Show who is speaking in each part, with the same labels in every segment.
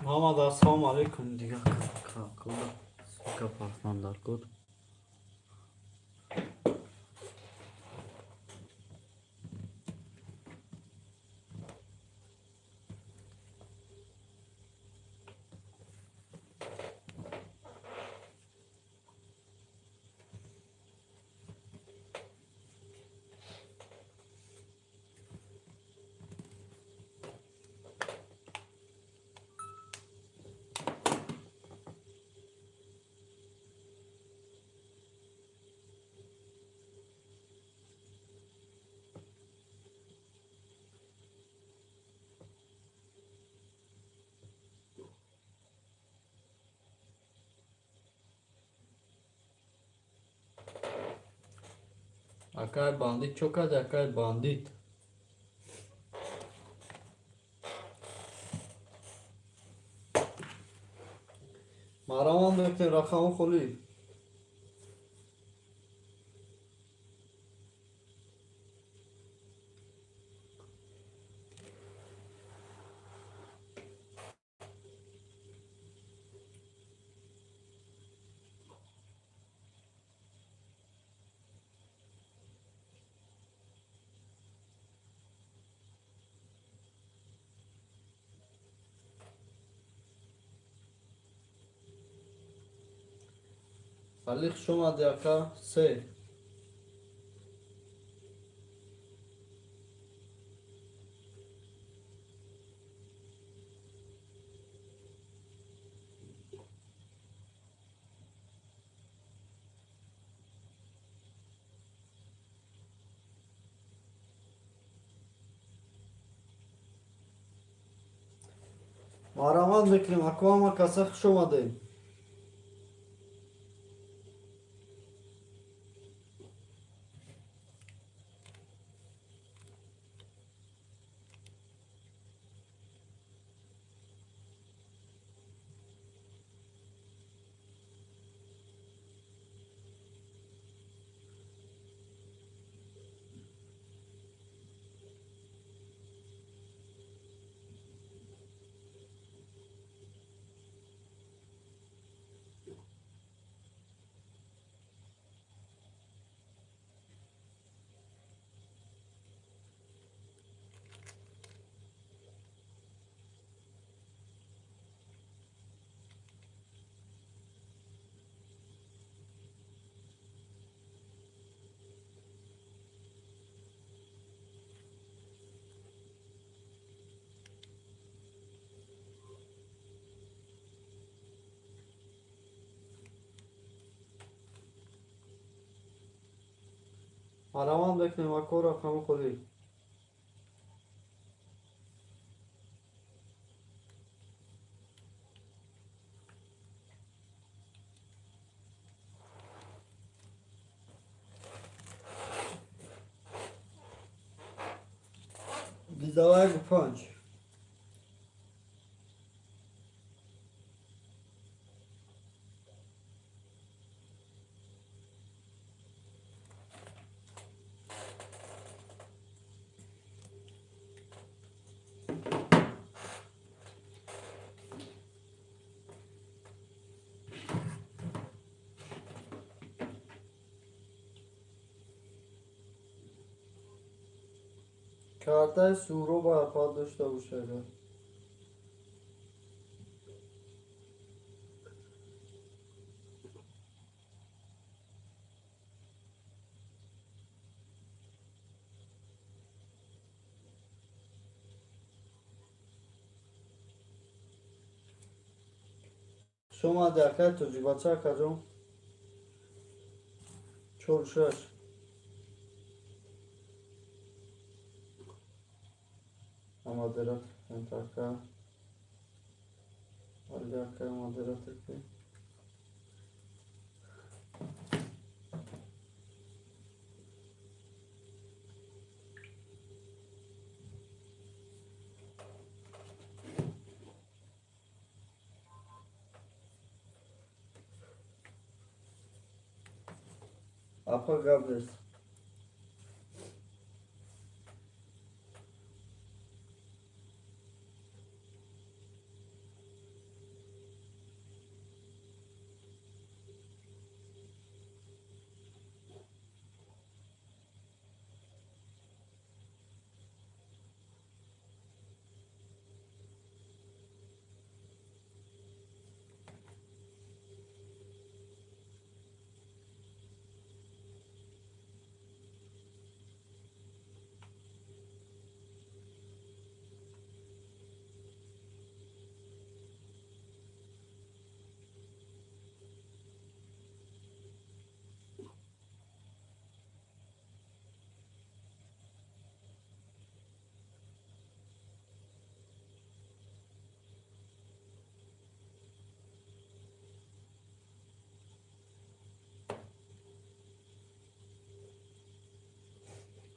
Speaker 1: Ҳамада ассалому алайкум. Дига капартан дар кор. Акай бандит чо карди, акай бандит? Марамон мекунем, рақаму холӣ. Али, хуш омадӣ, ака. Се. Марамат мекунем, ако, ҳама каса хуш омадем. Марамат мекунем, ако, рақаму холӣ. 21-5. Картаи Суҳроб апа дошта бошад. Хуш омадӣ, акай тоҷикбача, акаҷон. Чор шаш. Модератор ака. Али, акай, модератор ки. Апа, гап нест.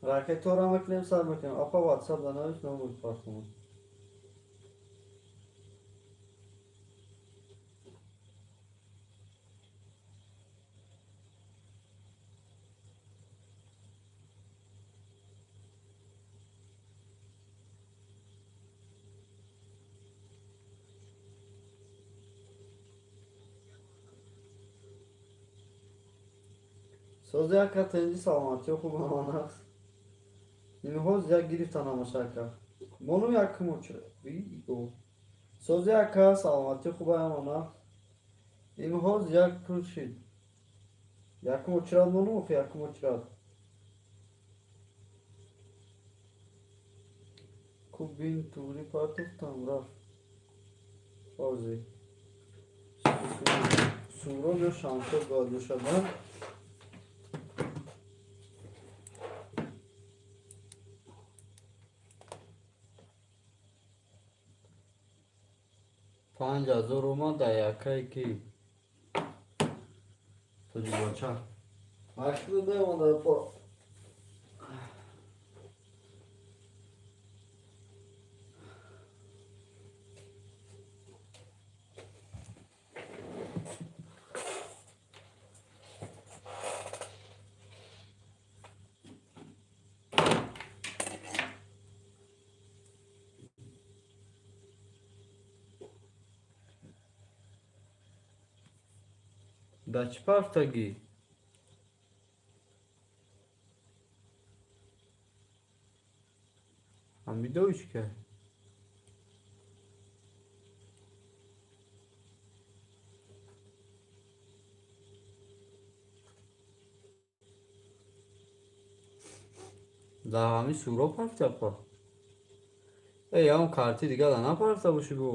Speaker 1: Ракетора мекунем, сар мекунем. Апа, ватсап данавис, номер партум. Сози, ака, тенҷи, саломатиё хуб аст. Инҳоз як гирифта намоша, ака. Мону якум. Сози, ака, саломатӣ хуб аямона. Имҳоз як пул шид. Якум очрат мону, охи, якум очрат. Кубин тури партофтам, рафт. Ҳозир. Суроб ё Шамшод бояд бошад, на? 5000 омад дар якае ки тоҷибоча. Вақти мемонда по. Дар чӣ пафтагӣ? Ҳамидовичка? Дар ҳамин суро пафти, апа? Э, ягон карти дига да напафта бошӣ бо?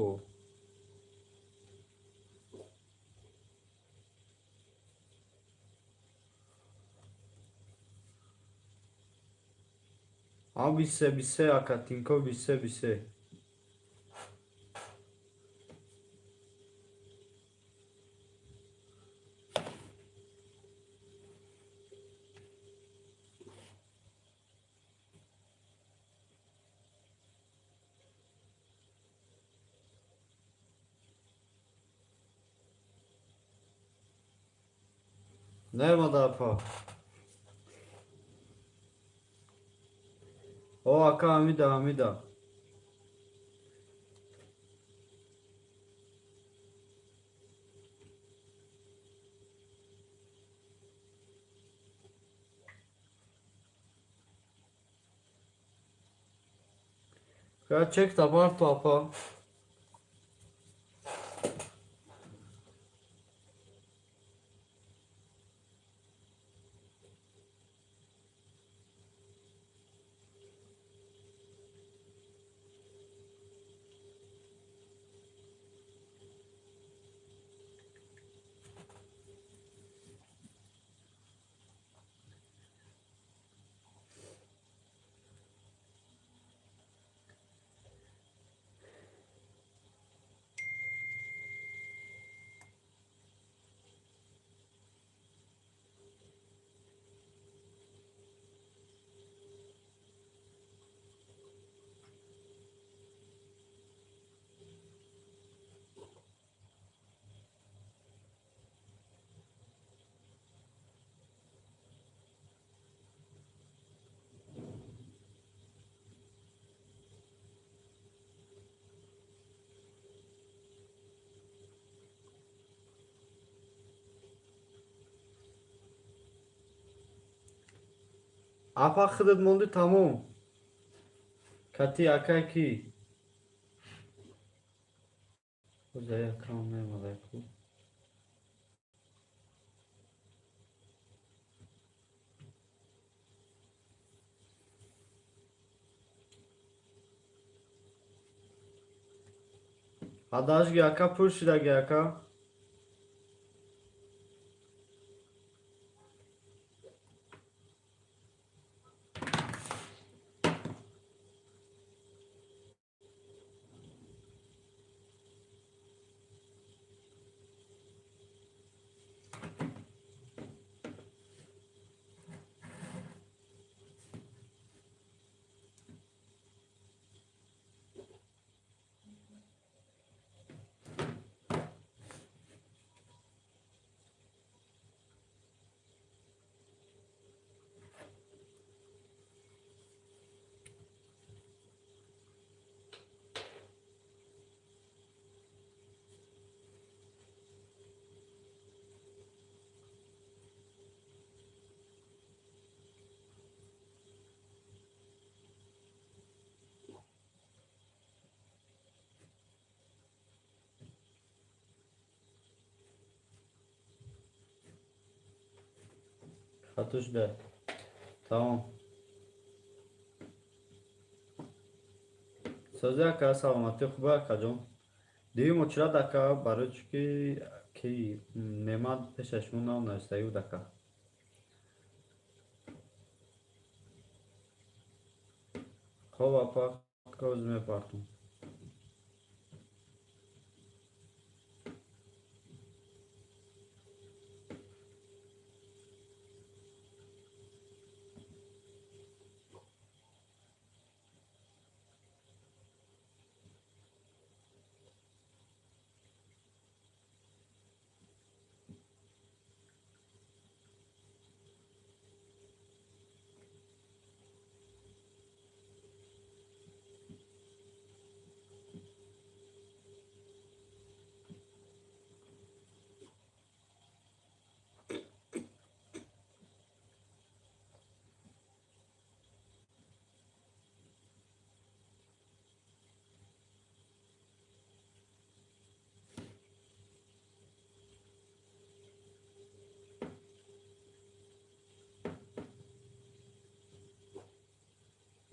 Speaker 1: А, 23 23, ака, Тинько, 23 23. Наёмада, апа. О, ака, Ҳамида, Ҳамида. Чек табарту, апа. Апа, худат монди, тамом. Кати акай ки? Якам мемода ку. Адашги, ака, пур шидаги, ака. Хато шуда. Тамом. Сози ака, саломатӣ хуба, акаҷон. Дуюм очрат, ака, барои чӣ ки Немат пеша шумо нав навистагӣ буд, ака. Хоб, апа, коз мепартум.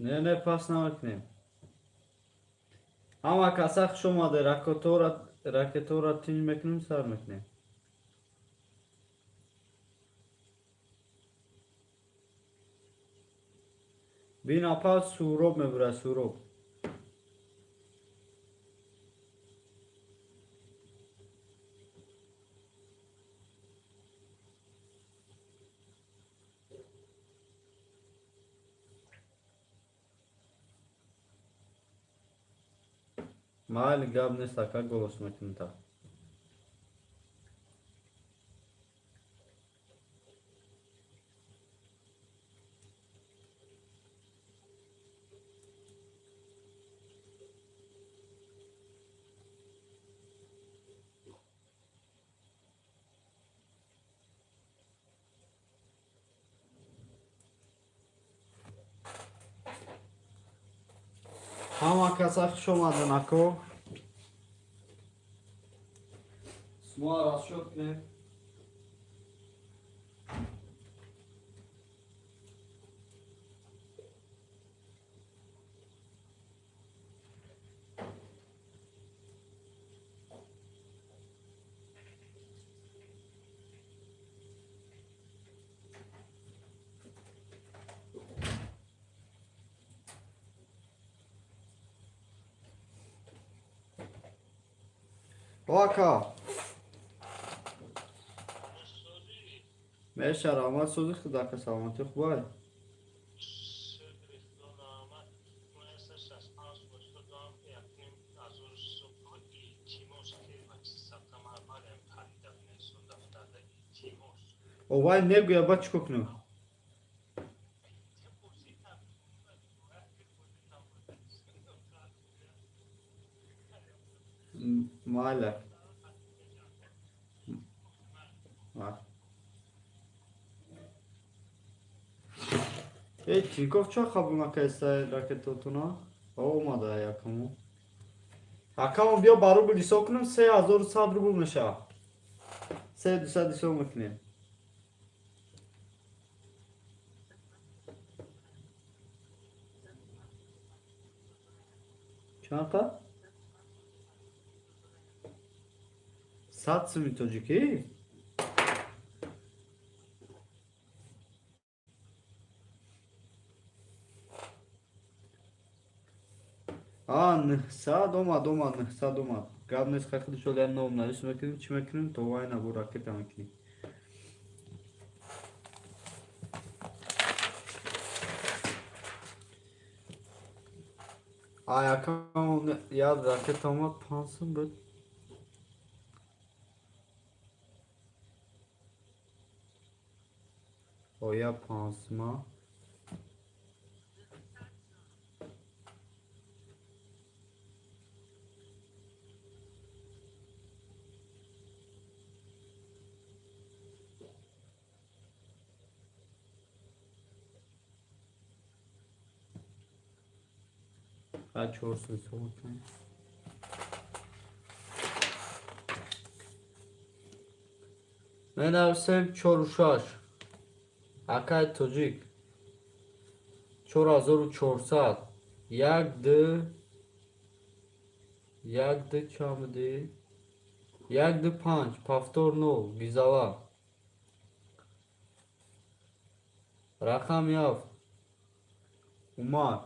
Speaker 1: Не, не, пас намекунем. Ҳама каса хуш омаде. Ракетора тинҷ мекунем, сар мекунем. Бин, апа, Суроб мебурад, Суроб. Майли, гап нест, ака, голос мекунем та. Ҳама каса хуш омаден, ако. Шумо расчёт кунем. Ака. Меша, раҳмат, сози худ, ака, саломатӣ хубай?
Speaker 2: Шукри Худо, раҳмат. 165 82 1,5 000 илтимос, ки сабтамарбарем харида бинесон дафтарда, илтимос.
Speaker 1: Овай негӯя, ба чӣ кор кунем? Майла. Ма. Э, Тинькофф чаро қабул накардаста ракетотуна? Омада якаму. Акамо, биё, ба рубл ҳисоб кунем, 3100 рубл мешавад. 3200 ҳисоб мекунем. Чанд қа? 100 суми тоҷикӣ? А, 900 омад, омад, 900 омад. Гап нест, хай худишол я ном навис мекунем, чӣ мекунем, то вай набу ракета мекунем. А якам як ракета омад, 5 сум буд. Оя 5 сума. Хай 4 сум ҳисоб мекунем. Менависем чору шаш. Акай тоҷик, 4400, як д як д чанд буди? Як ду панҷ, повтор нол. Гизала, рақами ҳафт, Умар,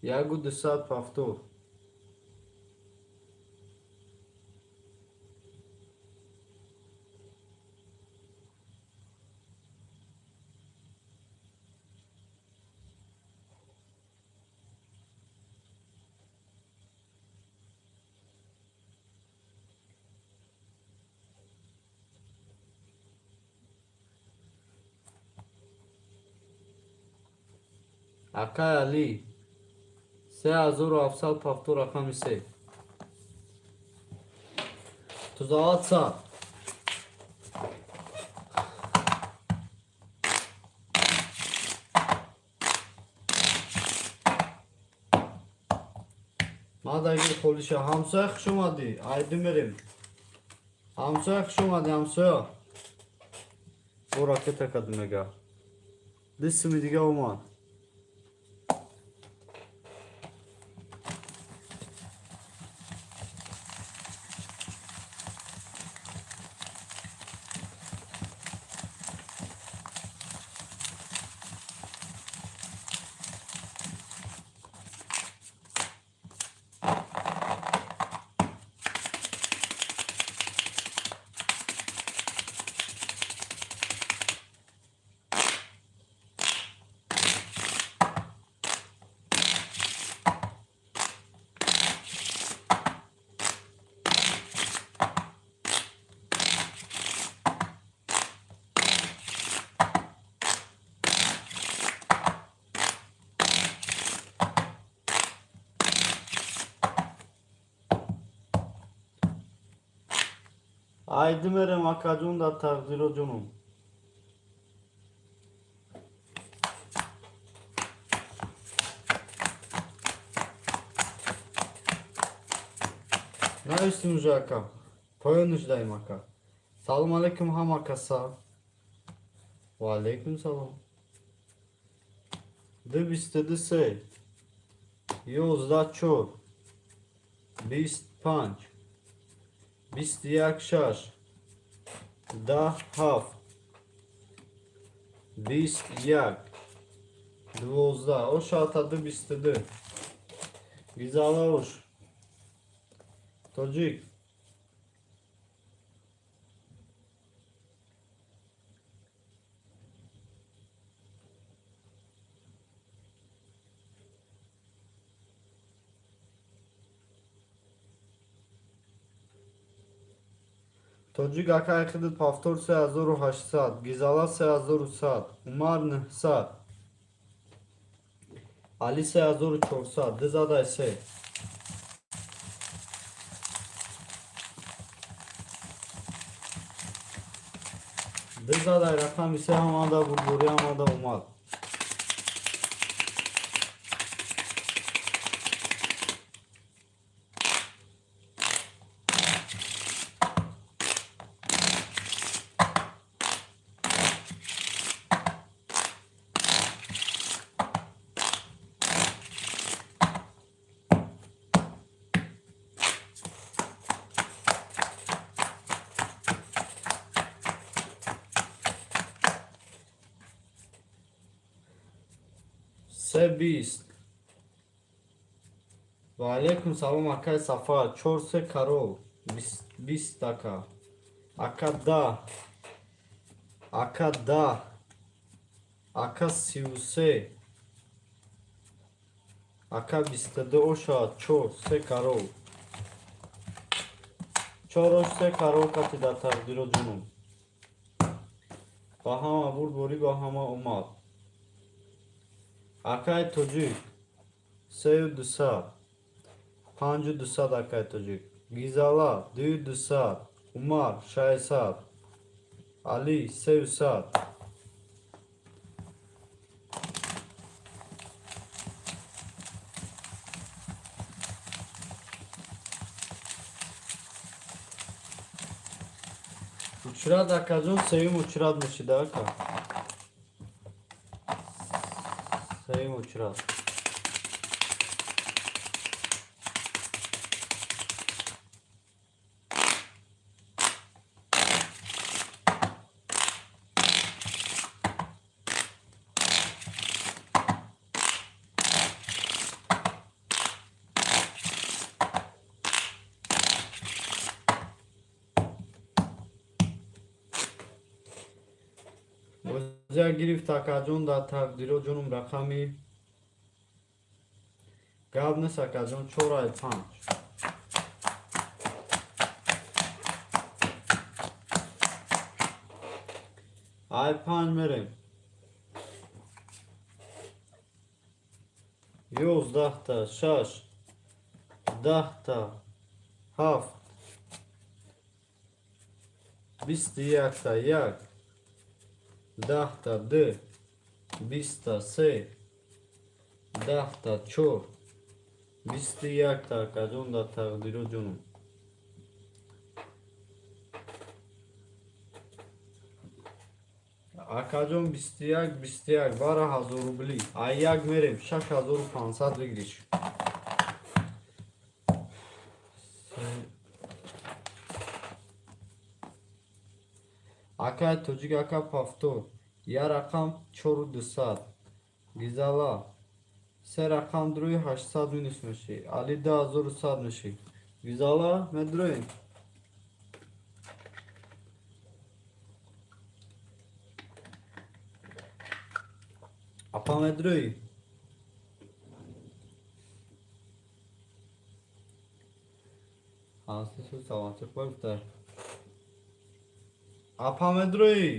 Speaker 1: 1200, повтор. Акай Алӣ, 3700, повтор рақами се. Тузават сад. Мадагир холиша. Ҳамсоя, хуш омадӣ. Айду мерем. Ҳамсоя, хуш омадӣ, ҳамсоя. Бо ракета каду мега. Ду сими дига омад. Айди мерем, акаҷон, дар тақдиро, ҷонум. Навистем уже, ака. Поён нуждаем, ака. Салом алейкум ҳама каса. Ва алейкум салом. Ду бисту ду се, 11 чор, 25, 21 шаш, 10 ҳафт, 21 12. Ош, ду 22. Гизала, ош. Тоҷик. Тоҷик, акай хидит, повтор 3800, Гизала 3100, Умар 900, Али 3400, ду задай се. Ду задай рақами се, ҳамада бурбурӣ, ҳамада омад. Се 20. Ва алейкум салом, акай Сафар. Чор се карол. 20, ака. Ака да. Ака да. Ака 33. Ака 22, оша, чор се карол. Чор ош се карол кати дар тақдиро, ҷунум. Ба ҳама бурдборӣ, ба ҳама омад. Акай тоҷик, 3200, 5200, акай тоҷик. Гизала, 2200, Умар, 600, Али, 300. Учрад, акаҷон, сеюм учрад мешида, ака. Сеюм учрад. Бозия гирифт, акаҷон, дар тақдиро, ҷонум, рақами гап нест, акаҷон, 4 ай 5. Ай панҷ мерем. 11-та, шаш, 10-та, ҳафт, 21-та, як, 10-та, ду, 20-та, се, 10-та, чор, 21-та, акаҷон, дар тақдиро, ҷонум. Акаҷон, 21, 21, бара 1000 рубли. Ай як мерем, 6500 выигрыш. Акай тоҷик, ака, повтор. Я рақам 4200. Гизала. Се рақам дуруи 800 минус мешӣ. Али 2100 мешӣ. Гизала медуроем. Апа, медуроӣ? Ҳасти саломатӣ гуфта. Апа, медуроӣ?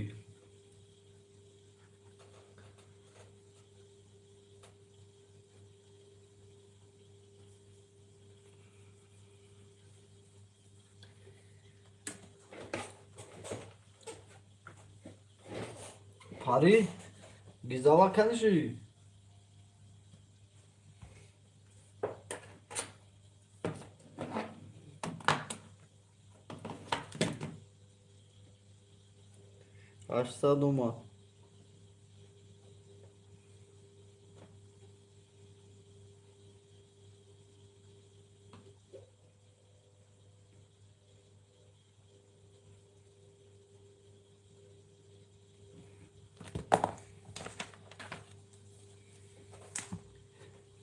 Speaker 1: Пари? Гизала каниши? 800 омад.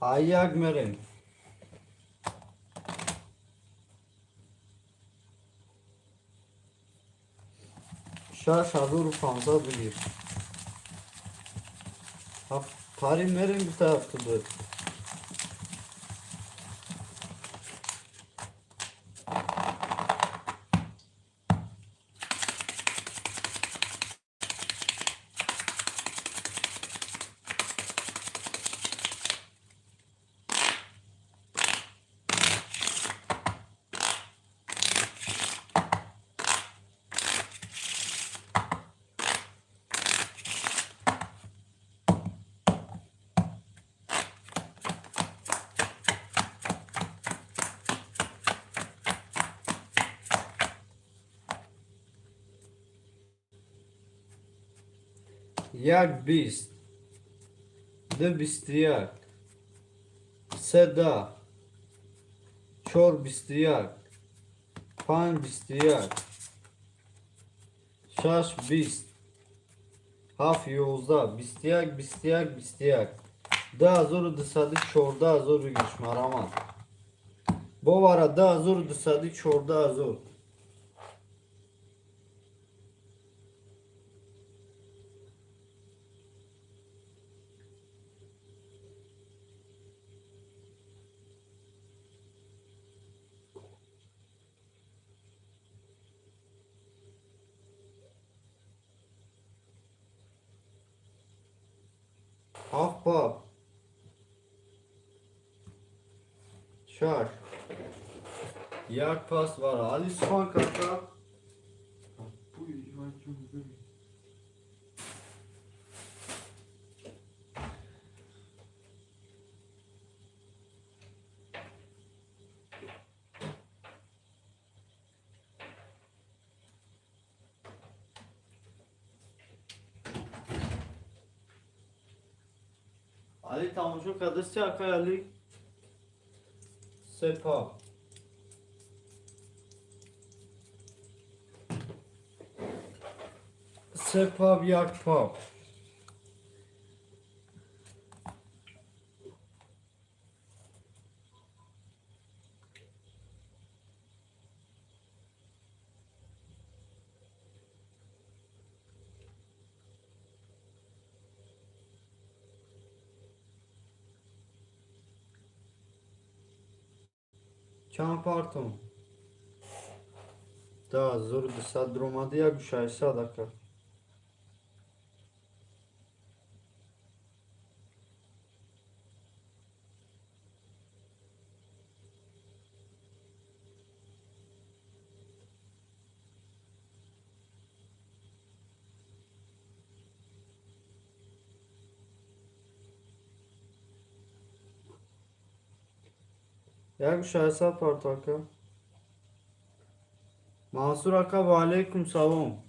Speaker 1: Ай як мерем. 6500 бигир. Пари, мерем, гуфта, 72. Як 20, ду 21, се 10, чор 21, панҷ 21, шаш 20, ҳафт 11, 21, 21, 21, 2200, 14 000 бигириш, марамат. Бовара, 2200, 14 000. Ҳафт пап. Шаш. Як пас вара. Али сухан кака.
Speaker 3: Пуй, вай, бибин.
Speaker 1: Али тамошо кардасти, акай Али? Се пап. Се пап, як пап. Чанд партон? 2200 дуромади, 1600, ака. 1600 парто, ака. Мансур ака, ва алейкум салом.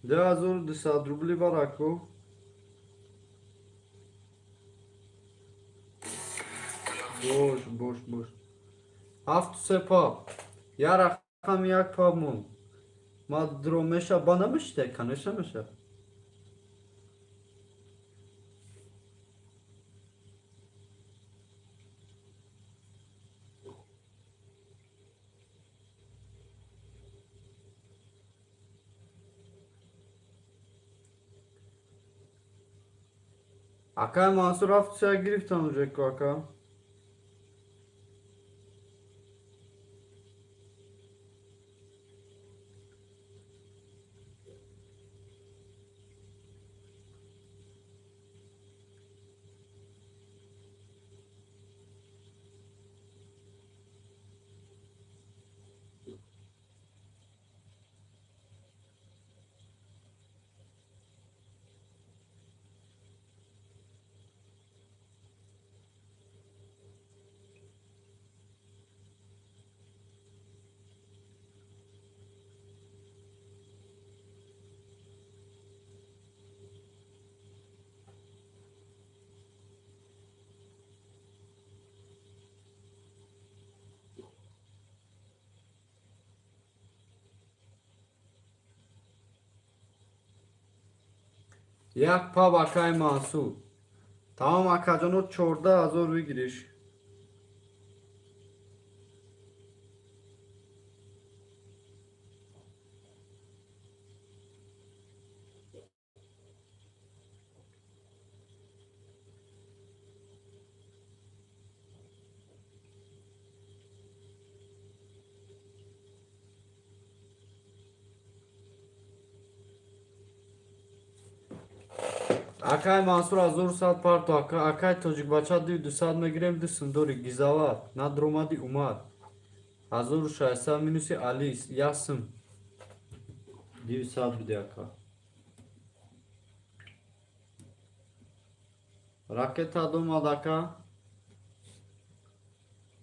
Speaker 1: 2200 рубли бар, аку. Бош, бош, бош. Ҳафту се пап. Я рақам, як пап монд. Ма дро меша, ба намешите, конечно меша. Акай Мансур, ҳафту се гирифтан уже ку, ака. Як пап, акай Мансур. Тамом, акаҷоно, 14 000 выигрыш. Акай Мансур, 1100 парто, ака. Акай тоҷикбача, 200 мегирем, ду сумдори гизават надромади, умад. 1600 минуси алис, як сум. 200 биде, ака. Ракета домад, ака.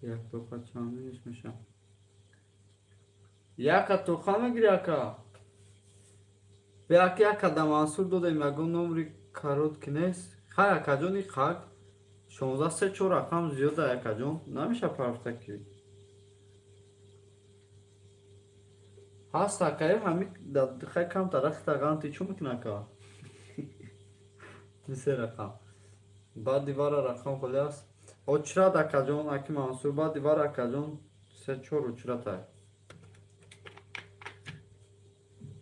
Speaker 1: Як тоқа чанд минус меша? Яка тоқа мегири, ака. Беаки, ака, да Мансур додем, ягон номри короткий нест. Хай, акаҷони, хак 16, се чор рақам зиёда, акаҷон, намеша парфта ки ҳаст, акаё. Ҳами хай камтар рахтағанти чӯ мекуна, ака? Се рақам баъд дивара рақам холи аст. Очрат, акаҷон, аки Мансур, баъд дивара, акаҷон, се чор очратай,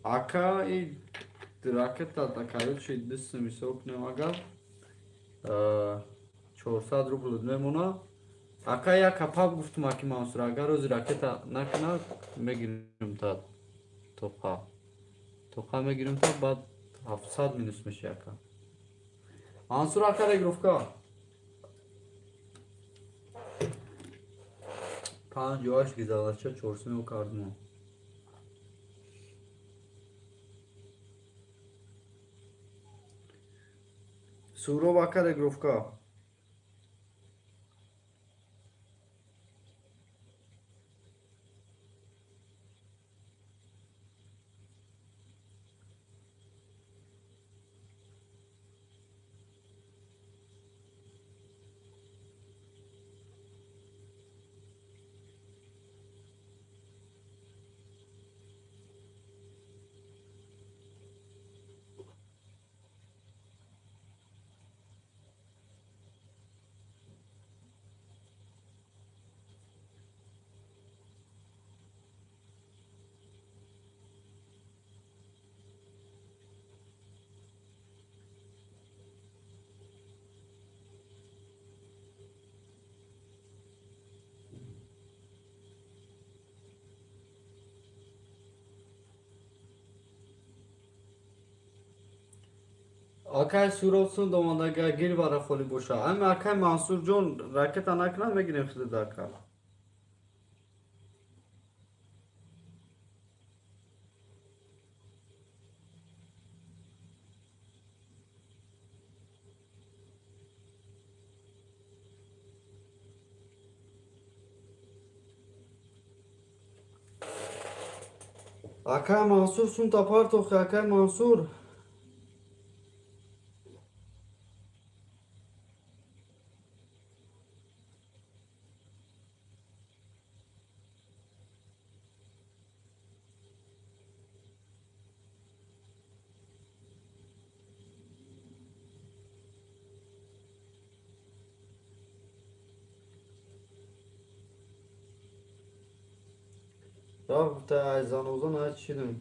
Speaker 1: ака. И ракета короче дустм ҳисоб кунем, агар 400 рубл мемона, ака. Як пап гуфтум, аки Мансур, агар рӯзи ракета накуна, мегирим та тоқа, тоқа мегирим та, баъд 700 минус меша, ака Мансур. Ака, регровка 58 гизалача чорсумё кардмо. Суроб, ака, регровка. Акай Суробсон домадага гир бара холӣ боша. Ами акай Мансурҷон ракета накунад, мегирем худида, ака. Акай Мансур, сунта партохи, акай Мансур. Рафта айзанозон ҳачидим.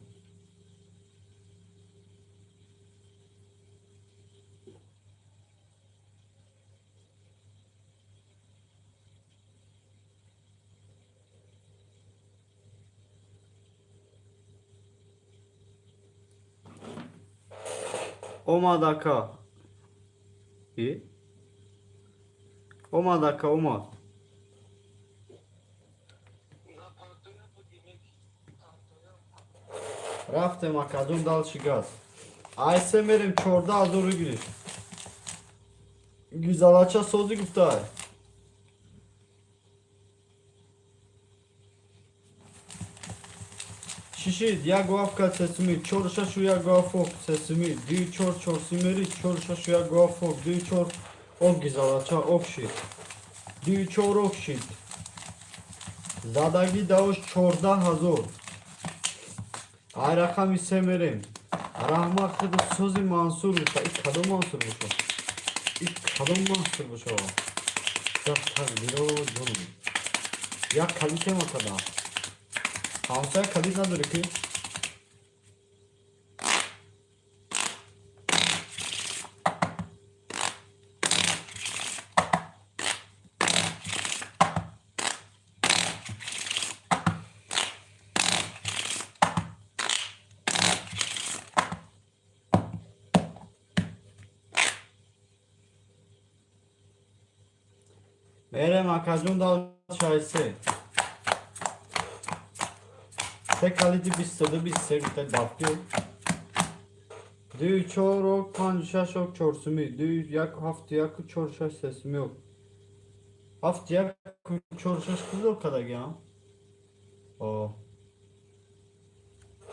Speaker 1: Омад, ака. И? Омад, ака, омад.
Speaker 2: На партоя будем, партоя.
Speaker 1: Рафтем, акаҷон, дальше газ. Айсе мерем, 14 000 гирифт. Гизалача созӣ гуфтай. Чӣ шид? Як вафка сесуми, чор шашу як вафок сесуми, дуи чор чорсумери, чор шашу як вафок, дуи чор ок гизалача ок шид. Дуи чор ок шид. Задагӣ давош 14 000. Ай рақами се мерем. Раҳмат, худу сози Мансур боша. И кадом Мансур боша? И кадом Мансур боша? Як тақдиро ҷонум. Як калитема када. Ҳамсоя калит надорӣ ки? Мерем, акаҷон, дал шайсе. Се калити 22 23 гуфта дафти. Дуи чор ок панҷ шаш ок чорсуми. Дуи як ҳафт яку чор шаш сесуми ок. Ҳафт яку чор шаш кузо кадагиам? О.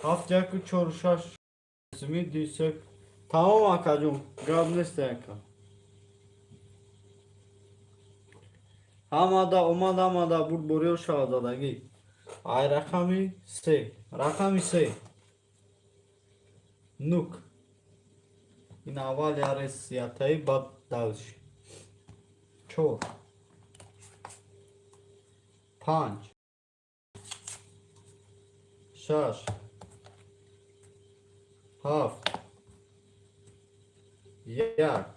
Speaker 1: Ҳафт яку чор шаш сесуми дуи се. Тамом, акаҷон, гап нест, ака. Ҳамада омад, ҳамада бурдбориё шавад задагӣ. Ай рақами се. Рақами се. Нук. Ин аввал ярес ятаи, баъд дальше. Чор. Панҷ. Шаш. Ҳафт. Як.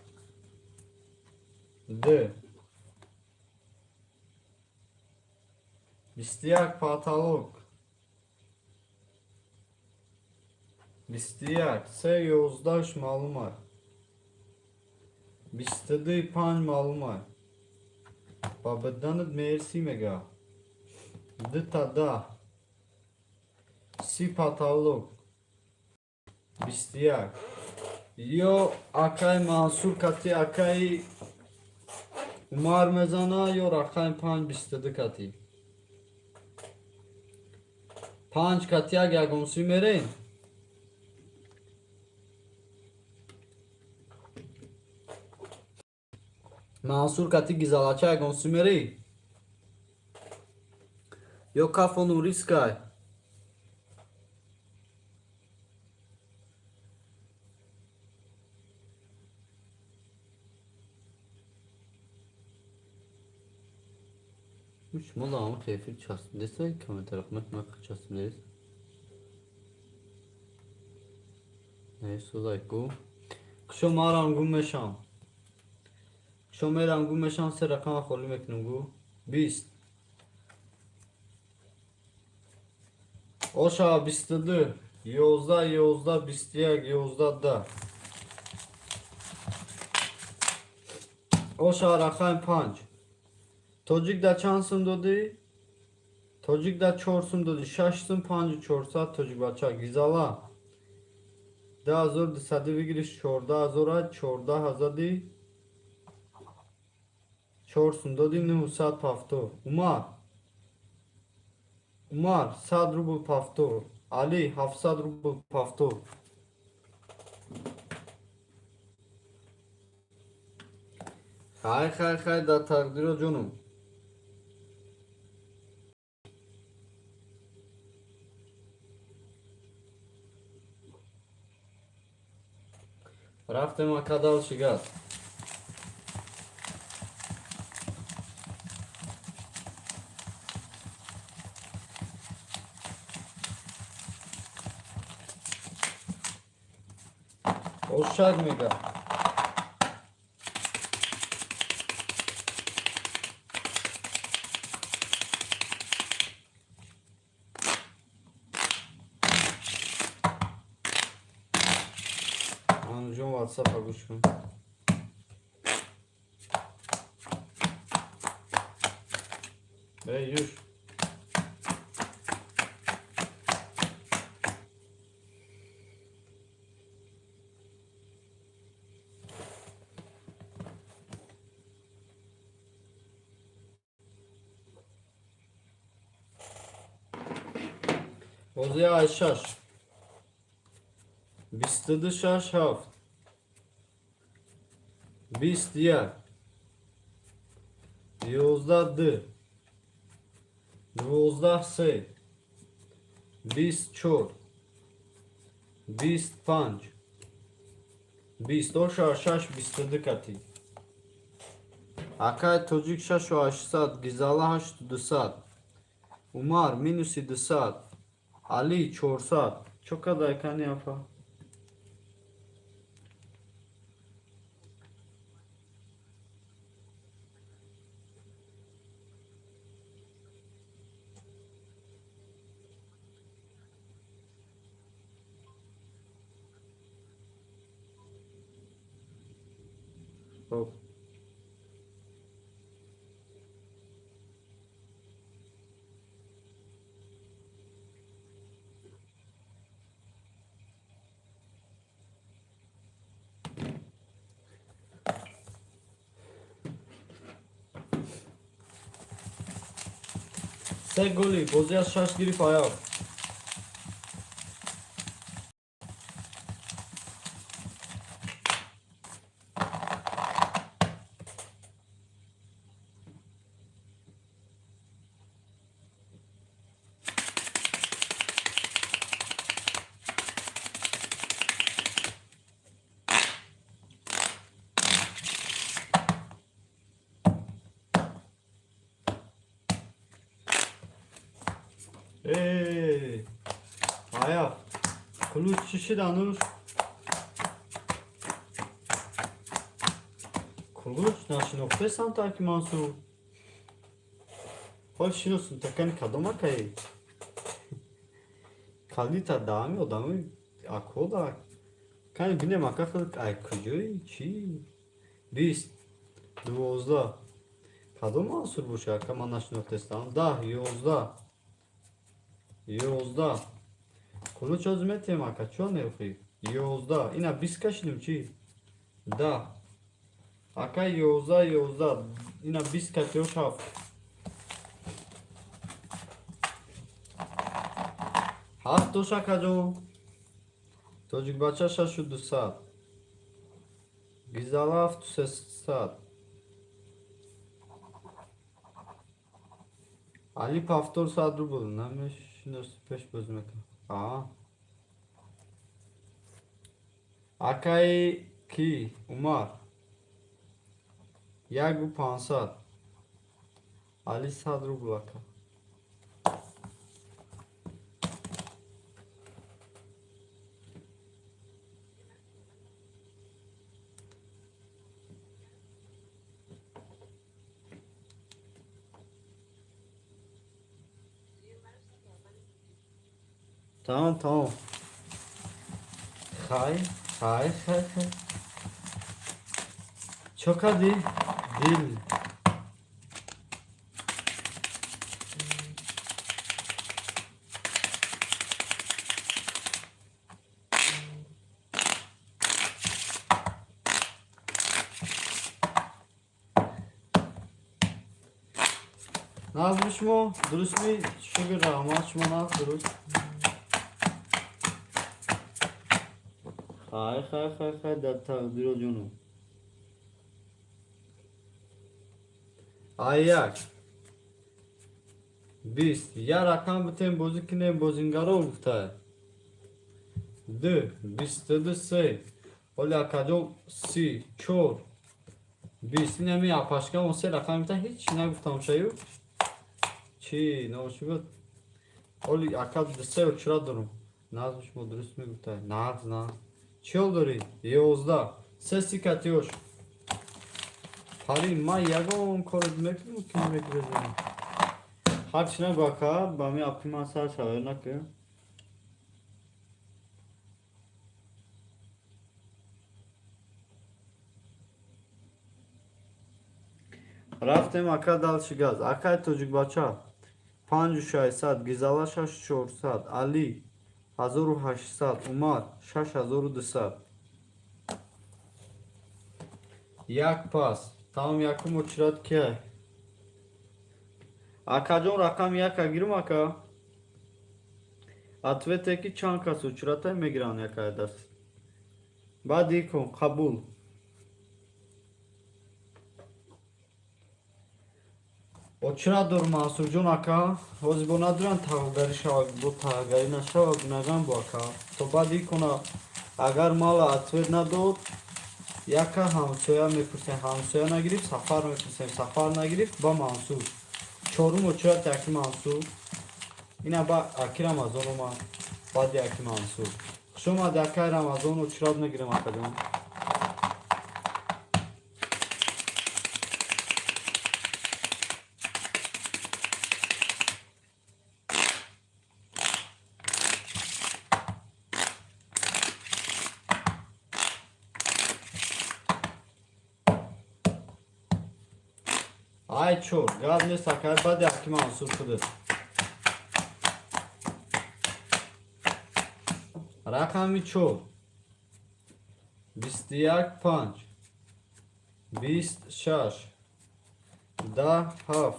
Speaker 1: Ду. 21 потолок. 21. Се ёздаҳш маълум аст. 22-и панҷ маълум аст. Ба биданат мерсӣ мега. Дута 10. 30 потолок. 21. Ё акаи Мансур кати акаи Умар мезана, ё рақами панҷ 22 кати. Панҷ кати як ягонсӣ мерем. Мансур кати гизалача ягонсӣ мерӣ? Ё кафону рискай? Шумо ҳама эфир часпидеста, комментарий ман часпидест. Несудайку. Кушо марам гум мешам. Кушо мерам гум мешам, се рақама холӣ мекунам гу. 20. Оша 22. 11 11 21 11 да. Оша рақами панҷ. Тоҷик да чанд сум додӣ? Тоҷик да чор сум додӣ, шаш сум панҷу чорсад. Тоҷикбача гизала 2200 выигрыш, 14 000, 14 000 чор сум додӣ, нуҳсад повтор. Умар, Умар, 100 рубл повтор. Али, 700 рубл повтор. Хай, хай, хай, дар тақдиро, ҷонум. Рафтем, ака, дальше газ. Ошак мега. Ануҷон, ватсапа гӯш кун. Эй, юш. Бозия ай шаш. 22, шаш, ҳафт. 21. 11, ду. 12, се. 24. 25. 20. Оша шаш, 22 кати. Акай тоҷик шашу ҳаштсад, Гизала ҳашту дусад. Умар минуси 200. Али 400. Чо кадай кани, апа? Хоб. Се голи, бозӣ аз шаш гирифт аяв. Эй, аяв. Ключ чӣ шид, Ануш? Ключ нашинохтесам таки Мансур. Ҳол шиносум такани кадом акаи? Калита даами одами акода. Кани бинем, ака, худ ай куҷои чӣ? 20, 12. Кадом Мансур боша, ака, ман нашинохтестам. 10, 11. 11. Ключ ҳозир метиҳем, ака, чо нехӯӣ? 11. Ина 20 кашидем чӣ? 10. Ака, 11, 11. Ина 20 катиёш ҳафт. Ҳафт дош, акаҷон. Тоҷикбача шашу дусад. Гизала ҳафту сесад. Али повтор 100 рубл. Намешиноси, пеш боз мекунам. Аа. Акаи ки? Умар. Яку 500. Али 100 рубл, ака. Тамом, тамом. Хай, хай, хай, хай. Чо кардӣ? Дил. Нағзми шумо? Дурустми? Шукр, раҳмат, шумо нағз, дуруст. Хай, хай, хай, хай, дар тақдиро ҷонум. Ай як. 20. Я рақам битем бозӣ кунем бозингаро гуфта. 2, 22, 3. Оли акаҷон 30, 4. 20. Ин ҳами апашкамо се рақам бита ҳеч нагуфтам шаю. Чӣ номаш буд? Оли ака се очрат дорум. Нағз шумо дуруст мегуфта. Нағз, нағз. Чӣ ҳол дорӣ? 11. Се си катиёш. Пари ман ягон коро мекунам ки намекунам. Ҳарчи нагу ака, ба ми апи ман сар шавад накун. Рафтем ака дальше газ. Акай тоҷикбача 5600, Гизала 6400, Али 1800, Умар 6200. Як пас. Тамом якум очрат кияй? Акаҷон рақами яка гирум ака. Ответе ки чанд кас очратай мегиранд якай даст. Баъд икон қабул. Очрат дор Мансурҷон ака. Ҳозир бо надоранд тағогарӣ шава, бо тағогарӣ нашава, наган бо ака. То баъд икона агар мала ответ надод, яка ҳамсоя мепурсем, ҳамсоя нагирифт, Сафар мепурсем, Сафар нагирифт, ба Мансур. Чорум очрат яки Мансур. Ина ба аки Рамазон омад. Баъди яки Мансур. Хуш омад акай Рамазон, очрат мегирем акаҷон. Ай чор, гап нест акай, баъди аки Мансур худат. Рақами 4. 21 5. 26. 10 7.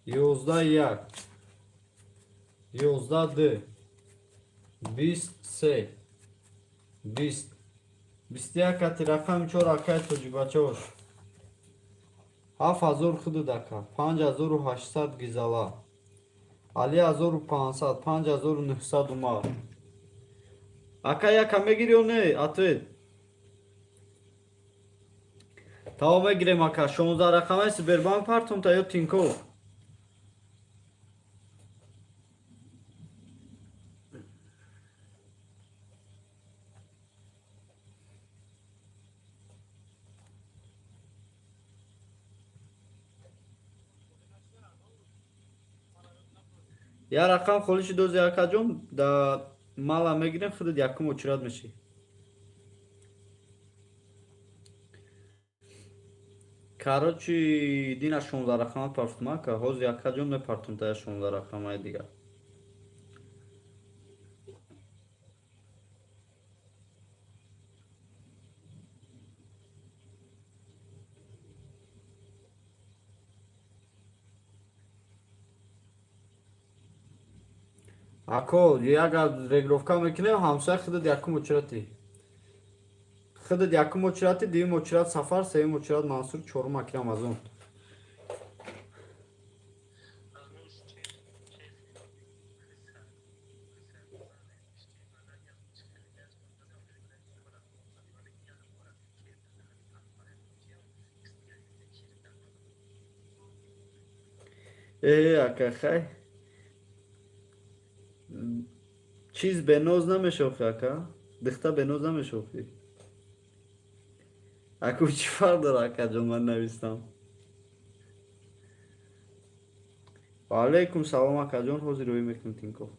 Speaker 1: 11 1. 11 2. 23. 20. 21 кати рақами 4 акай тоҷикбачаош. 7000 худуд ака, 5800 Гизала. Али 1500, 5900 Умар. Ака яка мегири ё не? Ответ. Таво мегирем ака, 16 рақамаи Сбербанк партум та ё Тинькофф? Я рақам холиши дози акаҷон, да мала мегирем, худат якум очрат мешӣ. Короче, дина 16 рақама партум ака, ҳозир акаҷон мепартум та 16 рақамаи дигар. Ако, як регировка мекунем, ҳамсоя худат якум очрати. Худат якум очрати, дуюм очрат Сафар, сеюм очрат Мансур, чорум аки Рамазон.
Speaker 2: ҳанӯз чех
Speaker 1: Ака, хай. Чиз беноз намешохӣ, ака? Дихта беноз намешохӣ? Аку чӣ фарқ дора, акаҷон, ман навистам. Ва алайкум салом, акаҷон, ҳозир рӯй мекунем Тинькофф.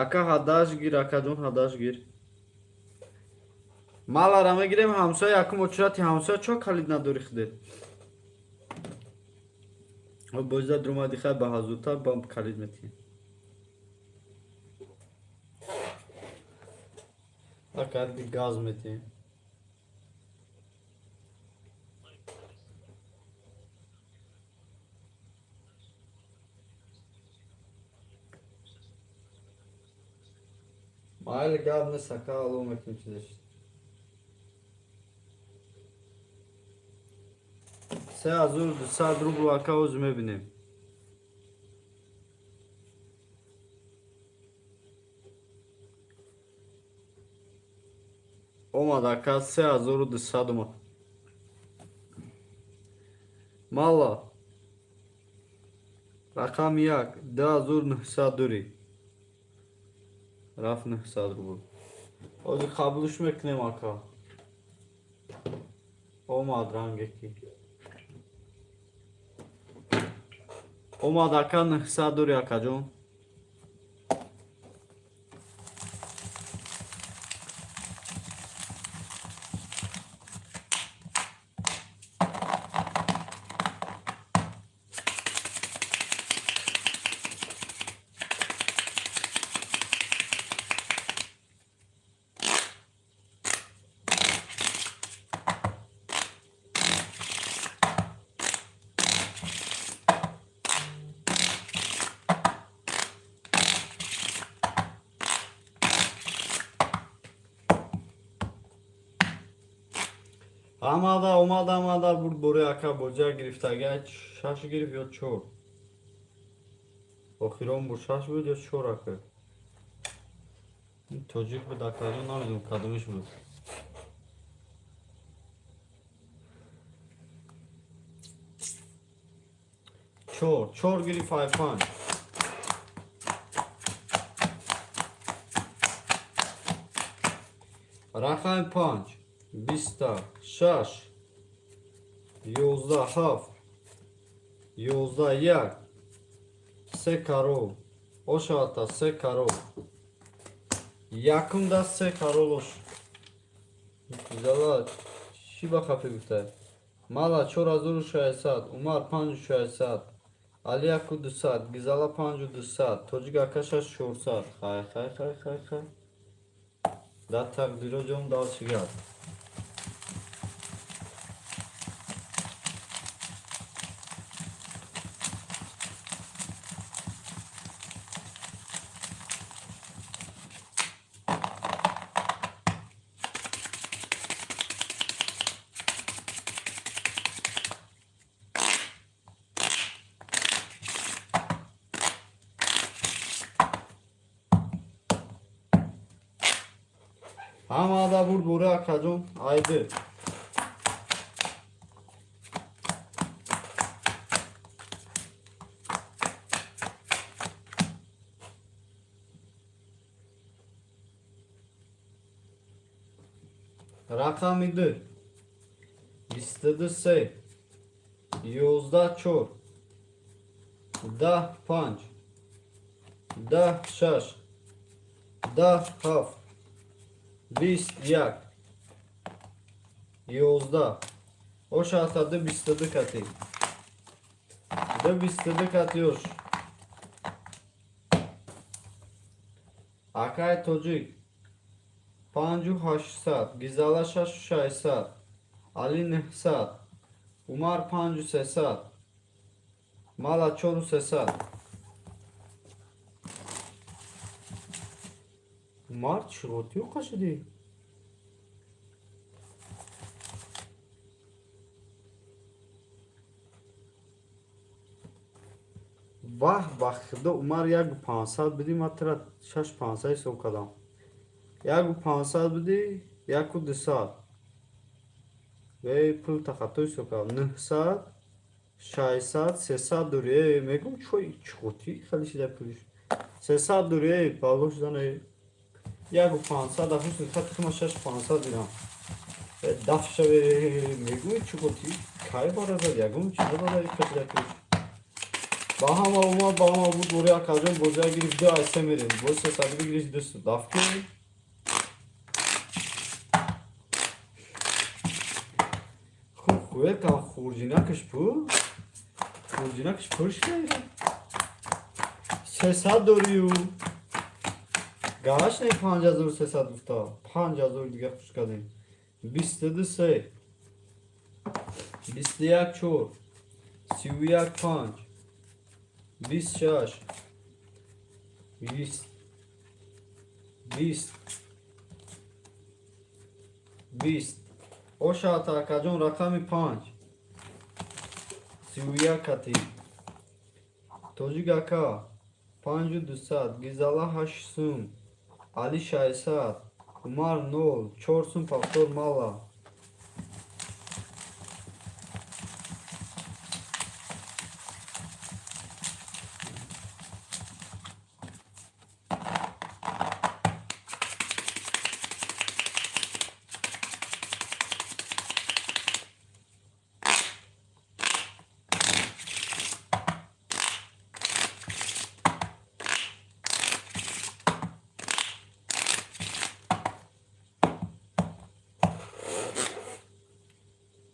Speaker 1: Ака, ҳадаш гир, акаҷон, ҳадаш гир. Малара мегирем, ҳамсоя якум очирати ҳамсоя чо калид надори худет. Бозида дурумади, хай, ба ҳазуртар ба калид метиҳем. Ака, газ метиҳем. Майли, гап нест, ака, ало мекунем чизеш. 3200 рубл, ака, ҳозир мебинем. Омад, ака, 3200 омад. Мала рақами як 2900 дури рафт, 900 рубл. Ҳозир қабулш мекунем, ака. Омад, ранге ки омад, ака, 900 дури, акаҷон. Омада, омада, омада, бурд бори, ака, боҷа гирифтага, шаш гирифт ё чор? Охирон бур шаш буд ё чор, ака? Тоҷик буд, акаҷон, намедонам кадомиш буд. Чор, чор гирифт, ай панҷ. Рақами панҷ: биста шаш, 11, ҳафт, 11, як, се король ошавата, се король. Якум даст се король ош. Зала чӣ ба хафе гуфта? Мала 4600, Умар 5600, Али 1200, Гизала 5200, Тоҷик ака 6400. Хай, хай, хай, хай, хай. Дар тақдиро ҷом дал чӣ гап? Ҳамада бурд бура, акаҷон, айди. Рақами ду: 22, се, 11, чор, 10, панҷ, 10, шаш, 10, ҳафт, 20, як, 11. Ошата ду 22 кати, ду 22 кати ош. Акай тоҷик 5800, Гизала 6600, Али 900, Умар 5300, Мала 4300. Умар, чӣ ғотиёқа шудӣ? Ваҳ, ба худо, Умар, 1500 будӣ, ман тира 6500 ҳисоб кардам. 1500 будӣ, 1200. Эй, пул тахатто ҳисоб кардам. 900, 600, 300 дорӣ. Э, мегум, чой чӣ хеле шида пулиш. 300 дорӣ, эй, бало шудан, эй. 1500 ахус хати ма 6500 дидам. Э, даф шаве, мегум, чӣ ғотӣ? Кай бара зад, ягон чиза дада кашида пулиш. Ба ҳама омад, ба ҳама буд. Бори акаҷон бозия гирифт, ду ай се мерем. Боз сесади бигириш, дусад даф ки. Хуб, хуекам хурҷинакаш пур. Хурҷинакаш пур шуда. 300 дорию. Гараш не, 5300 гуфта. 5000 дига хуш кардем. 22 се. 21 чор. 31 панҷ. 26. 20. 20. 20. Ошата, акаҷон, рақами панҷ. 31 кати. Тоҷик ака. 5200. Гизала 8 сум. Али 600. Умар нол. 4 сум повтор мала.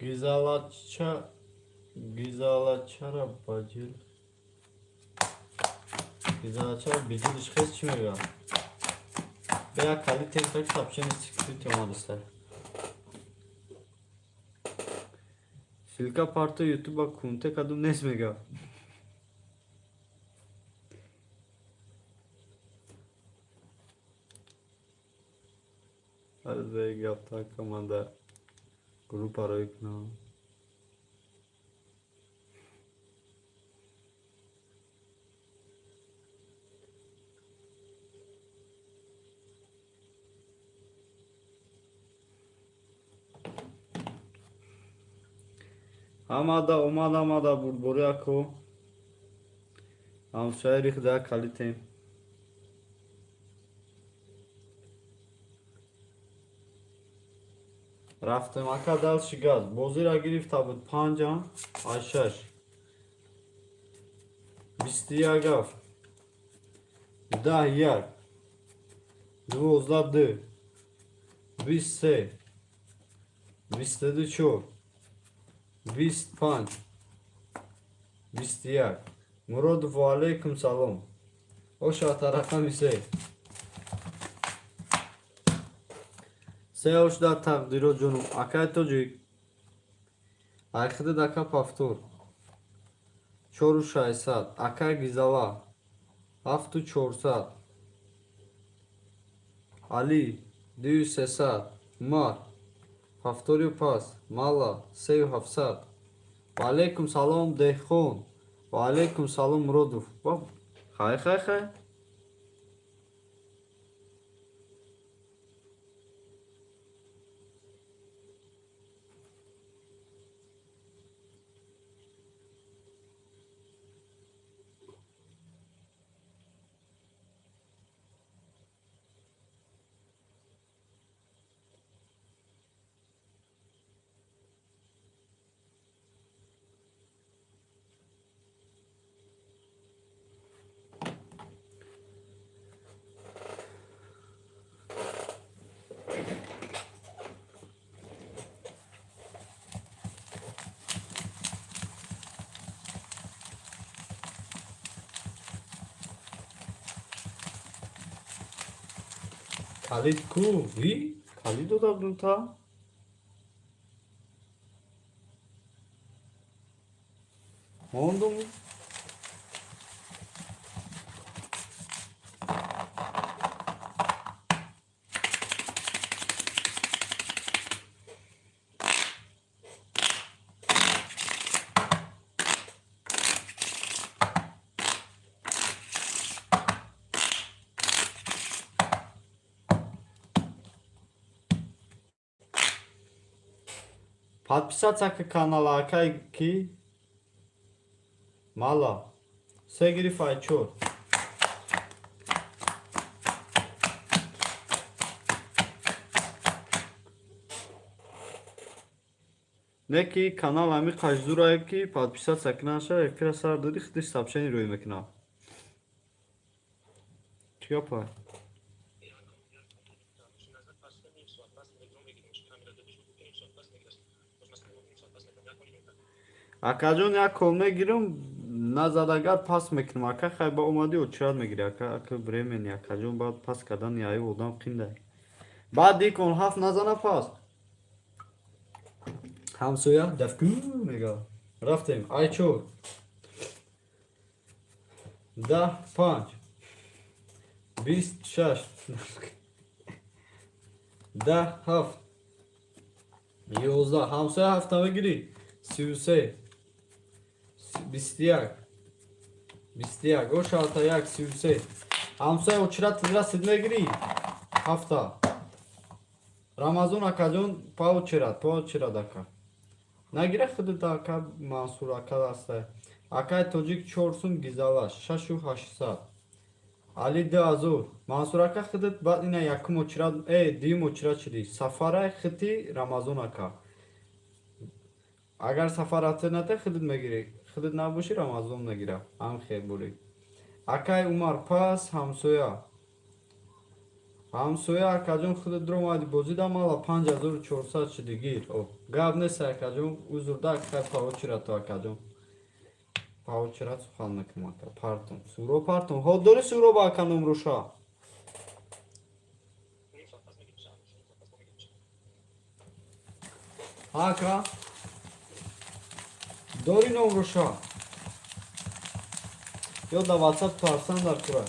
Speaker 1: Гизалача, гизалачара баҷил. Гизалачара биҷилиш хез чӣ мегӯям? Бе як кали тезтак сообщение секьюрити омадаста. Ссылка парто ютуба кунте кадум нест мега. Азе гапта команда группа рой кунам. Ҳамада омад, ҳамада бурдборӣ ако. Ҳамсоя рихда калитем. Рафтем, ака, дальше газ. Бозира гирифта буд панҷа, ай шаш. 21 ҳафт. 10 як. 12 ду. 23. 22 чор. 25. 21. Муродов, ва алейкум салом. Ошата, рақами се. Се ошда тақдиро ҷонум. Акай тоҷик. Айхидид, ака, повтор. Чору 600. Акай Гизала. Ҳафту 400. Али. Дую 300. Умар. Повторю пас. Мала. Сею 700. Ва алейкум салом, Деҳқон. Ва алейкум салом, Муродов. Хай, хай, хай. Калид ку? Ви? Калид дода будем та? Мондум. Подписаться к канала, акай ки? Мала. Се гириф ай чор. Не ки канал ҳами қаждурае ки подписаться кунаша, эфира сар додӣ, худиш сообщение рӯй мекунад. Чӣ гапа? Акаҷон, як кол мегирам, назадагар пас мекунам. Ака, хай, ба омадӣ, очират мегирӣ, ака. Ака, времени, акаҷон, баъд пас кардани аю одам қиндай. Баъд дикон ҳафт назана пас. Ҳамсоя дафку мега. Рафтем. Ай чор. 10 5 26 10 7 11. Ҳамсоя, ҳафта мегирӣ. 33 21 21. Ошалта як 33. Ҳамсоя, очират расид, мегирӣ. Ҳафта. Рамазон акаҷон, па очират, па очират, ака. Нагира худат, ака. Мансур ака аста. Акаи тоҷик, чор сум. Гизала, шашу ҳаштсад. Али, 2000. Мансур ака, худат баъд ина якум очират, дуюм очират шудӣ. Сафарай хити Рамазон ака. Агар сафар ната, худат мегирӣ. Худат набошӣ, Рамазон мегира. Ҳам хел бурӣ. Акаи Умар, пас ҳамсоя. Ҳамсоя, акаҷон, худат дуромадӣ бозида, мала 5400 шуди, гир. О, гап нест, акаҷон, узр да, хай, па очират то, акаҷон. Па очират сухан мекунам, ака. Партум. Суро партум. Ҳо, дори суро ба ака номруша.
Speaker 2: Ним соат пас мегириш. Пас мегириш.
Speaker 1: Ака. Дори номруша. Ё да WhatsApp тарсан дар кура.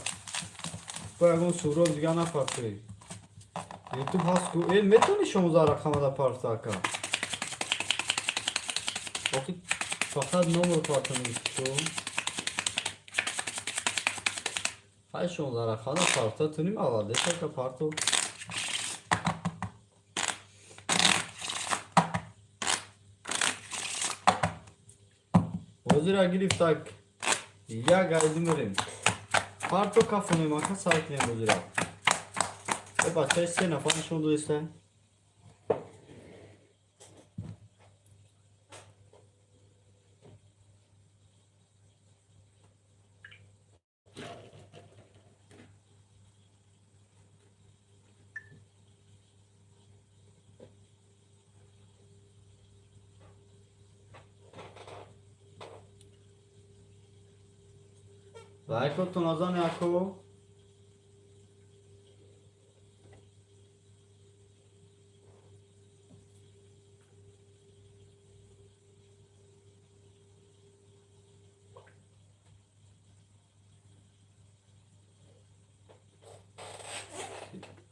Speaker 1: Бо ягон суро дига напартоӣ. YouTube ҳаст ку. Метавонӣ 16 рақама да парта, ака. Охи фақат номро партонӣ шу. Ҳай, 16 рақама парта тунӣ, молодец, ака, парто. Бозира гирифтак. Як айди мерем. Парто кафонем, ака, сар кунем бозира. Бачаи се нафар нишон додиста. Лайкотон азан яко.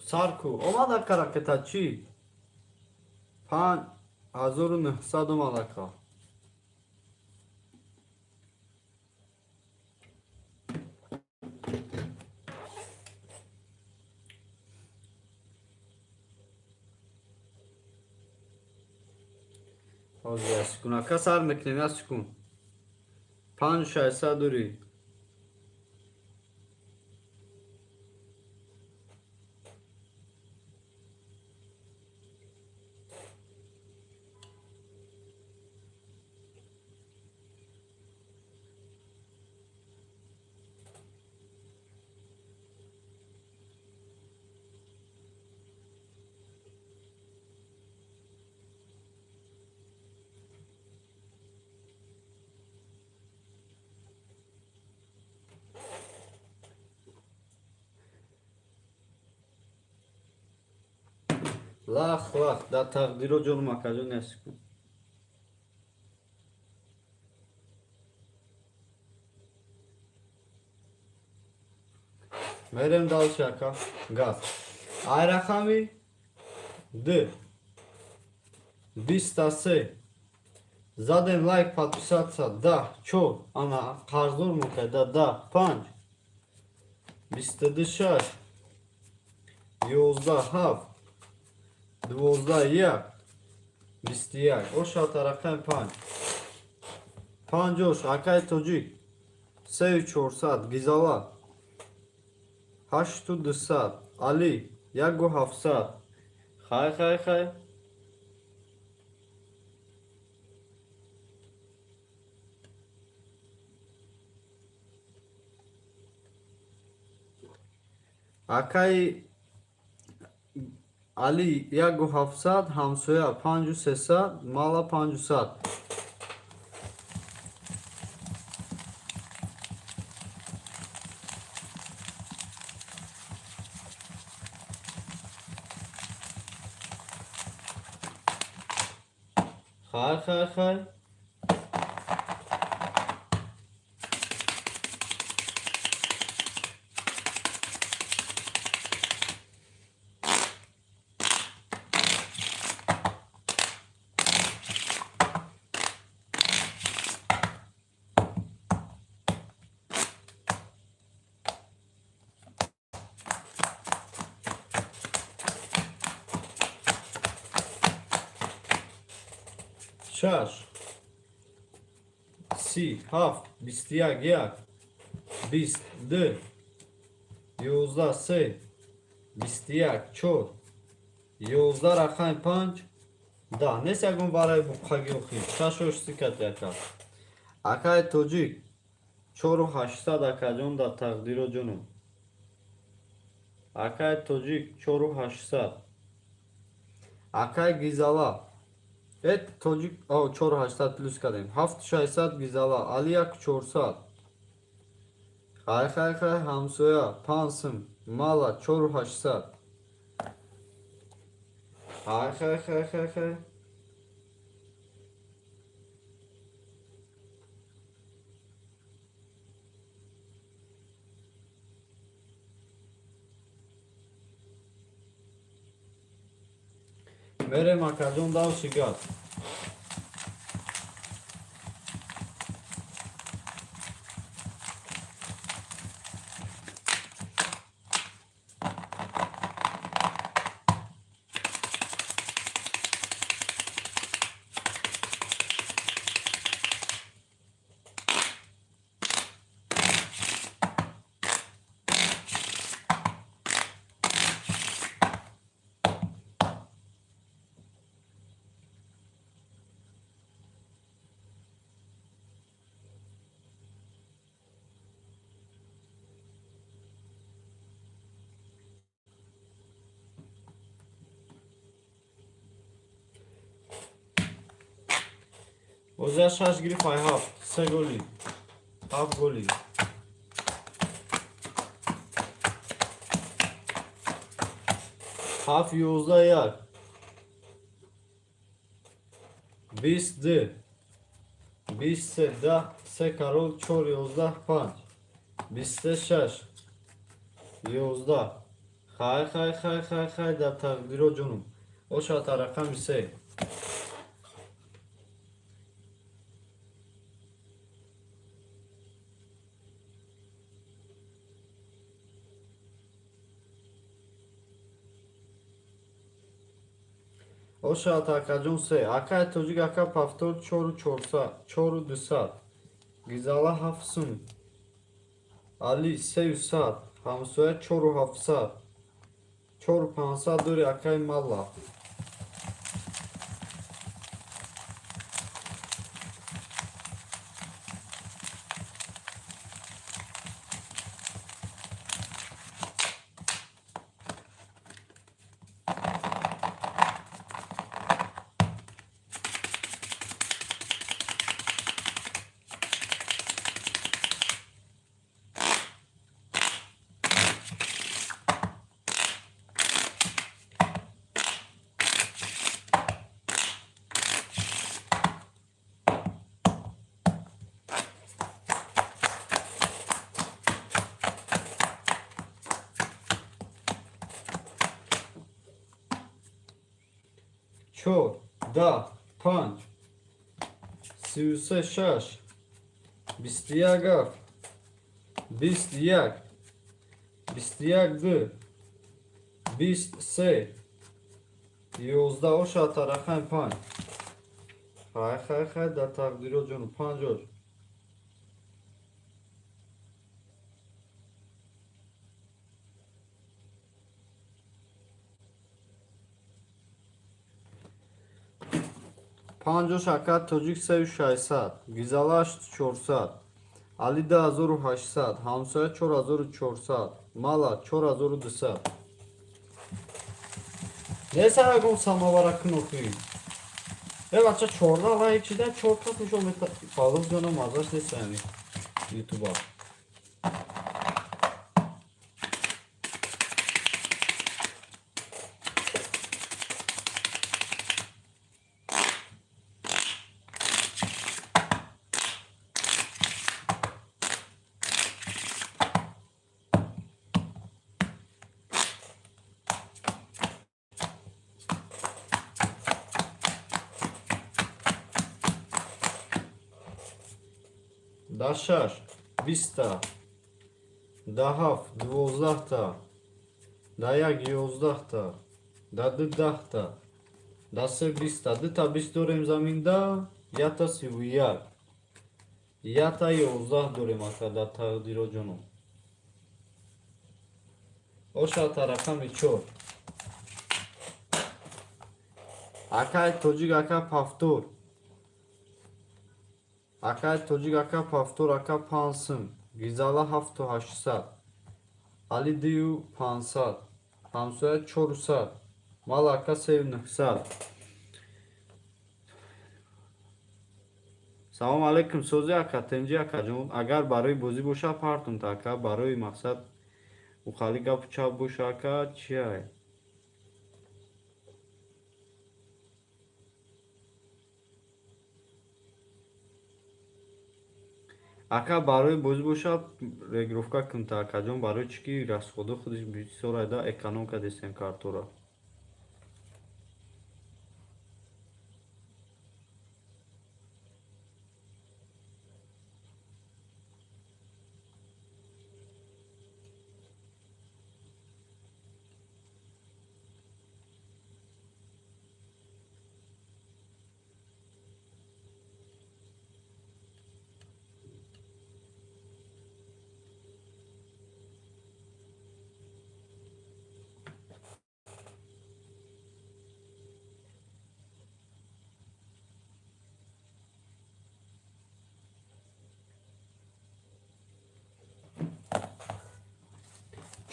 Speaker 1: Сарку, омад, ака, ракета чӣ? 5900 омад, ака. Ҳозир як секунд, ака, сар мекунем, як секунд. 5600 дорӣ. Лах лах дар тақдиро ҷонум, акаҷон, як секунд. Мерем дальше, ака. Газ. Ай рақами д 23 задем, лайк, подписаться, 10 чор, ана қарздор мекарда, 10 панҷ 22 шаш 11 ҳафт 12 як 21. Ошата рақами панҷ панҷош. Акаи тоҷик, сею чорсад. Гизала, ҳашту дусад. Али, яку ҳафтсад. Хай, хай, хай. Акаи Али 1700, ҳамсоя 5300, мала 500. Хай, хай, хай. Шаш, 30, ҳафт, 21, як, 20, ду, 11, се, 21, чор, 11, рақами панҷ, 10. Нест ягон барои буққаги охир. Шашош сикат яка. Акаи тоҷик 4800, акаҷон, дар тақдиро ҷонум. Акаи тоҷик 4800. Акаи Гизала, э, тоҷик 4800 плюс кардем. 7600 Гизала, Али 1400. Хай, хай, хай, ҳамсоя 5 сум, мала 4800. Хай, хай, хай, хай, хай. Мерем, акаҷон, давши гап. Озя шаш гирифт, ай ҳафт, се голи, ҳафт голи. Ҳафт, 11, як, 20, ду, 20, се, 10, се карол, чор, 11, панҷ, 23, шаш, 11. Хай, хай, хай, хай, хай, дар тақдиро ҷонум. Ошата рақами се. Ошавад, акаҷон, се. Акаи тоҷик, ака пафтор 4400, 4200. Гизала 7 сум. Али 300. Ҳамсоя 4700. 4500 дори акаи Малла. Чор, 10, панҷ, 33, шаш, 21, ҳафт, 20, як, 21, ду, 20, се, 11. Ошата рақами панҷ. Хай, хай, хай, дар тақдиро ҷону панҷ ош. Панҷош, ака тоҷик 3600, Гизала 8400. Али 2800, ҳамсоя 4400, мала 4200. Неса ягон самовара кунохӣ. Э, бача, 14 лайк чида, чор кас нишон мета. Фаррух ҷонам, маззаш нест ами ютуба. Да шаш 20-та, да ҳафт 12-та, да як 11-та, да ду 10-та, да се 20-та. Дута 20 дорем заминда, якта 31, якта 11 дорем, ака, дар тақдиро ҷоном. Ошата рақами чор. Акай тоҷик, ака, пафтор. Акай тоҷик, ака, пафтор, ака, 5 сум. Гизала 7800, али 2500, ҳамсоя 400, мал, ака, 3900. Салом алейкум, сози, ака, тенҷи, акаҷон. Агар барои бозӣ боша, партунта, ака, барои мақсад ухали гапу чап боша, ака, чиай? Ака, барои бозӣ боша, регировка кунта, акаҷон, барои чӣ ки расходо худиш бисёр айда, эконом кардесем картора.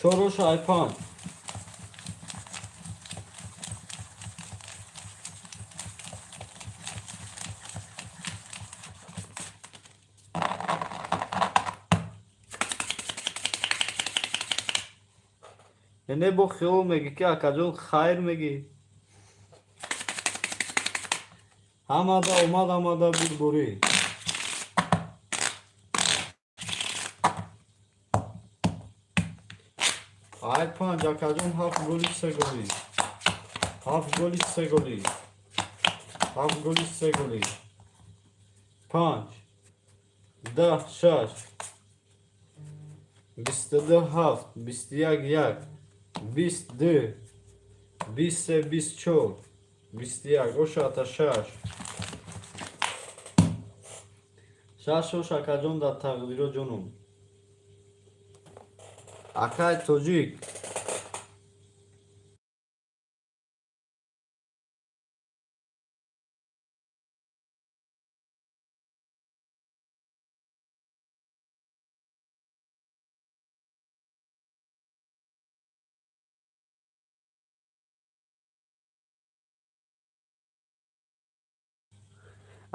Speaker 1: Чорош ай панҷ. Не, бо хиёл мегӣ, ки акаҷон, хайр мегӣ. Ҳамада омад, ҳамада бурбурӣ. Ай панҷ, акаҷон, ҳафт голи се голи, ҳафт голи се голи, ҳафт голи се голи. Панҷ, 10, шаш, 22, ҳафт, 21, як, 20, ду, 23, 24, 21, ошата шаш, шаш ош, акаҷон, дар тақдиро ҷоном. Акай тоҷик.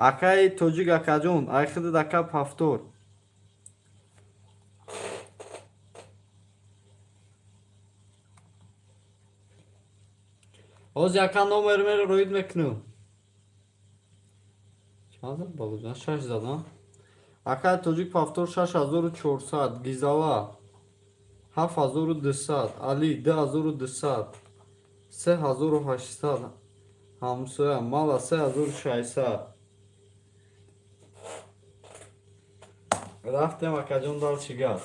Speaker 1: Акаи тоҷик, акаҷон, ай худат, ака, пафтор. Ҳозир, ака, номер меро роид мекунам. Чанд зад балоҷан? Шаш задам, акаи тоҷик. Пафтор 6400, гизала 7200, али 2200, 3800, ҳамсоя мала 3600. Рафтем, акаҷон, дал чӣ гап?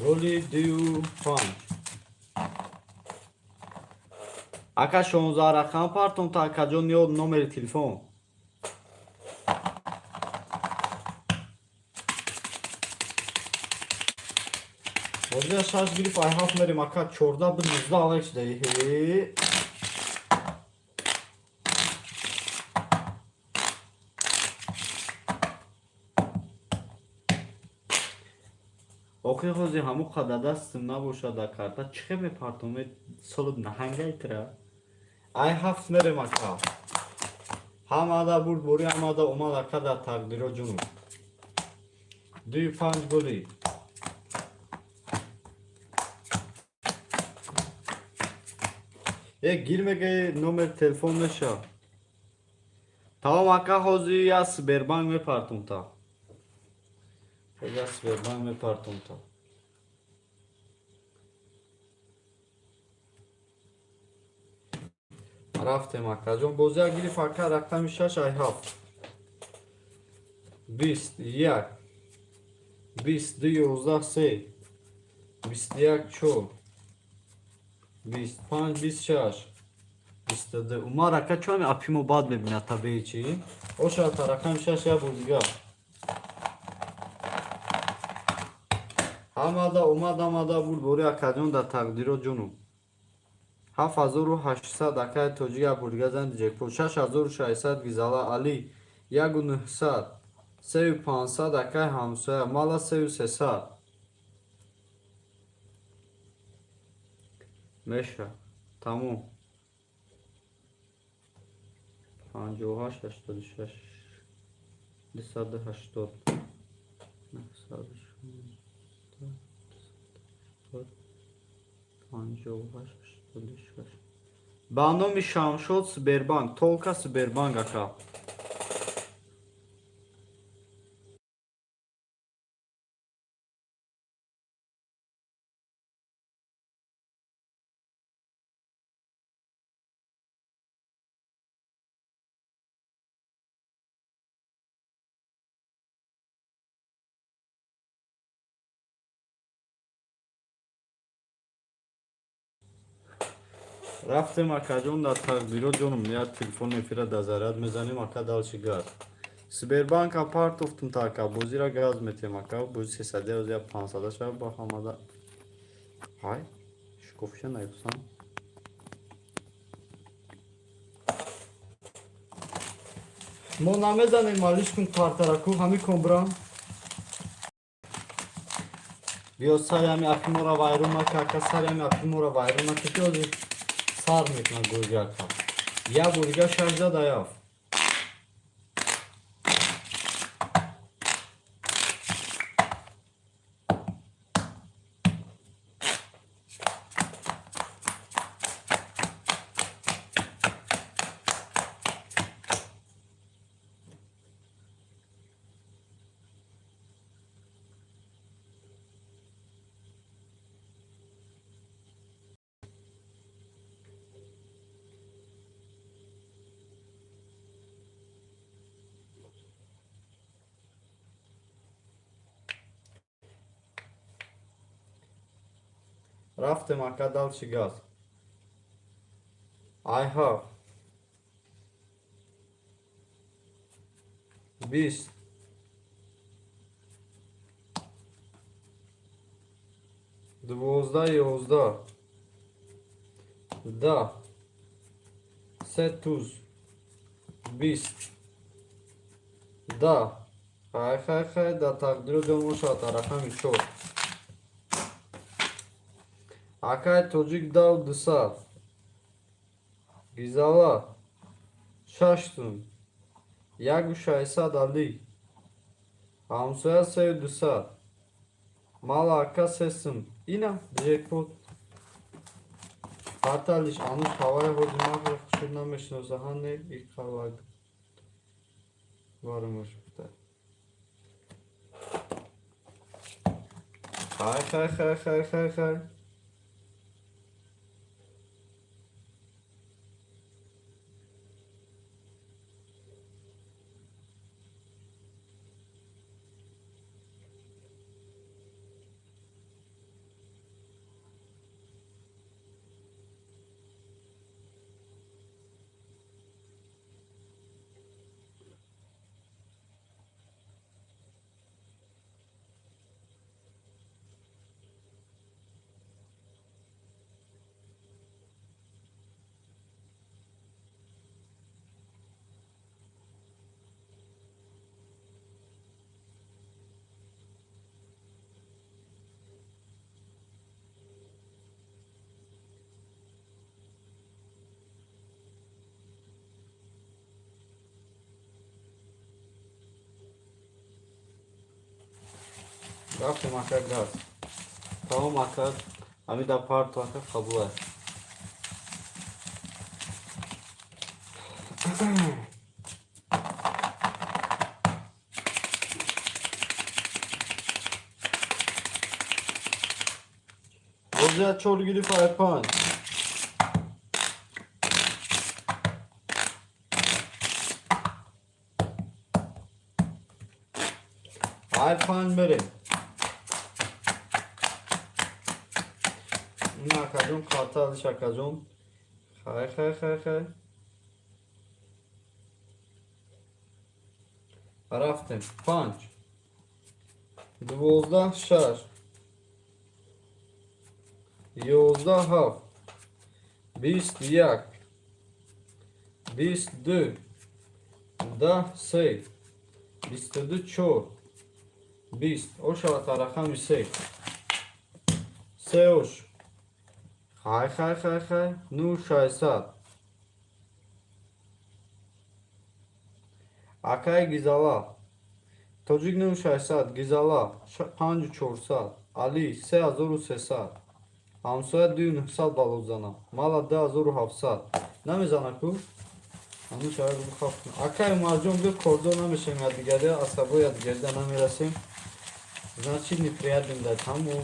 Speaker 1: Голи дую панҷ, ака. 16 рақам партонта, акаҷон, ё номери телефон. Бозия шаш гирифт, ай ҳафт мерем, ака, 14 бу 19 алек шуда. Охи ҳози ҳаму қада дастим набошад, дар карта чӣ хел мепартом, солиб наҳангай тира. Ай ҳафт мерем, ака. Ҳамада бурдборӣ, ҳамада омад, ака, дар тақдиро ҷунуб. Дуи панҷ голи. Э, гир мега, номер телефон меша. Тамом, ака, ҳози я Сбербанк мепартум та. Я Сбербанк мепартум та. Рафтем, акаҷон. Бозия гирифт, ака, рақами шаш, ай ҳафт. 21, 22, 11, се, 21, чор, 25, 26, 22. Умар ака чо ҳами апимо бад мебинад табии чӣ? Ошата рақами шаш я бозигар. Ҳамада омад, ҳамада бурдборӣ, акаҷон, дар тақдиро ҷунуб. 7800, акаи тоҷик, як бурдига зани ҷекпот. 6600, Гизала Али, 1900, 3500, акаи ҳамсоя, мала 3300. Меша. Тамом. 58, 86, 280, 916, 280, 58, 86. Ба номи Шамшод Сбербанк, только Сбербанк, ака. Рафтем, акаҷон, дар тақдиро ҷонум, як телефон эфира дар заряд мезанем, ака, дальше газ. Сбербанка партофтум та, ака, бозира газ метем, ака, бози сесади я пансада шава ба ҳамада. Ҳай, шукуфша наюсам. Мо намезанем, малиш кун картараку, ҳами кон брам. Биё, сари ҳами апи моро вайрон нака, ака, сари ҳами апи моро вайрон нака, ки ҳозир сар мекунад гурги, ака. Як бурга шаш зад аяф. Рафтем, ака, дальше газ. I have 20, 12, 11, 10, се туз, 20, 10. Хай, хай, хай, дар тақдиро ҷон бошад, рақами чор. Акай тоҷик дав 200. Гизала шаш сум. 1600, Алӣ. Ҳамсоя сею 200. Мала, ака, се сум. Ина ҷекпот. Ҳаталиш ануш ҳаваи ҳози мағра хушуд намешиноса, ҳане иқалаг. Варумош гуфта. Хай, хай, хай, хай, хай, хай. Рафтем, ака, газ. Тамом, ака, ҳамида парту, ака, қабул аст. Бозия чор гирифт, ай панҷ. Ай панҷ мерем. Ина, акаҷон, қалталиш, акаҷон. Хай, хай, хай, хай. Рафтем. Панҷ. 12, шаш. 11, ҳафт. 21. 22. 10, се. 22, чор. 20. Ошавад рақами се. Се ош. Хай, хай, хай, хай. Ну, 600. Акай Гизала. Тоҷик ну 600. Гизала. Панҷу 400. Али 3300. Ҳамсоя дую 900 балло зана. Мала 2700. Намезана ку? Ҳамун шавад бихоф. Акай Умарҷон, бё, кордор намешем якдигаре, асабо якдигарида намерасем. Значит, неприятным да тамом.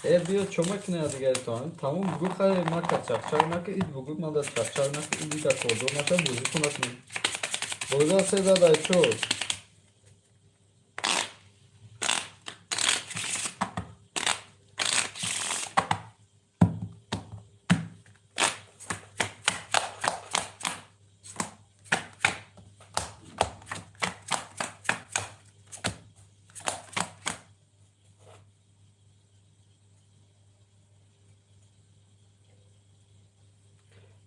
Speaker 1: Э, биё, чо мекунӣ якдигаритон? Тамом бугӯ, хай, мака чақчақ нака, ид бугӯ, мада чақчақ нака, ид ида кордор нака, бозӣ накунем. Боза се задай чор.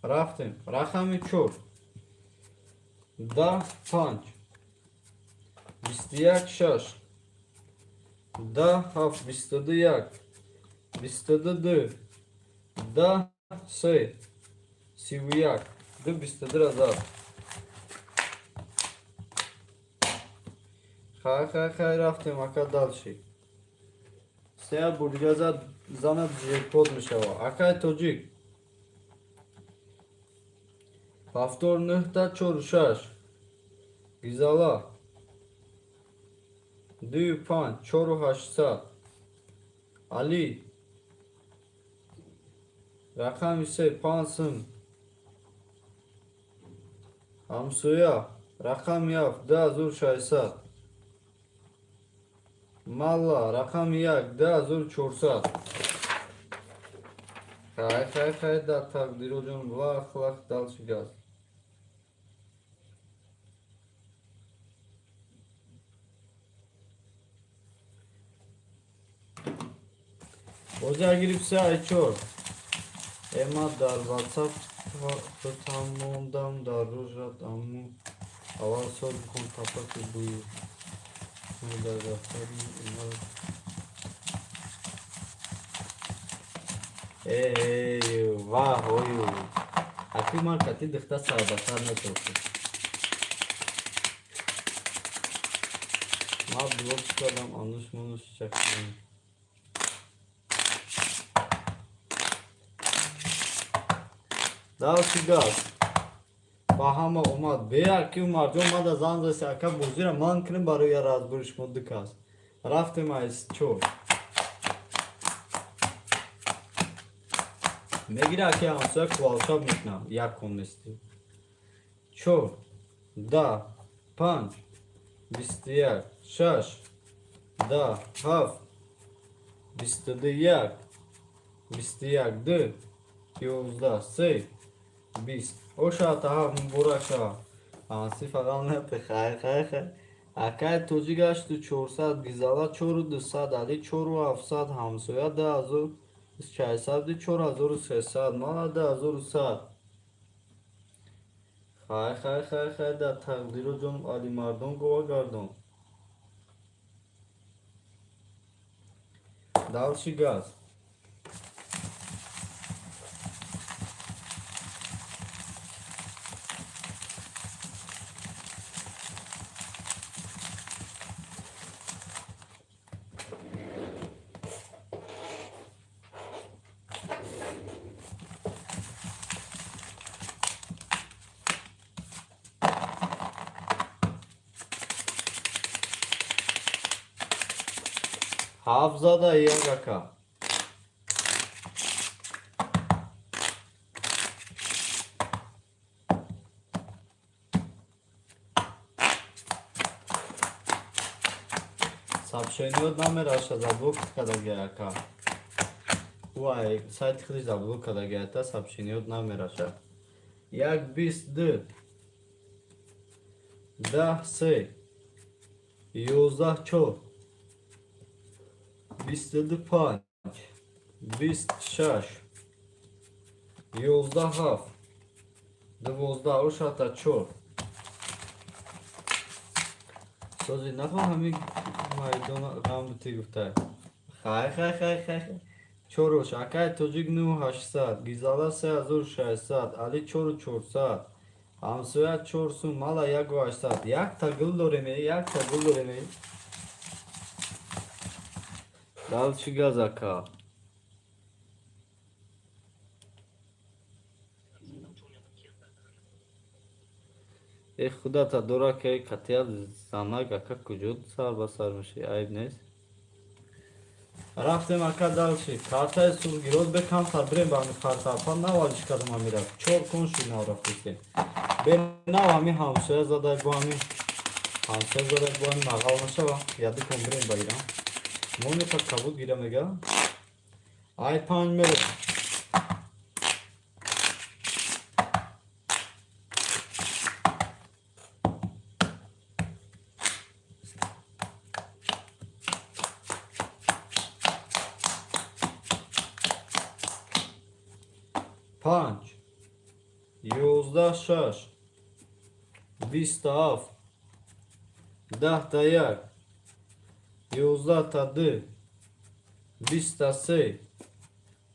Speaker 1: Рафтем. Рақами чор. 10, панҷ. 21, шаш. 10, ҳафт. 22, як. 22, ду. 10, се. 31. Ду 22-ра зад. Хай, хай, хай, рафтем, ака, дальше. Се бурдига зад, занад джекпот мешава. Акай тоҷик. Повтор нӯҳта чору шаш. Гизала. Дую панҷ, чору 800. Али. Рақами се, панҷ сум. Ҳамсоя. Рақами ҳафт, 2600. Малла. Рақами як, 2400. Хай, хай, хай, да тақдироҷон, лах, лах, дальше газ. Бозия гирифт се ай чор. Эма дар ватсап худам мондам дар рӯжат, аммо аввал сол бихон тапаки бӯю. Дар дафтари умар. Эй, ваҳ, ою. Аки ман кати дихта сарбасар метохтам. Ма блок кардам, ануш мунуш чакидам. Дальше газ. Ба ҳама омад. Беяки Умарҷон мада зан заси, ака, бозира ман кунем барои я разбори шумо ду кас. Рафтем айс чор. Мегира аки ҳамсоя кувалчап мекунам. Як кон нести. Чор, 10, панҷ, 21, шаш, 10, ҳафт, 22, як, 21, ду, 11, се, 20. Ошата ҳафт муборак шава. Ҳамаси фақат нате. Хай, хай, хай. Акай тоҷик ҳашту 400, Гизала чору 200, Али чору 700, ҳамсоя 2600, 4300, мала 2100. Хай, хай, хай, хай, да тақдиро ҷон Алимардон гова гардон. Дальше газ. Ҳафт зада як, ака. Сообщениёт намераша, заблок кадаги, ака. Вай, сайти худиш заблок кадаги, ата сообщениёт намераша. Як, 22, 10, се, 11, чор, 22, панҷ, 20, шаш, 11, ҳафт, 12, ошата чор. Сози нахо ҳамин майдона ғам бутӣ гуфта. Хай, хай, хай, хай, хай. Чорош, акай тоҷик 9800, гизала 3600, али 4400, ҳамсоя чор сум, мала 1800. Якта гул дорем, якта гул дорем. Дал чӣ газ, ака? Э, худата дора ки қатъият занак, ака, куҷо сар ба сар мешӣ, айб нест. Рафтем, ака, дальше. Картаи сургироз бе камтар бирем ба ҳами карта. Па навалиш кардам амира. Чор кун шуд, нав рафтистем. Бе нав ҳами ҳамсоя задай, бо ҳами ҳамсоя задай, бо ҳами мағал нашава. Яду кун бирем ба Иран. Моника кабуд гира мега. Ай панҷ мерем. Панҷ, 11, шаш, 27, 10-та як, 11-та ду, 20-та се,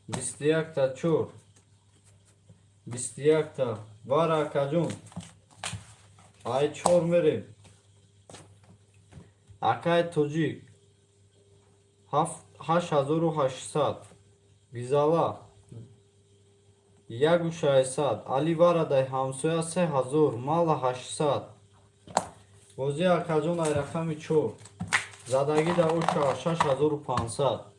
Speaker 1: 21-та чор, 21-та вара, акаҷон. Ай чор мерем. Акай тоҷик 8800, гизала 1600, али варадай ҳамсоя 3000, мала 800. Бозӣ, акаҷон, ай рақами чор. Задагӣ да оша 6500.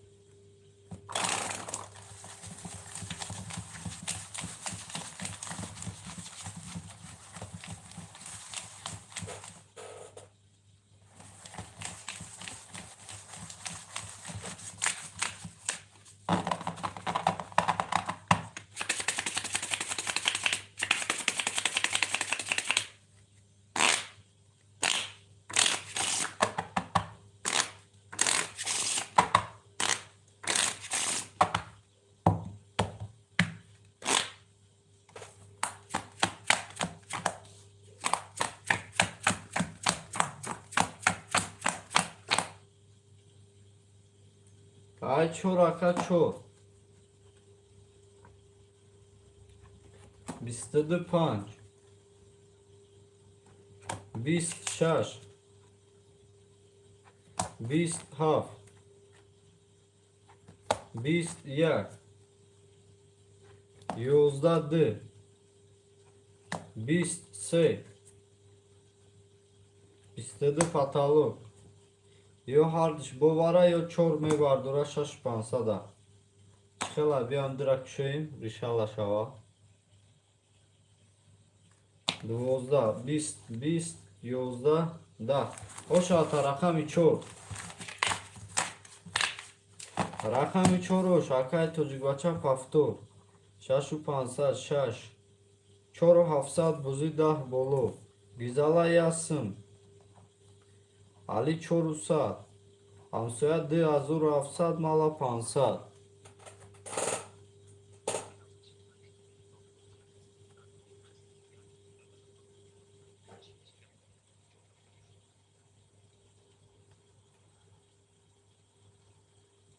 Speaker 1: Ай чор, ака, чор. 22, панҷ. 20, шаш. 20, ҳафт. 20, як. 11, ду. 20, се. 22 потолок. Ё ҳардуш бовара, ё чор мебардора шаш пансада. Чӣ хела биям дира кушоем, решала шава. 12, 20, 20, 11, 10. Ошата рақами чор. Рақами чор ош, акай тоҷикбача пафтор. Шашу пансад, шаш. Чору ҳафтсад, бузӣ 10 боло. Гизала як сум. Али 400. Ҳамсоя 2700, мала 500.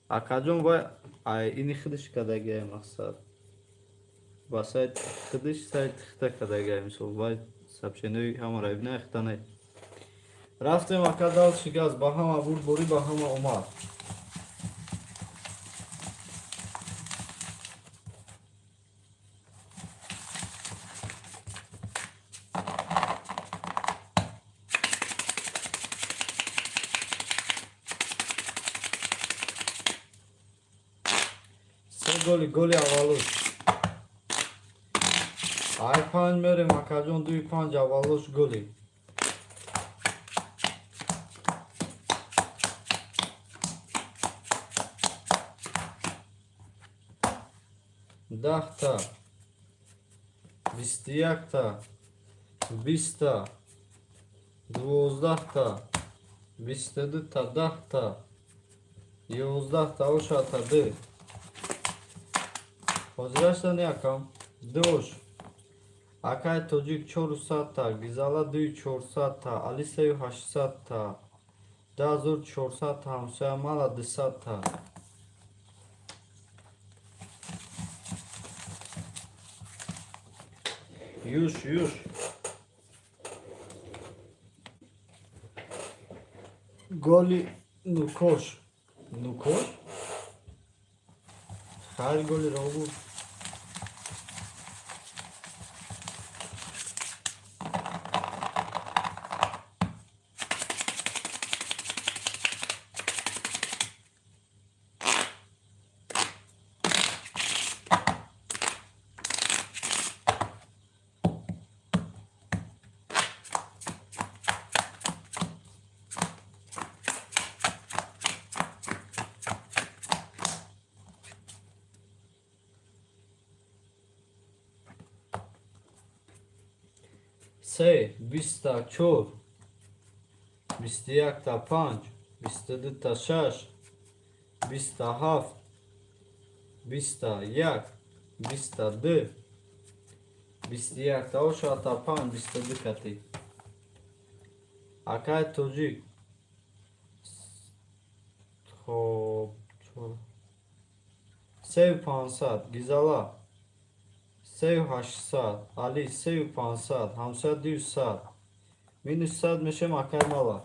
Speaker 1: Акаҷон, вай ай ини худиш кардагиай, мақсад. Ба сайт худиш сайт хита кардагиай, мисол, вай сообщениҳои ҳамаро ибна хита не. Рафтем, ака, дальше газ, ба ҳама бурд борӣ, ба ҳама омад. Голи, голи аввалуш. Ай, панҷ мерем, акаҷон, дуи панҷ, аввалуш голи. 10-та, 21-та, 20-та, 12-та, 22-та, 10-та, 11-та, ошата д. Ҳозирашта не, акам? Дӯш. Акай тоҷик 400-та, Гизала дуи 400-та, Али сею 800-та, 1400-та, ҳамсоя мала 200-та. Юш, юш. Голи нукош. Нукош? Хайр, голи робу. Се, 20-та чор, 21-та панҷ, 22-та шаш, 20-та ҳафт, 20-та як, 20-та ду, 21-та ошата панҷ, 22 кати. Акай тоҷик. Хоб, сею 500, Гизала сею 800, Али сею 500, ҳамсоя 200, минус 100 мешем, акай мала.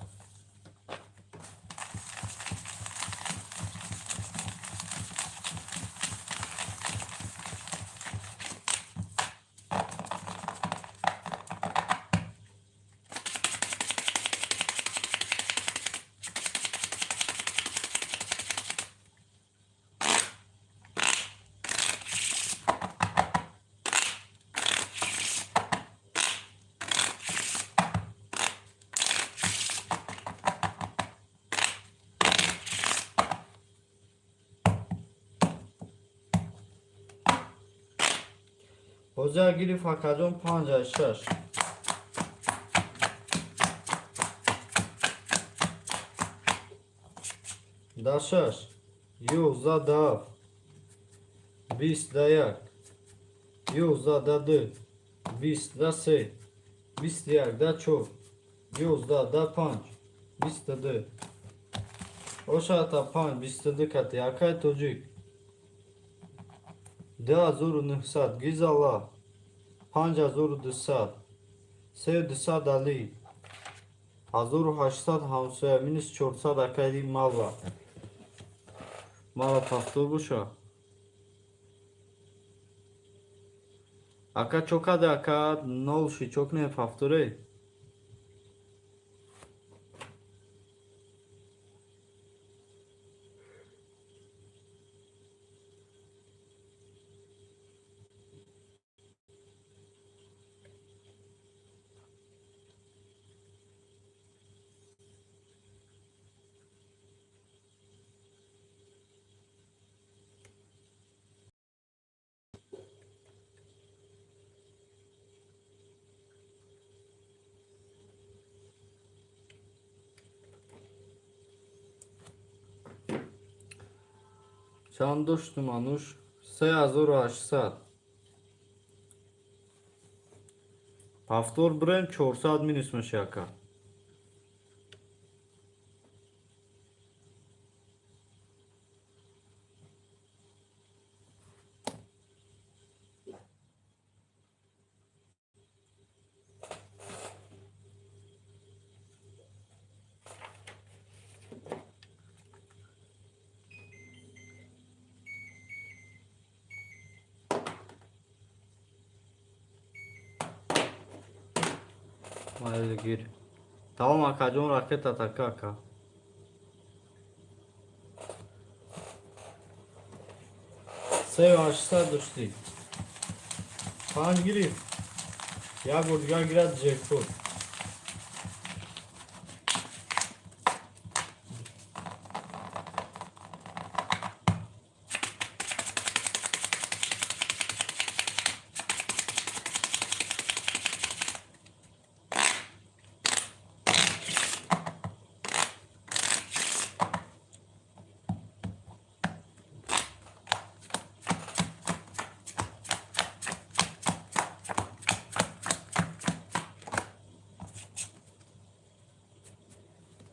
Speaker 1: Ҳозир гирифт, акаҷон, панҷ шаш. Да шаш, 11 да ҳафт, 20 да як, 11 да ду, 20 да се, 21 да чор, 11 да панҷ, 22. Ошата панҷ, 22 кати, акай тоҷик. 2900, Гизала 5200, 3200, Али 1800, ҳамсоя минус 400, акайди мала. Мала повтор боша. Ака, чо каде, ака, нол ши, чо кунем, повторе? Чанд доштум, ануш? 3800. Повтор бирем, 400 минус меша, ака. Майли, гир. Тамом, акаҷон, ракета така, ака. Се 3800 доштӣ. Панҷ гирифт. Як бор дигар гирад, джекпот.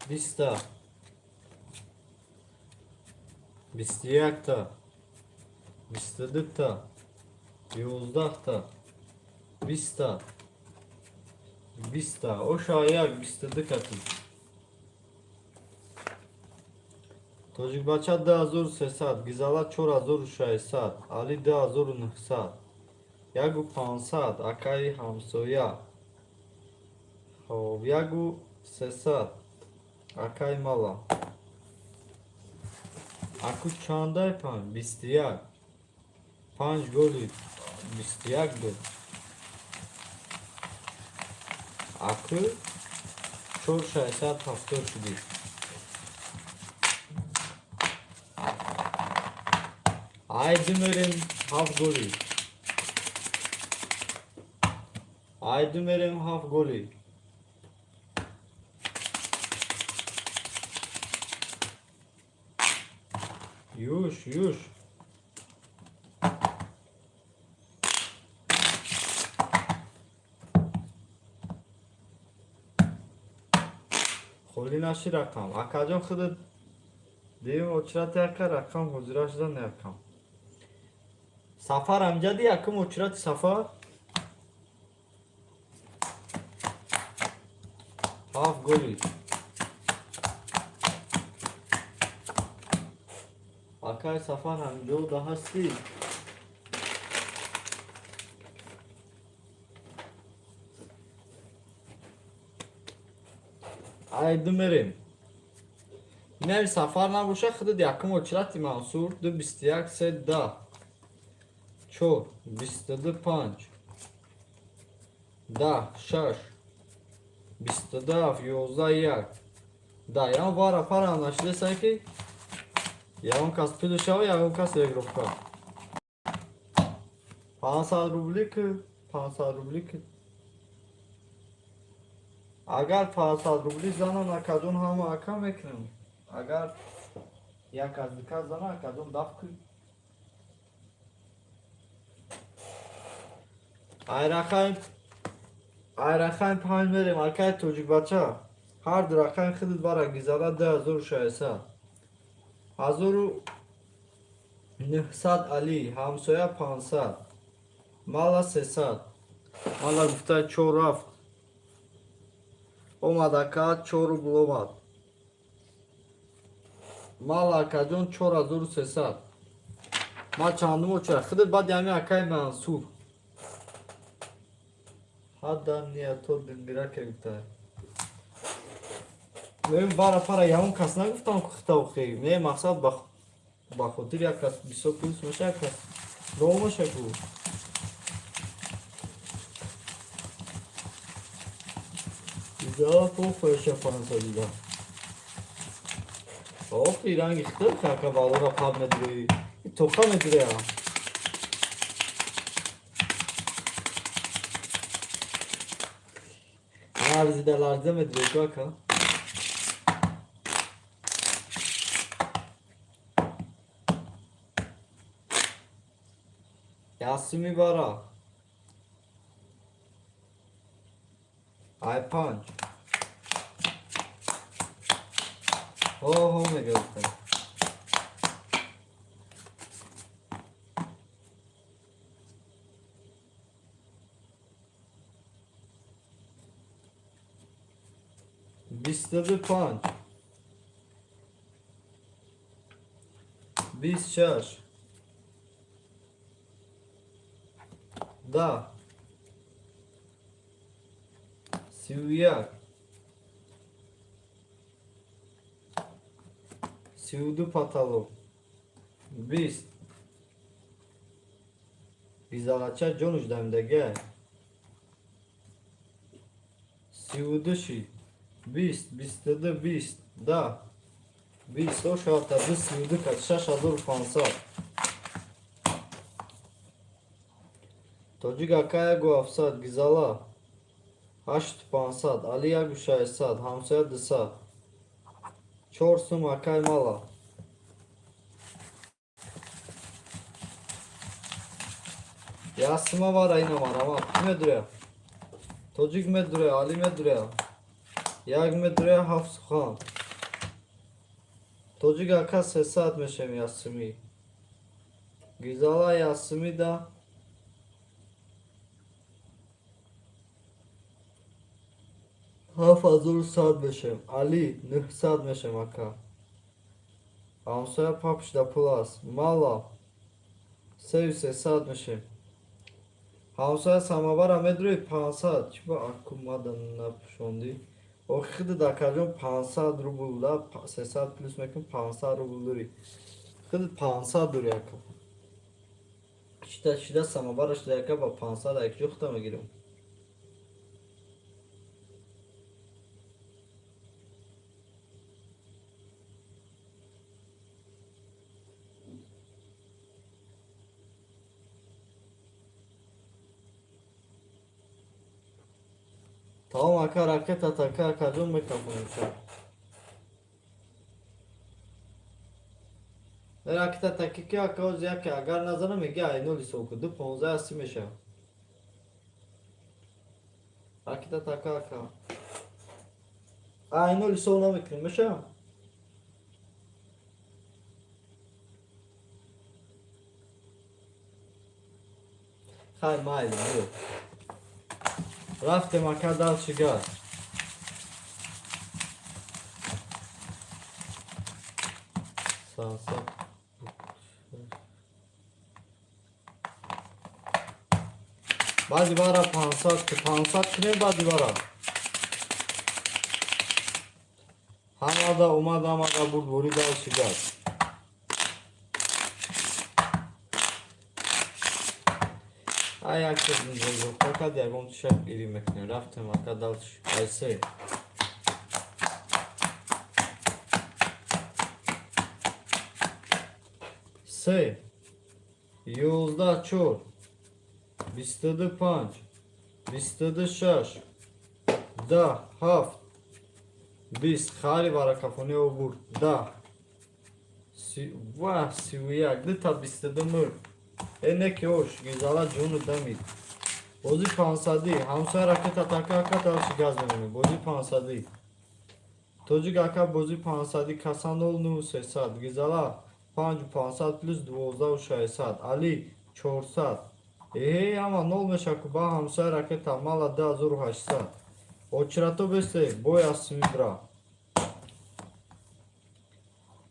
Speaker 1: 20-та. 21-та. 22-та. 11-та. 20-та. 20-та. Оша як 22 кати. Тоҷикбача 2300, Гизала 4600, Али 2900, 1500, акаи ҳамсоя. Хоб, 1300, акаи мала. Аку чандай панҷ? 21. Панҷ голи 21 буд. Аку 4670 шудӣ. Ай ду мерем, ҳафт голи. Ай ду мерем, ҳафт голи. Юш, юш. Холӣ наши рақам. Акаҷон, худат дуюм очрати ака рақам ҳозира шуда не рақам. Сафар амҷади якум очрати сафар. Ҳафт голи. Акай сафар, ҳамҷо да ҳастӣ? Ай ду мерем. Инами сафар набоша, худат якум очрати Мансур ду 21 се 10 чор 22 панҷ 10 шаш 22 ҳафт 11 як да ягон вара пара нашидесай ки ягон кас пулу шава, ягон кас регровка. 500 рубли ки 500 рубли ки агар 500 рубли занам, акаҷон, ҳама ака мекунам. Агар як аз дика зана, акаҷон, даф кун. Айрақами панҷ мерем, акай тоҷикбача. Ҳар ду рақами худат бара гизала 2600. 1900 Али, ҳамсоя 500. Мала 300. Мала гуфта чор рафт. Омад ака, чор рубл омад. Мала акаҷон, 4300. Ма чандум оча? Худат баъди ҳами акаи Мансур. Ҳадда ниято дингираке гуфта. Мебин бара пара ягон кас нагуфтам ки хита охи. Не, мақсад ба хотир як кас бисёр плюс меша, як кас нол меша ку. Изала похуеша 500 да. Охи ранги хита хака балора паб медири. Тоқа медире. Ларзида ларзида медире ку ака. Ясуми бара. Ай панҷ. Ҳо ҳо мегирифтем. 22 панҷ. 20 шаш. 10. 31. 32 потолок. 20. Гизалача ҷонуш дамидагиа. 32 шид. 20, 22, 20, 10, 20, ошавата ду 32 кат 6500. Тоҷик ака 1700, Гизала 8500, Али 1600, ҳамсоя 200. 4 сум акай мала. Ясима вара ина марамат. Ки медуря? Тоҷик медуря, Али медуря. Як медуря, ҳафт сухан. Тоҷик ака 300 мешем ясими. Гизала ясими да 7100 мешем. Али 900 мешем ака. Ҳамсоя папшда пул аст. Мала 3300 мешем. Ҳамсоя самовара медурӣ 500. Чӣ ба аку мада напӯшондӣ? Охи худат акаҷон 500 рубл да 300 плюс мекун 500 рубл дорӣ. Худат 500 дорӣ ака. Чита чида самовараш да яка ба 500 якҷо хута мегирам. Тамом ака ракета така акаҷон мекафонем шаб. Ракета таки ки ака оз яке агар назана меги айнол ҳисоб кун. 2.15 аси мешава. Ракета така ака. Айнол ҳисоб намекунем мешава? Хай майли биё. Рафтем ака дальше газ. Сансат. Баъди бара 500 500 кунем баъди бара. Ҳамада омад ҳамада бурд бурид дальше газ. Ай як фақат ягон шак гирӣ мекунем. Рафтем ака дальше. Ай се. Се. 11 4 22 5 22 6 10 7 20 хари баракафони обурд 10 ва 31 дута 22 мурд. Э неки ош гизала ҷону дамид. Бозӣ 500-ӣ ҳамсоя ракета така ака дальше газ мемонем. Бозӣ 500-ӣ. Тоҷик ака бозӣ 500-ӣ каса 0 300 гизала 5500 плюс 12600 Али 400. Эҳе ҳама нол мешаку ба ҳамсоя ракета мала 2800. Очрато бесе бой аз бра.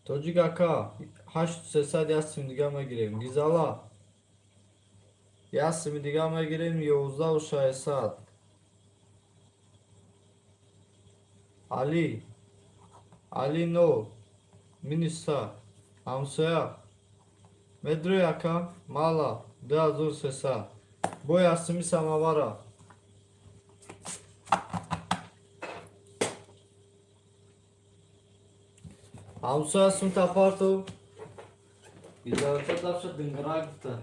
Speaker 1: Тоҷик ака 8300 як сим дига мегирем. Гизала як сими дига мегирем 11600. Али Али 0 минус 100. Ҳамсоя медурӣ ака мала 2300. Бой аз сими самовара. Ҳамсоя сумта парту. Гизалача дафша дингара гуфта.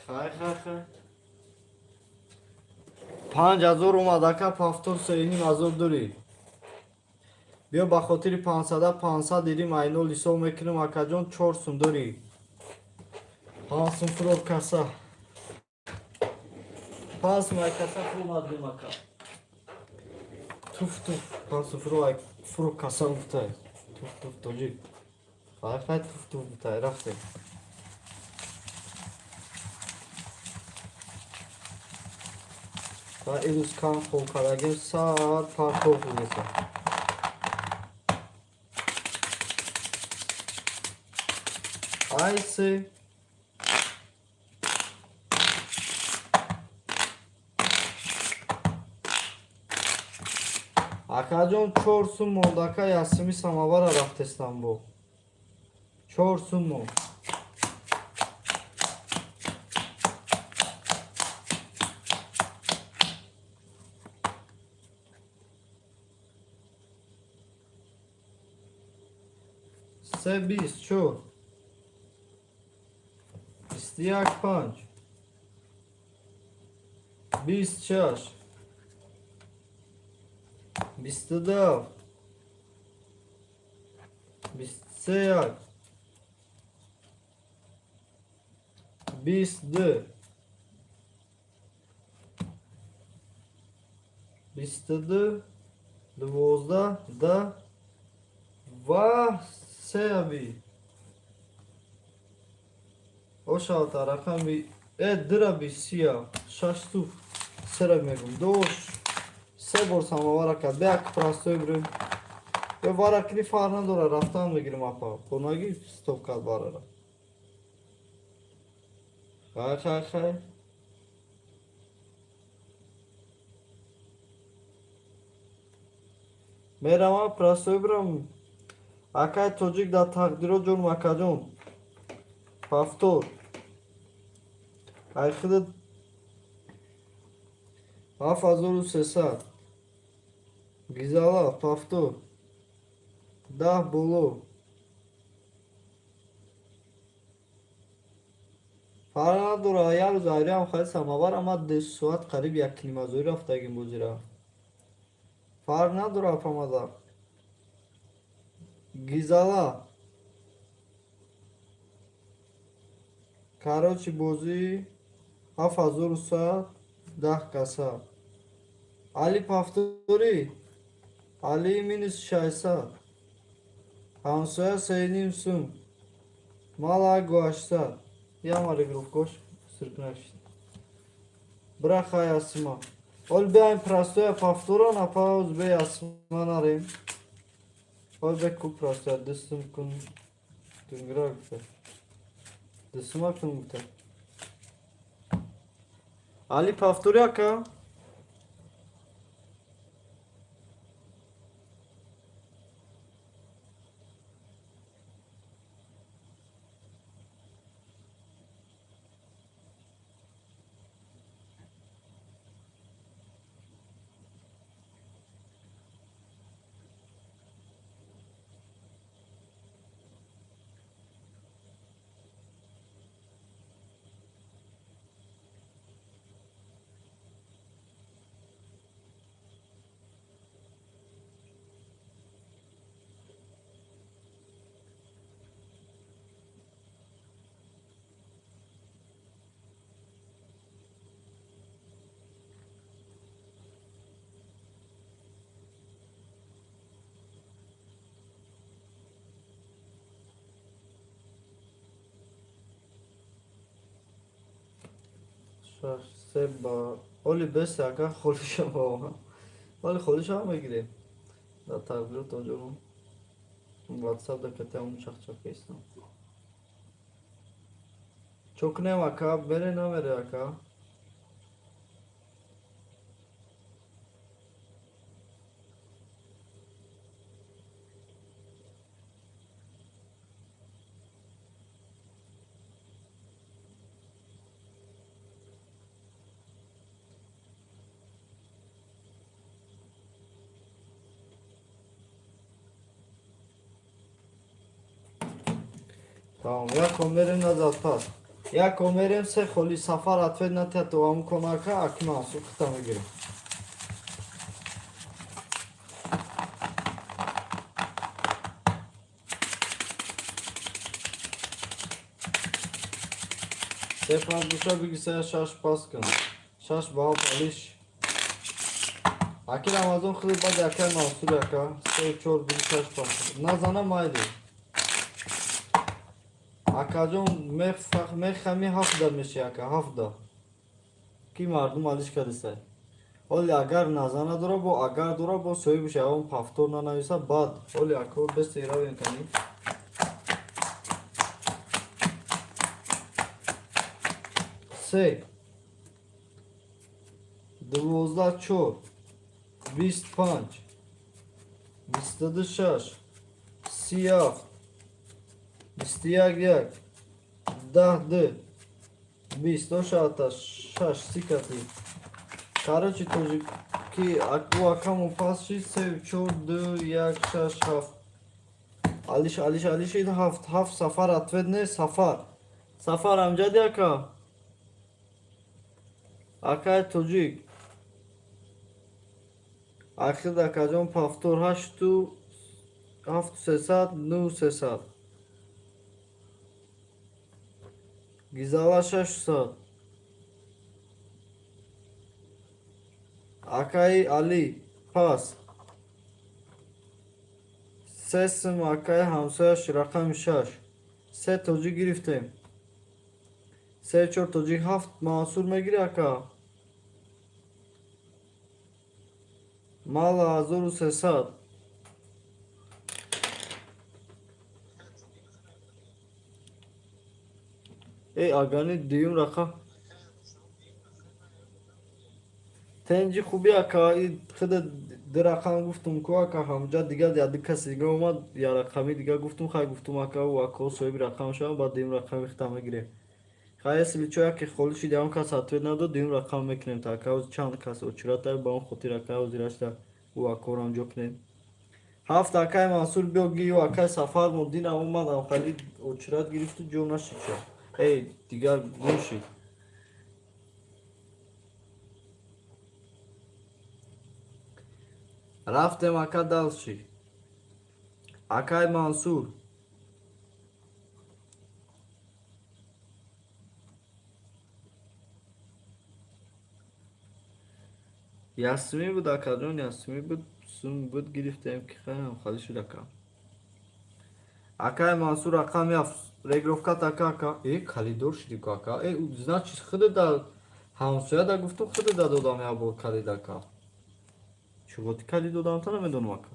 Speaker 1: Хай, хай, хай. 5000 омад, ака, повтор 3500 дорӣ. Биё, ба хотири 500-а 500 дирим, айнол ҳисоб мекунем, акаҷон, 4 сум дорӣ. 5 сум фурор каса. 5 сум ай каса фуромадем, ака. Туф, туф, 5 сум фуро, ай фуро каса гуфтай. Туф, туф, тоҷик. Хай, хай, туф, туф гуфтай, рафтем. Ва ирӯз кам хоб кардагим, сар партов гузеса. Ай се. Акаҷон, 4 сум монд, ака, ясими самовара рафтестам бо. 4 сум монд. Се 24. 21 панҷ. 26. 22 ҳафт. 23 як. 22. 22. 12 да ва сеаби. Ошавта рақами дира бисия шаш туф сера мегум дош се бор самовара кард. Бе, як простой бирем. Ё варакни фарқ надора, рафтан мегирем, апа. Хонаги стоп кард барара. Хай, хай, хай. Меравам, простой бирам. Акай тоҷик дар тақдиро ҷон, акаҷон. Повтор. Ай худат 7300. Гизала, повтор. 10 боло. Фарқ надора, як рӯз айриам хари самовар, ама 2 соат қариб якнимазоӣ рафтагим бозира. Фарқ надора, апамада. Гизала. Короче, бозӣ 7100 10 каса. Али повторӣ. Али минус 600. Ҳамсоя 3,5 сум. Мал 800. Яма регировкош сиркнашид. Браха ясима. Ол биаем простоя повтора на пауз бе ясима нарем. Ол бе ку простоя дистум кун тунгра гуфта. Дистума кун гуфта. Али повтори, ака. Шаш се ба оли бес, ака, холиша ба. Оли холиша мегирем. Да тақдир тоҷурум. WhatsApp да кате он чахчах истам. Чокнем, ака, бере намере, ака. Тамом, як кон мерем назад пас. Як омерем, се холи Сафар ответ натиҳад, то ҳамун конака аки Мансур хита мегирем. Се пас буша, биги, се шаш пас кун. Шаш баҳо палиш. Аки Рамазон, худи баъд акай Мансур, ака. Се чор биги, шаш пас. Назана, майли. Акаҷон, мехами, ҳафта меши, ака, ҳафта. Ки мардум алиш кардисай. Оли агар назана дора, бо агар дора, бо соҳибаш ягон повтор нанависа, баъд. Оли ако бест равем кани. Се. 12 чор. 25. 22 шаш. 37. 21 як. 10 ду. 20 ошата шаш сикати. Короче, тоҷики ӯ акамон пас шид, се чор ду як шаш ҳафт. Алиш, алиш, алиш шид, ҳафт, ҳафт. Сафар ответ не, Сафар. Сафар амҷади, ака. Акай тоҷик. Ахир, акаҷон, повтор ҳашту ҳафту сесад, нӯ сесад. Гизала 600. Акаи Али пас. Се сум, акаи ҳамсояш, рақами шаш. Се тоҷик гирифтем. Се чор тоҷик, ҳафт. Мансур мегирӣ, ака? Мала 1300. Э, агани дуюм рақам. Тенҷи хуби, ака, худа ду рақам гуфтум ку, ака, ҳамҷа дигар яду каси дига омад, я рақами дига гуфтум, хай, гуфтум, ака, ӯ ако соҳиби рақам шавам, баъд дуюм рақами хита мегирем. Хай, если чо яке холӣ шид, ягон кас ответ надод, дуюм рақам мекунем та, ака, чанд кас очирата, ба он хотир, ака, ҳозирашта ӯ акорам ҷо кунем. Ҳафт, акай Мансур, биё ги. Ю акай Сафар мурдинам омадам, хали очират гирифту ҷо нашид шо. Эй, дигар гум шид. Рафтем, ака, дальше. Акай Мансур. Ясмӣ буд, акаҷон, ясмӣ буд, сум буд, гирифтем ки хаям холӣ шуд, ака. Акай Мансур, рақами ҳафт, регировкат, ака, ака. Э, калидор шуди ку, ака. Э, значит, худа да ҳамсояда гуфтум, худа да додам як бор калид, ака. Чуғоти калид додам, та намедонам, ака.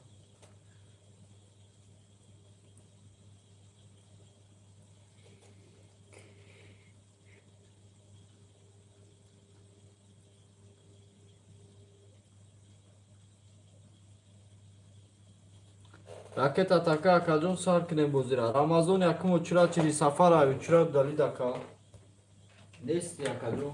Speaker 1: Ракета така, акаҷон, сар кунем бозира. Рамазон якум очира чири, Сафар ай очира далид, ака. Нести, акаҷон.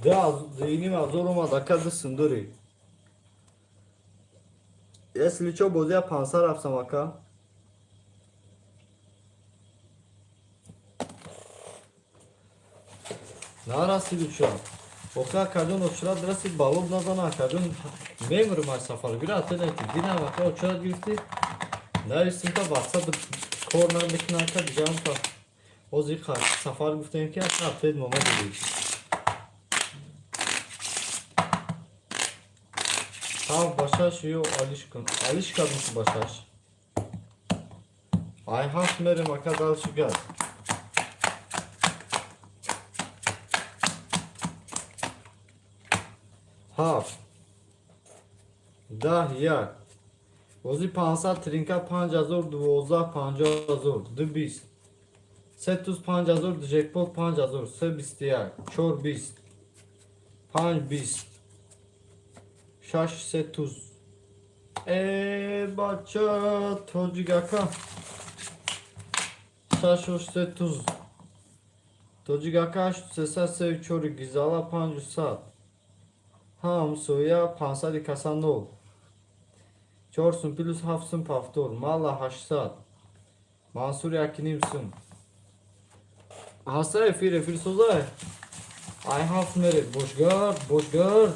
Speaker 1: 2,5 ҳазор омад, ака, ду сундури. Если чо, бозия 500 рафтам, ака. Нарасид уча. Охи, акаҷон, очрат расид, балоб назана, акаҷон, мемирм аз сафар. Гира, атенаки динам, ака, очрат гирифтӣ. Навистим та ватсап кор намекуна, ака, дигарам та. Ҳозир сафар гуфтем, ки ака, ответ мо надодӣ. Ҳафт ба шаш ё алиш кун. Алиш кардем ба шаш. Ай ҳафт мерем, ака, дальше газ. Ҳафт. 10 як. Бозӣ 500 тринка 5000, 12 50 000, ду 20. Се туз 5000, джекпот 5000, се 21, чор 20, панҷ 20, шаш се туз. Э, бача, тоҷик ака. Шашу се туз. Тоҷик ака, ҳашту сесад, сею чори, гизала панҷу сад. Ҳамсоя 500-и каса нол. Чор сум плюс ҳафт сум повтор. Мала 800. Мансур якиним сум. Ҳаста эфир, эфир созай. Ай ҳафт мере. Бошгард, бошгард.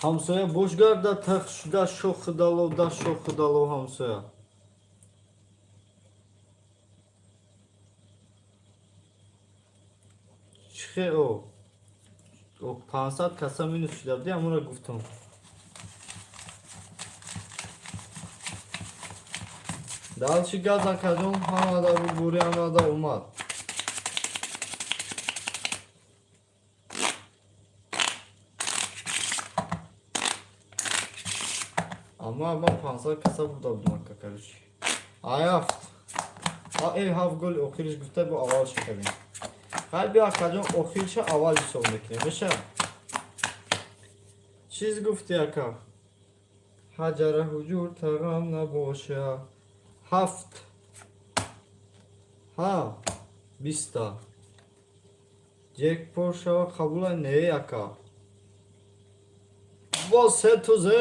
Speaker 1: Ҳамсоя бошгарда тах шуда шохидало да шохидало ҳамсоя. Чихе о? О, 500 каса минус шуда буди, ҳамонро гуфтам. Дальше газ, акаҷон, ҳамада бури, ҳамада омад. Амма ман 500 каса бурда будам, ака, короче. Ай ҳафт. А э ҳафт гол охириш гуфта бо аввал шукардем. Хай биё, акаҷон, охирша аввал ҳисоб мекунем. Меша? Чиз гуфти, ака? Ҳаҷара ҳуҷур тағам набоша. Ҳафт. Ҳа, 20-та. Ҷекпот шава қабула не, ака. Боз се тузе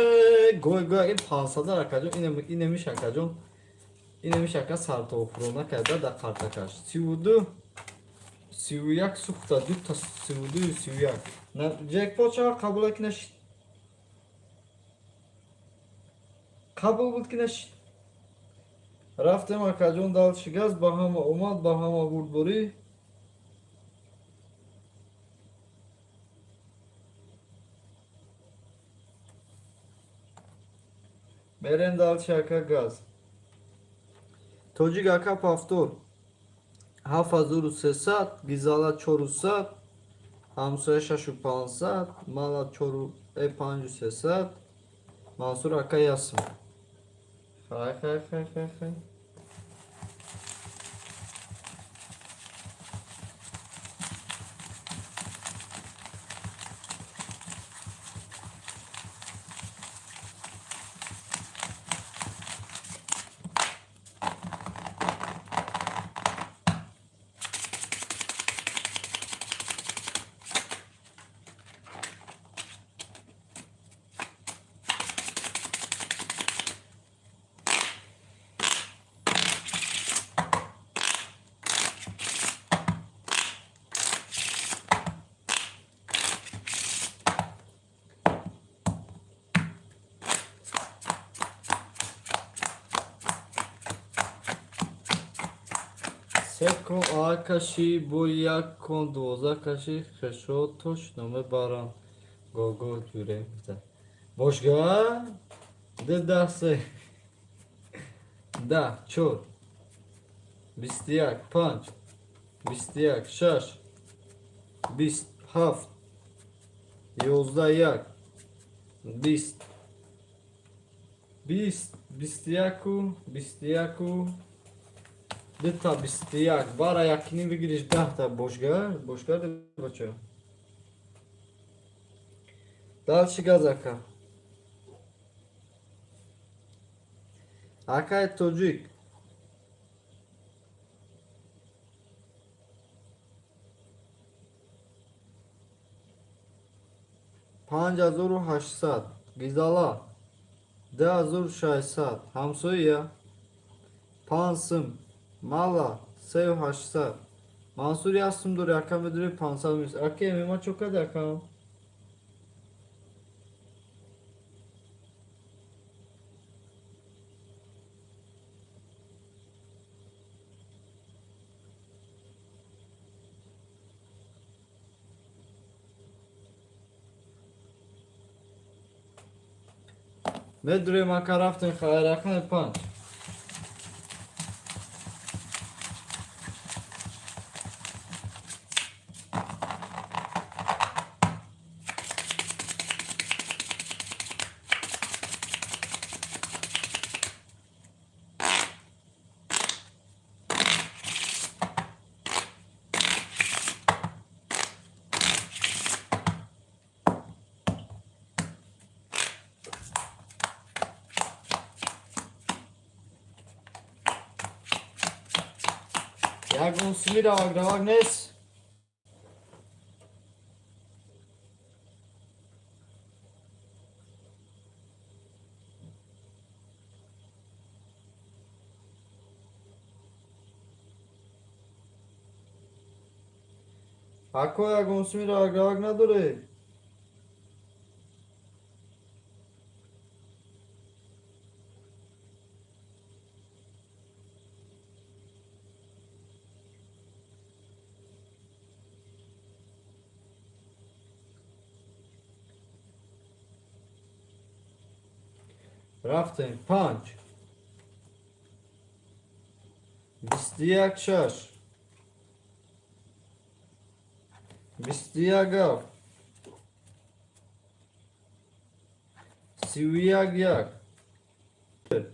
Speaker 1: гой гой ин 500 акаҷон, инемиш, акаҷон. Инемиш, ака, сартофурона карда дар қартакаш. 32 31 сухта дута 32 31. Ҷекпот шава қабула ки нашид. Қабул буд ки нашид. Рафтем, акаҷон, дальше газ, ба ҳама омад, ба ҳама бурдборӣ. Мерем дальше, ака, газ. Тоҷик ака, повтор. 7300, гизала 400, ҳамсоя 6500, мала чору 5300, Мансур ака ясм. Хай, хай, хай, хай, хай. Се кон а каши, бо як кон 12 каши, хешотош намебарам. Гого ҷуре. Бошга? Д 10 се. 10 чор. 21 панҷ. 21 шаш. 20 ҳафт. 11 як. 20. 20, 21-у, 21-у, дута 21. Бара якиним бигириш 10-та бошгар. Бошгар бача. Дальше газ, ака. Акай тоҷик. 5800. Гизала. 2600. Ҳамсоя. Панҷ сум. Мала 3800. Мансур, як сум дори, ака, медори 500 минус. Аке, мема чо кади, ака? Медурем, ака, рафтем, хайр, рақами 5. Ягон суми равак равак нест. Ако ягон суми равак равак надоред. Рафтем, 5, 21, 6, 21, 7, 31, 1,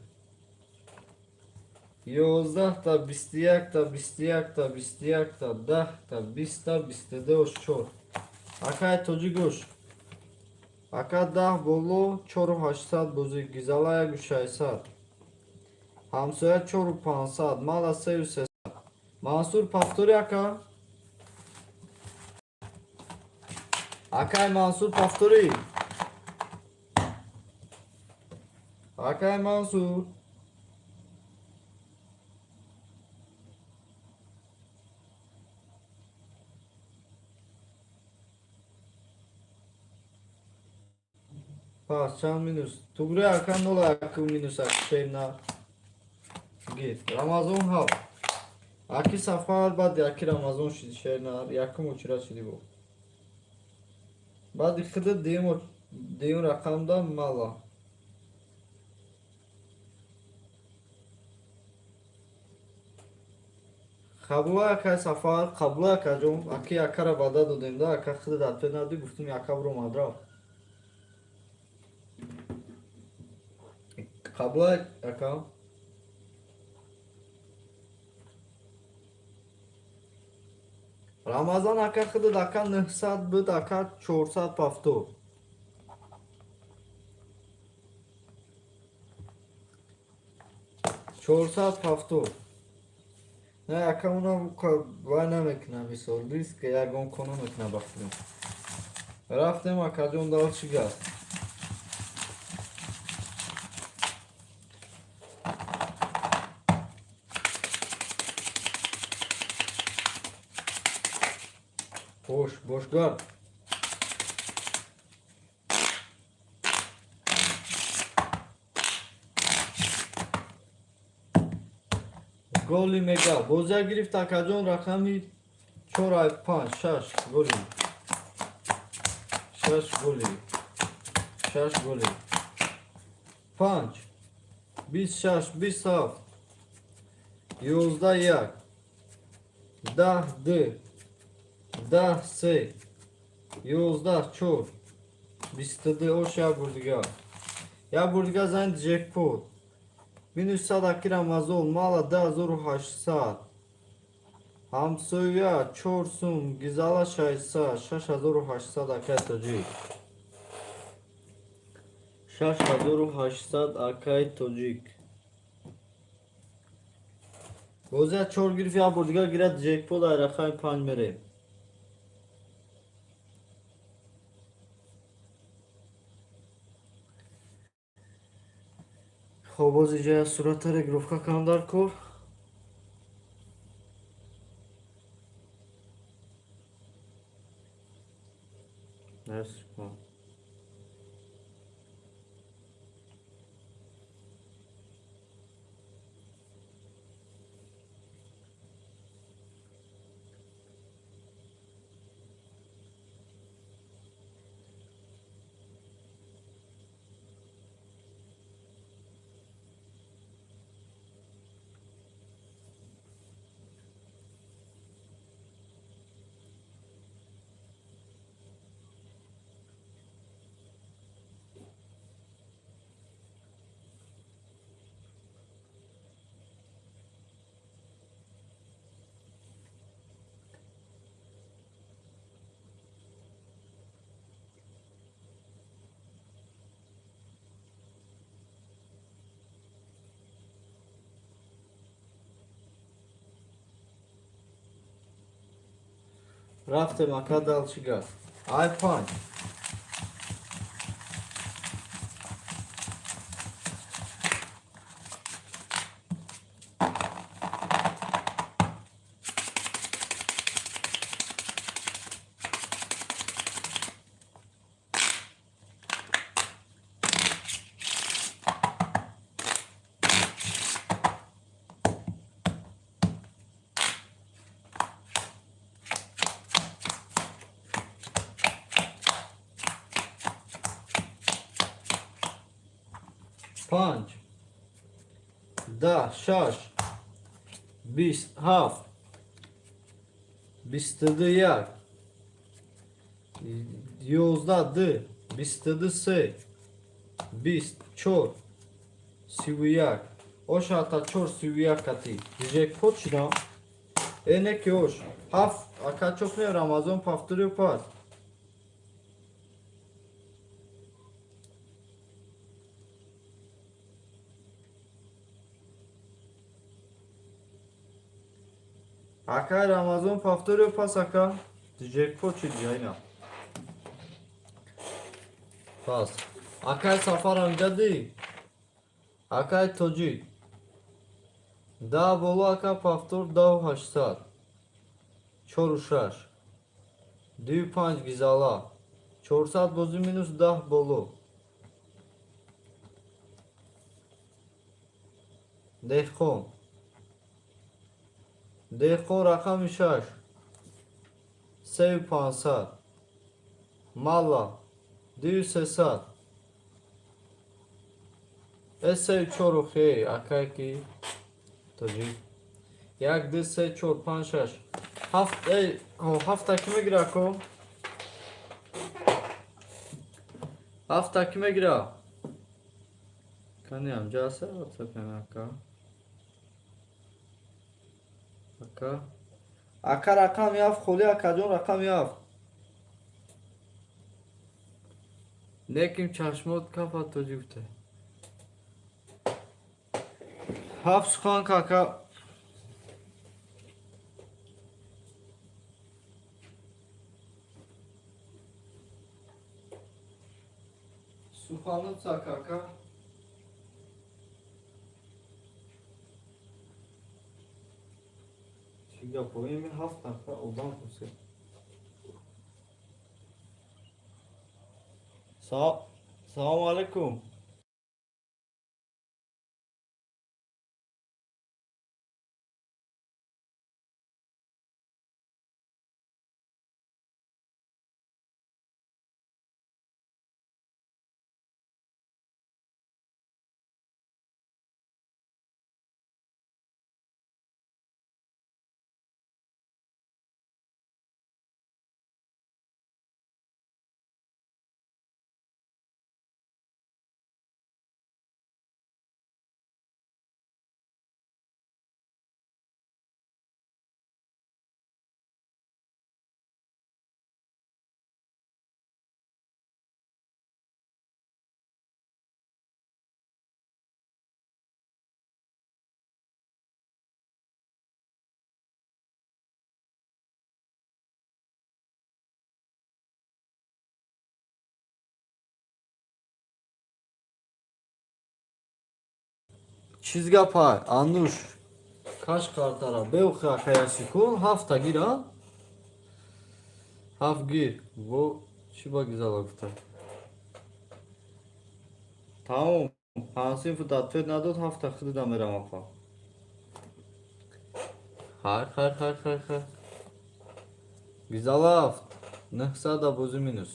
Speaker 1: 11та, 21та, 21та, 21та, 10та, 20та, 22, 4. Акай тоҷигӯш. Ака, 10 боло, 4800 бозӣ, гизала 1600. Ҳамсоя 4500, мала 3300. Мансур, повтори, ака. Акай Мансур, повтори. Акай Мансур. Пас чанд минус? Тугри, ака, нола аку минус шерна. Гир. Рамазон 7. Аки Сафар, баъди аки Рамазон шиди шерна, якум очира шиди бо. Баъди хида дуюм рақамда мала. Қабула, акай Сафар, қабула, акаҷон, аки акара ваъда додем да, ака хида дар пе нади, гуфтум ака биромад рафт. Қабула, ака. Рамазан ака, хидад, ака, 900 буд, ака, 400 повтор. 400 повтор. Не, ака, уна вай намекунам, мисол, риск ягон коно мекунам ба худам. Рафтем, акаҷон, дал чӣ гап? Бош, бошгард. Голи мега. Бозия гирифт, акаҷон, рақами 4, 5, 6 голи. 6 голи. 6 голи. 5, 26, 27, 11, 1, 10, 2, 10, 3, 11, 4, 22, ош як бор дигар. Як бор дигар зани ҷекпот. Минус 100, аки Рамазон, мала 2800. Ҳамсоя 4 сум, гизала 600, 6800, акай тоҷик. 6800, акай тоҷик. Бозия 4 гирифт, як бор дигар гирад ҷекпот, ай рақами 5 мерем. Хоб, боз иҷоя сурата регировка кардам дар кор. Рафтем, ака, дал чӣ гап? Ай панҷ. Панҷ, 10, шаш, 20, ҳафт, 22, як, 11, ду, 22, се, 20, чор, 31. Ош ата чор, 31 кати джекпот шудам. Э, не ки ош ҳафт, ака, чо кунем? Рамазон повторю пас. Ака, Рамазон повторю пас, ака, джекпот шуд. Ҷайна пас, акай Сафар Амҷадӣ, акай тоҷик, 10 боло, ака, повтор, 10 у 800, чору шаш, дую панҷ, гизала, 400 бозӣ минус, 10 боло. Деҳқон, деҳқон, рақами шаш, сею 500, мала, дую 300, э, сею чору хе, акай ки тоҷик, як, ду, се, чор, панҷ, шаш, ҳафт, эй, ҳафта ки мегира, ако? Ҳафта ки мегира? Кани амҷа аста ватсапем, ака, ака, ака, рақами ҳафт холи, акаҷон, рақами ҳафт. Лекин чашмот кафа тоҷик гуфта. Ҳафт сухан, кака. Сухануца, кака. Чӣ гапо? Ими ҳафт нафар одам кусе. Салому алайкум. Чиз гапай, Ануш? Каш картара беухи, акаяси кун, ҳафта гира. Ҳафт гир. Во чӣ ба гизала гуфта? Тамом. Ҳансинфу ответ надод, ҳафта худида мерам, апа. Хайр, хайр, хайр, хайр, хайр. Гизала ҳафт. 900 бозӣ минус.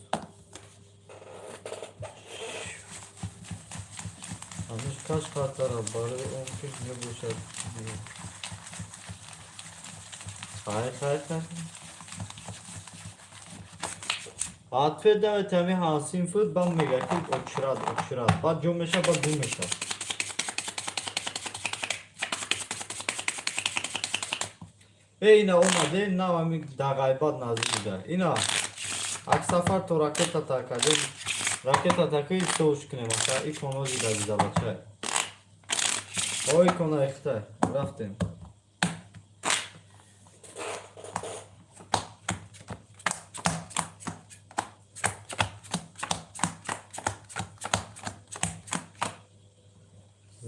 Speaker 1: Ануш каш картара барои он ки мебошад. Хайр, хайр, хайр. Ответ давайте ами ҳансинфуд бам мега ки очирад, очирад. Баъд ҷо меша, баъд гум меша. Э, ина омаде, нав ами дағайбат наздик буда. Ина аксафар то ракета такаҷо ракета такаи соуш кунем, ака, иконози дагизалачай. О, икона ихтай. Рафтем.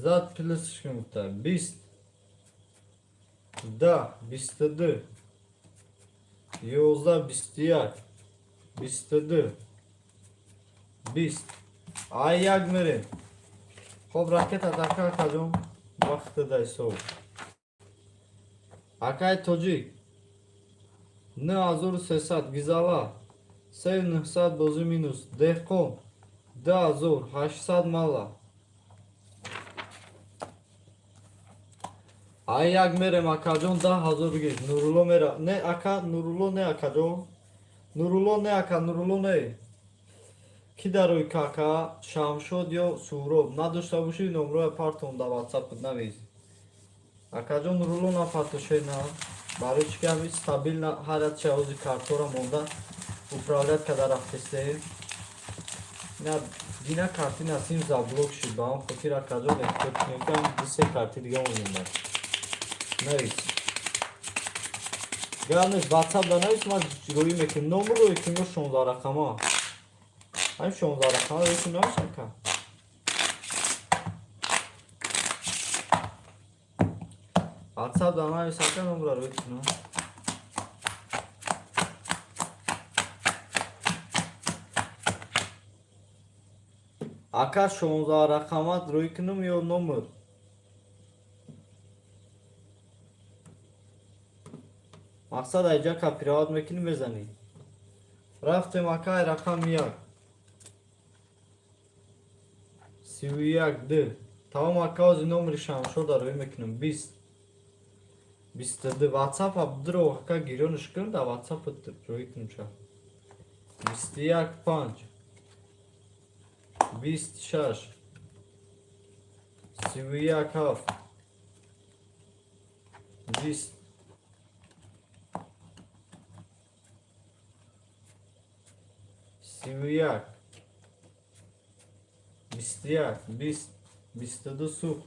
Speaker 1: Зад плюс гуфта. 20, 10, 22, 11, 21, 22, 20. Ай як мерем. Хоб, ракета така, акаҷон, вақте да ҳисоб. Акай тоҷик 9300, гизала 3900, бозӣ минус, деҳқон 2800, мала. Ай як мерем, акаҷон, 10 000 гир. Нурулло мера. Не, ака Нурулло, не, акаҷон. Нурулло, не, ака Нурулло, не. Ки дарои кака, Шамшод ё Суҳроб надошта бошӣ, номроя партон да ватсапат навис. Акаҷон Нурулло, напартоше, на. Барои чӣ ки ҳами стабильно ҳар як чаҳози картора монда управлять када рафтестем. На дина карти Насим заблок шуд, ба он хотир, акаҷон, эҳтиёт кунем, ки ҳам ду се карти дига монда. Навис. Гап нест, ватсап да навис, ман рӯӣ мекунем. Номер рӯӣ кунем ё 16 рақама? Ҳамин 16 рақама рӯӣ кунем, навис, ака. Ватсап да навис, ака, номера рӯӣ кунам. Ака, 16 рақамат рӯӣ кунам ё номер? Мақсад, айҷа копировать мекунӣ, мезанӣ. Рафтем, ака, рақами як. 31 д. Тамом, ака, ози номери Шамшода рӯӣ мекунам. 20. 22. WhatsApp абдро, ака, гирёнш кун, да WhatsApp рӯӣ кунам ша. 21 5. 26. 31 7. 20. 31. 21. 20. 22 сӯхт.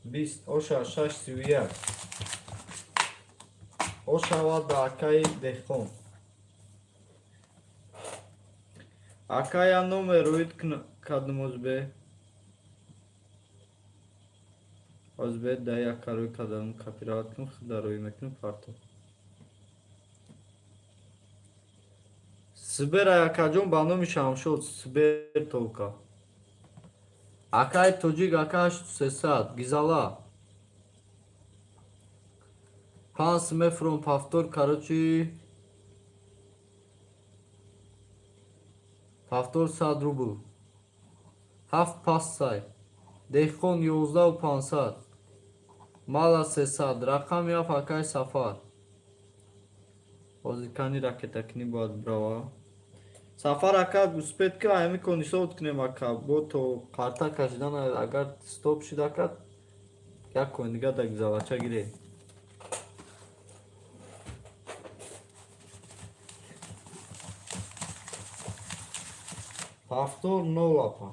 Speaker 1: 20. Оша 6 31. Ошавад ба акаи деҳқон. Ака, я номер рӯид кардам озбе. Озбе да яка рӯй кардам, копировать кунам, худа рӯй мекунам парто. Сбер, акаҷон, ба номи Шамшод, Сбер толка. Акаи тоҷик, ака, 8300, гизала. Панс мефуром повтор, короче, повтор 100 рубл. Ҳафт пассай. Деҳқон 11 500. Мала 300. Рақами ҳафт, акаи Сафар. Ҳозир кани ракетакунӣ бояд бирава. Сафар ака, успеть ки ҳами конисот кунем, ака, бо то қарта кашидан, агар стоп шид, ака, як коин дига да гизалача гире. Повтор нол, апа.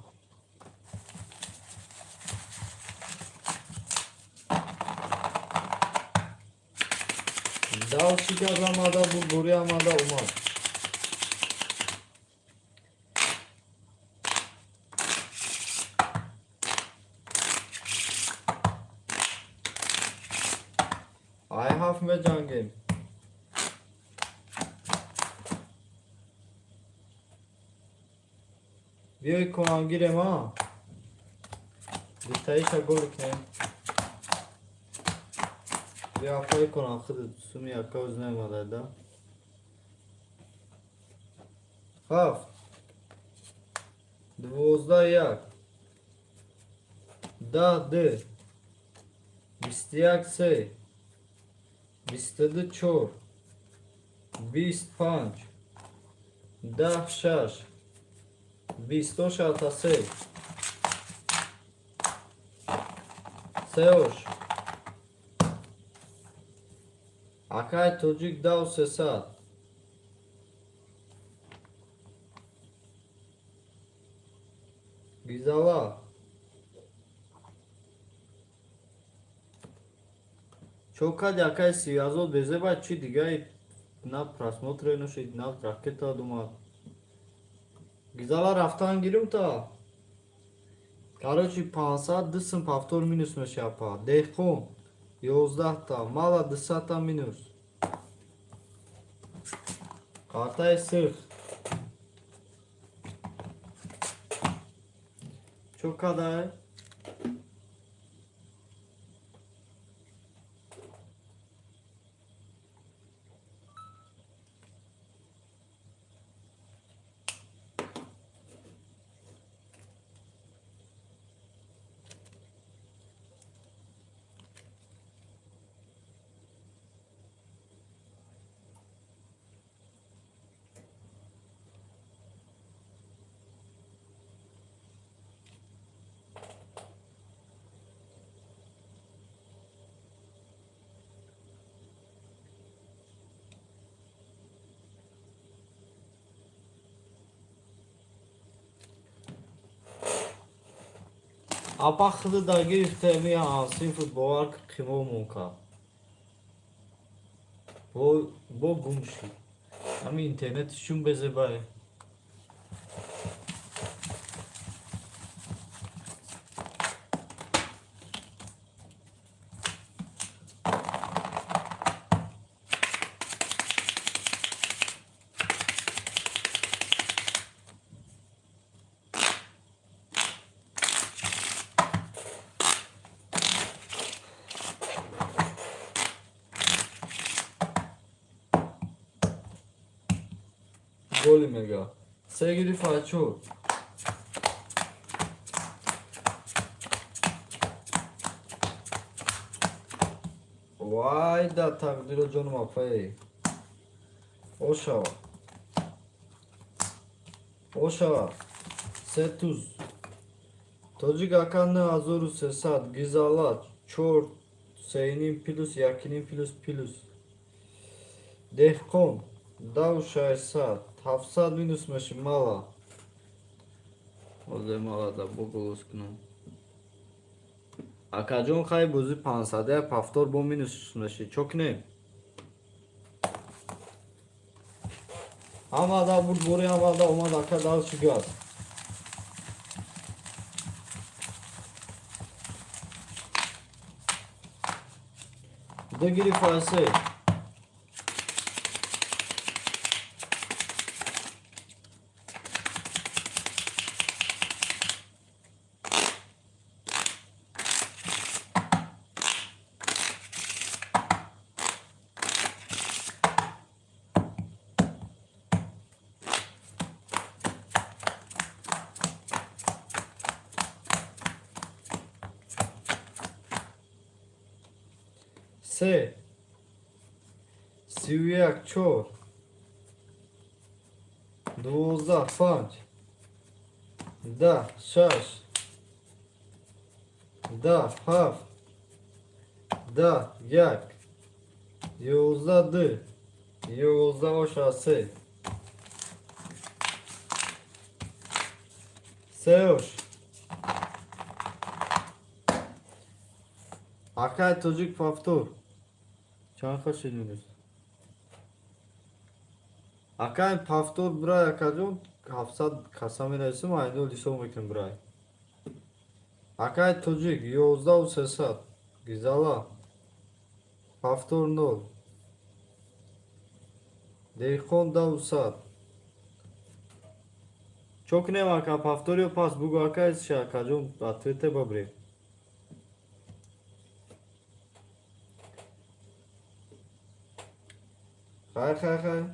Speaker 1: Дал шиказ омада, бурбури омада, омад. Ай ҳафт меҷангем. Биёй конам гирем, а? Дитаиша гол кунем. Биё, апай, конам худ суми ака оз наомада да. Ҳафт. 12 як. 10 ду. 21 се. 22 чор. 20 панҷ. 10 шаш. 20 ошата се. Сеош. Акай тоҷик, 10 300. Гизала. Чо кади, акай сиязод безеба, чи дигаи на просмотре нашид, на ракета думад. Гизала, рафтан гирим та. Короче, 500 дусум повтор минус меша, апа. Деҳқон 11-та, мала 200-та минус. Картаи сирх. Чо кадай? Апа, худда гирифтеми ҳамсинфут, бовар, ки қимомон кард. Бо гум шуд. Ҳами интернети чун безебай. Голи мега. Се гирифт чор. Вай да тақдиро ҷонум, апай. Ошава. Ошава. Се туз. Тоҷик ака, 9300, гизала чор сеиним плюс якиним плюс плюс. Деҳқон 10600, 700 минус меши, мала. Озе мала да бо голос кунам. Акаҷон, хай, бозӣ 500 повтор бо минус меши. Чо кунем? Ҳамада бурд, бори ҳамада омад, ака, дальше газ. Ду гирифт се. Се. 31 чор. 12 панҷ. 10 шаш. 10 ҳафт. 10 як. 11 ду. 11 оша се. Се ош. Акай тоҷик, повтор. Чанд хел шид минус? Акай, повтор брай, акаҷон, 700 каса менависам, айнол ҳисоб мекунем, брай. Акай тоҷик, 11 300, гизала. Повтор нол. Деҳқон 10 100. Чо кунем, ака, повтор ё пас, бугу, ака, ша, акаҷон, ответе бабре. Хай, хай, хай.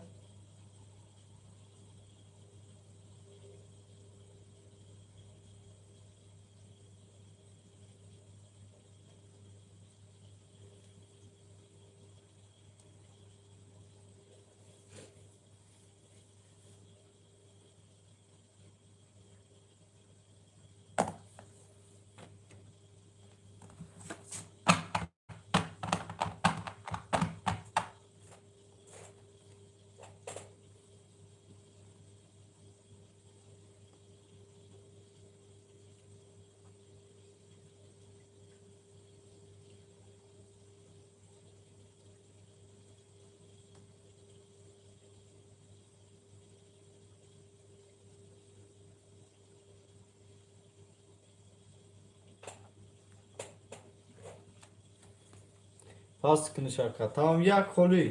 Speaker 1: Паст куниш, ака. Тамом, як холӣ.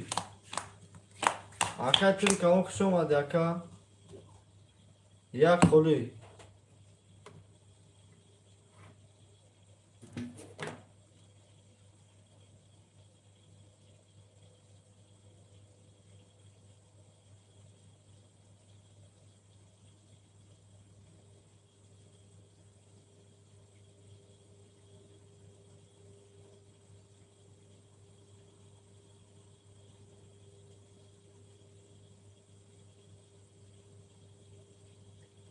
Speaker 1: Ака Туркамон, хуш омадӣ, ака. Як холӣ.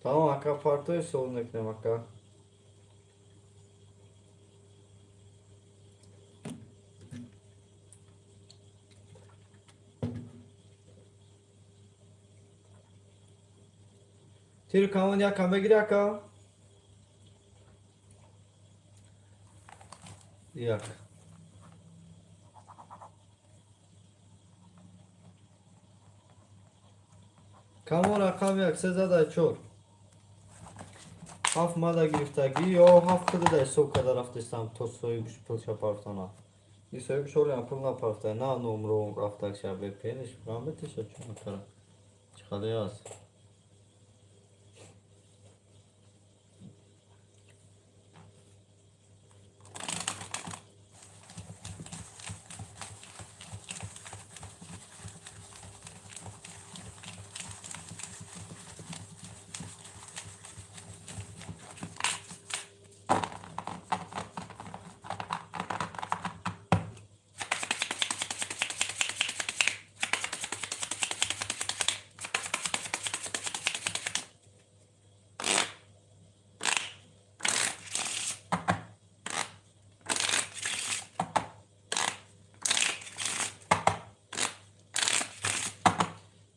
Speaker 1: Тамом, ака, партои суол мекунем, ака. Тиру камон якам бигири, ака. Як. Камон рақам як, се задай чор. Ҳафт мада гирифтагӣ ё ҳафт худада ҳисоб карда рафтестам, то соҳибш пулша партона. И соҳибш олиам пул напарфта, на номро рафтакша VPN-ш прам бетеша чун кара. Чӣ хеле аст?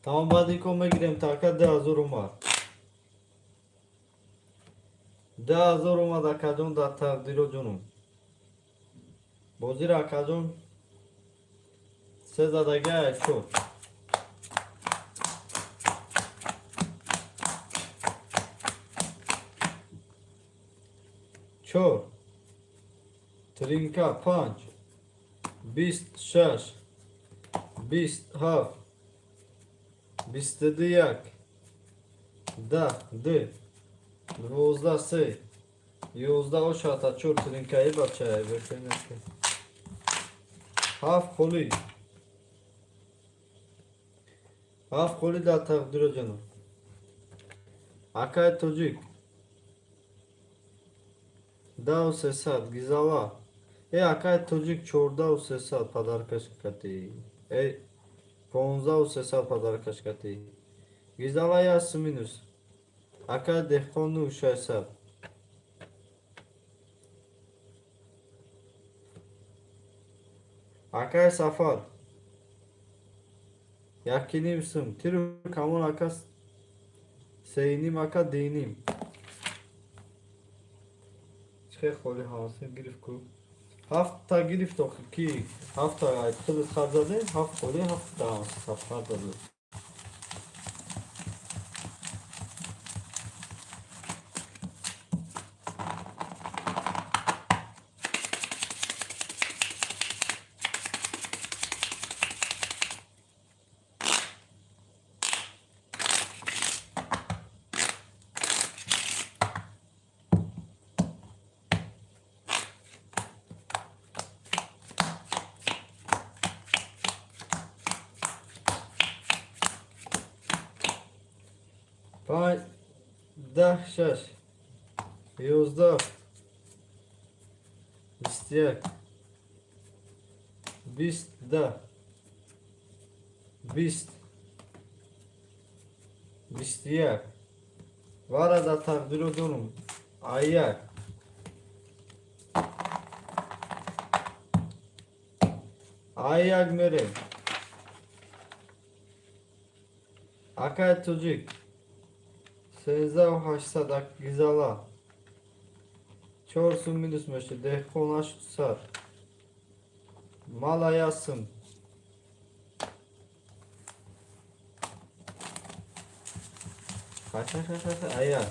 Speaker 1: Тамом, баъд ин кор мегирем така 10 000 омад. 10 000 омад, акаҷон, дар тақдиро ҷонум. Бозиро, акаҷон, се задагия чор. Чор. Тринка панҷ. 26. 27. 22 як. 10 ду. 12 се. 11 ошата чор тринкаи бача. Ҳафт холӣ. Ҳафт холӣ дар тақдиро ҷаноб. Акаи тоҷик. 10 300 гизала. Э, акаи тоҷик, 14 300 подаркаш катӣ. Э, 15 300 подаркаш катӣ. Гизала як минус. Акаи деҳқон 9 600. Акаи Сафар. 1,5 сум. Тиру камон, ака, 3,5, ака, 2,5. Чӣ холи ҳавасин гирифт ку? Ҳафта гирифт охи ки? Ҳафта худат хар заде? Ҳафт холи ҳафта хар заде. Панҷ, 10, шаш, 11, 21, 20, 10, 20, 21. Вара дар тақдиро дорум. Аяк. Аяк мерем. Акаи тоҷик. 13 800 гизала. Чор сум минус мешид. Деҳқон 800. Мала ясм. Хай, хай, хай, хай, хай, аяк.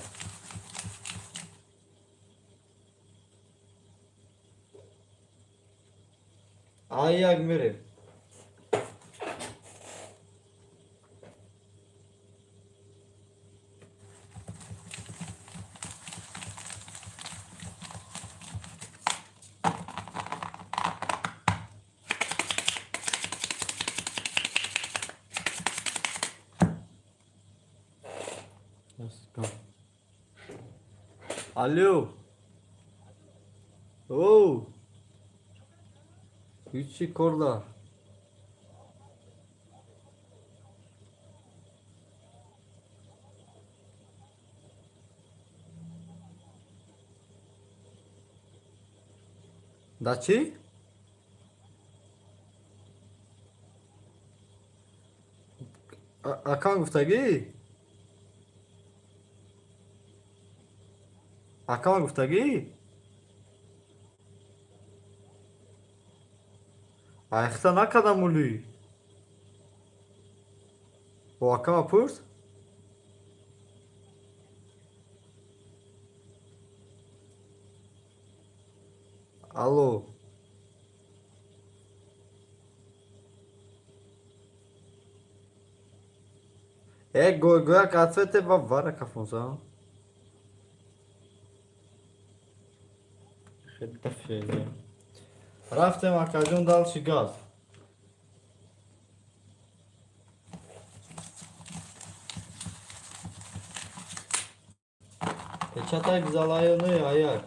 Speaker 1: Ай як мерем. Алло. Оу. Ҳичи кор дар. Да чӣ? Акам гуфтагӣ? Акама гуфтагӣ? Айхта накардам улӣ. Бо акама пурс? Алло. Э, гояк ответе ба вара кафонса. Рафтем, акаҷон, дальше газ. Печатай гзалаёны аяк.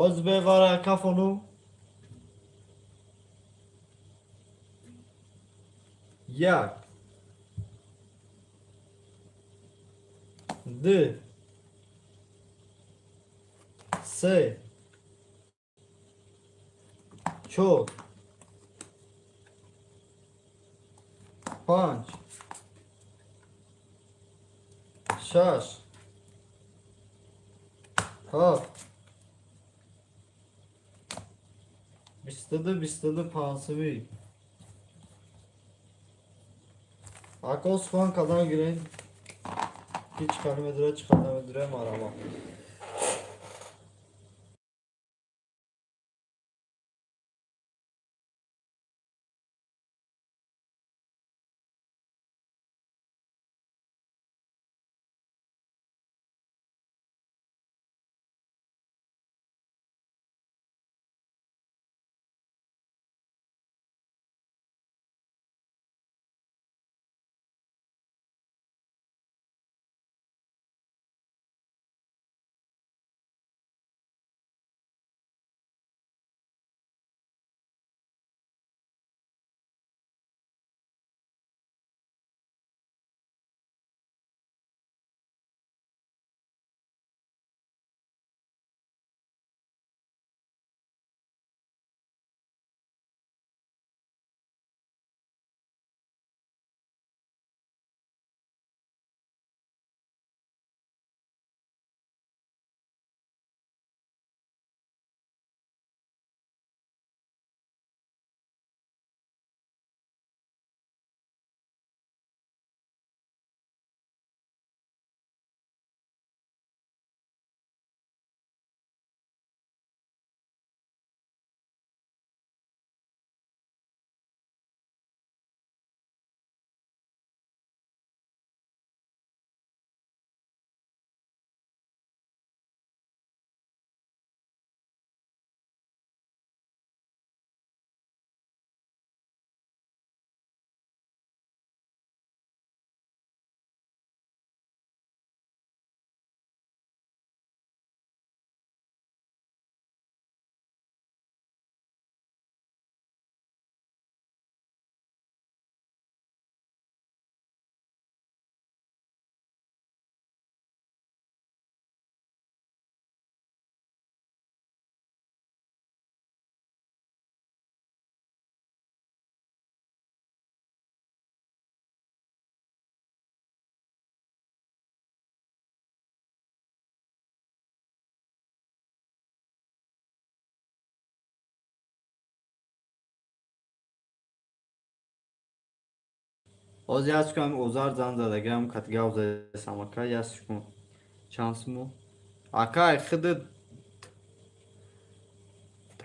Speaker 1: Оз бевара кафону. Як. Ду. Се. Чор. Панҷ. Шаш. Ҳафт. 22, 22 панҷсимӣ. Ако сухан кадан гирен, ки чӣ кар медура, чӣ кар намедура, марама. Оз як секунд Озар зан задагиам, кат гав задесам, ака, як секунд. Чанд суму? Ака, хиди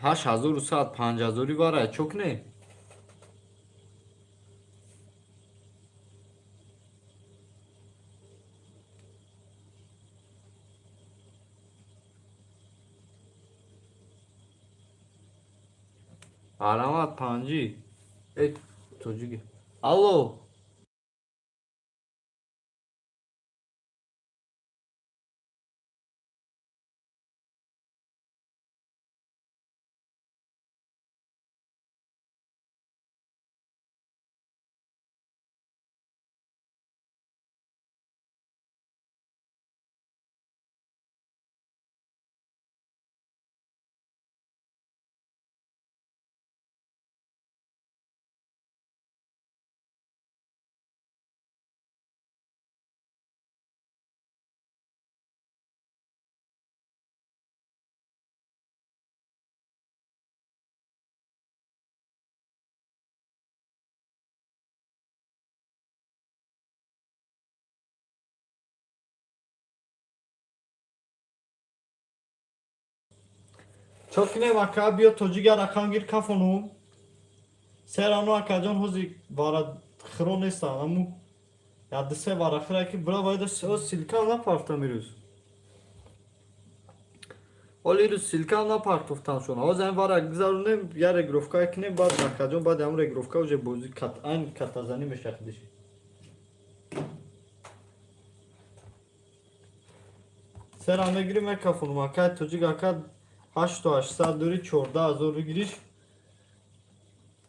Speaker 1: 8100, 5000 вара, чок не? Арамат панҷи. Э, тоҷиги. Алло. Чо кинем, ака, биё тоҷига рақам гир кафону. Серано, акаҷон, ҳози вара хиро нестам, аму я ду се вара хира ки бира вайда ссылка напартам ирӯз. Оли ирӯз ссылка напартофтам шон. Ҳози ҳамин вара гузаронем, я регировка кинем, баъд акаҷон, баъд ҳамин регировка уже бозӣ айн катазанӣ меша худиш. Сера мегирим, мекафонум, ака тоҷик, ака, 8800 дори, 14 000 гириш.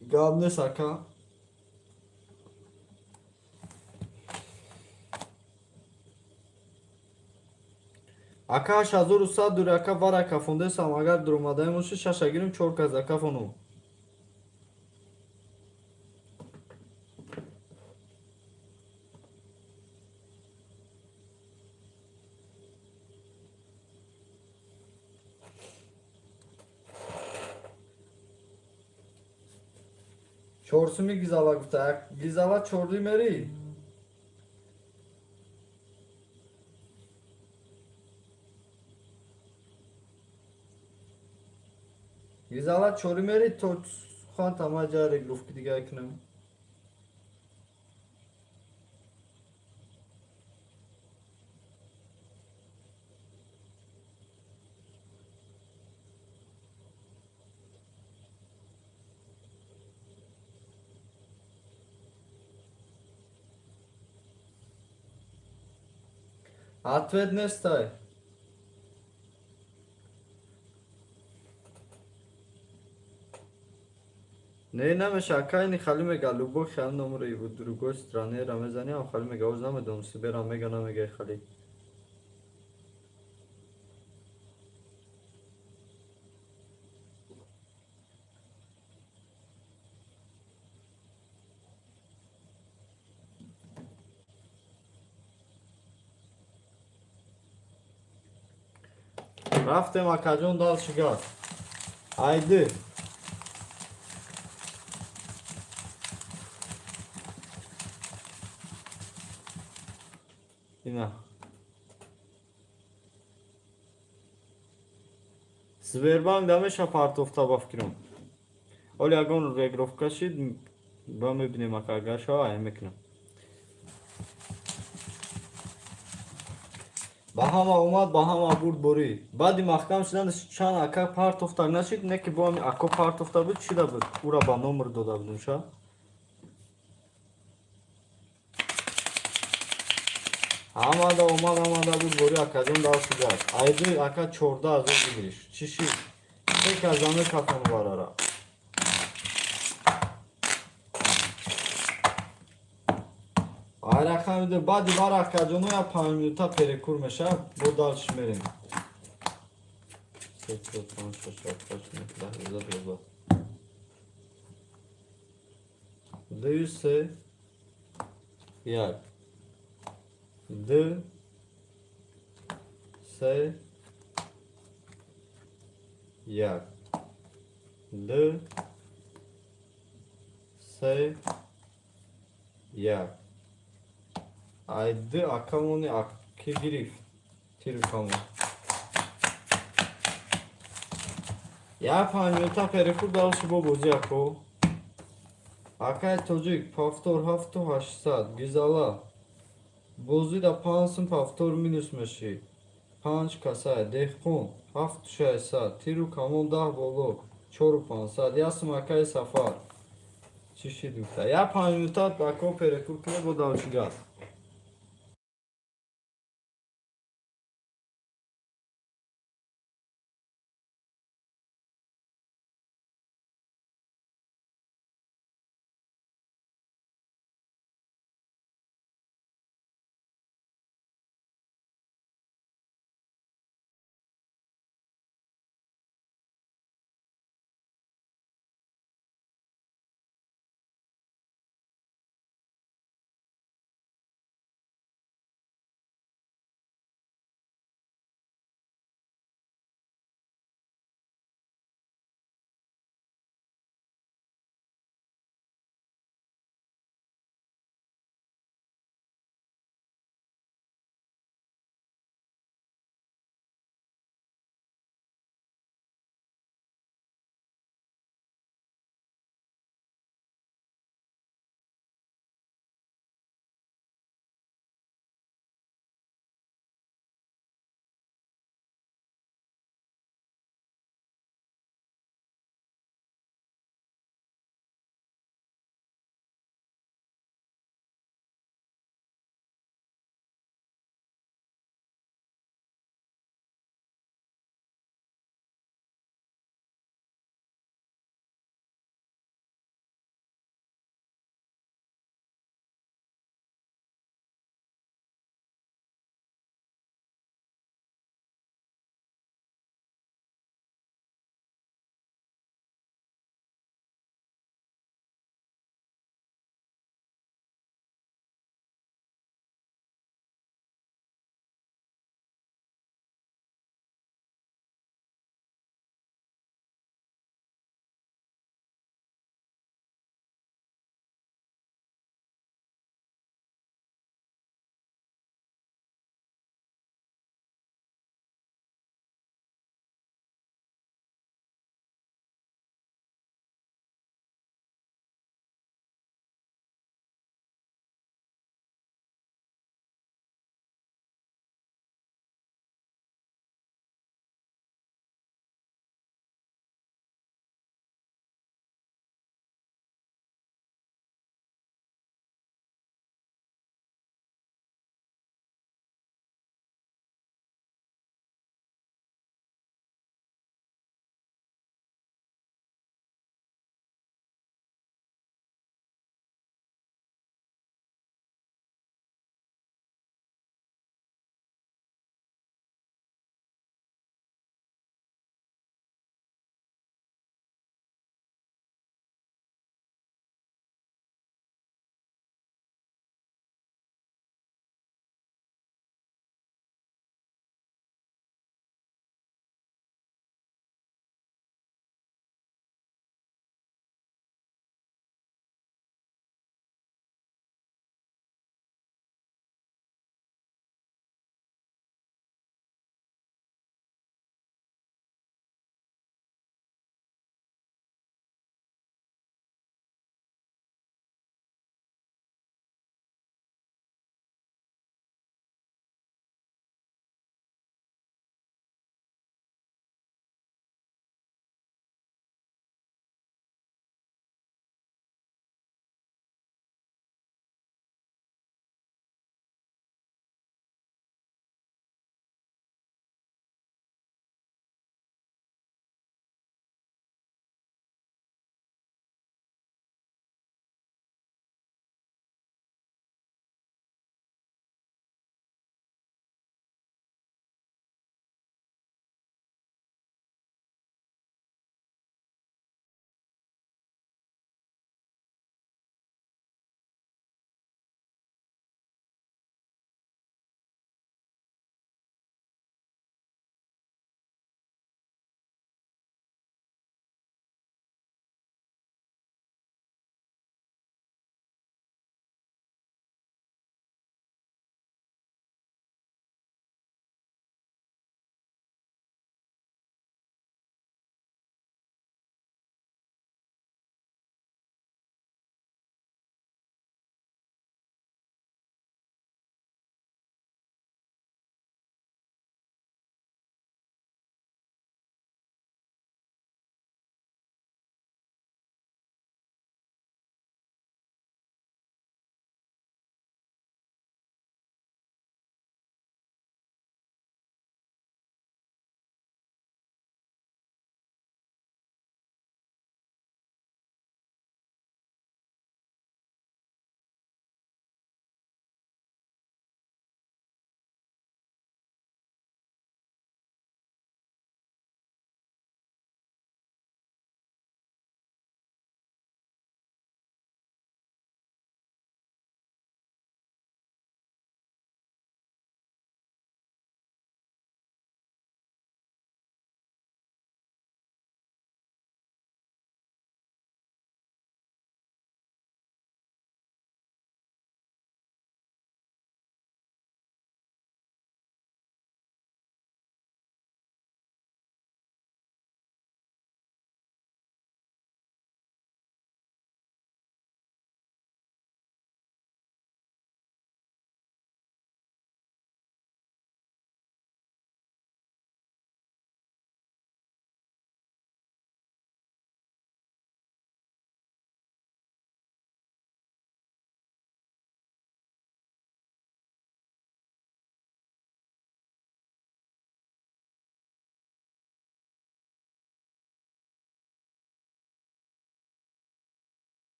Speaker 1: Гап нест, ака. Ака, 8100 дори, ака, вара кафондесам, агар дуромадаем боши, шаша гирим, чор кас кафонум. Чорсуми гизала гуфта, гизала чорди мери. Гизала чори мери, то хон тама ҷа регировки дига кунам. Ответ нестай. Не, намеша, ака, ини хали мега, любой хал номери в другой стране ра мезани, ам хали мега, оз намедонам, сибера мега, намега хали. Рафтем, акаҷон, дальше газ. Айди. Ина. Сбербанк дамеша партофта ба фикрам. Оли ягон регировка шид, ба мебинем, ака, агар шава, ай мекунам. Ба ҳама омад, ба ҳама бурд борӣ. Баъди маҳкам шудан чанд ака партофта нашид, не ки бо ҳами ако партофта буд, чида буд? Ура ба номер дода будум ша. Ҳамада омад, ҳамада буд борӣ, акаҷон, дальше газ. Айди, ака, 14 000 бигириш. Чӣ шид? Се казаме кафон варара. Ай рақами баъди вара, акаҷоно, я 5 минута перекур меша, бо дальше мерем. Се, чор, панҷ, шаш, ҳафт, ҳашт, нӯҳ, 10, 11, 12. Ду, се, як. Ду, се, як. Ду, се, як. Ай д акамони ки гирифт тиру камон. Як 5 минута перекур, дальше бо бозӣ, ако. Акай тоҷик, повтор 7800 гизала. Бозӣ да 5 сум повтор минус мешӣ. Панҷ касай деҳқон 7600, тиру камон 10 боло 4500, ясум акаи сафар. Чӣ шид гуфта? Як 5 минута ако перекур кунем, бо дальше газ.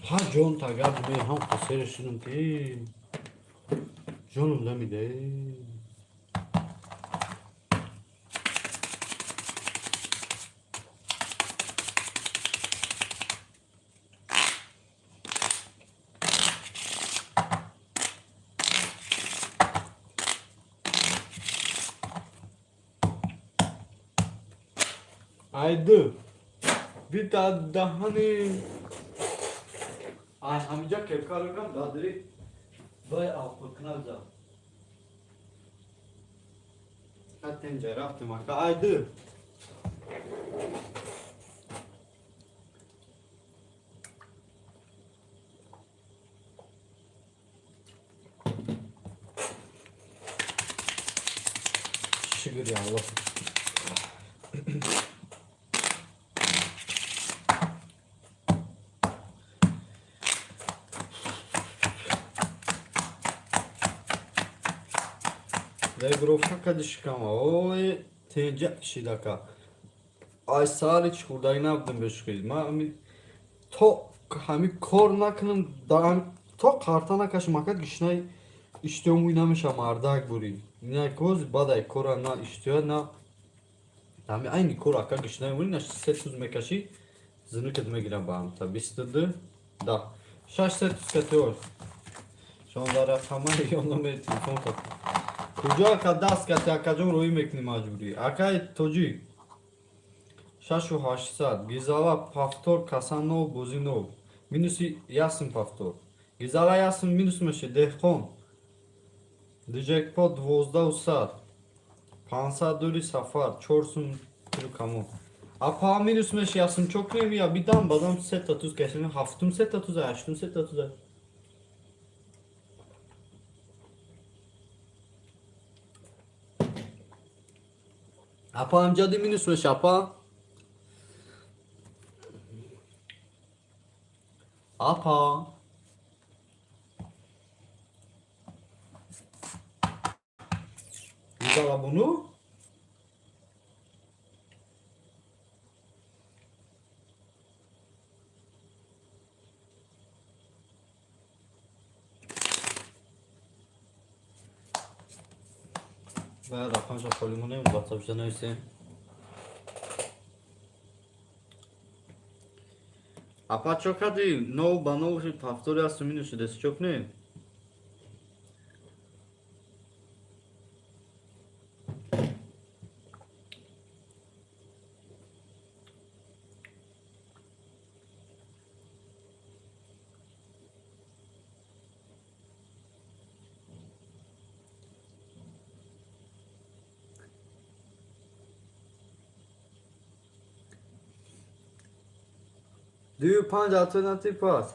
Speaker 1: Ҳа, ҷон, тагар ме ҳам қасера шудам, ки ҷоном намиде. Айду бита даҳани. Ай, ҳамиҷа кепка рӯгам дадри вай авқукназа. Хаттенҷа рафтем, ака, айду. Шукри Аллоҳ. Регровка кади шикама. Ой, тенҷа шидака. Ай, сари чӣ хӯрдаги набудам, бешухӣ. Ман ами то ҳами кор накунам, то қарта накашам, ака, гишнаи иштиҳо мӯй намеша, мардак бурӣ. Инак ҳози баъд ай кора на иштиҳо, на ҳами айни кор, ака, гишнаи мӯй на се туз мекашӣ, зинукат мегирам ба ҳамта. 22 да шаш се туз катиҳо. 16 рақамаи ё номери телефон кат. Куҷо, ака, даст кати, акаҷон, рӯӣ мекунӣ маҷбурӣ. Акаи тоҷик, шашу ҳаштсад гизала повтор каса нов бозӣ нов минуси ясм повтор гизала ясм минус меши. Деҳқон диджекпот 12 сад 500 дури сафар чор сум тиру камон. Апа, минус меши, ясм чо кунем? Я бидам бадам сета туз кашем, ҳафтум сета туза, ҳаштум сета туза. Апа, амҷади минус меши, апа. Апа. Гизала буну? Бая рақамша холӣ монем, ватсапша нависем. Апа, чо кардӣ? Нов ба нов повтори асту минус шудест, чо кунем? Дую панҷ алтернатив пас.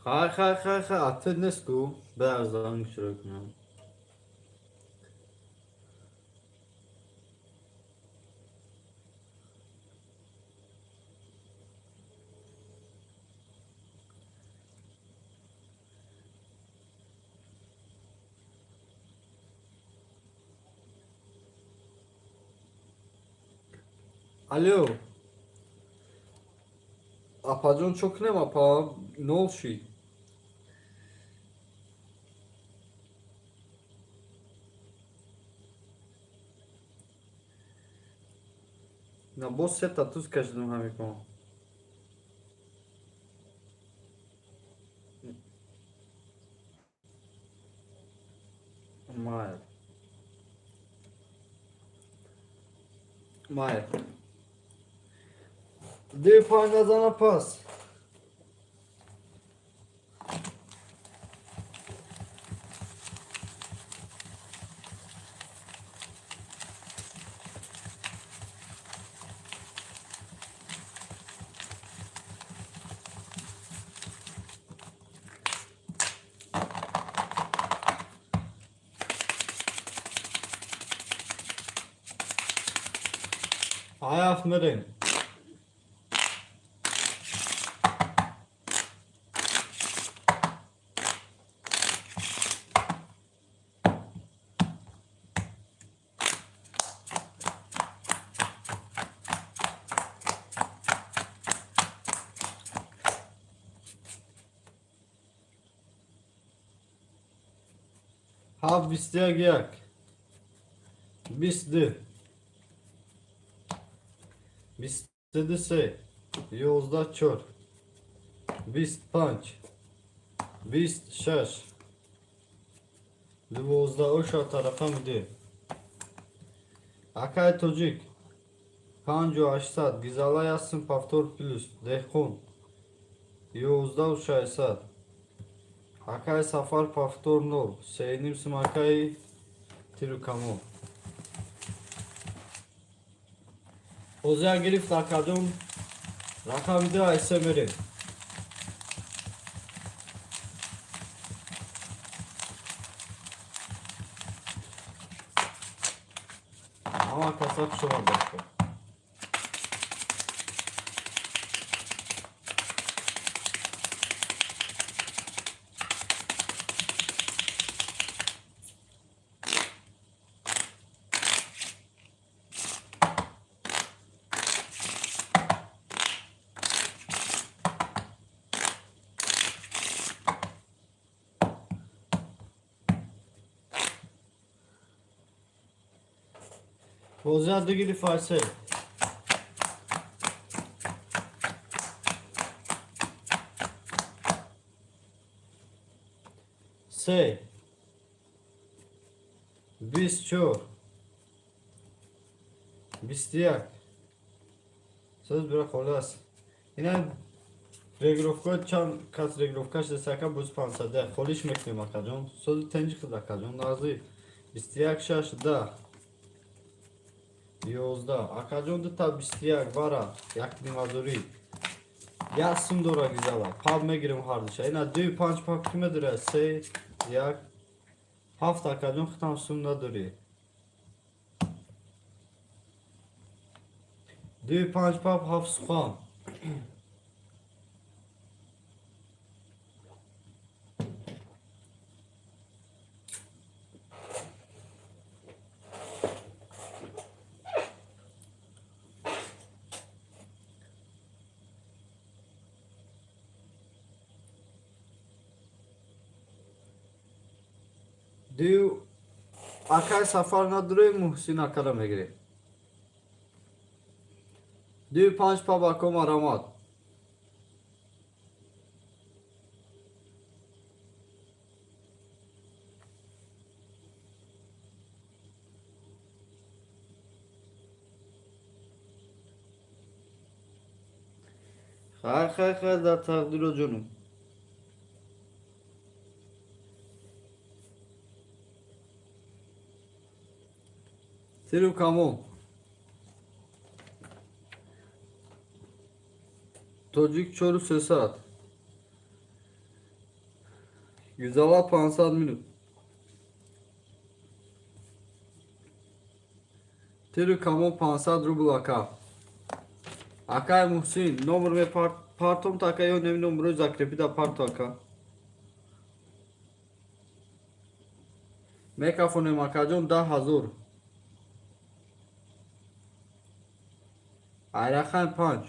Speaker 1: Хай, хай, хай, хай, ответ нест ку. Бе занг шурӯъ кунам. Алло. Апаҷон, чо кунем, апа? Нол шид. На, боз сета туз кашидам ҳамикон. Майл. Майр. Ду панҷ назана пас. Ҳафт мерем. Ҳафт 21 як. 22. 22 3. 11 чор. 25. 26. 12 оша тарафа миде. Акай тоҷик. 5800. Гизала ясин повтор плюс. Деҳқон. 11 600. Акай Сафар повтор нол. Сеним сум акаи Тирукамон. Бозия гирифт акаҷон. Рақами ду айсе мерем. Ҳама каса хуш омадед. Бозия ду гирифт айсе. Се. 24. 21. Соз бира холас. Ина регировка чанд кас регировка шуда боз 500 холиш мекунем акаҷон. Сози тенҷи хид акаҷон нағзи. 21 6 10. 11. Акаҷон дута 21 бара як нимазурӣ. Як сум дора гизала. Паб мегирем ҳардуша. Ина 2 5 паб ки медора? 3 1 7 акаҷон хитам сум надорӣ. 2 5 паб 7 сухан. Ду акай Сафар надорем, Муҳсин акара мегирем. Ду панҷ паб ако марамат. Хайр, хайр, хайр, дар тақдиро ҷонум. Тиру камон. Тоҷик чору сесад. Гизала 500 минут. Тиру камон 500 рубл ака. Акай Муҳсин, номер ме партом така ё неми номерои закрепида парто ака. Мекафонем акаҷон 10 000. Айрахан панҷ.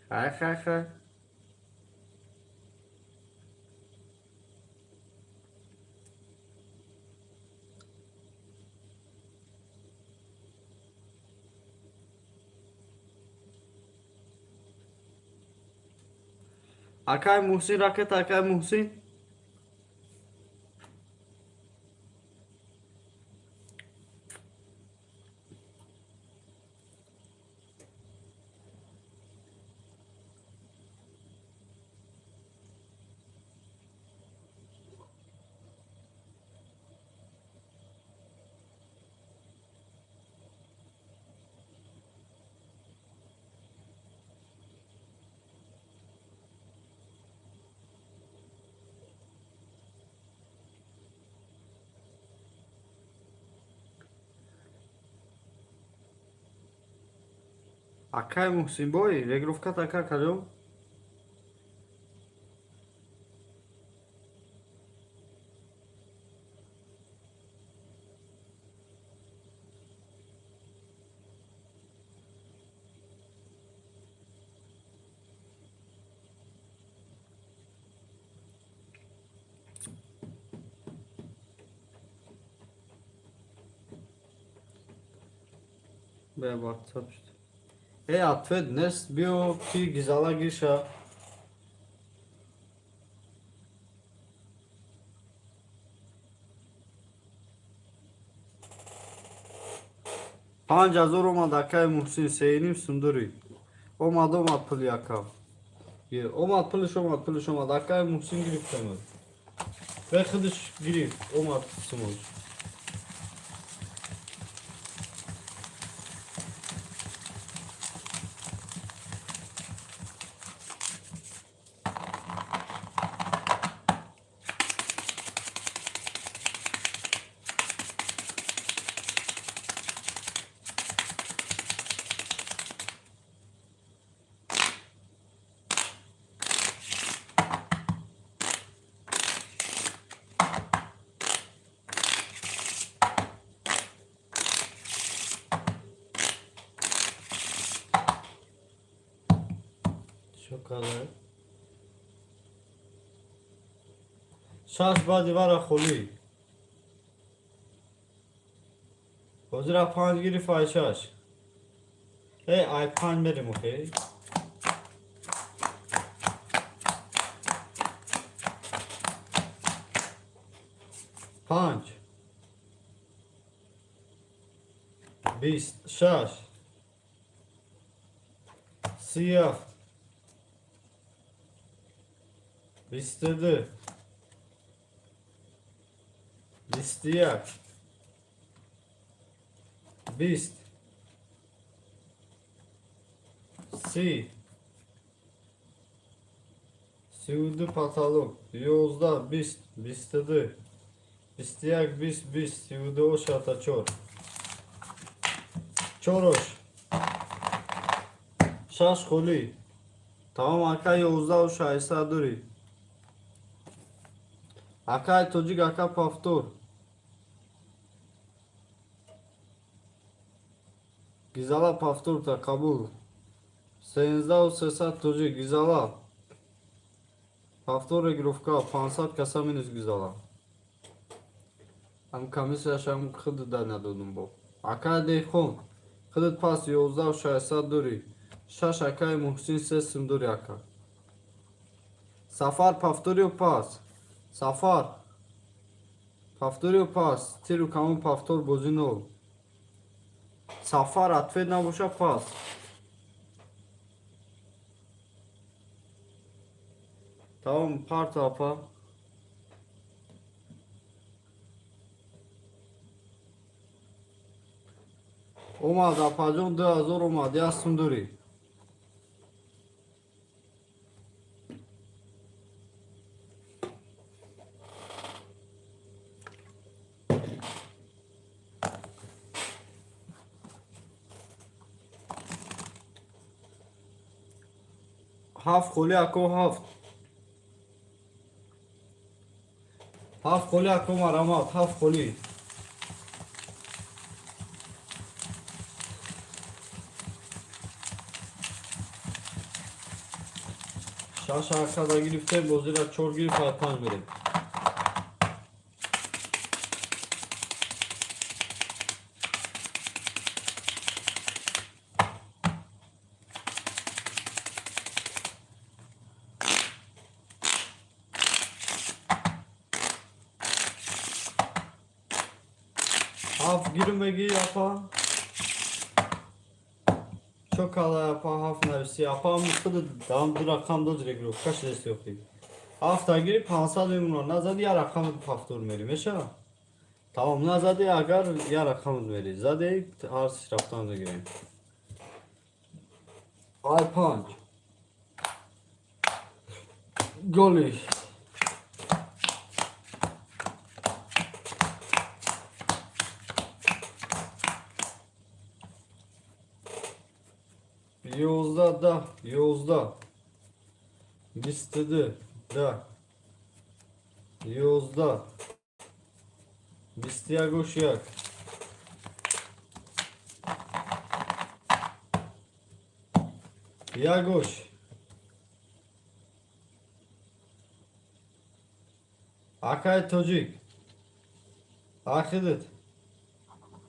Speaker 1: Хай, хай, хай. Акай Муҳсин, ракета, акай Муҳсин. Акай Муҳсинбой, регировкат, ака, каҷо? Бе, ватсап шуд. Э, ответ нест, биё, ки гизала гиша. 5000 омад, акаи Муҳсин, сеюним сундури. Омад, омад пули ака. Омад пулиш, омад пулиш, омад. Акаи Муҳсин гирифтамад. Ве худаш гирифт, омад сумош. Чо кадай? Шаш баъди вара холӣ. Ҳозира панҷ гирифт, ай шаш. Э, ай панҷ мерем, окей? Панҷ. 20, шаш. 37. 22. 21. 20. 30. 32 потолок. 11, 20, 22. 21, 20, 20, 32 шата чор. Чорош. Шаш холӣ. Тамом, ака, 11 600 дорӣ. Акай тоҷик, ака, повтор. Гизала, повторта қабул. 13 300 тоҷик, гизала. Повтор регировка, 500 каса минус гизала. Ам комиссияшам худ да надодум бо. Акай деҳқон, худат пас 11 600 дорӣ. Шаш, акаи Муҳсин, се сум дорӣ, ака. Сафар, повториё пас. Сафар. Повториё пас. Тиру камон, повтор, бозӣ нол. Сафар, ответ набоша, пас. Тамом, парта, апа. Омад, апаҷон, 2000 омад, як сум дорӣ. Ҳафт холи, ако, ҳафт. Ҳафт холи, ако, марамат, ҳафт холи. Шаш акада гирифтем, бозира чор гирифт, ай панҷ мерем. Ҳафт гирм мегӣ, апа? Чо кала, апа, ҳафт нависи? Апа, худ дам ду рақам дод, регировка шудест ёфтӣ. Ҳафта гири, 500 мемонад. Назади, як рақам повтор мери, мешава? Тамом, назади, агар як рақам мери. Зади, ҳар рафтан мегирем. Ай панҷ. Голи. 11, 10, 11, 22, 10, 11, 21 1. Ягош. Акай тоҷик. Ахидит.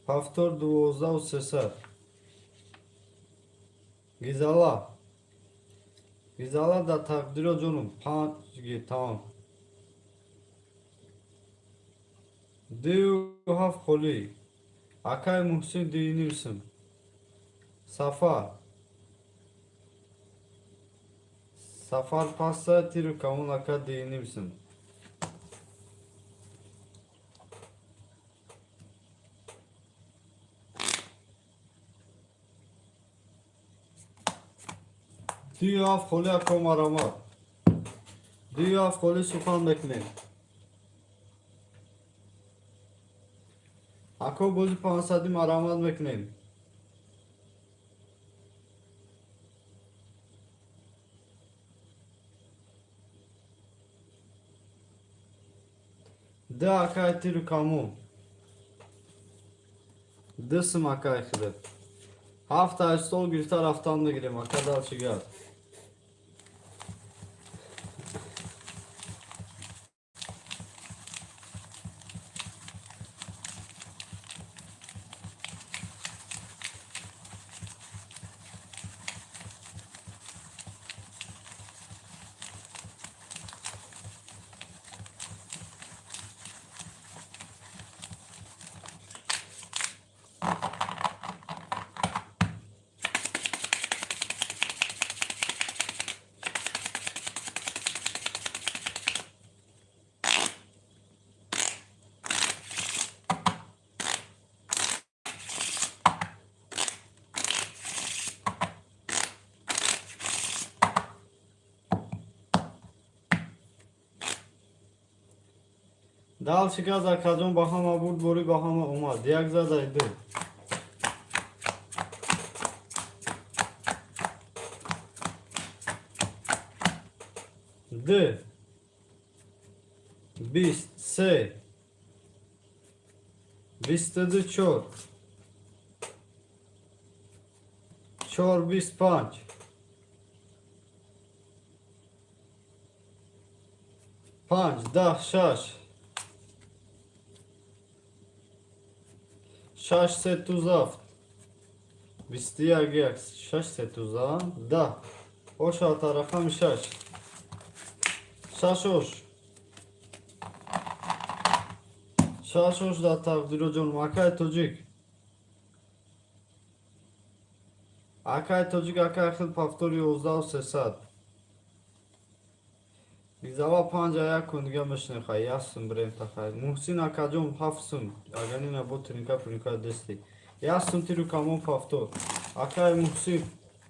Speaker 1: Повтор 12 300. Гизала. Гизала да тақдиро ҷонум. Панҷ ги, тамом. 2 7 холӣ. Акай Муҳсин, 2,5 сум. Сафар. Сафар паста тиру камон, ака, 2,5 сум. 2 7 холӣ, ако марамат. 2 7 холӣ, сухан мекунем. Ако, бози 500-и марамат мекунем. Д, акай тиру камон. 2 сум, акай хидат. Ҳафта стол гирифта рафтан мегирем, ака, дальше гап. Дальше газ, акаҷон, ба ҳама бурд, борӣ ба ҳама омад. Як задай ду. Д. 23. 22, чор. Чор, 25. Панҷ, 10, шаш. Шаш, се, туз ҳафт. 21, як. Шаш, се, туз 10. Оша рақами шаш. Шаш ош. Шаш ош дар тақдиро ҷонум, акай тоҷик. Акай тоҷик, акай хил, повтор 11 300. Гизава панҷа як кун дига мешинем, хай, як сум бирем та, хай. Муҳсин акаҷон, 7 сум. Аганина бо тринка пуринка дести. Як сум тиру камон, повтор. Акай Муҳсин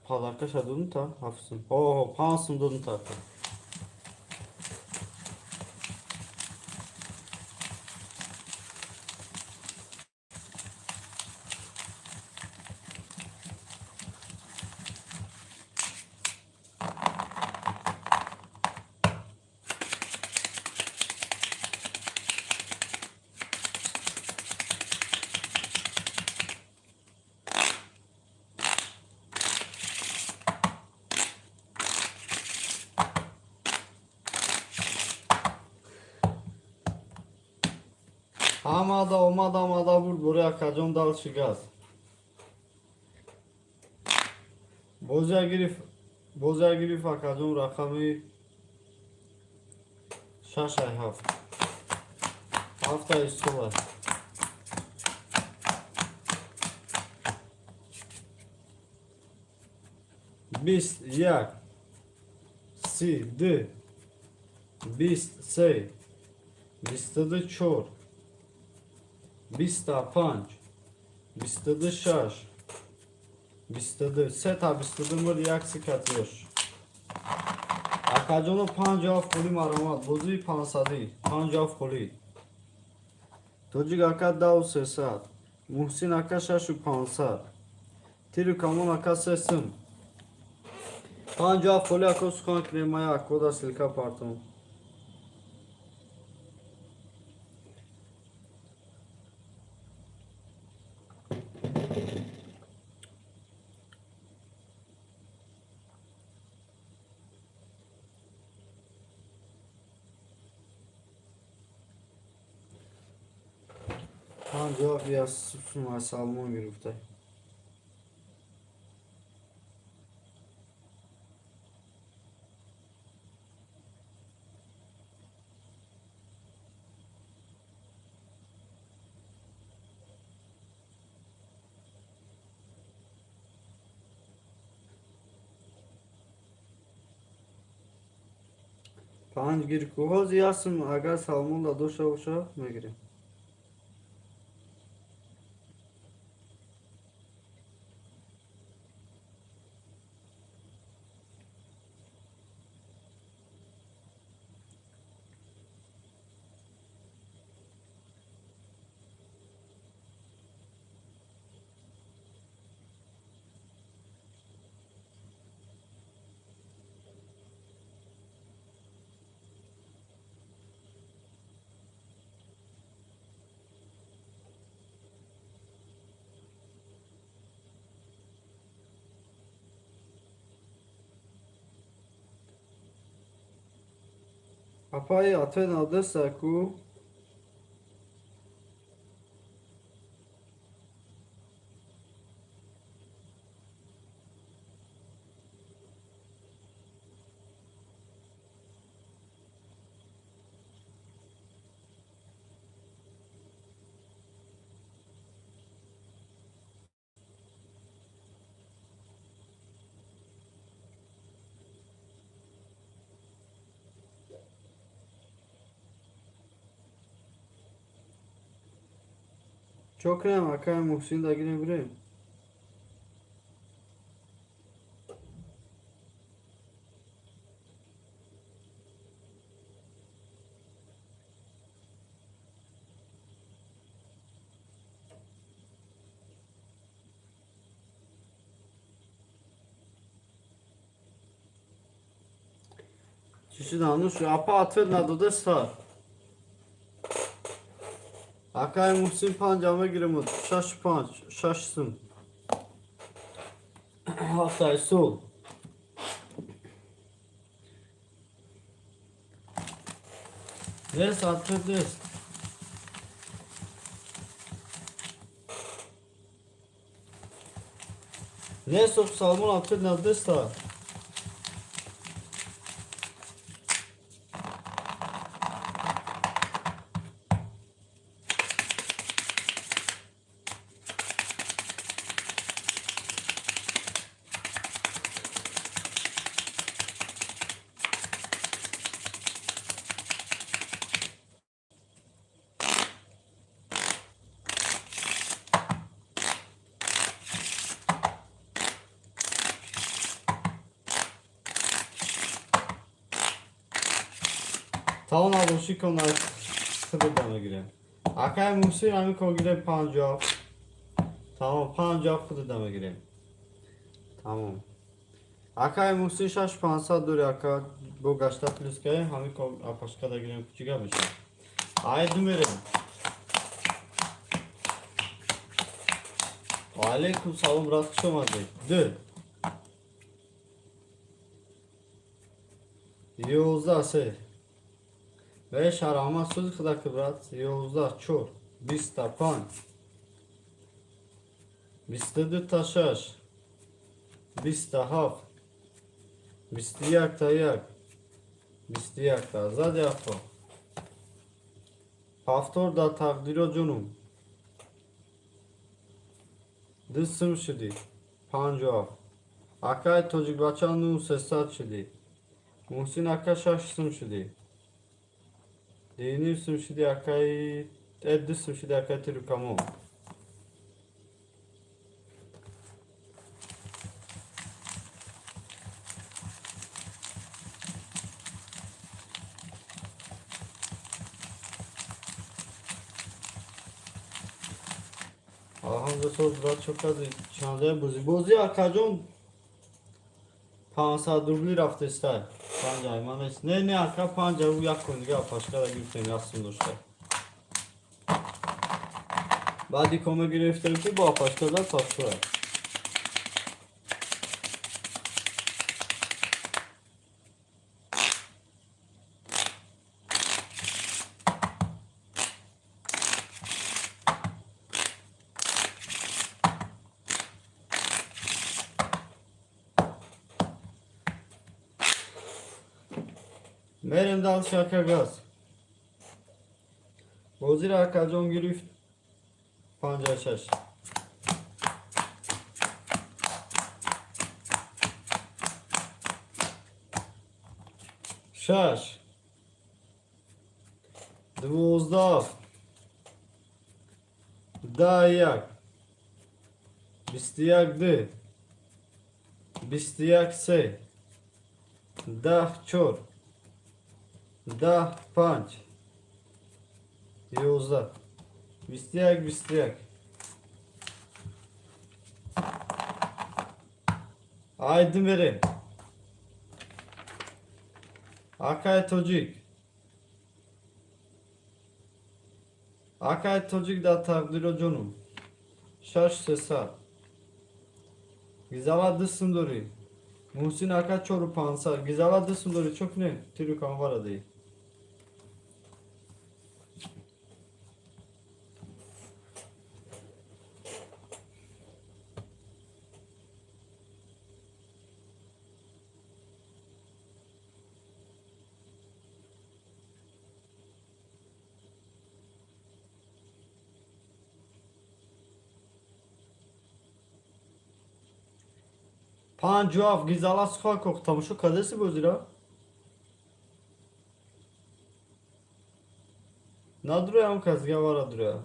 Speaker 1: подаркаша додум та 7 сум. Ҳо, ҳо, 5 сум додум та, ака. Ҳамада омад, ҳамада бурд. Бори акаҷон, дальше газ. Бозия гирифт, бозия гирифт, акаҷон. Рақами шашай ҳафт, ҳафтаи сола. 21, 32, 23, 22, чор, 25, 22, шаш, 22, сета 22 мур, як сикатиёш. Акаҷоно, 57 хули, маромад. Бозии 500-ӣ, 57 хули. Тоҷик ака, 10 300. Муҳсин ака, 6500. Тиру камон ака, се сум. 57 хули, ако сухан кунем, мая акода ссылка партом. 57 я сумма Салмон гирифта. Панҷ гир ку. Ҳозир ясм, агар Салмон да дошта боша, мегирем. Апаи, ответ надеса ку. Чо кунем, акаи Муҳсин, дагирем, бирем? Чӣ шуд, ҳанӯз апа ответ надодаста? Акаи Муҳсин, панҷа мегирем, шаш, панҷ, шаш сум. Ҳафтаи сол. Нест, ответ нест. Нест, Салмон ответ надодаста. Салом абошӣ кон, худода мегирем. Акаи Муҳсин, ҳамин кор гирем, 50. Тамом, 50 худода мегирем. Тамом. Акаи Муҳсин, 6500 дори, ака, бо гашта плюс кардем, ҳамин кор апашкада гирем, кучига мешавад. Айду мерем. Ва алейкум салом, брат, хуш омадед. Ду. 11, се. Бе шарома, сузи худа ки, брат, 11, чор. 25, 22 та шаш, 27, 21 та як, 21 та зади апо. Повтор дар тақдиро, ҷонум. Ду сум шудӣ, 57. Акаи тоҷикбача, ну 300 шудӣ. Муҳсин ака, шаш сум шудӣ. Диним сум шудӣ, акаи ду сум шудӣ, акаи тирукамон. Алҳамдулилла, соз брат, чо кади? Чандаи бозӣ? Бозӣ, акаҷон, 500 рубли рафтестай. Панҷай ман нест. Не, не, ака, панҷа ӯ як кун дига пашкара гирифтем, як сум дошта. Баъди кома гирифтем, ки бо апашка зад пашкара. Мерем дальше, ака, газ. Бозиро акаҷон гирифт, 56. Шаш, 12, 10, як, 21, ду, 21, се, 10, чор, 10, панҷ, 11, 21, 21. Айдин, берем. Акай тоҷик, акай тоҷик, дар тақдиро, ҷонум, шаш 300. Гизала, ду сум дорӣ. Муҳсин ака, чору 500. Гизала, ду сум дорӣ, чо кунем? Тиру камвара деҳӣ. 57. Гизала суха кох, тамошо кардаси бозира? Надуроям, кас гавара дуроя.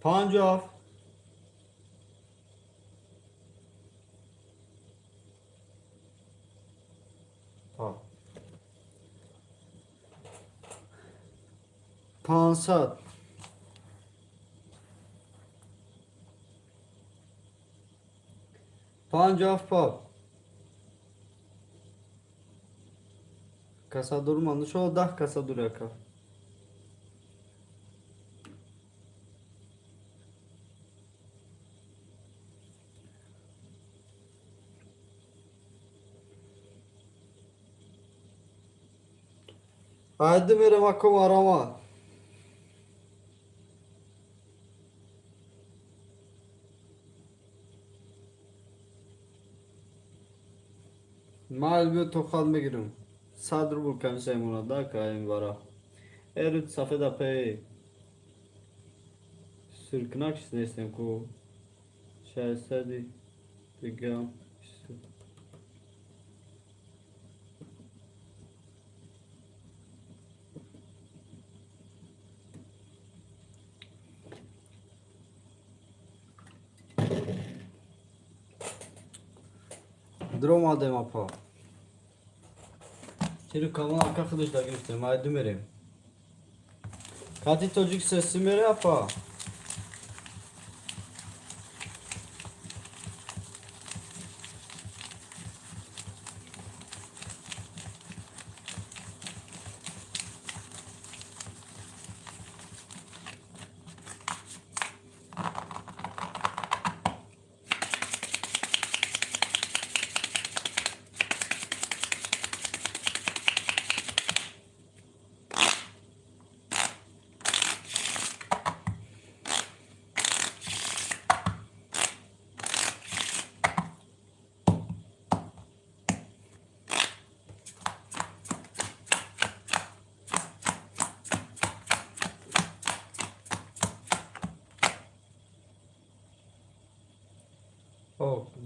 Speaker 1: 57. 500. 57 пап. Каса дур манду шо, 10 каса дур, ака. Айди, мерем, аком арама. Майл, биё, тоқат мегирам. 100 рубл комиссия монад да каим бара. Эруд сафеда пей. Сиркнак чиз нестем ку. Шашсади дигам. Дромадем, апа. Тиру камон ака худаш да гирифтем, айду мерем. Кати тоҷик сеси мере, апа.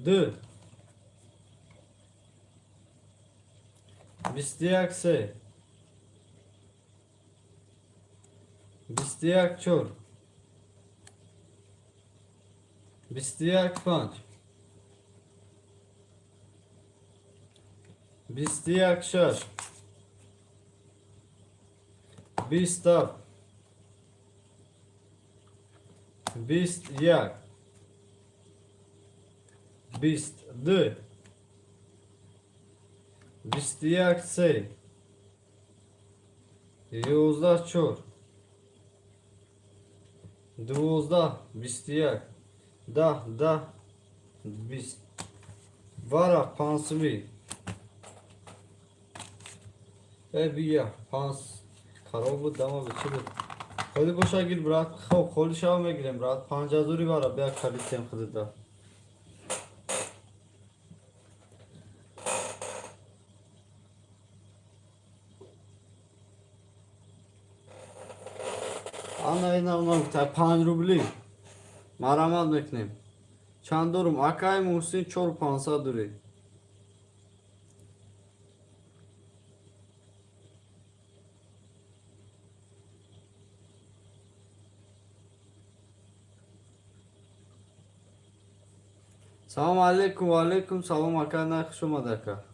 Speaker 1: Ду, 21, се, 21, чор, 21, панҷ, 21, шаш, 20 ҳафт, 21, 22, 21, се, 11, чор, 12, 21, 10, 10, 20. Варақ панҷсумӣ. Э, бия, панҷ хароб буд, дама буд, чӣ буд? Холи боша, гир, брат. Хоб, холи шава, мегирем, брат. 5000-и вара бия, калитем худида. Ана ина гуфта, 5 рубли марамат мекунем. Чанд дорум, акаи Муҳсин? 4500 дорӣ. Салому алейкум. Ва алейкум салом, ака. Най, хуш омад, ака.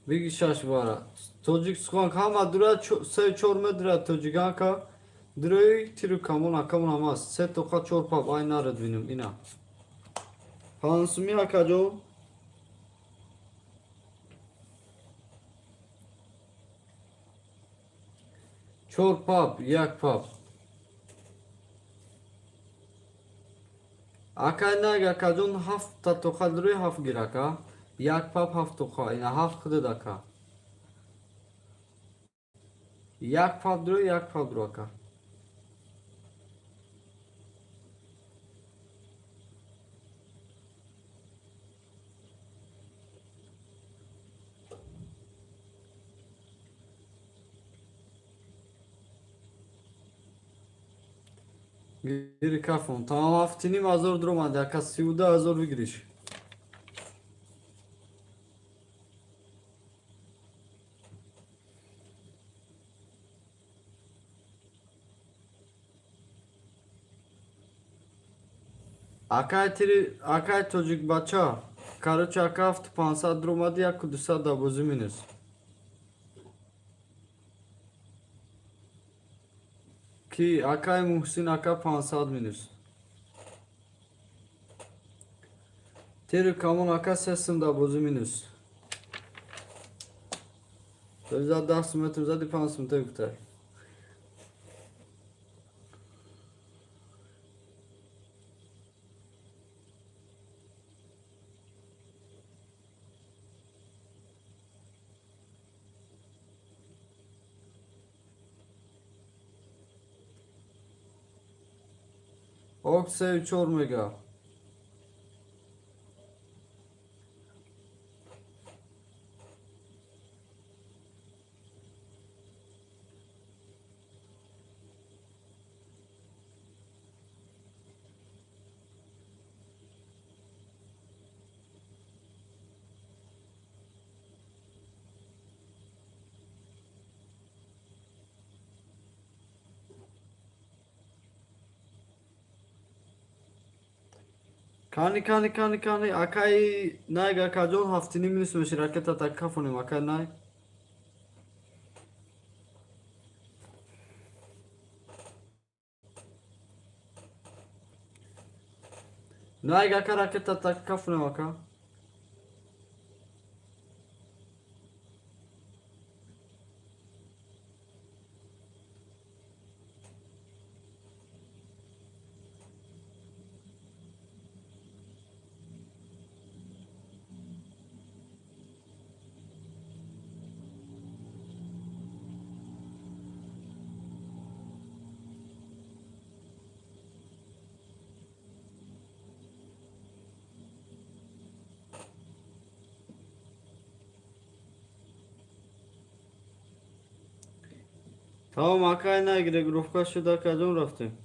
Speaker 1: Биги, шаш бара тоҷик сухан ҳама дура, се чор медура тоҷигака дураи тиру камон, акамон ҳама аст. Се тоқа, чор пап, ай нарад бинум ина пансуми, акаҷо. Чор пап, як пап, акай. Наг, акаҷон, ҳафта тоқа дураи, ҳафт гир, ака. Як пап, ҳафт тоқа, ина ҳафт худад, ака. Як пап дура, як пап дура, ака. Гири, кафон тамом, 7500 дуромад, ака. 32 000 бигириш. Акай тири, акай тоҷикбача. Короче, ака, 7500 дуромади, 1200 да бозӣ минус. Ки, акай Муҳсин, ака, 500 минус. Тиру камон, ака, 3 сум да бозӣ минус. За 10 сум метр зади, 5 сум те гуфтай. Ок, сею чор мега. Кани, кани, кани, кани, акаи Найг, акаҷон, 7,5 минус меши. Ракета так кафонем, акай Найг. Найг, ака, ракета так кафонем, ака. Тамом, акай Найг, регулировка шуд, акаҷон, рафтем.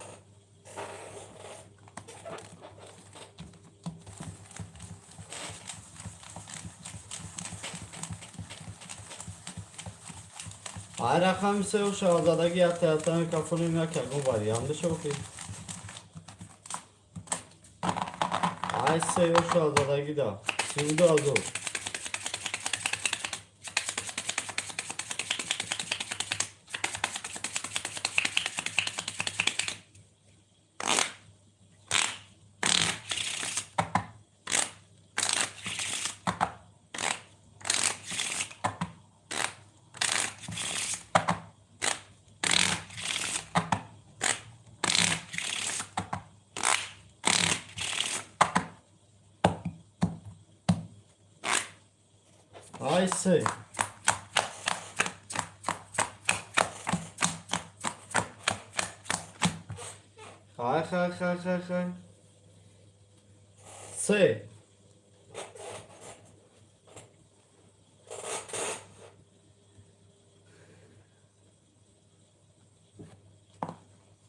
Speaker 1: Ай рақами сею шавзадаги якта якта микрофоним, як ягон вариант бишохи. Ай сею шавзадаги да 32 000. Ай се. Хай, хай, хай, хай, хай. Се.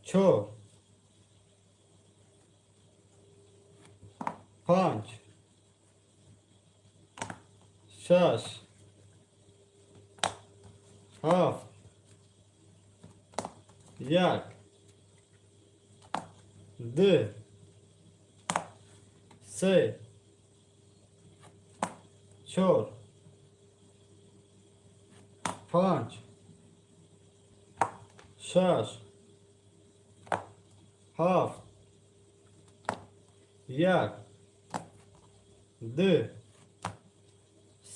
Speaker 1: Чор. Панҷ. Шаш. Ҳафт. Як. Ду. Се. Чор. Панҷ. Шаш. Ҳафт. Як. Ду.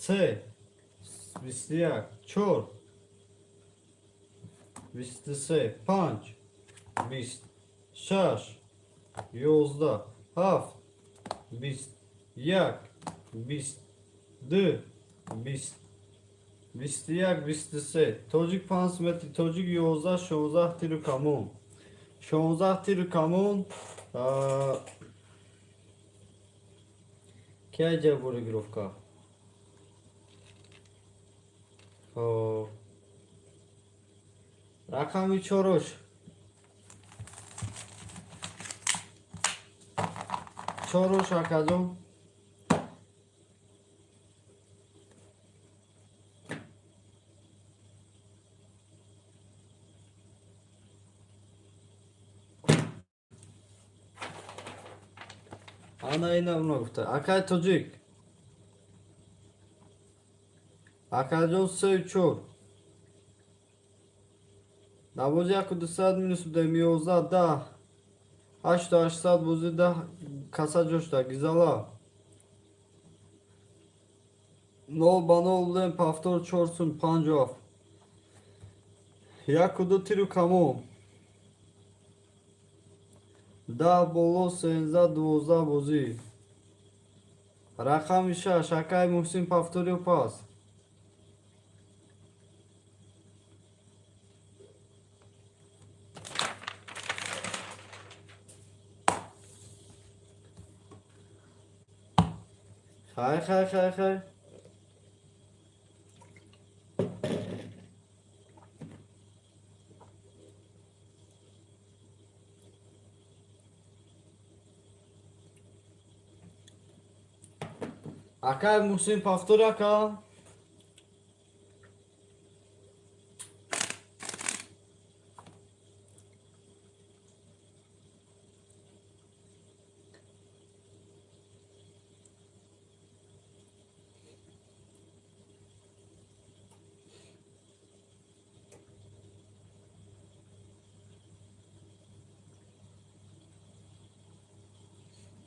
Speaker 1: Се. 21. Чор. 23. Панҷ. 20. Шаш. 11. Ҳафт. 20. Як. 20. Ду. 20. 21. 23. Тоҷик 5 метри тоҷик 11 16 тиру камон. 16 тиру камон. Ки айҷа регировка? Хоб. Рақами чорош. Чорош, акаҷон. Ана ина уно гуфта. Акай тоҷик. Акаҷон, сею чор. Дар бозӣ яку дусад минус будем, 11 10 ҳашту 800 бозӣ 10 каса ҷошта гизала. 0 ба 0 будем, повтор чор сум панҷу ҳафт. Яку ду тиру камон. 10 боло 13 12 бозӣ. Рақами шаш, акай Муҳсин, повтор ё пас? Хай, хай, хай, хай. Акай Муҳсин, повтор, ака.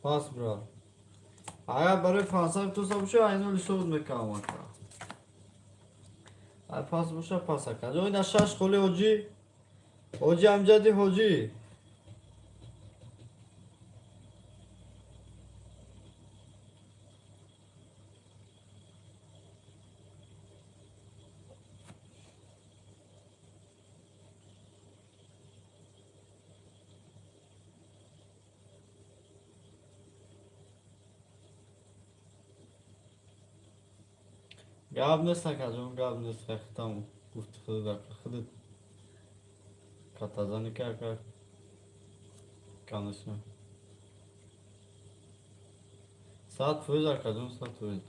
Speaker 1: Пас, брат. Агар барои 500 тоса боша, айноли соз мекунам, ака. Ай пас боша, пас, ака. Ҷойна шаш холи ҳоҷӣ. Ҳоҷӣ Амҷади ҳоҷӣ. Гап нест, акаҷон, гап нест. Хитам гуфти худат, ака, худат катазани ки, ака, конечно. 100%, акаҷон, 100%.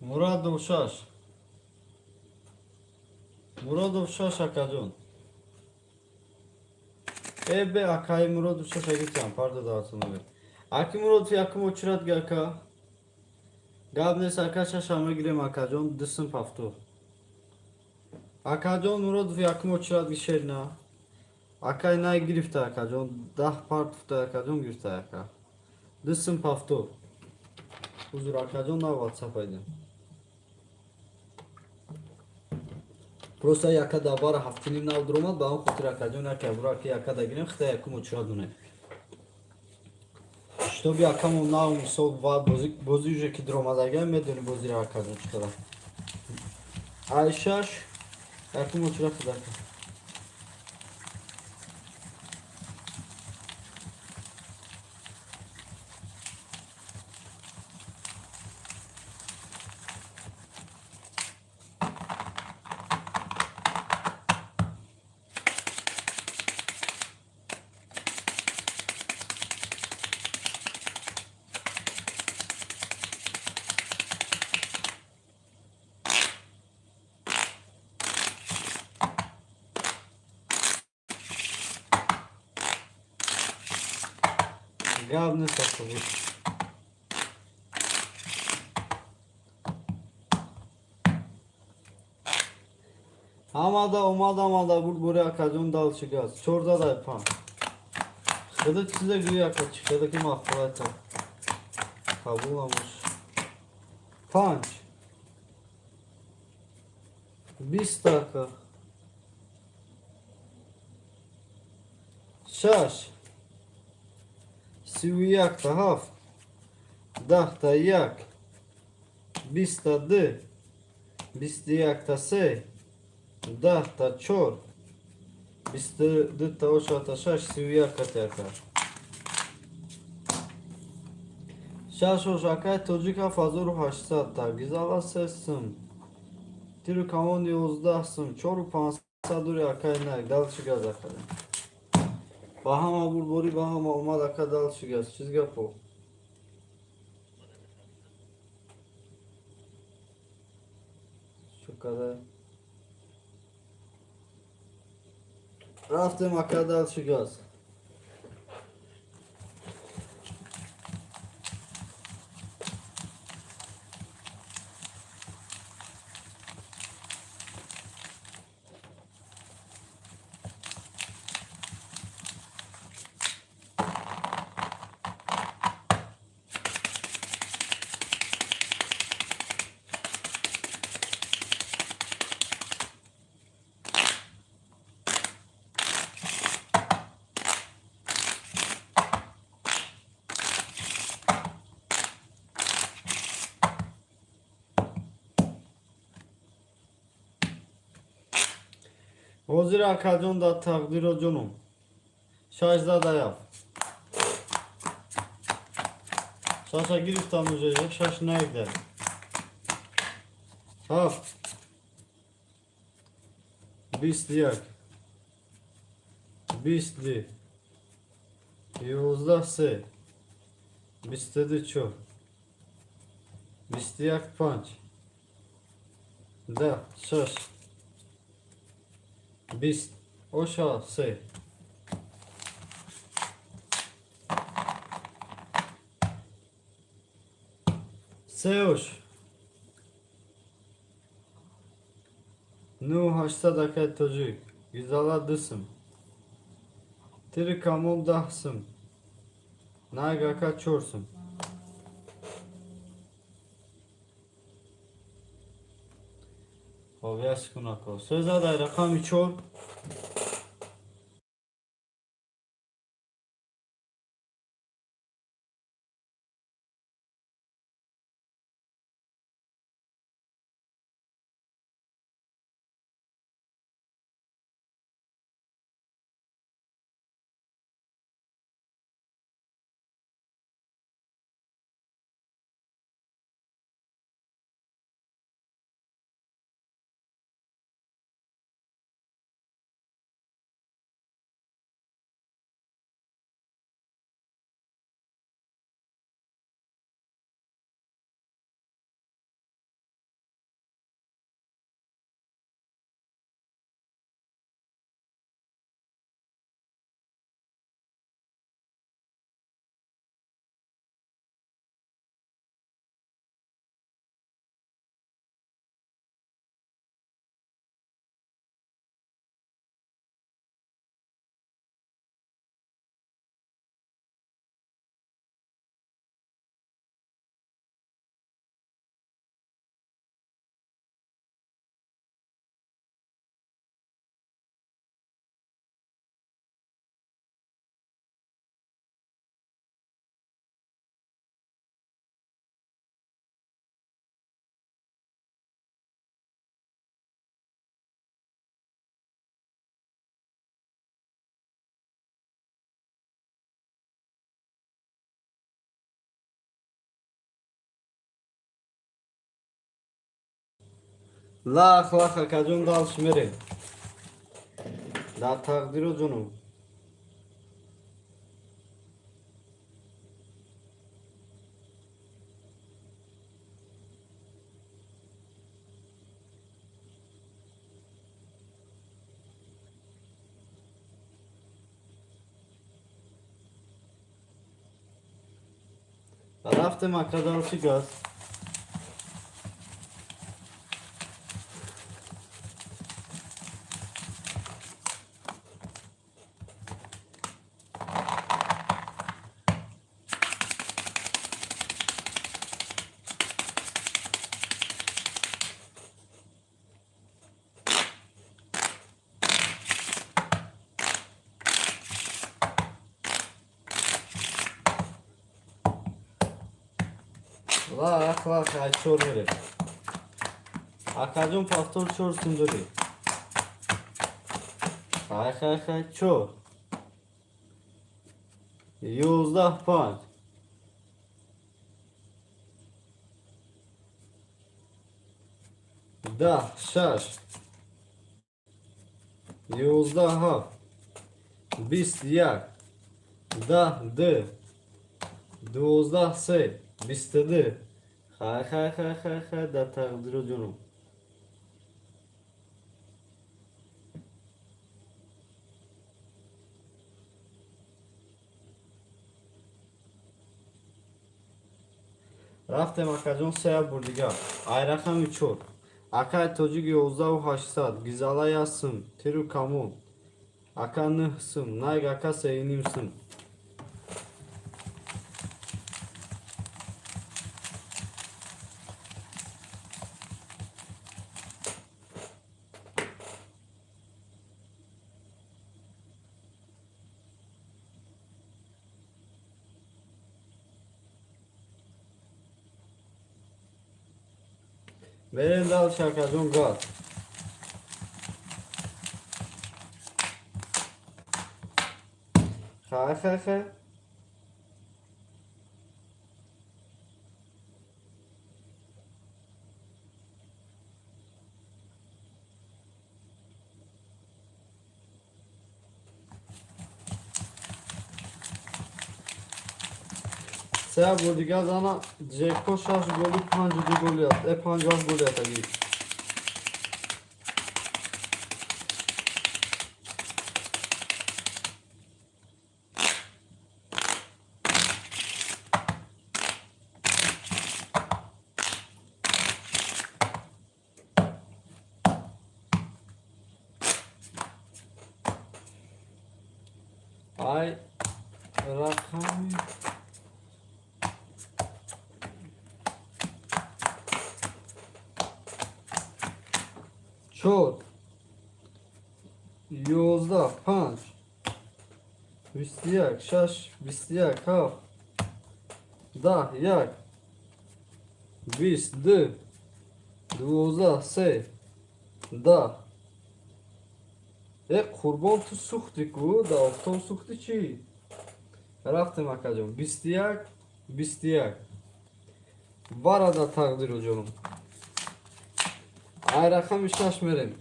Speaker 1: Мурадов шаш. Муродов шаш, акаҷон. Э, бе, акаи Муродов шаш агитиам, парда даватон. Аки Муродов, якум очередь га, ака. Гап нест, ака, шаша мегирем, акаҷон, дусм ҳафтод. Акаҷон Муродов, якум очередь ги шерна. Акай най гирифта, акаҷон, 10 парт акаҷон гирифта, ака. Дусм ҳафтод. Узр, акаҷон, на ватсап айдем. Просто яка дабара ҳафтиним нав дуромад, ба он хотир, акаҷон, яке бура ки яка да гирем, хита якум очередь дунем. Чтобы акамо нав мисол ва бози уже ки дуромадага, медони бозира, акаҷон, чӣ қадар. Ай шаш якум очередь хидака. Гап нест, автобус. Ҳамада омад, омада буд бури, акаҷон, дальше газ. Чордадай панҷ. Хида чизе гӯй, ака, чӣ хеда ки махфурата. Қабул намош. Панҷ. 20, ака. Шаш. 31-та ҳафт. 10-та як. 20-та ду. 21-та се. 10-та чор. 22-та ошата шаш. 31-та ака. Шаш ош, акай тоҷик, 7800-та. Гизала се сум. Тиру камон 11 сум. Чору пансад дури, акай нак. Дальше газ, акай. Ба ҳама бурдборӣ, ба ҳама омад, ака, дальше газ. Чиз гапо? Чӯкада. Рафтем, ака, дальше газ. Ҳозир, акаҷон, дар тақдиро ҷоном. Шаш задаям. Шаша гирифтам уже, шаш наигда. Ҳафт. 21. 22. 11 се. 22 чор. 21 панҷ. 10 шаш. 20. Оша се. Се ош. Ну ҳаштсад, акай тоҷик. Гизала дусм. Тири камон 10 сум. Найг, ака, чор сум. Хоб, як секунд, ака. Се задай рақами чор. Лах, лах, акаҷон, дальше мерем. Дар тақдиро, ҷонум. Рафтем, ака, дальше газ. Лах, лах, ай чор мерем. Акаҷон, повтор чор сум дорӣ. Хай, хай, хай, чор. 11, панҷ. 10, шаш. 11, ҳафт. 21. 10, ду. 12, се. 22. Хай, хай, хай, хай, хай, дар тақдиро, ҷонум. Рафтем, акаҷон, сея бур дигар. Ай рақами чор. Акай тоҷик, 11 800, гизала як сум, тиру камон. Ака, нӯҳ сум, найг ака, 3,5 сум. Берем дальше, акаҷон, газ. Хай, хай, хай. Се бор дигар зана ҷекпот шаш голу панҷу ду голи аст. Э, 57 голи атагӣ. Ай рақами чор, 11, панҷ, 21, шаш, 21, ҳафт, 10, як, 20, ду, 12, се, 10. Э, қурбон, ту сӯхтӣ ку, дар офтоб сӯхтӣ чӣ? Рафтем, акаҷон, 21, 21. Барада тақдиру, ҷонум. Ай рақами шаш мерем.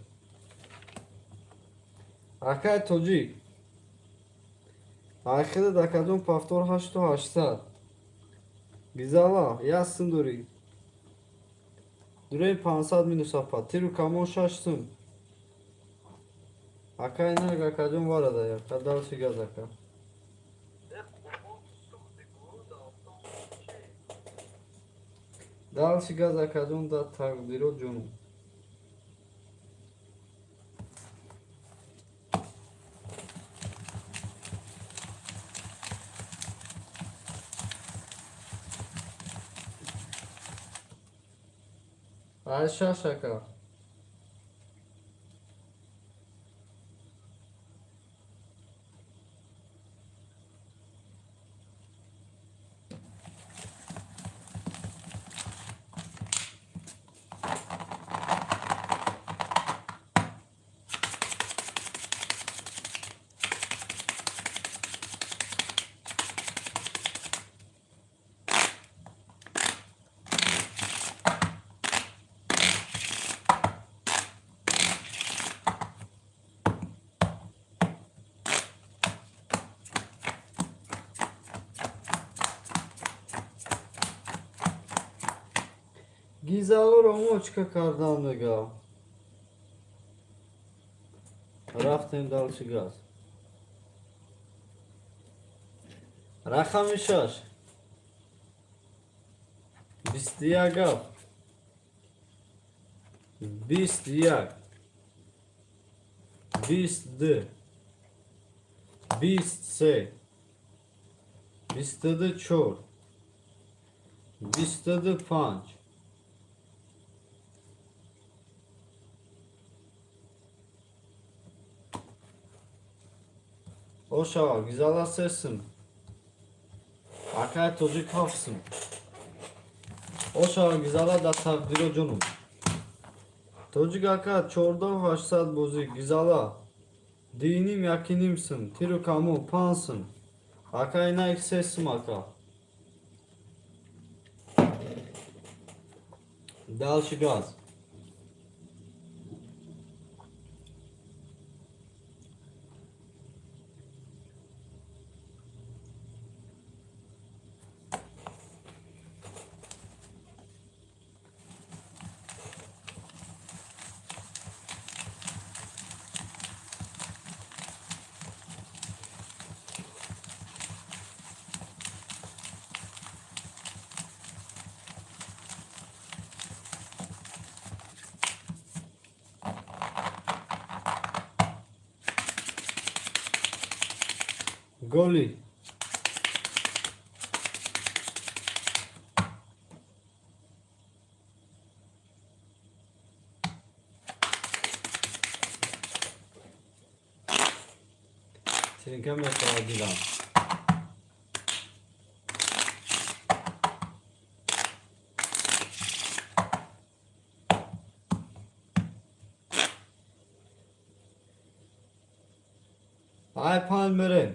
Speaker 1: Акай тоҷик. Айхедат, акаҷон, повтор 8800. Гизала, як сум дорӣ. Дуреи 500 минус апа. Тиру камон шаш сум. Акай наг, акаҷон, варада яка дальше газ, ака. Дальше газ, акаҷон, да тақдиро, ҷонум. Ай шаш, ака. Гизалоро мочка кардан мега. Рафтем дальше, газ. Рақами шаш. 21 ҳафт. 21. 22. 23. 24. 25. Ошава, гизала сесим. Акай тоҷик ҳафтсим. Ошава, гизала да тақдиро ҷонум. Тоҷик ака 14 800 бозӣ гизала. Диним якинимсим. Тиру камон панҷсим. Ака инак сесим ака. Дальше газ. Голи. Тринка мешавад дилам. Ай панҷ мерем.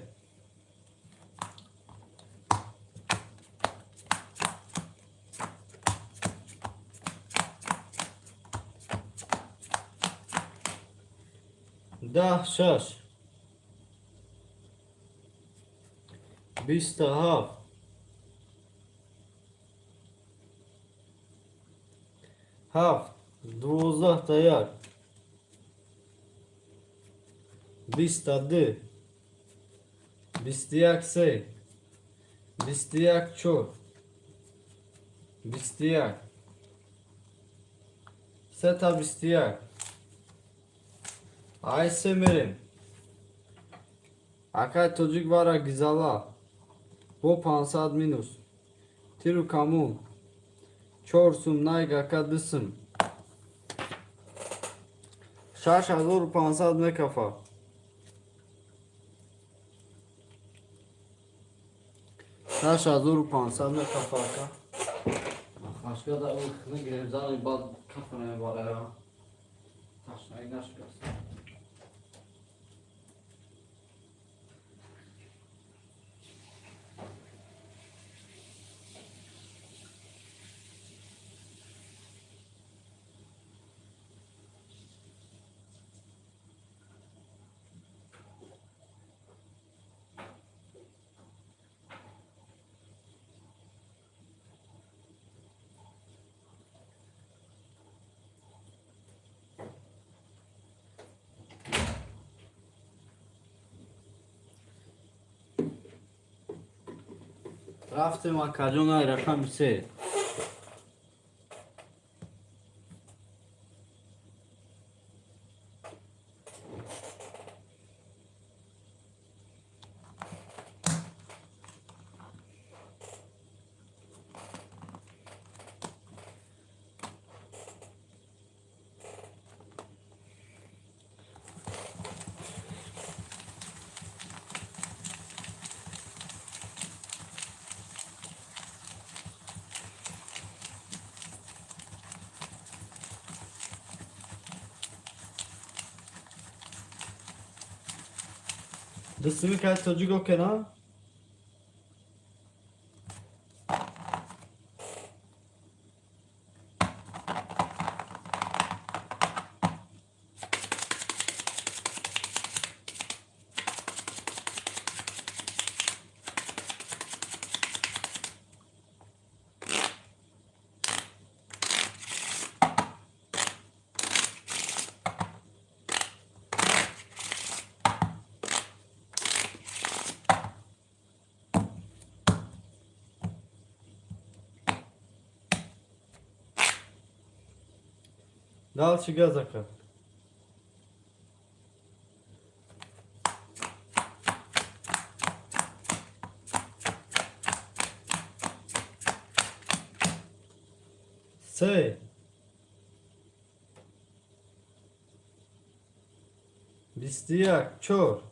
Speaker 1: 10 шаш. 27. Ҳафт. 12 та як. 22. 21 се. 21 чор. 21. Сета 21. Ай се мерем. Акай тоҷик вара гизала. Бо 500 минус. Тиру камон. Чор сум найг ака дусум. 6500 мекафа. 6500 мекафа ака. Хашгада ӯ гирем зани баъд кафа мебарая. Ташнаги нашикаст. Рафтем акаҷон ай рақами се. Дастими кай тоҷик окена? Дальше газ, ака. Се. 21, чор.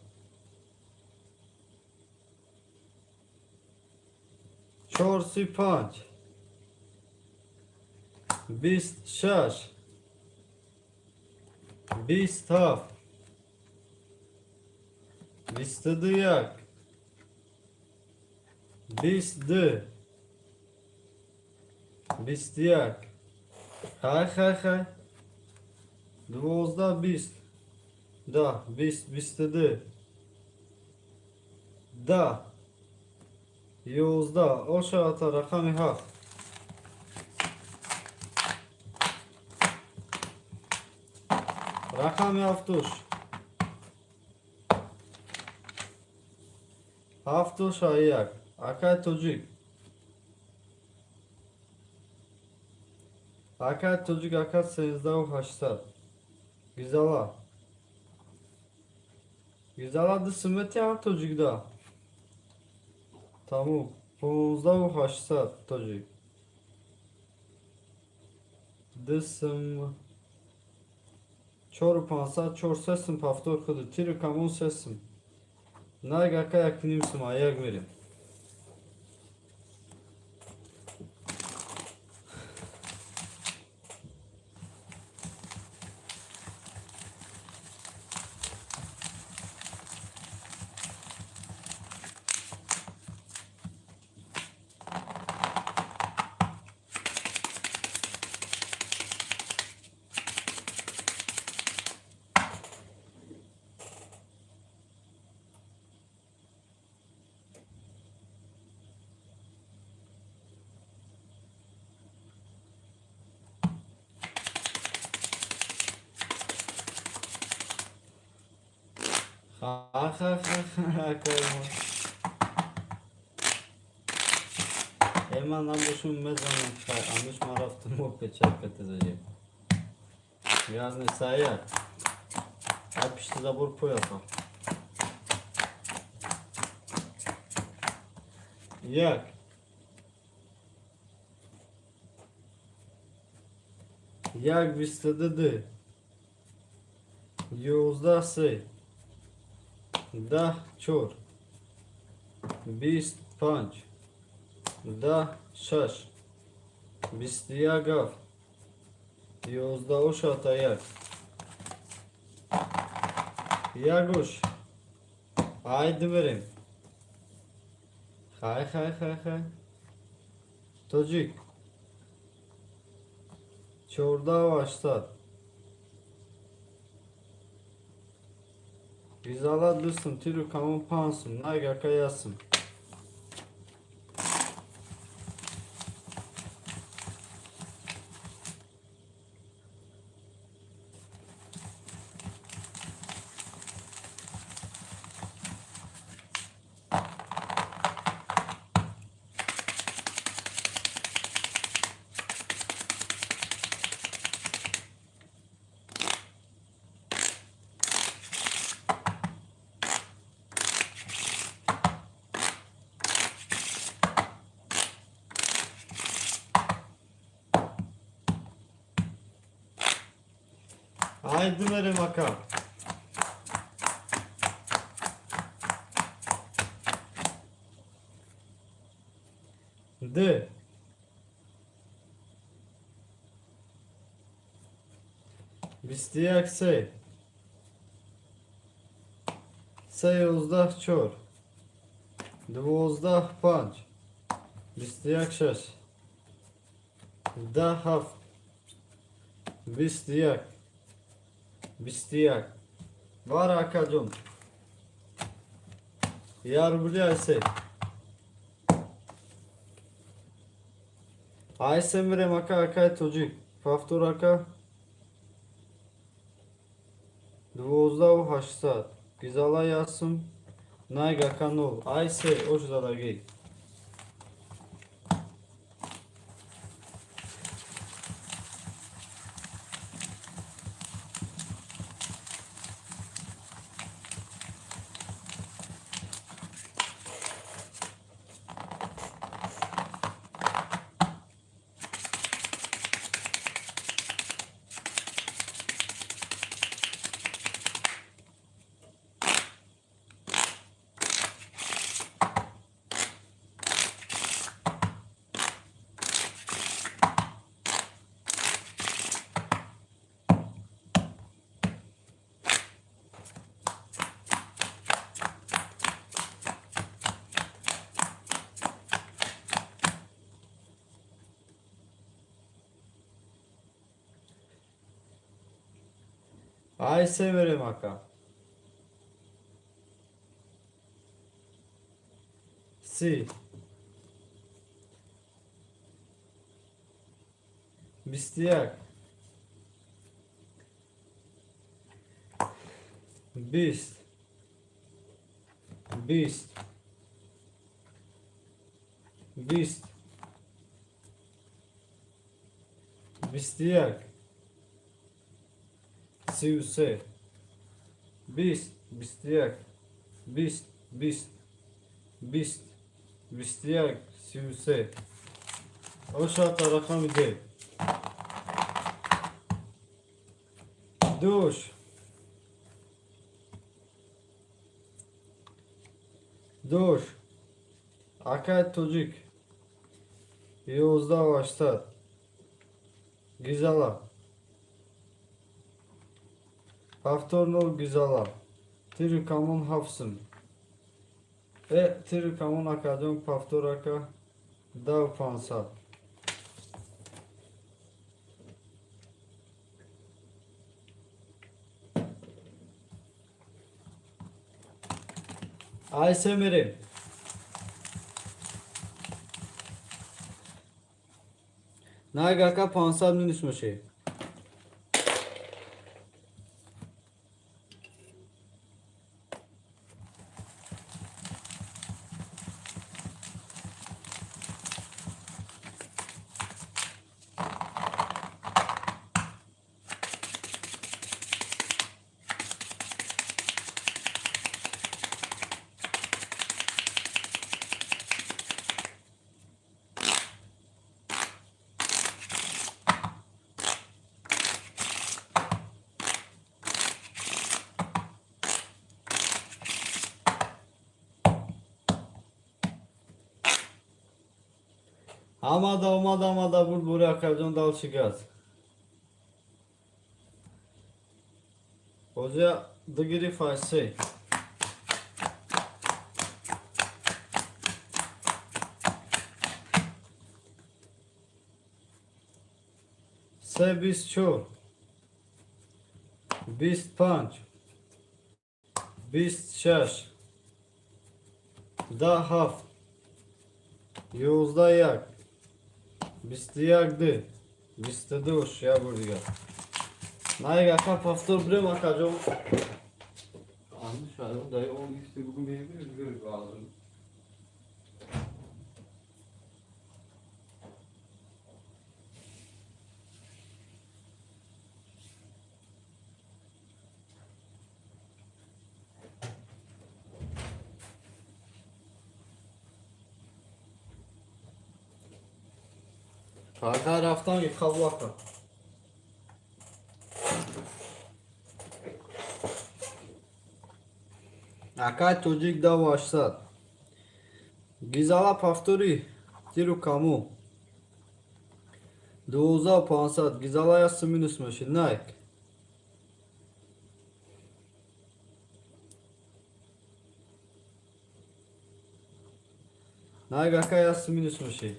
Speaker 1: Чор 35. 26. 27. 21. 22. 21. Хай, хай, хай. 12, 20. 10, 20, 22. 10. 11. Ошаата рақами 7. Рақами ҳафтуш. Ҳафтуш 1. Акай тоҷик. Акай тоҷик, ака, 13 800. Гизала. Гизала ду симети ҳам тоҷикда. Тамом. 15 800 тоҷик. Ду сим. 4500, чор се сим повтор худу. Тиру камон се сим. Найг, ака, 1,5 сим, а як мерем. Ха ха ха ха, акай мо. Э, ман набошум, мезанам, хай, ануш ман рафтам мо печатката задем. Газ не саяк. Ай пишти забор пояка. 1. 1 22. 11 3. 10 чор. 25. 10 шаш. 21 ҳафт. 11 ошата 1. Ягуш. Айди мерем. Хай, хай, хай, хай. Тоҷик. 14 800. Гизала ду сум, тиру камон 5 сум, найг, ака, 1 сум. Айди мерем, ака. Д. 21 се. Се 11 чор. 12 панҷ. 21 шаш. 10 ҳафт. 21. 21. Бар, акаҷон. Я рубли айсе. Айсе мирем, ака, акай тоҷик. Повтор, ака. 12 800. Гизала 1 сум. Найг, ака, нол. Айсе ош задагӣ. Ай се мерем, ака. 30, 21, 20, 20, 20, 21, 33, 20, 21, 20, 20, 20, 21, 33. Ошата рақами д. Душ. Душ. Акай тоҷик. 11 800. Гизала. Повтор нол гизала. Тири камон ҳафсум. Э, тири камон, акаҷон, повтор, ака, 10 500. Ай се мерем. Наг, ака, 500 минус меши. Омада, омада, омада, бурд бури, акаҷон, дальше газ. Ҳозир дугириф ай се. Се, 24, 25, 26, 10 ҳафт, 11 як, 21 ду, 22. Як бор дигар. Найг, ака, повтор бирем, акаҷон.
Speaker 3: Anlı şahane dayı 10 işte bugün verebilir mi? Ağzını.
Speaker 1: Ака, рафтан ки қабул, ака. Акай тоҷик, 10 800. Гизала, повтори тиру каму. 12 500. Гизала, ясу минус мешид. Найк. Найк, ака, ясу минус мешид.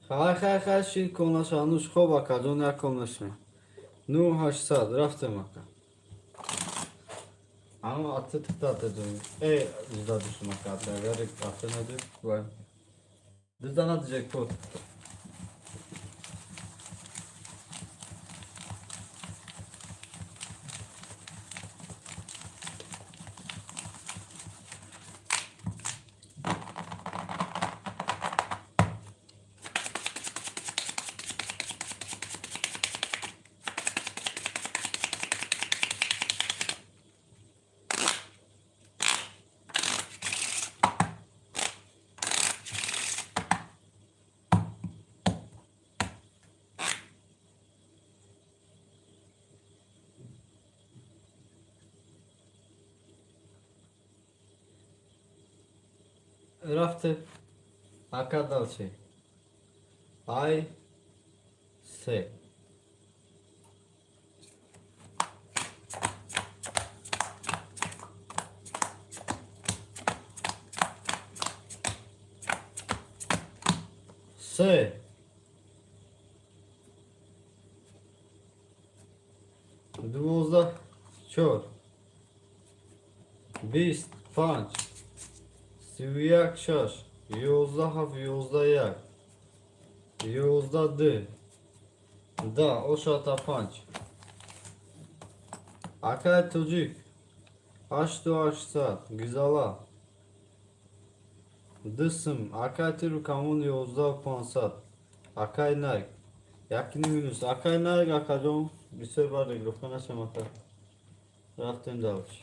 Speaker 1: Хай, хай, хай, шин конашануш. Хоб, акаҷон, як конашин. 9800 рафтем, ака. Ама аты тиктатедум. Э, зуда душум, ака. Агар аты надуд, вай. Дузана джекпот. Рафте. Ака, дальше. Ай се. Се. 12, чор. 20, панҷ. 31, шаш. 11, ҳафт, 11, як. 11, ду. 10, ошата панҷ. Акаи тоҷик. 8800. Гизала. Ду сум. Акаи тиру камон 11 500. Акаи Найк. Якини минус. Акаи Найк, акаҷон. Бисёр бар регировка нашам, ака. Рафтем дальше.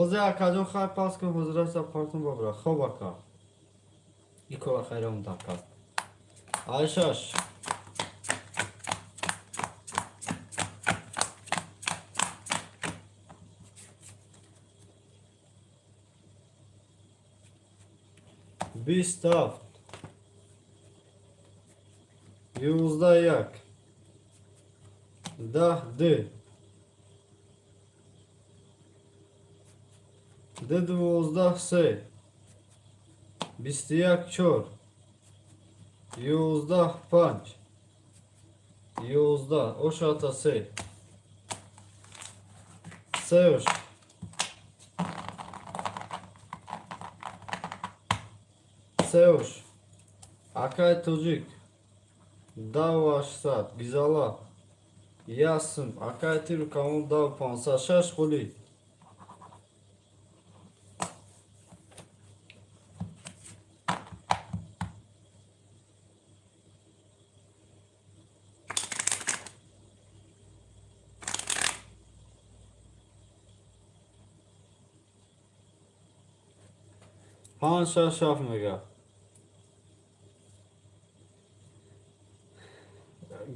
Speaker 1: Ҳозир, акаҷон, хай пас кун, ҳозираша партун бабра. Хоб, ака. Икора хайрам ака. Ай шаш. 27. 11, як. 10, ду. Ду, 12, се. 21, чор. 11, панҷ. 11, ошата се. Се ош. Се ош. Акаи тоҷик. 10 800. Гизала. Як сум. Акаи тиру камон 10 500. Шаш хулӣ. Панҷ, шаш, ҳафт мега.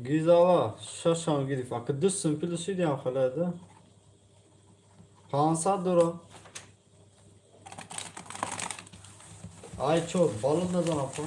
Speaker 1: Гизала шашам гирифт. Ака, ду сум плюс шидиам халада. 500 дора. Ай чор, балон назан, апа.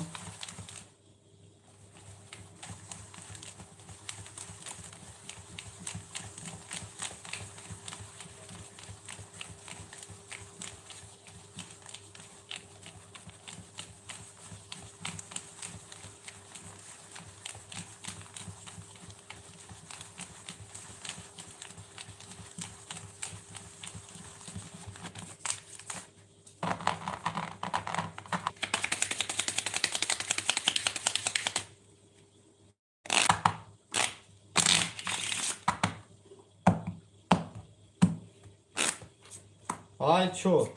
Speaker 1: Ай чор.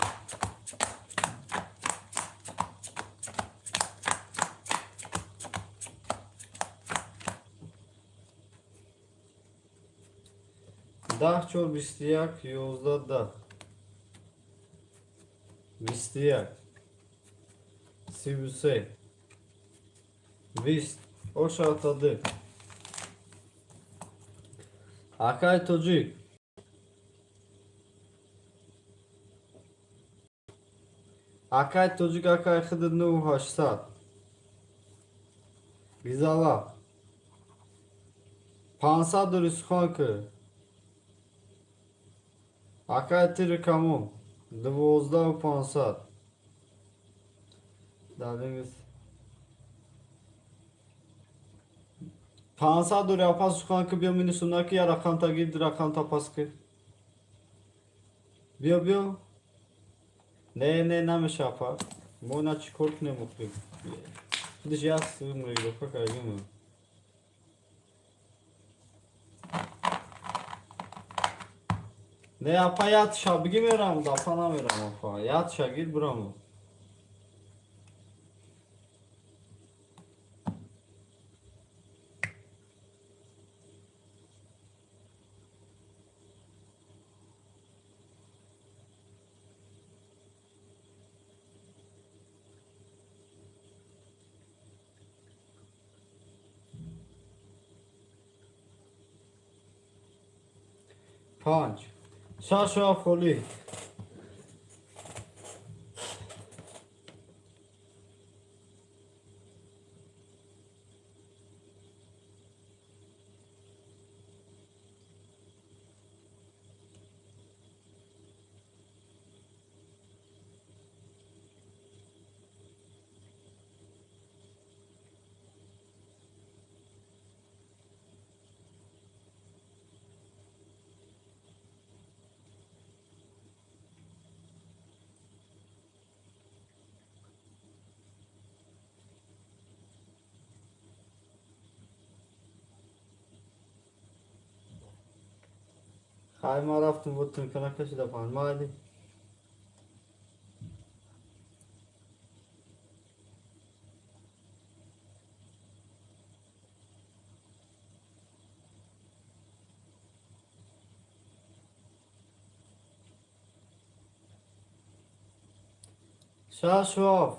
Speaker 1: 10, чор, 21, 11, 10. 21, 33, 20, ошатады. Акай тоҷик. Акай тоҷик, акай хиди 9800. Гизала. 500 дори сухан ки. Акай тири камон. 12 500. Дадингиз. 500 дори апа сухан ки, биё, минусум наки, я рақамта гир, рақамта пас ки. Биё, биё. Не, не, намеша, апа. Мо на чӣ кор кунем охир? Худиш як регировка кардем. Не, апа, ятша биги, мерам, апа, намерам, апа. Ятша гир, бирам. Панҷ. Шашу ҳафт холӣ. Хай, ма рафтум, бо тунка накашида панҷ. Майли. Шашу ҳафт.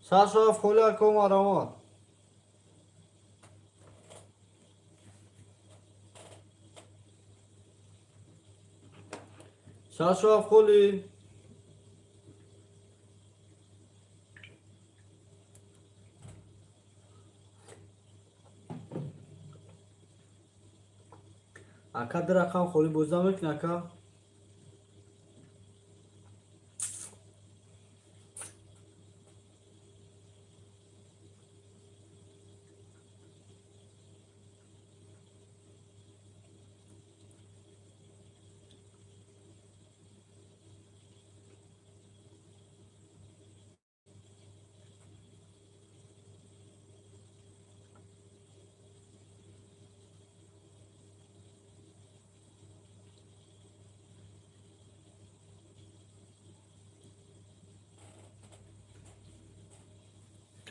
Speaker 1: Шашу ҳафт холӣ, ако, маромад. Шашу ҳафт холӣ. Ака, ду рақам холӣ бозӣ намекунӣ, ака?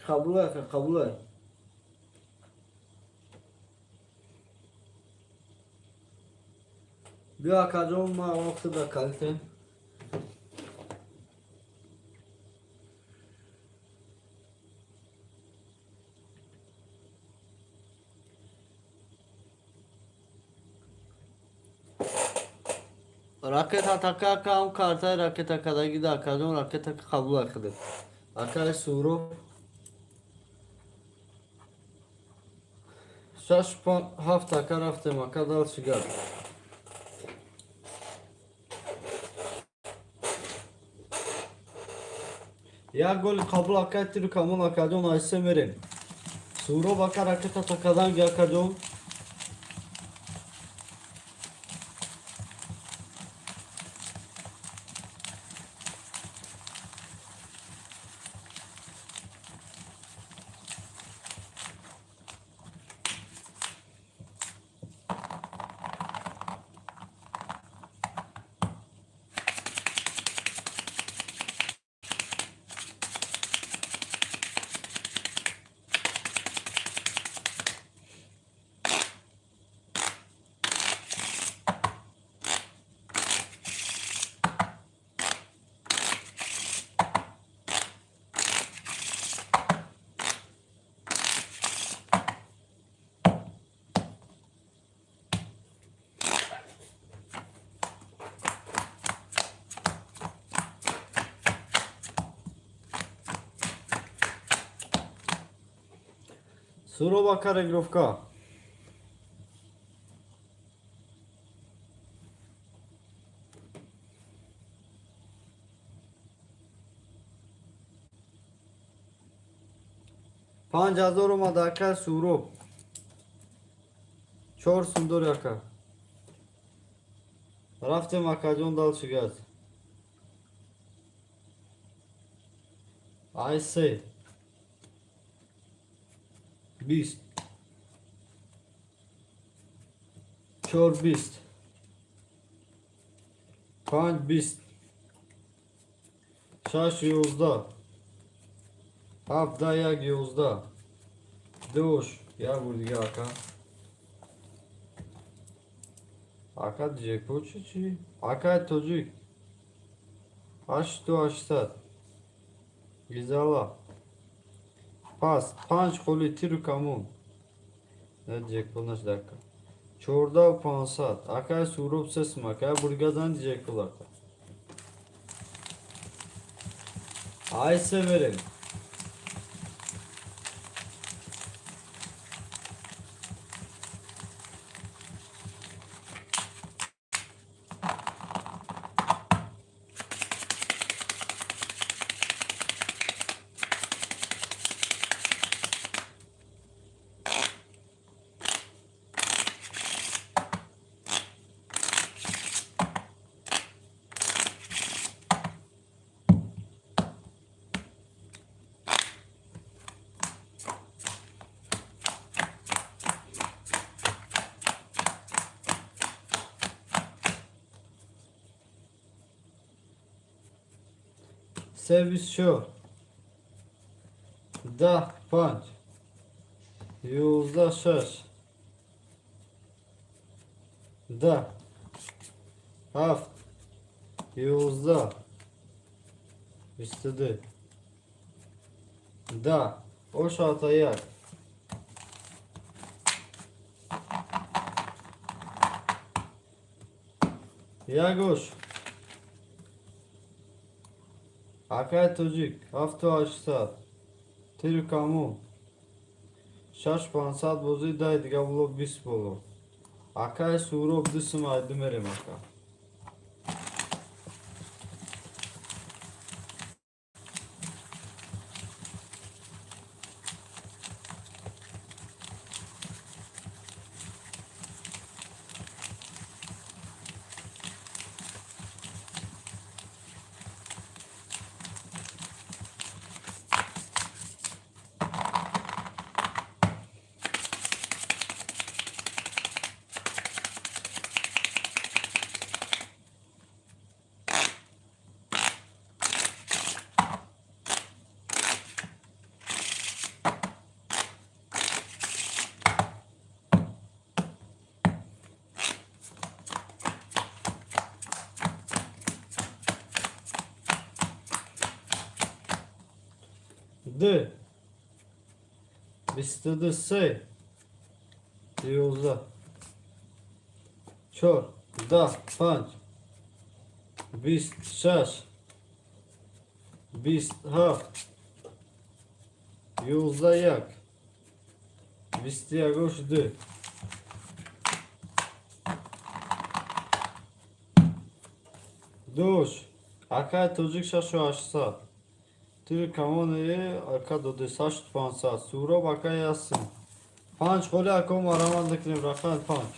Speaker 1: Қабул, ака, қабул. Биё, акаҷон, ма вақти да калитем. Ракета така, ака, ам картаи ракета кадагида, акаҷон, ракета қабул акида. Акаи Суҳроб. Шаш ҳафт, ака, рафтем, ака, дальше гап. Як голи қабул, акай тиру камон, акаҷон, айсе мерем. Суҳроб ака, ракета такаданги, акаҷон. Суроб, ака, регировка. 5000 омада, ака Суроб. Чор сум дори, ака. Рафтем, акаҷон, дальше газ. Ай се. 20. Чор 20. Панҷ 20. Шаш 11. Ҳафт да як 11. Душ. Як бор дига, ака. Ака, ҷекпот чи чи? Акай тоҷик. Ҳашту 800. Гизала. Пас панҷ холи, тиру камон. Не, ҷекпот нашуда, ака. 14 500. Акай Суроб, се сум, ака. Як бор дига зани ҷекпот, ака. Ай се мерем. Се 24. 10 панҷ. 11 шаш. 10 ҳафт. 11 22. 10. Ошата як. Ягош. Акай тоҷик, ҳафту 800. Тиру камон. Шаш 500 бозӣ дай дига боло 20 боло. Акай Суроб, ду сум айду мерем, ака. Д. 22 се. 11. Чор. 10 панҷ. 20 шаш. 20 ҳафт. 11 як. 21 ош ду. Душ. Акай тоҷик, шашу 800. Тири камони ака доди ҳашту 500. Суроб, акай, ясин. Панҷ холи, ако, мараманд мекунем рақами панҷ.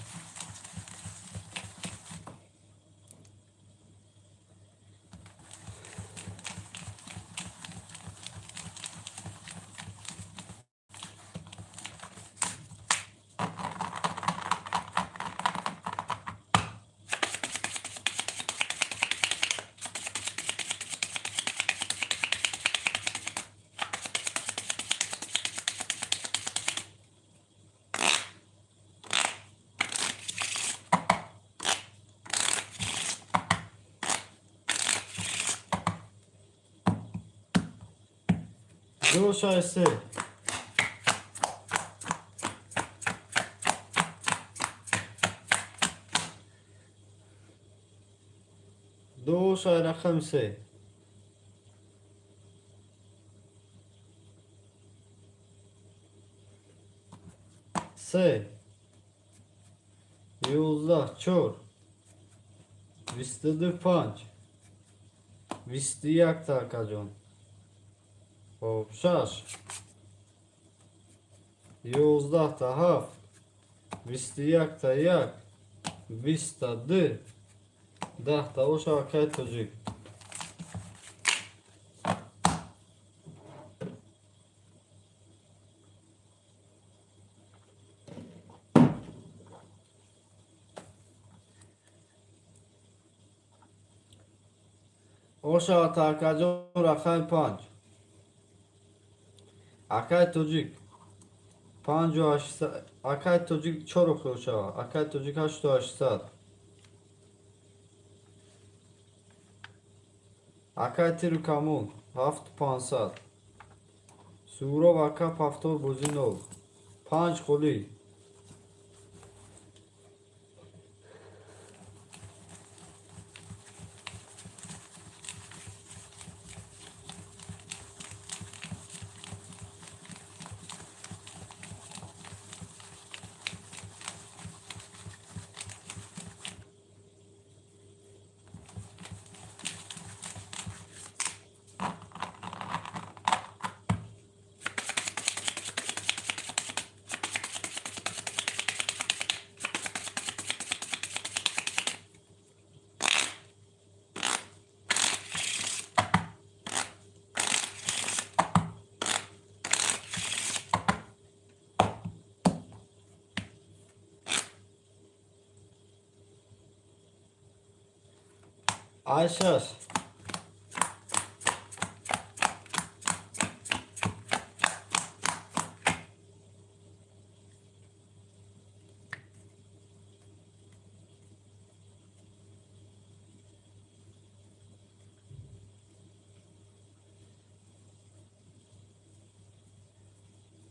Speaker 1: Ду шаш се. Ду шай рақами се. Се, 11 чор, 22 панҷ, 21 та, акаҷон. Хоб, шаш, 11 та ҳафт, 21 та як, 20 та ду, 10 та оша, акаи тоҷик. Оша, акаҷон, рақами панҷ, акаи тоҷик, панҷу ҳаштсад, акаи тоҷик, чор охир шава, акаи тоҷик, ҳашту ҳаштсад, акаи тиру камон, ҳафту пансад, Суҳроб ака, повтор бозӣ нол, панҷ холӣ. Ай шаш.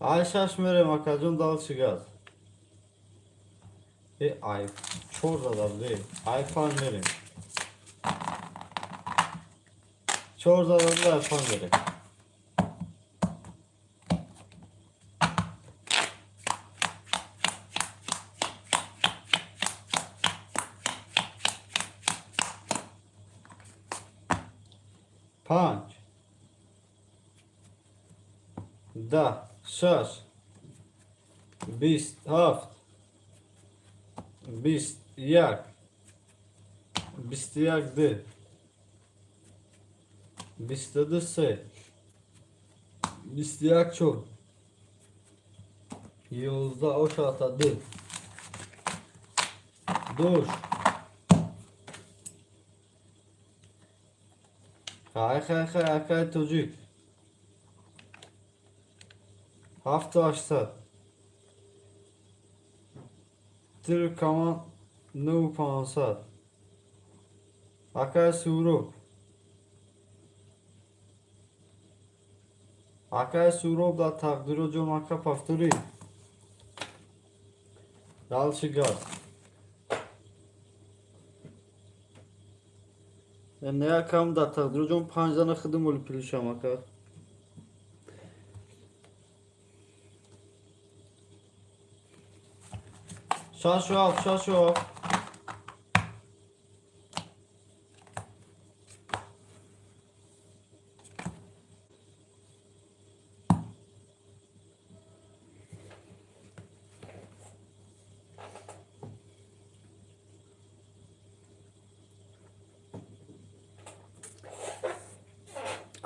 Speaker 1: Ай шаш мерем, акаҷон, дальше газ. Э, ай чор зада буде. Ай панҷ мерем. Чор зада буде, ай панҷ мерем. Панҷ. 10, шаш, 20, ҳафт, 21, 21 ду, 22 се, 21 чор, 11 ошата ду, душ. Хай, хай, хай, акаи тоҷик. Ҳафту ҳаштсад. Тиру камон, нӯҳу пансад. Акаи Суҳроб. Акаи Суҳроб дар тақдиро ҷон, ака, повтори. Дальше газ. Не, акам, дар тақдиро ҷон, панҷ зана худум оли плюшам, ака. Шашу ҳафт, шашу ҳафт.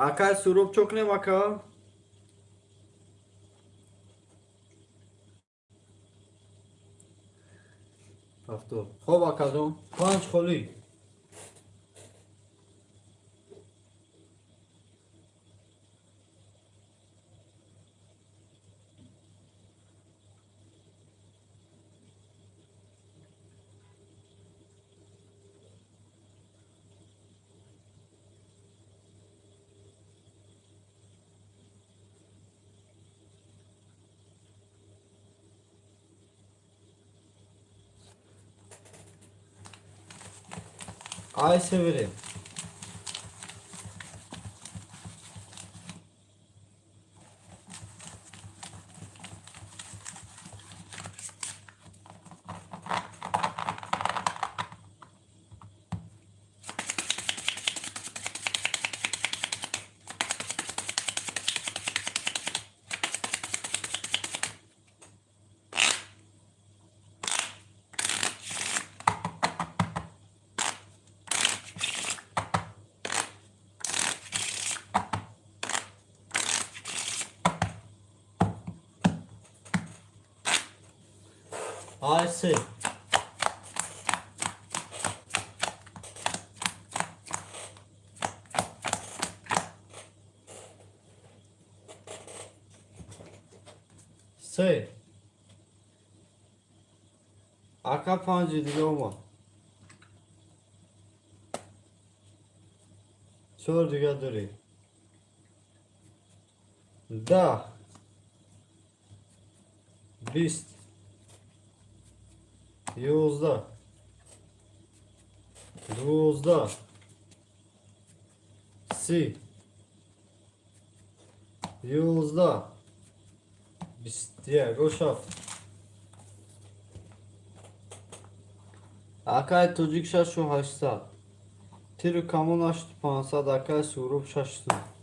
Speaker 1: Акаи Суҳроб, чо кунем, ака? Повтор. Хоб, акаҷон, панҷ холӣ. Ай severim. Ай се. Се. Ака панҷи дига омад. Чор дига дорӣ. 10, 20, 11, 12, 30, 11, 21, ошафт. Акай тоҷик 6800. Тиру камон 8500, акай Суҳроб 600.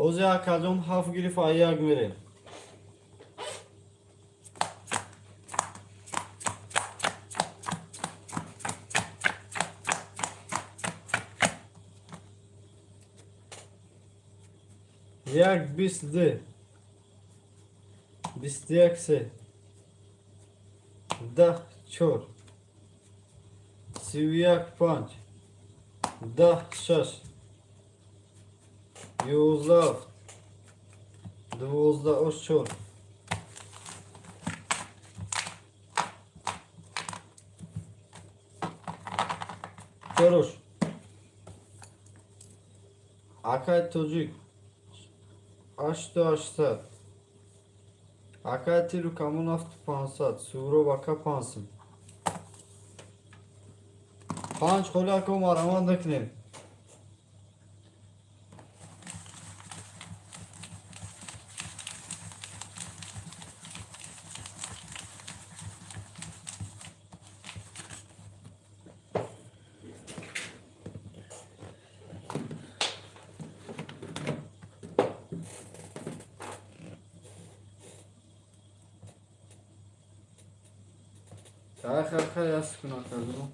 Speaker 1: Ҳозир акаҷон ҳафт гирифт, ай як мерем. Як, 22, 21, се, 10, чор, 31, панҷ, 10, шаш, 11, ҳафт, 12 ош чор. Чорош. Акай тоҷик 8800. Акай тиру камон 7500. Суҳроб ака 500. Панҷ холи ако марамат накунем. Хай, хай, хай, яст кун акаҷон.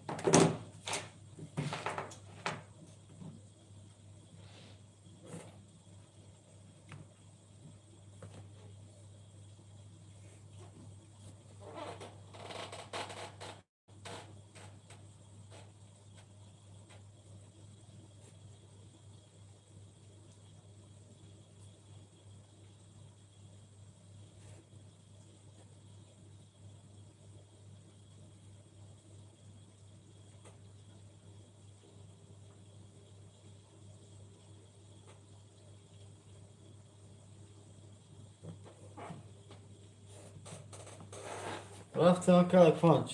Speaker 1: Рафтем акай панҷ.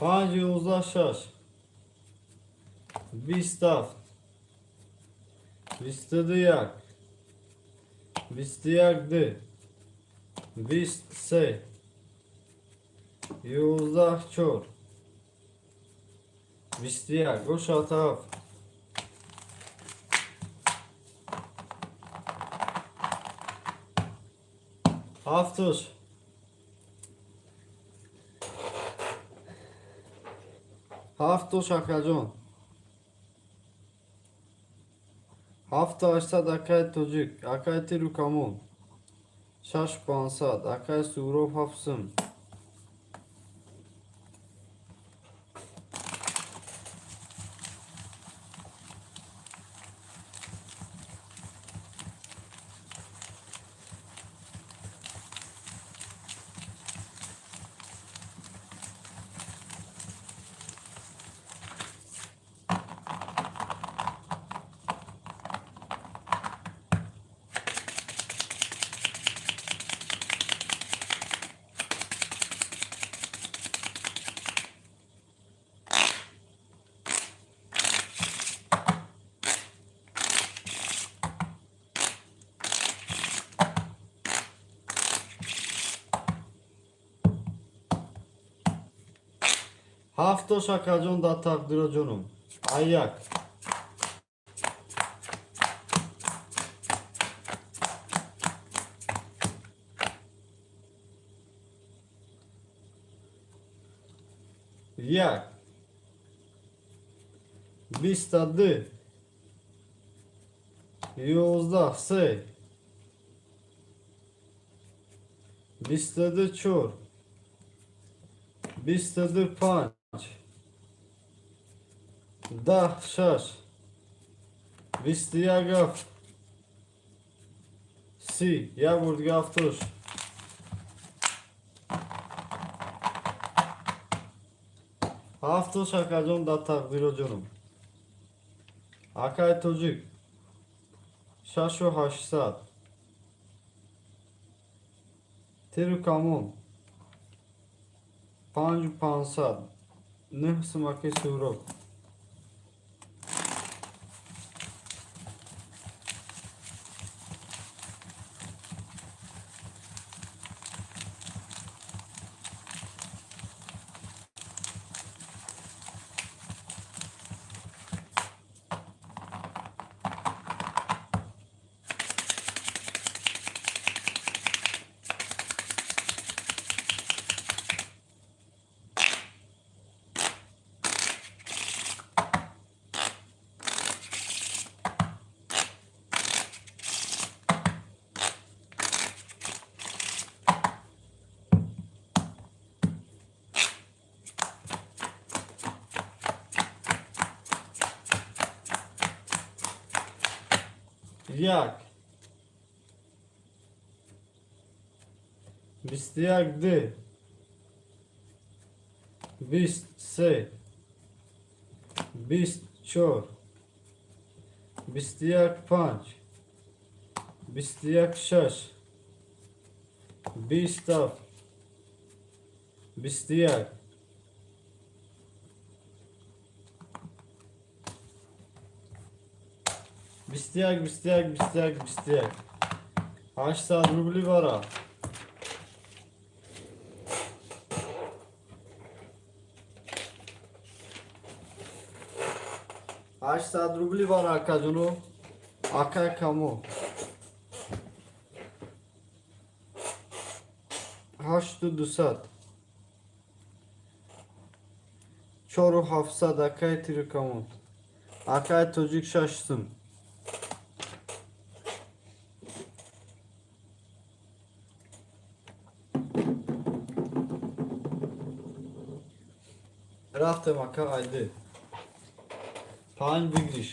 Speaker 1: Панҷ, 11, шаш, 20, ҳафт, 22, як, 21, ду, 20, се, 11, чор, 21, гӯшат ҳафт. Ҳафтуш. Ҳафтош, акаҷон. 7800, акаи тоҷик. Акаи тиру камон, 6500. Акаи Суҳроб, 7 сум. Ҳафтош, акаҷон, дар тақдиро, ҷонум. Аяк. Як, 22, 11, се, 22, чор, 22, панҷ, 10, шаш, 21, ҳафт, 30. Як бор дига ҳафтош. Ҳафтош, акаҷон, дар тақдиро, ҷонум. Акаи тоҷик, 6800. Тиру камон, 5500. 9 сум, акаи Суҳроб. Як, 21, ду, 20, се, 20, чор, 21, панҷ, 21, шаш, 20, ҳафт, 21. 21, 21, 21, 21. 800 рубли бара. 800 рубли бара, акаҷоно. Акай камо, 8200, 4700, акай тиру камон. Акай тоҷик, 6 сум. Рафтем, ака, айди. Панҷ бигириш.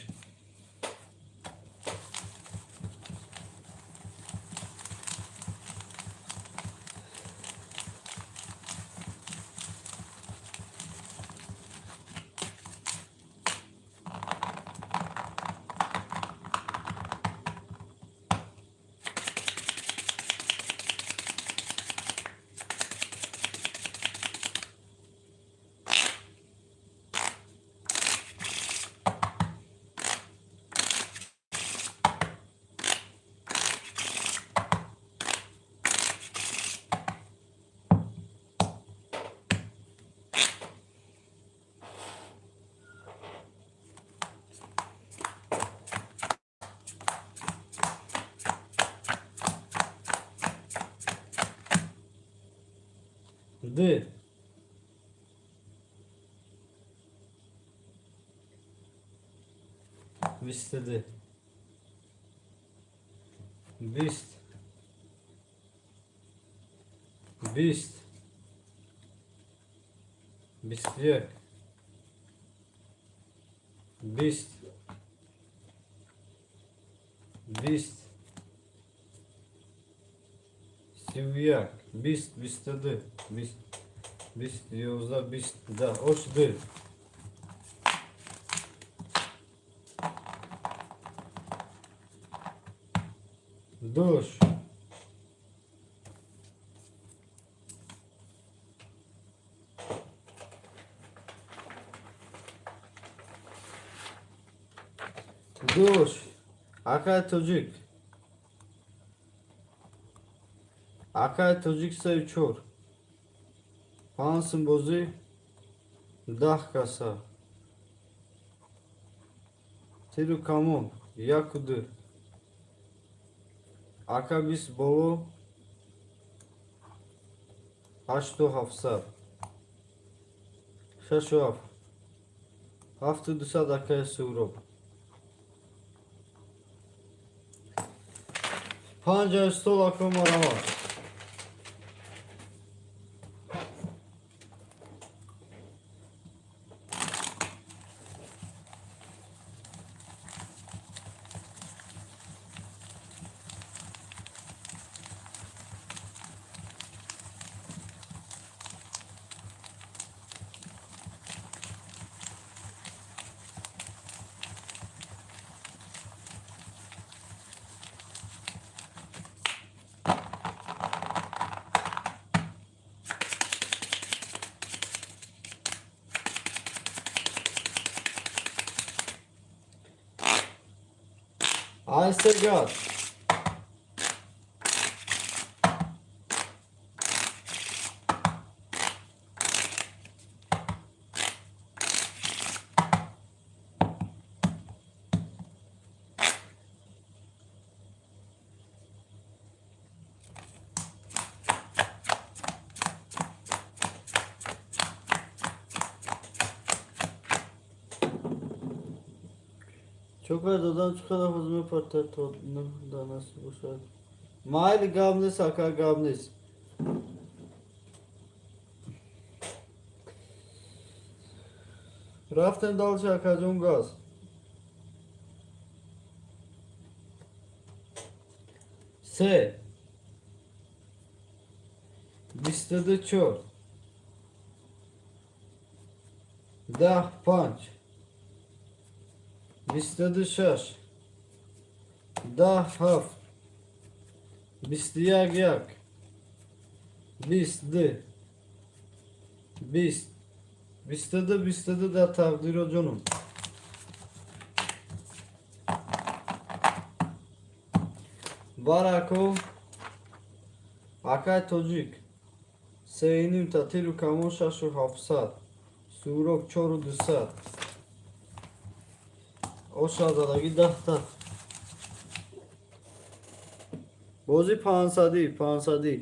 Speaker 1: Д. 22, 20, 20, 21, 20, 20, 31, 20, 22, 20, 20, 11, 20, 10, ош ду. Душ. Душ. Акай тоҷик. Акай тоҷик, сею чор. Панҷ бозӣ, 10 каса. Тиру камон, яку ду. Ака 20 боло, ҳашту ҳафтсад. Шашу ҳафт. Ҳафту дусад, акаи Суҳроб. Панҷ стол, ако, маравад. Айсергат. Чокар додам, чӣ қадар ҳозир мепартад, то дар насиб бошад. Майли, гап нест, ака, гап нест. Рафтем дальше, акаҷон, газ. Се. 24. 10, панҷ. 26. 10, ҳафт. 21, як. 20, ду. 20. 22, 22 дар тақдиро, ҷонум. Барако, акай тоҷик. Сеюнимта тиру камон, шашу ҳафтсад. Суҳроб, чору дусад. Оша задаги, 10-та. Бозӣ 500-ӣ, 500-ӣ.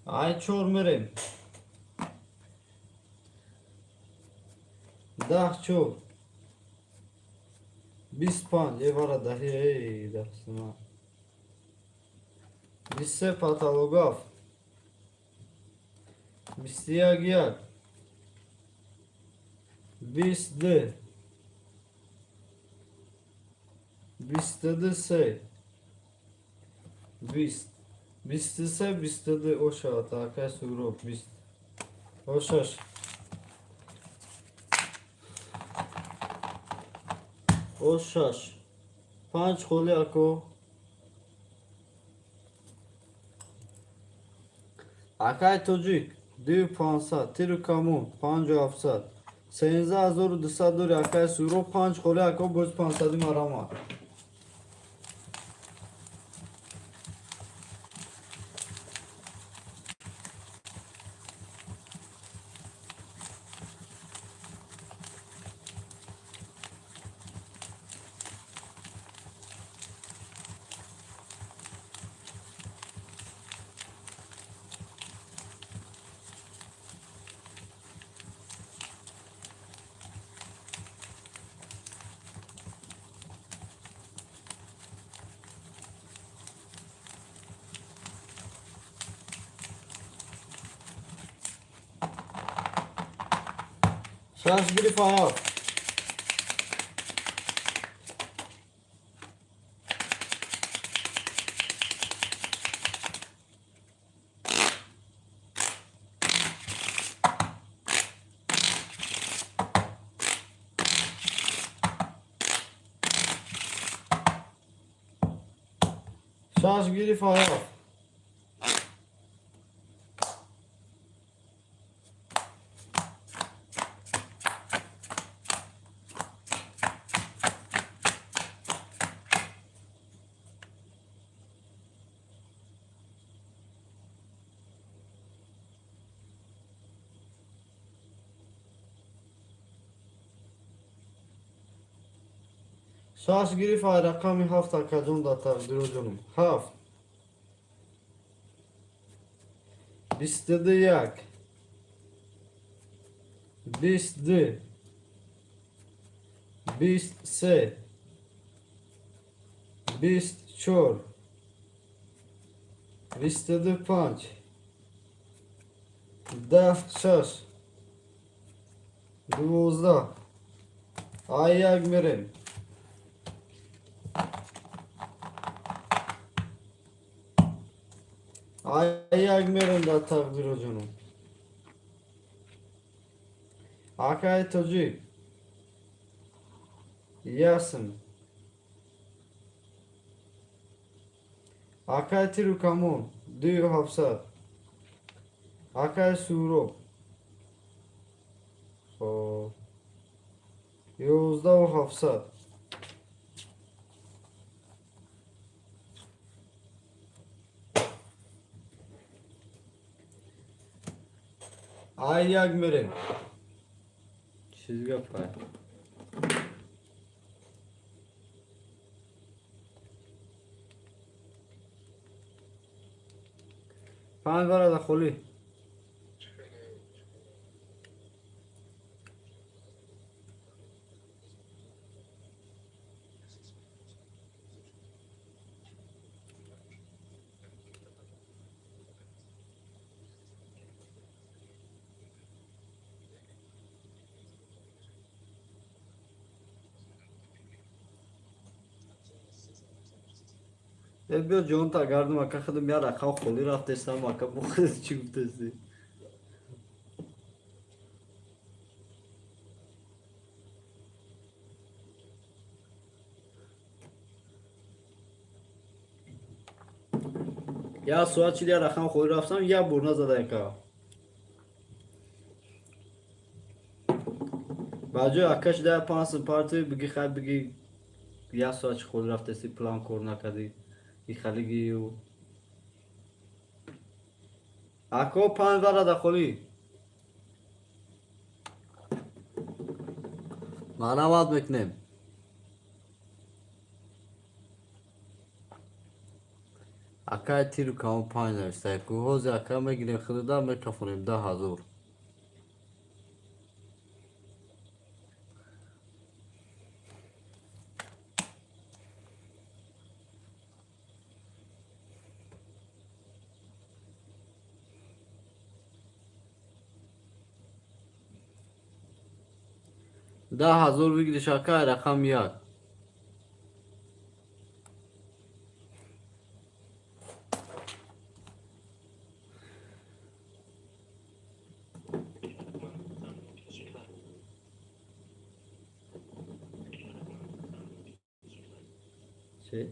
Speaker 1: Ай, чор мерем. 10, чор. 25, евара даҳи, эй, дастма. 23, потолок ҳафт. 21, як. 20, ду. 22, се. 20. 23, 22 ошавад, акай Суҳроб, бист о шаш. О шаш. Панҷ холи, ако. Акай тоҷик, дую 500, тиру камон, 5700. 13 200 дори, акай Суҳроб, панҷ холи, ако, боз 500-и марамад. Шаш гирифт, ҳафт. Шаш гирифт, ҳафт. Шаш гирифт, ай рақами ҳафт, акаҷон, да тақдироҷонум. Ҳафт. 22, як. 22. 23. 24. 22, панҷ. 10, шаш. 12. Ай як мерем. Ай як мерем дар тақдироҷонум. Акай тоҷик. Ясм. Акай тиру камон. 2700. Акай Суҳроб. Хоб. 11 700. Ай як мерем. Чиз гапай? Панҷ барада холӣ. Э, биё, ҷонта гардум, ака, худам як рақам холӣ рафтесам, ака, бо худат чӣ гуфтеси? Як соат шид, як рақам холӣ рафтам, як бор назада, ака. Ба ҷои ака шида як 5 сум партои биги, хай биги, як соат чи холӣ рафтеси, план кор накардӣ. Ихалигию. Ако, панҷ барада холӣ. Марамат мекунем. Акай тиру камон панҷ нависта. Ку ҳози, ака, мегирем худуда мекафонем 10 000. 10 000 выигрыш, ака, рақам як. Чи?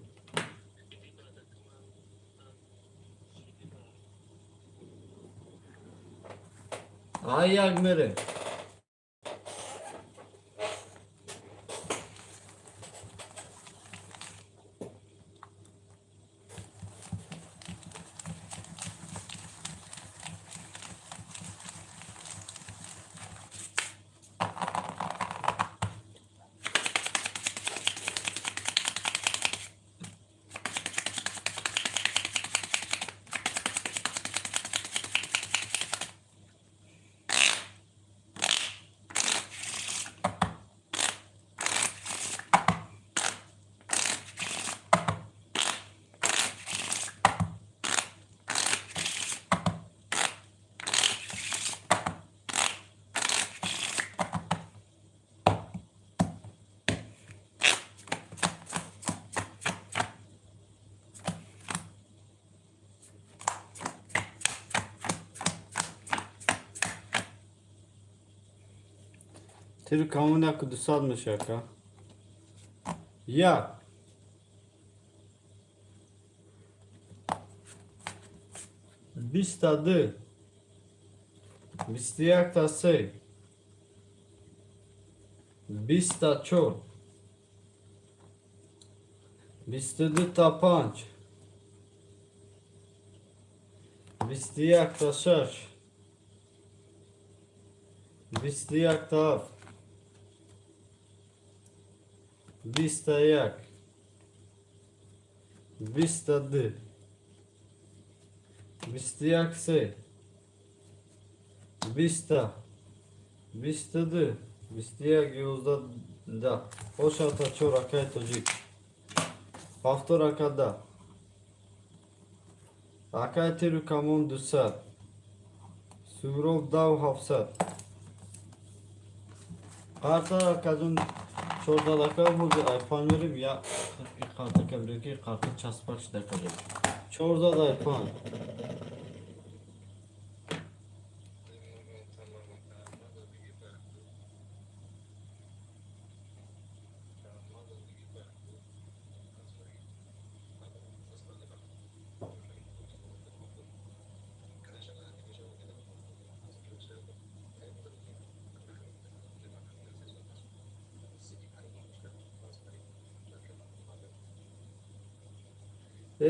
Speaker 1: Ай, як мерем. Тиру камон яку дусад меша, ака. Як. Биста ду. 21-та се. 20-та чор. 22-та панҷ. 21-та шаш. 21-та ҳафт. 21. 22. 21 се. 20-та. 22. 21 11 да. Ошата чор, акаи тоҷик. Повтор, ака, да. Акаи тиру камон 200. Суроб дав 700. Қарта, акаҷон, чордад, ака. Ҳозир ай панҷ мерем, я қартака бирем, ки қарта часпак шида кардем. Чордад ай панҷ.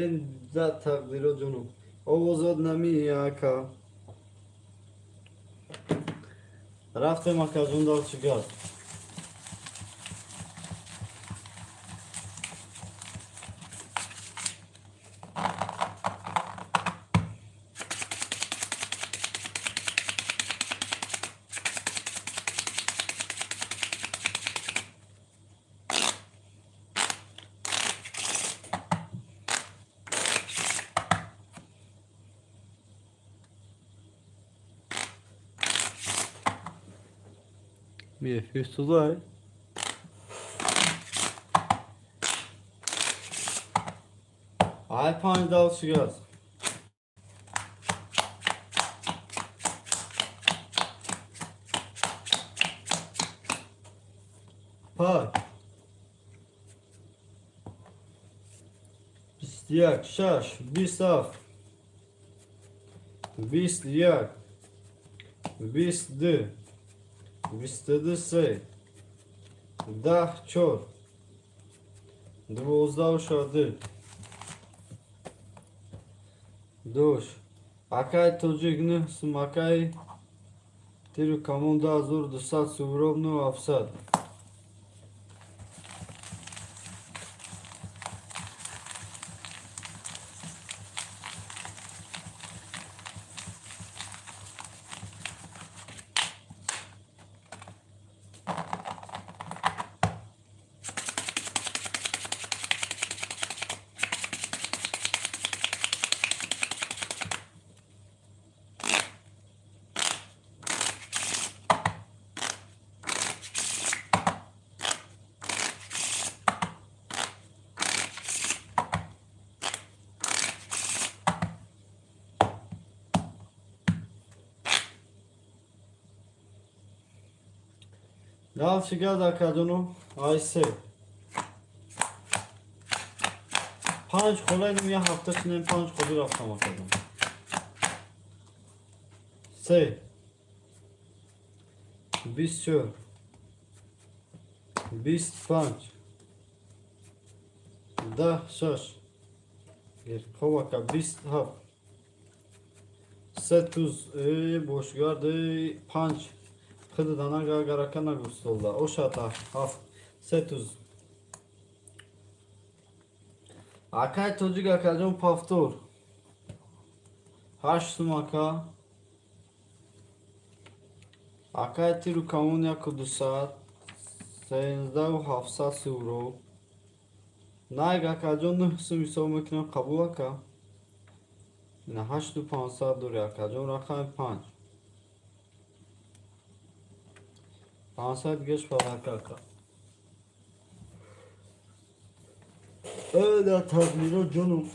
Speaker 1: Эн да тақдиро, ҷону. Овозот нами, ака. Рафтем, акаҷон, дал чӣ гап? Мефистулай. Ай панҷ дал чӣ гап? Панҷ. 21, шаш, 27. 21. 22. 22 се. 10 чор. 12 ду. Дош. Акаи тоҷик нӯҳ сум, акаи тиру камон 2200, Суроб нӯ 700. Дал чӣ гап, акаҷону? Ай се. Панҷ хола, инам як ҳафта шинем, панҷ холи рафтам, акаҷон. Се, 24, 25, 10, шаш. Хоб, ака, 27. Се туз, э, бошгард, панҷ. Хиди данага, агар ака нагу столда. Ошата ҳафт, се туз. Акай тоҷик, акаҷон, повтор. Ҳашт сум, ака. Акай тиру камон, 1200, 13 700 сувро. Найг, акаҷон, нӯҳ сум ҳисоб мекунем, қабул, ака? Ина 8500 дори, акаҷон, рақами панҷ. 500 геш подарка, ака. Э, дар тақдиро, ҷонум.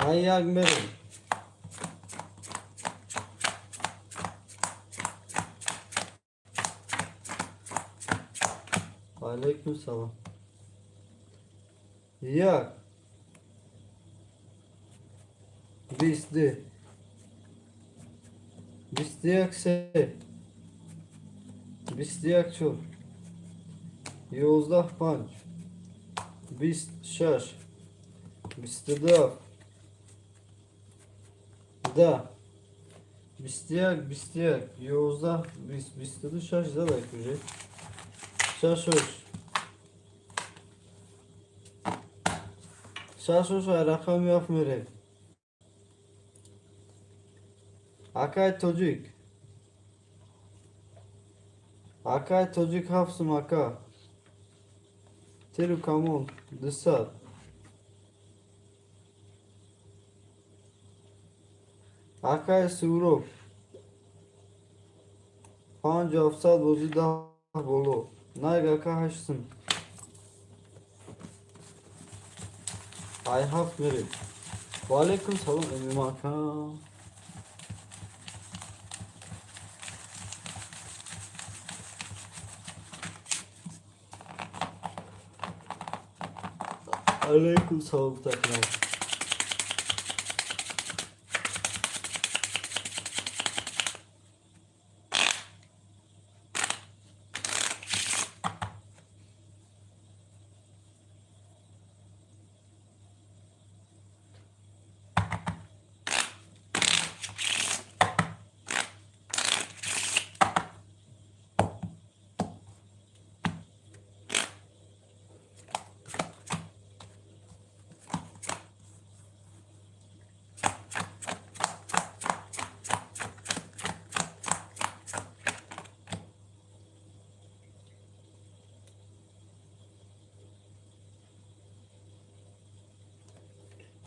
Speaker 1: Ай, як мерем. Алейкум салом. Як, 22, 21, се, 21, чор, 11, панҷ, 20, шаш, 22, ҳафт, 10, 21, 21, 11, 20, 22, шаш задак уже. Шаш ош. Шаш ош, ай рақами ҳафт мерем. Акай тоҷик. Акай тоҷик, ҳафт сум, ака. Тиру камон, 200. Акай Суроб. 5700, бозӣ 10 боло. Найг, ака, ҳашт сум. Ай ҳафт мерем. Ва алейкум салом, эмим ака. Алейкум салом, такрам.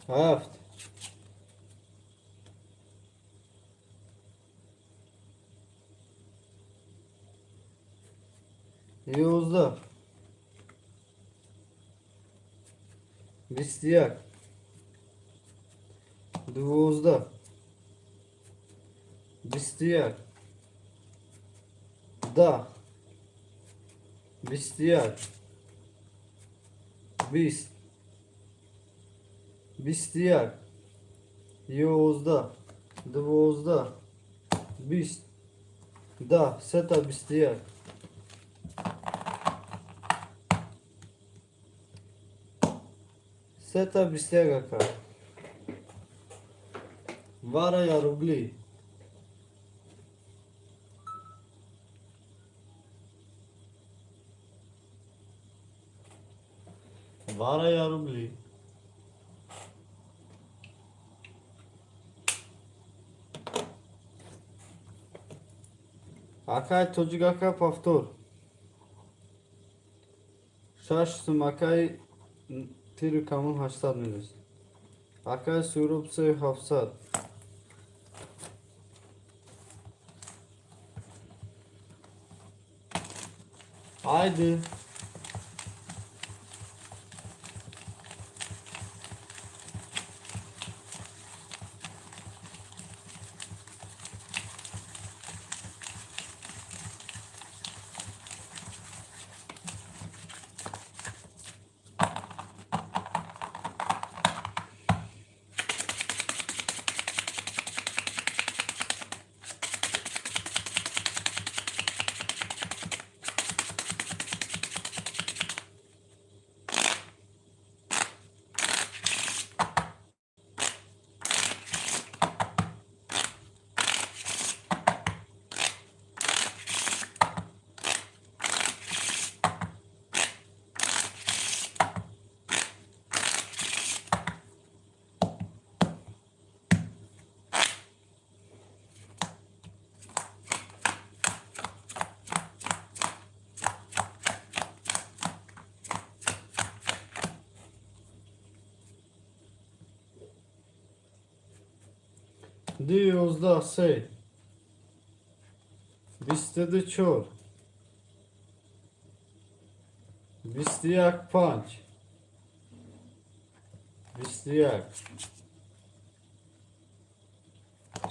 Speaker 1: Ҳафт, 11, 21, 12, 21, 10, 21, 20, 21, 11, 12, 20, 10, сета 21. Сета 21, ака. Вара я рубли. Вара я рубли. Акай тоҷик, ака, повтор. Шаш сум, акай тиру камон, 800 минус. Акай Суроб, 3700. Haydi. Ду 11 се, 22 чор, 21 панҷ, 21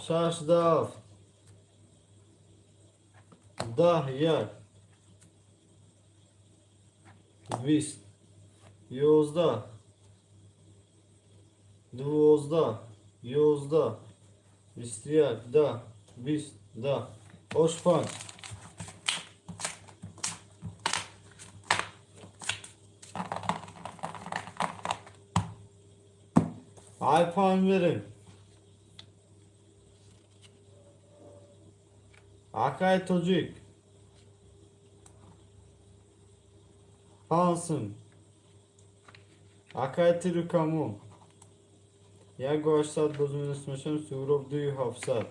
Speaker 1: шаш, 10 ҳафт, 10 як, 20, 11, 12, 11, 21, 10, 20, 10. Ош панҷ. Ай панҷ мерем. Акай тоҷик, 5 сум. Акай тиру камон, 1 800 боз минус мешавем. Суроб, 2 700.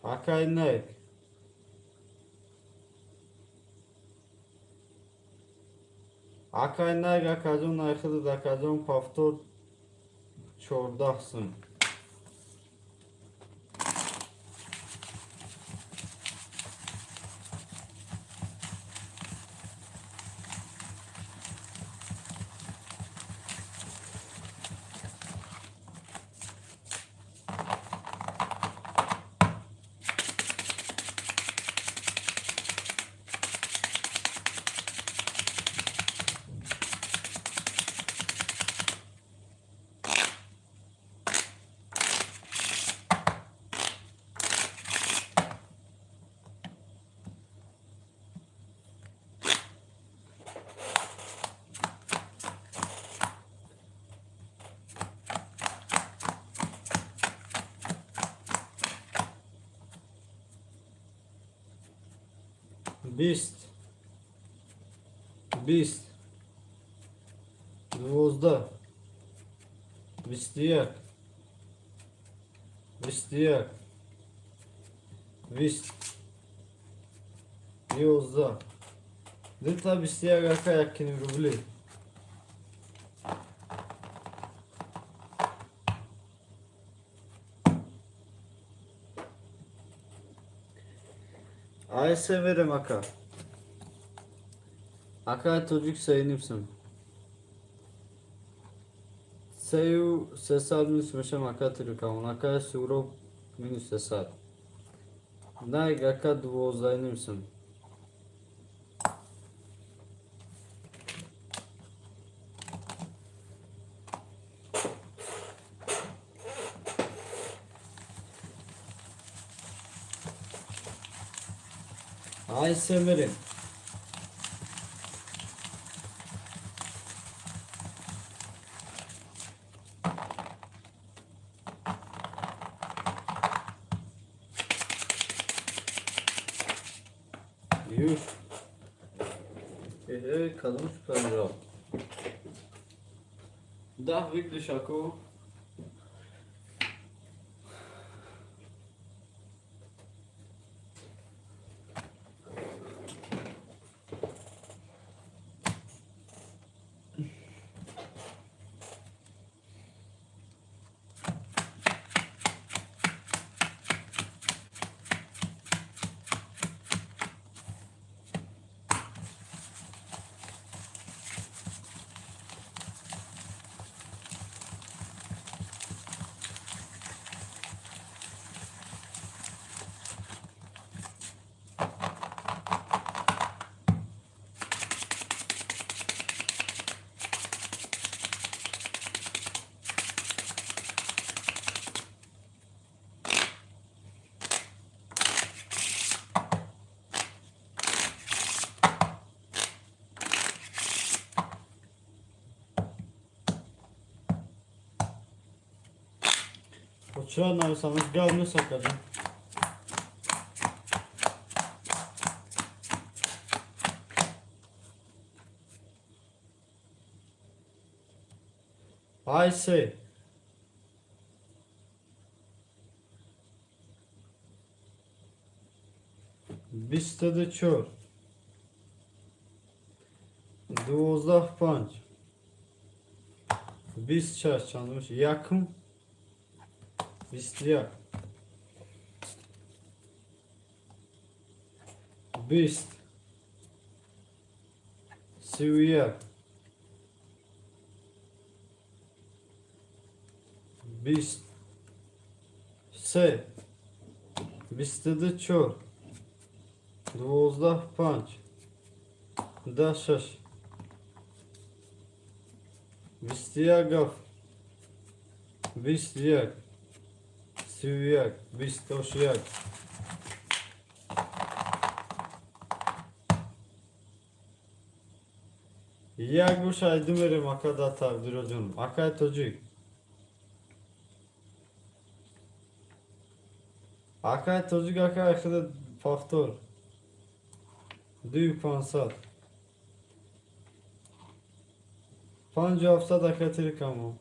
Speaker 1: Акай нек. Акай нек, акаҷон, найхидад, акаҷон, повтор, 14 сум. 20, 20, 12, 21, 21, 20, 11. Дута 21, ака, якиним рубли. Ай се мерем, ака. Акай тоҷик, сеюним сум. 3 300 минус мешам, ака тирукамон. Акай Суроб, минус 300. Найг, ака, 12,5 сум. Ай се мерем. Юш. Эҳе, кадом шуканро? 10 выигрыш, ако. Очрат нависам, гап нест, акаҷон. Ай се. 24, 12 5, 26 чанд меша? Якум 21, 20, 31, 23, 24, 12 5, 10 6, 21 7, 21, 31, 21. Як боша, айду мерем, ака, да тақдироҷонам, акай тоҷик, акай тоҷик, ака, хеле повтор, 2500, 5700, ака, тиркамо,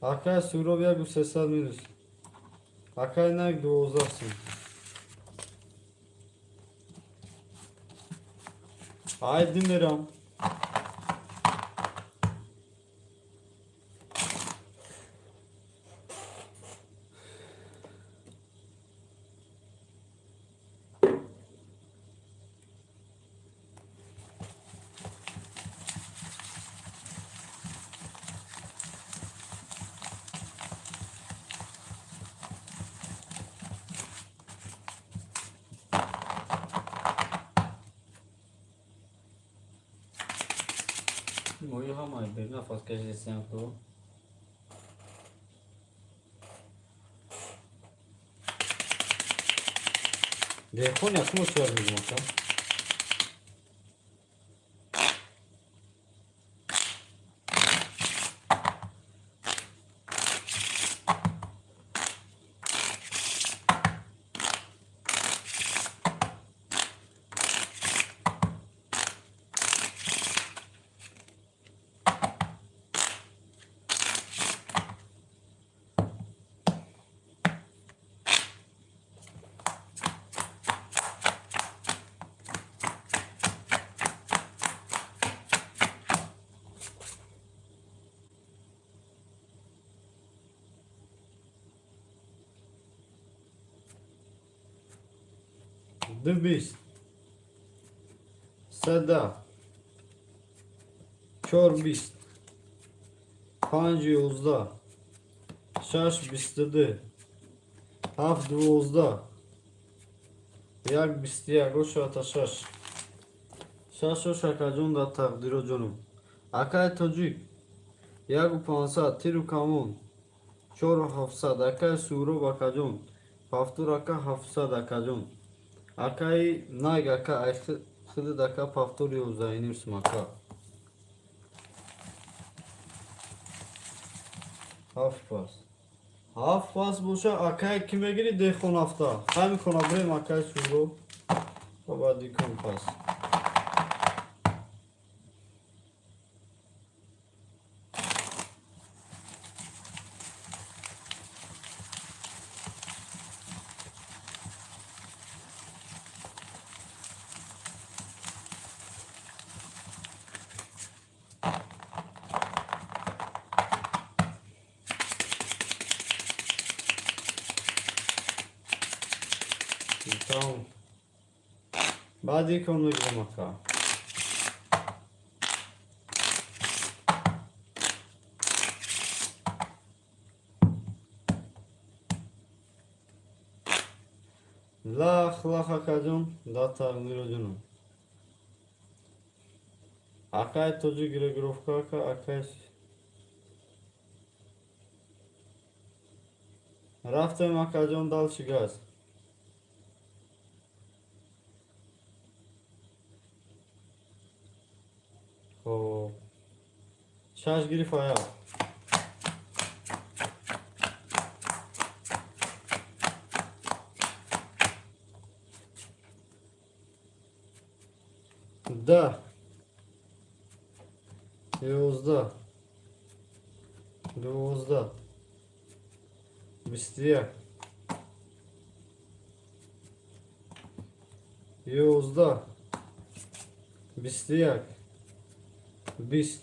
Speaker 1: акай Суроб, 1300 минус, акай Найк, 12 сум. Айди мерам.
Speaker 4: Мои ҳамаи бер нафас кашидисиям ту.
Speaker 1: Деҳқон якум очрат мегум, ака. Ду 20, сада, чор 20, панҷ 11, шаш 22, ҳафт 12, як 21, ошоата шаш, шаш ош, акаҷон, дар тақдироҷонам, акай тоҷик, 1500, тиру камон, 4700, акай Суроб, акаҷон, повтор, ака, 700, акаҷон, акаи Найг, ака, ай хидид, ака, повтор, 11,5 сум, ака. Ҳафт пас, ҳафт пас боша, акай, ки мегирӣ? Деҳқон ҳафта хай мекона, бирем, акай Суроб, ва баъд икон пас. Тамом, баъд икон мегирам, ака. Лах лах, акаҷон, да тағдироҷонам, акай тоҷик, регировка, ака, акай, рафтем, акаҷон, дальше газ. Хоб, шаш гирифт, ая. 10, 11, 12, 21, 11, 21, 20.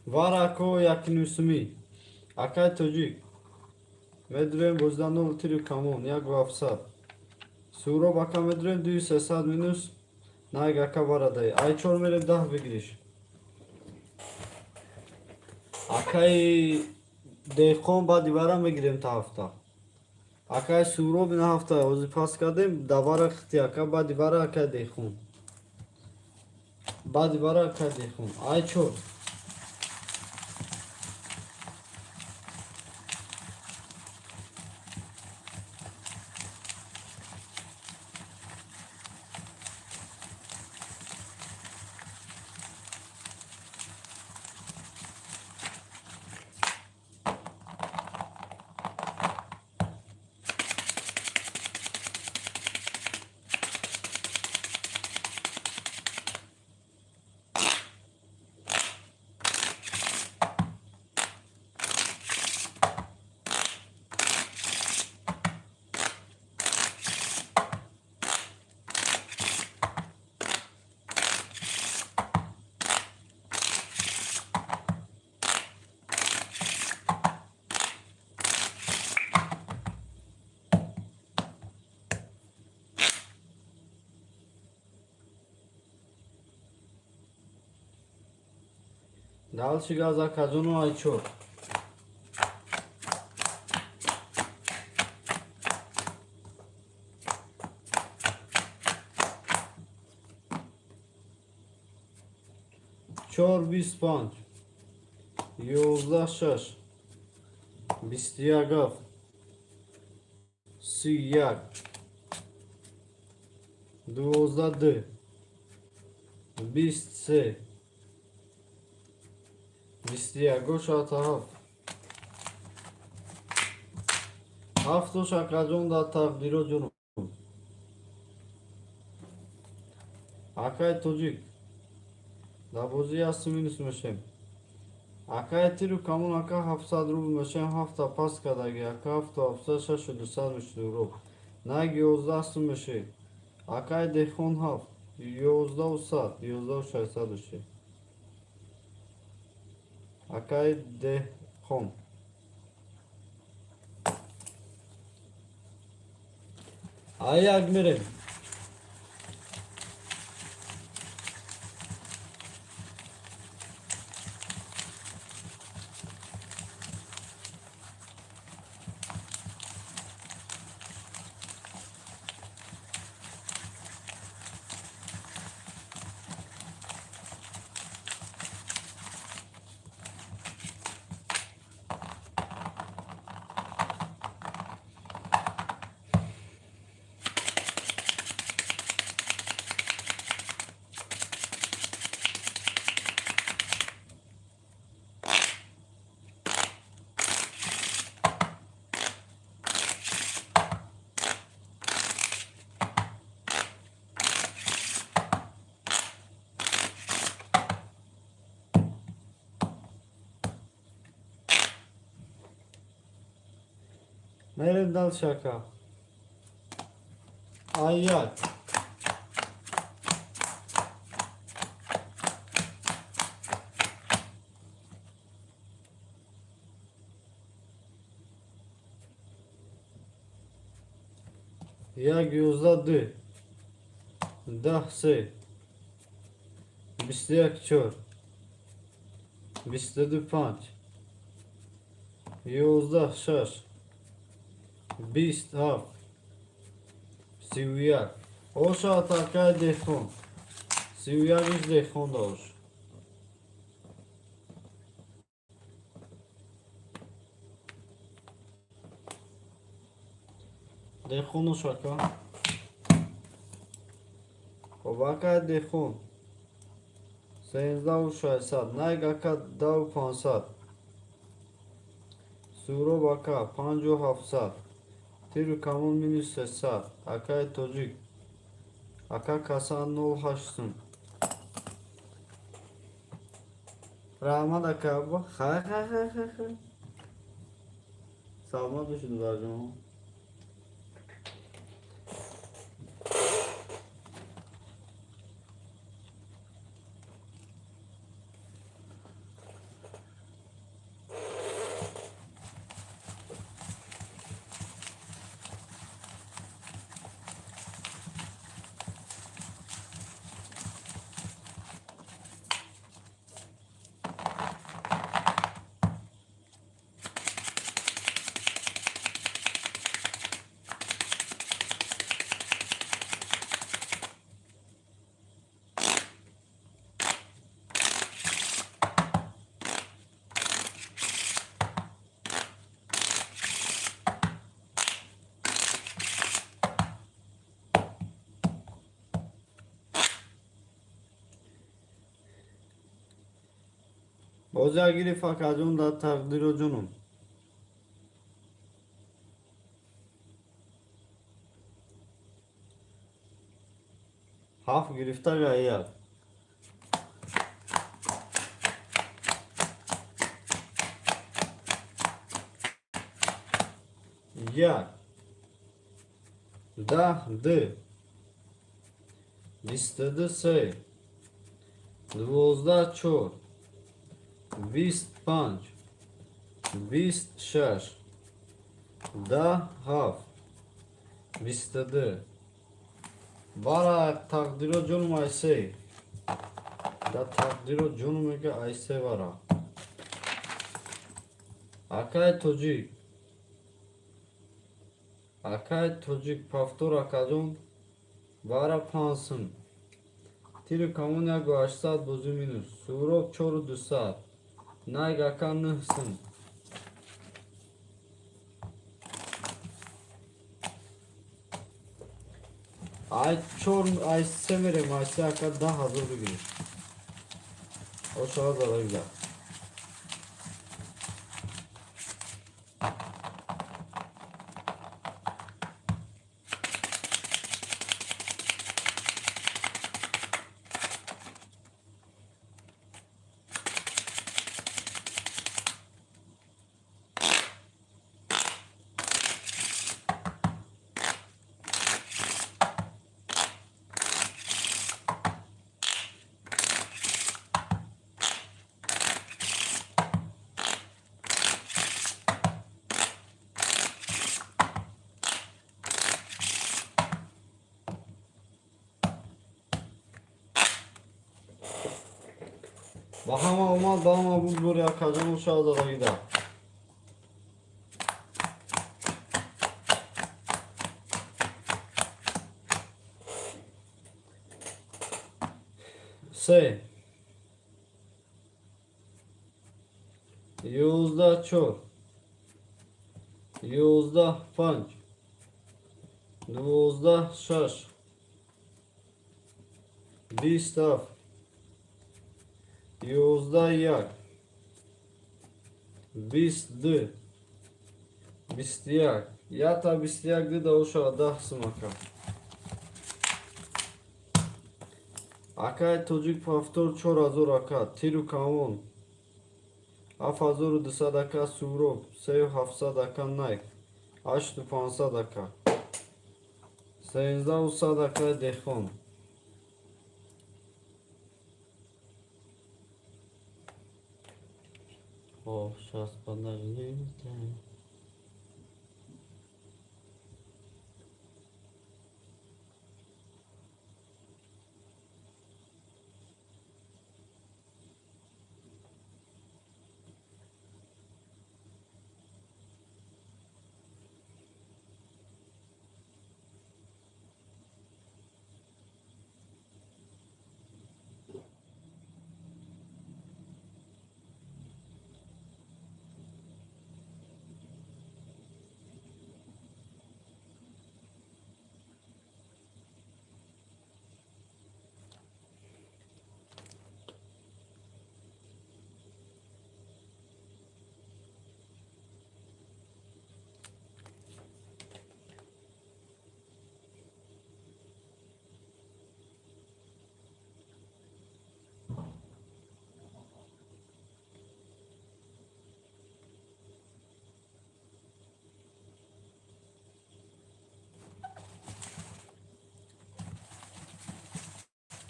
Speaker 1: Варако якнусумӣ, акай тоҷик, медурем бозда нол тиру камон як 700. Суроб ака, медурем дуи 300 минус найг, ака, варадай ай чор мерем 10 бигириш. Акаи деҳқон, баъди вара мегирем та ҳафта. Акаи Суроб, ина ҳафта ҳозир пас кардем давара хити, ака, баъди вара акаи деҳқон, баъди вара акаи деҳқон ай чор. Дальше газ, акаҷону, ай чор. Чор, 25, 11, шаш, 21, ҳафт, 31, 12, ду, 23, 21 гошата ҳафт, ҳафту, шакаҷон, дар тақдиро ҷуном. Акаи тоҷик, дар бозӣ ҳасту минус мешем. Акаи тиру камон, ака, 700 рубл мешем. Ҳафта пас кардаги, ака, ҳафту ҳафтсад, шашу дусад мешуд рубл. Наг 11 сум мешед. Акаи деҳқон, ҳафт, ёздаҳу сад, 11 600 мешед, акаи деҳқон. Ай як мерем. Мерем дальше, ака. Ай як. Як, 11, ду, 10, се, 21, чор, 22, панҷ, 11, шаш, 20, ҳафт, 31. Оша, атакаи деҳқон, 31-иш деҳқон дошт. Деҳқон ош, ака. Хоб, акаи деҳқон, 13 600. Найг ака 10 500. Суроб ака 5700. Тиру камон минус 300. Акаи тоҷик. Ака каса 08 сум. Раҳмат ака. Хай, хай, хай, хай, хай. Саломат бошед, додарҷон. Бозиа гирифт, акаҷон, дар тақдиро ҷонум. Ҳафт гирифта як. Як. 10 ду. 22 се. 12 чор. 25. 26. 10 ҳафт. 22. Бара тақдиро ҷонум ай се. Да тақдиро ҷонум мега ай се бара. Акаи тоҷик. Акаи тоҷик повтор, акаҷон, бара 5 сум. Тиру камон 1800 бозӣ минус. Суроб 4200. Найг ака 9 сум. Ай чор, ай се мерем, ай се ака 10 000 бигирем. Ошава зада. Ба ҳама омад, ба ҳама буд бори акаҷон ошава задагида. Се. 11 чор. 11 панҷ. 12 шаш. 20 ҳафт. 11 як. 20 ду. 21. Ята 21 дида ошава 10 сум ака. Акаи тоҷик повтор 4000 ака. Тиру камон. 7200 ака Суроб. 3700 ака Найк. 8500 ака. 1300 акаи деҳқон. О, сейчас, подождите.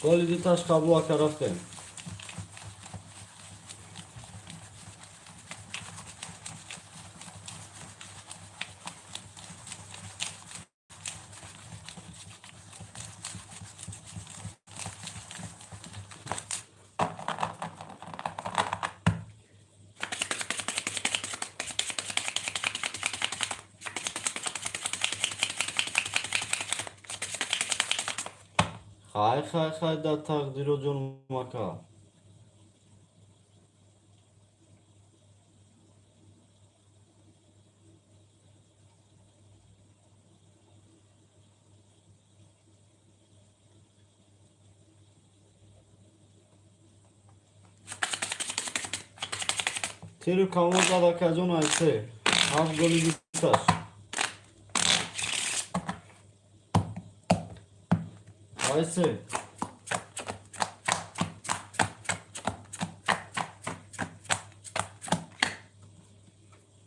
Speaker 1: Голи дуташ қабул, ака, рафтем. Хай, хай, хай, да тақдиро ҷонум, ака. Тиру камон зад, акаҷон, айсе ҳафт голи дуташ. Айсе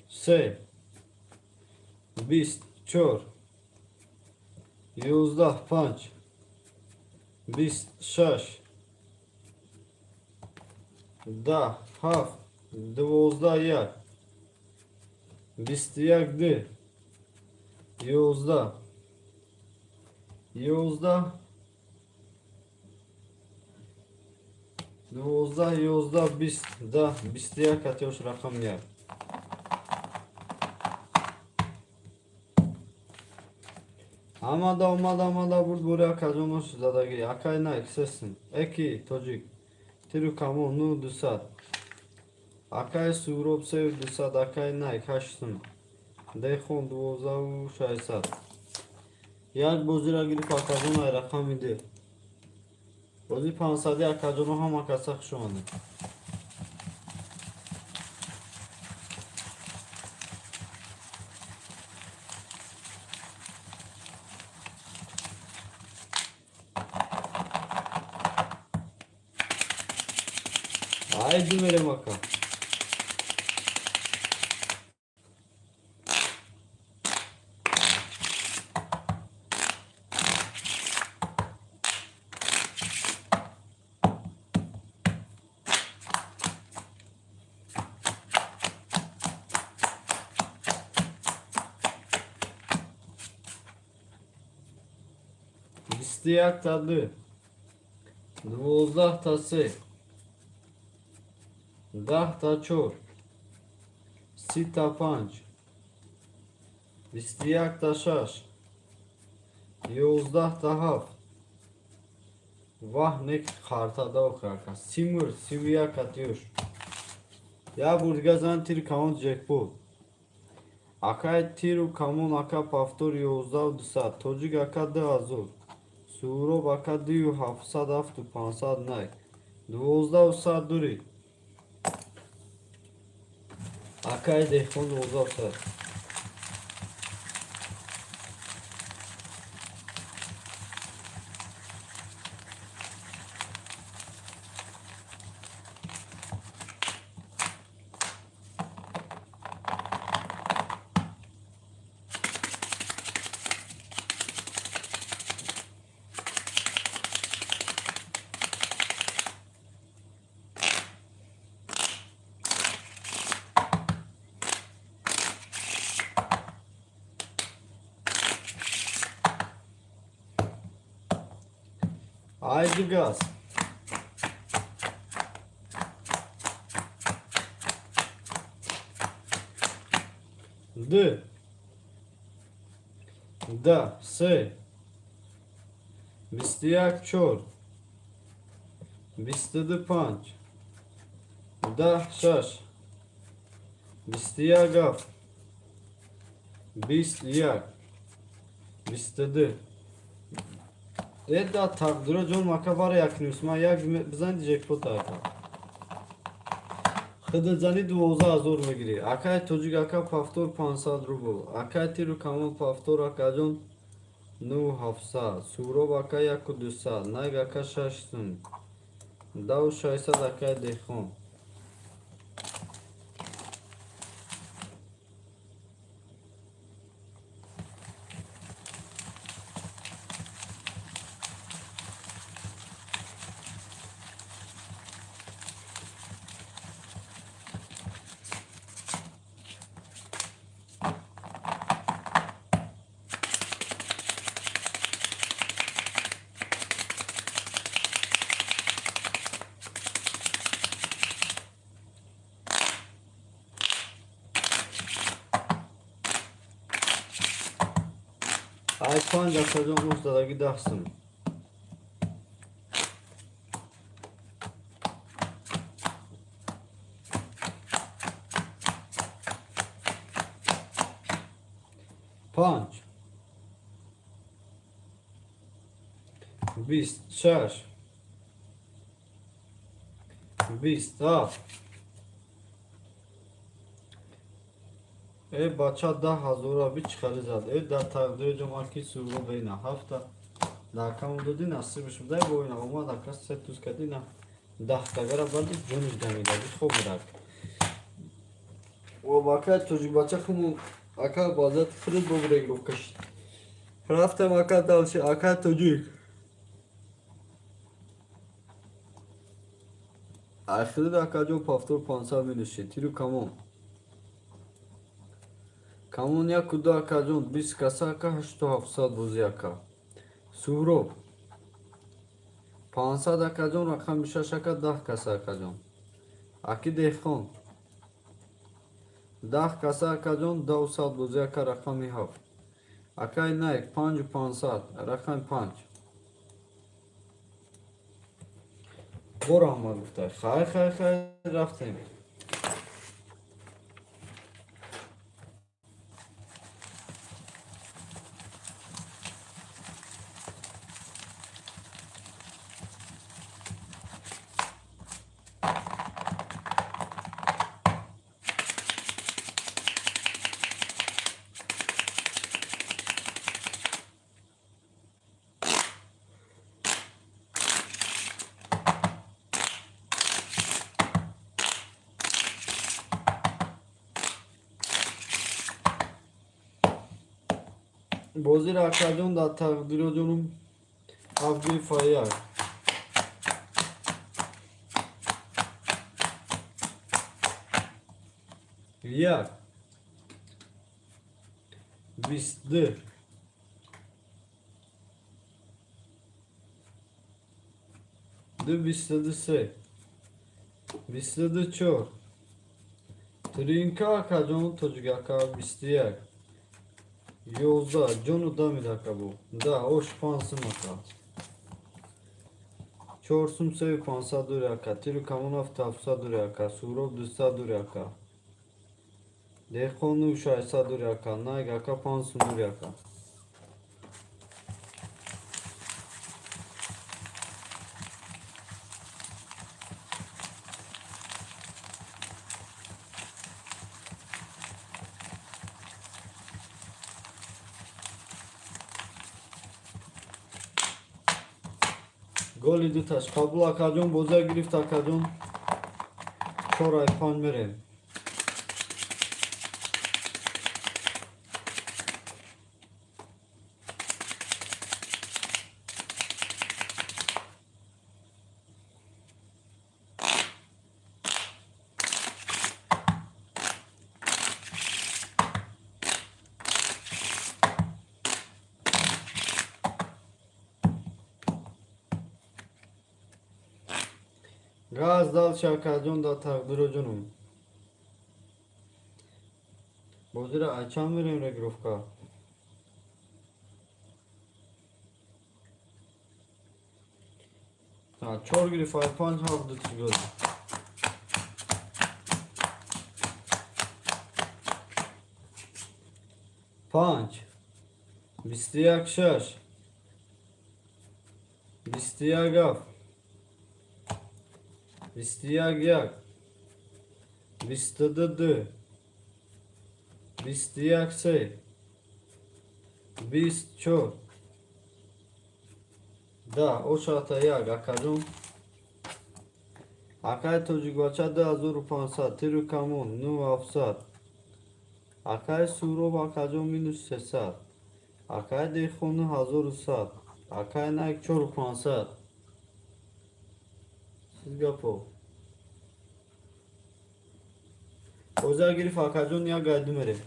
Speaker 1: се, бист чор, 11, панҷ, бист шаш, 10, ҳафт, 12, як, 21, ду, 11, 11, 12, 11, 20, 10, 21 катёш рақам як. Омада, омада, омада, бурд бури, акаҷонош задагӣ. Акай найк сесн эки тоҷик тиру камон ну 200, акай Суроб сею 200, акай найк ҳаштсум, дехон 12 600. Як бозира гирифт, акаҷон, ай рақами д бози 500-и. Акаҷоно, ҳама каса хуш омадед. Айди мерем, ака. 21 та ду, 12 та се, 10 та чор, 30 та панҷ, 21 та шаш, 11 та ҳафт. Ваҳ, нек қартада охир, ака. Симур 31 катюш. Як бор дига зан тири камон, ҷекпот. Акай тиру камон, ака, повтор 11 200, тоҷик ака 2000, Суҳроб ака дую ҳафтсад, ҳафту пансад, най 12 сад дури. Акай деҳқон 12 сад. Айди газ. Д. Да, се. 21 чор. 22 панҷ. 10 шаш. 21 ҳафт. 21. 22. Эда тақдиро ҷон мака бара як нюсма як бизани ҷекпот, ака. Хидазани 12 000 мегирӣ. Акай тоҷик ака повтор 500 рубл. Акай тиру камон повтор, акаҷон, ну ҳафтсад. Суроб ака яку дусад. Найг ака шаш сум. 10 600, акай деҳқон. Панҷ, акаҷон, уш задаги 10 сум. Панҷ, 20, шаш, 20, ҳафт. Э, бача, 10 000-а би чӣ хеле зад. Э, дар тақдири ҷомаа ки суро бина ҳафта дар камон додӣ, насибаш будай, бо ина омад, ака, се туз кардӣ, на даҳтагара бади ҷониш дамидаги хоб мирак. Ака тоҷикбача хумон, ака, базати худат бо регировка шид. Рафтам, ака, дальше, ака тоҷик. Ахир, акаҷон, повтор 500 минус шид. Тиру камон. Камон яку ду, акаҷон, 20 каса, ака, ҳашту ҳафтсад бозӣ, ака. Суҳроб. 500, акаҷон, рақами шаш, ака, 10 каса, акаҷон. Аки деҳқон. 10 каса, акаҷон, 200 бозӣ, ака, рақами ҳафт. Акай Найк, панҷу 500, рақами панҷ. Бо раҳмат гуфта. Хай, хай, хай, рафтем. Бозиро, акаҷон, дар тақдироҷонум ҳафт гирифта як. Як. 22. Ду, 22, се. 22, чор. Тринка, акаҷон, тоҷик ака, 21. 11, ҷону дамид, ака, бу. Да, ош 5 сум, ака. 4 сум, сею 500 дури, ака. Тиру камон ҳафту ҳафтсад дури, ака. Суҳроб 200 дури, ака. Деҳқон нӯ 600 дури, ака. Найг, ака, 5 сум дури, ака. Голи дуташ қабул, акаҷон, боза гирифт, акаҷон. Чор ай панҷ мерем. Газ дальше, акаҷон, дар тақдироҷонум. Бозира ай чанд мерем регировка? Чор гирифт, ай панҷ, ҳафт дутиш гол. Панҷ. 21, шаш. 21, ҳафт. 21, як. 22, ду. 21, се. 20, чор. Да, ошата як, акаҷон. Акаи тоҷикбача 2500, тиру камон нӯ ҳафтсад. Акаи Суҳроб, акаҷон, минус 300. Акаи деҳқон 9100. Акаи Найк чору 500. Чиз гапо? Боза гирифт, акаҷон, як гайду мерем.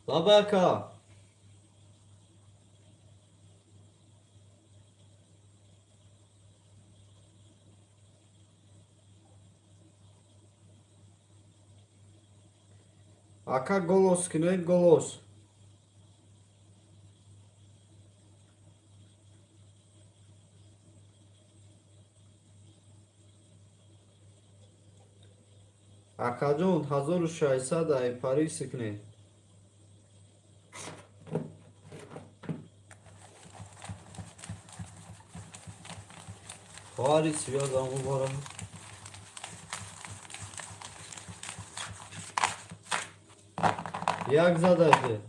Speaker 1: Лаба, ака. Ака, голос киноед, голос. Акаҷон, 1600 ай Парис кунед. Хоҳари связам муборак. Як зададе.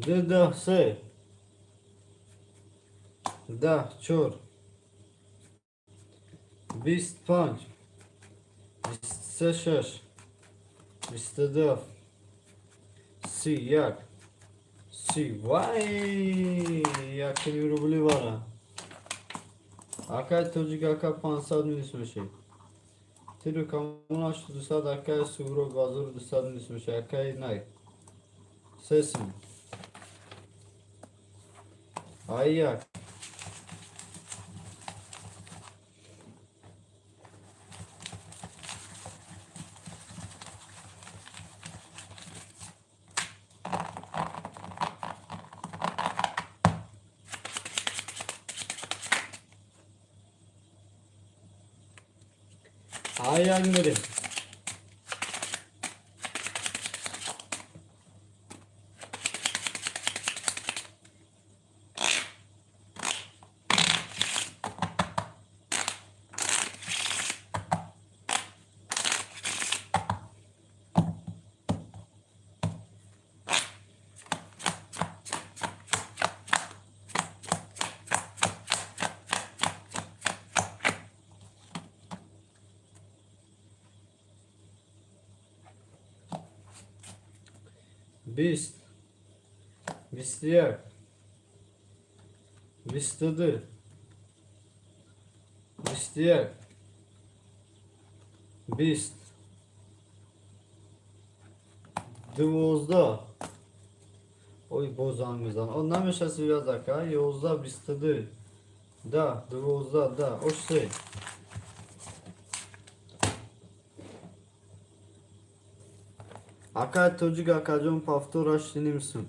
Speaker 1: Ду, даҳ, се, 10, чор, 20, панҷ, 23, шаш, 22, 30, як, 30. Вай, 1,5 рубли бара. Акай тоҷик, ака, 500 минус мешед. Тиру камон 8200, акай Суҳроб, 1200 минус мешед. Акай най сесм. Ай як. Ай як мерем. 20, 21, 22, 21, 20, 12. Ой, боз занг мезанад. О, намеша связь, ака. 11, 22, 10, 12, 10, ош се. Акай тоҷик, акаҷон, повтор 8,5 сум.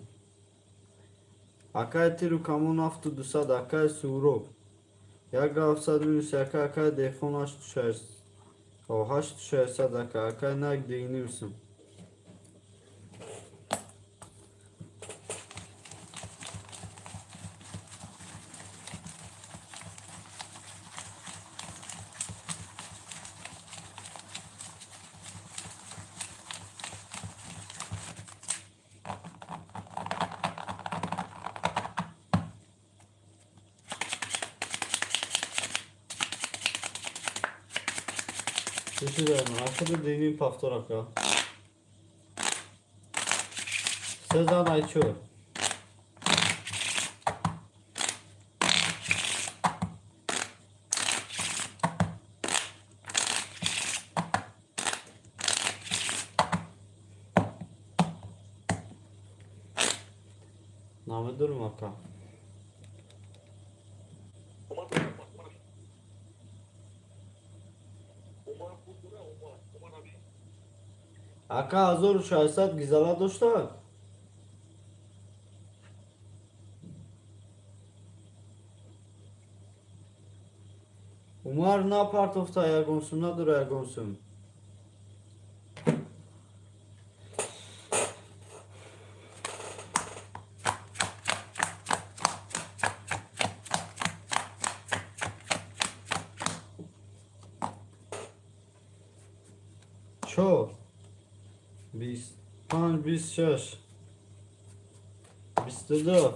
Speaker 1: Акай тиру камон 7200, акай Суҳроб. Як 700 минус яка, акай деҳқон, ҳашту шаш. О, 8600, ака, акай нак, 2,5 сум. Чӣ шуда? Акаду 2,5 повтор, ака. Сезан ай чор. Намедонам, ака.
Speaker 5: Умар, Умар, Умар, Умар, Умар аби.
Speaker 1: Ака, 1600 гизала доштак? Умар напартофта, ягон сум надора, ягон сум. Чор, 25, 26, 22,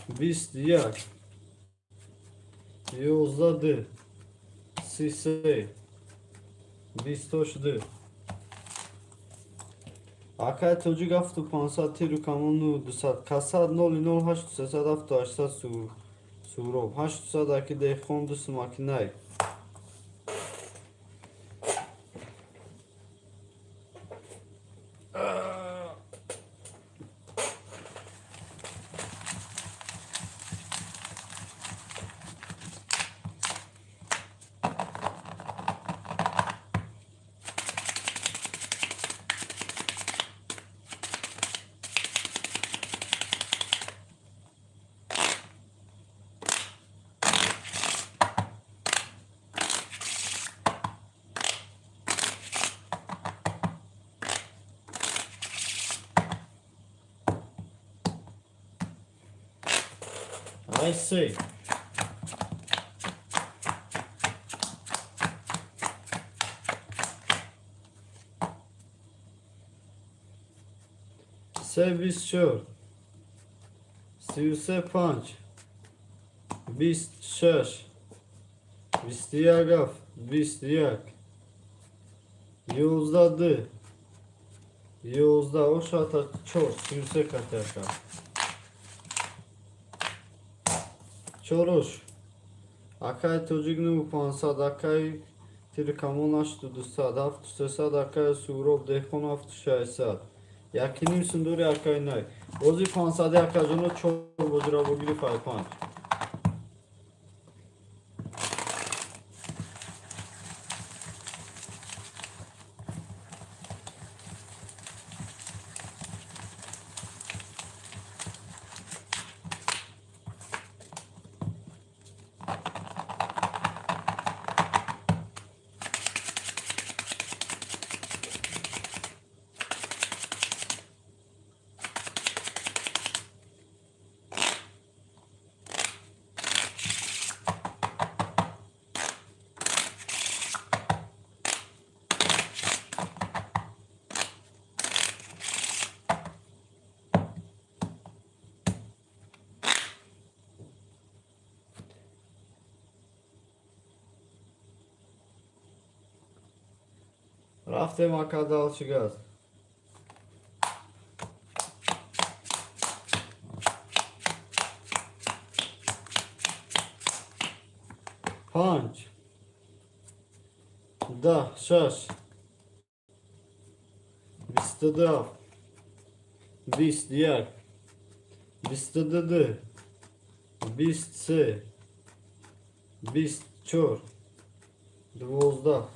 Speaker 1: 21, 11 ду, 33, 28 ду. Акай тоҷик ҳафту 500, тиру камон ну 200, касад ноли нол ҳашту сесад, ҳафту 800, суроб 800, аки деҳқон ду сумакинай. Ай се. Се, 24, 33, панҷ, 26, 21 ҳафт, 21, 11 ду, 11 ошата чор, 33 катяка. Чорош. Акай тоҷик нӯ 500, акай тиркамон ҳашту 200, ҳафту 300, акай суроб деҳқон ҳафту 600. Якиним сундури акай най. Бози 500 акаҷоно чор бозиро богириф ай панҷ. Рафтем, ака, дальше газ. Панҷ, 10, шаш, 22 ҳафт, 21, 22 ду, 23, 24, 12.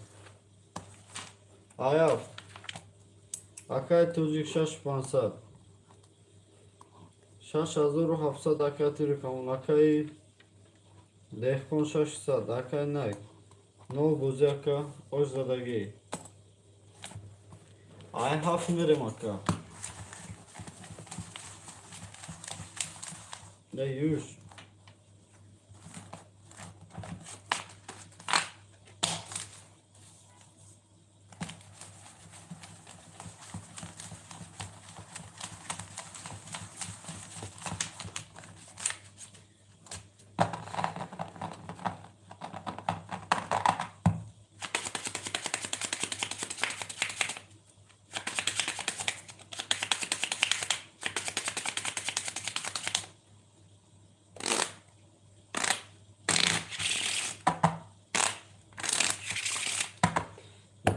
Speaker 1: Ай ҳафт. Акай тоҷик шаш 500. 6700, акай тиркамон, акай деҳқон 600, акай най. Нол бози, ака, ош задагӣ. Ай ҳафт мерем, ака. Не юш.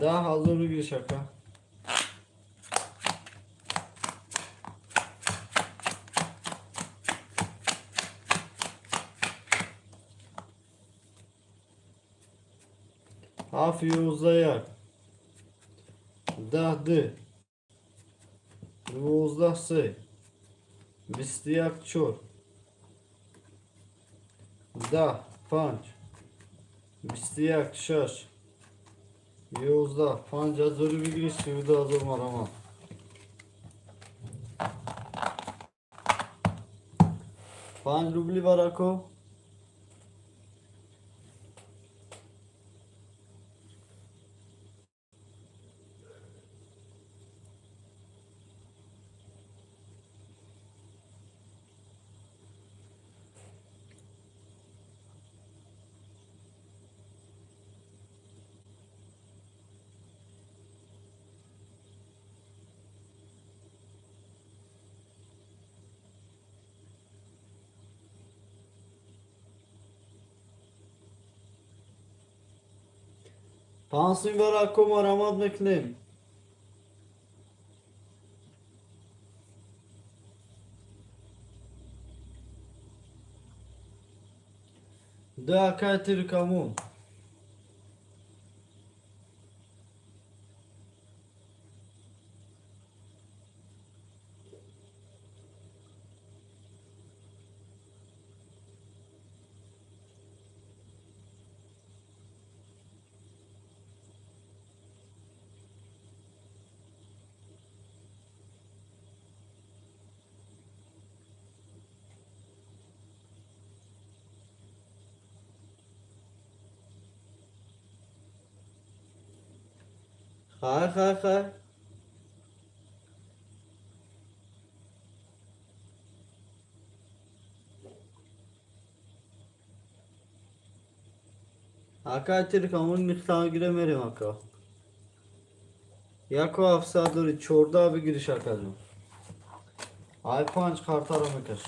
Speaker 1: 10 000 бигириш, ака. Ҳафт, 11, як, 10 ду, 12 се, 21 чор, 10 панҷ, 21 шаш, 11 5 000 бигирӣ, 32 000 мараман. 5 рубли барако. 5 сум барако, марамат мекунем. Ду акай тиру камон. Хай, хай, хай. Ака, тир камон нихта гире, мерем, ака. 1700 дори, 14 бигириш, акаҷон. Ай панҷ картаро мекаш.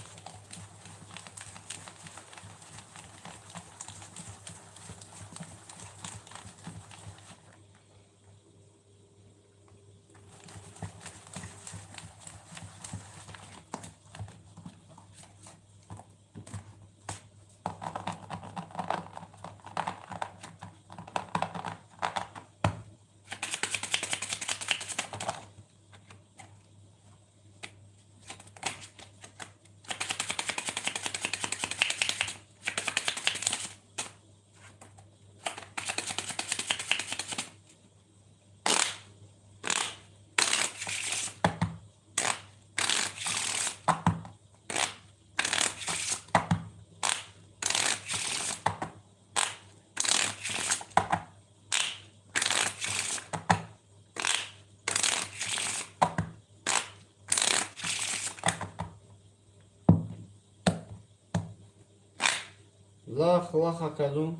Speaker 1: Лах, лах, акаҷон.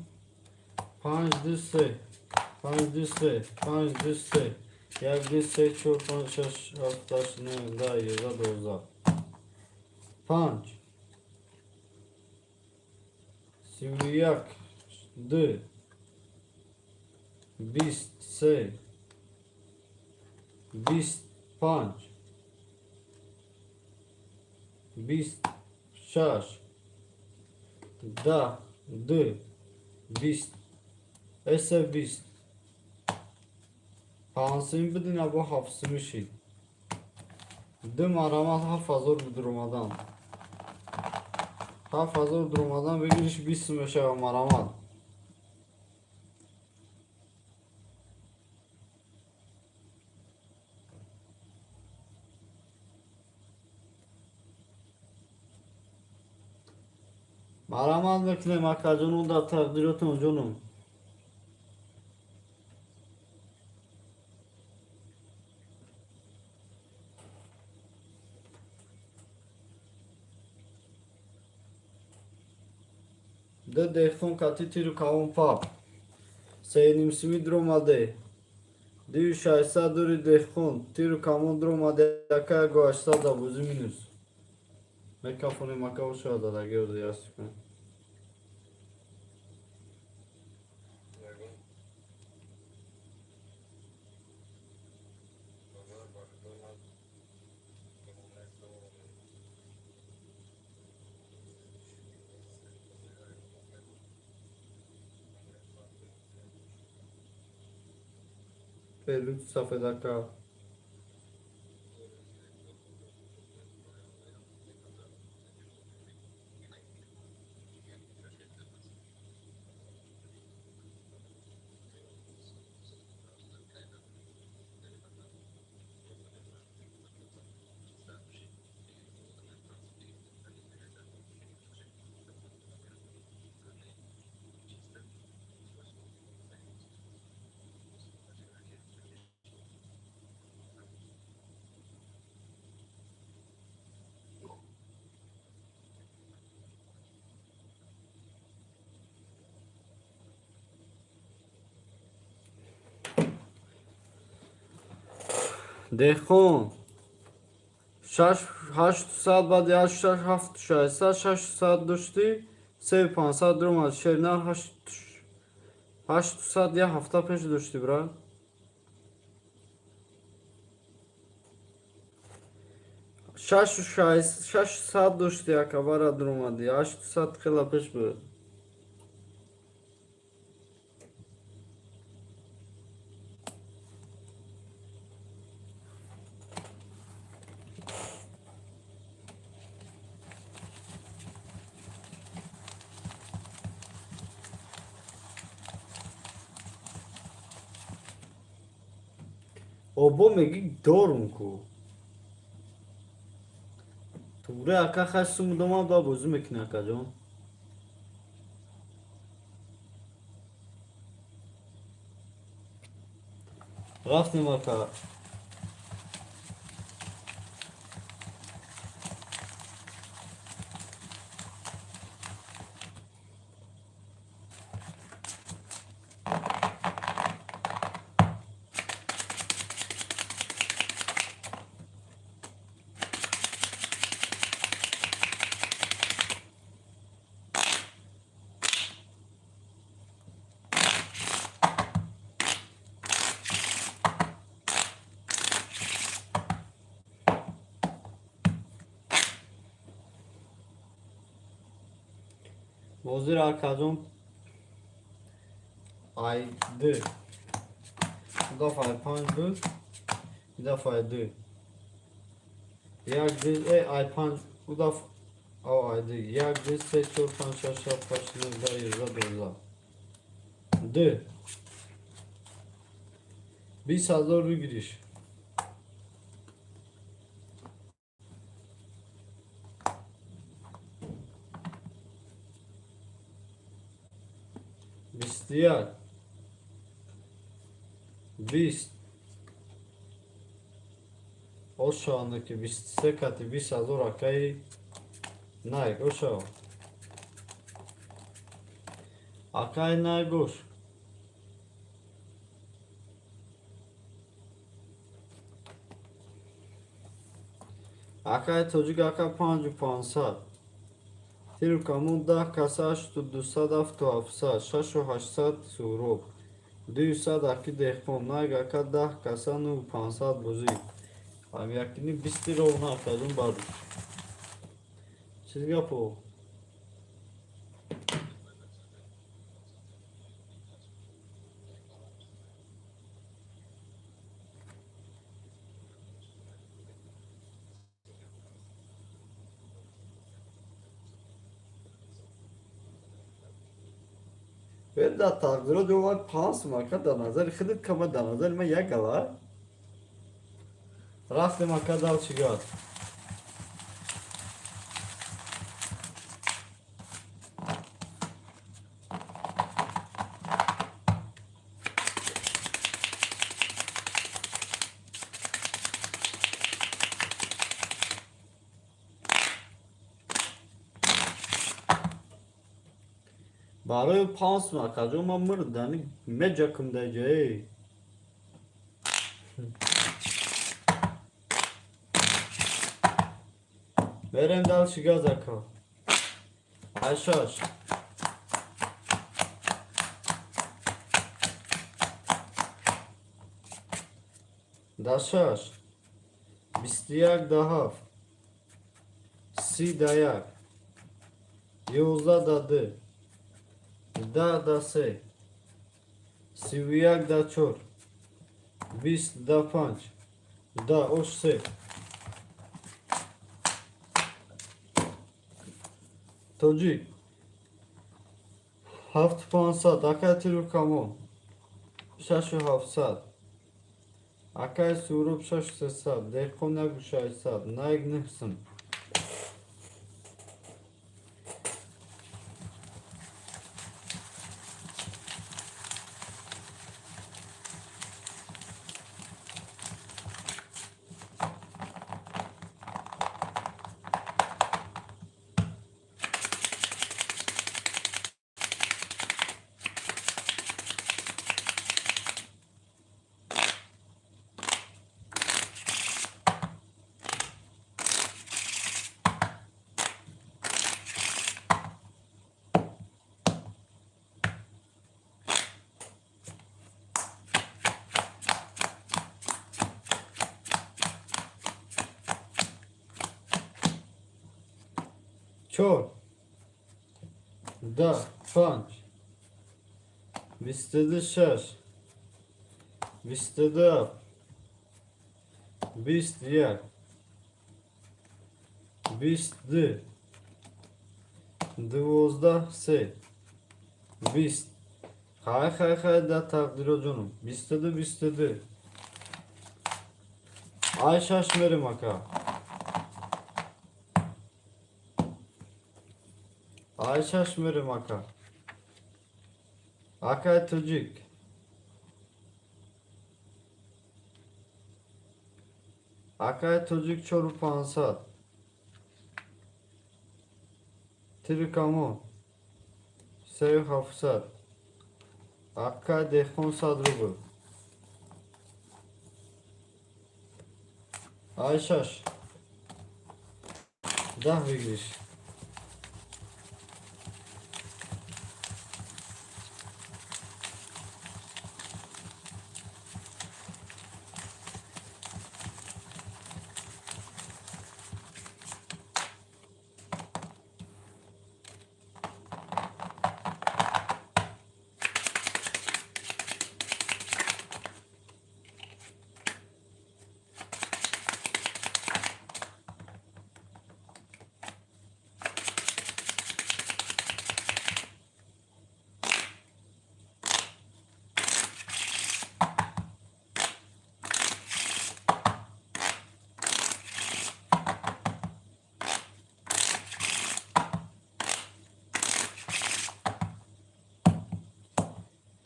Speaker 1: Панҷ, ду, се, панҷ, ду, се, панҷ, ду, се, як, ду, се, чор, панҷ, шаш, ҳафт, ҳашт, нӯ, 10, 11, 12. Панҷ, 31, ду, 20, се, 20, панҷ, 20, шаш, 10, ду, 20, эсе 20. 5 сум бидин, або 7 сум шид. Ду марамат 7000 бидуромадан. 7000 дуромадан бигириш, 20 сум мешава, марамат. Марамат мекунем, акаҷону, дар тақдиротон, ҷонум. Ду деҳқон кати тиру кавон пап. 3,5 сумӣ дуромаде. 2600 дури деҳқон. Тиру камон дуромаде, ака, 1800 да бозӣ минус. Мекафонем, ака, ошояд задаги озӣ яст кун.
Speaker 5: Ягон базар баридонад. Коммунайсо.
Speaker 1: Пелут сафедака. Деҳқон шаш 800, баъди ҳашт шаш ҳафт 600, 600 доштӣ, 3500 дуромад. Шернар ҳашт 800 як ҳафта пеш дошти, бра. 600 дошти, ака, бара дуромадӣ. 800 хела пеш буд. Обо мегӣ, дорум ку. Туре, ака, хаш суму дома ба бозӣ мекунӣ, акаҷон. Рафтем, ака. Бозиро, акаҷон, ай ду дафъаи панҷ буд, дафъаи ду, як, ду, ай панҷ удаф, ай ду, як, ду, се, чор, панҷ, шаш, ҳафт, ҳашт, нӯ, 10, 11, 12, ду, 20 000 выигрыш. 21, 20 ошоанда ки 23 кати 20 000, акаи Найк, ошо, акаи Найк, бош. Акаи тоҷик, ака, 5500. Тиру камон, 10 каса, ҳашту дусад, ҳафту ҳафтсад, шашу ҳаштсад. Суроб, 200. Аки деҳқон, Найк, ака, 10 каса, нӯ 500 бозӣ. Ам якини бисти ровно, акаҷон, бар чиз гапо. Да тақдиро ҷовад 5 сум, ака, дар назари худат кама, дар назари ман як гала. Рафтем, ака, дал чӣ гап? Барои 5 сум, акаҷон, ман мурдани меҷакум дар ҷае. Мерем дал чӣ газ, ака? Ай шаш да шаш, 21 да ҳафт, 30 да як, 11 да ду, 10 да се, 31 да чор, 20 да панҷ, да ош се. Тоҷик, 7500. Акай тиру камон, 6700. Акай Суруб, 6300. Деҳқон, яку 600. Найк, 9 сум. Чор, 10, панҷ, 22, шаш, 22, ҳафт, 20, як, 20, ду, 12, се, 20. Хай, хай, хай, да тақдиро ҷонум. 22, 22. Ай шаш мерем, ака. Ай шаш мерем, ака. Акай тоҷик. Акай тоҷик, чору 500. Тири камон. Сею 700. Акай деҳқон, 100 рубл. Ай шаш. 10 выигрыш.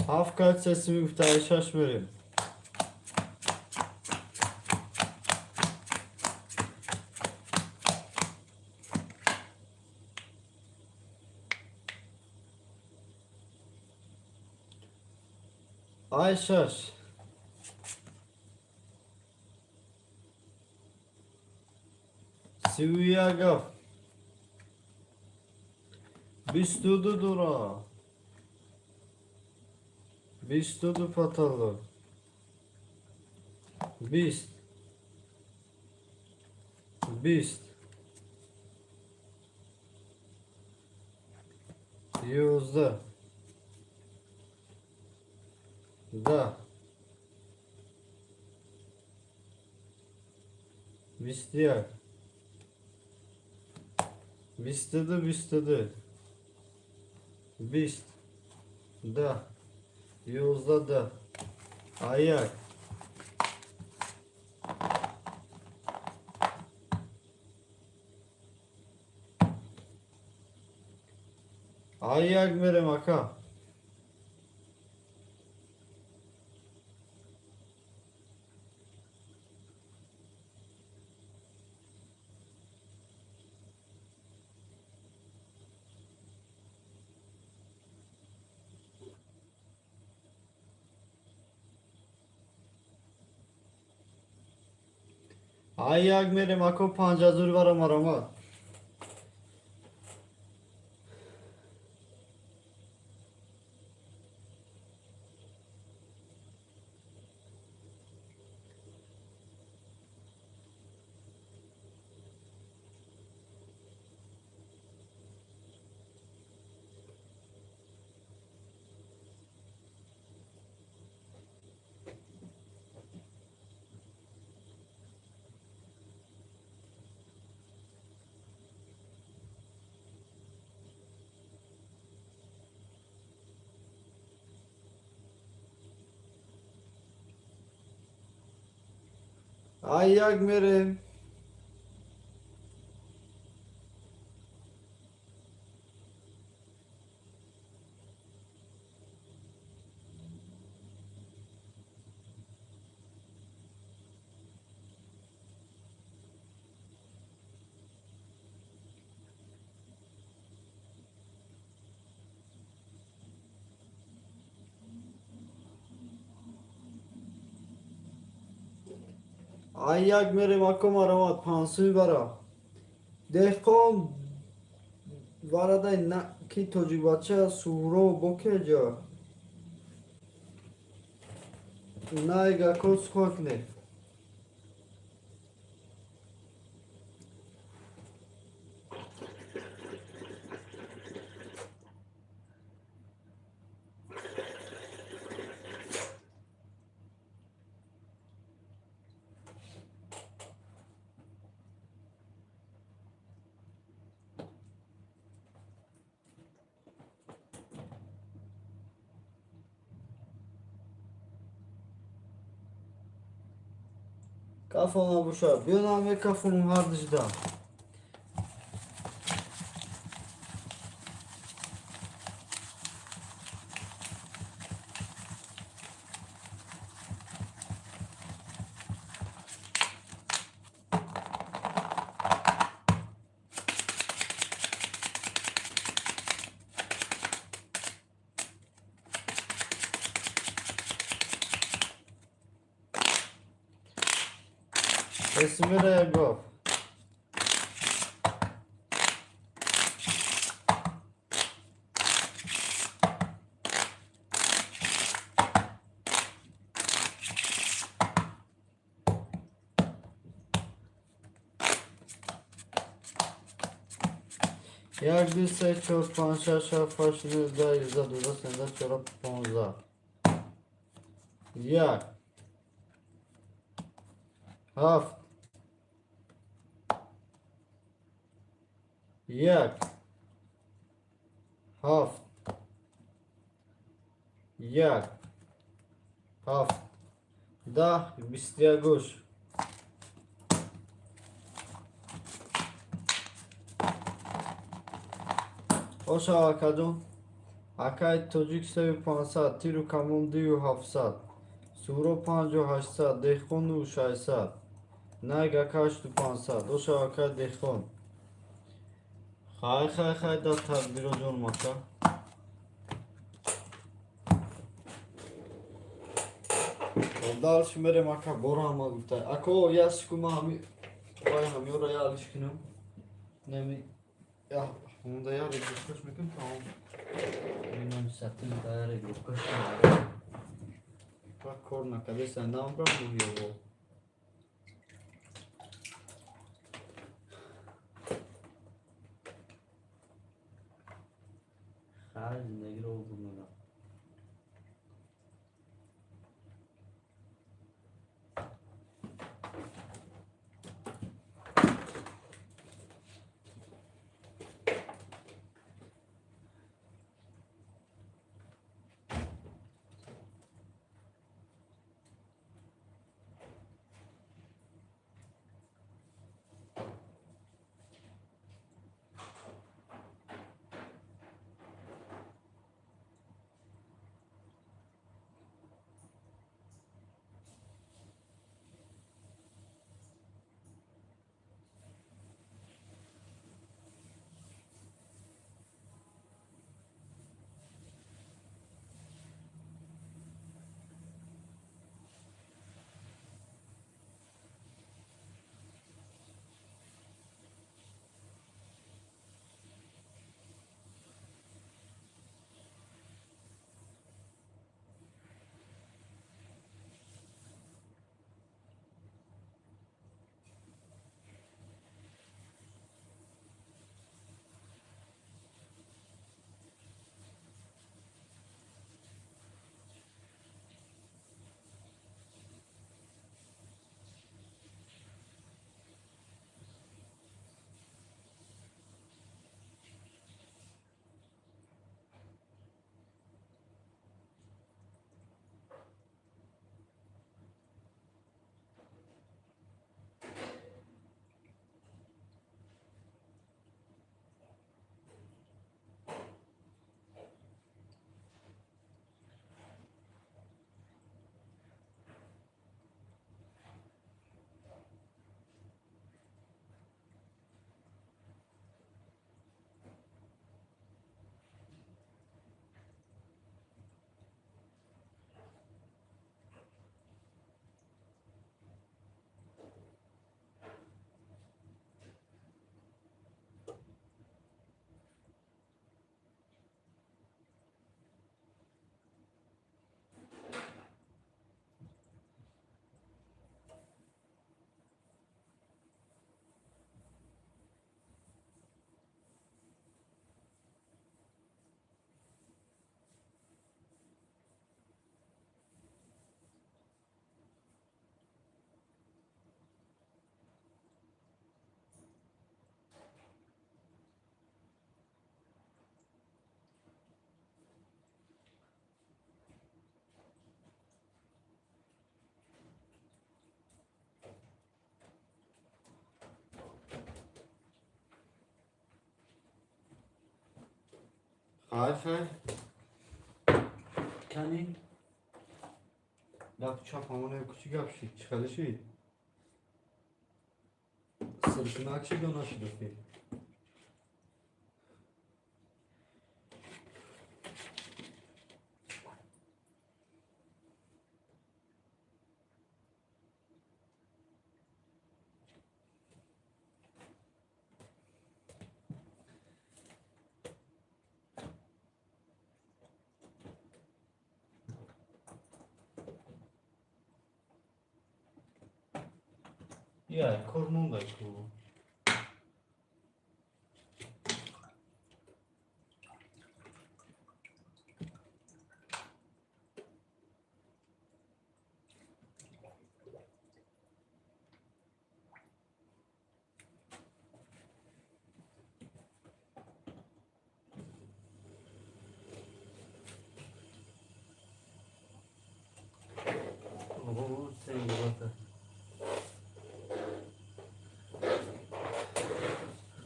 Speaker 1: Ҳафт кат сесими гуфта, ай шаш мерем. Ай шаш. 31 ҳафт. 22 дора. 22 потолок. 20. 20. 11. 10. 21. 22, 22. 20. 10. 11, 10. Ай як. Ай як мерем, ака. Ай як мерем, ако, 5000 вара маромад. Ай як мерем. Ай як мерем, ако, маромад пансуи бара. Деҳқон варадай на ки тоҷикбача суҳро бокеҷа. Найгако сухан кунед. Кафон набоша, биё, на мекафонум ҳар дижда. Эсмира ягов. Як, ду, се, чор, панҷ, шаш, ҳафт, ҳашт, нӯ, 10, 11, 12, 13, 14, 15. Як, ҳафт, як, ҳафт, як, ҳафт, 10, 21 гӯш. Ошав, акаҷон. Акаи тоҷик, сею 500, тиру камон дую 700, суро панҷу 800, деҳқон нӯ 600, найг ака ҳашту 500. Ошав, акаи деҳқон. Хай, хай, хай, да тақдиро, ҷонам, ака. Дальше мерем, ака, бора ҳама гуфта. Ако, я шикума ҳами вай ҳамиёра я алиш кунам. Неми я ҳамонда я регруппаш мекунам, тамом. Минам сатин да я регруппаш. Ба кор накардеса намбра муҳиёво. Хай, зиндагиро обурмена.
Speaker 3: Хай, хай.
Speaker 1: Кани?
Speaker 3: Гап чап ҳамоне кучи гап шид. Чӣ хеле шид? Сиркинак шид ё нашид охир?
Speaker 1: Я, кор монда ку.
Speaker 4: О, сен.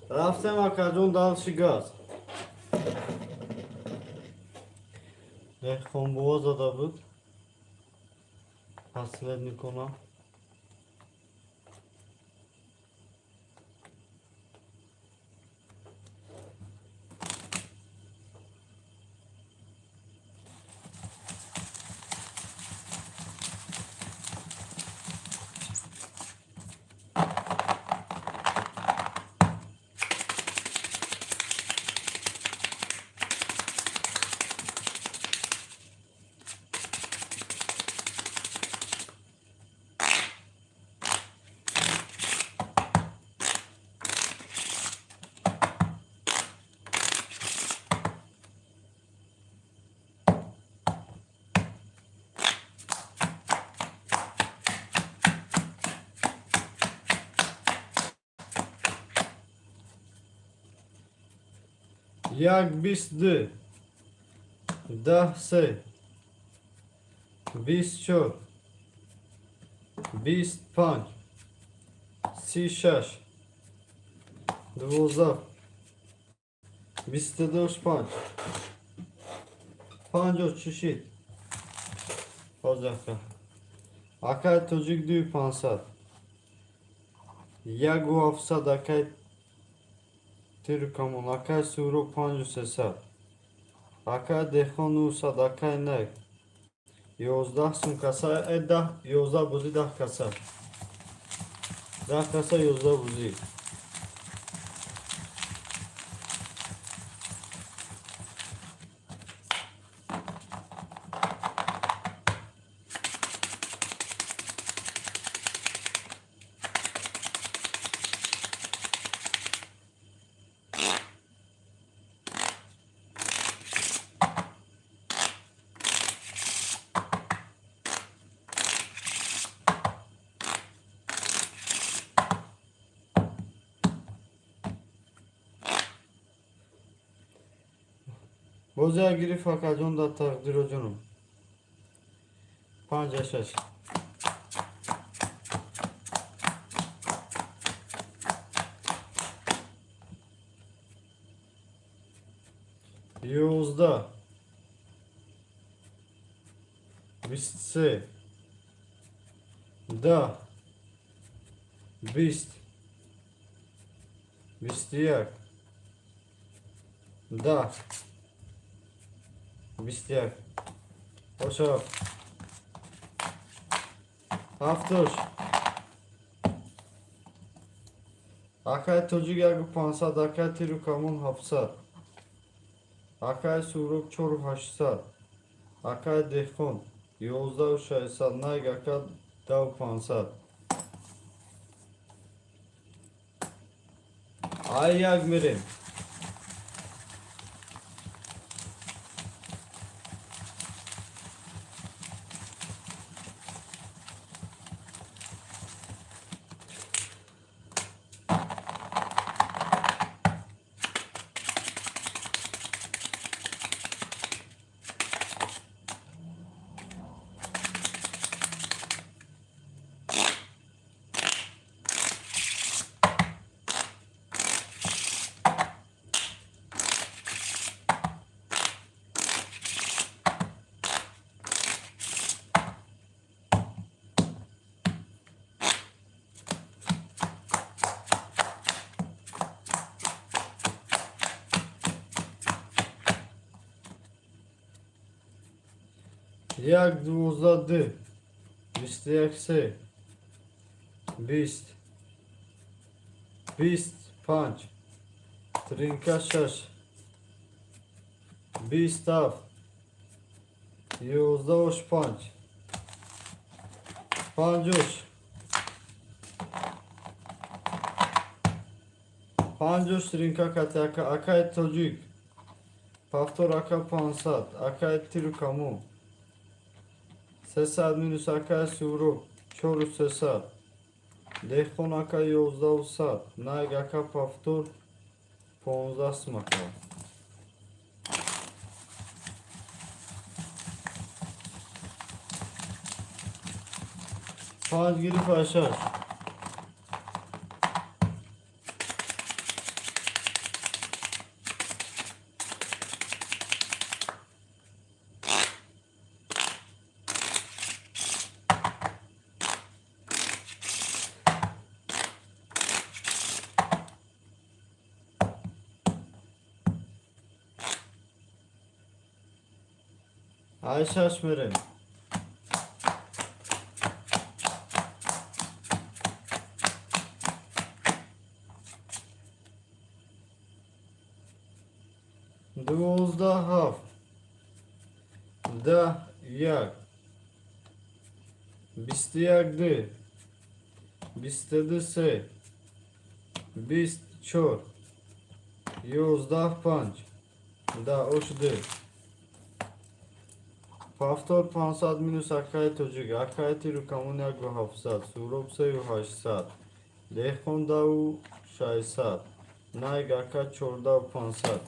Speaker 1: Рафтем, акаҷон, дальше газ. Деҳқонбува зада буд. Последний кона. Як, 22, 10, се, 24, 25, 36, 12, 22, панҷ, панҷоҳ. Чӣ шид ҳозир? Акай тоҷик дуи 500, ягу 700. Акай тиркамон, акай суро панҷу 300, акай деҳқон 900, акай нек 11 сум каса. 10, 11 бозӣ, 10 каса, 10 каса, 11 бозӣ. Бозия гирифт, акаҷон, дар тақдироҷоном. Панҷа шаш. 11, 23, 10, 20, 21, 10, 21. Ошо ҳафтош. Акай тоҷик ягу 500, акай тиру камон 700, акай суроб чору 800, акай деҳқон ёздаҳу 600, найг ака даву 500. Ай як мерем. Як, 12, ду, 21, се, 20, 20, панҷ, тринка, шаш, 20, ҳафт, 11 ош, панҷ, панҷ ош, панҷ ош, тринка кати, ака, акаи тоҷик, повтор, ака, 500, акаи тиру камон, 300 минус, акаи Суҳроб, чору 300, деҳқон ака, 11 100, найг ака, повтор, 15 сум, ака. Панҷ гирифт, шаш. Ай шаш мерем. 12, ҳафт, 10, як, 21, ду, 22, се, 20, чор, 11, панҷ, 10 ош, ду. Повтор, 500 минус, акаи тоҷик, акаи тиру камон, яку 700, Суҳроб, сею 800, деҳқон, 10 600, найг ака, 14 500.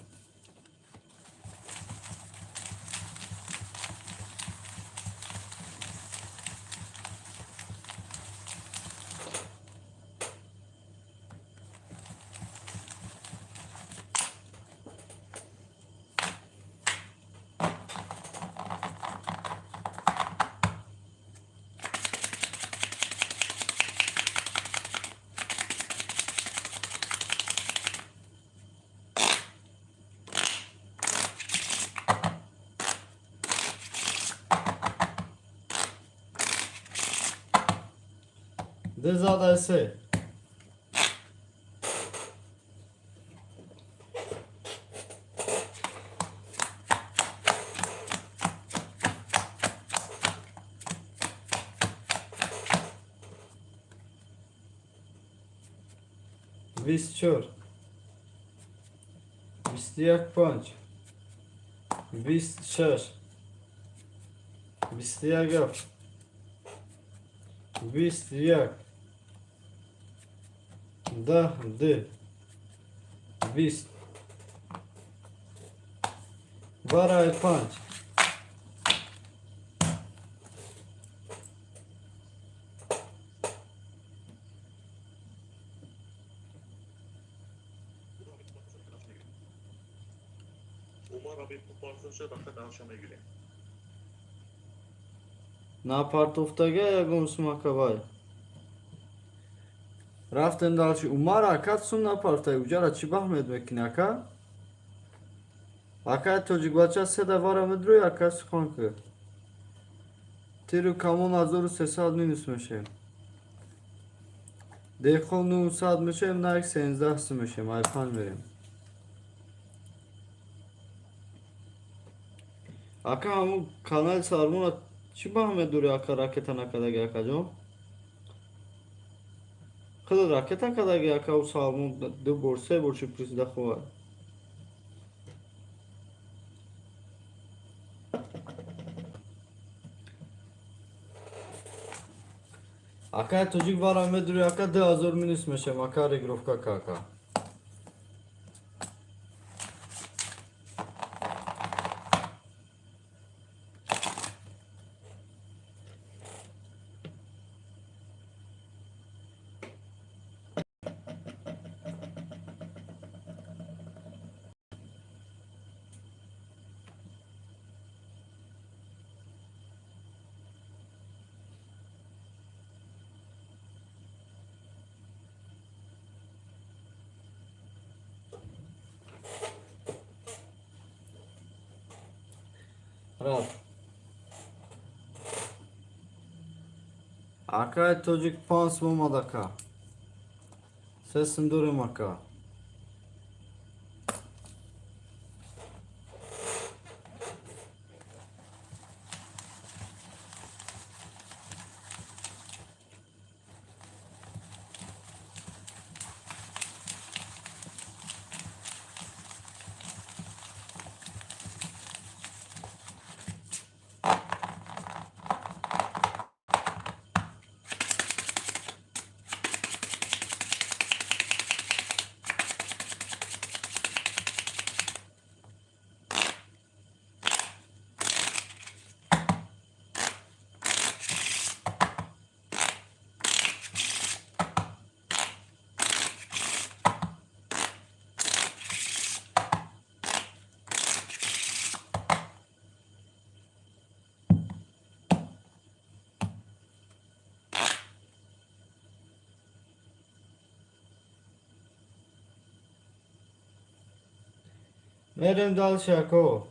Speaker 1: Дезадай се. 24, 21, панҷ, 26, 21, ҳафт, 21, 10, ду, 20, барай, панҷ.
Speaker 5: Умар аби пул рафта дарша мегирем.
Speaker 1: Напартофтага ягон сумакавай. Рафтем дальше. Умар ака, сум напартай. Уҷара чӣ баҳмед мекунӣ, ака? Ака тоҷикбача, седа вара медрӯй, ака, сухан ки. Тиру камон, 1300 минус мешем. Деҳқон, 900 мешем, найк, 13 сум мешем. Ай панҷ мерем. Ака, ҳамун канали Сармона чӣ баҳмед дорӣ, ака, ракета накардаги, акаҷон? Хеле ракета кардаги, ака, у Салмон ду бор, се бор чӣ пурсида хова. Ака тоҷик, вара медурӣ, ака, 2000 минус мешем, ака, регировка ка, ака. Рафт. Акай тоҷик, 5 сум омад, ака. 3 сум дорем, ака. Мерем дальше, ако.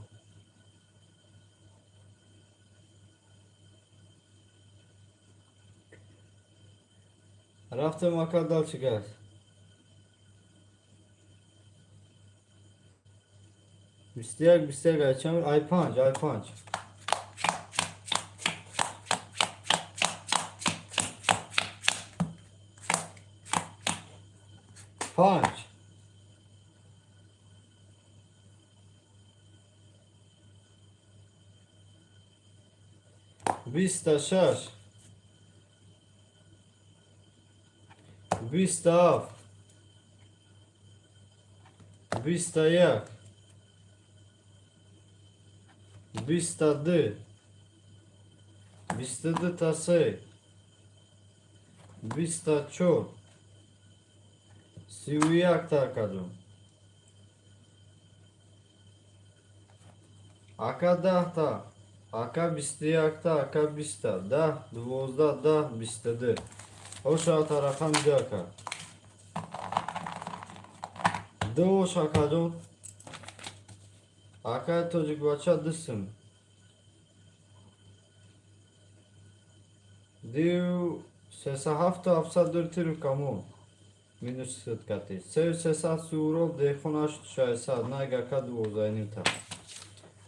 Speaker 1: Рафтем, ака, дальше газ. 21, 21, ай чанд? Ай панҷ, ай панҷ. Панҷ. 26. 27. 21. 22. 22 та се. 24. 31 та, акаҷон. Ака, 10 та. Ака, 21 та. Ака, 20 та. 10, 12, 10, 22. Ошата рақами ду, ака. Ду ош, акаҷон. Акаи тоҷикбача, 2 сум. Дию сеса ҳафту ҳафтсад дур тиру камон. Минус кати. Сею сесад Суҳроб деҳқон ҳашту шашсад. Найг, ака, 12,5 та.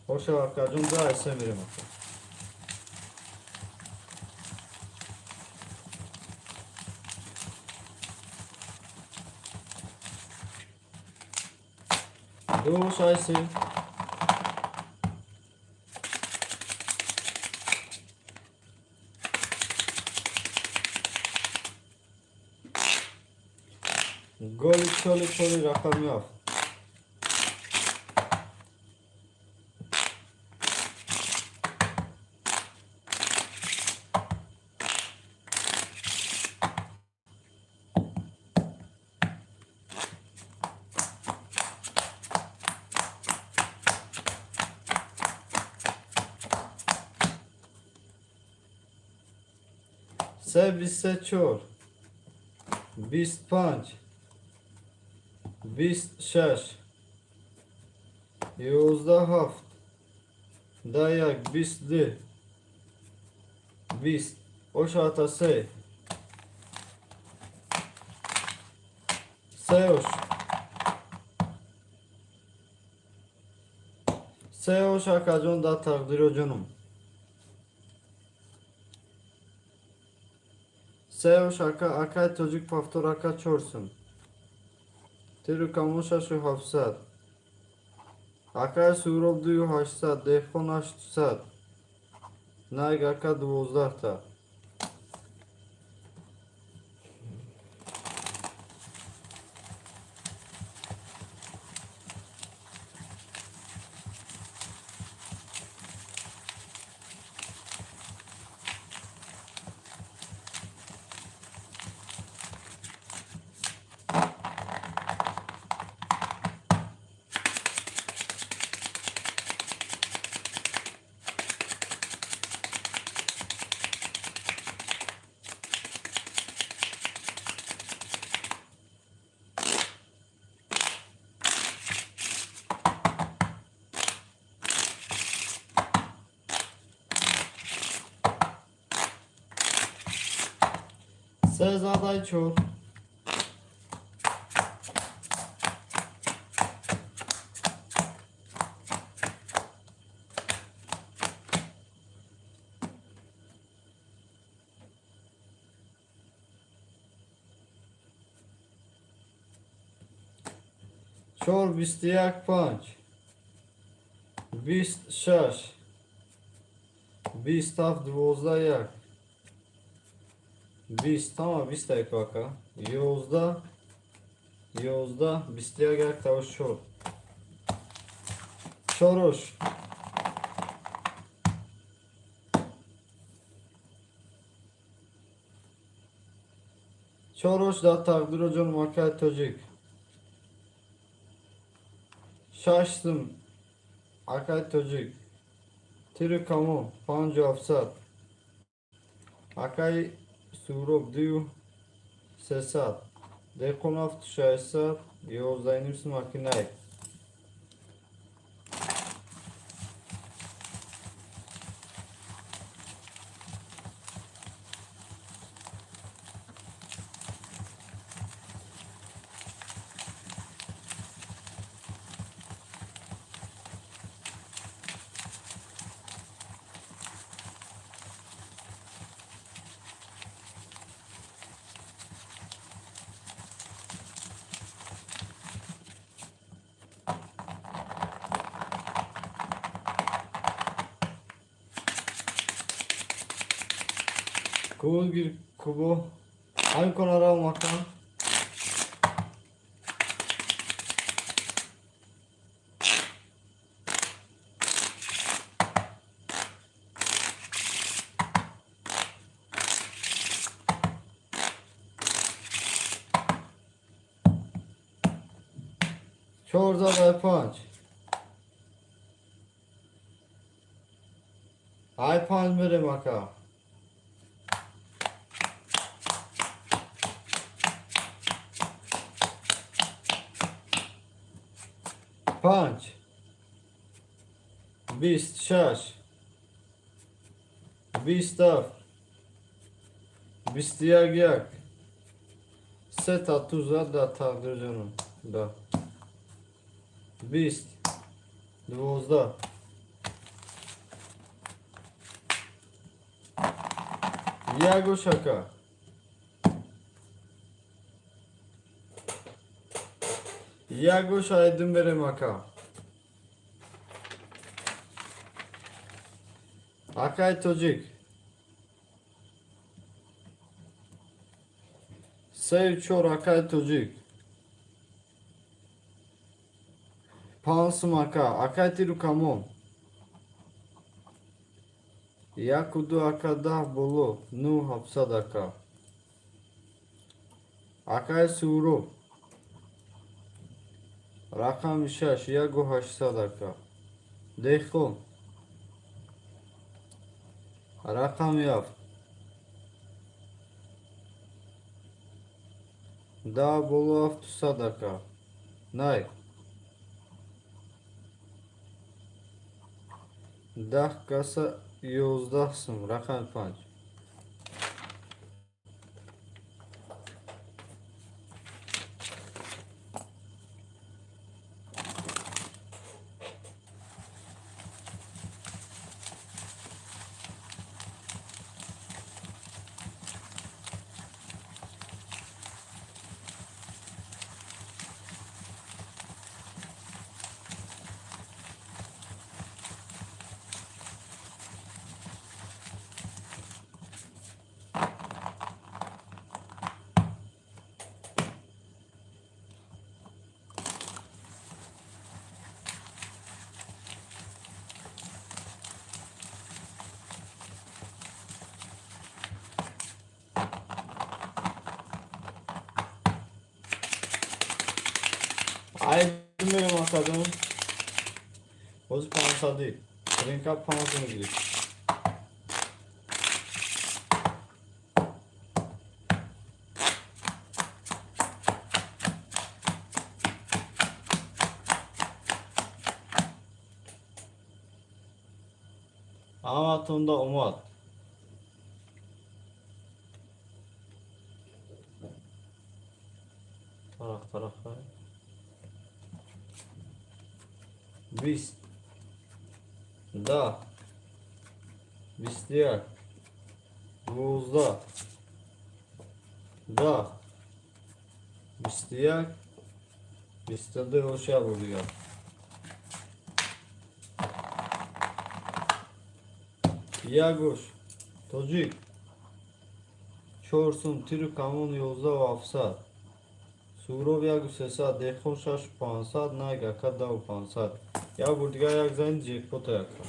Speaker 1: Хоша, акаҷон, ду ай се мерем, ака. Ду ош ай се. Голи чоли чоли рақами ҳафт. Се бист се чор. 25. 26. 11 ҳафт. 10 як. 22. 20. Ошата се. Се ош. Се ош, акаҷон, да тақдиро ҷоном. Се ош, ака, акай тоҷик пафтор, ака, 4 сум. Тиру камон 6700. Акай Суҳроб 2800, деҳқон 800. Найг, ака, 12 та. Се задай чор. Чор 21 панҷ. 20 шаш. 20 ҳафт 12 як. 20 тама 20 айкака. 11 11 21 як тавш чор. Чорош. Чорош дар тақдиру ҷон макаи тоҷик. Шаш сум акаи тоҷик. Тиру камон 5700. Акаи Суроб 2300. Деҳқон 7600. 11,5 сум аки Найк. Кубо гир кубо. Ҳамин кона рав макан. Чор задай панҷ. Ай панҷ мерем ака. Панҷ. 20 шаш. 20 ҳафт. 21 як. Се тату зад дар тақдир ҷонам. Да. 20 12. Ягош ака. Ягош айдин берем ака. Акаи тоҷик. Сею чор акаи тоҷик. Панҷ сум ака. Акаи тиру камон. Яку ду ака 10 боло. Нӯ 700 ака. Акаи Суроб. Рақами шаш 1800 ака. Деҳқон. Рақами ҳафт. 10 боло 700 ака. Най. 10 каса 11 сум. Рақами панҷ. Ай мерем акадон. Бози 500-ӣ. Тринка 500 гирифт. Ҳаматонда омад. Тарақ тарақ. 20, 10, 21, 12, 10, 21, 22. Оша бур дигар. Як гӯш тоҷик, чор сум, тиру камон 11 700, Суроб 1300, деҳқон 6500, найг ака 10500. Як бур дигар як зани ҷекпота яка.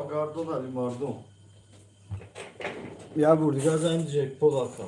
Speaker 1: Гардон али мардум. Як бур дигар зани ҷекпот ака.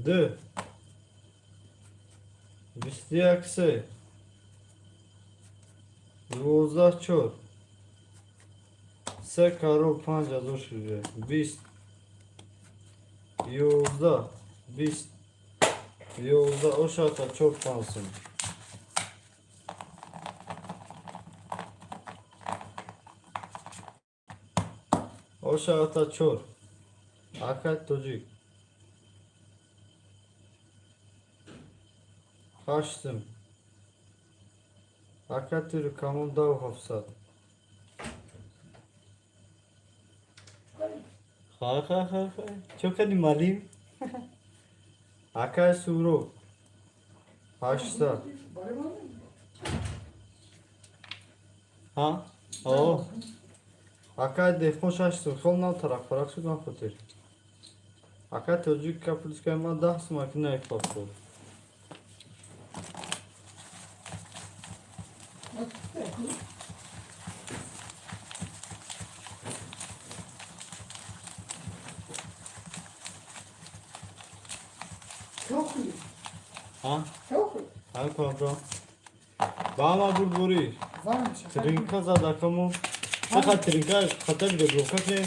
Speaker 1: Д, 21, се, 12, чор, се каро, 5000 шуде, 20, 11, 20, 11. Ошата чор, панҷ сум. Ошата чор, акай тоҷик. Ҳашт сум. Ака, тиру камон 10 700. Хай, хай, хай, хай, чо кардӣ, малим? Акай Суроб, 800. Ҳа, о, акай деҳқон, шаш сум. Хел нав тарақ фарақ шуд ман хотир. Акай тоҷик капулискай ман 10 сум аки наихоҳ. Ҳа, ҳай кобро ба ҳама бурдборӣ. Тринка зад акамо. Чақад тринка хата видеоблока ке.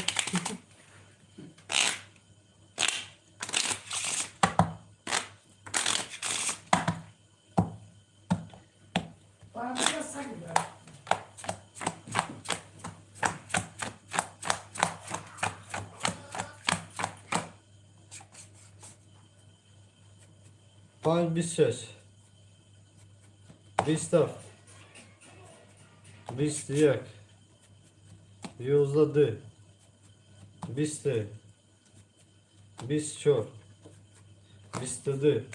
Speaker 1: Панҷ, 26, 27, 21, 11, ду, 23, 24, 22.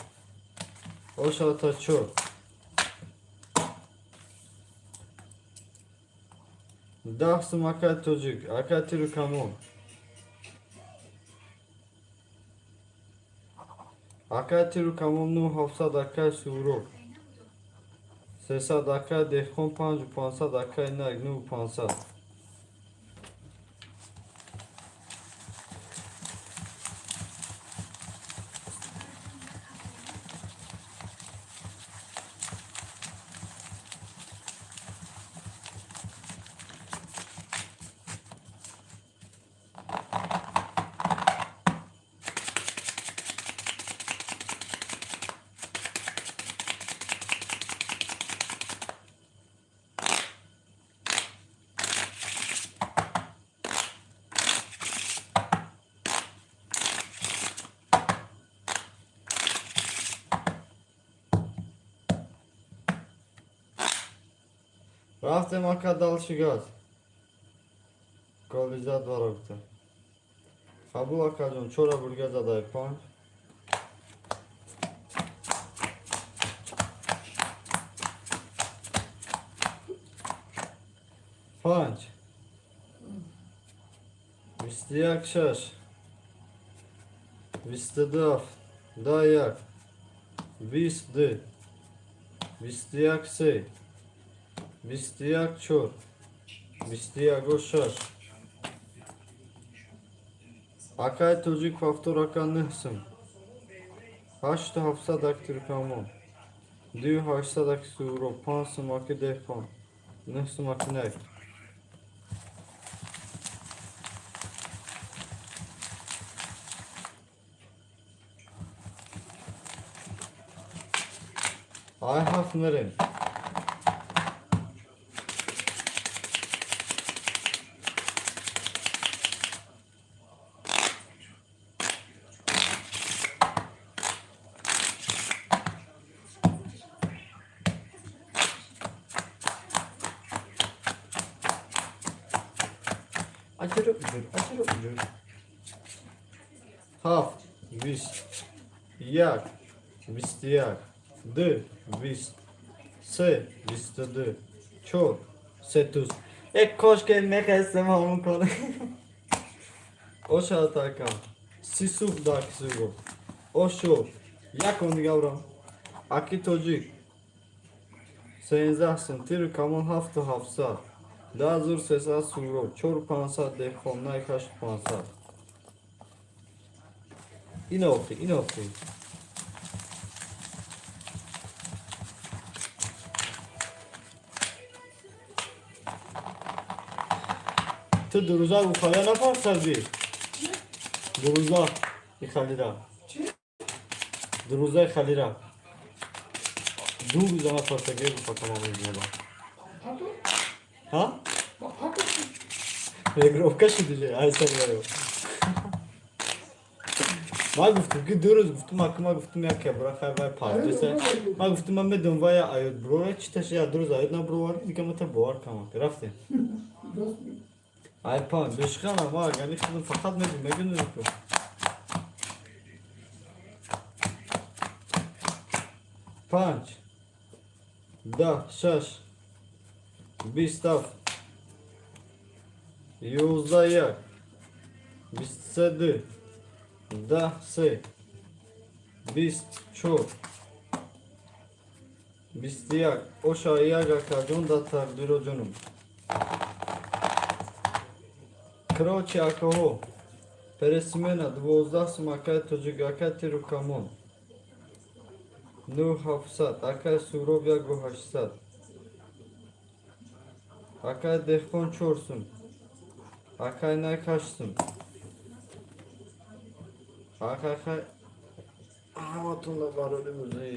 Speaker 1: Ошата чор. 10 сум, акай тоҷик, акай тиру камон. Акай тиру камон 9700, акай Суроб 300, акай деҳқон 5500, акай наг 9500. Рафтем, ака, дальше газ. Голизад барогта. Қабул, акаҷон, чора бурга задай панҷ. Панҷ. 21 шаш. 22 ҳафт. 10 як. 20 ду. 21 се. 21 чор. 21 шаш. Акай тоҷик ҳафтор, ака, нӯҳ сум. Ҳашту ҳафтсад ак тиркамон. Дую ҳаштсад ак суро. 5 сум аки деҳқон. 9 сум аки нек. Ай ҳафт мерем. Ачырып жүр, ачырып жүр. Ҳафт, бист, як, 21, ду, 20, се, 22, чор, се туз. Э, кошке мехестем ҳамон кор. Ошад, ака. 30 сух дар кисуго. Ошо. Якон дига брам. Аки тоҷик. 13 сум, тиру камон ҳафту ҳафтсад. 10 300 суро, чору пансад деҳқон, най ҳашту пансад. Ин охи, ин охи. Ту дурӯза бухалия напарсадӣ? Дурӯза и халира. Дурӯзаи халира. Ду рӯза напарсаги буфакама мезмода. Ҳа? Регровка шуди айсагаро. Ман гуфтам ки 2 рӯз гуфтум, ака, ман гуфтум як кебра хай вай партиса. Ман гуфтум ман медонам вай аёд брора чи таша я 2 рӯз аёд набровард, дига ман та бовар кам рафтем. Ай пан бешхана ма агани худам фақат медум мегӯнем ку. Панҷ, 10, шаш, 20 ҳафт, 11 як, 23 ду, 10 се, 20 чор, 21. Оша як, акаҷон, да тақдиро ҷонум. Короче, акаҳо, пересмена 12 сум, акай тоҷик, акай тиру камон. Нӯ ҳафтсад, акай Суроб яку ҳаштсад. Акай деҳқон чор сум. Акай найк ҳашт сум. Акай хай ҳаматонро барори бузӣ.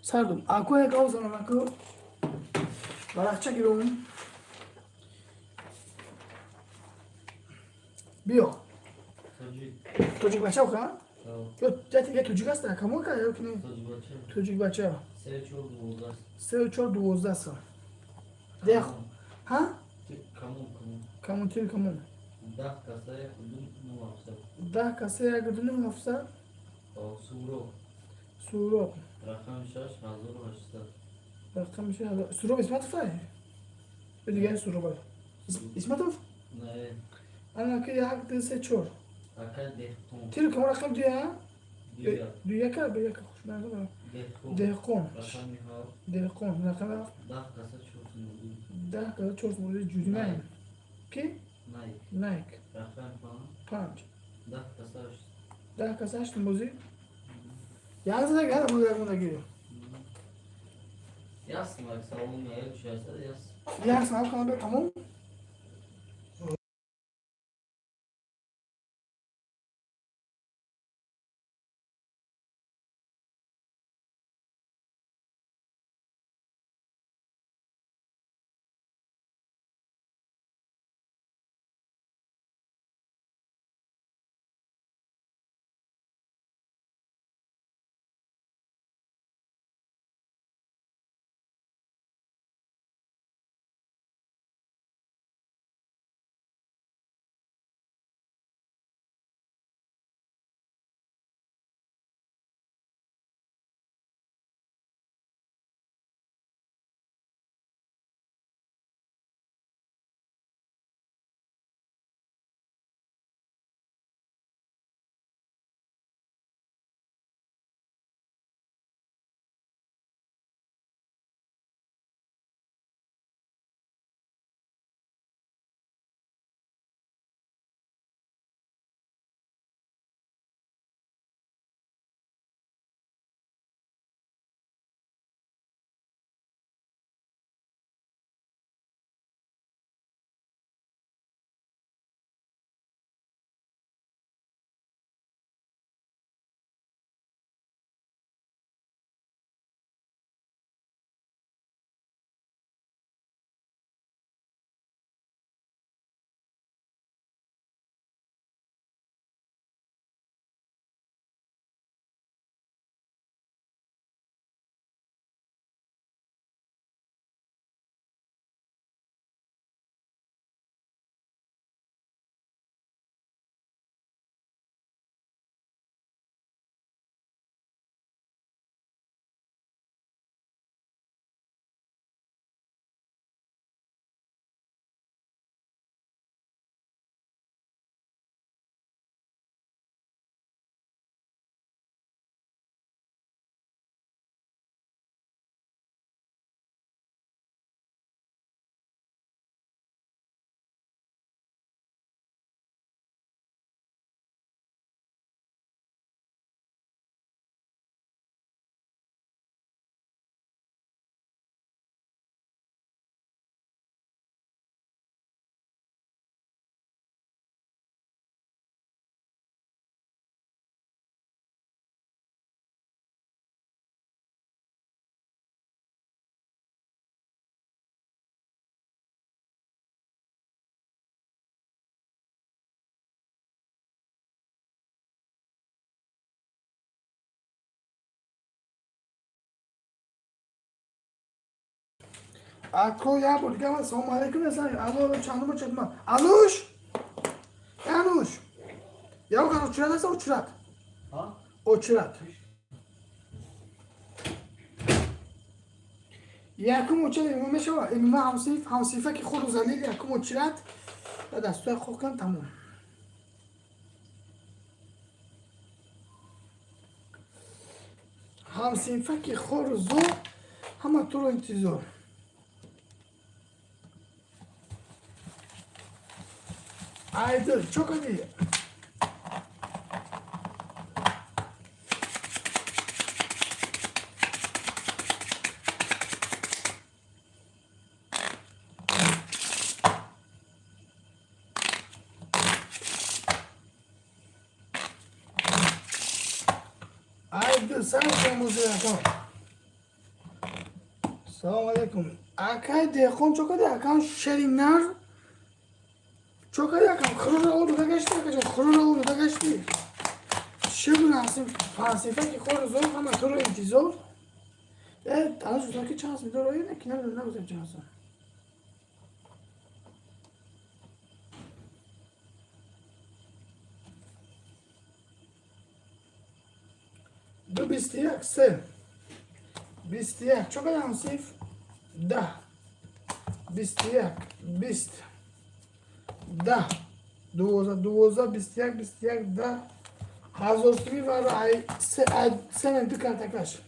Speaker 6: Сардум. Ако як авзанам, ако. Варақча гирум. Биё.
Speaker 4: Тоҷик.
Speaker 6: Тоҷик бача ха?
Speaker 4: Ҳо.
Speaker 6: Ё я тоҷик аст, камон ка ё ки не?
Speaker 4: Тоҷик бача.
Speaker 6: Тоҷик бача.
Speaker 4: 3 4 12.
Speaker 6: 3 4 12 сом. Дех. Ҳа?
Speaker 4: Камон, камон.
Speaker 6: Камон, тир камон.
Speaker 4: 10 каса 1 2 9 7.
Speaker 6: 10 каса 1 2 9 7.
Speaker 4: Ҳо, Суроб.
Speaker 6: Суроб.
Speaker 4: Рақами 6 1800.
Speaker 6: Рақами 6. Суроб Исматов ай? Ё дигар Суроб ай? Исматов?
Speaker 4: Не.
Speaker 6: Ана ки 1 2 3 4.
Speaker 4: Акай Деҳқон.
Speaker 6: Тир камон рақам 2 ҳа?
Speaker 4: 2.
Speaker 6: 2 1 2 1 хуш надорам.
Speaker 4: Деҳқон.
Speaker 6: Деҳқон.
Speaker 4: Рақами 7.
Speaker 6: Деҳқон рақами 7.
Speaker 4: 10 каса 4 сомонӣ.
Speaker 6: 10 каса 4 сомонӣ ҷуди най. Ки?
Speaker 4: Найк.
Speaker 6: Найк.
Speaker 4: Рақами 5.
Speaker 6: 5.
Speaker 4: 10 каса 8.
Speaker 6: 10 каса 8 бозӣ. Як зада гара бозӣ як мондаги.
Speaker 4: Ясно, як салон меяд, 600 яс.
Speaker 6: Як сам канал тамом. Ако як бор дига ман салому алейкум ясан. Алло, чандум чатма. Алуш! Ануш! Я кан очрат аст, очрат.
Speaker 1: Ҳа?
Speaker 6: Очрат. Якум очрат имом мешава. Имома ҳамсиф, ҳамсифа ки хуру залил якум очрат. Ва дастуя хор кан тамом. Ҳамсинфа ки хору зор, ҳама туро интизор. Айдыл, чо кардӣ? Айдыл, сар шамозиякон. Салом алейкум. Акай деҳқон чо кади? Акам шери нар чо кади акам? Хурӯра о дода гашти акаҷон, хурӯра о дода гашти. Чӣ гуна ҳастем? Фалсифа ки хор зор ҳама туро интизор. Э, ҳанӯз гуфтам ки чанд сум дора, ки намедонам, нагуфтам чанд сум. Ду 21, се 21. Чо кади ҳамсиф? 10, 21, 20, 10, 12, 12, 21, 21, 10 ҳазор суми ва се ду картакаш.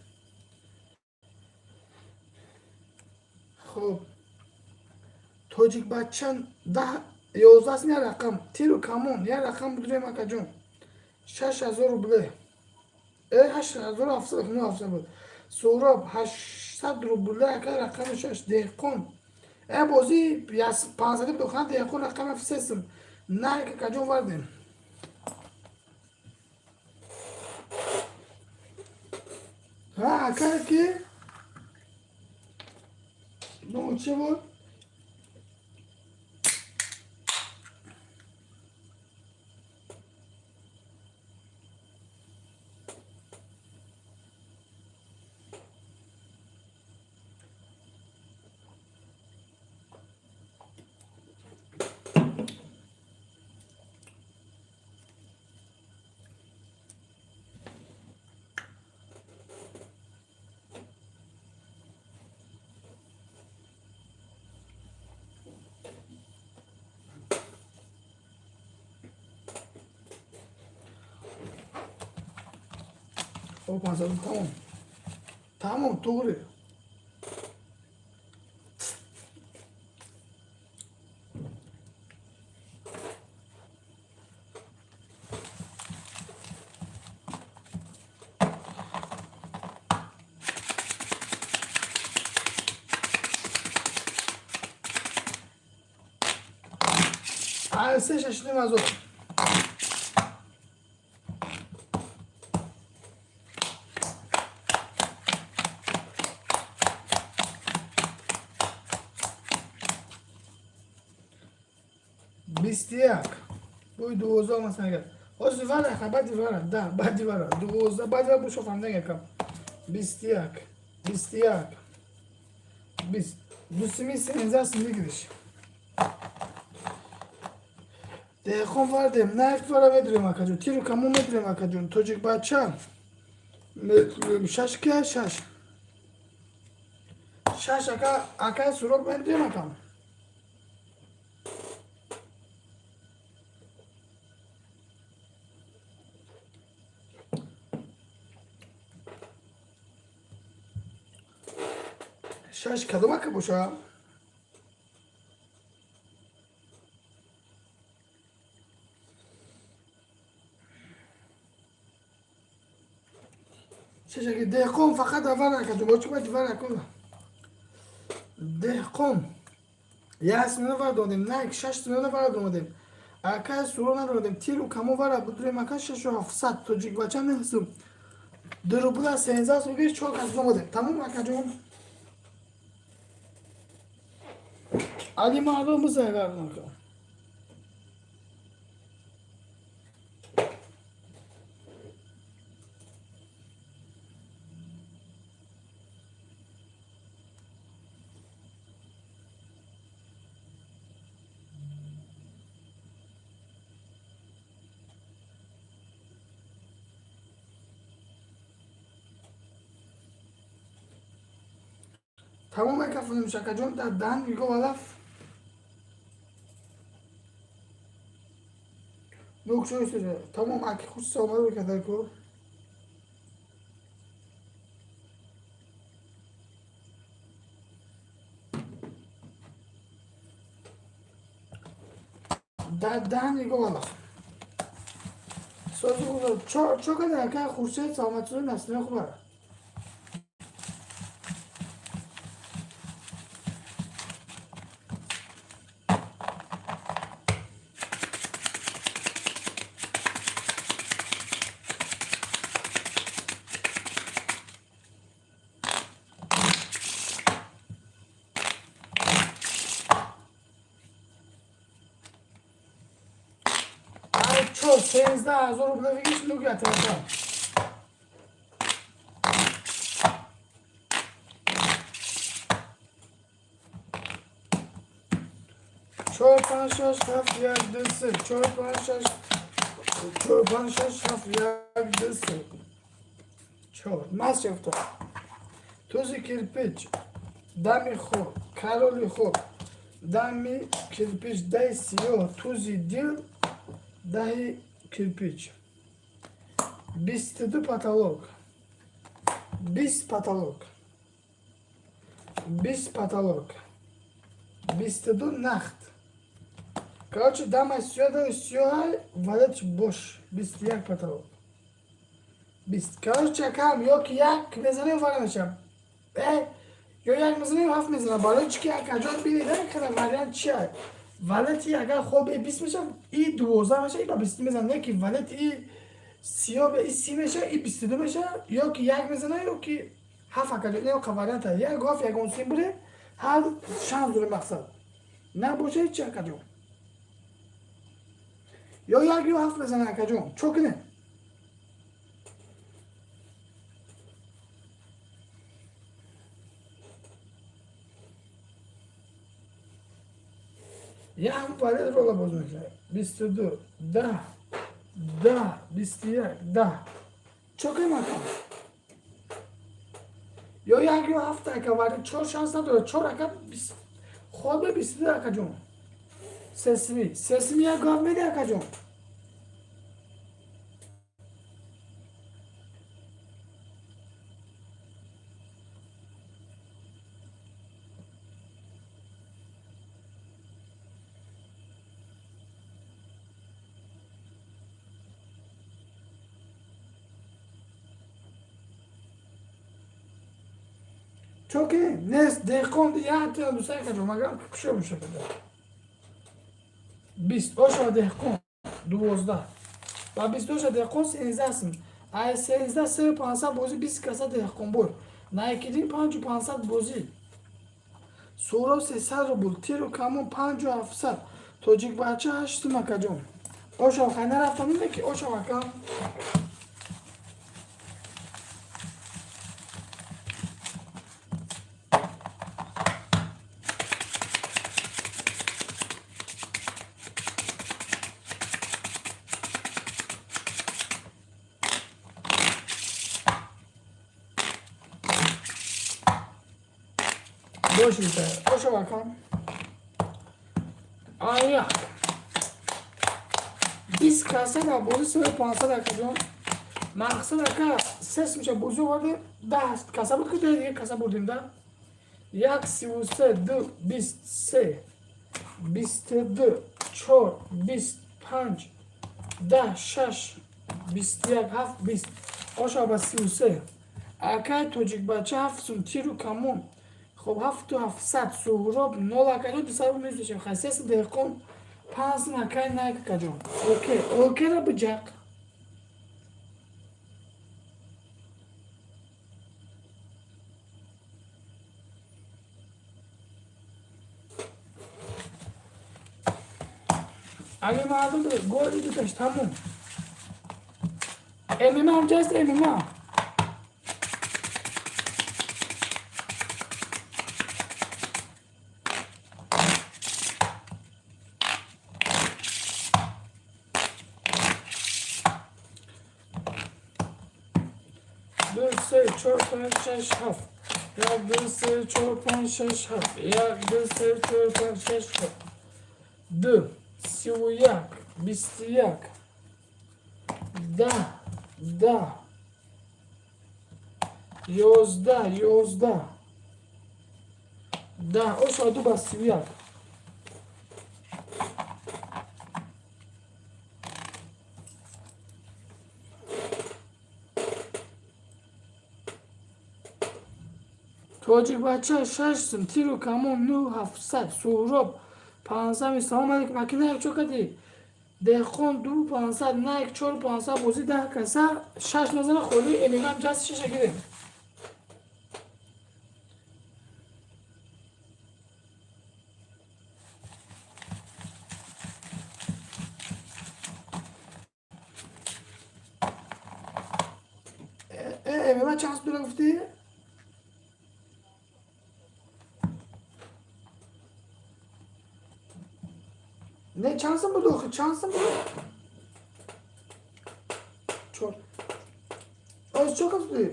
Speaker 6: Хоб, тоҷикбача 10, 11 сум, як рақам. Тиру камон як рақам будурем, акаҷон, 6000 рубле. Э, 8700, 9700 буд. Суроб 800 рубле, ака, рақами шаш. Деҳқон, э, бозӣ 500 буд, деҳқон рақами се сум. Найк, акаҷон, вардем. Ҳа, ака, ки ну чӣ буд? О, 500, тамом, тамом, туғри. Се шашним ҳазор. 21 бӯи 12, масалан, агар ҳозир варақа баъди вара да баъди вара 12, баъди вара бушо фаҳмидан якам. 21, 21, 20, дусими 13 сум выигрыш. Деҳқон вардем, найк вара медурем, акаҷон, тиру камон медурем, акаҷон. Тоҷикбача шаш ки шаш шаш, ака, акай суроб медурем, акам. Шаш кадом ака боша? Шаш аки деҳқон фақат аввал, акаҷон, бо чӣ баъди вара кун. Деҳқон як смена вара додем, найк шаш смена вара додем, ака суро надодем, тиру камо вара будурем, ака, шашу ҳафтсад. Тоҷикбача несум, ду рубла 13 сум гир, чор кас омадем, тамом, акаҷон. Али маълум бизай, ака. Тамом, ака, фунем, акаҷон, дар даҳан нигоҳ алаф нукшои. Тамом, аки, хуш саломат бикадаку. Дар даҳан нигоҳ алаф сози. Чо када, ака Хуршед? Саломатсози, насрин хубар. Чор, 13 000 рубля выигрыш, ну атака. Чор, панҷ, шаш, ҳафт, як, ду, се. Чор, панҷ, шаш, чор, панҷ, шаш, ҳафт, як, ду, се. Чор. Мас шефта. Тузи кирпич. Дами хок. Кароли хок. Дами кирпич. Даи сиёҳ. Тузи дил. Даҳи кирпич. 22 потолок. 20 потолок. 20 потолок. 22 нахт. Короче, дама сиёҳ, даи сиёҳай, валет бош. 21 потолок. 20. Короче, акам, ё ки як мезанем, вара мешам. Ё як мезанем, ҳафт мезанам. Барои чӣ ки акаҷон бинед, када вариант чия? Валети агар хоб 20 меша, и 12 меша, и ба 20 мезанам. Не ки валети и сиёҳ и 30 меша, и 22 меша, ё ки як мезана, ё ки ҳафт акаҷон. Не вариант як ҳафт ягон сим буде, ҳар шанс дорем мақсад. Набоша ҳеч акаҷон. Ё як ё ҳафт мезана акаҷон. Чо кунем? Як валет рола боз мекунад. 22, 10, 10, 21, 10. Чо кунем ака? Ё як ё ҳафт ака вале чор шанс надорад. Чор ака хобе 22 акаҷон. Сесми. Сесми як гав меди акаҷон. Чо ки нест деҳқон як дусай акаҷон магар кушо мешавад. 20 оша деҳқон 12 ва 20 оша деҳқон 13 сим. Ай 13 се 500 бозӣ 20 каса деҳқон бур. Найкидин 5 500 бозӣ. Суро 300 рубл, тиру камон 5 700. Тоҷик бача 8 сум акаҷон. Оша хай нарафтам ки оша ака. Бош оша акам. Аяк. 20 каса дар бозӣ се 500 акаҷон. Мақсад ака сес меша бозӣ овардем, 10 каса буд ки дига каса бурдем да. Як 33 ду 23 22 чор 25 10 шаш 21 ҳафт 20 оша ба 33 акай тоҷикбача ҳафт сум тиру камон. Хоб ҳафту ҳафтсад суҳроб нол акаҷон дусад мезушем. Хай сесу деҳқон панҷ сум акай найк акаҷон. Окей, окейра биҷақ. Али мардум голи дуташ тамом. ММА ҳам ҷаст ММА. Ду, се, чор, панҷ, шаш, ҳафт. Як, ду, се, чор, панҷ, шаш, ҳафт. Як, ду, се, чор, панҷ, шаш, ҳафт. Ду, 31, 21, 10, 10, 11, 11, 10. Оша ду ба 31. Тоҷикбача шаш сум, тиру камон нӯ ҳафтсад, суҳроб пансад. Салом алейкум, аки найк чо кардӣ? Деҳқон ду 500, найк чор 500, бозӣ 10 каса, шаш назара холи эмигам ҷаст шаша гирем. Гуфтӣ? Не, чанд сум буд охи? Чанд сум буд? Чор. Оз чо кас будӣ?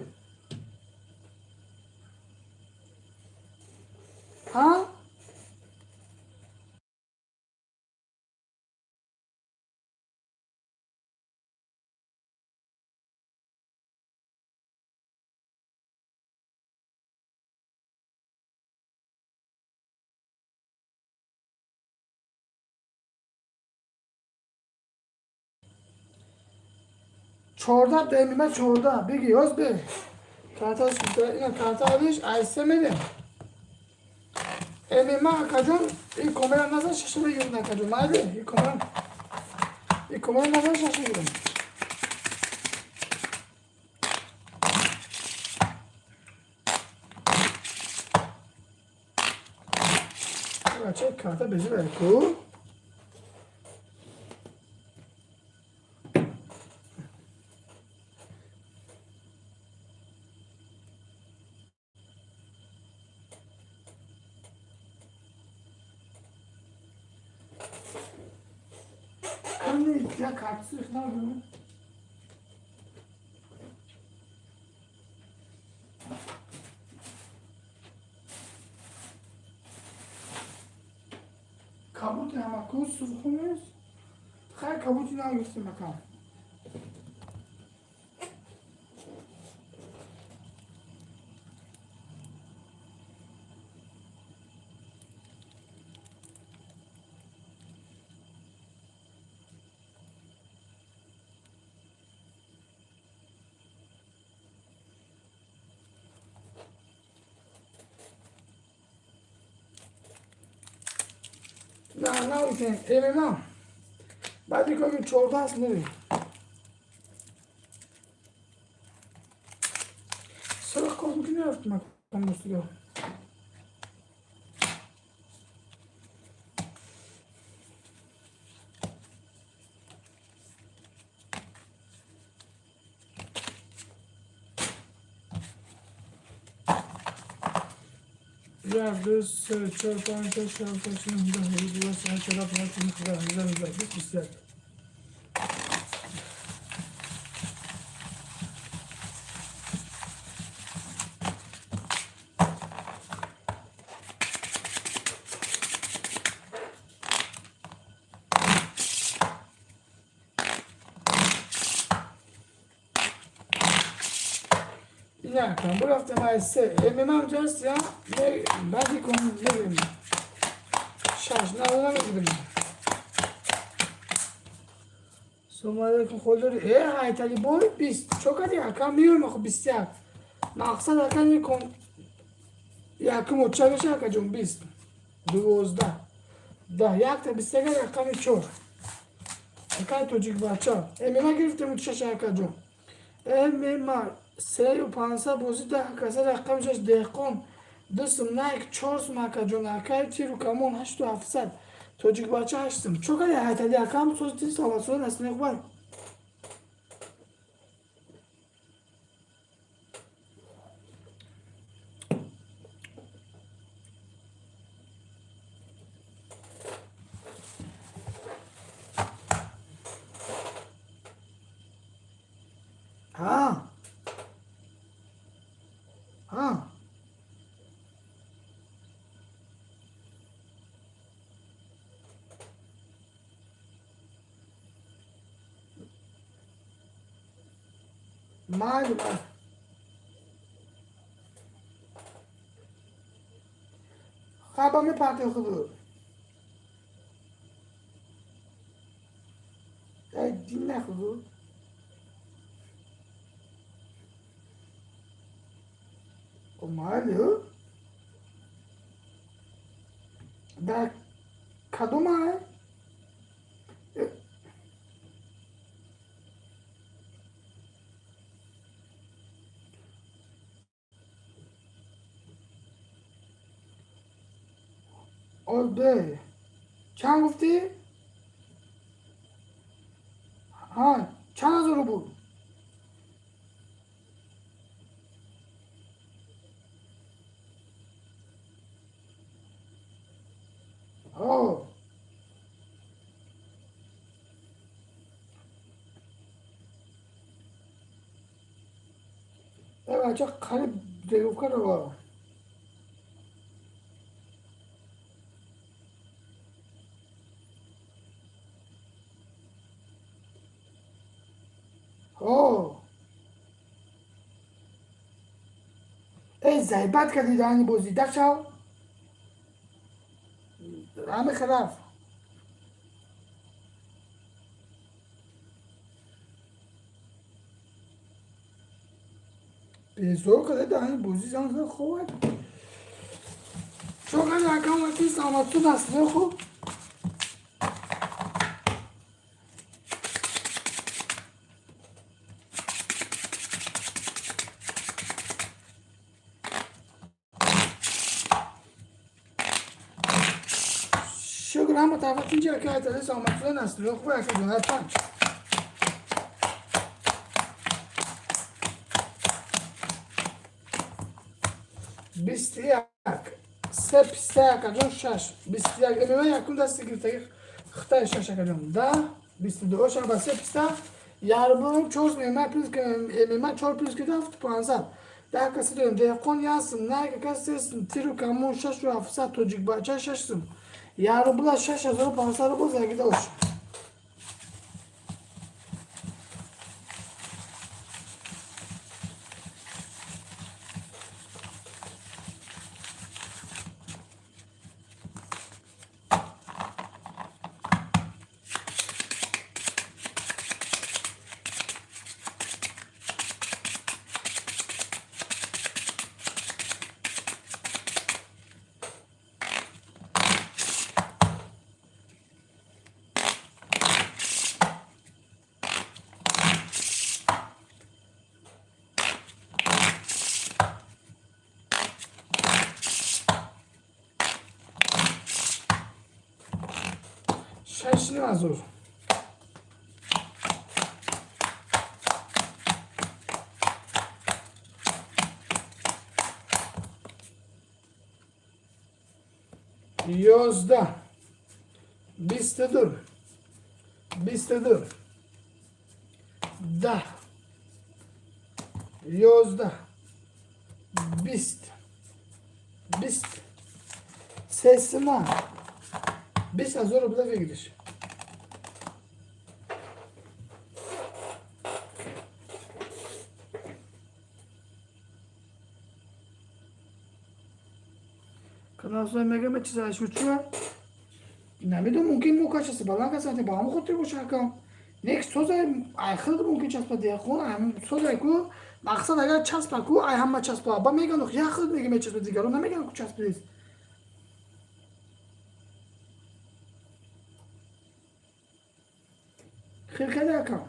Speaker 6: Ҳа? 14 демима 14 биги ёз бе карташ ина карта алиш айсе медем эмима акаҷон и комера назар шаша мегирем акаҷон майли и комера и комера назар шаша гирем. Бача карта безира ку. Я карты надо. Кабути ҳамаку сурхунест. Хайр, кабути нагирифтем акам. На, на, ММА. Баъди коги 14 аст нери. Сарах кор мумкин рафтем акам дӯстига. Як, ду, се, чор, панҷ, шаш, ҳафт, ҳашт, нӯҳ, даҳ, ёздаҳ, дувоздаҳ, сездаҳ, чордаҳ, панздаҳ, шонздаҳ, ҳабдаҳ, ҳаждаҳ, нуздаҳ, бист, 21. Инакам бурафтем ай се ММА ҷаст я баъди кон мегирем. Шаш надора мегирем. Салому алейкум холдори. Э, ҳайтали бой 20. Чо кади акам миём охо 21. Мақсад акам кон якум оча меша акаҷон 20. 12. 10 якта 21 рақами 4. Акай тоҷик бача. ММА гирифтем шаш акаҷон. ММА сею панса бозӣ 10 каса рақами шаш деҳқон ду сум найк чор сум акаҷон акай тиру камон ҳашту ҳафтсад тоҷик бача ҳашт сум. Чо кади ҳайтали акам сози саломатсози насинеқбай. Ҳа? Ҳа? Майли, майли. Хаба мепарти худу. Ай дин нахуду. Майли. Дар кадом ай? Олбе. Чанд гуфтӣ? Ҳа, чанд ҳазор рубл? Бача қариб регировка рава. О! Эй, заебать кардӣ даҳани бозӣ, дафшав. Ҳаме хираф. Безор карда даҳани бозӣ зан зан хобад. Чо карди акам вақти саломатсуд аст, хуб? Шукр ҳама тарафа тинҷа ки айтади саломатсуд аст, хуб ака ҷон, панҷ. 21 се писта акаҷон шаш 21 ММА якум дасти гирифтаги хитай шаш акаҷон 10 22 оша ба се писта ярбон чор ММА плюс ММА чор плюс ки дафт 500 даҳ каси дорем деҳқон ясм найка кас сесм тиру камон шашу ҳафтсад тоҷикбача шашсум ярбула 6500 рубл загида ош. Шашним ҳазор. 11 22 22 10 11 20 20 сесима 20 000 рубля выигрыш. Каналсой мегаме чиза шучуа? Намедонам, мумкин мо качаси баланд касати ба ҳамон хотир боша акам. Нек созай айхилд мумкин часпа деҳқон ай созай ку мақсад агар часпа ку ай ҳама часпа ба меган як хилд мега мечаспа дигарон намеган ку часпист. Хел када акам.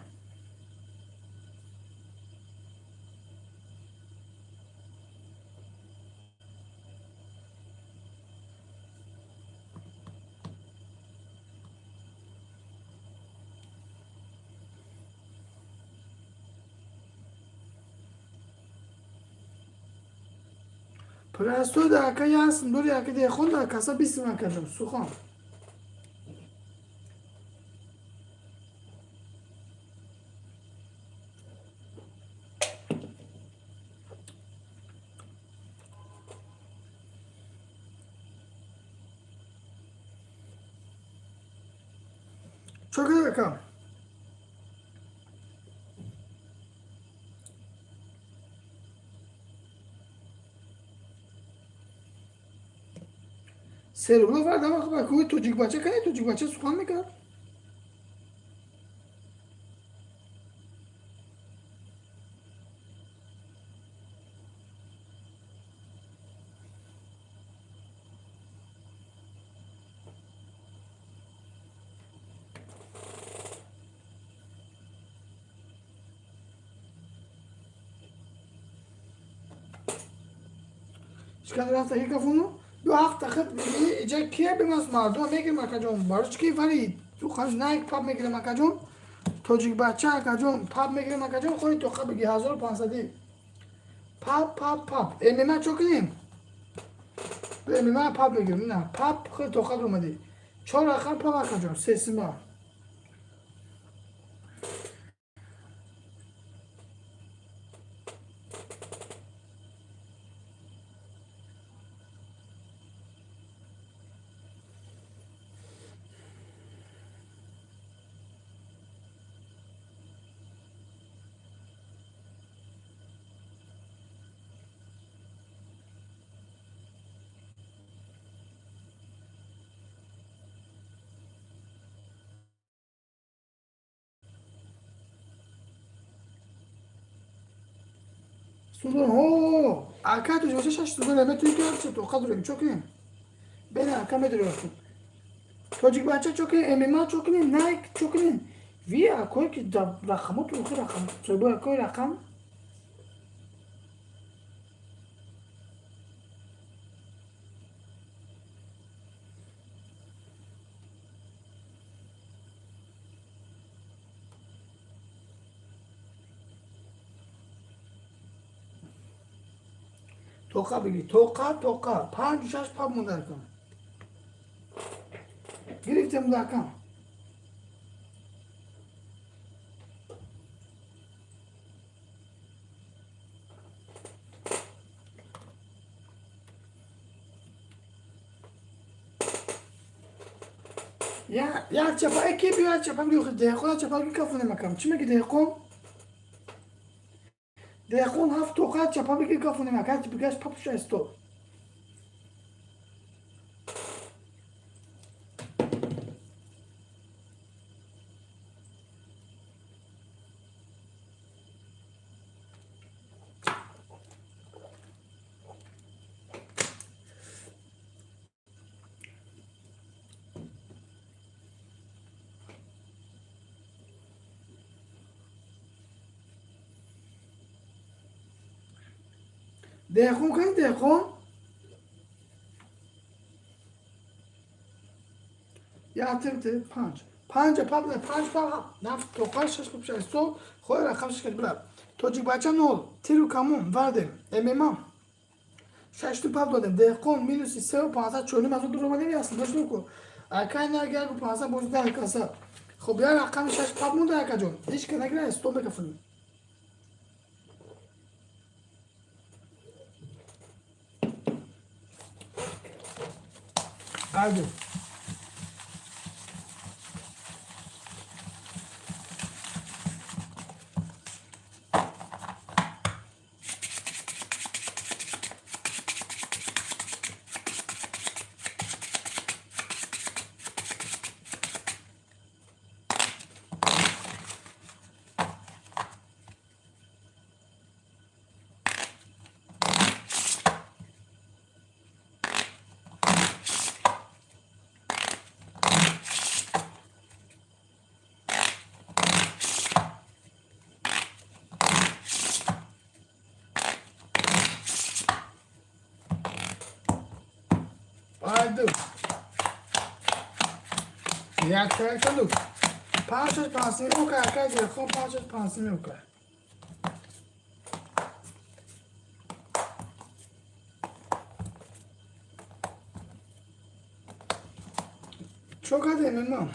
Speaker 6: Простой да ака ясм дори ака деҳқон да каса бисм акаҷон сухан. Чо када ака? Се рубла вардама хабар ку тоҷикбача кани тоҷикбача сухан мекард. Шикан рафта ки кафуну ду ҳафта хид иҷа кия бимас мардум мегирем акаҷон барои чӣ ки вари сухан найк пап мегирем акаҷон тоҷикбача акаҷон пап мегирем акаҷон хои тоқа биги 1500 пап пап пап ММА чо кунем ММА пап мегирем на пап хел тоқа омадӣ чор рақам пап акаҷон сесима. Сумдор, ҳо, ака тоҷикбача шаш сумдор, метавонӣ ки ҳарчи тоқа дорем, чо кунем? Бена ака медорем. Тоҷикбача чо кунем, ММА чо кунем, Найк чо кунем? Ви акое ки рақамо турухи рақам, соҳиби акои рақам. Тоқа бигир, тоқа, тоқа, панҷу шаш паб монда акам. Гирифтем акам. Як чапа, э ки биё як чапа бигир, деҳқон як чапа бигир кафонем акам. Чӣ мегӣ деҳқон? Деҳқон ҳафт тоқа як чапа бигир кафонем ака, як бигаш папуша исто. Деҳқон кани деҳқон? Як тиб панҷ. Панҷа паб панҷ паб нафт тоқа шаш паб шаш сол хоҳ рақам шаш каш бира. Тоҷикбача нол, тиру камон вардем, ММА. Шашту паб додем, деҳқон минуси сеу панҷсад чорним аз дур омадем ясно доштем ку. Акай наг яку панҷсад боз даҳ каса. Хоб як рақами шаш паб монда акаҷон. Ҳеҷ ка нагира сто мекафонем. Айду. Айду. Як як ду. Панҷ шаш панҷ семи ока ака деҳқон панҷ шаш панҷ семи ока. Чо кардем имом?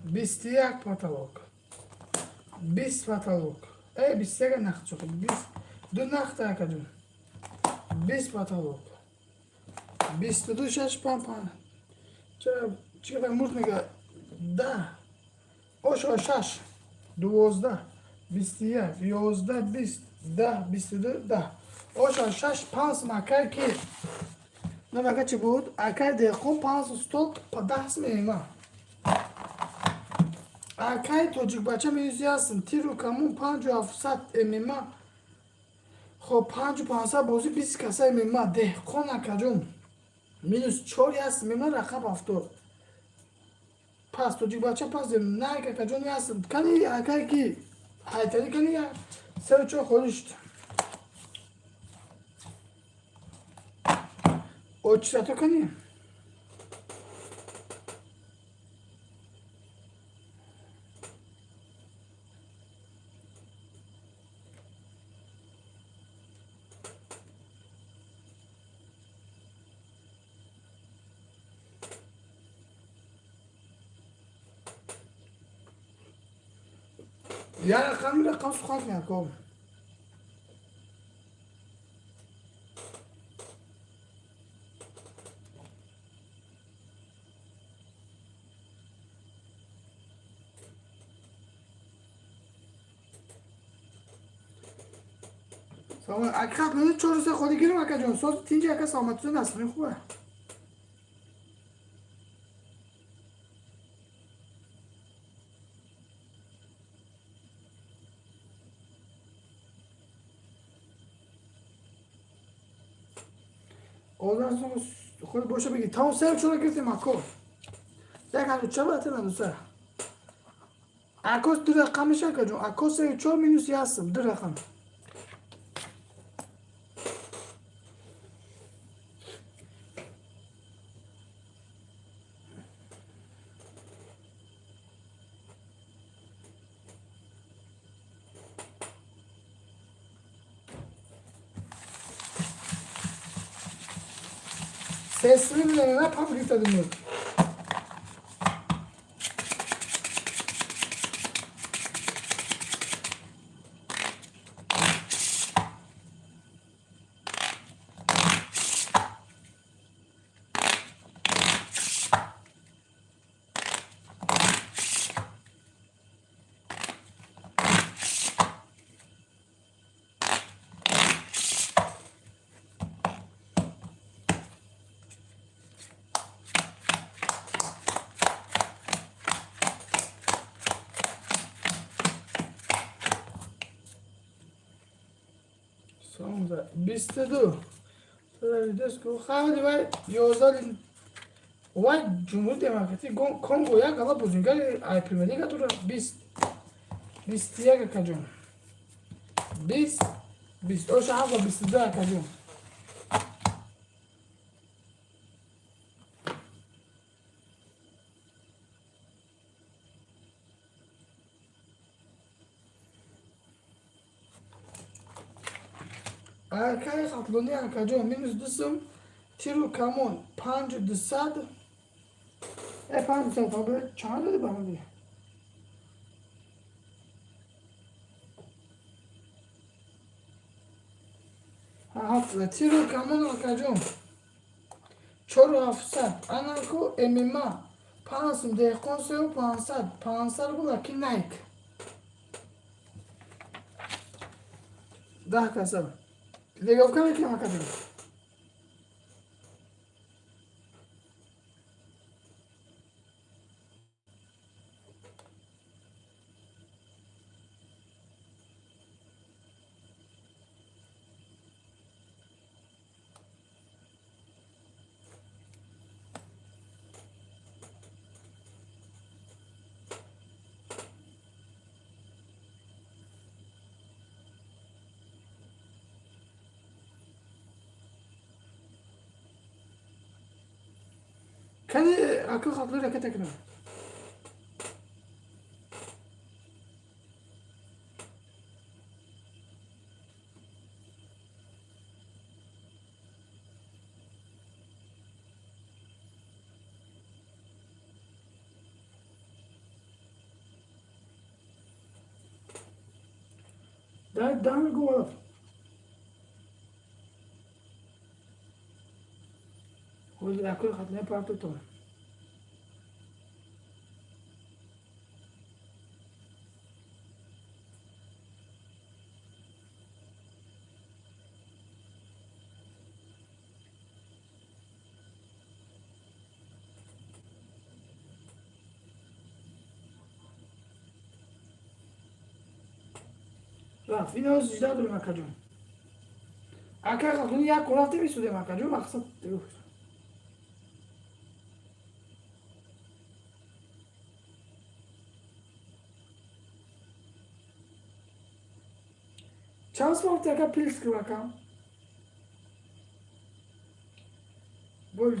Speaker 6: 21 потолок. 20 потолок. Э, 21 нахт чо. 20 ду нахт акаҷон. 20 потолок. 22 шаш панҷ панҷ. Чара чӣ қадар мурд мега? 10. Ошо шаш. 12. 21. 11 20. 10. 22 10. Ошо шаш панҷ макай ки. Намака чӣ буд? Акай деҳқон панҷ стол даҳ меема. Акай тоҷикбача минуси ҳастм. Тиру камон панҷу ҳафтсад ММА. Хоб панҷу панҷсад бозӣ бист каса ММА. Деҳқон акаҷон. Минус чор ҳаст ММА рақам 70. Пас тоҷикбача пас найк акаҷон ҳаст. Кани акай ки ҳайтари кани сеу чор холӣ шуд. Очисато кани? Я рақами рақам сухан кунем. Салом, ака хат чор се ходи гирим акаҷон. Соз тинҷи ака саломатизон аст. Хубе. Одам худ боша бигӣ. Тамом, сев чора гирифтем, ако. Як ҳазор ча бате надуса. Акос ду рақам меша, акаҷон. Ако сею чор минус ясм, ду рақам. Sesini bile ne pap гирифтадим. 22. Хали вай 11 вай Ҷумҳури Демократии Конго як гала бозингари ай Премер-лига дора. 20 21, акаҷон. 20 20 оша ҳафта 22, акаҷон. Акаи Хатлони, акаҷон, минус 2 сум, тиру камон панҷу дусад, э, панҷ дусад чанд доди ба ҳамди? Ҳафт тиру камон, акаҷон, чору ҳафтсад. Анаку ММА 5 сум, деҳқон сеу 500, 500 рубл, аки Найк 10 каса леговка мекунем, акаҷон. Кани, ака, хатлы ракета кунам. Дар гол. Ҳозир акои хатлои партотон. Рафт. Ин ҳозир жида дорем, акаҷон. Акаи хатлони, як кор рафтем, истодем, акаҷон, мақсад. Чанд сум рафти, ака, пилс кир, ака? Боль.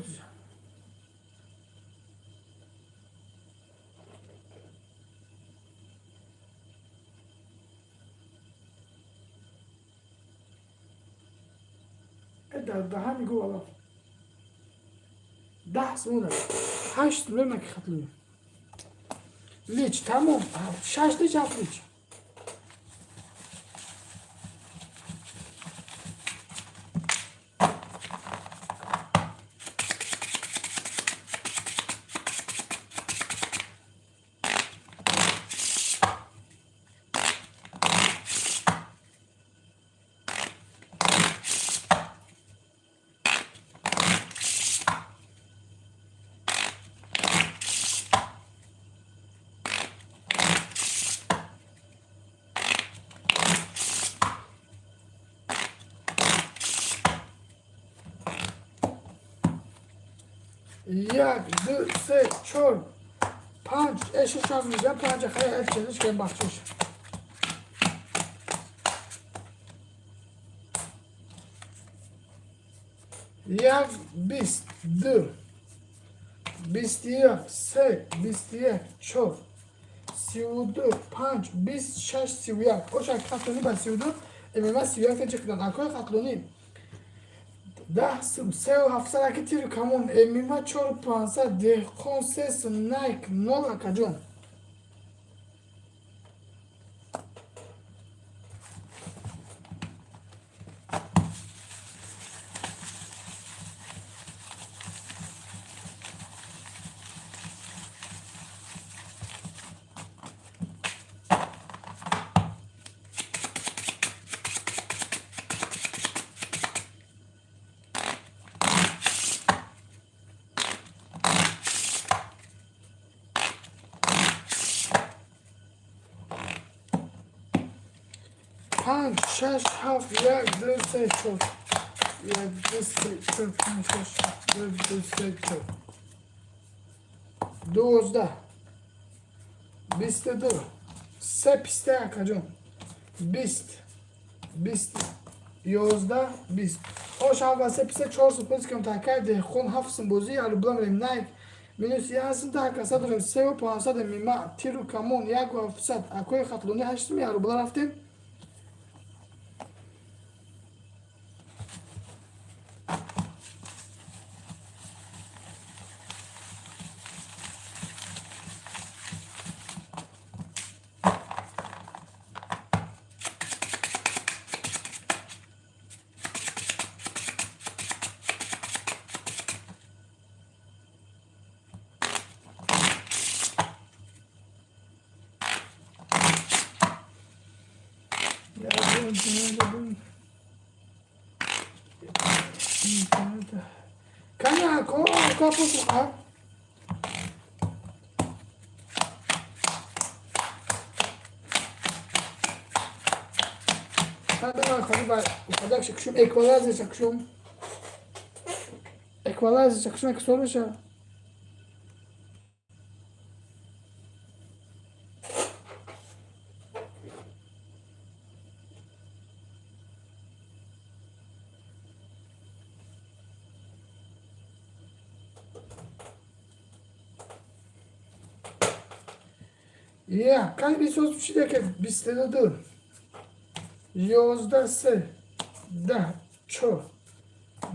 Speaker 6: Даҳани гол 10 сум, 8 сум мемаки хатлӯ. Лич тамом, шаш лич, ҳафт лич. Як, ду, се, чор, панҷ, шаш, ҳафт, мегӯям панҷ, хай, чизиш ки бахшиш. Як, 20, ду, 21, се, 21, чор, 32, панҷ, 20, шаш, 31. Оша хатлонӣ ба 32, ММА 31 та ҷиқидан. Акои хатлонӣ 10 сум, сеу ҳафтсад, аки тиру камон, ММА чору пансад, деҳқон се сум, Найк нол, акаҷон. Панҷ, шаш, ҳафт, як, ду, се, чор. Як, ду, се, чор, панҷ, шаш, ҳафт, як, ду, се, чор. 12, 22, се писта, акаҷон. 20, 20, 11, 20. Ош ҳафт се писта, чор сум пӯст кам такай деҳқон ҳафт сум бозӣ, алублам рем Найк. Минус як сум та каса дорем, сеу пансад мима, тиру камон, яку ҳафтсад, акои хатлонӣ ҳашт сум, ярубла рафтем. Кани ако ако посуха. Эквалайзер чакшум. Эквалайзер чакшум эксолуша. Я, кани бисоз чиде ки 22, 11, се, 10, чор,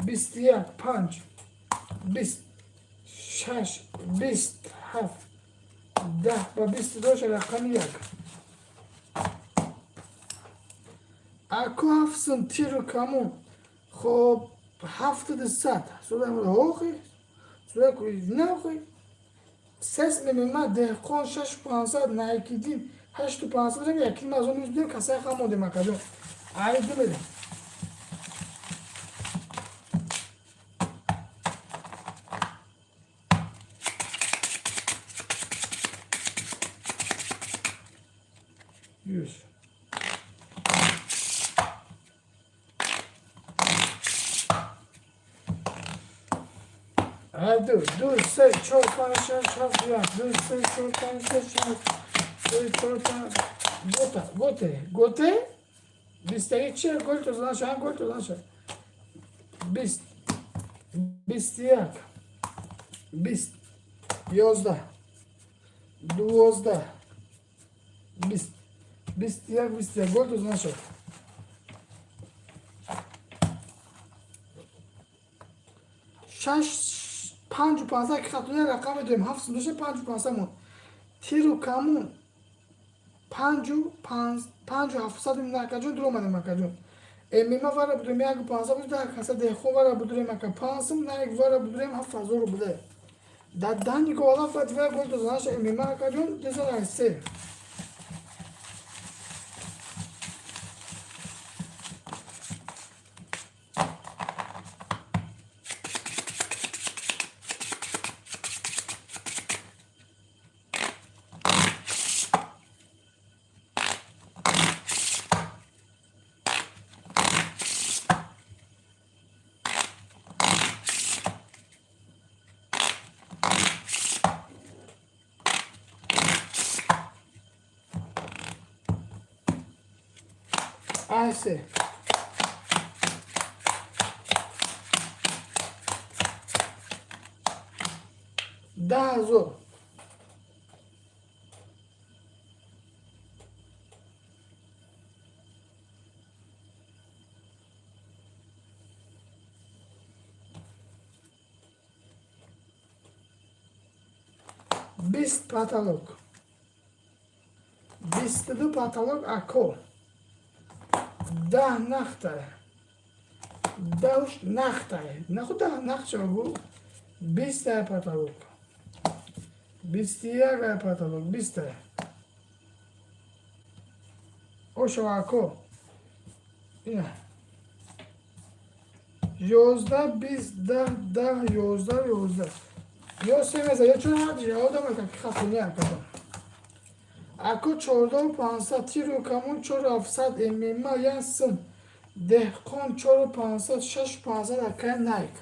Speaker 6: 21, панҷ, 20, шаш, 20, ҳафт, 10 ба 22 рақами як. Аку ҳафт сум тиру камон. Хоб, ҳафтаду сад. Охи, нахи. Сес мемема деҳқон шаш пансад, Найкидин ҳашту пансад, якин мазон миздем, касай хамодем, акаҷон. Ай ду медем. 100. Ду, ду, се, чор, панҷ, шаш, ҳафт, як, ду, се, чор, панҷ, шаш, ҳафт, се, чор, панҷ, гота, готе, готе, бистаги чи, гол то занаша, гол то занаша. 20, 21, 20, 11, 12, 20, 21, 21, гол то занаша. Шаш, панҷу пансад ки хатоя рақам медорем, ҳафт сум доша, панҷу пансад мон. Тиру камон панҷу панҷу ҳафтсад акаҷон, дур омадем, акаҷон. Мма вара будурем яку пансад буд, даҳ каса деҳқон вара будурем, ака пансум, Найк вара будурем 7000 рубле. Дар дани гола фатва гол дозанаша мма, акаҷон, 203. Айсе. 10 000. 20 потолок. 22 потолок ако. 10 нахта. 10 нахта. Наху 10 нах чагу. 20 потолок. 21 потолок. 20. Ошо ако. Ина. 11 20 10 10 11 11. Ё се меза, ё чор ҳар ҷаводам ака ки хатони акадам. Ако 14 500 тиру камон 4700 ММА ян сум. Деҳқон 4500 6500 акай Найк.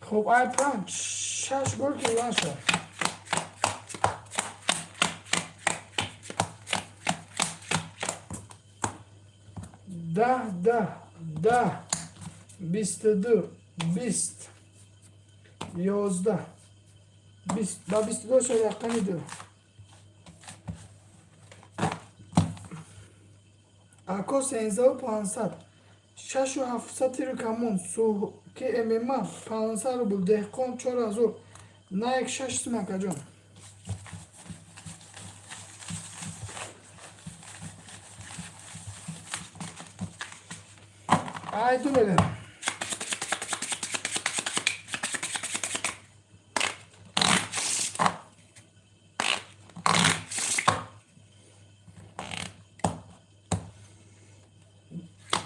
Speaker 6: Хуб, ай панҷ шаш гол ки наша. 10 10 10 22 20 11 20 ба 22 шо рақами ду. Ако 13 500 6700 тиру камон ки ММА 500 рубл деҳқон 4000 Найк 6 сум акаҷон. Ай ду мерем.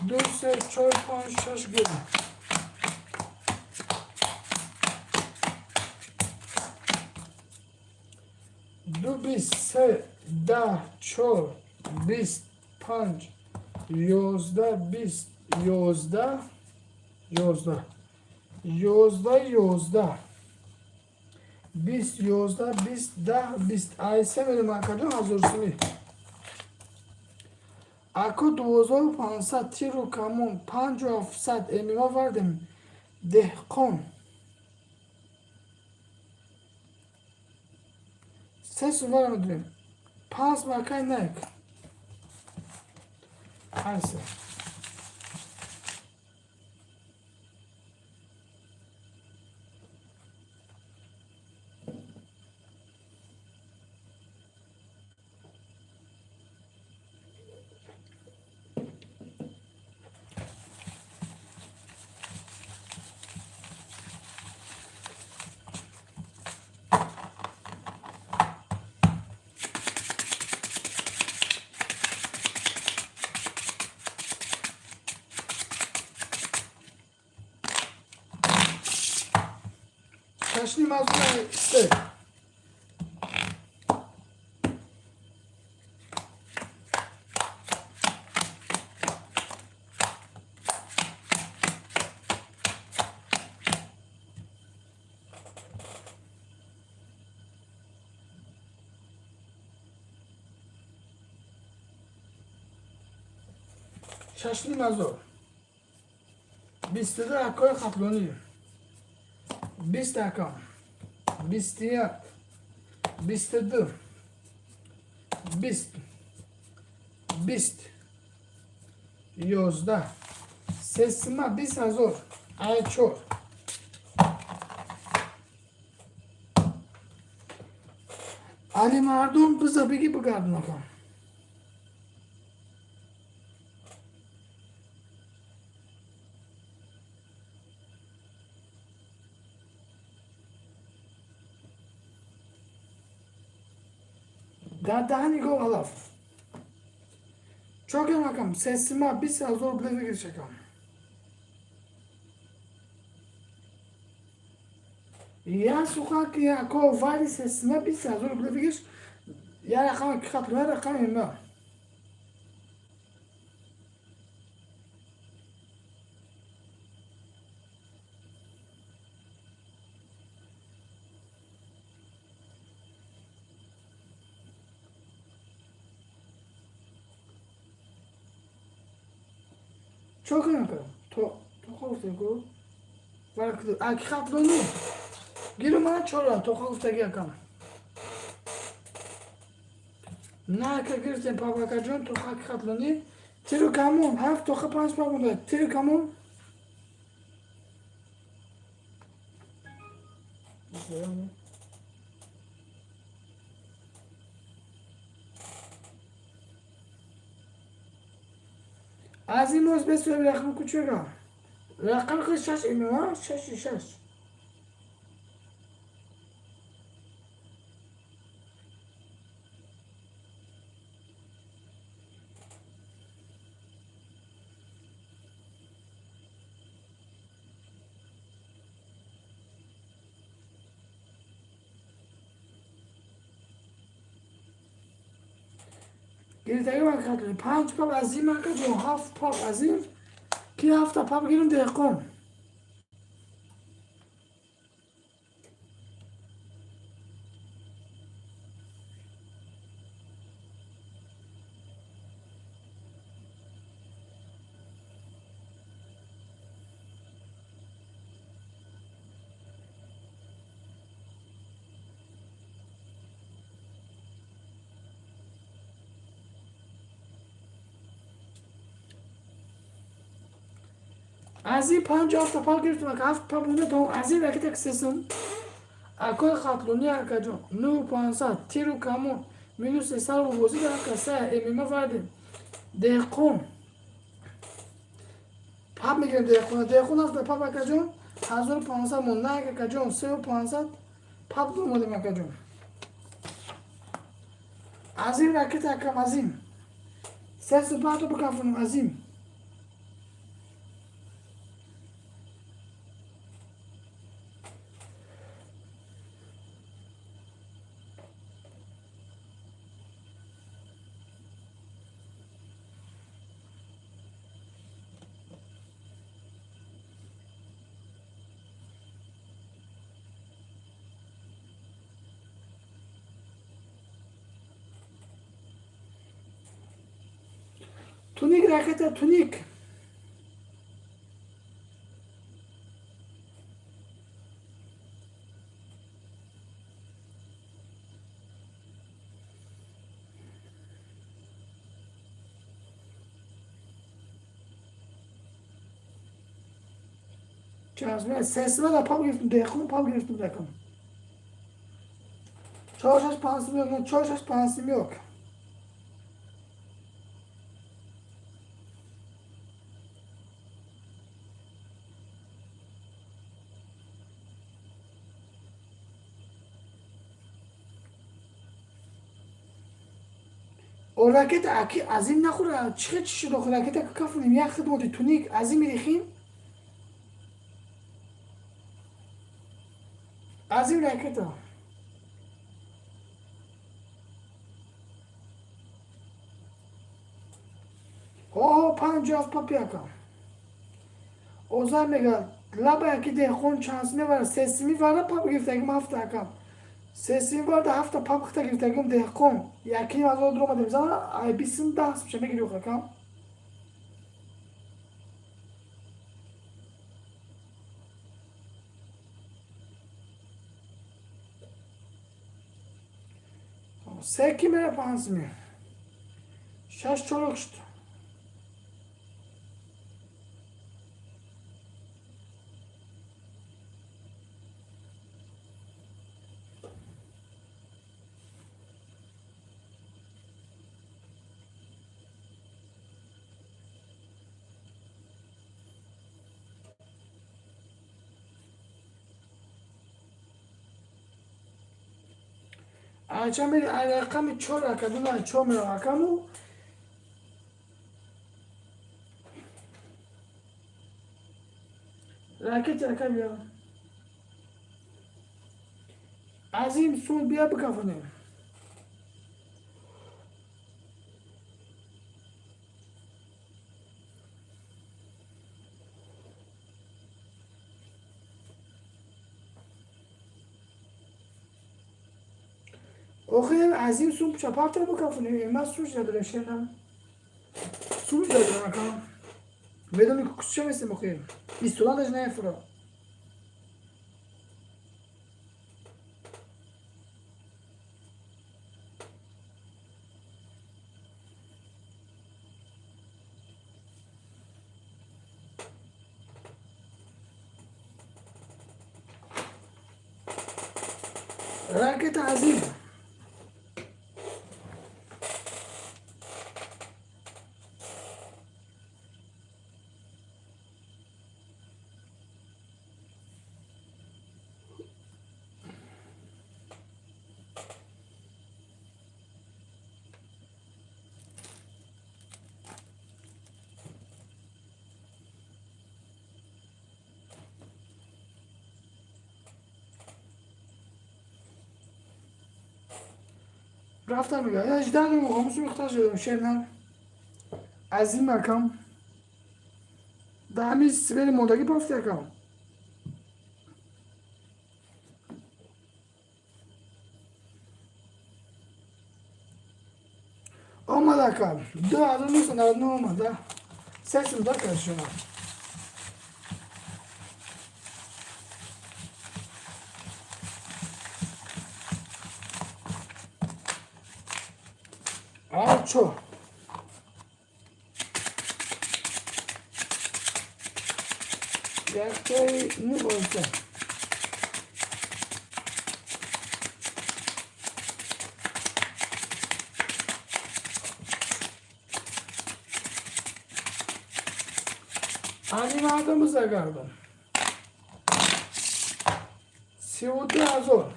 Speaker 6: Ду се чор панҷ шаш гул. Ду 20 се 10 чор 20 панҷ 11 20 11 11 11 11 20 11 20 10 20. Ай се мерем акаҷон 1000 сумӣ. Ако 2500 тиру камон 5700 ММА вардем деҳқон се сумара медонем панҷ маркаи Найк. Айсе. Шашни мазмуни се. 6 500. 22 акои хатлонӣ. 20 акам. 21. 22. 20. 20. 11. Сесима 20 000. Ай чор. Али мардум биза биги бигардон акам. Дар даҳани гов алаф. Чокем акам, сесима 20 000 рубле выигрыш акам. Я сухан ки ако вари сесима 20 000 рубле выигрыш, я рақам ки хат, я рақам има. Чокем акам. То тоха гуфтем ку? Вара аки хатлони. Гиру мана чора тоха гуфтаги акам. На ака гирифтем папакаҷон тоха аки хатлони. Тиру камон ҳафт тоха панҷ пап монда. Тиру камон. Аз ин моз бесоҳиб рақам кучера. Рақам хи шаш имама шаши шаш. Гирифтаги ман хатлони панҷ пап азим акаҷон ҳафт пап азим ки ҳафта пап гирим деҳқон. Азим панҷу ҳафта пап гирифтем ака ҳафт пап монда то азим ракета ксесум. Акои хатлони акаҷон нӯҳу пансад тиру камон минус сесад рубл бозӣ дар ака се эмима вардем. Деҳқон пап мегирем деҳқона деҳқон ҳафта пап акаҷон 1500 монда акаҷон сеу пансад пап омадем акаҷон. Азим ракета акам азим. Сесу панҷто бикафонам азим. Туник ракета туник. Чазме сесима да пап гирифтем деҳқон пап гирифтем дакам. Чор шаш панҷ yok, чор шаш панҷ yok. О ракета аки азим нахӯра чӣ чӣ шуд охи ракета кафунем як хидмоти туник азим рехим азим ракета. О панҷу ҳафт папи акам. Озар мегӯяд лаба яки деҳқон чанд мевара сесими вара пап гирифтагим ҳафта акам. Сесими варда ҳафта пап хита гирифтагим деҳқон. Якним ҳазор дуромадем зана ай бистум даҳ меша мегири акам. Се ки мера панҷ ми. Шаш чорок шуд. Айча мери, ай рақами чор акадун, ай чор мера акаму. Ракет ака бия. Азим сул бия бикафонем. Охир азим сум чапартро бикафонем. Ман суш надорем шенам. Суш надорам ака. Медони кусча местем охир. Истодан даже наефура. Ракета азим. Рафтам мега. Я ждал ему, хомусу мехтаж додам шернар. Азим акам. Да ҳамин свери мондагӣ бофти акам. Омад акам. 2999 омад, да. Сесум да кард шумо. Чо. Яктаи нубозда. Али загардон. 32 000.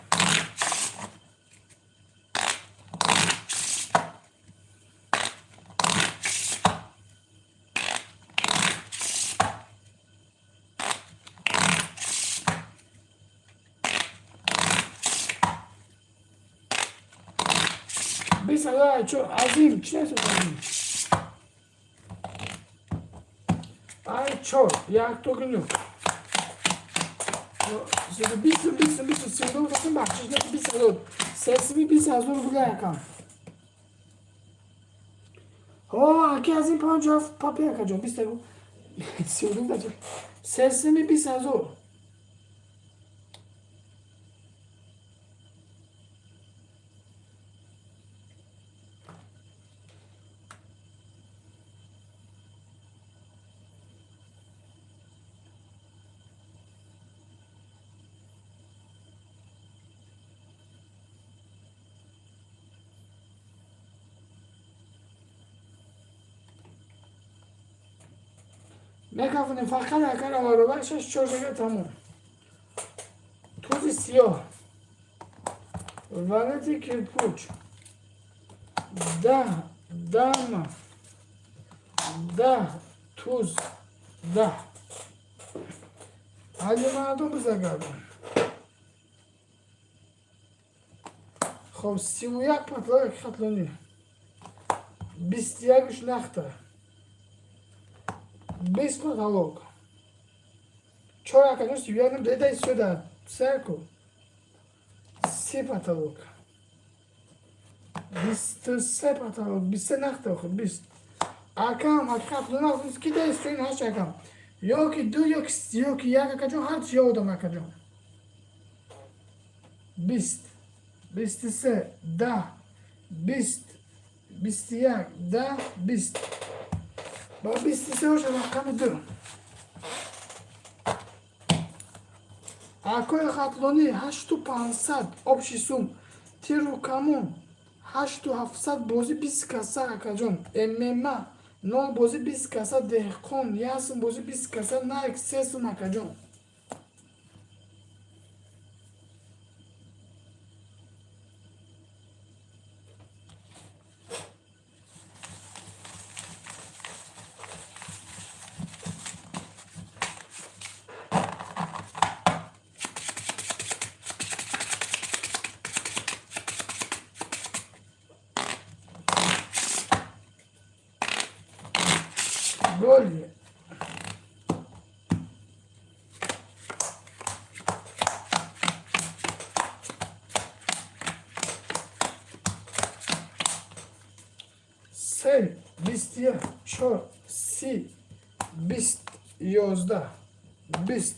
Speaker 6: 20 000 чо азим чӣ несоз азим? Ай чор якто гиню. Бисту бисту бисту сиду гуфтам бахшиш не 20 000. Сесими 20 000 рубля якам. Ҳо аки азим панҷ ҳафт папи акаҷон бист гу. 32 даҷа. Сесими 20 000. Мекафонем фақат акар баробар шаш чор шага тамом. Тузи сиёҳ. Валети кирпуч. Даҳ дама. Даҳ туз. Даҳ. Али мардум бизагардон. Хоб 31 патлои хатлонӣ. 21-ш нахта. 20 потолок. Чор акаҷон 31 дедай сюда. Серку. Си потолок. 23 потолок. 23 нахта охир 20. Акам ҳақиқат ду нахт ки дай сӯин ҳашт акам. Ё ки ду ё ки як акаҷон ҳар чи ёдам акаҷон. 20. 23 10 20 21 10 20. Ба 23 оша рақами ду. Акои хатлонӣ ҳашту пансад общий сум. Тиру камон ҳашту ҳафтсад бозӣ 20 каса акаҷон. ММА нол бозӣ 20 каса деҳқон як сум бозӣ 20 каса найк се сум акаҷон. Голи. Се, 21, чор, 30, 20, 11, 20,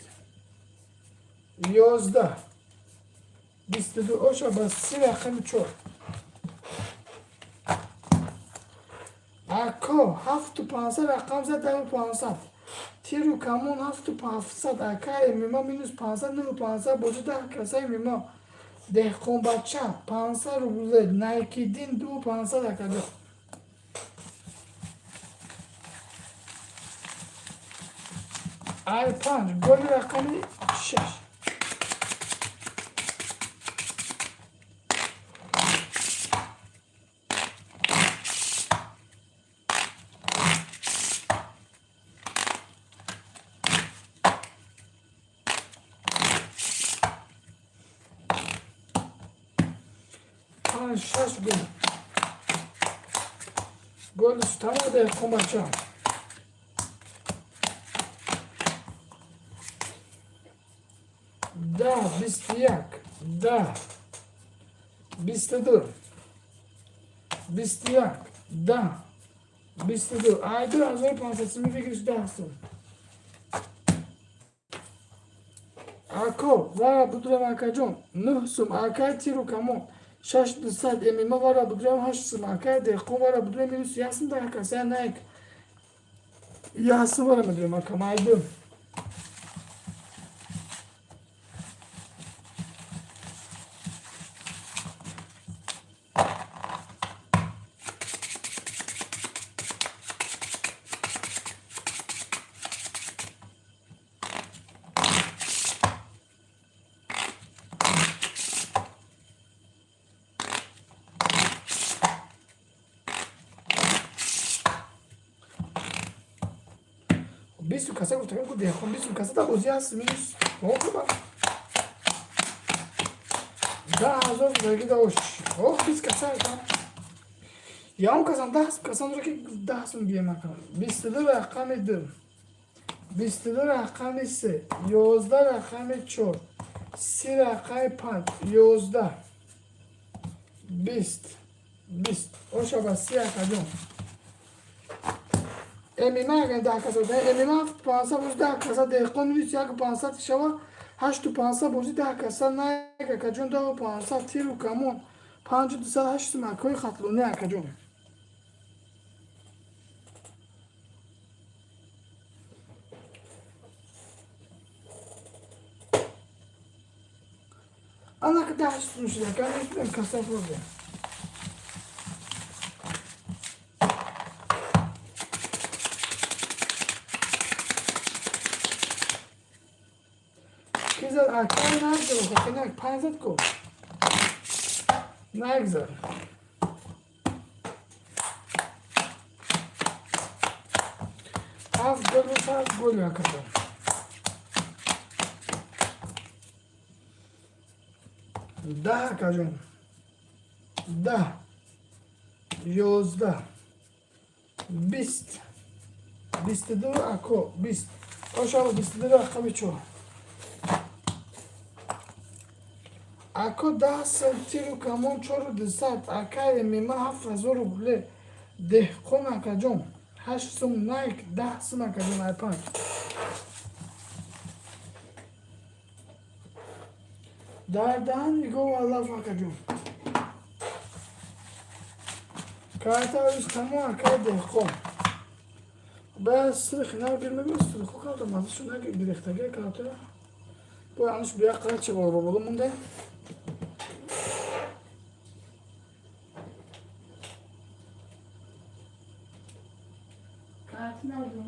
Speaker 6: 11, 22, оша ба 30 рақами чор. Ако, 7500 рақам зад, 1500. Тиру камон 7500, ака ММА минус 500, 9500, бозӣ 10 каса ММА. Деҳқонбача 500 рубле, Найкидин 2500 акаҷо. Ай панҷ, голи рақами шаш. Панҷ, шаш гол. Голи сутама деҳқонбача. 10, 21, 10, 22, 21, 10, 22. Ай 2500 сими фикриш 10 сум. Ако, вара будурам акаҷон, 9 сум, акай тиру камон, 6 200, ММА вара будурам 8 сум, акай деҳқон вара будурам минус 1 сум, 10 каса найк. 1 сум вара медурам акам, ай ду. Бисту каса гуфтагам ку деҳқон бисту каса да бозӣ ҳаст минус ба 10 000 заги даош. Ох, 20 каса акам. Ям касан 10 касан ки 10 сум гием акам. 22 рақами ду. 22 рақами се. 11 рақами чор. 30 рақами панҷ. 11. 20. 20. Оша ба 30 акаҷон. ММА агар 10 каса ММА 500 бози 10 каса деҳқон минус 1 500 шава 8500 бози 10 каса найк акаҷон 10 500 тиру камон 5208 сум акои хатлони акаҷон. Анака 10 сум шуда ака метунем каса бозе. Ки зад акай нагзар, ака нак панҷ зад ку. Нагзар. Ҳафт гол боша, ҳафт гол акаҷон. 10 акаҷон. 10. 11. 20. 22 ако, 20. Ошава 22 рақами чор. Ако 10 сум тиру камон 4200, акай ММА 7000 рубле, деҳқон акаҷон 8 сум, найк 10 сум акаҷон ай панҷ. Дар даҳан нигоҳ аллаф акаҷон. Карта оиз тамом акай деҳқон. Баъд сирхи нагир мегӯ сирху карда мазашу нагир гирехтагӣ карта. Бо ануш бия қара чи боло боло монде. Карта нагир.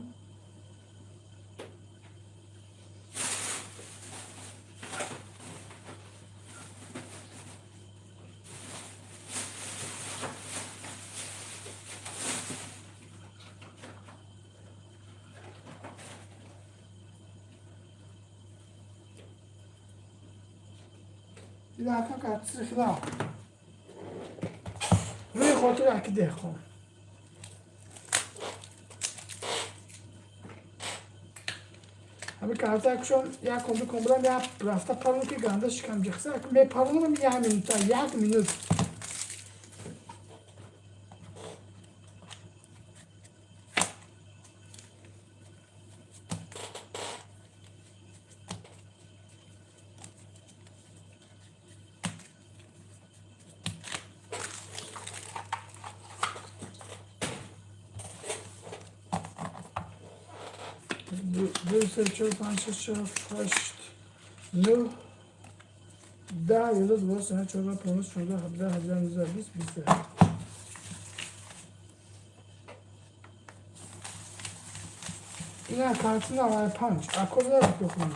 Speaker 6: Дидака карта сирхила. Рӯи хотир аки деҳқон. Ҳами карта кушон як ком, ду ком будам, як рафта парону ки ганда шикам ҷихса мепаронам, як минута, як минут. Ду, се, чор, панҷ, шаш, ҳафт, ҳашт, нӯҳ, 10, 11, 12, 13, 14, 15, 16, 17, 18, 19, 20, 21. Ина картина вай панҷ. Ако зараб бихонам.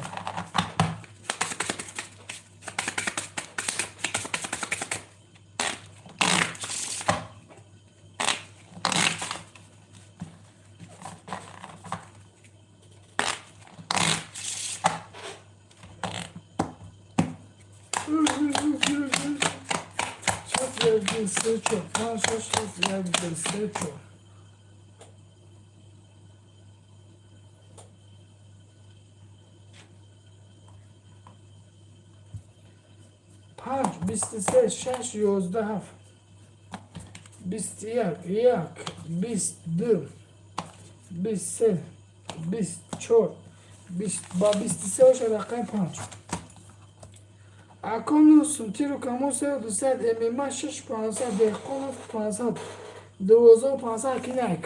Speaker 6: Шаш, як, ду, се, чор, панҷ, шаш, ҳафт, як, ду, се, чор. Панҷ, 23, шаш, 11, ҳафт. 21, як, 22, 23, 24, 20, ба 23 оша рақами панҷ. Ако нӯҳ сум, тиру камон сею дусад, ММА шаш 500, деҳқонов 500, 12 500, кинайк.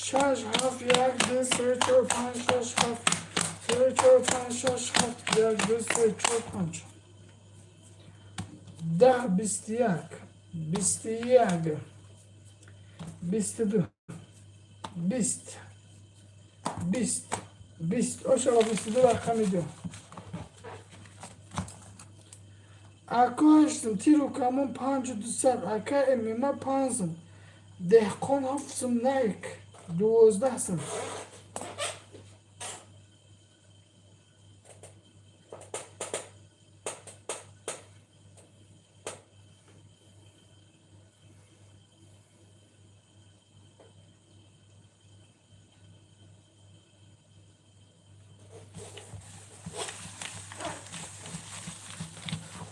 Speaker 6: Шаш, ҳафт, як, ду, се, чор, панҷ, шаш, ҳафт, се, чор, панҷ, шаш, ҳафт, як, ду, се, чор, панҷ. 10, 21, 21, 22, 20, 20, 20, ошава 22 рақами ду. Ако ҳаштум, тиру камон панҷу дусад, ака ММА панҷсум, деҳқон ҳафтсум, найк 12 сум.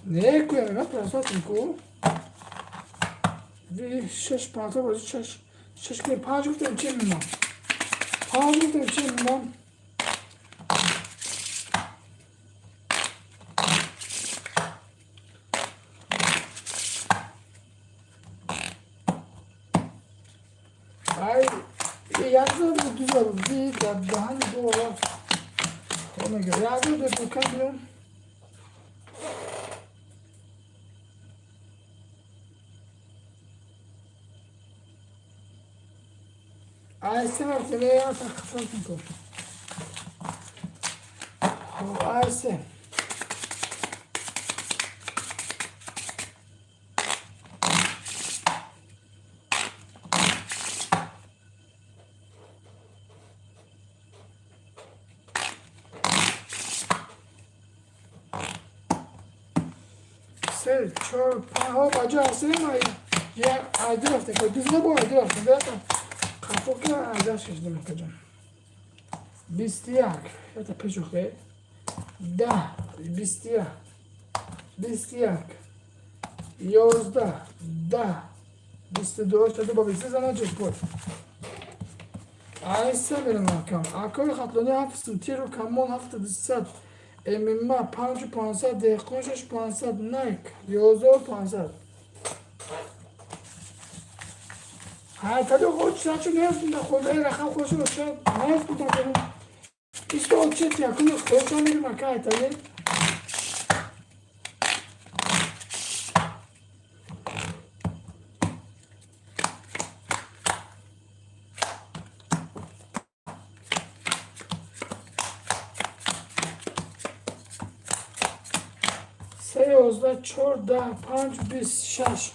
Speaker 6: Не, ку ММА прасотим ку. Ви шаш панҷ бози шаш шаш ки панҷ гуфтем, чи ММА? Панҷ гуфтем, чи ММА? Ай, як зар ду зар ви дар даҳани ду рафт. Омега, як зар ду кам биём. Ай, се мартаба я тақфалтин кун. Хоб, ай се. Се, чор, панҷ, ҳо баҷо ҳастем, ай як ай ду рафта, ку дузна бо ай ду рафта, бята. Қафо ки ай даст кашидам акаҷон. 21, ята пешохе. 10, 21, 21, 11, 10, 22, ошта ду ба 23 зана ҷекпот. Ай се мерам акам. Акои хатлони ҳафт сум, тиру камон ҳафту дусад, ММА панҷу 500, деҳқон шаш 500, найк 11 500. Ҳайтали оччачу нефтунда худои рақам хошу очча нефтунда исто оччет якуни худоша мерим ака ҳайтали. 11, 4, 10, 5, 26,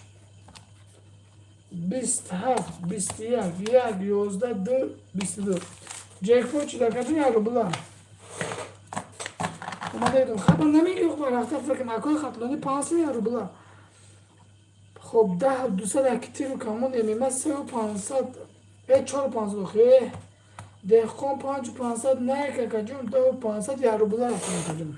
Speaker 6: 27, 21, 1, 11, 2, 22. Ҷекпот чида кардин як рубла. Омада идум. Хабар намегӣ рафта фикр акои хатлони 500 як рубла. Хоб 10 200 як тиру камон эмима 3 500 4 500 охе. Деҳқон 5 500 найк акаҷон 10 500 як рубла акаҷон.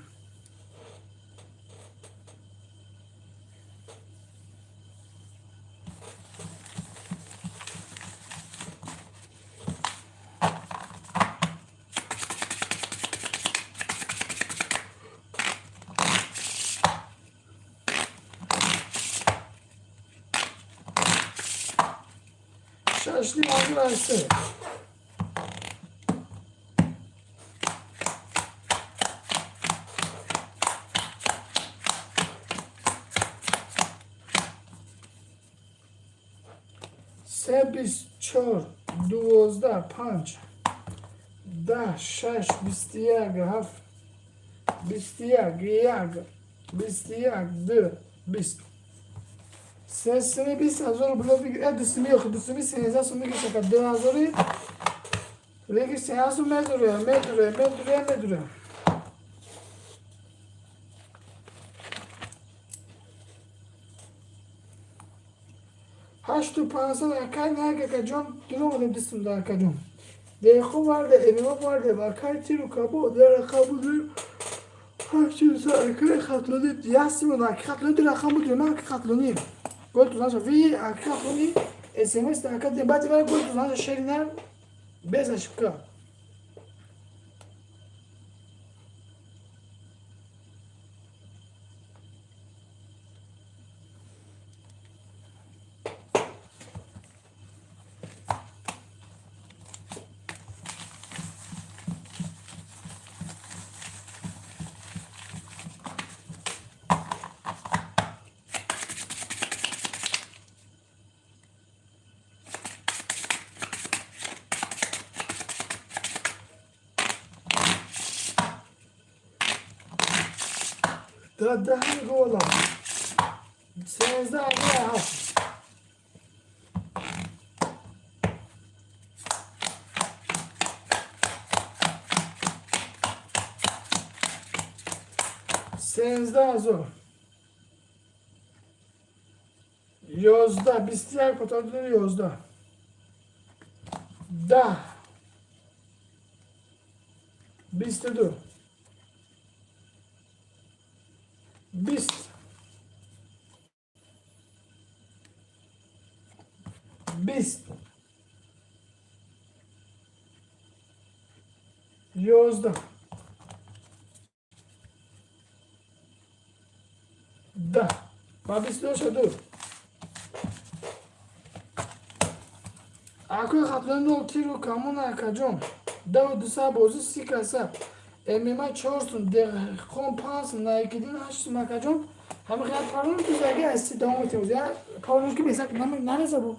Speaker 6: Шашни ҳазор 800. Се бист чор 12 панҷ 10 шаш 21 ҳафт 21 як 21 ду 20. Се сими 20 000 рубла бигир. Дусими охи дусими 13 сум бигир шака 2000 бигир 13 сум медуре медуре медуре медуре. 8500 акай нак акаҷон дурӯғ дем дистум да акаҷон. Деҳқон варде эмима варде акай тиру кабо дар рақам буду 800 акай хатлони ясимон аки хатлони ду рақам буду ман аки хатлони. Гол тузанша ви аки хатлони смс да ака дем баъди вай гол тузанша шери нар без ошибка. Да даҳ гола. 13 ҳафт. 13 000. 11 21 потом 11. 10. 22. 20. 20. 11. 10. Ба 22 ду. Акои хатлони нол тиру камон акаҷон. Даву дуса бозӣ 30 каса. ММА 4 сум, деҳқон 5 сум, найкидин 8 сум акаҷон. Ҳама хият парон тузаги аз си давом метем. Я парон ки бесак намеза бу.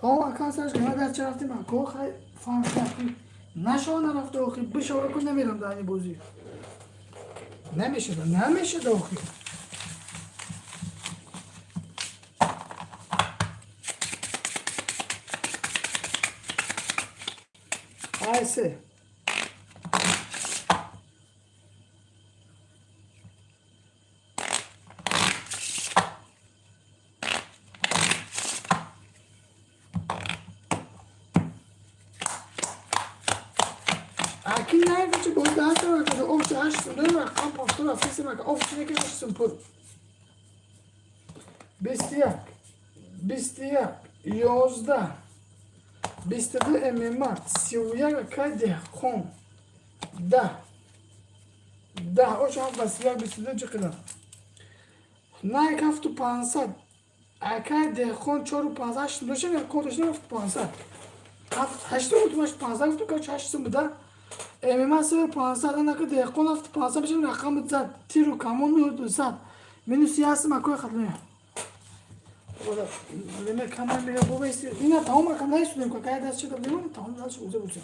Speaker 6: Тамом акан сараш ки дар ча рафтем ако хай фаҳм кард нашава нарафта охи бишава ку намерам дар ин бозӣ. Намешада, намешада охи. Ай се. Аки наявичи боз даҳта ракада овчи ҳашт сум дорем рақам пафто рафта сем ака овчи неки ҳашт сум пул. 21, 21, 11, 22 ММА, 31 акай деҳқон, 10, 10, оч ҳафт ба 31, 22 чӣ қидар? Найк ҳафту пансад, акай деҳқон чору пансад, ҳашт сум дошем, як код доштем ҳафту пансад. Ҳафт, ҳашт сум гуфтум, ҳашту пансад гуфтум, короче ҳашт сум буда. ММА севу пансад, анака деҳқон ҳафту пансад мешавад рақами зад, тиру камон нӯҳу дусад. Минус як сум акои хатлоня. Ина тамом акам наистудем, какая даст чида будем, тамом даст узе бусем.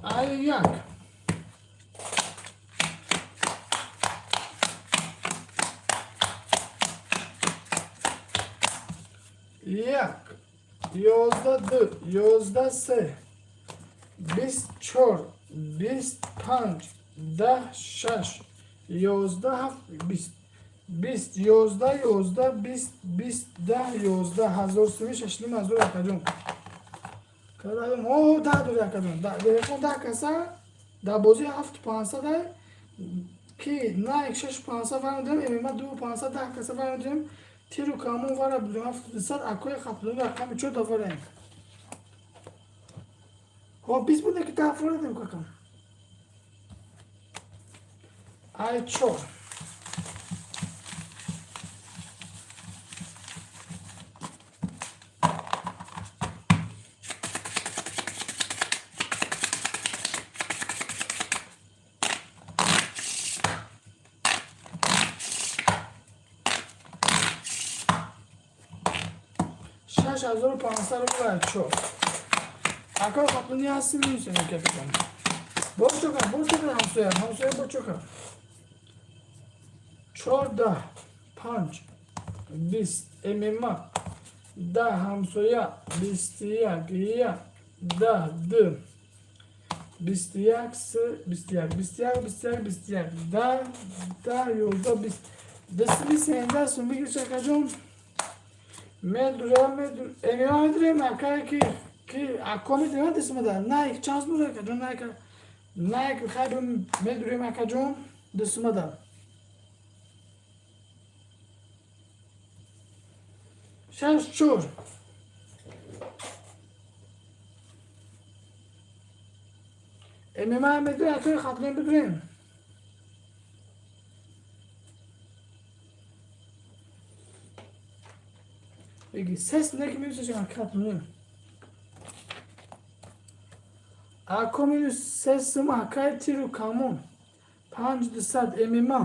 Speaker 6: Ай як. Як, 11 ду, 11 се, 24, 25, 10 шаш, 11 ҳафт, 20, 20, 11, 11, 20, 20, 10, 11, ҳазор суми, шашним ҳазор акаҷон. Кадаем, о, даҳ дори акаҷон. Деҳқон даҳ каса, дар бозии ҳафту пансад ай, ки найк шашу пансад вара медиҳем, ММА дуву пансад, даҳ каса вара медиҳем, тиру камон вара будем ҳафту дусад, акои хатлони рақами чор дафараем. Хоб, бист буде ки даҳ форадем какам. Ай чор. 6500 рубл ай чор. Акои хатлони ҳасти минусем капитан. Бо чока, бо чока ҳамсоя, ҳамсоя бо чока. Чордаҳ, панҷ, 20, ММА, 10 ҳамсоя, 21, як, 10, ду, 21, се, 21, 21, 21, 21, 10, 10, 11, 20. Дастими сендаҳ сум бигир чакаҷон. Медурам, медур, ММА медурем, акае ки ако медурем, дастимада. Найк, чанд сум акаҷон, найк, найк, хайр медурем акаҷон, дастимада. Шаш чор. ММА медурем, акои хатлон бидурем. Беги, сес неки минус хатлонем. Ако минус сес сум акай тиру камон. Панҷ дусад ММА.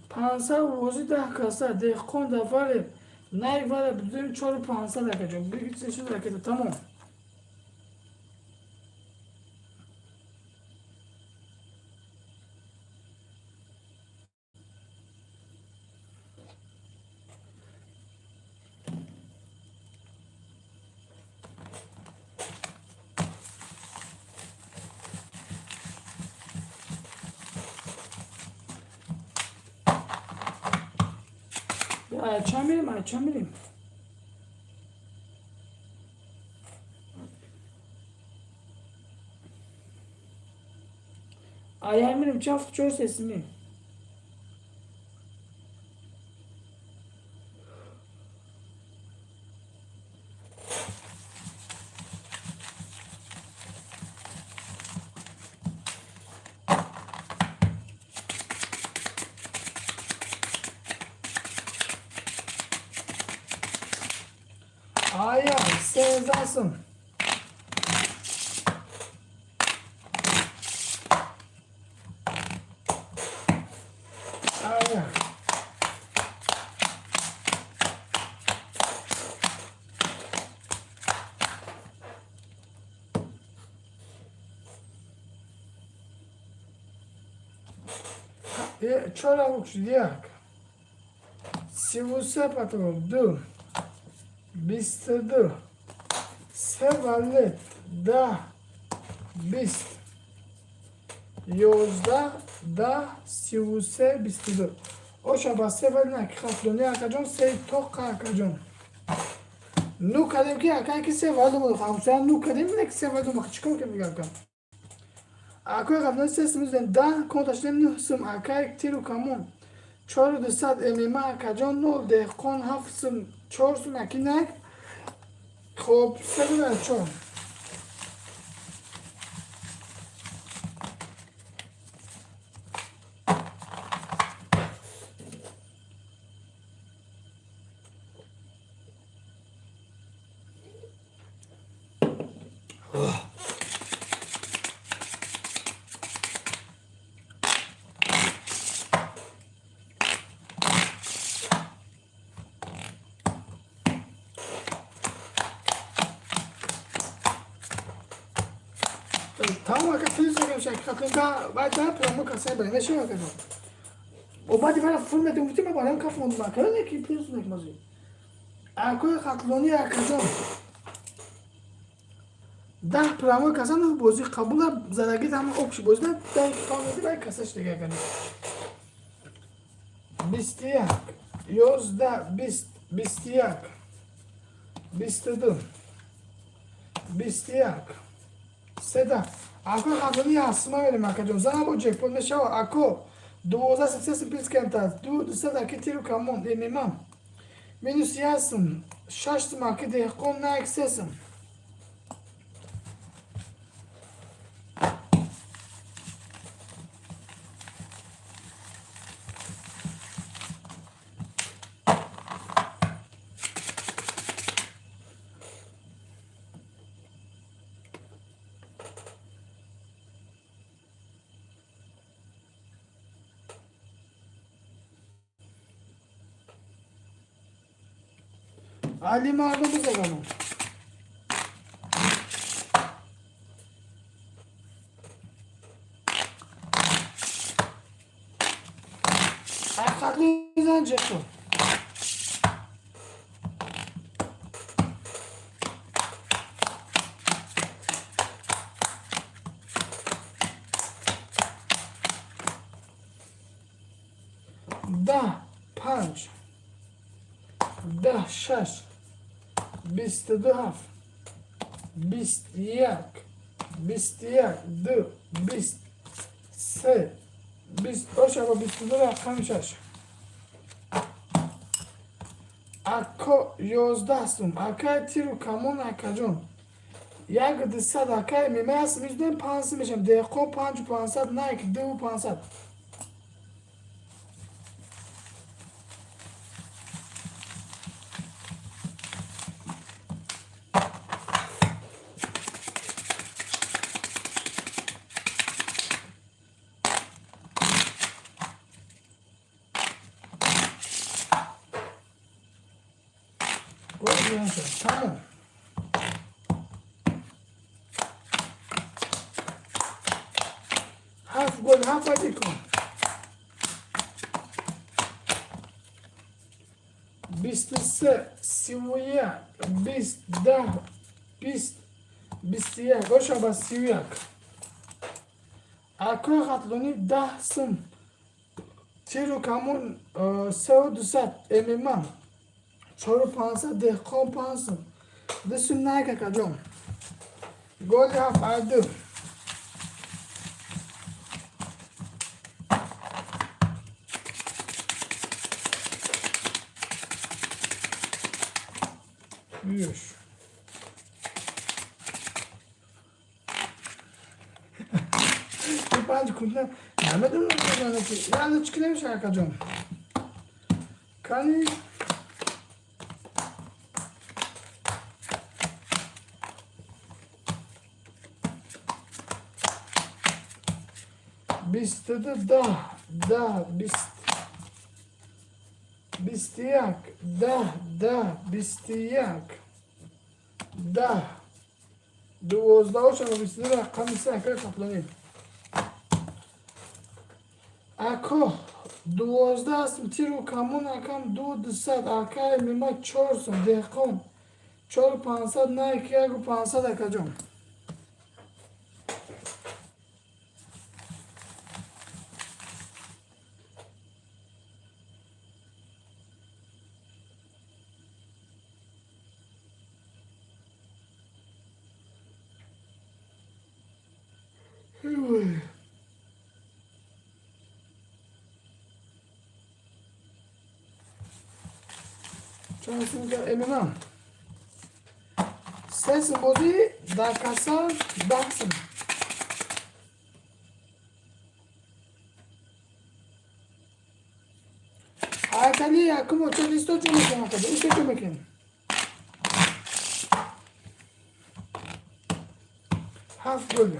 Speaker 6: Пансад бозӣ даҳ каса, деҳқон дафаре, найк вара бидурем чору пансад акаҷон. Бигир се шуд ракета, тамом. Чанд мирем, чанд мирем? Аяр мирем, чӣ ҳафту чор сесими? Ая, 13 сум. Ая. Чора як. 33 патрон, ду, 22, се валет, 10, 20, 11, 10, 33, 22. Оша ба се валет на хатлони акаҷон, се тоқа акаҷон. Ну кадем ки акай ки се валет омад, ҳамсоя ну кадем не ки се валет омад, чикор кардем дига акам? Акои қаблан се сум зидем, 10 конта шудем 9 сум, акай тиру камон. 4200 ММА акаҷон, 0 деҳқон 7 сум, 4 сум аки нак. Хоб, 304. Тамом ака, плюс мекунем шак хатлинка, баъд да промо касай барем, мешава акаҷон. О баъди вара фур метем, гуфтем ма барем каф мондум ака, не ки плюс мекунем азӣ. Акои хатлони акаҷон. 10 промо касан бозӣ қабула задагӣ ҳама общий бозӣ да 10 қавм бай касаш дига акаҷон. 21, 11, 20, 21, 22, 21, седа. Ако хатлони ҳастма мерем акаҷон. Зана бо ҷекпот мешава. Ако 12 сум, 3 сум плюс кемта. Ду дусад аки тиру камон ММА. Минус 1 сум, 6 сум аки деҳқон найк 3 сум. Али мардум бизагану. Ҳақиқатли ҷекпот. 10, 5, 10, 6, 22, 7, 21, 21, 2, 20, 3, 20, оша ба 22 рақами 6. Ако 11 сум, акай тиру камон акаҷон. Як дусад акай мемай аст, мизудем 5 сум мешам. Деҳқон 5500, найк 2500. Тамом. Ҳафт гол, ҳафт бадӣ кун. 23, 31, 20, 10, 20, 21, оша ба 31. Акои хатлонӣ 10 сум. Тиру камон 3200 ММА. 4500 деҳқон 5 сум. 2 сум найк акаҷон. Голи ҳафт ай ду. Юш. Панҷ кунда намедонам ки яъне чӣ намеша акаҷон. Кани. 22, 10, 10, 20, 21, 10, 10, 21, 10, 12 ошава 22 рақами се, акаи Хатлонӣ. Ако 12 астм, тиру камон, акам, 2 200, акаи мима, чор сум, деҳқон 4 500, Найк 1 500, акаҷон. Ой. Чанд сум эминам? Се сум бозӣ дар касса, 10 сум. Айтали, якум оча листо чо мекунам, исто чо мекунем? Ҳафт гул.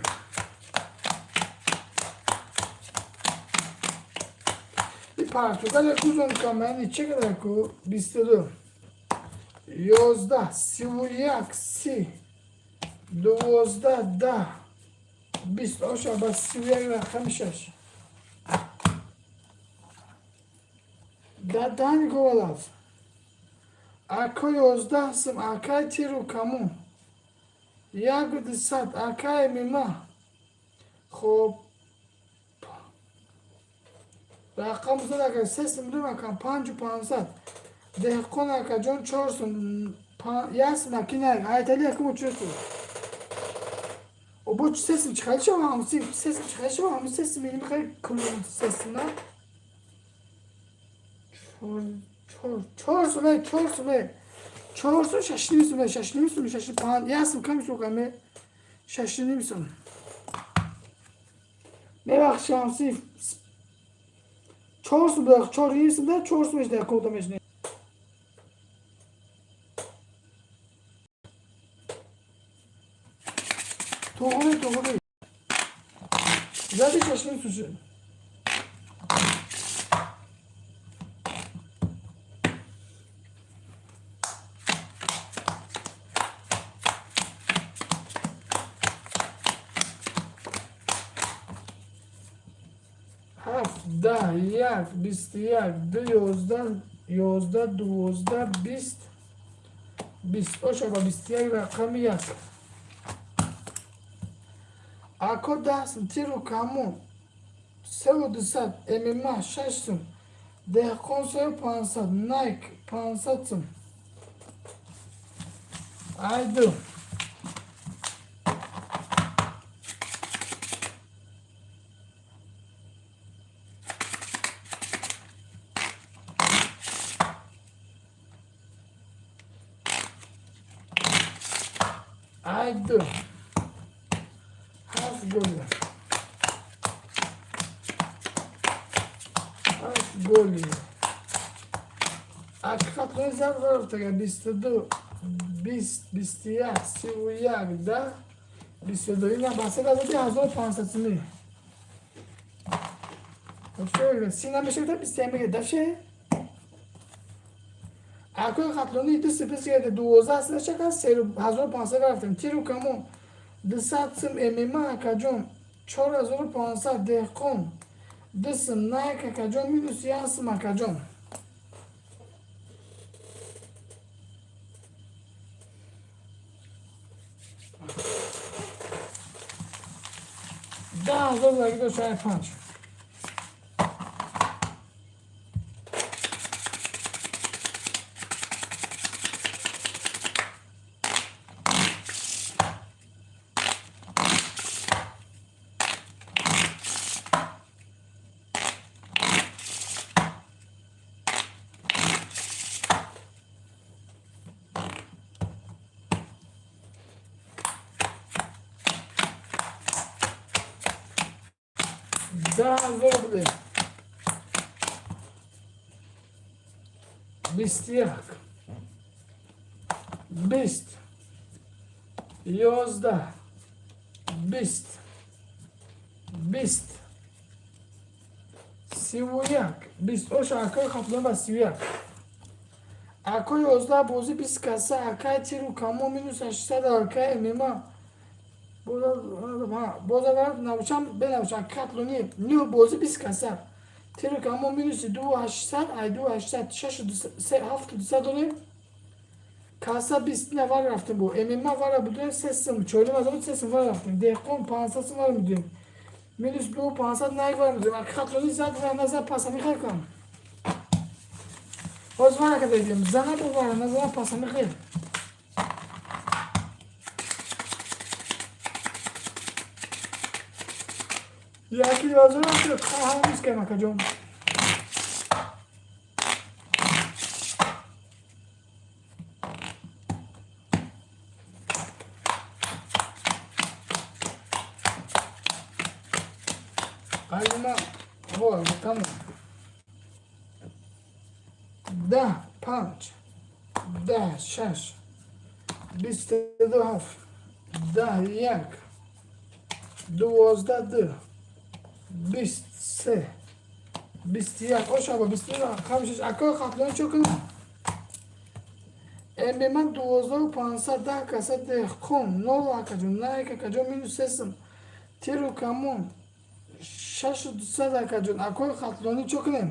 Speaker 6: Португалия кузон камани чӣ қадар ку? 22, 11, 31, 30, 12, 10, 20 оша ба 31 рақами шаш. Дадани говалав. Ако 11 сум, акай тиру камун. 1 200, акай мима. Хоб, рақам зад, ака, се сум дум, акам, 5 500. Деҳқон, акаҷон, чор сум, як сум, акина, айтали якум чор сум. Обо се сум чӣ хали шава, ҳамси се сум чӣ хали шава, ҳамси се сум ини хали кулун се сум на? Чор, чор, чор сум, е, чор сум, е. Чор сум, шаш ним сум, е, шаш ним сум, шаш панҷ, як сум кам шуд, каме, шаш ним сум. Мебахши, ҳамси чор сум да, чор ним сум да, чор сум да, кода мешне. Тоғри, тоғри. Зади шаш ним сум шуд. Ҳафт, 10, як, 21, ду, 11, 11, 12, 20, 20 оша ба 21 рақами як. Ако 10 сум, тиру камон 3 200, мма шаш сум, деҳқон 3 500, Найк 500 сум. Айду. Айду. Ҳафт гол. Ҳафт голи. Ҳақиқатан зар рафтага 22, 20, 21, 31, 10, 22. Ина басед азоди 1500 суми. Си намешавад, 21 мегирад. Дафше? Акои Хатлони ду сипис гирда, 12 нашака, 1500 рафтем. Тиру камон 200 сум, мма, акаҷон, 4500, деҳқон ду сум, Найк, акаҷон, минус як сум, акаҷон. 10 000 лаги дошт панҷ. 10 000 рублей. 21, 20, 11, 20, 20. 31, 20. Оша, акои Хатлон ба 31. Ако 11 бозӣ, 20 каса. Акай тиру камо минус 800. Акай мема боза навшам бенавшам. Хатлони нӯ бозӣ, 20 каса. Тиру камо минуси 2800. Ай 2800 шашу ҳафту дусад дорем. Каса 20 навар рафтем, бо ММА вара будем, се сум, чорим азор, се сум вара рафтем. Деҳқон 500 сум вара медуем, минус 2500 найк вара медуем. Аки Хатлони зад ва назар паса михай кам. Ҳоз вара кадагим, зана бо вара назара паса михай. Яки 2000 ҳамиз кам, акаҷон. Қалима во тамом. 10, 5, 10, 6, 22, 7, 10, 1, 12, 2, 20, 3, 21. Оша, ба 22 рақами 6. Акои Хатлон, чо кунам? ММА 12500, 10 каса. Деҳқон нол, акаҷон. Найк, акаҷон, минус се сум. Тиру камон 6200, акаҷон. Акои Хатлонӣ, чо кунем?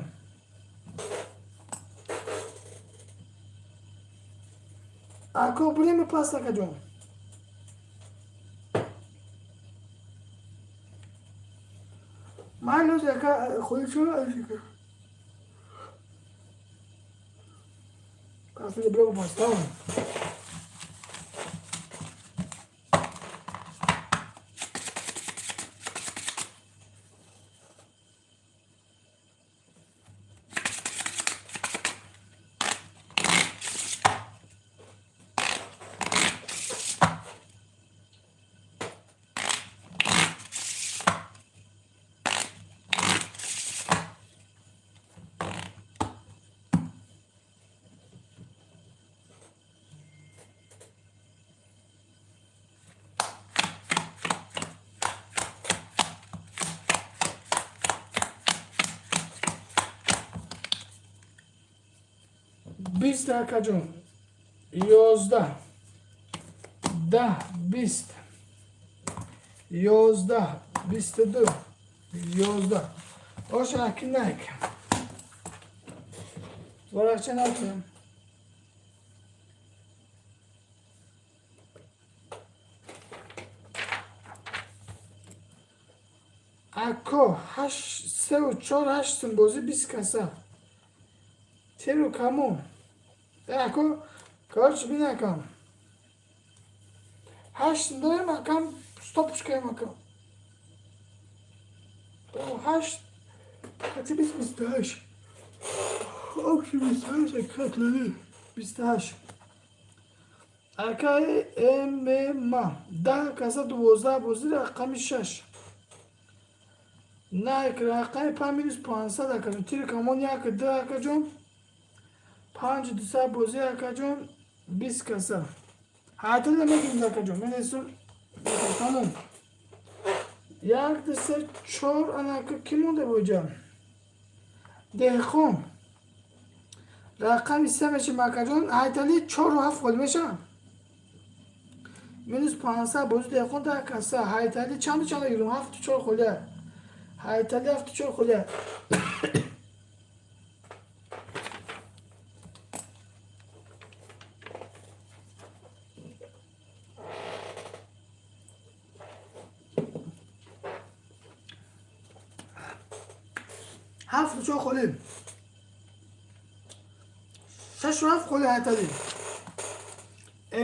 Speaker 6: Ако бурем паст, акаҷон. Майлоз, ака, худи чо. Паст бро, поставим. 20, акаҷон. 11, 10, 20, 11, 22, 11. Оша, аки найк варақча накунам. Ако ҳашт, сеу чор, ҳашт сум бозӣ, 20 каса. Тиру камон. Ако, короче, бинакам, ҳашт сум дорем, акам. Стопушкаем, акам. Ҳашт кати 20, 28. Общий 28. Акатлани 28. Акаи ММА 10 каса, 12 бозӣ, рақами 6. Найк рақами 5, минус 500, акаҷон. Тири камон як, ду, акаҷон. Панҷ дусад бозӣ, акаҷон, 20 каса. Ҳатила мегирем, акаҷон, менесум. Тамом. Як, ду, се, чор. Анака ки монда боҷа? Деҳқон рақами 3 мешем, акаҷон. Ҳайтали чору ҳафт холи мешавам, минус 500 бозӣ. Деҳқон 10 каса. Ҳайтали чанду чанда гирем? Ҳафту чор холия. Ҳайтали ҳафту чор холия. Ҳафту чор холӣ, шашу ҳафт холи. Ҳайтали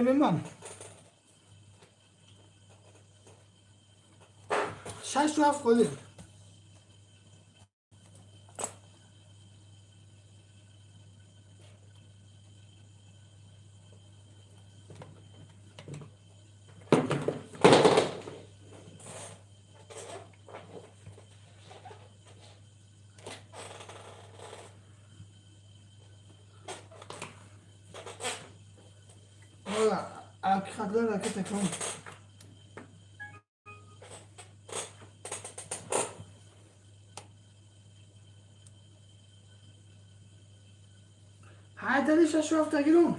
Speaker 6: ММА шашу ҳафт холӣ. Ҳақиқатла ракета кун. Шашу ҳафта гирум.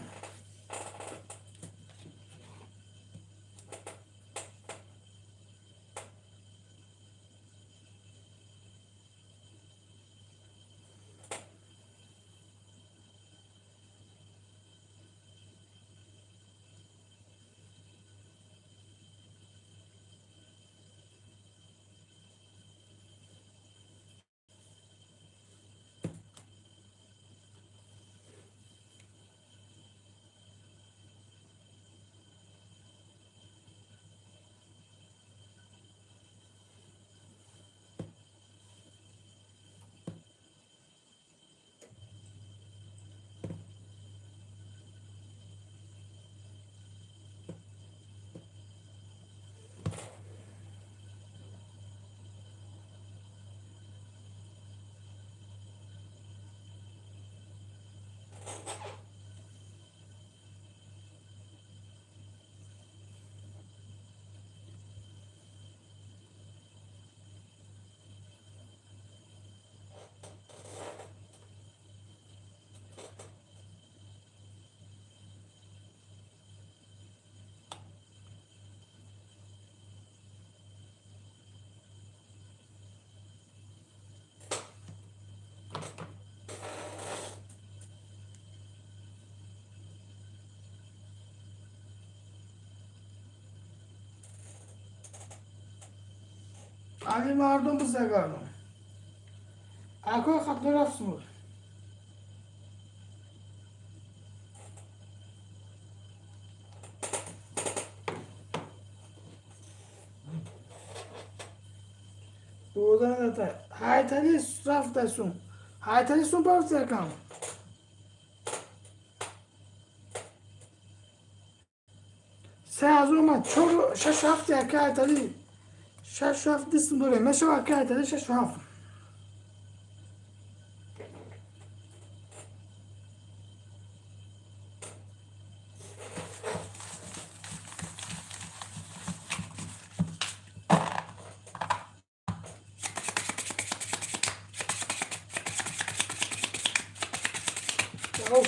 Speaker 6: Али мардум бизагардон. Акои хатно рафт. Ҳайтали рафтасун. Ҳайтали сун бафтакам. 3000 омад. Чор шаш ҳафт яка ҳайтали. Шаш ҳафт дистм дорем. Мешава ака ҳайтали шаш ҳафт.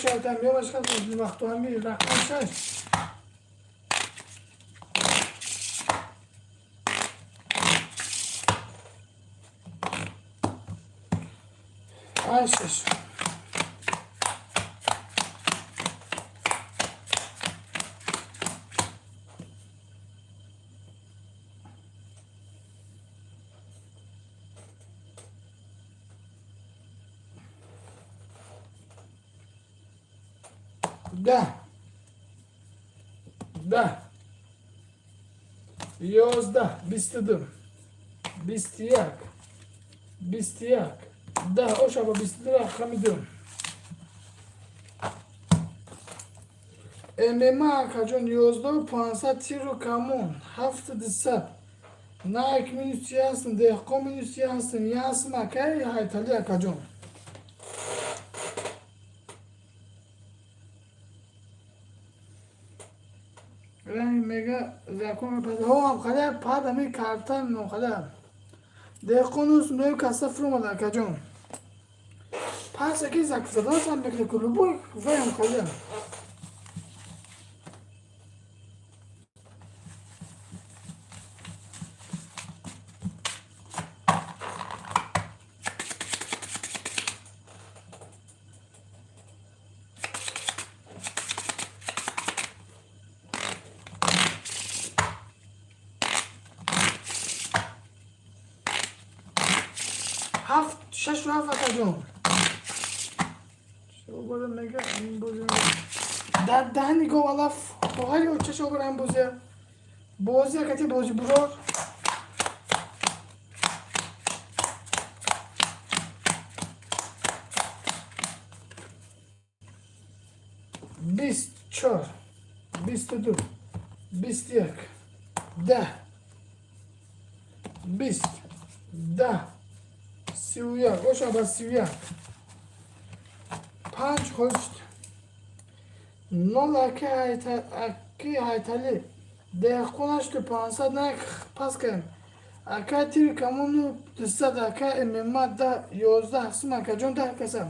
Speaker 6: Шайтан мемашқат вақту ҳами рақам шаш. Ай шаш. 10, 10, 11, 22, 21, 21, 10, ошаба 22 рақами ду. ММА акаҷон 11 500, тиру камон 7 200, Найк минуси ҳастм, деҳқон минуси ҳастм, ясм акаи ҳайтали акаҷон. Ранг мега закон ҳо халя пад ами карта нохаля. Деҳқонус мею каса фурӯмада акаҷон. Пас аки зак задан мекунад ку любой ваям халя. Ҳафт шашу ҳафт акаҷон. Мега дар даҳни гов алаф хоҳари очаш обарам бозия. Бозия кати бози бурор. 24, 22, 21, 10, 20, 10, 31, ошаба 31, панҷ ҳошт, нол аки ҳайталӣ, деҳқон 8500, нак пас кардем. Ака тири камону 200, ака ММА да 11 сум акаҷон 10 каса.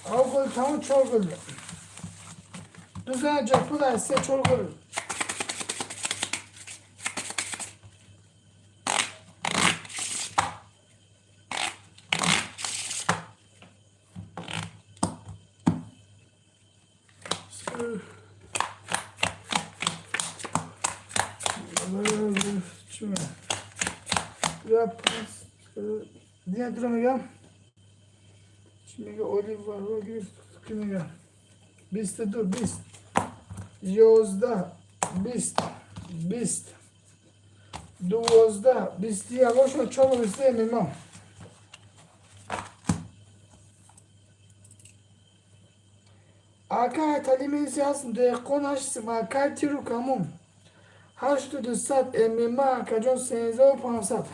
Speaker 6: Ав гол тамом чор гол. Ду зана ҷекпот аз се чор гол. Дига мегам. Чӣ мега Оливар гирифт ки мега? 22, 20, 11, 20, 20, 12, 21, ошо чор 23 мема. Акай талимиси ҳастм деҳқон ҳаштм акай тиру камон. 8200 ММА акаҷон 3500.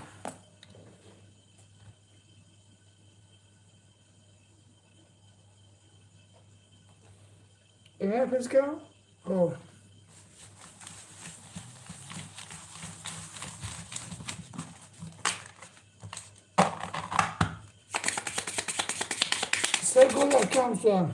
Speaker 6: ММА песка? О. Се гол акам суам.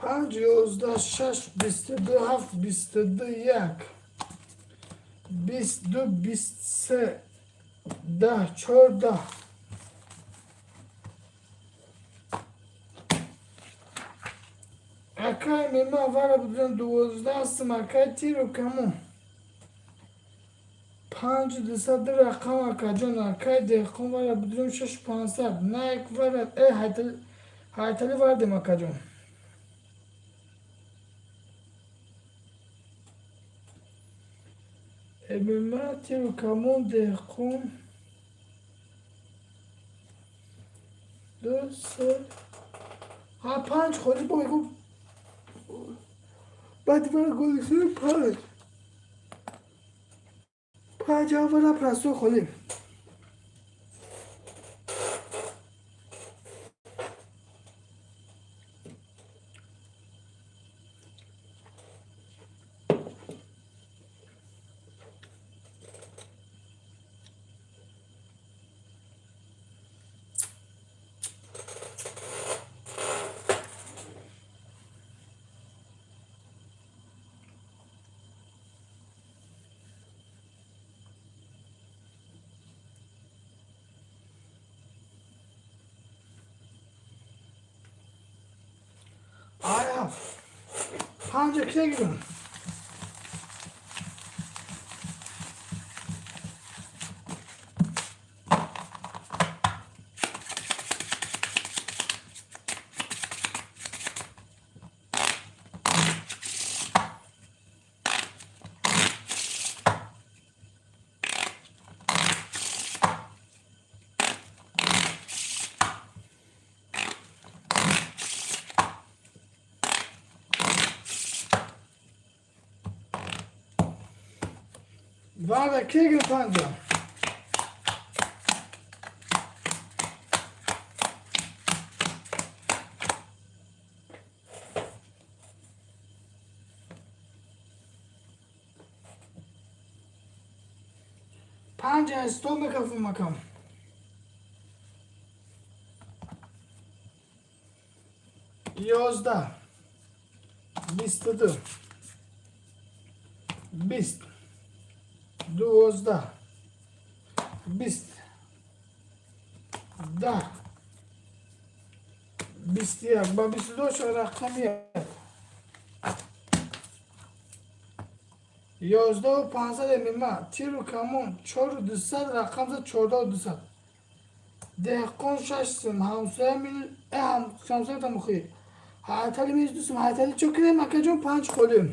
Speaker 6: Панҷ, 11, шаш, 22, ҳафт, 22, як, 22, 23, 10, 14. Акай мема вара будам 12 ҳастам акай тиру камон. Панҷ дусад рақам акаҷон акай деҳқон вара будам шаш 500 найк вара э ҳайтали вардем акаҷон. ММА тиру камон деҳқон ду се ҳа панҷ холи бо мегум баъди вара голиси панҷ панҷ аввала прасо холим. Ай ҳафт панҷа кита гирам. Вара ки гирам панҷа? Панҷа стол мекафум акам. 11, 22, 20, 12, 20, 10, 21 ба 22 рақами як. 11 500 ММА тиру камон чору дусад рақам зад 14 200. Деҳқон шаш сум ҳамсоя мил э ҳамсоя тамохи. Ҳайтали миз дусум ҳайтали чо кунем акаҷон панҷ холим.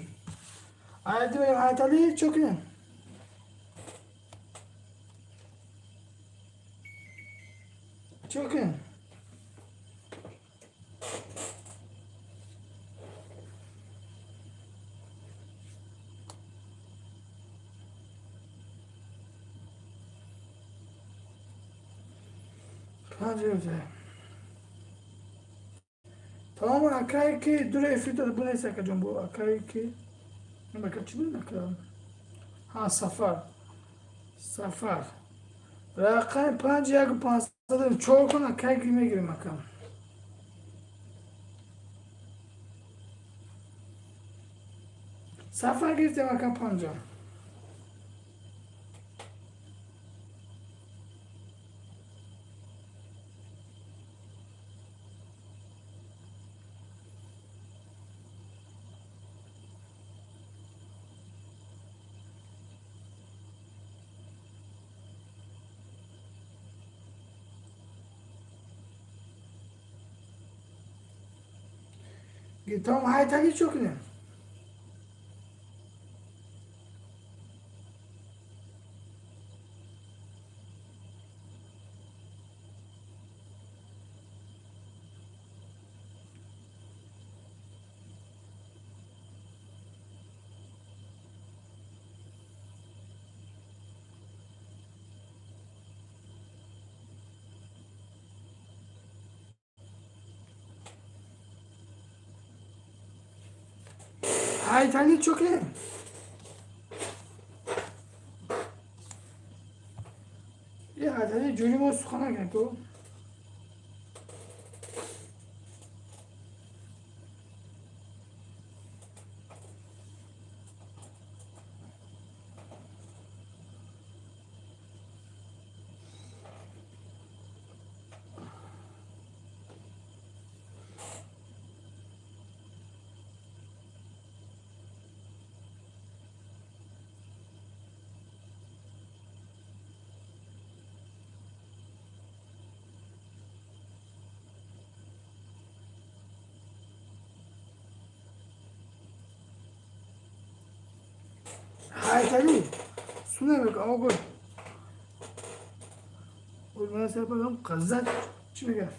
Speaker 6: Айди берем ҳайтали чо кунем? Чо кунем? Панҷ гирифта. Тамом, акае ки дура эфир дода бунес, акаҷон, бо акае ки ака чӣ буд, ака? Ҳа, Сафар, Сафар, рақами панҷ яку пансад чор кун, акае ки мегирем, ака. Сафар гирифтем, ака, панҷа. Тамом, ҳайтали чӯ кунем? Ҳайтали чӯ кунем? Е, ҳайтали ҷӯри мо сухан накунем ку. Ҳайтали сунамек, ого, гул, қазат чӣ мегӯяд?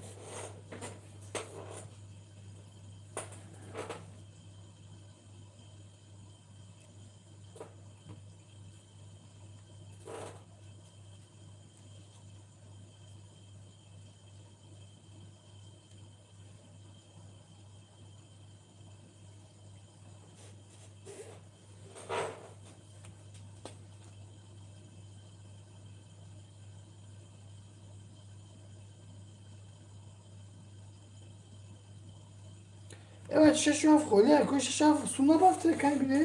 Speaker 6: Evet, шашу ҳафт холӣ, ку шашу ҳафт сум набафта, кай бине.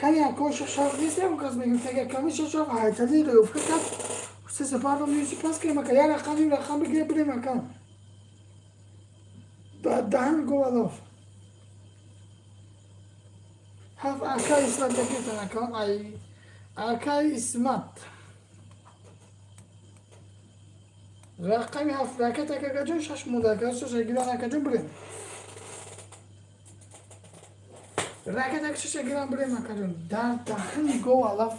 Speaker 6: Кани, ако шашу ҳафт нест, ягон кас мегирифт, агар ками шашу ҳафт ҳайтали рӯфка кард, се сапарро мюзик пас кунем, ака, як рақам, ин рақам бигире, бирем, ака. Даҳан говалов ҳафт, ака Исмат гирифтан, ака, ай ака Исмат, рақами ҳафт ракет, акаҷон, шаш монда, ака, шаша гиран, акаҷон, бирем. Ракет, ака, шаша гиран, бирем, акаҷон, дар даҳани гов алаф.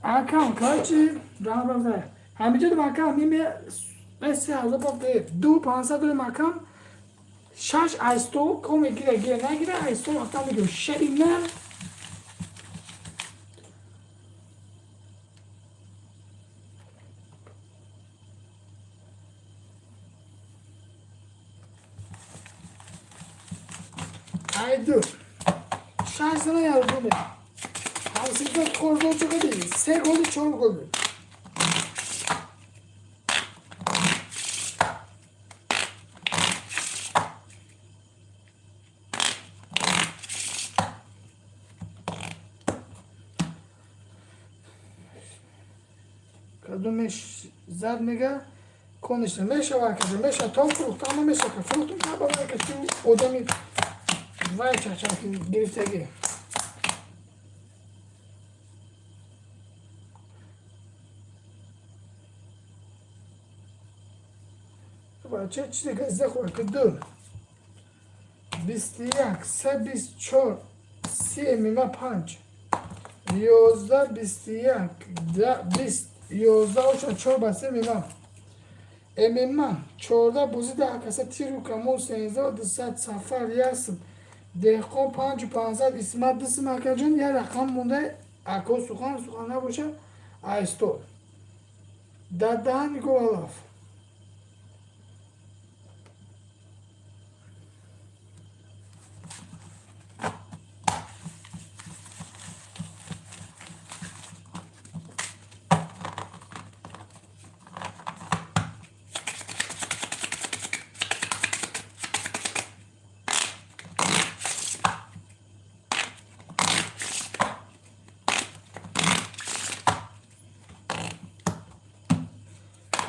Speaker 6: Акам, короче, рамбавда. Ҳамиҷо макам миме 3000 бафте. Ду 500 дорем акам. Шаш айсто коме гира гира нагира айсто рафта мегирам. Шери нар. Айду. Шаш зана ярдуме. Ҳамсизда кордор чиқади. Се голи чор гол. Кадумеш зад мега кониш мешава када меша то фрухт ама меша ка фрухтум та ба ка чу одами вай чача гирифтаги. Бача чизе газда хӯр ки ду 21 се 24 се мима панҷ 11 21 20 11 оша чор ба се мима ММА 14 бозӣ даҳ каса тиру камон 13 200 сафар ясм деҳқон 5 500 исмат дисм акаҷон як рақам монда ако сухан сухан набоша айсто дадаҳан говалаф.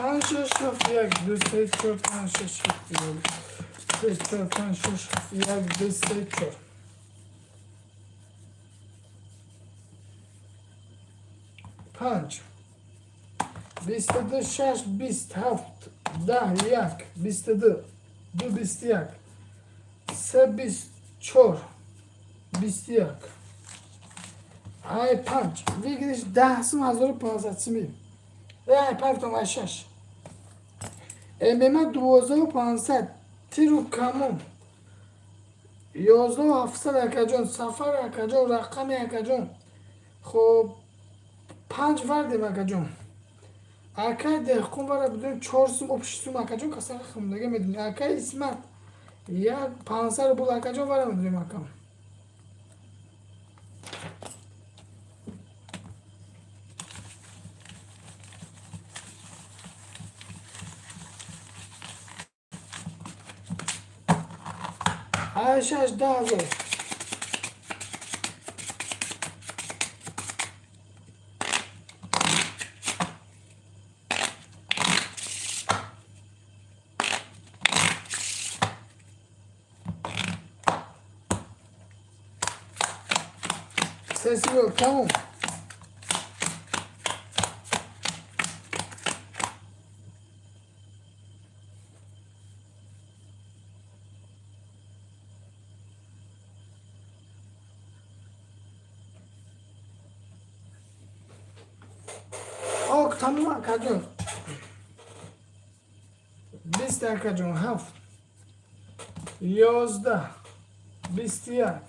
Speaker 6: Панҷ шаш ҳафт як ду се чор панҷ шаш ҳафт як се чор панҷ шаш ҳафт як ду се чор панҷ 22 шаш 20 ҳафт 10 як 22 ду 21 се 24 21 ай панҷ выигрыш 10 сум 1500 сими ай панҷ ай шаш ММА 12 500 тиру камон 11 700 акаҷон сафар акаҷон рақами акаҷон хоб панҷ вардем акаҷон акай деҳқон вара бидонем чор сум общий сум акаҷон касаха хумдага медонем акай исмат як 500 рубл акаҷон вара медонем акам. Ай шаш 10 000. Сеси гол тамом. Ок тамом акаҷон 20 акаҷон ҳафт 11 21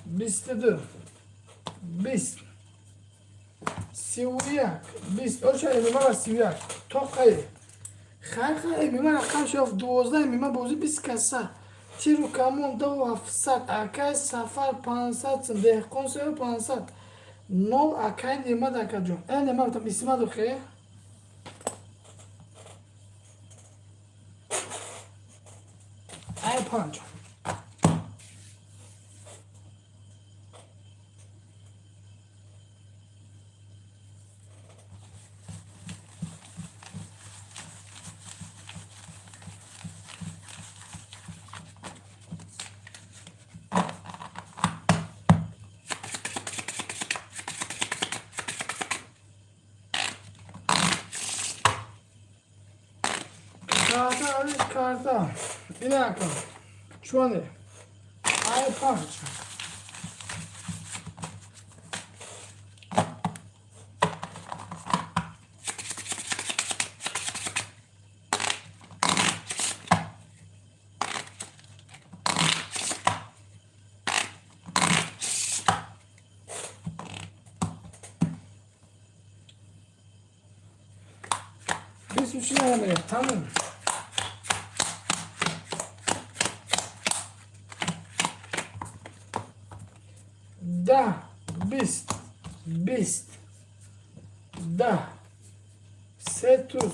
Speaker 6: 22 20 31 20 оша эмима 31 то хай хай хай эмима рақам шоф 12 эмима бозӣ 20 каса тиру камон ду 700 акай сафар 500 сум деҳқон сею 500 нол акай немат акаҷон э немат исмат охе. Ай панҷ. Карта алиш карта. Инака. Чуане. Ай панҷ. Ту чӣ намерем, тамом. 10, 20, 20, 10, се туз,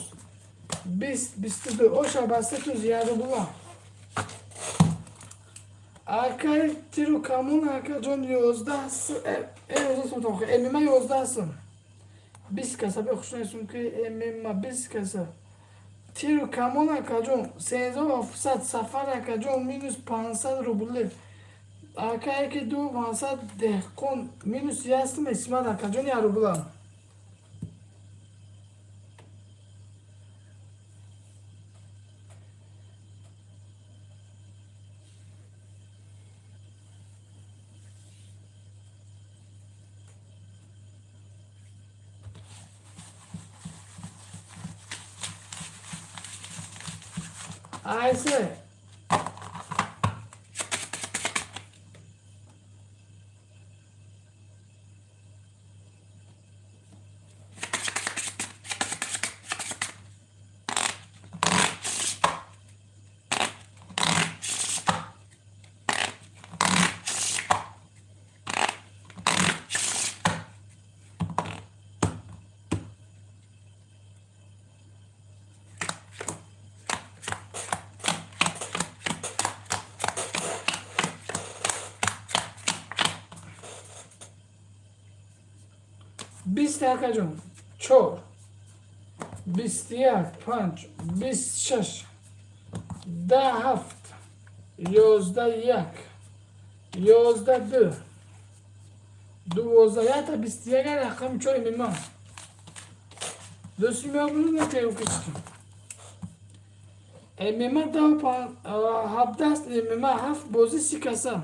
Speaker 6: 20, 22, оша ба се туз як рубла. Акай тиру камон, акаҷон, 11, 11 сум тамоха, ММА 11 сум. 20 каса бе хушнесум ки ММА 20 каса. Тиру камон, акаҷон, 3700, сафар, акаҷон, минус 500 рубле. Акае ки ду 500, деҳқон минус ястм, исмат, акаҷон, як рубла. Айсе. 20, акаҷон, чор, 21, панҷ, 26, 10, ҳафт, 11, як, 11, ду, 12, якта 21, рақами чор мема. Дӯсти меобуднакеукичти ММА 10 17, ММА ҳафт бозӣ 30 каса.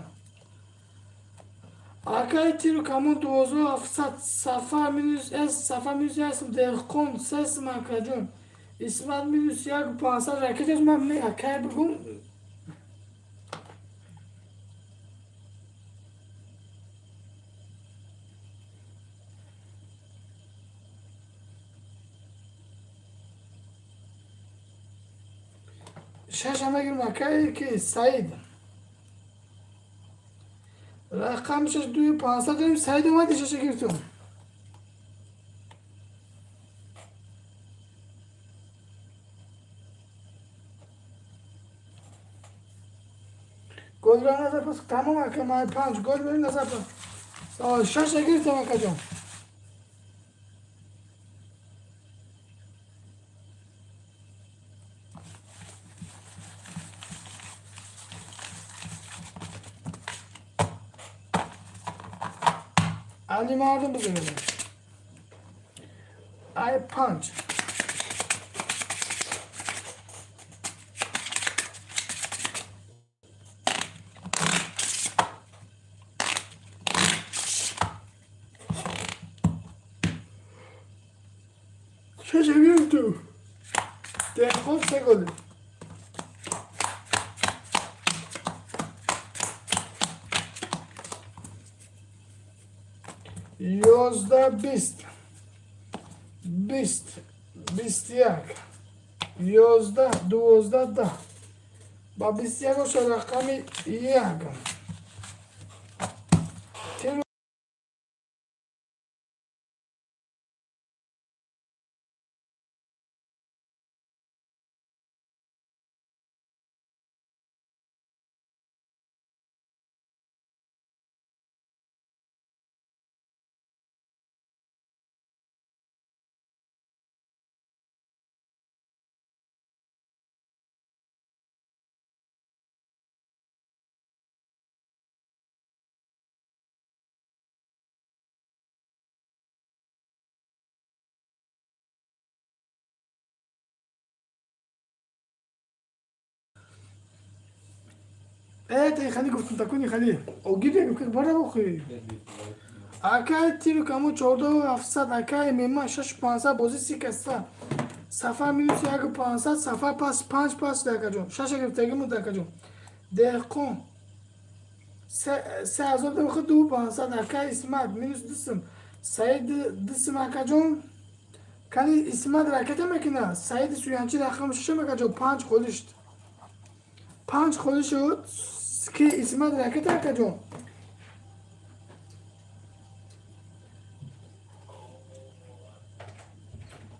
Speaker 6: Акаи тиру камон 12 700, сафар минус с, сафар минус ясм, деҳқон сесм, акаҷон, исмат минус як 500 ракетас. Ман акай бигум. Шаша мегирм, акае ки Саид, рақам шаш, дуи 500 дорем. Саид омади, шаша гирифтум. Гол назар пас, тамом, ака, май панҷ гол берим, назар пас, шаша гирифтам, акаҷон. Али мардум бизанем. Ай панҷ. Шаша гирифту. Деҳқон се гол. 11, 20, 20, 21, 11, 12, 10. Ба 21 оша рақами як. Тиру хали гуфтум, такуни хали. Огири гуфт бара охи. Акай тиру каму 14 700, акай мема шаш 500, бозӣ 30 каса. Сафар минус яку 500, сафар пас панҷ пас, дакаҷон. Шаша гирифтагиму, дакаҷон. Деҳқон 3000 дохи ду 500, акай Исмат минус дусм. Саид дусм, акаҷон. Кани Исмат ракета мекуна. Саиди Суянчи рақами шаша, акаҷон, панҷ холӣ шуд. Панҷ холӣ шуд. Ки Исмат ракета, акаҷон.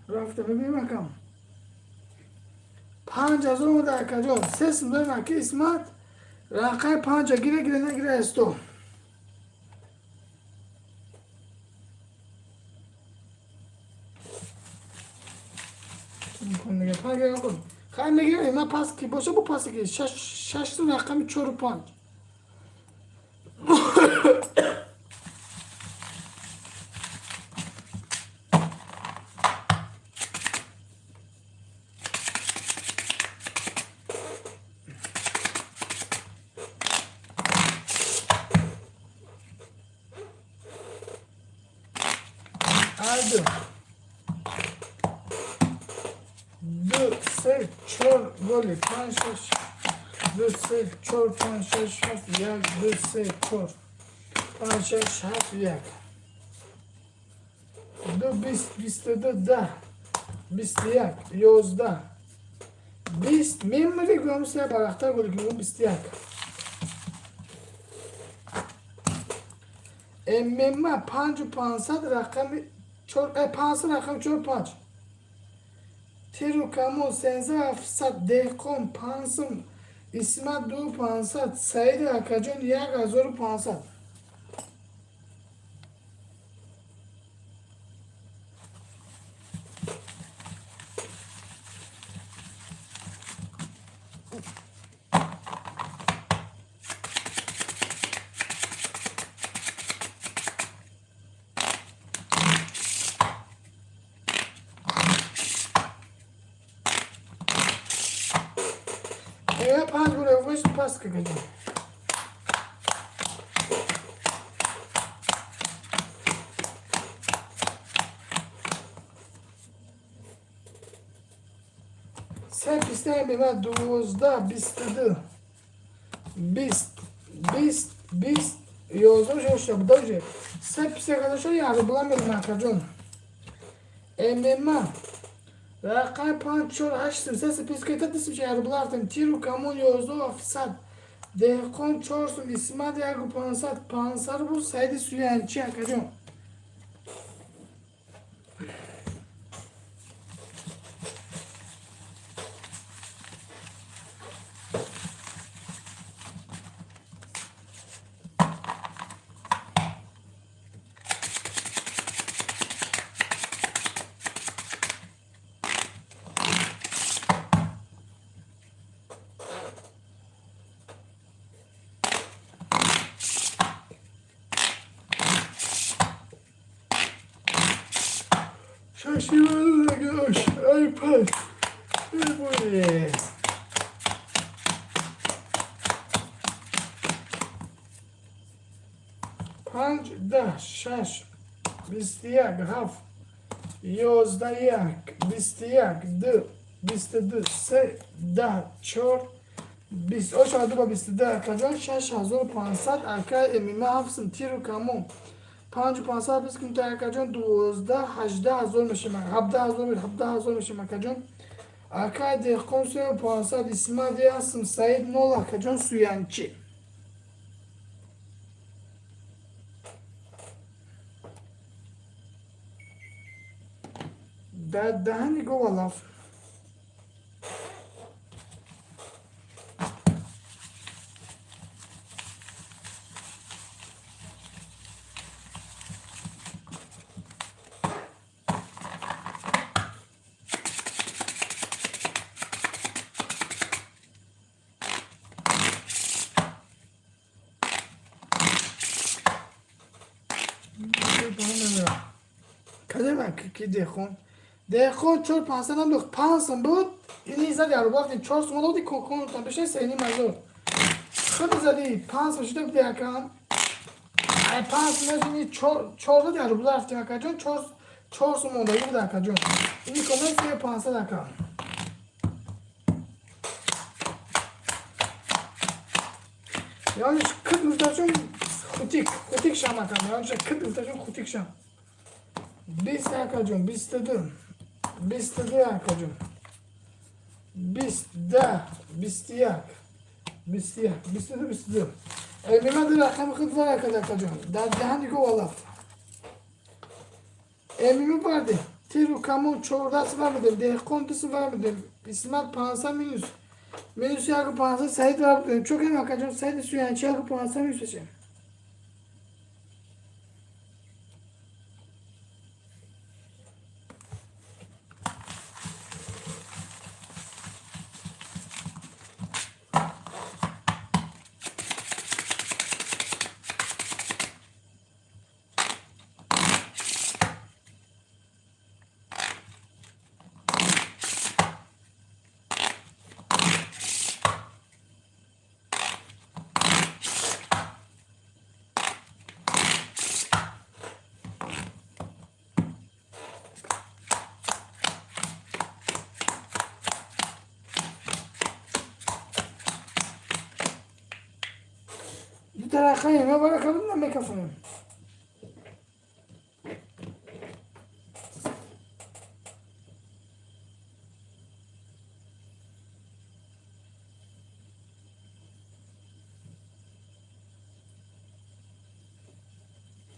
Speaker 6: Рафта бибинем, акам. 5000 омада, акаҷон. Се сум дорем, аки Исмат. Рақами панҷа гира, гира, нагира есто. Хай, мегирем, ма пас ки боша, бо пасе ки шаш сум, рақами чору панҷ. Ду, ду, се, чор, голи, панҷ, шаш, ду, се, чор, панҷ, шаш, ҳафт, як, ду, се, чор, панҷ, шаш, ҳафт, як, ду, 20, 22, 10, 21, 11, 20. Мемри гӯям, се барахта голи ки 21. ММА панҷу пансад, рақами чор, 500, рақами чор, панҷ. Тиру камон 13 700, Деҳқон 5 сум, Исмат 2500, Саиди акаҷон 1500. Панҷ гула вышт пас какаҷон. Се пистаи мема, 12, 22, 20, 20, 20, 11 ошта будоже. Се писта кадашо як рубла мерем, акаҷон. ММА рақами панҷ, чор, ҳашт сум, се пис кета дисим, як рубла рафтем. Тиру камон 11 700, Деҳқон 4 сум, Исмат 1500, 500 рубл. Саиди Суянчи, акаҷон. Шашиваллагош, ай пас. Эй, панҷ, 10, шаш, 21, ҳафт, 11, як, 21, ду, 22, се, 10, чор, 20. Оша ду ба 22, акаҷон, 6500. Ака ММА ҳафтсум, тиру камон 5500 бис кун та, акаҷон, 12, 18 000 мешем, 17 000, 17 000 мешем, акаҷон. Акай Деҳқон 3500, Исмат ясм, Саид нол, акаҷон Суянчи. Дар даҳани гова лаф. Кадема ки Деҳқон, Деҳқон чор пансад ам дохт, 5 сум буд, ини зади ару вақти 4 сум доди, коконтон беша 3,5 ҳазор. Худи зади 5 сум шуда буди, акам. Ай 5 сум ини чор зади ару буда рафтем, акаҷон, 4 сум мондаги буд, акаҷон. Ини комет 3500, ака. Яъне кит гуфташон хутик, хутик шам, акам. Яъне кит гуфташон хутик шам. 20, акаҷон, 22. 22, акаҷон. 20, 10, 21, 21, 22, 22. ММА ду рақами худ вара кард, акаҷон. Дар даҳани говалаф. ММА бардем. Тиру камон 14 сифар будем. Деҳқон 2 сифар будем. Исмат 500 минус. Минус 1500 Саид вар будем. Чокем, акаҷон, Саиди Суянчи 1500 минус шем. Ду тарафа ММА вара кардам на мекафонам.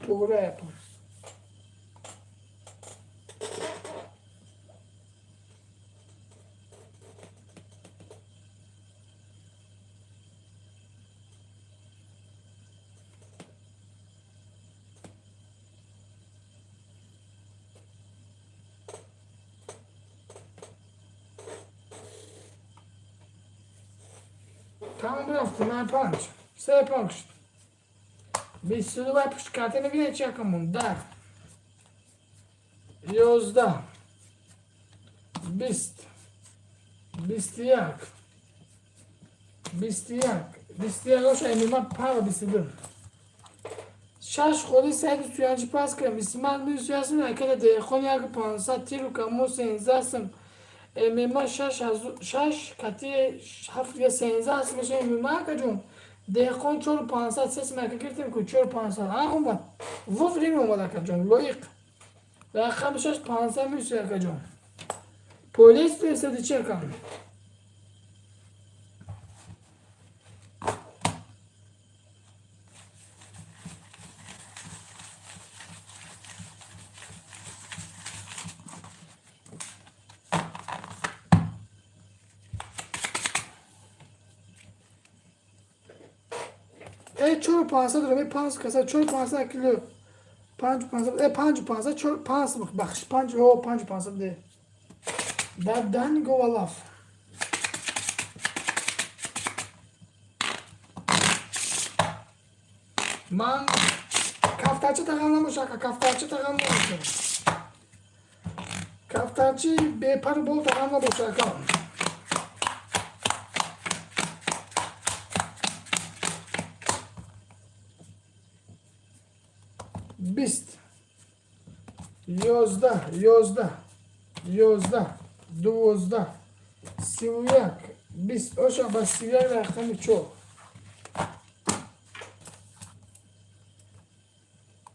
Speaker 6: Тугра yapın. Тамом рафтем, ман панҷ. Се панҷ шуд. 22 вай пушт карта мебинед чи акамон? 10. 11. 20. 21. 21. 21 оша ММА пара 22. Шаш ходи Саиди Суянчи пас кардем. Исмат минус ясм акада деҳқон як 500 тиру камон 13 сум. ММА шаш шаш кати ҳафт 13 сум меша ММА, акаҷон. Деҳқон чору 500 се сум ака гирифтем ку чору 500. А омад. Вовремя омад, акаҷон. Лоиқ. Рақами шаш 500 минус, акаҷон. Полис фиристоди чи акам? Э, чору 500 дорам, панҷ каса, чору 500 кило. Панҷу 500, э, панҷу 500, чор панҷ бахш, панҷ, о, панҷу 500 де. Дар даҳни говалаф. Ман кафтарча тағам набоша, ака, кафтарча тағам набоша. Кафтарчи бепару бол тағам набоша, ака. 20, 11, 11, 11, 12, 31, 20, оша ба 31 рақами чор.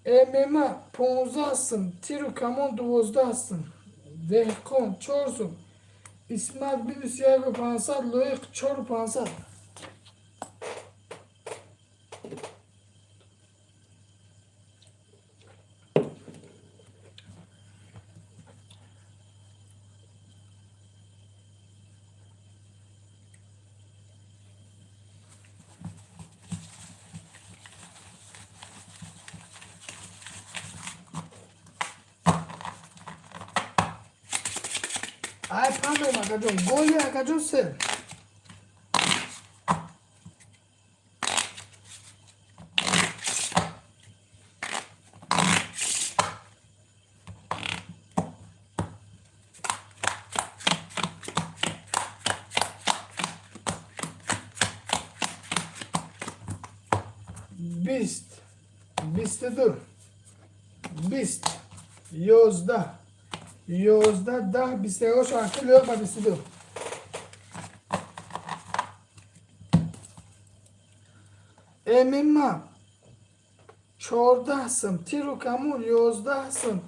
Speaker 6: ММА 15 сум, тиру камон 12 сум, деҳқон чор сум, Исмат минус яку 500, лоиқ чору 500. Ай памем, акаҷон, голи, акаҷон, се. 20, 22, 20, 11, 11, 10, 21, акл ё ба 22. ММА 14 сум, тиру камон 11 сум,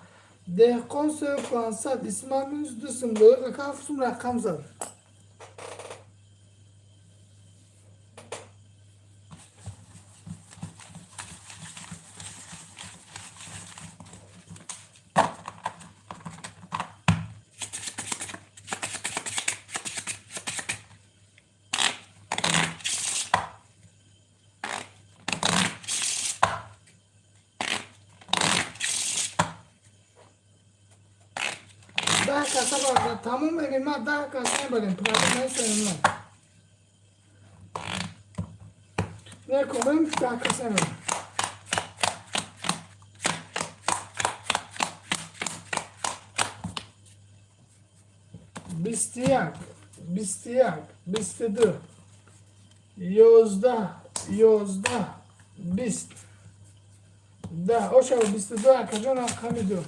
Speaker 6: Деҳқон сею 500, Исмат минус 2 сум, Лоиқ ака 7 сум рақам зад. 10 каса барда тамом мегем, ма 10 каса мебарем, проблема нест ма. Некомем, 10 каса мебарем. 21, 21, 22, 11, 11, 20, 10, ошава 22, акаҷон, рақами ду.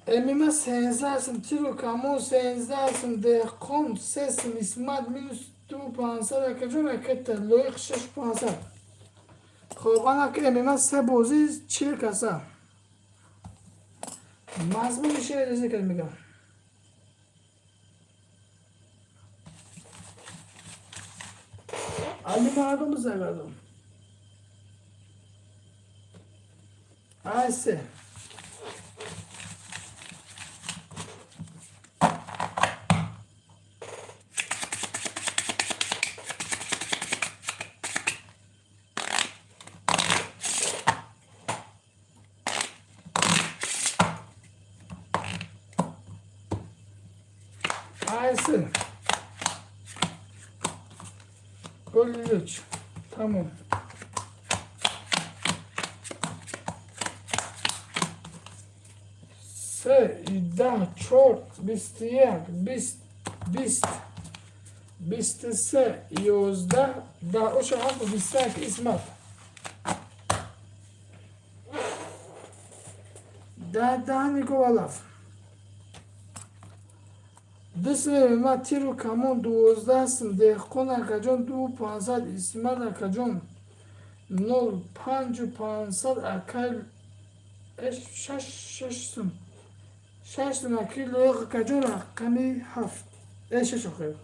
Speaker 6: Эмима 13 сум, тиру камон 13 сум, деҳқон 3 сум, Исмат минус 2 500, акаҷон, ракета, Лоиқ 6 500. Хоб, анака эмима се бозӣ 40 каса. Мазмуни шеър зикр мегам. Али мардум бизагардум. Ай се. Ай се. Гол 3. Тамом. Се, 10, чор, 21, 20, 20, 23, 11, 10, оша ҳафт, 21, Исмат. Дар даҳани говалаф. Дусме ма тиру камон 12 сум, деҳқон акаҷон ду 500, Исмат акаҷон нол панҷу 500, акай шаш 6 сум. 6 сум аки Лоиқ акаҷон рақами ҳафт. Шаш охир.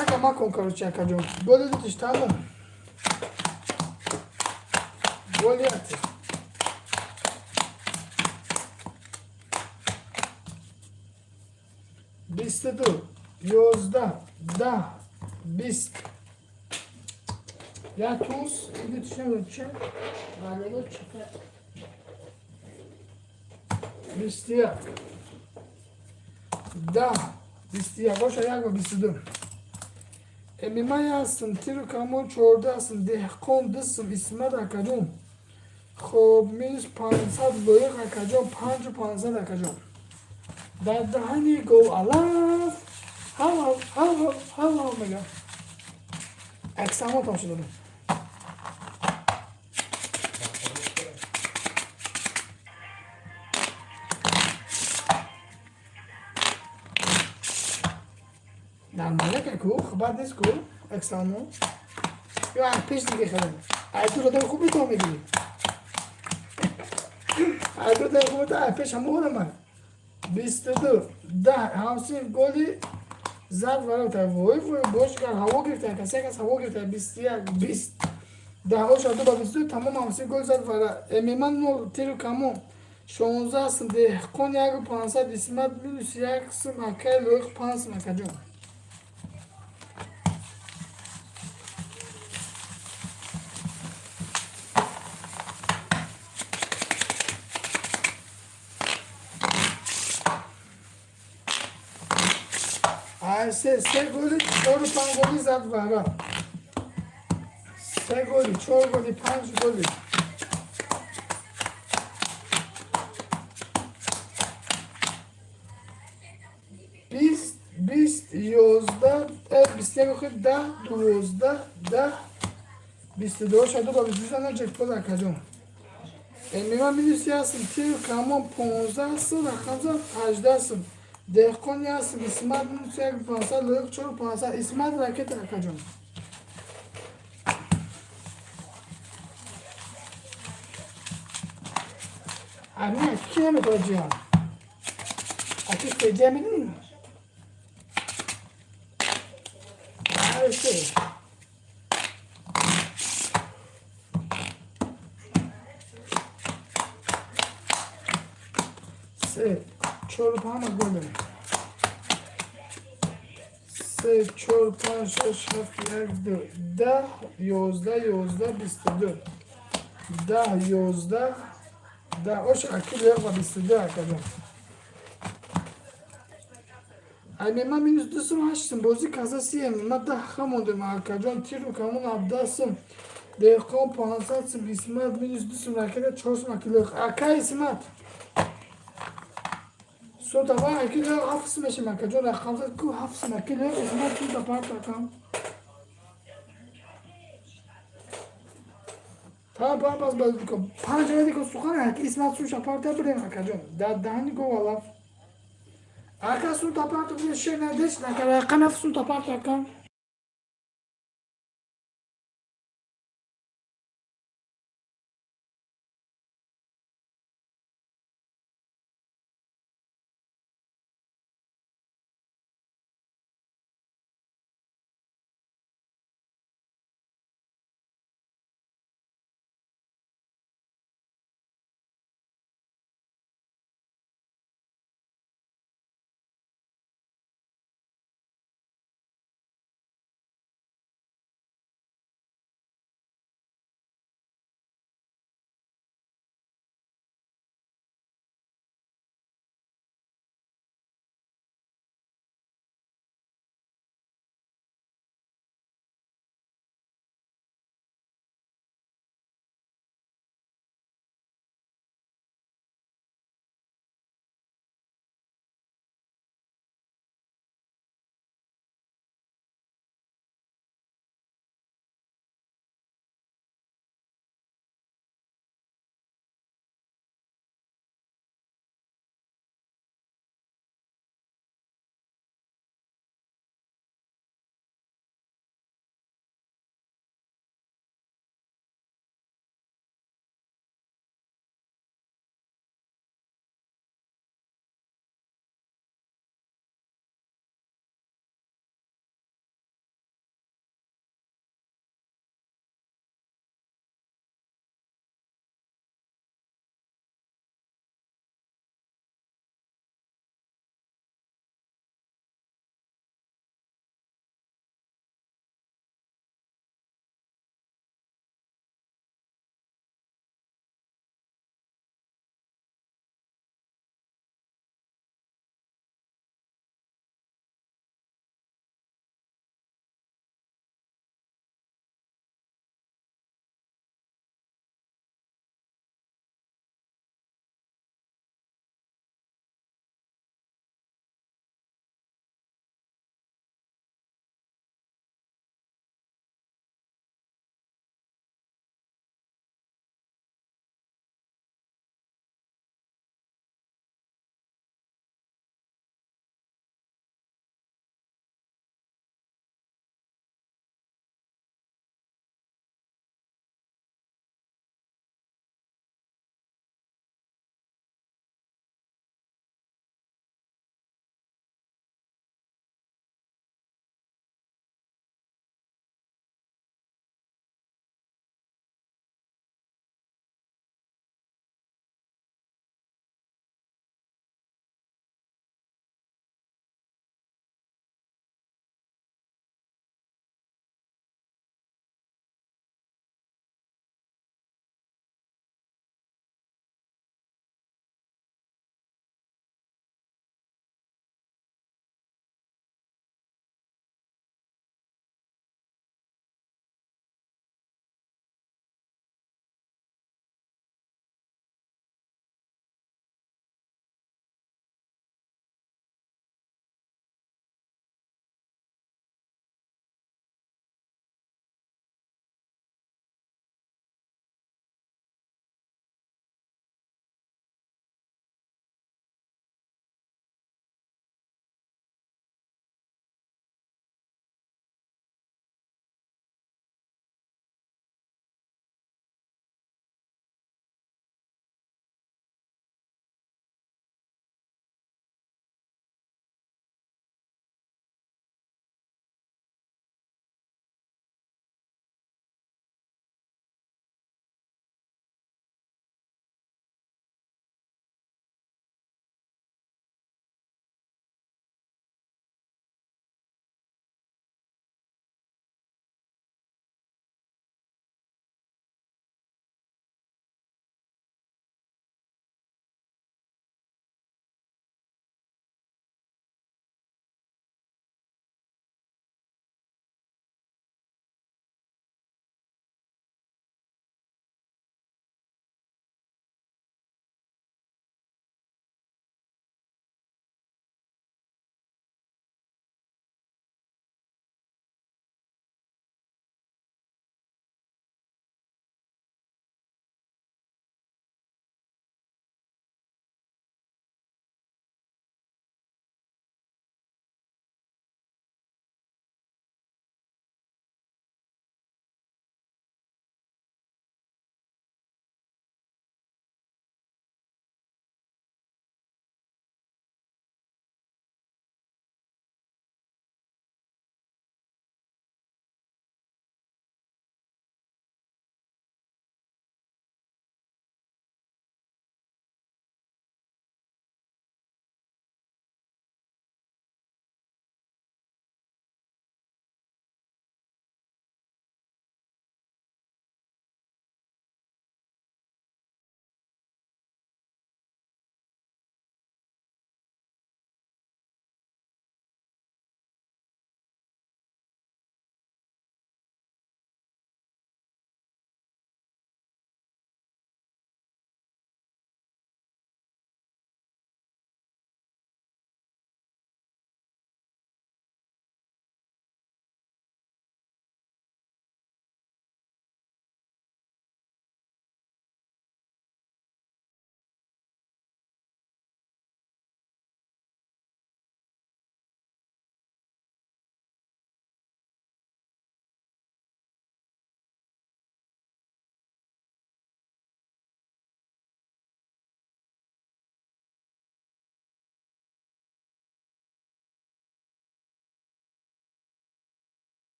Speaker 6: Ака макон, короче, акаҷон. Голи дутиш тамом. Голи ати. 22, 11, 10, 20. Я туз, дутиш намедонам че. Галего чака. 21. 10, 21, боша як ба 22. Эмимай ҳастам, тиру камон 14 сум, деҳқон 2 сум, Исмат акаҷон. Хоб, минус 500, Лоиқ акаҷон, панҷу 500 акаҷон. Дар даҳани гов алаф, ҳав ҳав ҳав ҳав ҳав ҳав мегам. Аксамо тамошо дорам. Нормально ку, бад нест ку, аксамо. Ё ай пеш диге хеле. Ай ту рода хуб то мегири. Ай ту рода хуб ай пеш ҳамо одама. 22, 10, ҳамсин голи зад ворота. Вой вой, бош гар ҳаво гирифта, касе кас ҳаво гирифта. 21, 20, 10 оша ду ба 22, тамом ҳамсин гол зад вара. Эмиман нол, тиру камон. 16 сум, деҳқон яку 500, Исмат минус 1 сум, акай Лоиқ 5 сум акаҷон. Ай се, се голи, чору панҷ голи зад вара. Се голи, чор голи, панҷ голи. 11, 21, охи 10, 12, 10, 22, шаду ба 22 на ҷекпот акаҷон. Мема минус ясм, тир камон 15 сум, рақамза 18 сум. Деҳқон ясм, Исмат минус 1 500, лоиқ 4 500, Исмат ракета акаҷон. Амина ки наметавад ҷиям? Аки феҷа медонӣ? Се. Се, чор, панҷ голем. Се, чор, панҷ, шаш, ҳафт, як, ду, 10, 11, 11, 22. 10, 11, 10. Ош аки лева 22 акаҷон. Ай мема минус 2 сум 8 сум бозӣ каза си мема 10 ха мондем акаҷон, тиру камон 17 сум. Деҳқон 500 сум, Исмат минус 2 сум, ракета 4 сум аки лева. Ака Исмат. Сум таба аки лева 7 сум мешем акаҷон, рақамзад ку 7 сум аки лева Исмат сум тапарт акам. Тамам пам пас базӣ кун. Панҷ ради кун сухан аки Исмат сум шапарта бирем акаҷон. Дар даҳани говалаф. Ака сум тапарта бирем шер надеш ака рақам 7 сум тапарта акам.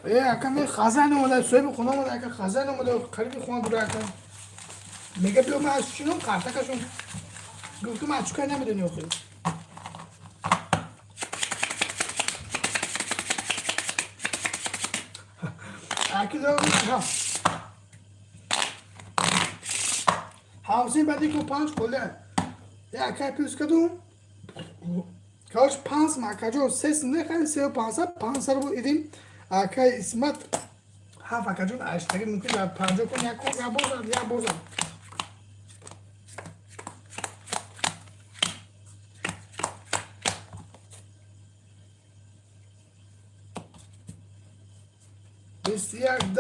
Speaker 6: Ака, ме хазан омада, соҳиби хона омада, ака, хазан омада, қариби хона дура, ака. Мега, биё, ман аз чином қартакашон. Гуфтум, аз чӣ кар намедони охир. Аки ҳавсин баъди ку панҷ қоля якай плюс кардум. Короче, панҷ макаҷо се сум нехарем, сеу пансад, 500 рубл идим. Акай Исмат ҳафт, акаҷон, аштаги мумкин дар 50 кун, як кун, як бор зад, як бор зад. 21,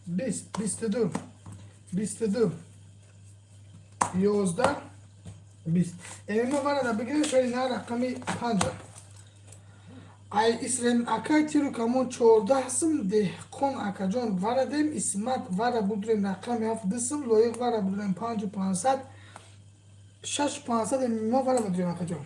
Speaker 6: 10, 20, 22, 22, 11, 20. Эма варада бигирем, шояд на рақами панҷа. Ай ислем, акай, тиру камон 14 сум, деҳқон, акаҷон, варадем, Исмат вара будурем, рақами ҳафт, 2 сум, лоиқ вара будурем, панҷу пансад, шаш пансад, мо вара будурем, акаҷон.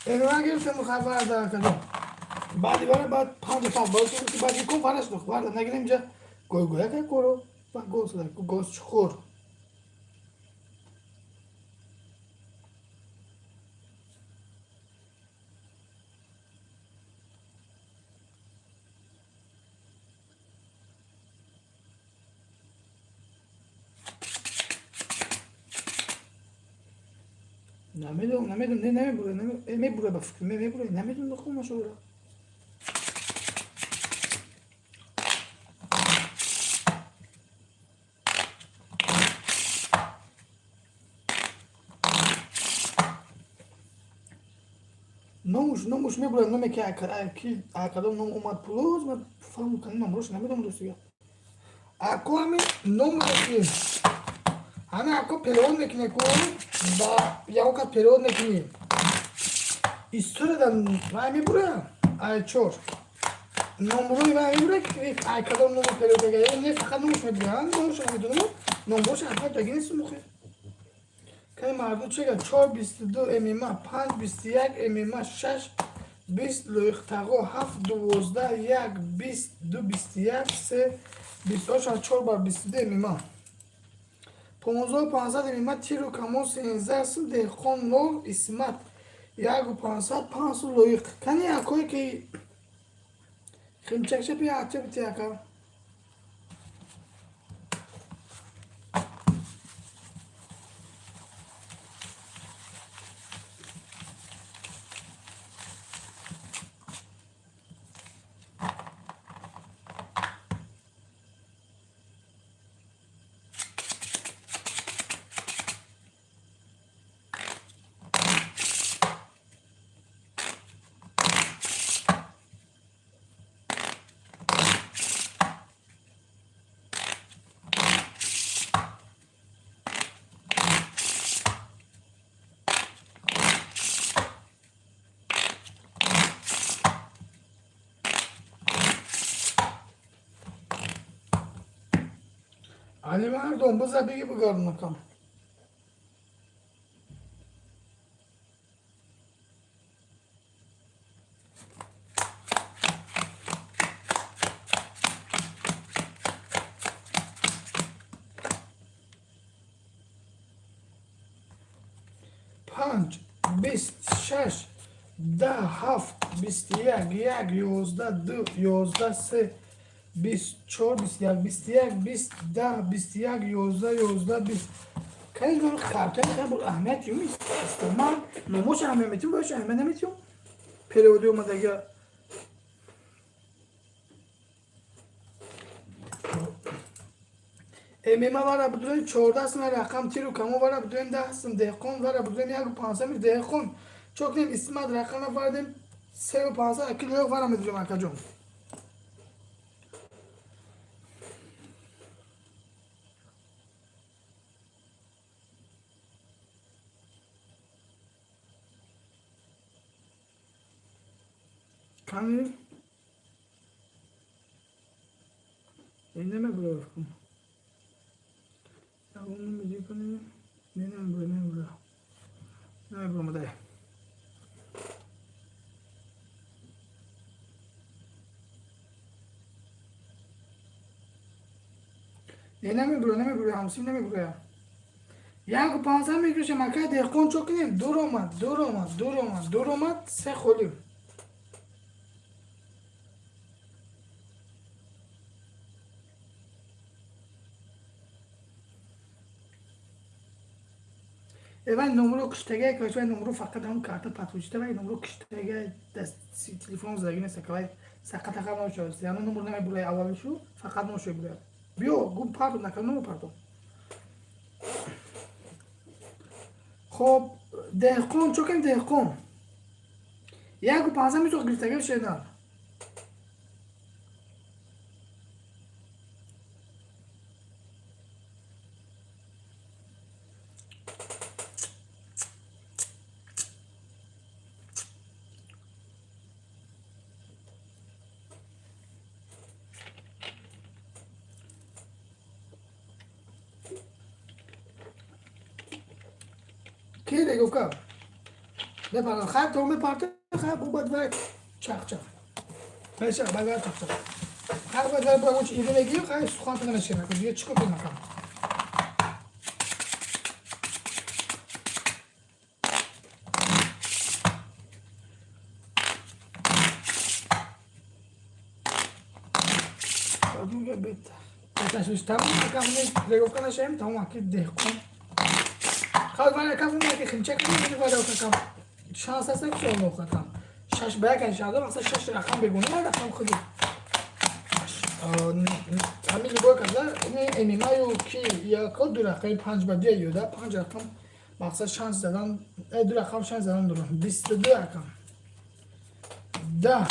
Speaker 6: Эма гирифтем хабар да, акаҷон. Баъди вара баъд панҷ панҷ боз ки баъди кун вараш дох варда нагирем, ҷа гойгоя кай коро ба гол сада гол чухур. Намедонам, намедонам, не, намебура, мебура, ба фикр, мебура, намедонам, хуб нашура. Номуш, номуш мебура, номе ки акадом ном омад плюс, ман фаҳм кардам, номрош намедонам, дӯстига. Ако ҳамин номро ки ҳама ако перевод мекунӣ ку, ба ягон кас перевод мекунӣ. Историяда вай мебура, ай чор. Номрои вай мебура, ки ай кадом номро перевод мекунӣ. Не, фақат номуш мебура, номуш намедонам, номрош ҳатман таги нест мухи. Кани мардум чега чор 22 ММА, панҷ 21 ММА, шаш 20 лоиқтағо, ҳафт 12, як 20, ду 21, се 28, чор бар 22 ММА. 15 500 ММА, тиру камон 13 сум, деҳқон нол, Исмат ягу пансад, панҷ сум, лоиқ. Кани якое ки химчакша бия ача бити, ака. Али мардум, биза биги бигарнакам. Панҷ, 20, шаш, 10, ҳафт, 21, як, 11, ду, 11, се, 24, 21, 21, 20, 10, 21, 11, 11, 20. Кани картои хеле аҳамият юмист. Ман номош аҳамият метиҳам, бош аҳамият наметиҳам. Переводи омадага. ММА вара будурем 14 сум рақам, тиру камон вара будурем 10 сум, деҳқон вара будурем яку пансад, деҳқон. Чокнем исмат рақам нафардем 3 500 аки лоиқ вара медурем акаҷон. Кани намебура, намебура, намебура, намебура. Не намебура, намебура, ҳамсим намебура. 1 500 мекушем акай деҳқон. Чо кунем? Дур омад, дур омад, дур омад, дур омад, се холим. Вай номро киштага, вай номро фақат ҳам карта подключита, вай номро киштага, даст телефон задаги нест, вай сақатақа намешавад. Яъне номро намебурай, аввалишу фақат номшо бурай. Биё, гум партом накар, номро партом. Хоб, деҳқон чо кунем? Деҳқон 1 500 мисоқ гирифтага шедан. Ки регуфка мепарад, хайр, то мепарта, хайр, бо бад вай чах-чах меша, бад вай чах-чах, хайр, бад вай бо иди мегирим, хайр, сухан намешина, дига чӣ кор кунам? Тамом, нашаем, тамом, аки деҳқон хай вара каф ки хинча кунем, вара кам шанс аст, ки шумо хатам шаш ба як шада, масалан шаш рақам бегуна, рақам худи ҳамин любой каза ММА-ю ки яко ду рақами панҷ ба дия ёда, панҷ рақам мақсад шанс задан, ду рақам шанс задан дорам. 22 рақам, 10,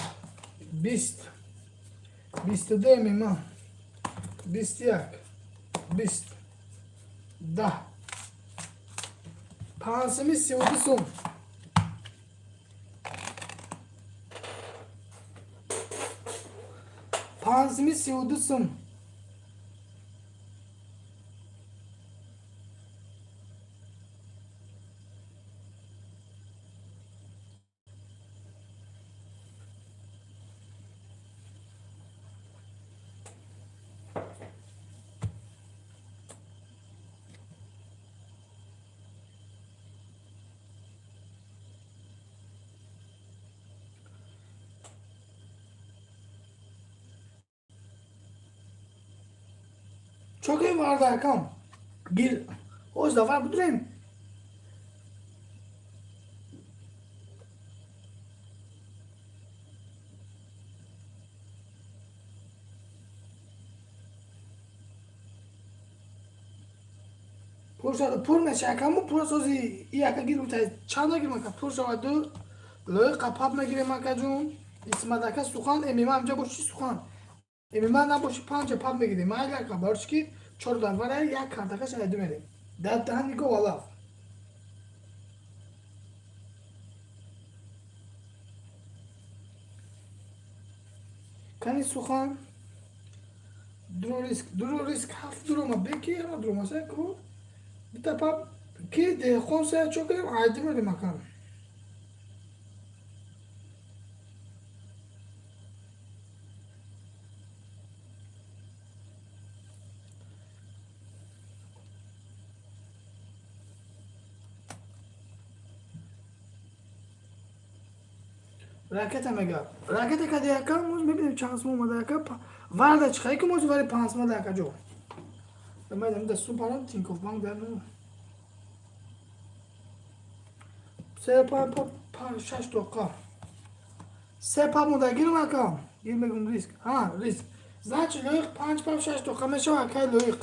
Speaker 6: 20, 22 ММА, 21, 20, 10, 5 сими 32 сум. 5 сими 32 сум. Çok iyi vardı akam. Гир. Оз давай будурем. Пур шуда, пур меша акаму, пур сози и ака гир бутай. Чанд гир мака пур шава ду. Лои қапап мегирем ака ҷун. Исмат ака сухан ММА амҷа боши, сухан. ММА набоши, панҷа пап мегирем. Майли ака, барои ки чор дарвара як картака шайду мерем. Дар даҳани го валаф. Кани сухан дуру риск, дуру риск, ҳафт дурума беки ҳама дурума се ку. Бита пап ки деҳқон се чо кардем, айди мерем акам. Ракета мега. Ракета кади ака, моз мебинем чанд сум омада ака. Варда чихай ки моз вари 5 сум ака ҷо. Майдам да сум парам Тинькофф банк дар ну. Се па па па шаш тоқа. Се па муда гирм ака. Гир мегум риск. Ҳа, риск. Значит, лоиқ панҷ пап шаш тоқа мешава акай лоиқ.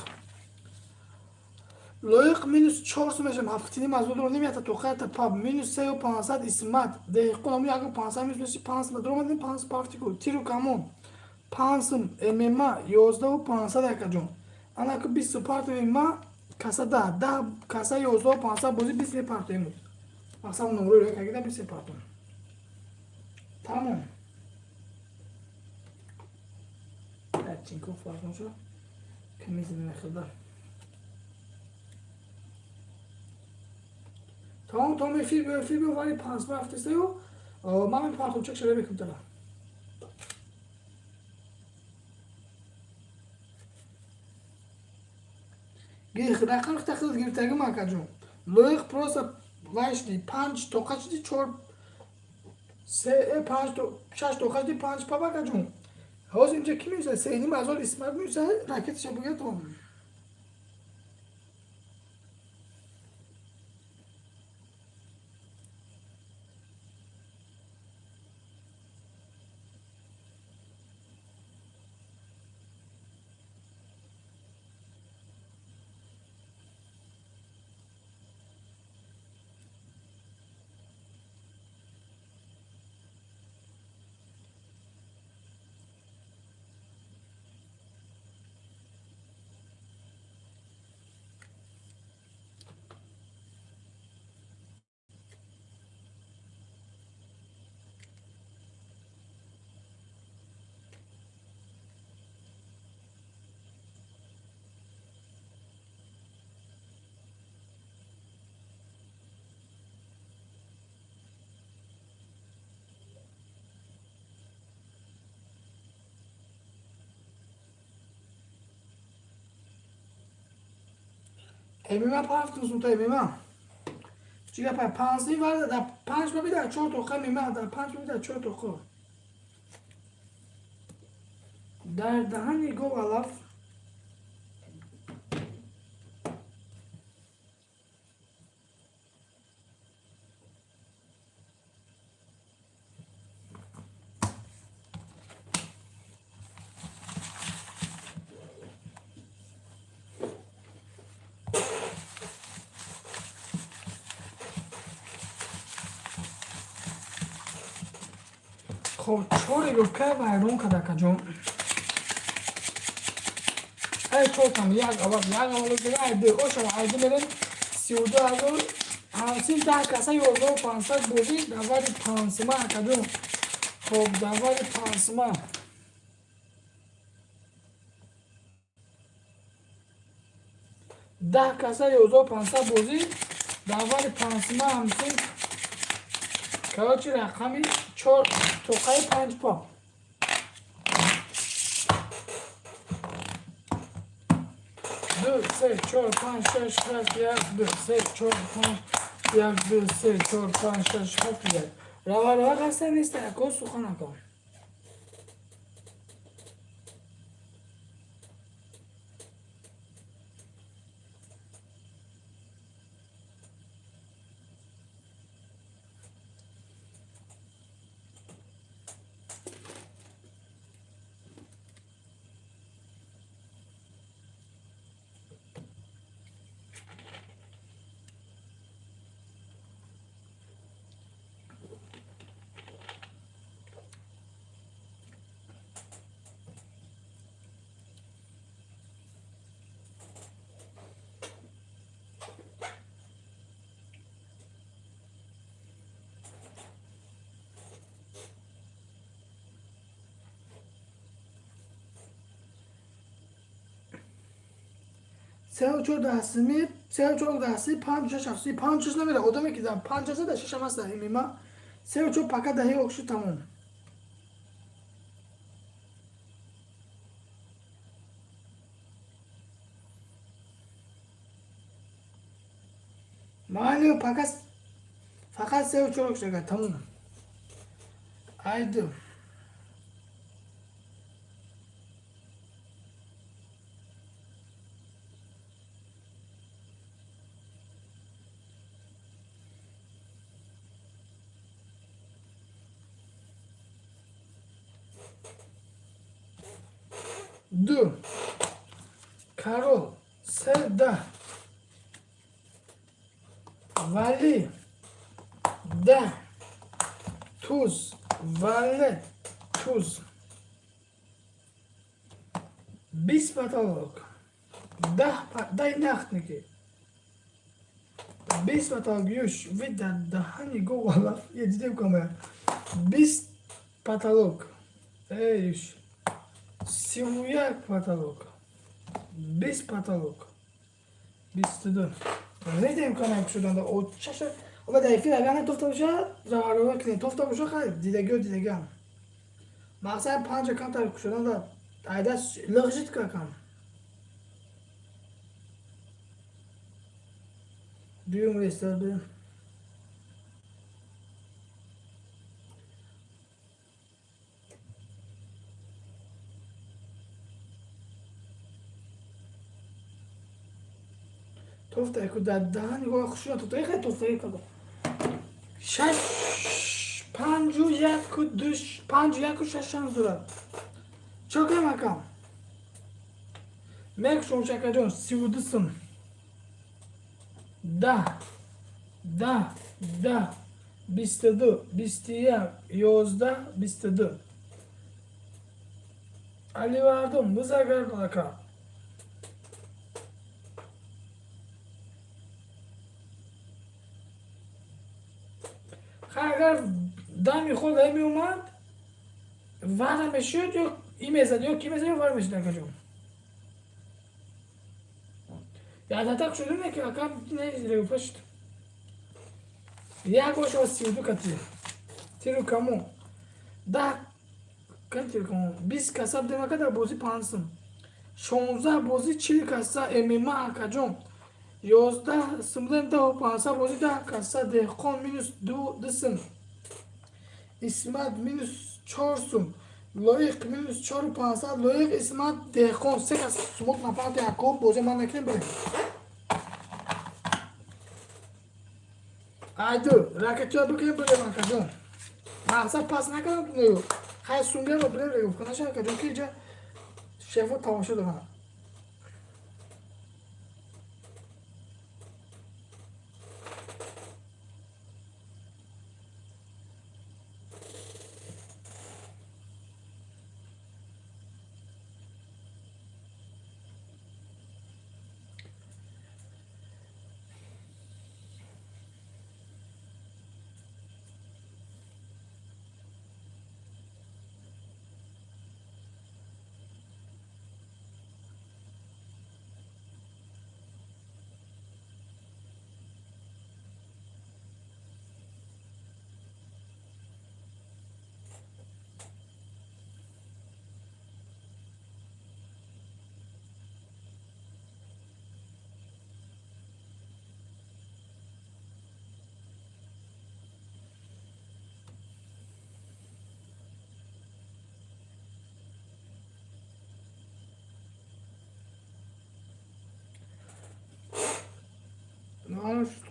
Speaker 6: Лоиқ минус чор сум мешавам, ҳафтиним азор дуром ята тоқа ята паб минус сею пансад. Исмат деҳқон ому яку пансад минус меши панс дуромадем, панс пафтику тиру камон пансум мма 11 500, акаҷон. Анаку бисту парту мма каса даҳ даҳ каса 11 500 бозӣ бист мепартоем. Мақсад номрои кагида бист мепартом, тамом. Чинков партом шуд, комиссия намехӯрда. Тамом, том эфир биё, эфир биё, вале пансма ҳафтастаю ман мепартом, чек шада мекунам тара. Рақам тахил гирифтагим, акаҷон. Лоиқ просто вайшди панҷ тоқа шуди, чор се панҷ шаш тоқа шуди, панҷ паб, акаҷон. Ҳозир инҷа ки меюса? 3,5 ҳазор Исмат меюса, ракеташа бугия то. Мма пафтусум то мма. Чӣ гапа? Пансим вар дар панҷ баби дар чор тоқа мма, дар панҷ баби дар чор тоқа. Дар даҳани гов алаф. Хоб, чор игровка вайрон кард, акаҷон. Ай чортам як аввал, як аввал, ай ду ошава, ай ду мерем 32 000. Ҳамсин даҳ каса 11 500 бозӣ давари пансима, акаҷон. Хоб, давари пансима даҳ каса 11 500 бозӣ давари пансима. Ҳамсин, короче, рақами чор тоқаи панҷ по. Ду, се, чор, панҷ, шаш, ҳафт, як, ду, се, чор, панҷ, як, ду, се, чор, панҷ, шаш, ҳафт, як. Рава, рава, хаста неста, ако сухан, ако. Сеу чор дастими, сеу чор дасти, панҷ, шаш, ҳафт, панҷ, шаш намера. Одаме ки дар панҷ аста, дар шашам аста. Мима сеу чор пака даҳи окшу, тамом. Майли, пака фақат сеу чор окшага, тамом. Айду. Ду, карол, се, даҳ. Вали, 10 туз, вале, туз, 20 потолок, 10, дай нахтники, 20 потолок, юш, ви дар даҳани говала, я дидем камера, 20 потолок, эй, юш, 31 потолок, 20 потолок, 22. Редем канал шуданда, о чаша, оба дар эфир агар натофта бошад, раварова кунед, тофта бошад, хайр, дидагиё дидагиам. Мақсад панҷа камтар шуданда, айда лиғжит какам. Дуюм рестор бирем. Тофта ку дар даҳани гова хушуна тофта, хеле тофтаги када. Шаш панҷу яку ду, панҷу яку шаш шанс дорад. Чо кунем, акам? Мекушом, шакаҷон, 32 сум. 10, 10, 10, 22, 21, 11, 22. Аливардум, бизагардон, ака. Агар дами худ меомад, вара мешуд ё и мезад, ё ки мезад, ё вара мешуд, акаҷон. Ядатак шудум, ки ака не шуд. Як боша 32 кати. Тиру камон. 10 кан тиру камон. 20 каса будем, ака, дар бозӣ 5 сум. 16 бозӣ 40 каса ММА, акаҷон. 11 сум будем, 10 500 бозӣ 10 каса, деҳқон минус ду сум. Исмат минус 4 сум. Лоиқ минус 4 500, Лоиқ, Исмат, деҳқон се кас сумот нафарати, ако бозӣ ман накунем, барем. Айду, ракетиё бикунем, барем, акаҷон. Мақсад пас накардам, хай сумгиро бирем регуф наша, акаҷон, ки иҷа шефо тамошо доранд.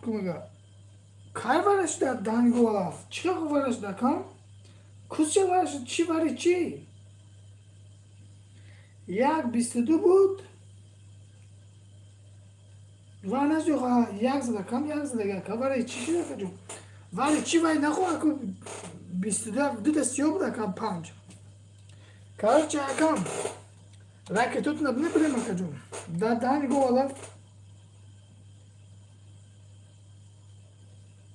Speaker 6: Мега. Кай вара шуда данголав? Чӣ вара шуда, кам? Кусча вара шуд, чӣ вари чӣ? Як 22 буд. Вар нашуд, як зада, кам як зада, ака, вари чӣ шуда, акаҷон? Вари чӣ вари нахо, аку 22 дута сиёҳ буд, ака, панҷ. Короче, акам, ракетотuna бинем, акаҷон. Дар даҳани говала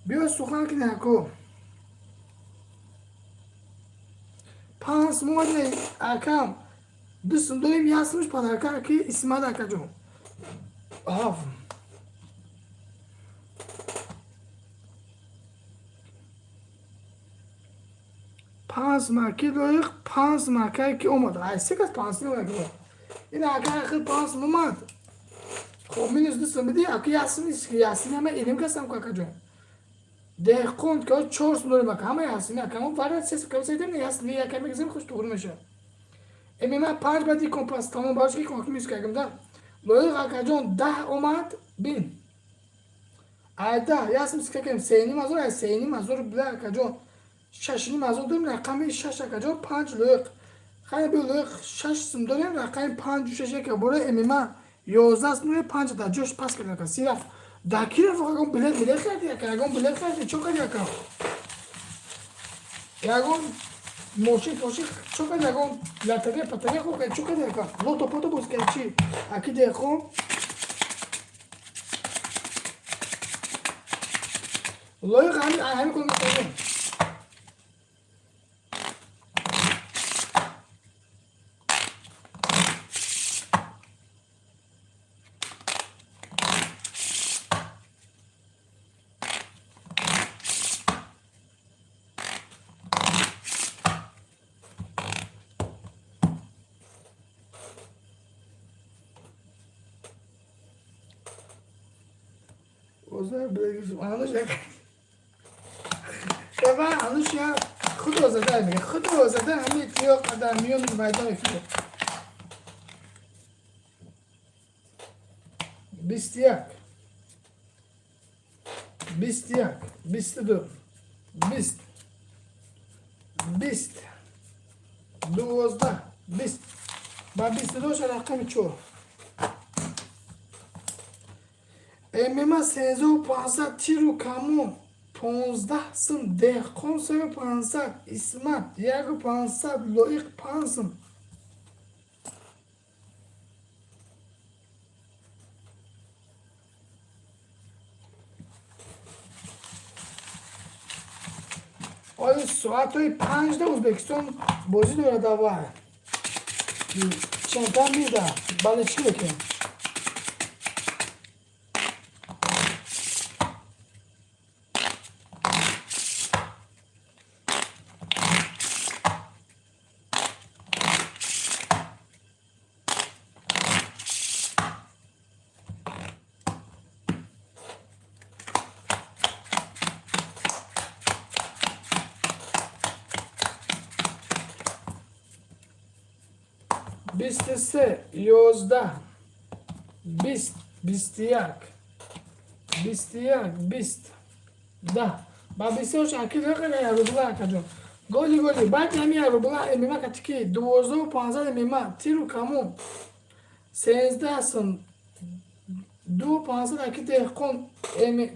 Speaker 6: биё сухан кунӣ, ако. 5 моҳ, акам, ду сум дорем, як сумш подарка ки Исмат, акаҷон. Ҳаф. Панҷ маки лоиқ, панҷ макае ки омад. Ай се кас 5 омад. Ин ака ахир 5 омад. Хоб, минус ду сум биди, ака, як сум нест, як сум ҳама илм касам ку, акаҷон. Деҳқон ки 4 сум дорем, ака, ҳама як сум, ака, мо вара се сум кам сайдем, як сум як мегзем, хуш туғри мешавад. ММА панҷ бади компас тамом барош ки конки мис кардам да. Лоиқ, акаҷон, 10 омад, бин. Ай 10 як сум кардем, 3,5 ҳазор, ай 3,5 ҳазор била, акаҷон. 6,5 ҳазор дорем, рақами шаш, акаҷон, панҷ лоиқ. Хайр, би лоиқ 6 сум дорем, рақами панҷу шаш яка бора ММА 11 сум дорем, панҷ дар ҷош пас кардем, ака. Си рафт. Да ки рафт, ягон билет хариди, ака? Ягон билет хариди, чо карди, ака? Ягон мошин пошин чо карди? Ягон лотерея патарея хӯр карди, чо карди, ака? Лото пото боз карди, чи, аки деҳқон? Лоиқ ҳами кун метавон. Ануш ева, ануш я худро зада мега, худро зада, ҳами ё қадар миёни майдон эфир. 21, 21, 22, 20, 20, 12, 20 ба 22 рақами чор. ММА 3500, тиру камон 15 сум, деҳқон 3500, Исмат 1500, Лоиқ 5 сум. Оё соатҳои 5-да Ӯзбекистон бозӣ дорад, аввал чемпион мида. Бале, чӣ мекунем? 23, 11, 20, 21, 21, 20, 10 ба бисёр акил рубла, акаҷон. Голи голи баъди ҳами рубла ММА катики 12 500, ММА тиру камон 13 сум, 2 500, аки деҳқон,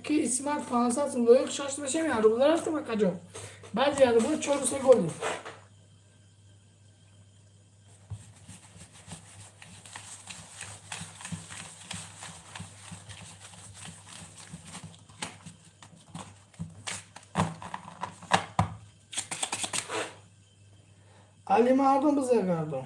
Speaker 6: ки Исмат 500 сум, Лоиқ 6 сум. Мешами рубла рафтам, акаҷон. Баъди рубла чору се голи. Алимардон бизагардон.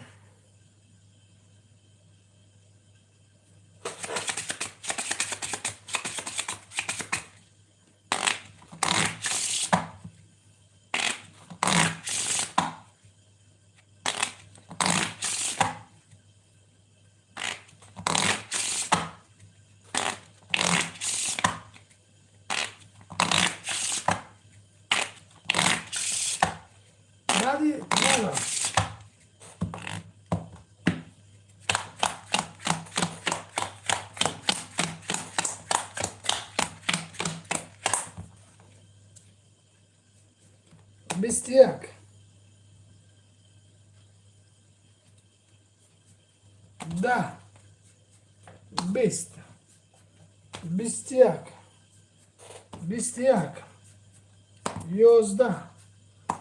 Speaker 6: Баъди мала 21, 10, 20, 21, 21, 11,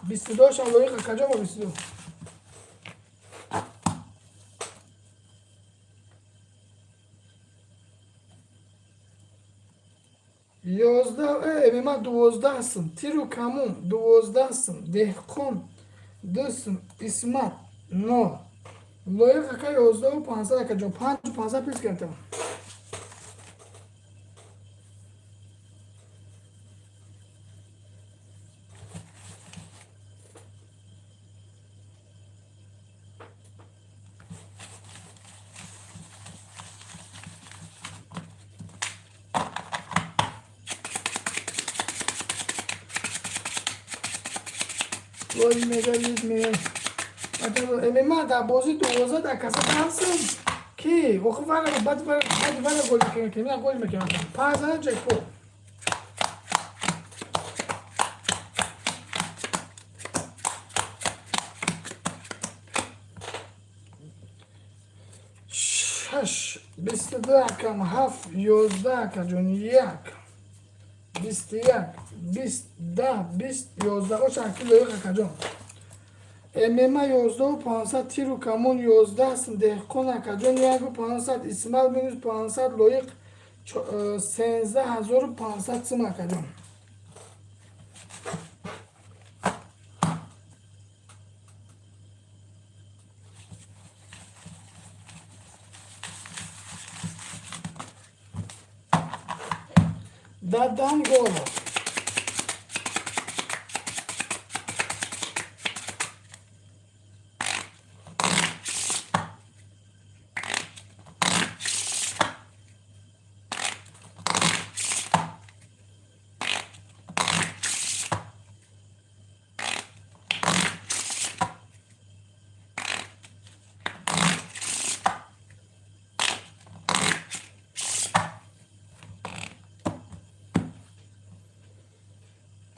Speaker 6: 22. Лоиқа каҷо ба 22? 11, ММА 12 сум, тиру камон 12 сум, деҳқон 2 сум, Исмат нол, Лоиқ ака 11 500. Акаҷон, 5 500 плюс гирифтам. Гол мега, лиз мега. ММА дар бозӣ 12 дар каса 5 сум. Ки охи вара баъд вара баъди вара гол мекунам, гол мекунам. Панҷ зана ҷекпот. Шаш. 22 акам, ҳафт, 11, акаҷон, як, 21, 20, 10, 20, 11. Ош аки лоиқ, акаҷон. ММА 11 500, тиру камон 11 сум, деҳқон, акаҷон, 1 500, Исмаил минус 500, лоиқ 13 500 сум, акаҷон. Дадан голо.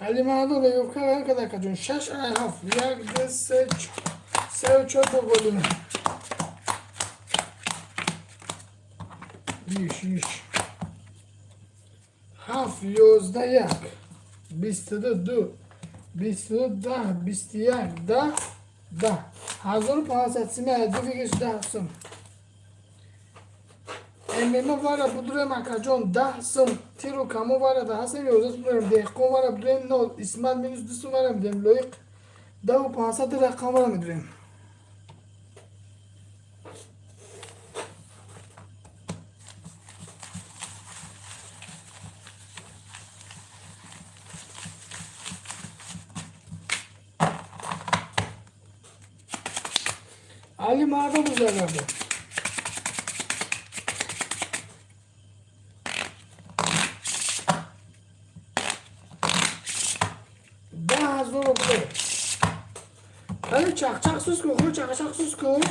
Speaker 6: Али Марадона ёвка вайрон карда, акаҷон. Шаш ай ҳафт, як, ду, се, сеу чор бо голина. Иш, иш. Ҳафт, 11, як, 22, ду, 22, 10, 21, 10, 10. 1500 сими, ду вигиш 10 сум. ММА вара будурем, акаҷон, 10 сум, тиру камо вара да ҳастем, 11 сум дорем, деҳқон вара будурем нол, Исмат минус 2 сум вара медем, лоиқ 10 500, рақам вара медурем. Али мардум бузагарду. 10 000 рубле. Али, чақчақ сус ку, ху, чақчақ сус ку.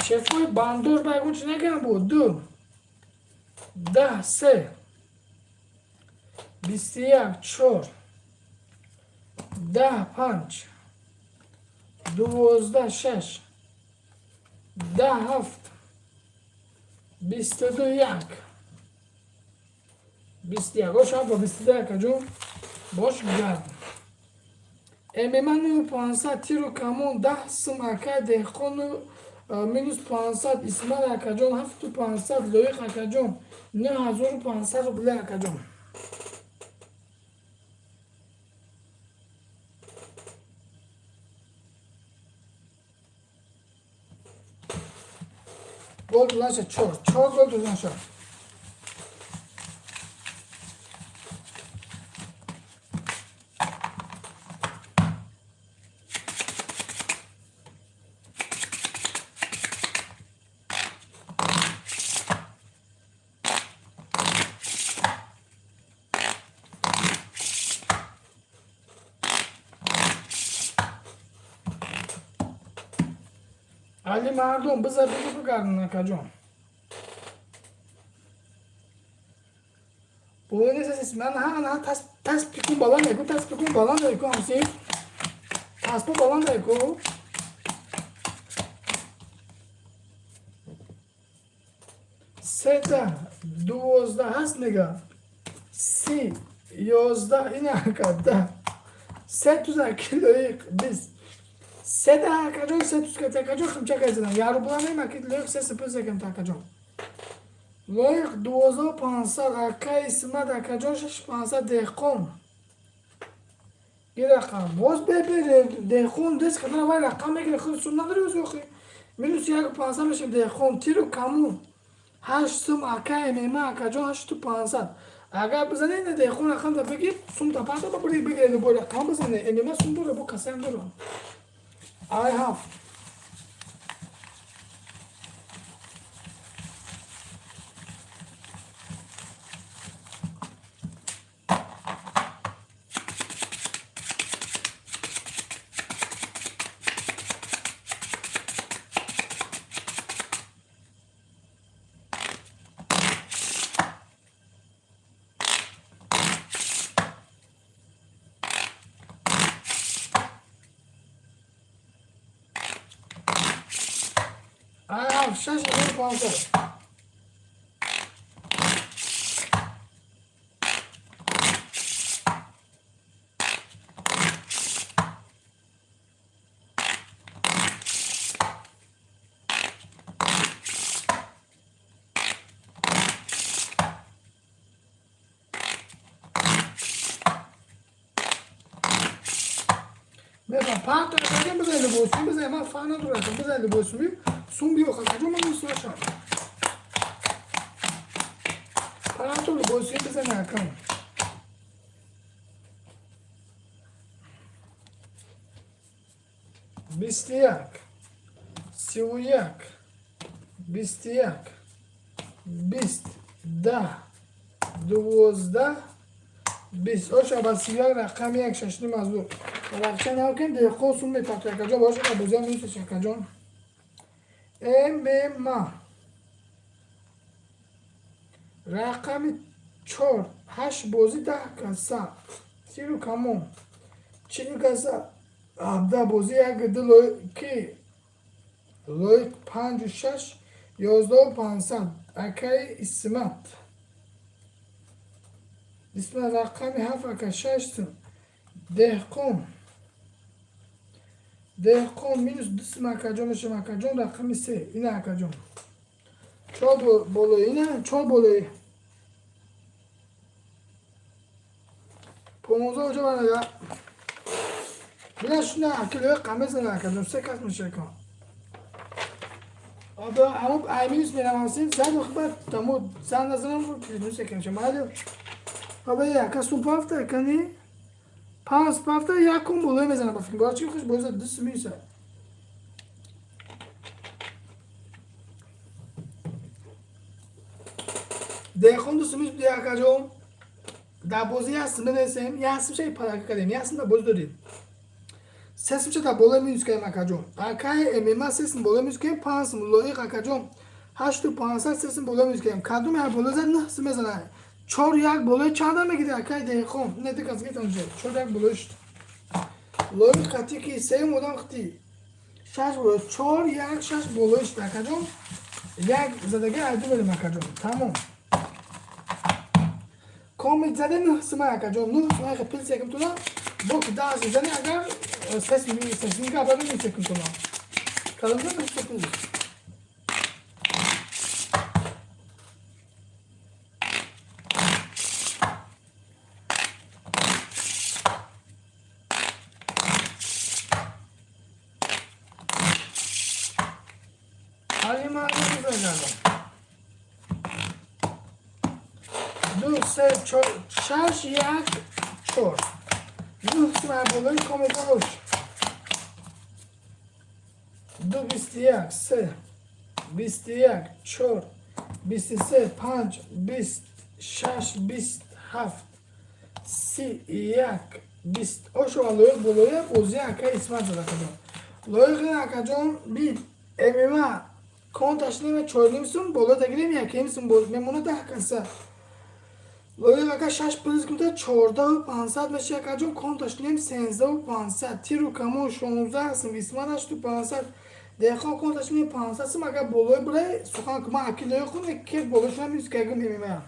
Speaker 6: Шефои бандор ба ягон чи накарда буд. Ду, 10, се, 21, чор, 10, панҷ, 12, шаш, 10, ҳафт, 22, як, 21. Ош ҳафт ба 22, акаҷон, бош гард. ММА 9500, тиру камон 10 сум, акай деҳқону минус 500, Исмаил акаҷон 7500, лоиқ, акаҷон, 9500 рубле, акаҷон. Гол додан шад, чор чор гол додан шад. Али мардум, бизар, бигу, бигардон, акаҷон. Бо ман ҳа на тас тас пикун баланд еку, тас пикун баланд еку, ҳамсиф таспо баланд еку. Сета, 12 ҳаст, мега 30, 11, ин ака 10, се туза килоиқ 20, сета, акаҷон, се туз кати, акаҷон, химча кайзадам як рубла нема ки лоиқ се сипус екам, акаҷон. Лоиқ 12 500, ака Исмат, акаҷон, 6500, деҳқон и рақам боз бебере, деҳқон дест кадана вай рақам мегире, худ сум надори охи, минус 1 500 мешем, деҳқон. Тиру камун 8 сум, ака ММА, акаҷон, 8500. Агар бизане, ина деҳқон рақам да бигир, сум та пада ба бири бигире, любой рақам бизане, ММА сум дора, бо касаям дора. Ай ҳафт. Ай, 6500. Мефам панҷ та акаҷон, бизан либосум, бизан, ман фаҳм надорам, бизан либосум, сум биё, акаҷон, ман мусошам. Панҷ та либосум бизан, акам. 21, 31, 21, 20, 10, 12, 20. Оша ба 31 рақами як шашним аз ду. Рақча навкем, деҳқон сум мепартояд, акаҷон, боша ба бозиам минусаш, акаҷон. ММА. Рақами чор, ҳашт бозӣ, 10 каса. Тиру камон. 40 каса. 17 бозӣ, як ду ки лоиқ панҷу шаш, 11 500. Акаи Исмат. Исмат рақами ҳафт, ака, шаш сум. Деҳқон. Деҳқон минус ду сум, акаҷон, мешавам, акаҷон, рақами се. Ина, акаҷон. Чор болои, ина чор болои. 15 оҷа барага. Бина шуна акилои қамезана, акаҷон, се кас мешакам. Аба аммо ай минус меравам син зад баъд тамо зан назанам минус якам майли. Аба яка сум пафта кани панҷ пафта якум болои мезанам ба фикр. Бора чи хуш боза ду сум минус. Деҳқон ду сум минус буди, акаҷон. Дар бозӣ як сум менависем, як сум шаи парака кардем, як сум дар бозӣ додем. Се сум дар болои минус кардем, акаҷон. Акаи ММА се сум болои минус кардем, панҷ сум лоиқ, акаҷон. 8500 се сум болои минус кардем. Кадоме ҳар болои зад, нӯҳ сум мезанад. Чор як болои чанда мегири, акаи деҳқон? Не, ду кас гирифтан уже. Чор як болои шуд. Лоиқ қати ки сеюм одам қити. Шаш болои чор як шаш болои шуд, акаҷон. Як задаги айду мерем, акаҷон. Тамом. Комит заде нӯҳ сума, акаҷон. Нӯҳ сума пил секим туна. Бо ки даҳ зани агар сес сесинга абада нӯҳ секим туна. Кадомда нӯҳ секим. Ҳалима гардам. Ду, се, чор, шаш, як, чор. Нӯҳ сума болои комета бош. Ду, 21, се, 21, чор, 23, панҷ, 20, шаш, 20, ҳафт, 31, 20. Ошова лоиқ болоя бозӣ ака Исмат зада, акаҷон. Лоиқ акаҷон бин ММА конташ нема чорним сум боло тагирем якним сум мемона 10 каса. Лоиқ ака шаш плюс кунта 14 500 меша, акаҷон, конташ нем 13 500. Тиру камон 16 сум, Исмат 8500. Деҳқон конташ нем 500 сум, агар болои бурай сухан кун, ман аки лоиқ кун кеф болошунам минус кагум ММА.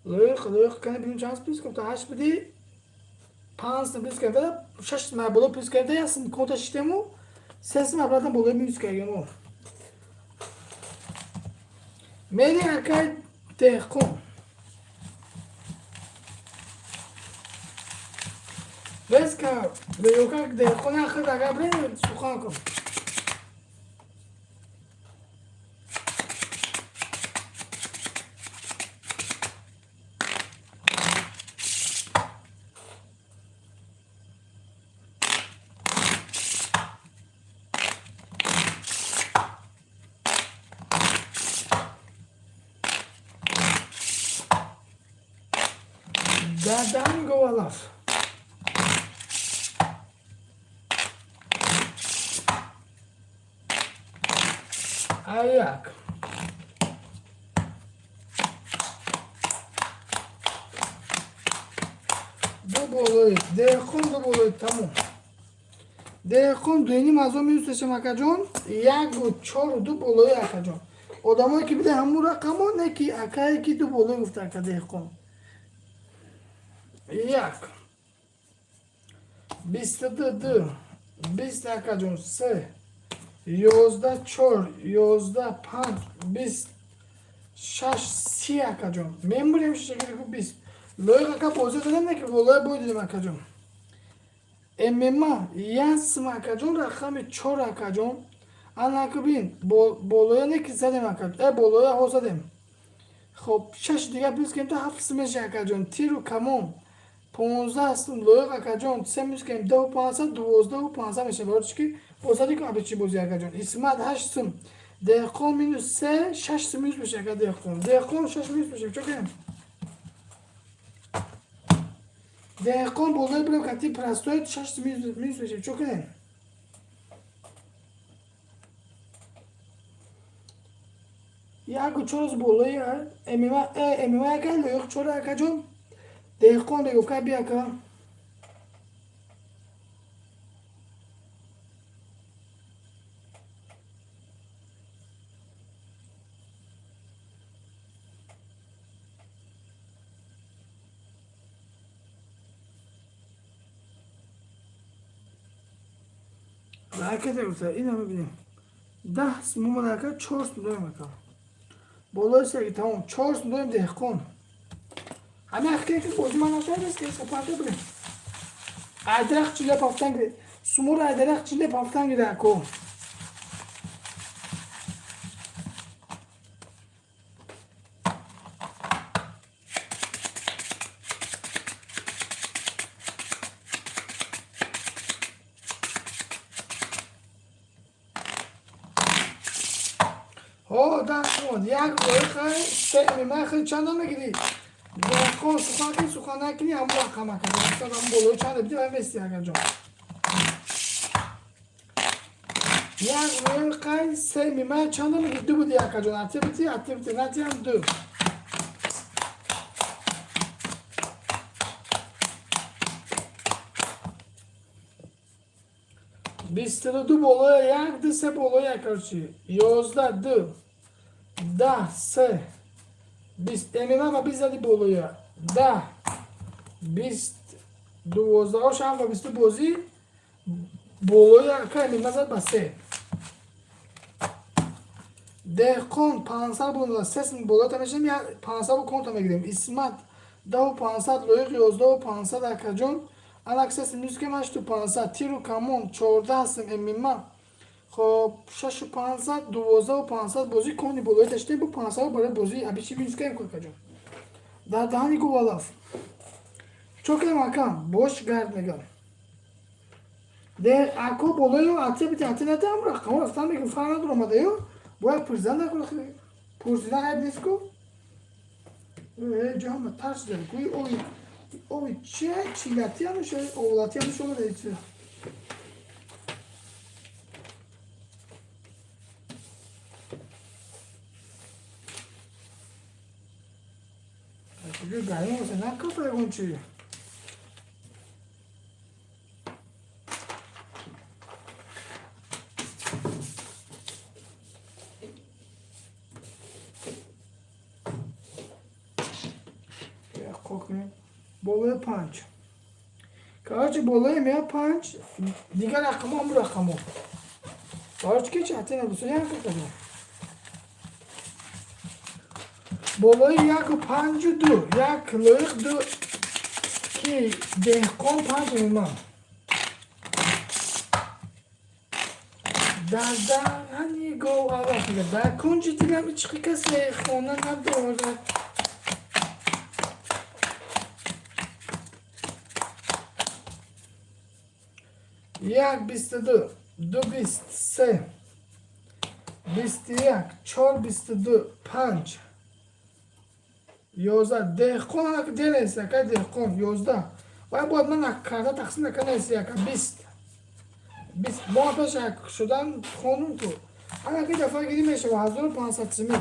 Speaker 6: Лоиқ лоиқ кани бинем чанд плюс кунта ҳашт биди панҷ сум плюс карда шаш сум боло плюс карда як сум конта шитему се сум обратно болои минус кардему. Мери акай деҳқон. Резко беёка деҳқон ахир агар бирем сухан кун. Dadan Govalaf. Аяк. Ду болои. Деҳқон ду болои, тамом. Деҳқон 2,5 ҳазор минус мешам, акаҷон. Яку чору ду болои, акаҷон. Одамое ки бида, ҳамун рақамо не, ки акае ки ду болои гуфта, ака. Деҳқон як 22 ду 20, акаҷон, се 11 чор 11 панҷ 20 шаш 30, акаҷон. Мемурем шишагирику 20. Лоиқ, ака, бозӣ додем, не ки болои бой дидем, акаҷон. ММА ясм, акаҷон, рақами чор, акаҷон. Анаку бин, болоя не ки задем, ака, э, болоя ҳо задем. Хоб, шаш дига плюс кунем то ҳафт меша, акаҷон. Тиру камон 15 сум. Лоиқ, акаҷон, се минус кунем 10 500, 12 500 меша. Барои чӣ ки бозади ку абичи бозӣ, акаҷон. Исмат ҳашт сум. Деҳқон минус се, шаш сум минус меша, ака. Деҳқон шаш минус меша. Чо кунем? Деҳқон болои бирем, кати простой шаш сум минус меша. Чо кунем? Яку чорус болои ММА, ММА яка, лоиқ чора, акаҷон. Деҳқон регуфка би, ака. Ракета гуфта, ина мебинем. 10 сум омада, ака, чор сум дорем, ака. Болои сеги тамом, чор сум дорем, деҳқон. Ҳамин ҳақиқе ки бозӣ ман нашавад, ки сапарда бирем. Айдарах чиле пафтан гире. Сумура айдарах чиле пафтан гире, ако. Ҳо, 10 сумон, як лоиқай, се ММА. Хел чанда мегирӣ? Деҳқон, сухан кунӣ, сухан накунӣ, ҳамон рақам, ака. Ҳамон болои чанда бидӣ, вай мести, акаҷон. Як лоиқай, се ММА чанда мегирӣ? Ду буди, акаҷон. Ате бити, ате бити, натиам ду. 22 болоя, як ду се болоя, короче. 11 ду 10 се 20 ММА ва 20 зади болоя. 10 20 12 шам ва 20 бозӣ болоя, ака, ММА зад ба се. Деҳқон 500 буда, се сум болоята мешавем, 500 бу конта мегирем. Исмат 10 500, лоиқ 11 500, акаҷон. Анак се сум минус кем, 8 500. Тиру камон 14 сум. ММА, хоб, 6 500, 12 500. Бозӣ кони болои даштем бу 500 барои бозӣ абичи минус кем, акаҷон. Дар даҳани гувалаф. Чо кем, акам? Бош гард мегам. Де ако болои ате бити, ате натам, рақам рафтан мегам, фарқ надорам омада ё. Бояд пурсидан накун, пурсидан айб нест ку. Э, ҷоҳама тарс дорӣ куи ови ови че чилати ҳамеша овлати ҳамеша омада ичи. Куҷо гарм боша, накафа ягон чи. Болои панҷ. Короче, болои мея панҷ, дигар рақамо ҳамун рақамо. Короче, ки чате набусо як рақамо. Болои яку панҷу ду, як лоиқ ду ки деҳқон панҷ меман. Дар даҳани гов алаф мегӯяд. Дар кунҷи дилам ичқи касе хона надорад. Як 22, ду 20, се 21, чор 22, панҷ 11. Деҳқон ак денес, ака, деҳқон 11. Вай бояд ман карда тақсим накардаеси, ака, 20 20 моҳ пеш як шудан хонум ту. Анаки дафъа гирӣ мешава 1500 сими.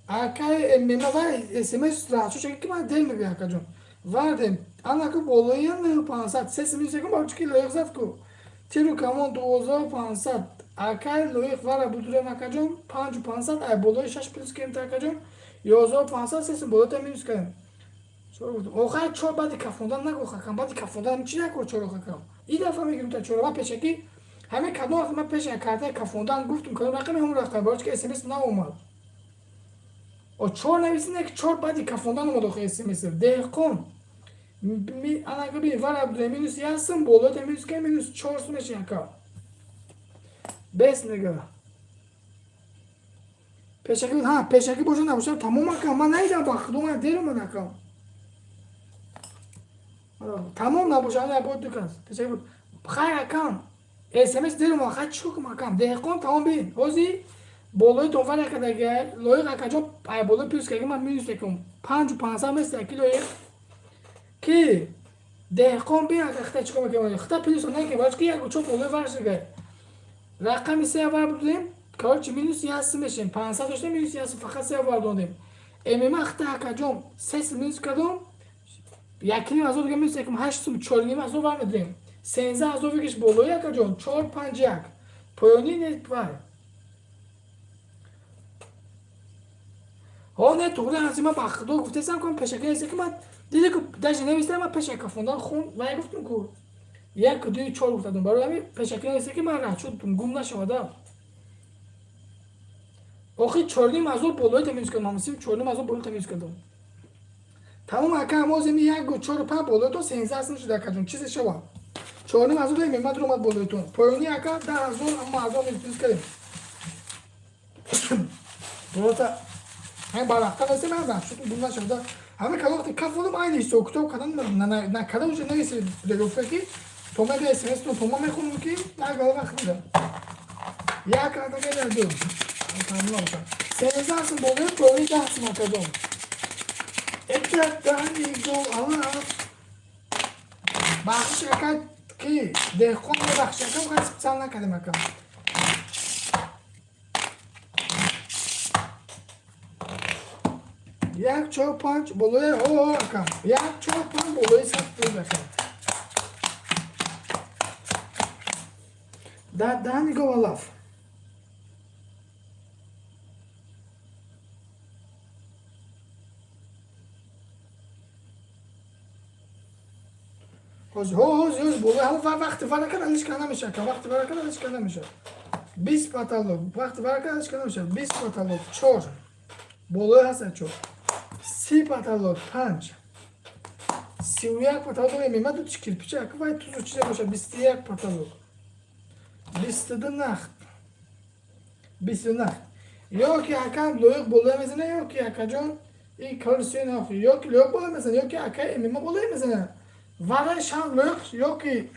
Speaker 6: Акай ММА вай СМС рачу шаки ки ман дер мебиям, акаҷон. Вардем. Анаку болои 9500 се минус якум, барои ки лоиқ зад ку. Тиру камон 12500. Акай лоиқ вара будурем, акаҷон, 5500, ай болои шаш плюс кардем, акаҷон, 11500, се болота минус кардем. Охай чор баъди кафондан нагӯ, хакам, баъди кафондан чӣ накор чор, хакам. И дафъа мегирем та чор. Ма пешакӣ ҳамин кадом вақт ман пеша картаи кафондан гуфтум, кадом рақами, ҳамон рақам, барои ки смс наомад. О, чор нависине ки чор баъди кафондан омад охи смс. Деҳқон анака бин, вара будем минус як сум, болота минус кардем, минус чор сум меши, ака. Бес мега. Пешакӣ, ҳа, пешакӣ боша набоша, тамом, ака, ман надидам, ба худо, ман дер омад, ака. Тамом набоша, ана бо ду кас. Пешакӣ буд. Хайр, акам. СМС дер омад, хай чӣ кунам, акам? Деҳқон тамом, бин. Ҳозир болои тонвар якадага лоиқ, акаҷон, ай болои плюс карги, ман минус мекунам. 5500 места ки лоиқ. Ки деҳқон бин, ака, хита чикор мекунам? Хита плюс накунем, барои ки як чор болои вар шуда. Рақами се вар будем, короче, минус як сум мешем. 500 доштем, минус як сум, фақат се вар додем. ММА хита, акаҷон, се сум минус кардом, 1,5 ҳазор дига минус якум, ҳашт сум, 4,5 ҳазор вар медодем. 13 ҳазор викиш болои, акаҷон, чор панҷ як. Поёнӣ не вай. Ҳо, не, туғри ҳази, ман ба худо гуфтесам, ку пешакӣ нест, ки ман диди ку даже навистам, ман пеша кафондан хун вай гуфтум ку як дуи чор гуфтадум, барои ҳамин пешакӣ нест, ки ман раҳчуд гум нашавада. Охи 4,5 ҳазор болои та минус кардам, ҳамсим 4,5 ҳазор болои та минус кардам. Тамом, ака, ҳамоземи як чору панҷ болои то 13 сум шуда, акаҷон, чизе шава. 4,5 ҳазор мемад омад болоитон. Поёни, ака, 10 ҳазор, аммо ҳазор минус плюс кардем. Просто ҳамин барвақта нестем, ман раҳчуд гум нашавада. Ҳамин кадом вақте каф додам, айни ҳисоб китоб кардам, накарда уже нависи регуфта ки то ма бия смс то ма мехонам ки як гала вақт медам. Як ратага я ду. Тамом бошад. 13 сум болои, поёни 10 сум, акаҷон. Это дани гол ала. Бахшиш, ака, ки деҳқон, бахшиш, ака, хай специал накардем, ака. Як чор панҷ болои, о, ака. Як чор панҷ болои 100 плюс, ака. Дар даҳани гов алаф. Ҳози, ҳози, ҳози болои ҳамон вақти варака алиш карда намешавад, ака, вақти варака алиш карда намешавад. 20 потолок, вақти варака алиш карда намешавад. 20 потолок, чор. Болои ҳаста чор. 30 потолок, панҷ. 31 потолок мема ду чи кирпича, ака, вай тузу чизе бошад, 21 потолок. 22 нахт. 22 нахт. Ё ки акам лоиқ болоя мезана, ё ки акаҷон и кори сӯи нахт. Ё ки лоиқ болоя мезана, ё ки ака ММА болоя мезана. Варай шанс лоиқ, ё ки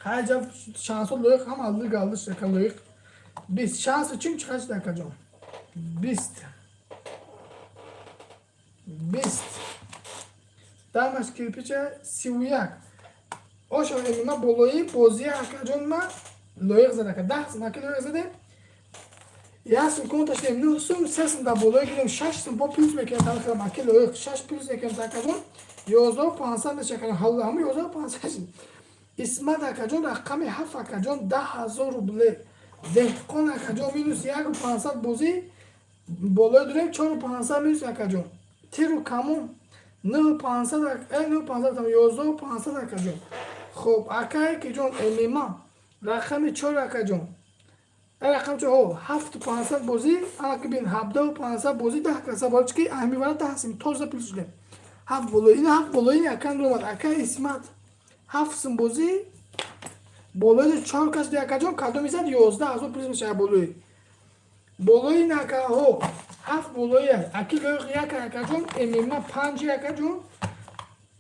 Speaker 6: хайҷа шансо лоиқ ҳам алды галды шака лоиқ. 20 шанси чим чиқар шуд, акаҷон? 20. 20. Дамаш кирпича 31. Ошо ММА болои бозии, акаҷон, ма лоиқ зад, ака. 10 сум ака лоиқ задем. Як сум конташнем, 9 сум, се сум дар болои гирем, 6 сум бо плюс мекунем, тамохелам аки лоиқ 6 плюс мекунем, акаҷон. 11 500 мешакарем, ҳамун 11 500 шуд. Исмат, акаҷон, рақами ҳафт, акаҷон, 10 000 рубле. Деҳқон, акаҷон, минус яку пансад бозӣ болои дурем, чору пансад минус, акаҷон. Тиру камон нӯҳу пансад, нӯҳу пансад, 11 500, акаҷон. Хоб, акае ки ҷон ММА рақами чор, акаҷон. Рақами чор, ҳо, ҳафту пансад бозӣ, анаки бин, 17 500 бозӣ, 10 каса, барои чи ки ҳами вара 10 сум тоза плюс шудем. Ҳафт болои, ин ҳафт болои акан омад, ака Исмат. Ҳафт сум бозӣ болои чор кас ди, акаҷон, кадоми зад 11 000 плюс мешавад болои. Болои накаҳо ҳафт болои аки лоиқ як, акаҷон, ММА панҷ, акаҷон.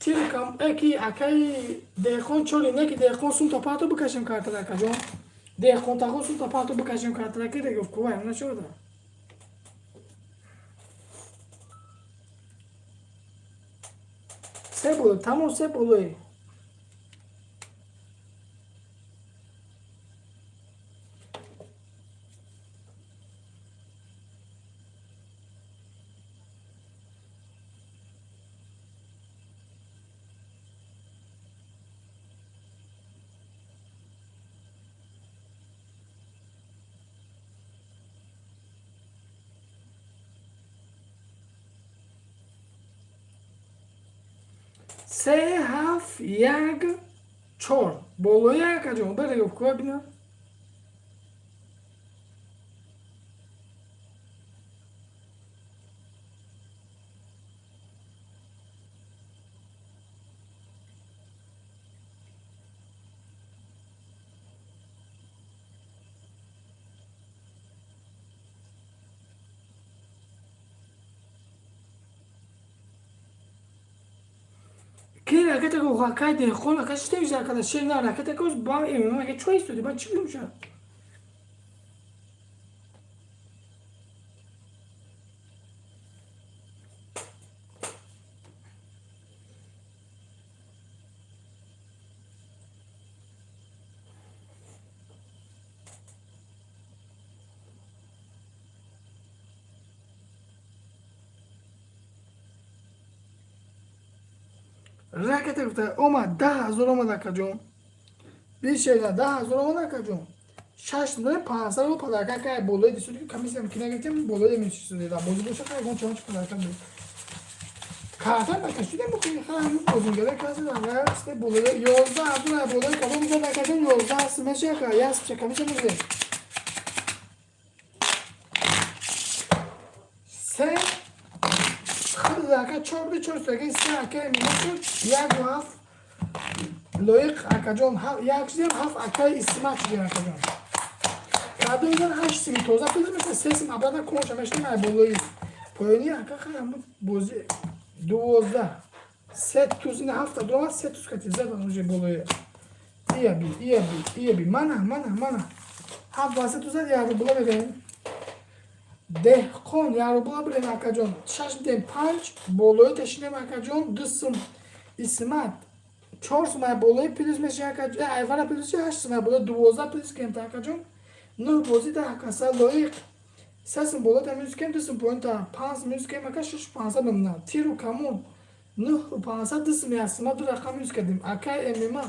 Speaker 6: Тиркам эки акаи деҳқон чори неки деҳқон сумта пато бикашем картара, акаҷон. Деҳқон тахо сумта пато бикашем картара ки регуфт кувай нашуда. Се боло, тамом се болои. Се, ҳафт, як, чор болои, акаҷон, бере куя бина. Ки ракета ко хакай деҳқон ака чӣ акада шер на ракета ко ба имама чо истоди, ба чӣ бимша. Ракета гуфта омад, 10 000 омад, акаҷон, бишена, 10 000 омад, акаҷон. Шаш дорем, 500 рубл подарка кай болои дисуди, ки комиссия ки нагирифтем, болои мечисудида бозӣ боша, хай гон чон подарка буд, карта накашидем, бухи хай бозингара каси дар болои 11 000 болои кадом мизад, акаҷон, 11 меша ка ясча комиссия мезем се ака чор ду чор саги се ака мина шуд, як ҳафт лоиқ, акаҷон, як шудем, ҳафт акаи исмат шудем, акаҷон. Кадом зан ҳашт сими тоза пиз меша, се сим абрата конша мешудем, ай болои поёни, ака, хай ҳамун бози 12 се туз ина ҳафта дуромад, се туз кати задан уже болои ия би, ия би, ия би, мана, мана, мана, ҳафт ба се туз зад, як рубла медаем. Деҳқон, як рубла бирем, акаҷон. Шаш бидем, панҷ болои ташинем, акаҷон, ду сум исмат, чор сум ай болои плюс меша, акаҷон, айвара плюс, ҳашт сум ай болои, 12 плюс кемта, акаҷон, нӯҳ бозӣ, 10 каса. Лоиқ, се сум болои та минус кем, ду сум поён та, панҷ сум минус кем, ака, шаш 500 мемонад. Тиру камон, нӯҳ 500, ду сум, як сума, ду рақам минус кардем. Акай эмима,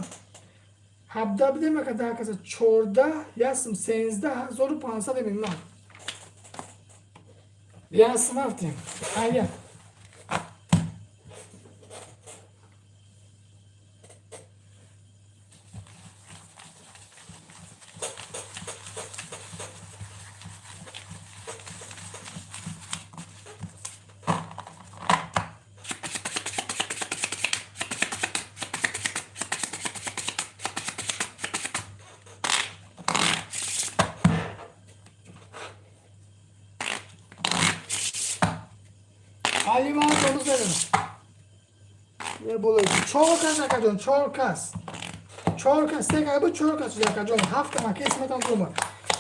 Speaker 6: 17 бидем, ака, 10 каса, 14, як сум, 13 500 эмима. Я смавтим. А я. Алиман домуз берем. Е болои чор кас, акаҷон, чор кас. Чор кас, се кас буд, чор кас шуд, акаҷон. Ҳафт мака исматам дума.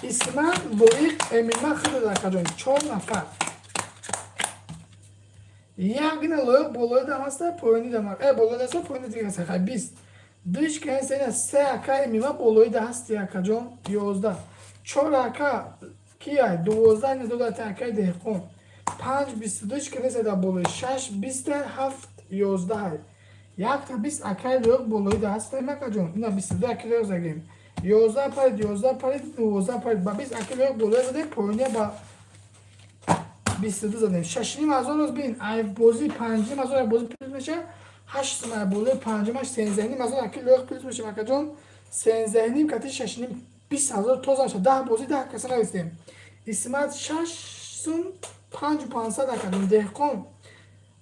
Speaker 6: Исмат, Лоиқ, Эмима, худат, акаҷон. Чор нафар. Як гина лоиқ болои дам аста, поёни дам. Э, болои даста, поёни дига аста. Хай 20. Диш кен сена се ака Эмима болои да ҳасти, акаҷон, 11. Чор ака кия 12 не додати акаи деҳқон. Панҷ 22 шиканеса дар болои, шаш биста, ҳафт 11, якта 20 акаи лоиқ болои да ҳаста, акаҷон, ина 22 аки лоиқ задем, 11 парид, 11 парид, 12 парид, ба 20 аки лоиқ болои задем, поёния ба 22 задем. 6,5 ҳазор роз бин, ай бозӣ 5,5 ҳазор ай бозӣ плюс меша, ҳашт сум ай болои панҷумаш, 13,5 ҳазор аки лоиқ плюс меша, акаҷон, 13,5 кати шашним, 20 000 тоза меша. 10 бозӣ, 10 каса навистем. Исмат шаш сум панҷу 500, акаҷон. Деҳқон,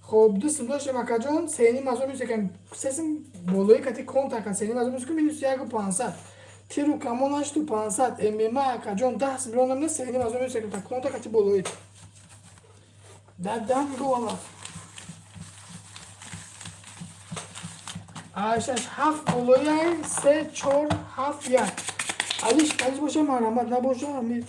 Speaker 6: хоб, ду сум доштем, акаҷон, 3,5 ҳазор минус якам, се сум болои кати конт, ака, 3,5 ҳазор минус минус яку 500. Тиру камон, ҳашту 500. Мма, акаҷон, 10 сум ронам, 3,5 ҳазор минус якам конта кати болои дадам гувала. Шаш ҳафт болои, се, чор, ҳафт, як. Алиш алиш боша, марҳамат, набоша ами.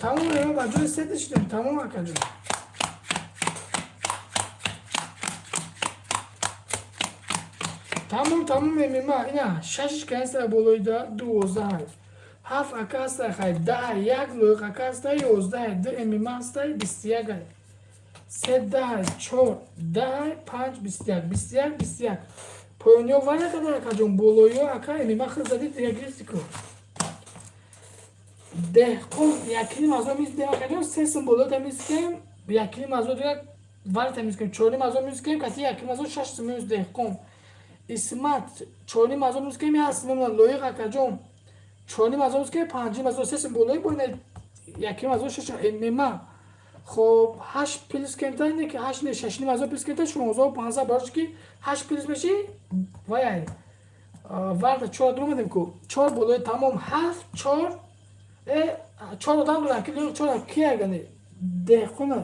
Speaker 6: Тамом, ба ҷои се дишидем, тамом, акаҷон. Тамом, тамом, мемима, ина шашиш кайса болоида, 12, Ҳафт ака ҳастай, хай, 10, як лоиқ ака ҳастай, 11, ду ММА ҳастай, 21, се, 10, чор, 10, панҷ, 21, 21, 21. Поёниё варя када, акаҷон, болоиё ака ММА хел зади, дига гирифти ку. Деҳқон якним ҳазор миз дем, акаҷон, се сум болои тамиз кем, якним ҳазор дига вари тамиз кем, чорним ҳазор миз кем, кати якним ҳазор шаш сум минус. Деҳқон Исмат чорним ҳазор минус кем, як сум. Лоиқ акаҷон чорним ҳазор минус кем, панҷним ҳазор, се сум болои бо якним ҳазор шаш. ММА хоб ҳашт плюс кемта, не ки ҳашт, не, шашним ҳазор плюс кемта, 16 500, барош ки ҳашт плюс меши ваяй варда чор дуромадем ку, чор болои, тамом. Ҳафт, чор, чор одам дорам ки чор ки ягане деҳқона,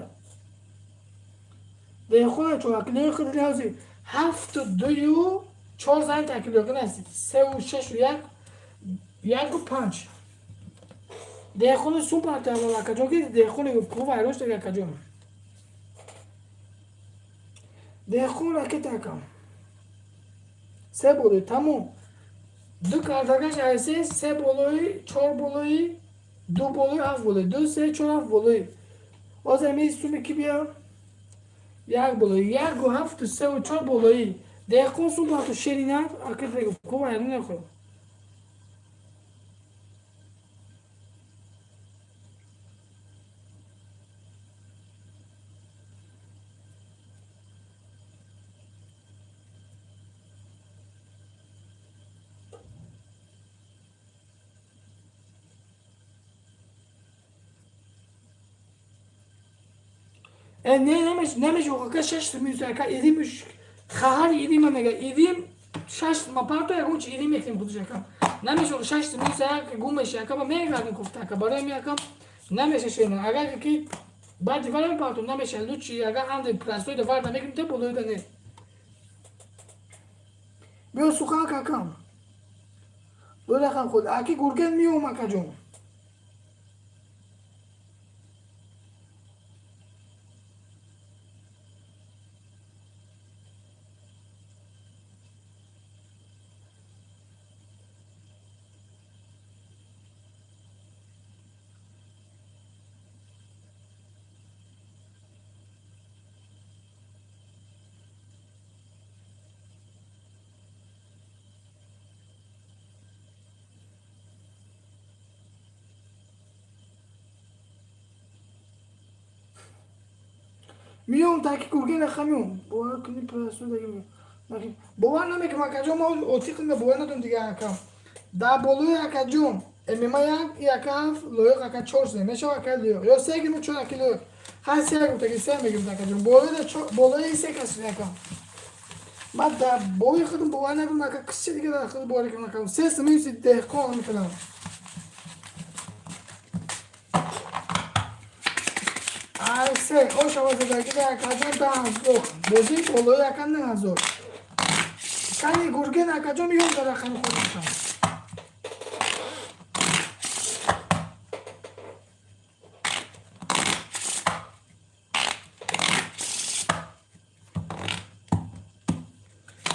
Speaker 6: деҳқона чор аки лоиқ ҳози ҳафту дую чор зан таки лоиқ наст, севу шашу як, яку панҷ. Деҳқони сум партавал, акаҷон, ки деҳқони ку вайрош дега, акаҷон. Деҳқон ракета, акам, се болои, тамом. Ду картагаш айсе, се болои, чор болои, ду болои, ҳафт болои, ду, се, чор, ҳафт болои. Ҳозир ами суми ки бия як болои, яку ҳафту севу чор болои. Деҳқон сум парту шеринат ака ку вайрон нахӯр. Не, намеш, намеш, ака, шаш минус, ака, ирим хахар ирима мега, ирим шаш ма парто, ягон чи ирим мекунем худаш, ака. Намеш, шаш минус як гум меша, ака, ба мегардем кофта, ака, барои ми, ака, намеша шена. Агар ки баъди вара мепартом, намеша, лучи агар анде простой да варда мекунем, те болои да не. Биё сухан, акам. Ду рақам худ. Аки Гурген миём, акаҷон. Миём таки Гурген, аха, миём. Бовар кунӣ, простой. Бовар намекунам, акаҷон, ма отиқ бовар надорам дига, ака. Дар болои, акаҷон, ММА як, ака ҳафт, лоиқ ака чор се мешава, ака лоиқ. Ё се гирм, чор аки лоиқ. Ҳар се гирм, таки се мегирм, акаҷон. Болои болои се кас, ака. Ман дар болои худам бовар надорам, ака, киси дига дар худ бовар кунам, ака. Се минуси деҳқон мекунам. Ай се, ош овозадаги да, акаҷон, 10 000. Бозии болои, ака, 9000. Кани Гурген, акаҷон, миём дар рақами худашон.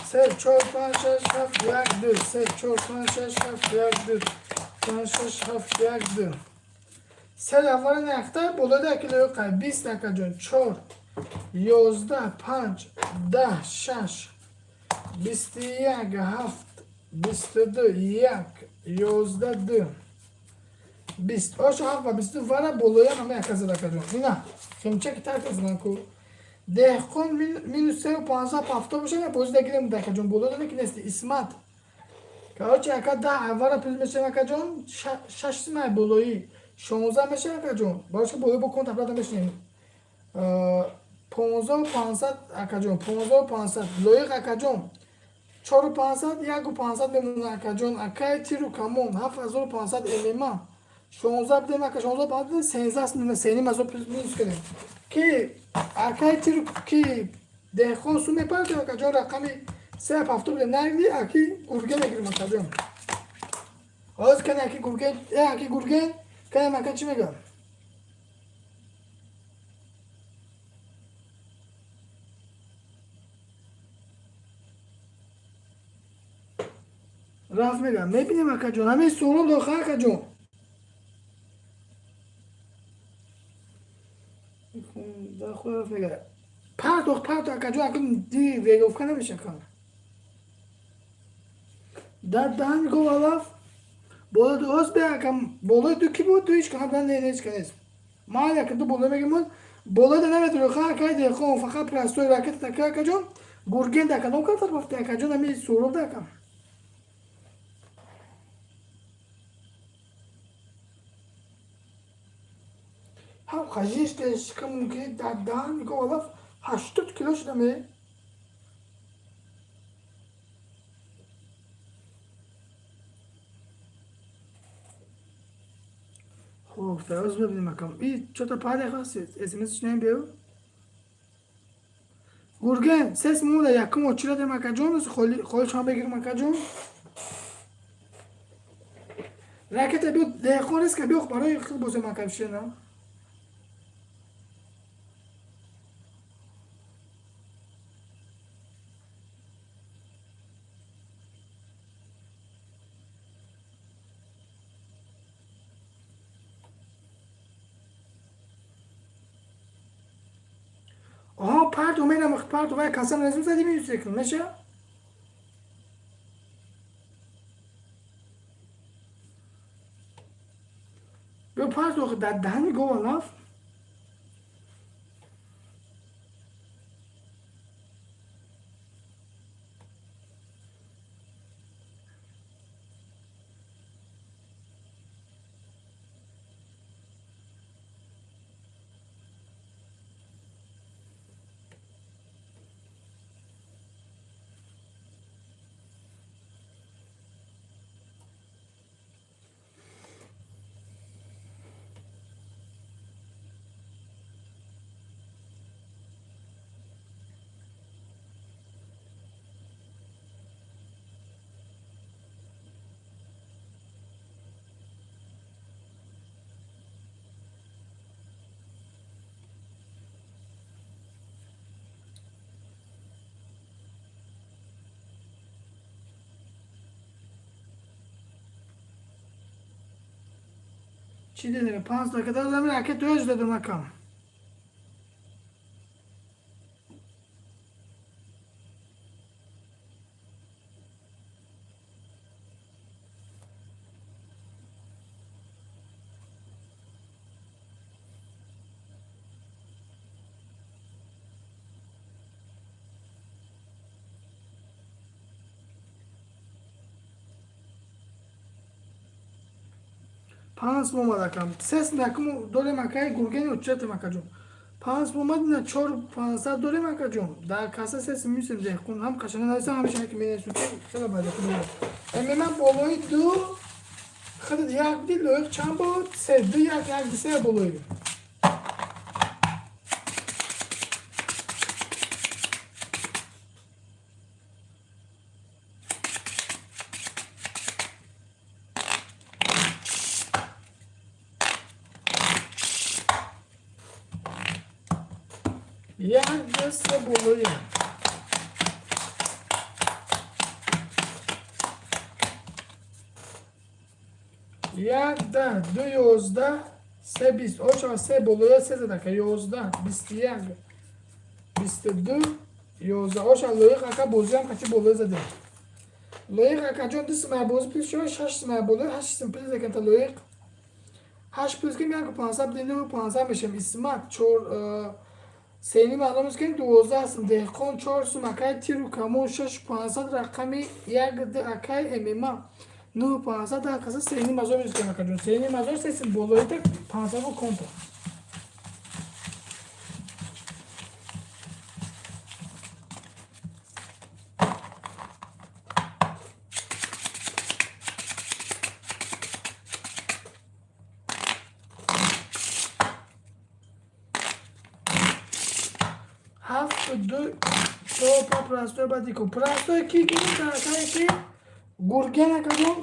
Speaker 6: Се, чор, панҷ, шаш, ҳафт, як, ду, се, чор, панҷ, шаш, ҳафт, як, ду, панҷ, шаш, ҳафт, як, ду. Се аввали нахта болои аки лоиқа 20, акаҷон, чор, 11, панҷ, 10, шаш, 21, ҳафт, 22, як, 11, ду, 20. Ошо ҳафт ва 22 вара болоям ҳама яка зад, акаҷон. Ина химчаки тарк задан ку. Деҳқон минус сеу панҷсад ҳафтод бошад, бозида гирем, акаҷон, боло дане ки нести. Исмат, короче, ака, 10 аввала плюс мешавем, акаҷон, шаш симай болоӣ 16 мешавем, акаҷон, барои болои бо конт аплата мешинем, 15 500, акаҷон, 15 500. Лоиқ, акаҷон, чору панҷсад, яку панҷсад мемонад, акаҷон. Акаи тиру камон 7500. ММА 16 бидем, ака, 16 500 бидем, 13, сеним ҳазор плюс минус кунем, ки акаи тиру ки деҳқон сум мепарад, акаҷон, рақами се ҳафтод бидем, нагди аки Гурген мегирем, акаҷон. Ҳозир кани аки Гурген, аки Гурген кани, ака, чӣ мегӯям? Рафт мегӯям, мебинем, акаҷон, ҳамин суҳроб доха, акаҷон. Мега партох, партох, акаҷон, акун ди верёвка намеша кан. Дар даҳани гов алаф болои ду оз бе акам, болои ду ки буд, ду ҳеч кана не, ҳеч кана нест. Ман як ду болои мегем, болои да наметавонӣ ха, акай деҳқон, фақат простой ракета така, акаҷон. Гурген да кадом картар бафти, акаҷон, ами Суроб да, акам. Ҳам хажиш шикам мумкин дар даҳани гов алаф 80 кило шуда ме. Хоб, фароз бибинем, акам. И чота паде хаст, смс шунем беу. Гурген, сес муда якум очира дем, акаҷон, холи шума бегирем, акаҷон. Ракета биё, деҳқон риска биё, барои хел бозем, акам, шина. Оҳо, парту мерам, парту, вай касам резум зади, минус кун меша. Биё парту, дар даҳани гова лаф. Чӣ дедем? 5 дақиқа додам, ракет өз додам, акам. Панҷ омад, акам. Сес якум дорем, акаи Гургени, учетем, акаҷон. Панҷ омад, на чор пансад дорем, акаҷон. Дар каса сес мюсем, деҳқон ҳам қашана нависам, ҳамеша ки менависам, хеле бад. Ман болои ду худат як буди, лоиқ чанд буд? Се, ду, як, як, ду, се болои. Як, ду, се болои. Як, да, ду, 11, се, 20. Очава се болоя се задака. 11, 21, 22, 11. Оша лоиқ ака бозиам қати болоя задем. Лоиқ акаҷон, ду симая бозӣ плюс шава, шаш симая болоя, ҳашт сим плюс заканта лоиқ. Ҳашт плюс ким яку пансад бидем, нӯҳу пансад мешем. Исмат чор сеним маълум аст, ки 12 сум, деҳқон чор сум, акай тиру камон шаш пансад, рақами як д акай мма нӯҳу пансад, дар каса сеним ҳазор минус кем, акаҷон. Сеним ҳазор, се сум болоита, пансаду конта. Ҳафту ду чор па простой, баъди ку простой ки гирим, таракае ки Гурген, акаҷон.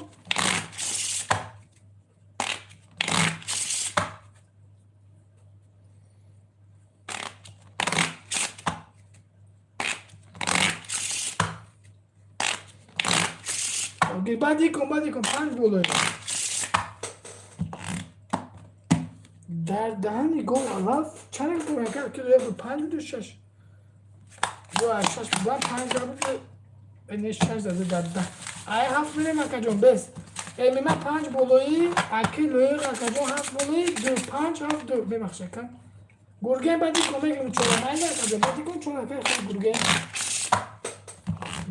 Speaker 6: Баъди кун, баъди кун, панҷ болои. Дар даҳани гов алаф чанд дорад? Ки лоиқ панҷ буду шаш. Ду аз шаш буда, панҷ да буд, не, шаш зада дар даҳ. Ай ҳафт мерем, акаҷон, бес. Эмима панҷ болоӣ, аки лоиқ, акаҷон, ҳафт болоӣ, ду панҷ ҳафт ду. Бебахш, ака. Гурген баъди кӯмак чора майли, акаҷон, баъди кун чора ака гурген.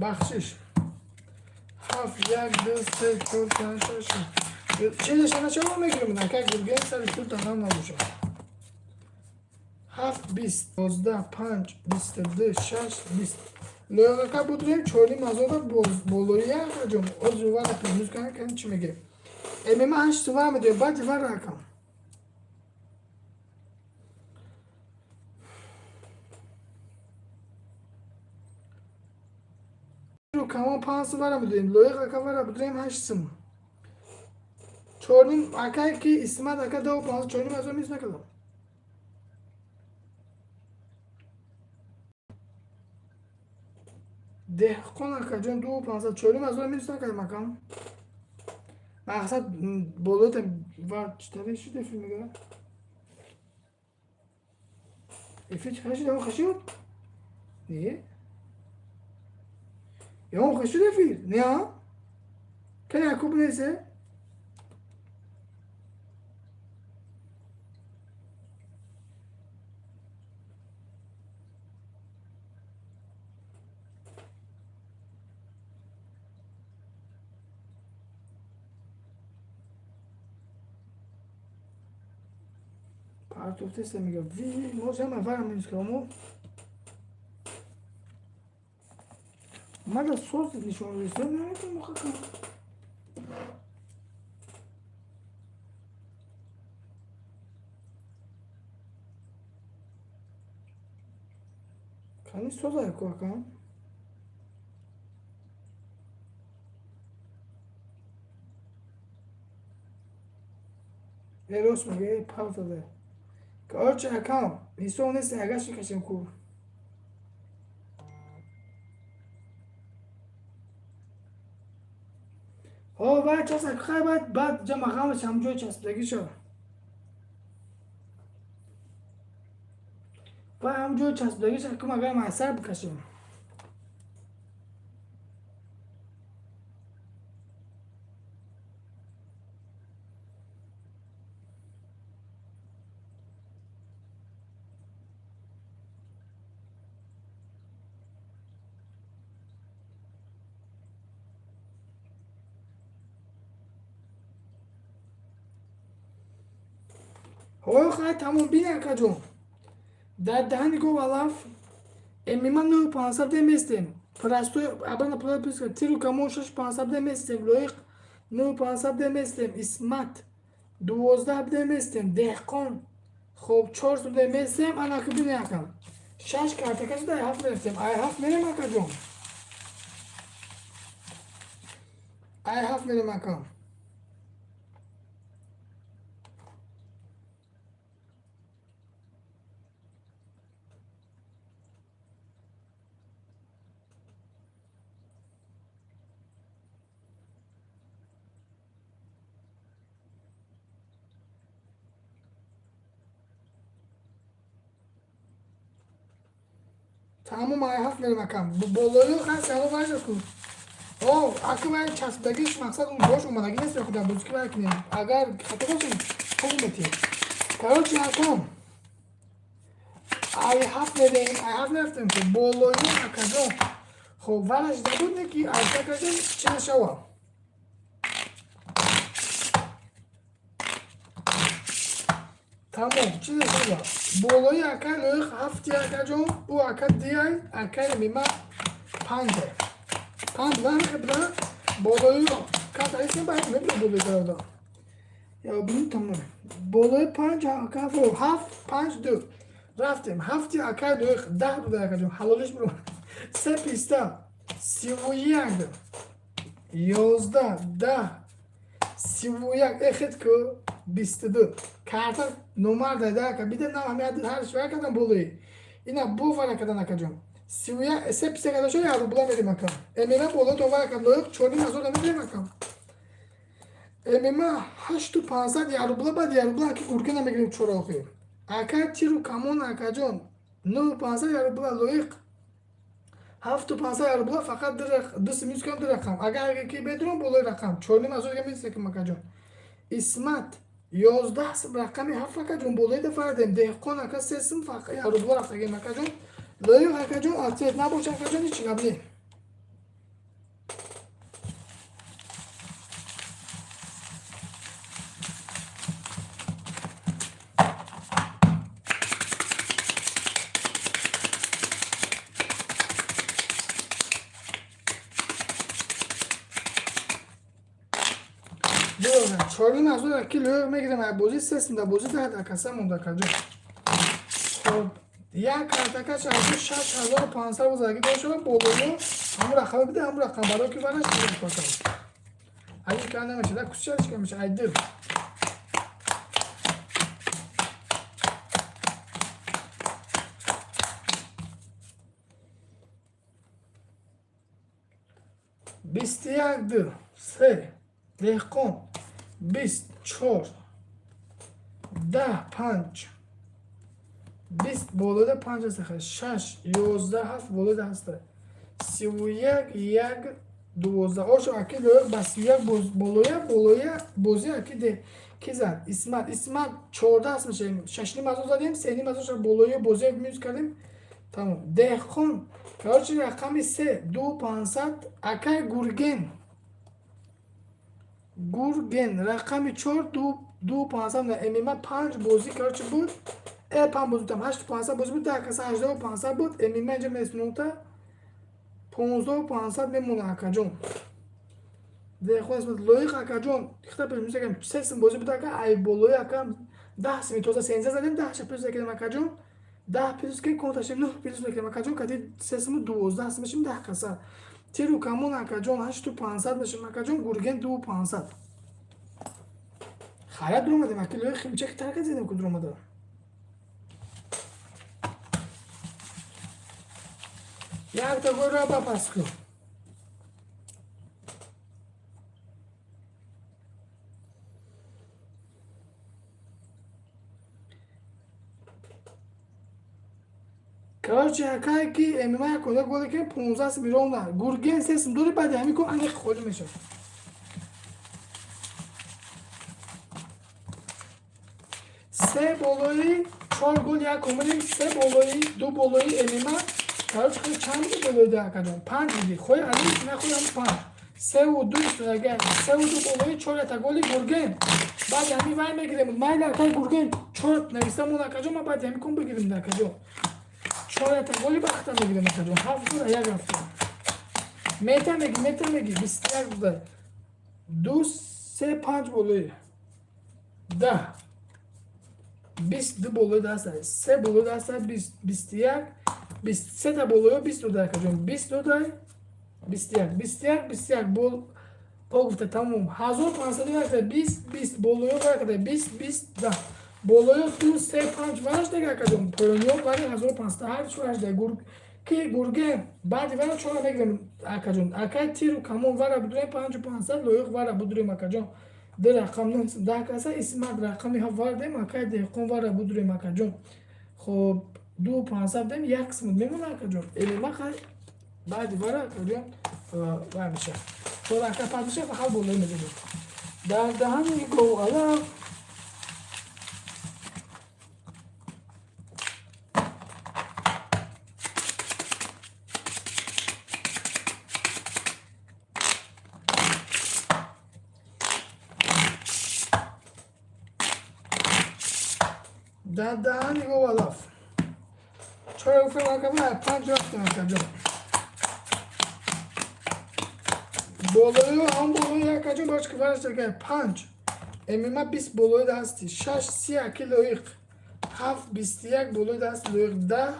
Speaker 6: Бахшиш. Ҳафт, як, ду, се, чор, панҷ, шаш. Чизашана чаро мегирем, ака гурген, сари ту танам набошад. Ҳафт, бист, 11, панҷ, 22, шаш, 20. Лоиқака будрем, чорним ҳазора болои, акаҷон. Озу вара пирӯз кана кан чӣ мегем? Эмима ҳашт сува медем, баъди вара, акам. Камон панҷ сувара медем, лоиқ ака вара будрем ҳашт сум. Чорним акае ки Исмат ака ду панҷ 4,5 ҳазор мис накардам. Деҳқон акаҷон ду пансад 4,5 ҳазор минус накардам, акам. Мақсад болота ва читаре шуд эфир мега. Эфир чӣ шуд? Ягон хашид? Не? Ягон хашид эфир? Не, а? Кани акуб несе? Партофтеста мега. Ви, може ама вара минус камо. Мада соз нишон додиста, наметонам хака. Кани соза яко ака? Эрос мега, партаде. Короче, акам, ҳисоб нест, агар шикашем ку. Ҳо, вай часп хай, баъд баъд ҷа мағамаш ҳам ҷой часпидагӣ шава. Вай ҳам ҷой часпидагӣ шава, кум агар майсар бикашем. Ҳо, хай, тамом, бин, акаҷон. Дар даҳани гов алаф эмима нӯҳ пансад местем. Простой абана плюс тиру камон шаш пансад местем. Лоиқ нӯҳ пансад местем. Исмат 12 местем. Деҳқон хоб чор сум местем. Анаки бин, акам. Шаш картака шуда ай ҳафт мерефтем. Ай ҳафт мерем, акаҷон. Ай ҳафт мерем, акам. Тамом, ай ҳафт мерем, акам. Болои хай сало важа ку. О, аки вай часпидагиш мақсад он бош омадагӣ нест, худа бузки вай кунем. Агар хато бошем, хуб метиҳем. Короче, акам. Ай ҳафт мерем, ай ҳафт нарафтем ку. Болои акаҷон. Хоб, вараш дабуд не ки алта кардем, чӣ нашава. Тамом, чӣ нашава. Болои ака лоиқ ҳафти, акаҷон, ӯ ака диай, акаи мима панҷе. Панҷ буда, болои катаисем ба мебира болои дарода. Я бинем, тамом. Болои панҷ ака ҳафт панҷ ду. Рафтем. Ҳафти акаи лоиқ 10 буда, акаҷон. Ҳалолиш буру. Се писта. 31. 11, 10, 31, эхет ку 22. Карта номар дада ака. Бида на ҳами ҳарш вай кардам болои. Ина бо вара кардан, акаҷон. 31 се писта карда шо як рубла мерем, ака. Эмера боло то вай ака лоиқ 4,5 ҳазор намедем, ака. ММА 8500 як рубла, баъд як рубла аки Гургена мегирем чора охир. Ака тиру камон, акаҷон, 9500 як рубла, лоиқ 7500 як рубла, фақат ду симюз кам, ду рақам. Агар ки бедурам болои рақам 4500 дига месекам, акаҷон. Исмат 11 сим, рақами ҳафт, акаҷон, болои дафарадем. Деҳқон ака, се сим, фақат як рубла рафтагем, акаҷон. Лоиқ, акаҷон, ответ набоша, акаҷон, ҳеҷ гап не. 4500 ки лоиқ мегирем, ай бозӣ се сим, дар бозӣ 10 акаса монда, акаҷон. Хоб, як картакаш аз 6500 бозаги дошава, болоё ҳамун рақама бида, ҳамун рақам барои ки вараш кортам. Ай ка намеша, кусчариш ка меша, ай дил. 21 ду се, деҳқон 20 чор, 10 панҷ, 20 болода панҷ аст, шаш, 11 ҳафт болода ҳаста, 31 як, 12. Ошо аки лоиқ ба 31 болоя болоя бозӣ аки де ки зад? Исмат, Исмат 14 аст мешавем, шашним ҳазор задем, сеним ҳазор болоя бозӣ мюз кардем, тамом. Деҳқон, короче, рақами се, ду 500. Акай Гурген, Гурген, рақами чор, ду 500. ММА панҷ бозӣ, короче, буд, панҷ бозӣ будам, ҳашту 500 бозӣ буд, 10 каса 18 500 буд. ММА инҷа меснута 15 500 мемона, акаҷон. Деҳқон, Исмат, лоиқ, акаҷон, хита пеш се сим бозӣ буд, ака. Ай болои ака 10 сими тоза 13 задем, 10 ша плюс мекардем, акаҷон, 10 плюс ки конташем, нӯҳ плюс мекардем, акаҷон, кади се симу 12 сим мешим, 10 каса. Тиру камон, акаҷон, 8500 мешим, акаҷон. Гурген ду 500. Хайра дуромадем, аки лоиқ, химчаки тарка зедем ку дуромада. Якта гойра ба пас ку. Короче, акае ки ММА якода голе ки 15 сим ровно. Гурген се сим дори, баъди ҳамин ку аниқ холӣ мешавад. Се болои чор гол як омадем, се болои ду болои ММА. Короче, чанд буди болои ду, акаҷон? Панҷ буди. Хои алиш нахои, ҳам панҷ. Севу ду истодага, севу ду болои чор ята голи Гурген. Баъди ҳамин вай мегирем. Майли, акай Гурген, чор нависамон, акаҷон, ман баъди ҳамин кун бигирем, акаҷон. Чор ята голи бахта мегирем, акаҷон. Ҳафт гол як рафта. Мета меги, мета меги, 21 буда. Ду, се, панҷ болои. 10. 20 ду болои даста. Се болои даста, 20, 21, 20 сета болоё 20 дода, акаҷон. 20 дода, 21, 21, 21 бол о гуфта, тамом. 1500 варта, 20, 20 болоё варта, 20, 20, 10. Болоё ду, се, панҷ вараш дега, акаҷон. Поёниё вари 1500 ҳарч вараш дега. Гур ки Гурген баъди вара чора мегирем, акаҷон. Акай тиру камон вара будурем 5500, лоиқ вара будурем, акаҷон. Ду рақам 9 10 каса, Исмат рақами ҳафт вардем, акай деҳқон вара будурем, акаҷон. Хоб, ду 500 дем, як қисмат мемона, акаҷон. Элема хай баъди вара, акаҷон, вай меша. Чор ака пад меша, фақат болои мезанем. Дар даҳани говалаф. Дар даҳани говалаф. Чора гуфтам, ака, панҷ рафтем, акаҷон. Болои ҳам болои, акаҷон, бош ки вараш дага панҷ. ММА 20 болои дасти, шаш си аки лоиқ, ҳафт 21 болои даст лоиқ, 10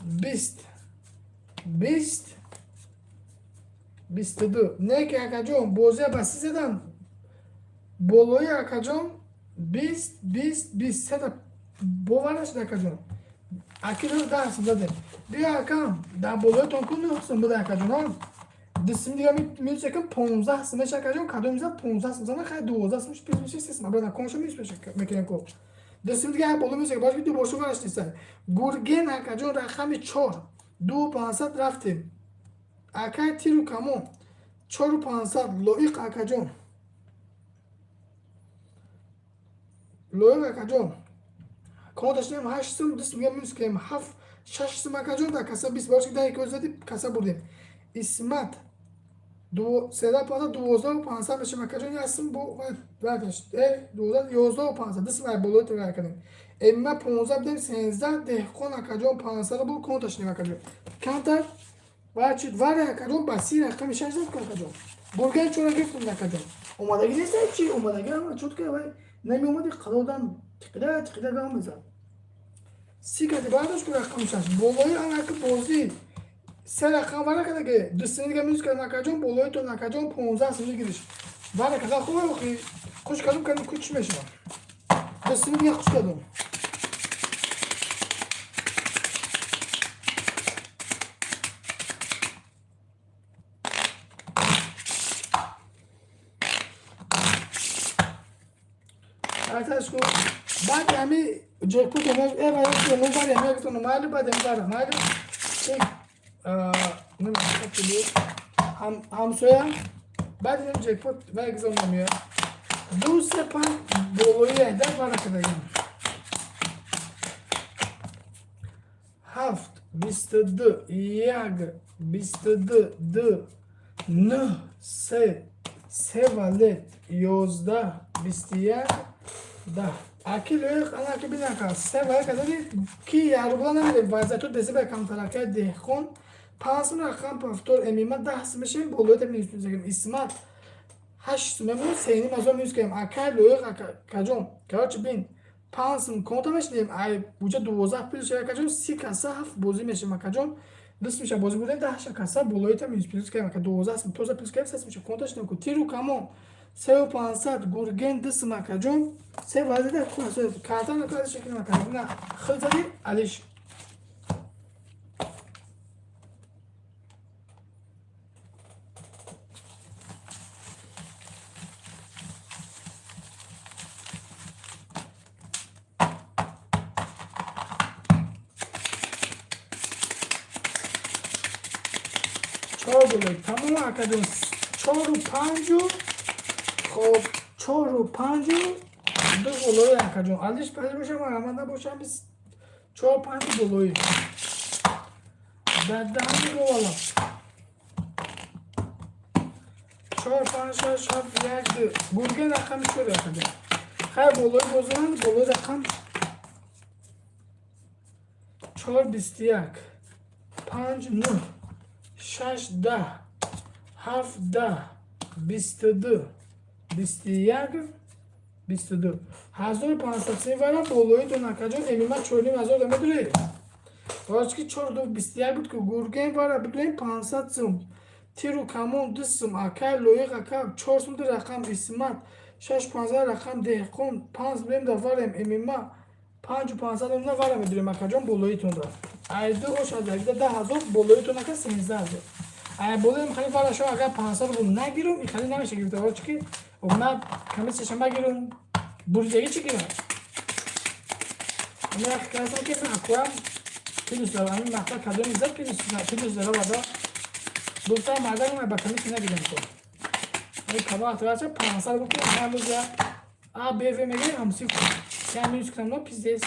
Speaker 6: 20 20 22. Не ки, акаҷон, бозия ба си задан болои, акаҷон, 20 20 20 сета бовар нашуд, акаҷон. Аки лоиқ 10 сум задем. Биё, акам, дар болоятон ку нӯҳ сум буда, акаҷон. Дусим дига минус якам 15 сум меша, акаҷон. Кадом зад 15 сум зана, хай, 12 сум плюс меша, 3 сум обратно конша минус мекунем ко. Дусим дига боло минус якам, башки ду бошу вараш неста. Гурген, акаҷон, рақами 4, 2500 рафтем. Акай Тиру Камон, 4500. Лоиқ акаҷон, Лоиқ акаҷон, конташнем 8 сум, 2 сум минус кунем, 7, 6 сум, акаҷон. Дар каса 20 бошки, даҳ ки зади, каса бурдем. Исмат, 13 500, 12 500 мешем, акаҷон. 1 сум бо 12, 11 500, 2 сум ай болои тағйир кардем. Эмма, 15 будем, 13. Деҳқон акаҷон, 500 бул конташнем, акаҷон. Камтар ва чид варе, акаҷон, ба си рақами 6 зад ку, акаҷон. Гурген чора гирифтем, акаҷон. Омадагӣ нест чи? Омадагӣ ама чотка вай намеомади, қалодам тиқида тиқида гам мезад. Си кади бардошт ку рақами 6 болои анаки бозӣ се рақам вара карда, 2 сини дига минус кардем, акаҷон. Болои то, акаҷон, 15 сини гириш вара карда. Хуб, охи хуш кардум, кардем ку, чӣ мешавад? 2 сини дига хуш кардум. Ку баъд ҳами ҷекпот нубари ҳами майли, баъд ҳами бара майли ҳамсоя, баъд ин ҷекпот ва экзам намеяд. Ду, се, панҷ болои айда вара кардагим. Ҳафт, 22, як, 22, ду, нӯҳ, се, се валет, 11, 21, 10. Аки лоиқ, анаки бинака, се валет кадади ки ярубла намедем. Вазияту десиба камтаракай. Деҳқон, 5 сум рақам повтор. Эмима, 10 сум мешавем, болои минус мезагем. Исмат, 8 сум мемонем, 3,5 ҳазор минус кардем. Акай Лоиқ, акаҷон, короче, бин, 5 сум конта мешинем, ай буҷа 12 плюс, акаҷон, 30 каса ҳафт бозӣ мешавем, акаҷон. 2 сум меша бозӣ бурдем, даҳша каса болоита минус плюс кардем, ака. 12 сум тоза плюс кардем, 3 сум меша конта шинем ку. Тиру Камон, 3500. Гурген, 2 сум, акаҷон. Се вазида карта накарда шекунем, акаҷон. На хил зади алиш. Чор болои тамом, акаҷон, чору панҷу. Хоб, чору панҷу ду болои, акаҷон. Алиш пазир бошам, марҳамат набошам, чор панҷу болои дар даҳани говала. Чор, панҷ, шаш, ҳафт, як, ду. Гурген, рақами чор, акаҷон. Хайр, болои бозанд, болои рақам чор, 21, панҷ, нӯҳ, шаш, 10, ҳафт, 10, 22, 21, 22. 1500 сим вара болои дон, акаҷон. Эмима, 4,5 ҳазор да медурӣ. Ки чор, ду, 21 буд ку. Гурген вара бидурем, 500 сум. Тиру Камон, 2 сум. Акай Лоиқ ака, 4 сум ду рақам. Исмат, шаш панздаҳ рақам. Деҳқон, панҷ бем да варем. Эмима, 5500 на вара медурем, акаҷон, болоитонда. Ай ду ош аз ягида 10 000 болоитон, ака, 13 000. Ай болои хали вара шо, агар 500 рубл нагирум, и хали намеша гирифта. Чики ма комиссияша магирум, буридагӣ чӣ гирам? Ама касам ки акуам плюс дорам, ами мақсад кадоми зад плюс дора вада гуфтам, мардак ба комиссия нагирам ко. Ами кабо вақт 500 рубл ки ҳар рӯз а б в мегирем, ҳамси я минус кунам, но пиздец.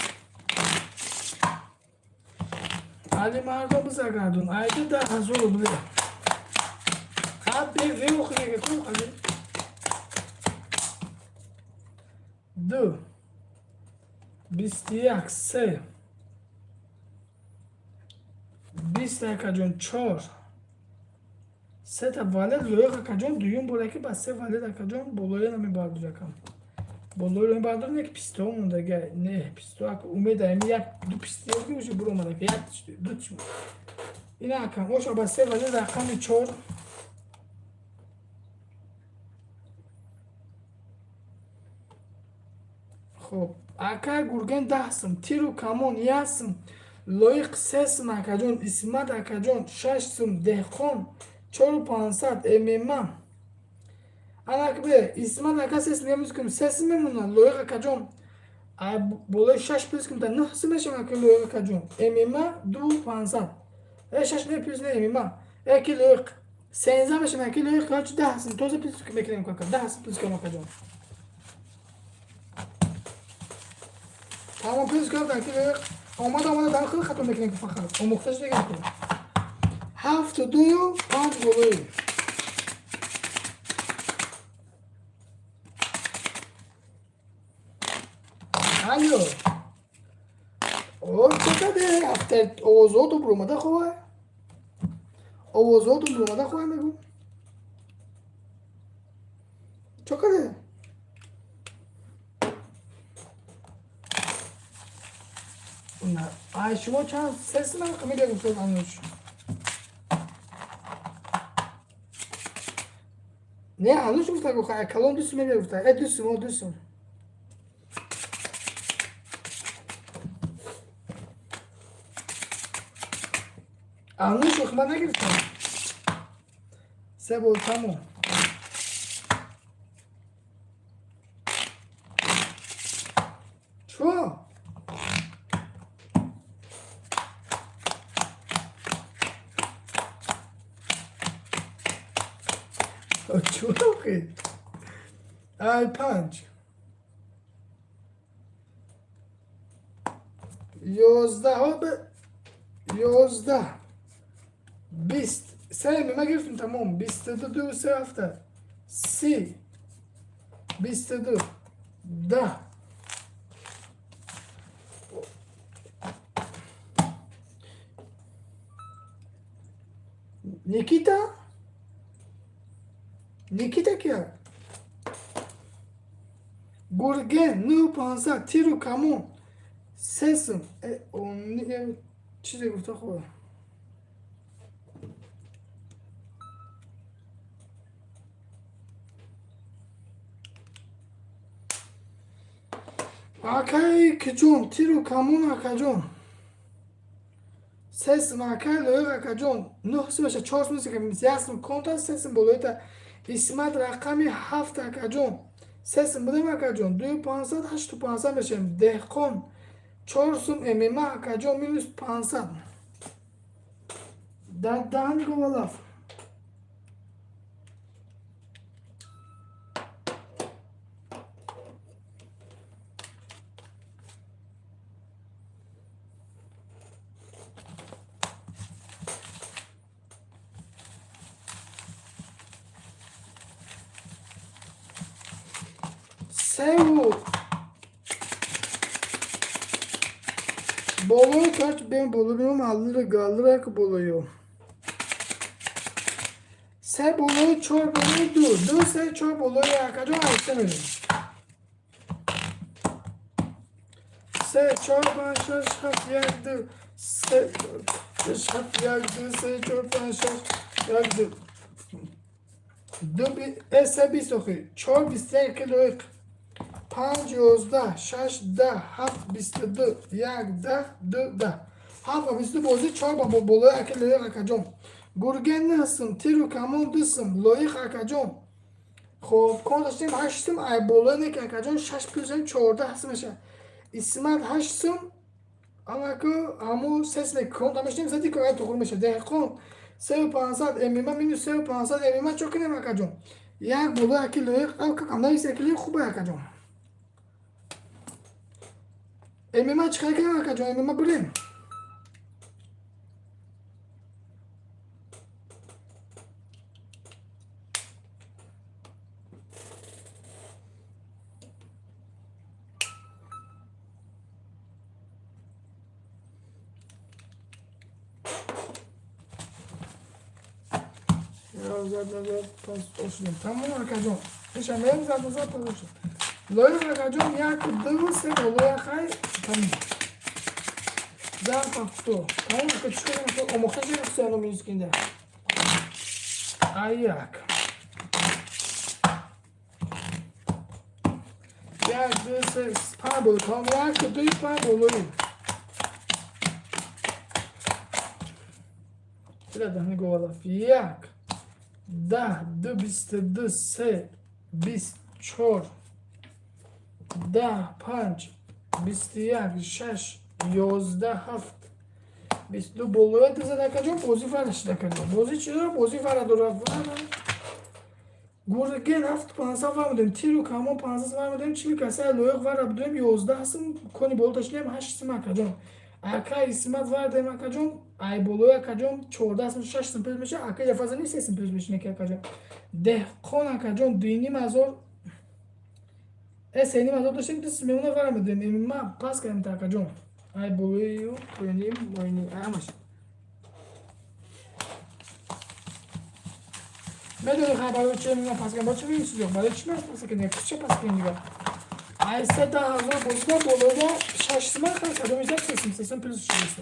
Speaker 6: Али мардо бизагардон, айда 10 000 рубле. А б в охирега ку али. Ду, 21, се, 20, акаҷон, чор, сета валет. Лоиқ акаҷон, дуюм боре ки ба се валет, акаҷон, болоя намебардор, акам. Болои намебардор, не ки писто мондага, не писто, ака, умеда ами як ду писто ки уже буромада, як ду ина, акам, оша ба се валет рақами чор. Хоб, ака Гурген, 10 сум. Тиру Камон, 1 сум. Лоиқ, 3 сум, акаҷон. Исмат акаҷон, 6 сум. Деҳқон. 4500 ММА. Анак бе, Исмат ака сес немискум, сес мемона, лоиқ акаҷон. Ай болои шаш плюс кум та нӯҳ сум мешавад ки лоиқ акаҷон. ММА 2500. Э шаш не плюс не ММА. Э ки лоиқ 13 мешавад ки лоиқ короче 10 сум тоза плюс мекунем кака 10 сум плюс кунем акаҷон. Тамом плюс кардам ки лоиқ омада омада дар худ хато мекунем ки фақат омӯхташ дигар кун. Ҳафту дую панҷ болои. Алло. О, чӣ каде? Ҳафта овозоту буромада хова? Овозоту буромада хова мегӯ? Чӣ каде? На, ай шумо чанд се сум мегӯ гуфтед ануш. Не, ануш гуфта гуфта, ай калон 2 сум мегуфта. Э 2 сум, о 2 сум. Ануш ман нагирифтам. Се бор тамом. Чо? Чо охи? Ай панҷ. 11 бе 11 20 се мема гирифтем тамом 22 ду се ҳафта 30 22 10. Никита? Никита кия? Гурген 9500 тиру камон сесум чизе гуфта хуб. Акай киҷон тиру камон акаҷон сесум акай лоиқ акаҷон нӯҳ сум меша чор сум як сум конта сесум болоита Исмат рақами ҳафт акаҷон сесум будем акаҷон 2500 8500 мешавем деҳқон 4 сум ММА акаҷон минус 500 дар даҳани говалаф. Севу болои кач бем боло бем аллира галлирак болою се болои чор болои ду ду се чор болои акаҷон ҳашта мешавад се чор панҷ шаш ҳафт як ду се шаш ҳафт як ду се чор панҷ шаш як ду ду се бист охи чор 21 лоиқ панҷ 11 шаш 10 ҳафт 22 як 10 ду 10 ҳафт ба 22 бозӣ чор ба болои аки лоиқ акаҷон гурген 9 сум тиру камон 2 сум лоиқ акаҷон хоб кон доштем 8 сум ай болои неки акаҷон шаш плюс 14 сум мешавад Исмат 8 сум анаку ҳамо се сум кон дамештем зади ко ай туғур мешавад деҳқон 3500 ММА минус 3500 ММА чо кунем акаҷон як болои аки лоиқ нависи аки лоиқ хубе акаҷон ММА чӣ хел кунем акаҷон ММА бурем. Тамом акаҷон иша мем зад назад пас шуд лоиқ акаҷон як ду се болоя хай тамом зар пафто тамом ака чӣ кунем омӯхта шуда хусуяно минус кинда ай як як ду се панҷ боло тамом як ду панҷ болои даҳни говалаф як. 10, 2, 22, 3, 20, 4, 10, 5, 21, 6, 11, 7, 22. Болоя зад, акаҷон, бозӣ фара шид, акаҷон. Бозӣ чӣ дора? Бозӣ фара дора. Фара. Гурген ҳафт пансад фармудем, тиру камон 500 фармудем, 40 касаи лоиқ вара будем, 11 сум, кони боло ташлием, 8 сум, акаҷон. Ака Исмат вардем, акаҷон, ай болои, акаҷон, 14 сум, 6 сум плюс меша, ака Ҷафарзани 3 сум плюс мешина ки, акаҷон. Деҳқон, акаҷон, 2500, 3500 доштем, 2 миллиона вара медем, ма пас кардем та, акаҷон. Ай болои поёни моини ҳамаш. Медони хай барои чи ман пас кардам? Барои чи мегӯӣ? Барои чи ман пас кардам? Ча пас кардем дигар? Ай 110 000 бозида болода 6 сум хай кадом иҷа 3 сум, 3 сум плюс шудааст.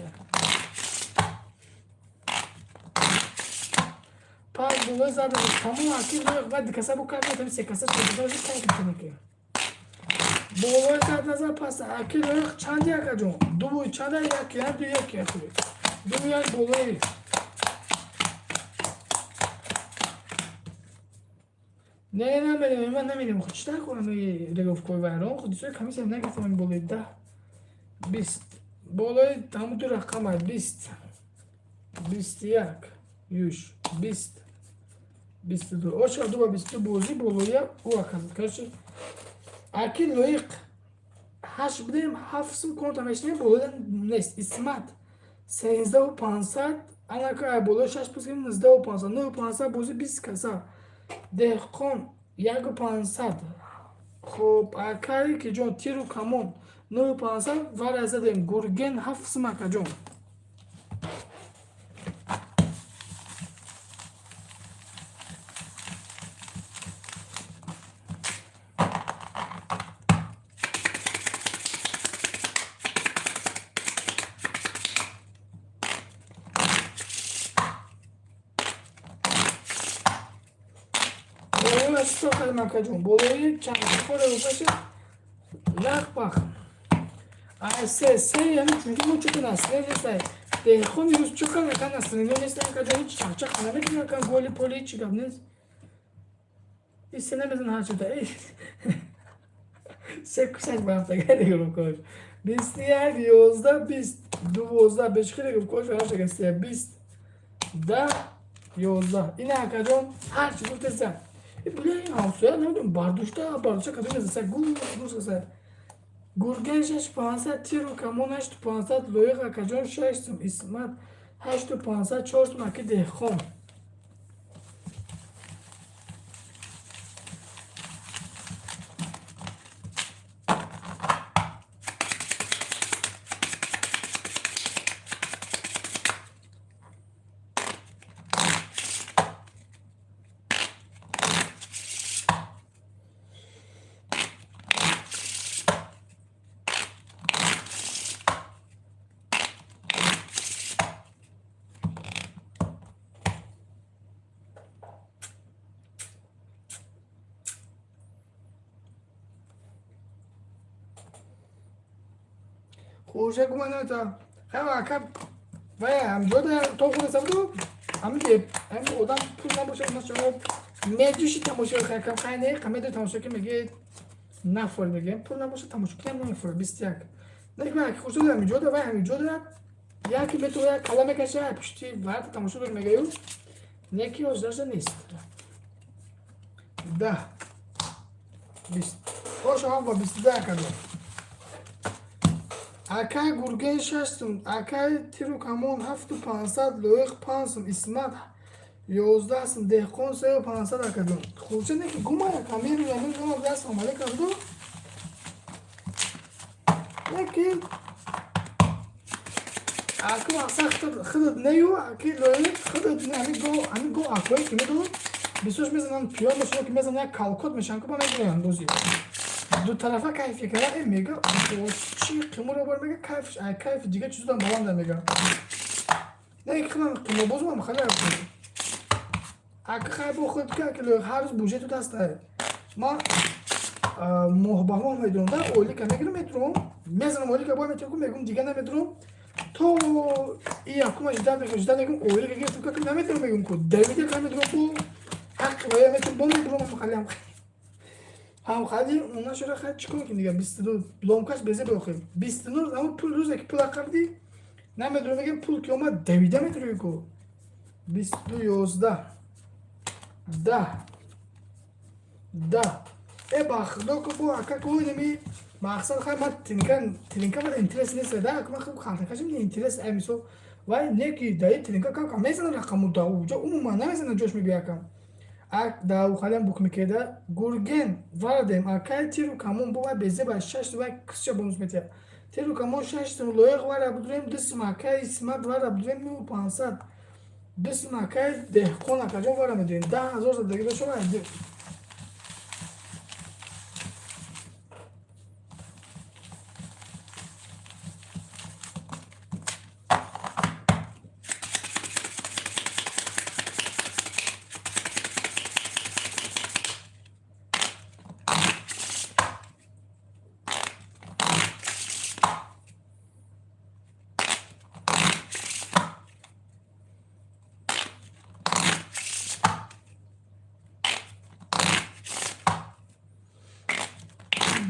Speaker 6: Пас болои зада тамом аки баъд каса бу кард, там се каса шуда кай кунӣ ки. Болои зад назар пас аки лоиқ чанди, акаҷон? Ду чанда як як ду як як ду як болои. Не, намедонам, ман намедонам, худ чӣ кунам, регировкаи вайрон, худ исои комиссия нагирифтам. Болои 10, 20, болои ҳамун ду рақама, 20, 21, юш, 20, 22, оша ду ба 22 бозӣ болоя ӯ аказад. Короче, аки лоиқ ҳашт будем, ҳафт сум конта мешинем, болоя нест. Исмат 13500, анака болои шаш пус 19500, 9500 бозӣ, 20 каса. Деҳқон 1500. Хуб, акаи ки ҷон, тиру камон 9500 вара задем. Гурген ҳафт сум, акаҷон. Болои чӣ кардем, акаҷон? Болои чанд хӯре бошад, лах пах. Ай се се яъне чунки мо чука настроение нестай. Деҳқон имрӯз чука нака настроение нестай, акаҷон, ҳеч чақчақ намекунад, ака, голи поли ҳеч гап нест. И се намезана ҳар чита. Се кусак ба ҳафтага регировкаош. 21, 11, 20, 12, бешхи регировкаош ҳаршагастия 20, 10, 11. Ина, акаҷон, ҳар чӣ гуфте зад. Бля, ҳамсоя намедонам, бардошта бардошта кадом мезаса гул гул. Гурген 6500, тиру камон 8500, лоиқ, акаҷон, 6 сум, Исмат 8500, 4 сум, аки деҳқон. Хуршед гуманета. Хай ака вай ҳамҷода то худ сабду ҳамин ҳамин одам пул набошад, ма шумо медӯши тамошо хайкам хай не қамеду тамошо ки мегӯед нафор мегӯем, пул набошад, тамошо кунем намефора. 21 не ки Хуршед ҳаминҷода вай ҳаминҷода яки мету як кала мекаша пушти варта тамошо дор мегӯю не ки ҳозирашда нест. 10, 20, оша ҳам ба 22 кардам. Акай Гурген 6 сум, акай тиру камон 7500, лоиқ 5 сум, Исмат 11 сум, деҳқон 3500, акаҷон. Хуршед не ки гума камеру ямин даст омада карду не ки аку мақсад худат нею аки лоиқ худат ҳамин го ҳамин го акое ки медонам бисёрш мезананд пиён мешавад ки мезананд як калкот мешаванд ки ба мегӯянд бози дутарафа кайф кара э мега чи қиморо бар мега кайф ай кайф дига чизодан баланда мега не худам қиморбозмам хеле ака хай бо худ ки аки ҳар рӯз буҷету дастай ман моҳ ба моҳ медурам да ойлика мегирам, метурам, мезанам ойлика бо метурам, мегум дига намедурам то и якума жда мегум, жда мегум, ойлика гирифтам, как наметурам, мегум ку давида намедурам бо. Ҳаққи вая метун бо мебурам ҳамхалиам. Ҳамхали она шуда хай чӣ кор кунӣ дига 22 ломкаш безе бохи. 29 ҳамон пул рӯзе ки пула қабдӣ намедонам мегӯям пул ки омад давида метавонӣ ку. 22 11 10 10 э ба худо ку бо ака ку инами мақсад хай ман тинка тинка ман интерес нест да ман хуб халтакашим интерес ай мисол вай не ки даи тинка кам кам мезанам рақаму да уҷа умуман намезанам ҷош мебиякам ак да ухалям бук мекеда гурген вардем акай тиру камон бо вай безе ба шаш вай кисча бонус метия тиру камон шаш сум лоиқ вара будурем ду сум акай исмат вара будурем ну 500 ду сум акай деҳқон акаҷон вара медурем 10 000 задаги бошо вай.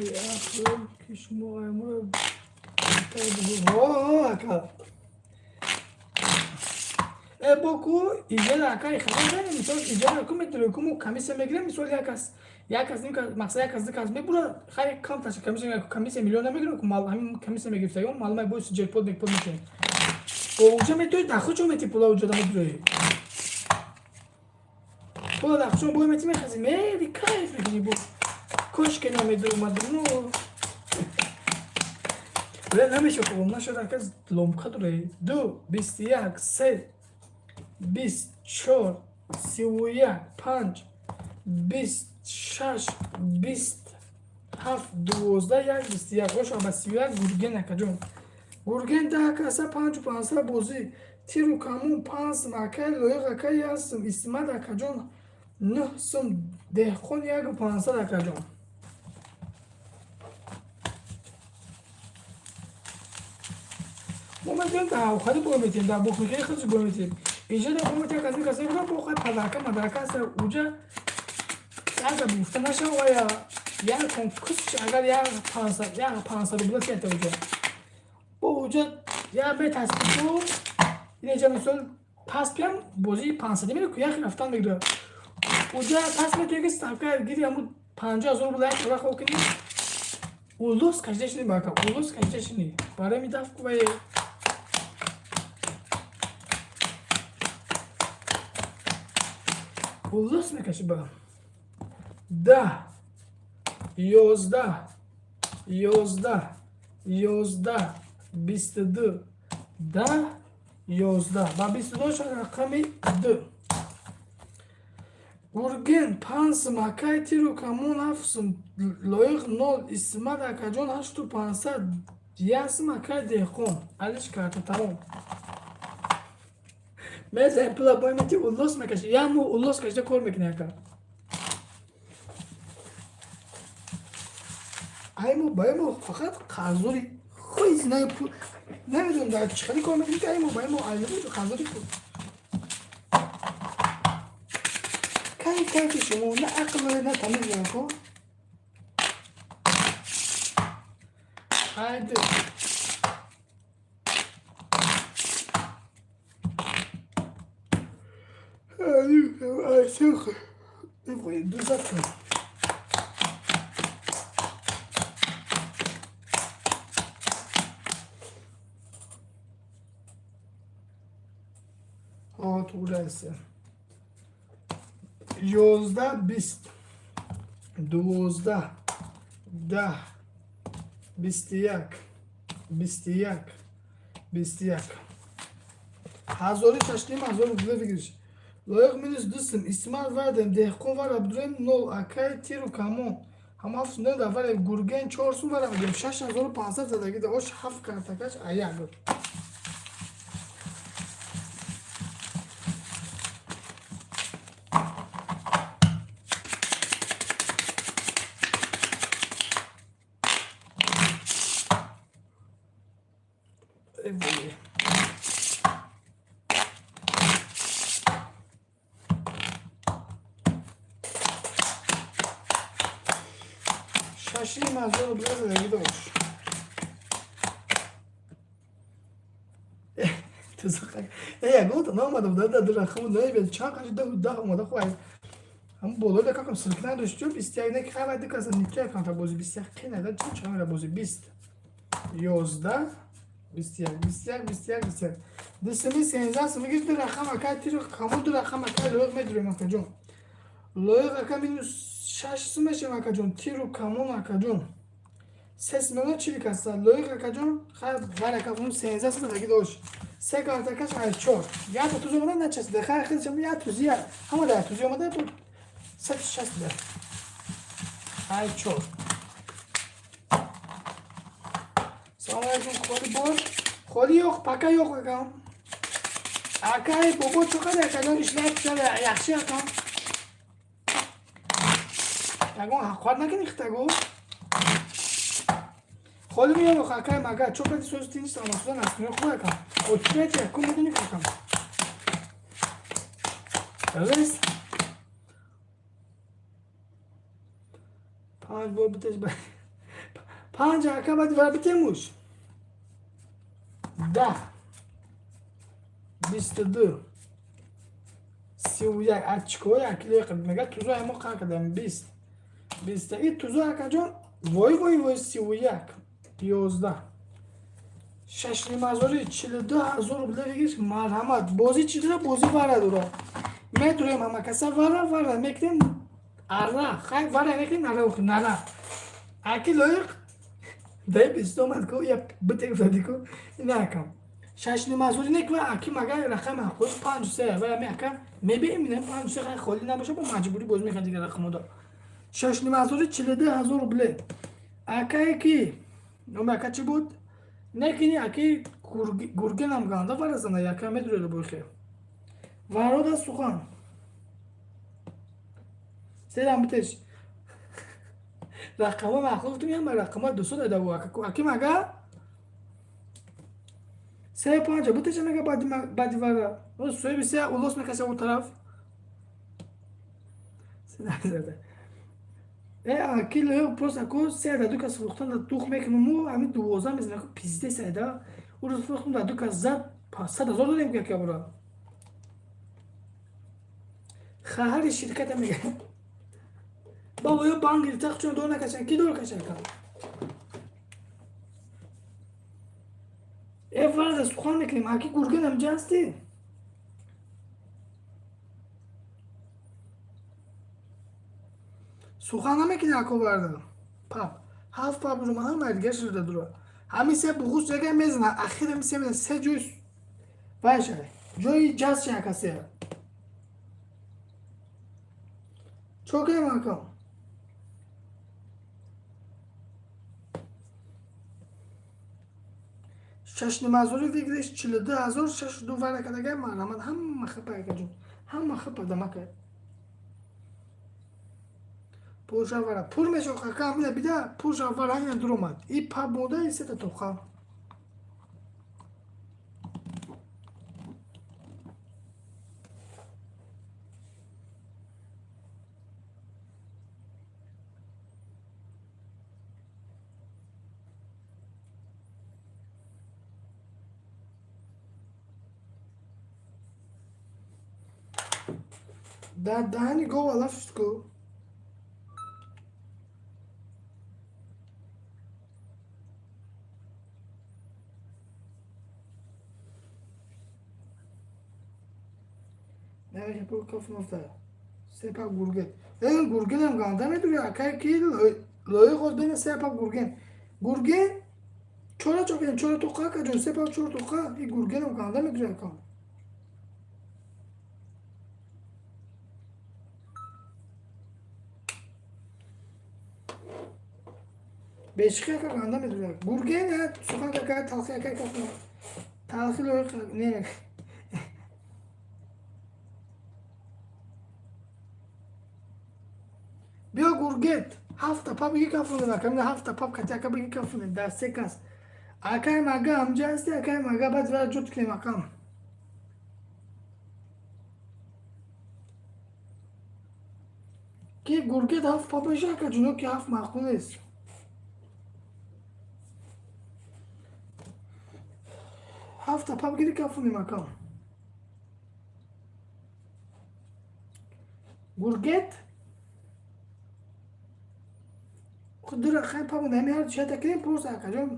Speaker 6: Беақл ки шумо айморо ака э боку иҷара ака хабар мисол иҷара ку метавонем ку мо комиссия мегирем мисол як кас як кас ним кас мақсад як кас ду кас мебура хай камташа комиссия комиссия миллион намегирем ку мал ҳамин комиссия мегирифтагон маълума боис ҷекпот мекпот мекунем уҷа метои дахучо мети пула уҷа да медурои пула дахучо бой мети мехази мери кайф мекунӣ бо кошке намедуромадну вале намеша хуб нашуд ака ломка дорӣ ду 21 се 24 31 панҷ 26 27 12 як 21 оша ба 31 гурген акаҷон гурген даҳ каса панҷу пансад бозӣ тиру камон панҷ сум акай лоиқ акай як сум исмат акаҷон нӯҳ сум деҳқон яку пансад акаҷон. Мо метавонем дар ҳавхарӣ бой метиҳем, дар бухмикаи худш бой метиҳем. Инҷа дар бой метиҳем касе касе буда бо хай падарка мадарка аст уҷа агар гуфта нашава вая як конкурс агар як пансад як пансад рубла тията уҷа. Бо уҷа як метаспи инҷа мисол паспиам бозии пансадӣ мера ку як рафтан мегира. Уҷа пас метавонӣ ки ставка гири ҳамун 50 000 рубла як вақт кунӣ улус кашида шуни бака улус кашида шуни барои ми даф ку вай. Улус мекаши ба 10 11 11 11 22 10 11 ба 22 рақами ду гурген панҷ сум акай тиру камон ҳафт сум лоиқ нол исмат акаҷон ҳашту пансад як сум акай деҳқон алиш карта тамом мезанем пула бой мети улус мекаши як моҳ улус кашида кор мекунӣ ака ай мо ба мо фақат қарздори хои зинаи пул намедонам дар чӣ хеле кор мекунӣ ки ай мо ба мо қарздори пул кайф кайфи шумо на ақл доред на тамиз доред ко айди. Дузат кун. Туғраси 11 20 12 10 21 21 21 ҳазори шашним ҳазор рубла выигрыш лоиқ минус ду сум исмат вардем деҳқон вара будурем нол акай тиру камон ҳама ҳафт сум дар варе гурген чор сум вара будем 6500 задаги да ош ҳафт картакаш аяк буд. Эй, 6,5 ҳазор рубля задагӣ дошт. Ягонта наомада буда, ду рақаму наебед, чанд қаши даҳу даҳ омада. Хуб, ҳам болода какам ссылка надошт, чо 21 не хай ду каса нича канта бози 21 қинада чӣ чамера бози 20 11 21 21 21 21 дусими 13 сумигиш. Ду рақам ака тиру камон, ду рақам ака лоиқ медурем, акаҷон. Лоиқ ака минус 6 сум мешем, акаҷон. Тиру камон, акаҷон, се сумона чил каса лоиқ, акаҷон. Хай вар ака 13 сум задаги дошт. Се картакаш ай чор як тузи омада начасида. Хай хелшам як тузи, ҳама дар тузи омада буд. 160 да ай чор. Салому алайкум. Холи бор, холи yo'q, пока yo'q, akam. Akay bobo cho'qadi, akajon. Ishlar tushadi yaxshi, akam. Ягон ҳақорат накунӣ хитаго. Холи меёб, акай мага чоқади соз тинч саломатсузан астуни хуб, акам. Очият якум медонӣ, акам. Рес панҷ бор битеш, панҷ ака баъди вара битемуш. 10, 22, 31 ачко як мега тузо мо қар кардам. 20, 20 и тузо, акаҷон. Вой, вой, вой, 31, 11, 6,5 ҳазори, 42 000 рубля бигир, марҳамат. Бозӣ чӣ дора? Бозӣ вара дора. Медурем ҳама каса, вара вара мекунем, ара хай вара мекунем, нара нара. Аки лоиқ дай бист омад ку, я битек зади ку. Ина акам 6,5 ҳазори нек ва аки мага рақами ҳаққои панҷу се ва ами ака мебием, инам панҷу се. Хай, холӣ набоша, бо маҷбурӣ боз мехоҳад дигар рақамода. 6,5 ҳазори, 42 000 рубле. Акае ки номи ака чӣ буд? Некини аки гургенам ганда варазана яка медурела бойхе варода сухан серам битеш. Рақама маъқул гуфтум, яма рақама дусо дада. Аки мага се панҷа битеша мега баъди вара соҳиби се улос мекаша у тараф. Аки лоиқ просто ку се да ду кас фурӯхтан да дух мекунуму ҳами 12 мезана ку пизде сайда урӯз фурӯхтум да ду кас зад 100 000 додем ку яка бора хаҳари ширката мега бабо ё банк гирифта чун дор накашан ки дор кашан. Э, варда сухан мекунем. Аки гурген ҳамҷа ҳастӣ? Сухан намекунӣ, ако варда пап ҳафт пап рума ҳама дигар шуда дура ҳамин се буғуз ҷага мезана ахир ҳамин се мезана се ҷои вайша ҷои ҷаз шака се чо кунем, акам. 6,5 ҳазори выигрыш 42 000 шашу ду вара кардагай, марҳамат. Ҳама хапа, акаҷон, ҳама хапа дамака пуршавара пур мешо кака амина бида пуршавара ина дуромад и паб мода и сета тоқа. Дар даҳани гов алаф шуд ку. Сепа гурген гургенам ганда медури акай ки лоиқ оз бена сепа гурген гурген чора чокидем чора тоқа, акаҷон, сепа чора тоқа и гургенам ганда медури, акам. Бешихи ака ганда медури гурген сухан ака талхи ака талхи лоиқ не. Биё, гургет ҳафта пап биги кафунем, ака, мина ҳафта пап кати ака биги кафунем дар се кас. Акай мага ҳамҷа ҳасти, акай мага, баъд вара ҷуд кунем, акам. Ки гургет ҳафт пап меша, ака ҷуно, ки ҳафт маъқул нест. Хапа бигири, кафунем, акам. Гургет ду рақами пабуда, ҳами ҳар душата кирем, пурс, акаҷон.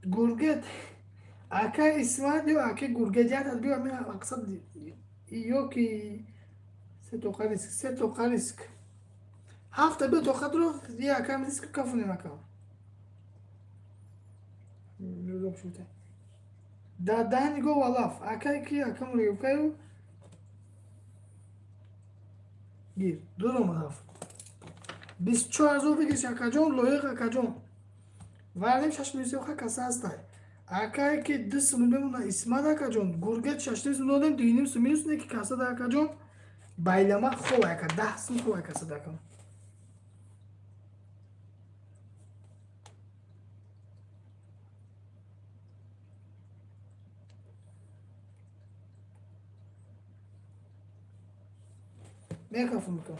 Speaker 6: Гургет, ака Исмат ё ака Гургет, ятад биё, ми мақсад ё ки се тоқа риск, се тоқа риск, ҳафта биё, тоқатро я акам риск кафунем, акам. Дар даҳни гов алаф, акай ки акам регукаю гир дур омад, ҳафт 24 000 бигирш, акаҷон, лоиқ, акаҷон. Вардем, 6 миллион каса ҳастай. Акае ки 2 сум мемона, Исмат акаҷон. Гургет 6 сум додем, 2,5 сум минус не ки касада, акаҷон. Байлама хоб, ака, 10 сум хоб касада, акам. Мекафум мекам.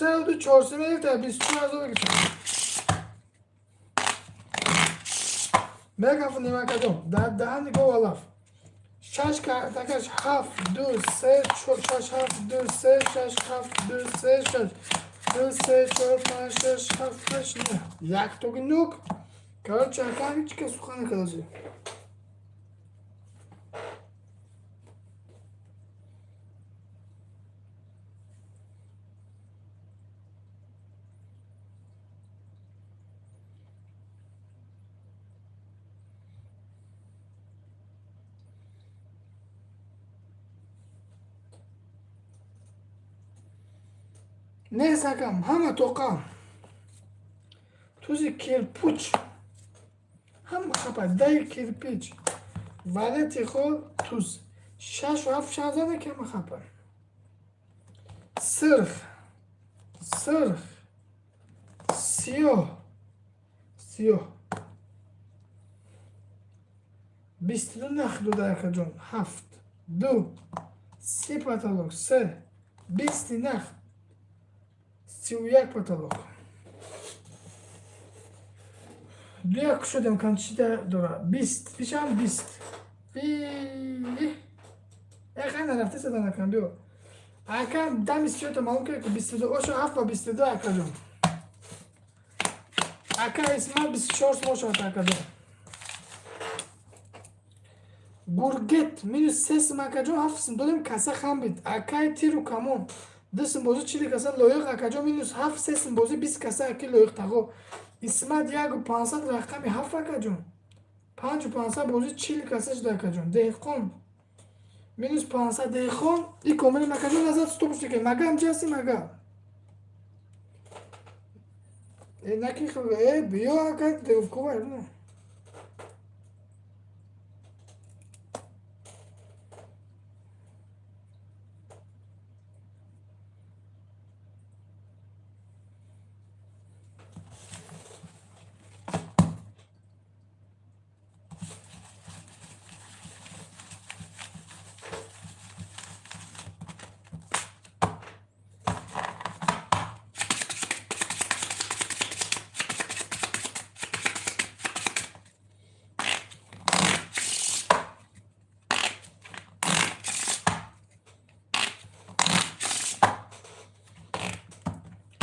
Speaker 6: Сеуду чорсум гирифта, 24 000 гирифта. Мегафон нимакадом. Дар даҳани гов алаф. Шаш картакаш, ҳафт, ду, се, шаш, ҳафт, ду, се, шаш, ҳафт, ду, се, шаш, ду, се, чор, панҷ, шаш, ҳафт, ҳашт, нӯҳ. Яктоги нук. Короче, ака ҳеҷ кас сухан накардази. Нест, акам, ҳама тоқа. Тузи кирпуч. Ҳама хапа, дай кирпич. Валети хо туз. Шашу ҳафт шанзада ки ҳама хапа. Сирх. Сирх. Сиёҳ. Сиёҳ. 22 нах дода, акаҷон. Ҳафт. Ду. 30 потолок. Се. 20 нах. 31 потолок. Ду як шудем, кан чида дора. 20. Ишам 20. Э, нарафта садан, акам, биё. Акам, дами сиёта маълум ки 22. Ошо ҳафт ба 22, акаҷон. Ака Исмаил 24 сум ошавад, акаҷон. Гургет минус 3 сум, акаҷон, 7 сум додем, каса хам бид. Акай тиру камон 2 сум бозӣ, 40 каса. Лоиқ, акаҷон, минус ҳафт, 3 сум бозӣ, 20 каса, аки Лоиқ тағо. Исмат 1 500, рақами ҳафт, акаҷон, 5 500 бозӣ, 40 каса шуда, акаҷон. Деҳқон минус 500, деҳқон и комилем, акаҷон, назад стоп шуда. Мага ҳамҷи ҳасти, мага э наки э биё, ака девкова.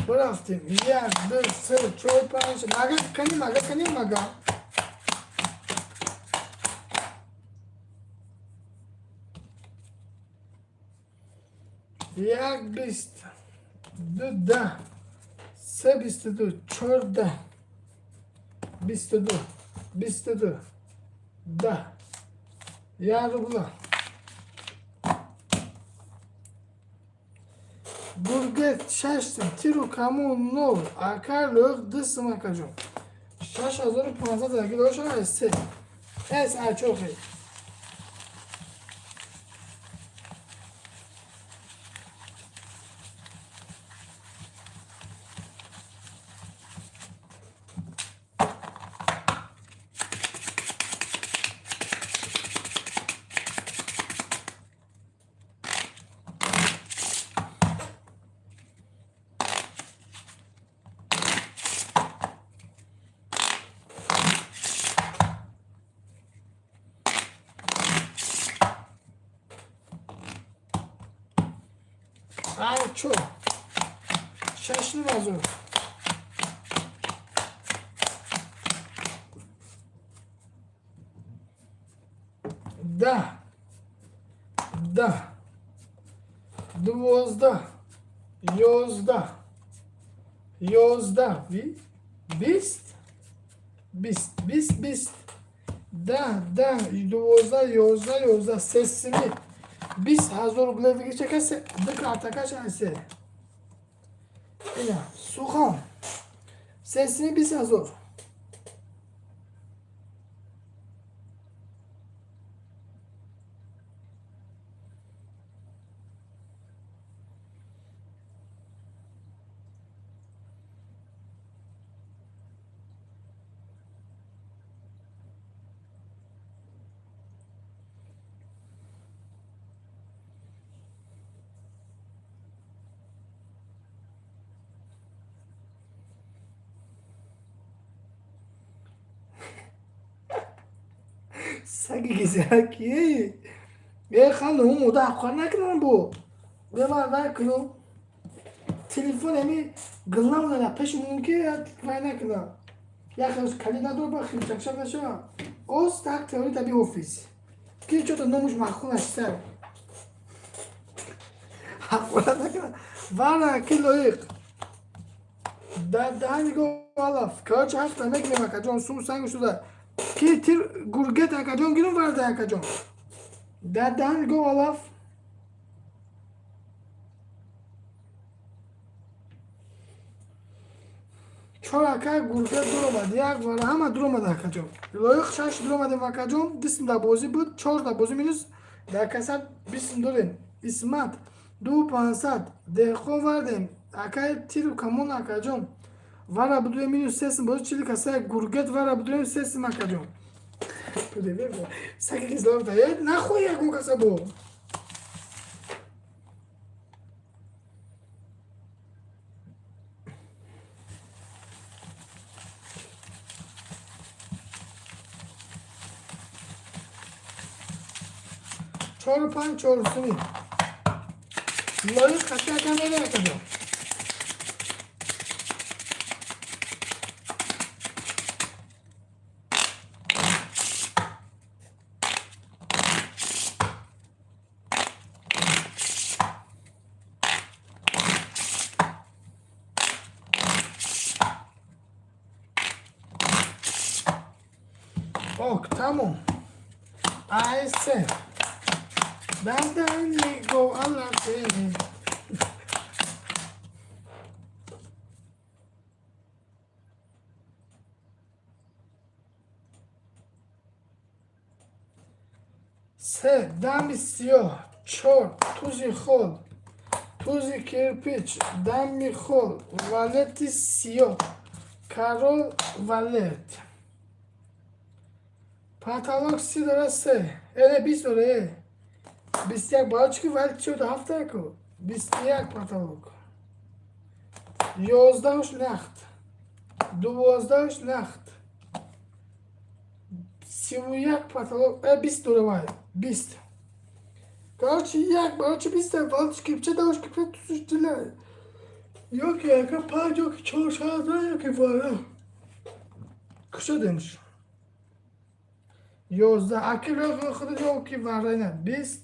Speaker 6: Бирафтем. Як, ду, се, чор, панҷ. Мага кани, мага кани, мага. Як бист, ду даҳ, се 22, чор даҳ, 22, 22, 10, як рубла. Гургет шаш сум, тиру камон нол, акар лоиқ ду сум, акаҷон. 6500 аги лоиқ се. Эс ачохи. Ай чо. 6500. 10, 10, 12, 11, 11, 20, 20, 20, 20, 10, 10, 12, 11, 11, сесими 20 000 рубле вигича касе ду картакаш асе. Ина сухан сесими 20 000. Саги гизаки е ханум уда ҳаққор накунам, бу бемар накунам, телефон ами гилнам дара пеши мумкин вай накунам, як рӯз кали надор ба химчакшак нашавам. Оз так теори таби офис ки чото номуш маъқул нашта, ҳаққорат накунам. Вара ки лоиқ дар даҳани го алаф. Короче, ҳафта мегирем, акаҷон, сум санг шуда ки тир гургет, акаҷон, гирум варда, акаҷон, дар даҳани го алаф. Чор ака гургет дуромад, як вара ҳама дуромад, акаҷон. Лоиқ шаш дуромадем, акаҷон, дисм дар бозӣ буд, чор дар бозӣ минус дар касад бисм дорем. Исмат ду 500 деҳқон вардем, акай тиру камон, акаҷон, вара будуем минус сесм бози чили каса гургет вара будуем сесм, акаҷон. Саги кизлавта е нахои ягон каса бо. Чору панҷ, чору суми лоиқ хати ака мере, акаҷон. Ок, тамом. Ай се дадани го алла сени. Се дами сиёҳ, чор тузи хол, тузи кирпич, дами хол, валети сиёҳ, король валет. Потолок 30 дора, се эне 20 дора, 21 барои чӣ ки валет чиёда ҳафта яку 21 потолок, 11-уш нахт, 12-уш нахт, 31 потолок, 20 дора, вай 20. Короче, як барои чи 20 валет кирпича давш, кирпича тусуш дила. Ёки ака панҷ, ёки чор шаҳр, ёки вара. Кушодемш. 11 аки худ ёки вара ина 20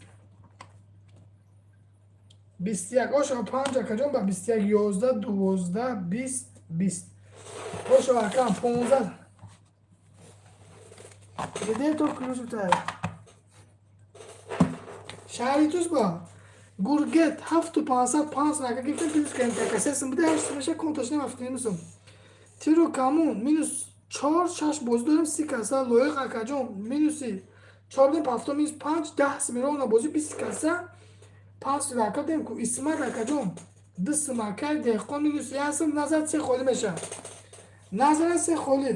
Speaker 6: 21 оша панҷ акаҷон ба 21 11 12 20 20 оша акам 15. Где то ключ шаҳри туз ба гургет ҳафту пансад панҷ нака гирифтем, плюс кардем, така сесм буде, ҳашт меша конташ намафтинусум. Тиру камун минус чор, шаш бозӣ дорем, 30 каса. Лоиқ акаҷон минуси чор дем, пафто минус панҷ, 10 симирона бозӣ, 20 каса, панҷ симака дем ку. Исмат акаҷон ду симака, деҳқон минус як сим, назар се холӣ мешавад, назара се холӣ.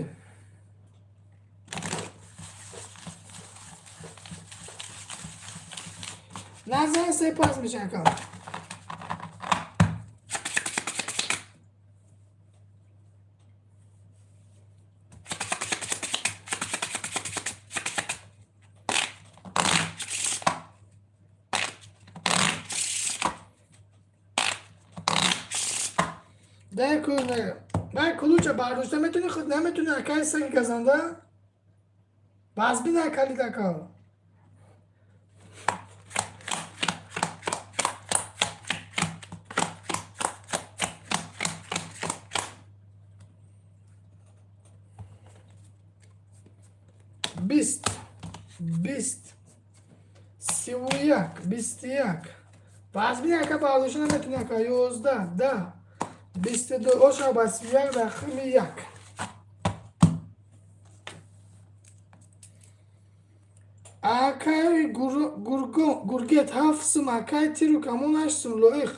Speaker 6: Назар се пас меша ака. Дай ключа бардошта метуни, худ наметуни, акай саги газанда. Бас бина калид ака. 20, 20, 31, 21. Бас бина ака, бардошта наметуни ака. 11, 10, 22, оша ба 31 рақами як. Акай гургет ҳафт сум, акай тиру камон ҳашт сум, лоиқ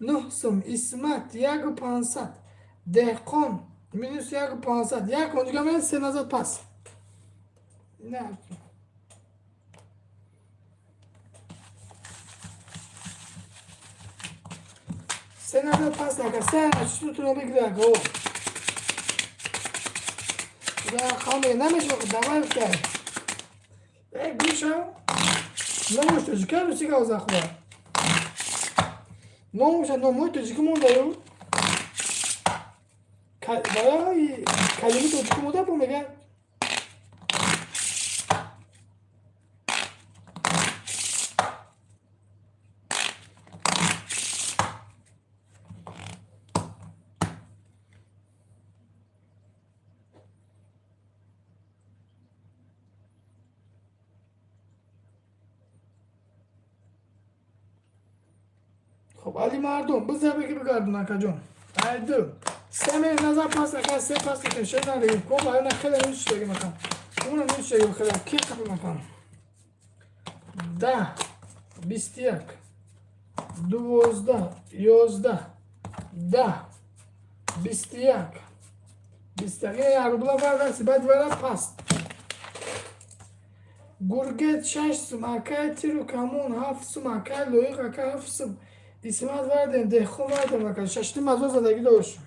Speaker 6: нӯҳ сум, исмат яку пансад, деҳқон минус яку пансад, як онҷига мен се назад пас. Не. Се назад пас ака, се чутуно бигири ака. О. Да, хаме намешава, давай кай. Э, гӯша. Номуш тоҷика русӣ гавза худа. Номуша номои тоҷикӣ мондаю. Барои калими тоҷикӣ монда бо мегӯяд. Хоб, али мардум, бизар беги бигардун акаҷон. Айду. Се мер назар пас ака, се пас кардем, шер надегим. Ко ба на хеле минус шудагим ака. Уна минус шудагим хеле, ки қапим ака. 10, 21, 12, 11, 10, 21, 21. Я рубла вардаси, баъд вара пас. Гургет шаш сум, акай тиру камон ҳафт сум, акай лоиқ ака ҳафт сум. Исмат вардем, деҳқон вардем ака, шашним ҳазор задагӣ дошт.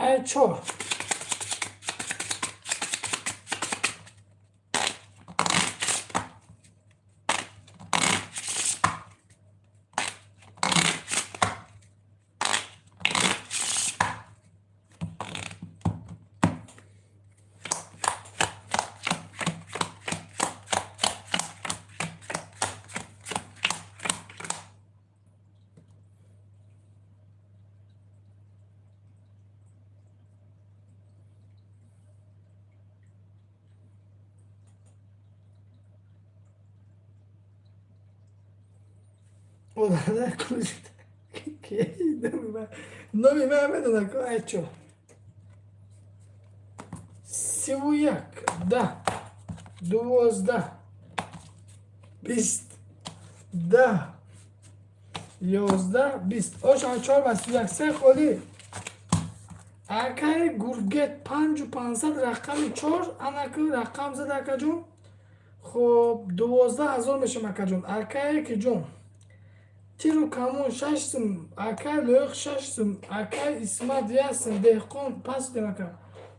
Speaker 6: Ай чор. Одана ключ. Номи ман медонам ку ай чо. 31, 10, 12, 20, 10, 11, 20. Оша чор ба 31 се холӣ. Акай гургет панҷу пансад рақами чор анаку рақам зада акаҷон. Хоб, 12 000 мешам акаҷон. Акае ки ҷон. Тиру камон шаш сум, акай лоиқ шаш сум, акай исмат як сум, деҳқон пас дем ака.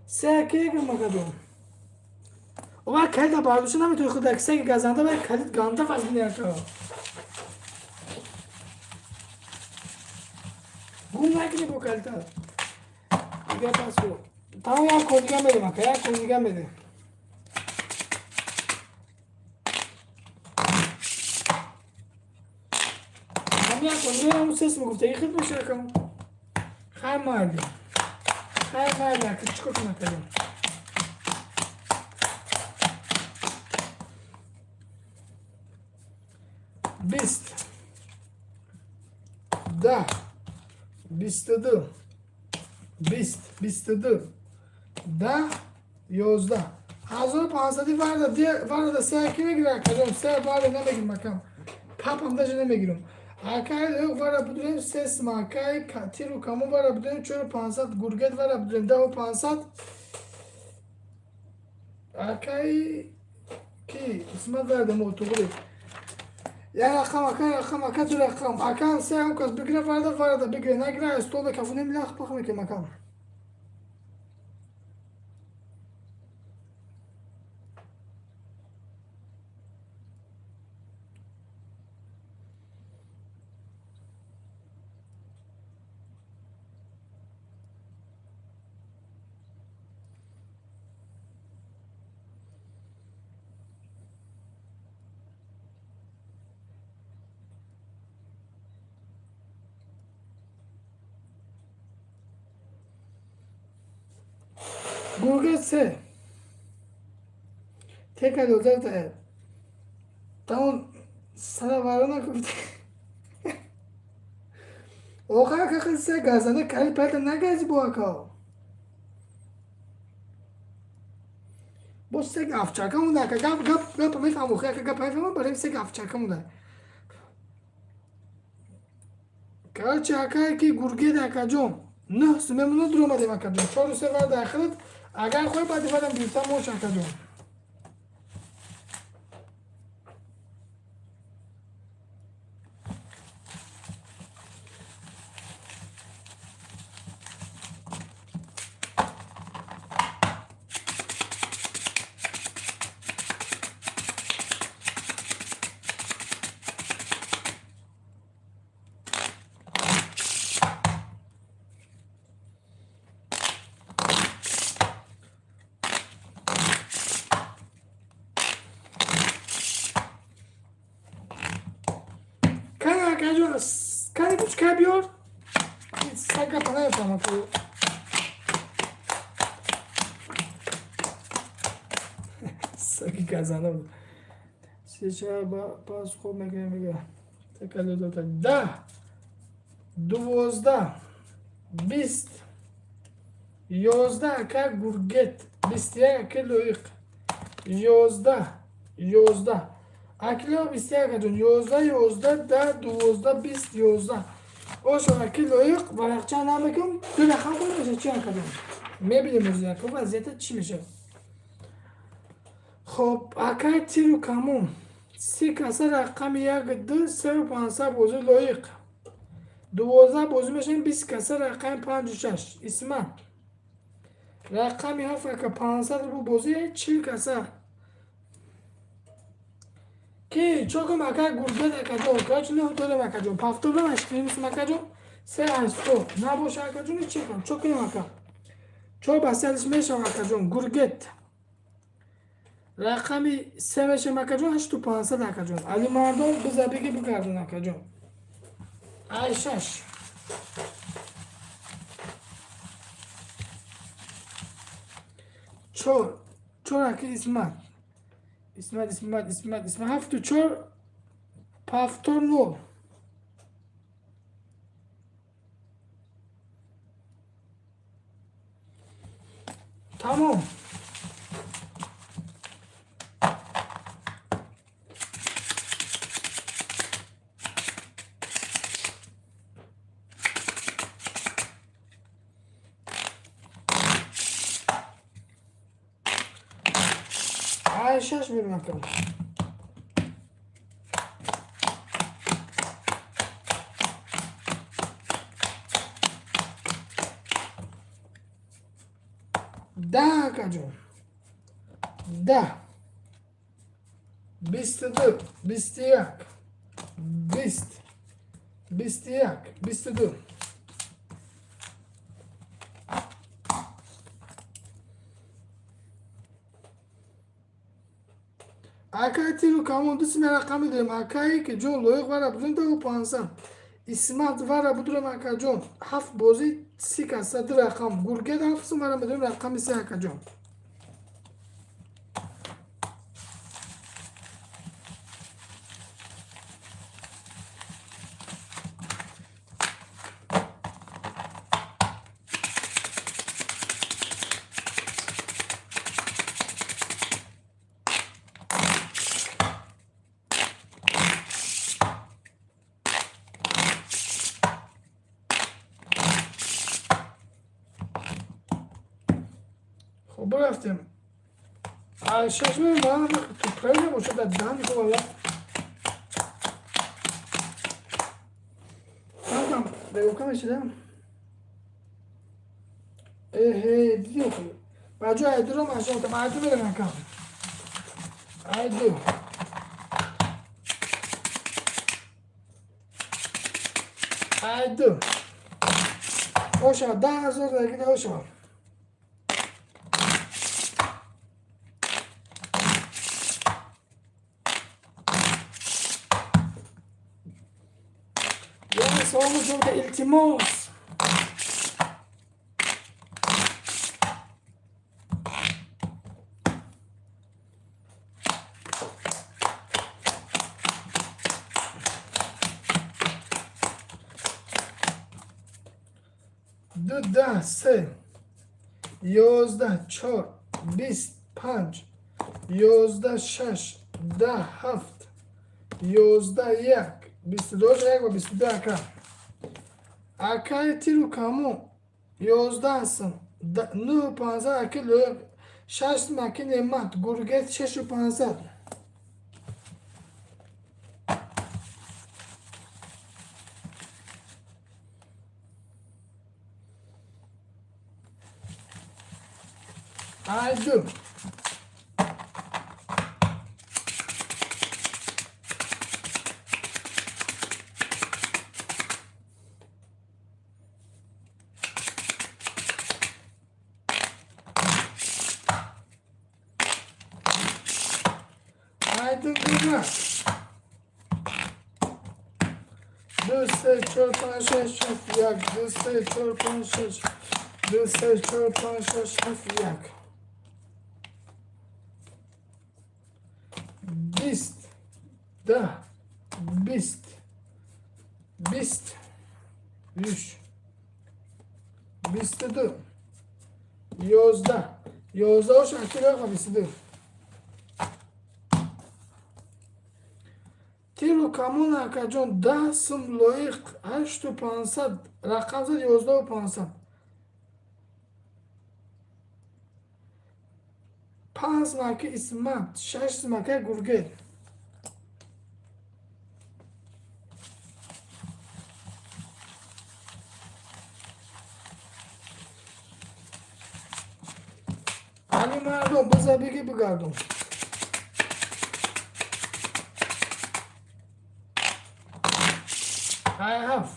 Speaker 6: Се акаегам акаҷон. Ова калида бардошта наметавони, худ саги газанда вай калид ганда вазмини, ака. Гум накунӣ бо калита. Дига пас тамом, як кор дига медем, ака, як кор дига медем. Ҳам як кор дига, ҳамун сес мегуфтаги хид меша, ака. Хай майли. Хай майли, ака, чӣ кор кунам, акаҷон? 20, 10, 22, 20, 22, 10, 11. 1500-и варда варда се аки мегира, акаҷон, се варда намегирам, акам. Папам даже намегирам. Акай вара будурем се сма, акай тиру камон вара будурем чору пансад, гургет вара будурем 10-у 500. Акай ки исмат варда мо туғри. Як рақам, ака, рақам, ака, ду рақам. Ака, се ҳам кас бигира варда, варда бигира, нагира, стол кафунем лах пах мекунем, акам. Гургет се. Тека дозата. Тамом сара варона гуфт. Оха, ака, се газанда кали палта нагази бо, ака. Бо се овчарка монда, ака, гап гап гап мефаҳмам, ака, гап мефаҳмам, барои се овчарка монда. Короче, ака, ки гургет, акаҷон. Нӯҳ сум мемонад, дуромадем, акаҷон. Чору се варда ахират, агар хоҳӣ баъди вардам гирифтан мош, акаҷон. Кани, акаҷон, кани кучка биёр. Саг гапа намефаҳмам ку. Саги газанда буд. Сеча пас хоб мекунем, мега. Така додота. 10, 12, 20, 11, ака гургет, 21, ака лоиқ. 11, 11. Аки лоиқ 21, акаҷон. 11, 11, 10, 12, 20, 11. Ошо, аки лоиқ, варақча намекун, ду рақам кун меша чи, акаҷон? Мебинем ози, ака, вазъията чӣ мешавад. Хоб, акай тиру камон. 30 каса рақами як ду сеу пансад бозӣ лоиқ. 12 бозӣ мешавем, 20 каса рақами панҷу шаш. Исмат. Рақами ҳафт, ака, 500 рубл бозӣ, 40 каса. Ки чокум, ака гургет, акаҷон, короче, нӯҳ дорем, акаҷон. Повтор бемашкинем, акаҷон. Се ҳаштто. Набоша, акаҷон, чӣ кунам? Чо кунем, ака? Чор басалиш мешавам, акаҷон. Гургет. Рақами се мешавем, акаҷон, ҳашту пансад, акаҷон. Алимардон биза биги бигардон, акаҷон. Ай шаш. Чор. Чор, ака Исмат. Исмат, Исмат, Исмат, Исмат. Ҳафту чор, повтор нол. Тамом. Ай шаш берем, акам. 10, акаҷон. 10. 22, 21, 20, 21, 22. Акай тиру камон ду сими рақам медорем. Акае ки ҷон лоиқ вара будем ду 500. Исмат вара будурем акаҷон. Ҳафт бозӣ си каса ду рақам. Гургет ҳафт сум вара медорем рақами се акаҷон. Хоб рафтем. Шаш ман тупрай набошад дар даҳани хуб ала. Фаҳмам, бегока мешидам. Эҳе, диди охи. Ба ҷои айдуро машотам, айду мерам акам. Айду. Айду. Оша, 10 000 дагида оша. Я саволу ҷонка илтимос. Ду, 10, се, 11, чор, 20, панҷ, 11, шаш, 10, ҳафт, 11, як, 22, як ва 22 ака. Акаи тиру камон 11 сум, нӯҳу панҷсад аки лоиқ, шаш сум аки Неъмат, Гургет шашу панҷсад. Айду. Aydın Gırnak. Ду, се, чор, панҷ, шаш, ҳафт, як. Ду, се, чор, панҷ, шаш. Ду, се, чор, панҷ, шаш, ҳафт, як. 20, 10, 20, 20, юш. 22, 11, 11 ош акилоға 22. Тиру камон акаҷон 10 сум лоиқ ҳашту пансад рақам зад 11 500. Панҷ маки Исмат, шаш мака Гургет. Али мардум, биза бигӣ бигардум. I have.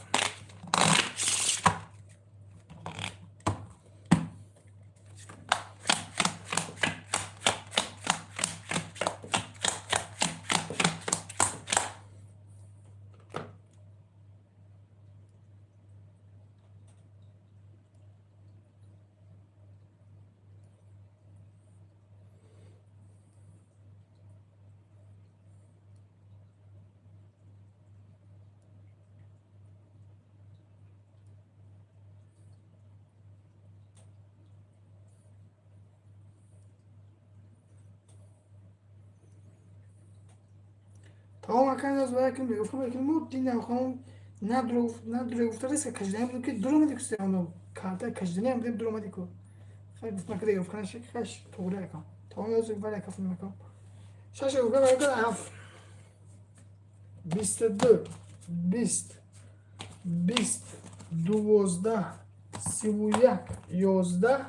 Speaker 6: Тамом акан аз вараким бегуфтам лекин мо дина хом на дурӯғ гуфтарест каждаем буд ки дуромади ку сеоно карта кажданиам будем дуромади ку хай гуфтам ки гуфтан хаш туғри акам тамом аз варака фун шаш гуфтам акан ҳафт 22, 20, 20, 12, 31, 11,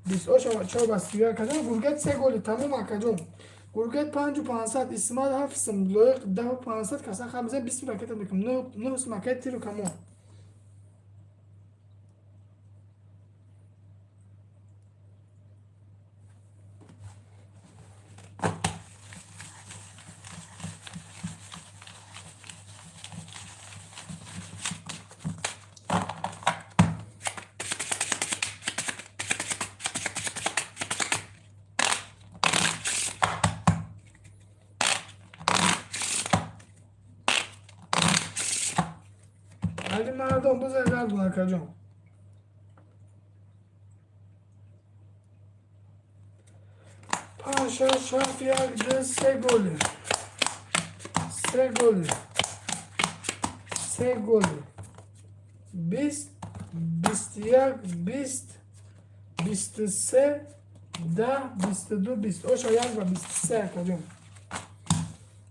Speaker 6: 20. Оша чор ба 31 кардам. Гургет се голи тамом акаҷон. Гургет 5500, Исмат 7 сум, Лоиқ 10500 каса хаб мезанем, 20 ракета мекунем. 9 сум акай тиру камон. Али мардон бизар акаҷон. Панҷ, шаш, ҳафт, як, ду, се голи. Се голи. Се голи. 20, 21, 20, 23, 10, 22, 20. Оша як ба 23 акаҷон.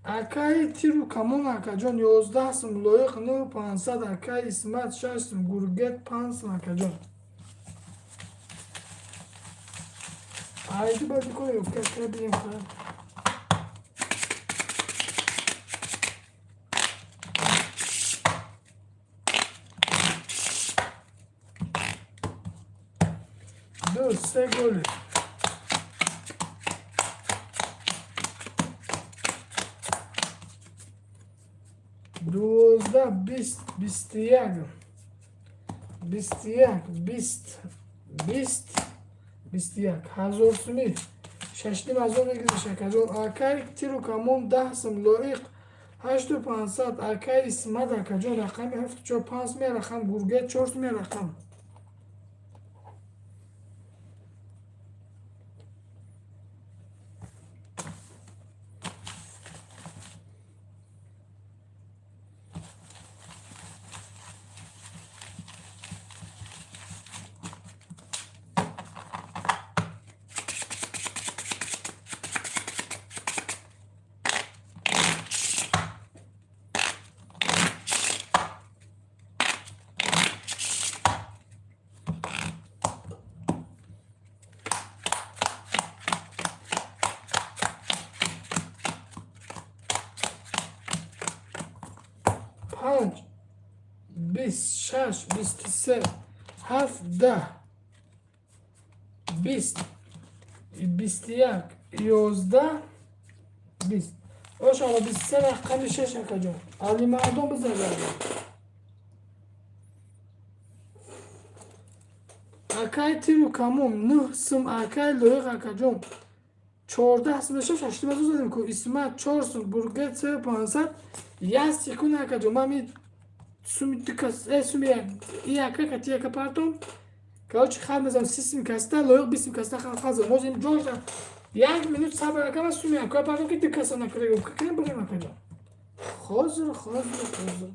Speaker 6: Акаи тиру камон акаҷон 11 сум, Лоиқ 9500, акаи Исмат 6 сум, Гургет 5 сум акаҷон. Айди бади кор ёфта бинем хара. Ду, се голи. 12, 20, 21, 21, 20, 20, 21. Ҳазор суми. 6500 мегириш акаҷон. Акай тиру камон 10 сум, Лоиқ 8500, акай Исмат акаҷон рақами ҳафту чор панҷ сум рақам, Гургет 4 сум рақам. Панҷ, 20, шаш, 23, ҳафт, 10, 20, 21, 11, 20. Ошала 23 рақами шеш акаҷон. Алимардон бизагардон. Акай тиру камон 9 сум, акай Лоиқ акаҷон 14 сум дошта, шаштима задем ку Исмат 4 сум, Бургет 3500. Як секунд акаҷон, ман ми суми ду кас, суми яка кати яка партом. Короче, хат мезанам 30 сум каста, Лоиқ 20 сум каста хат хазам. Ҳозир ин ҷоша як минут сабр акам, ман суми яка партом ки ду каса накарда. Кунем бурем акаҷон. Ҳозир, ҳозир, ҳозир.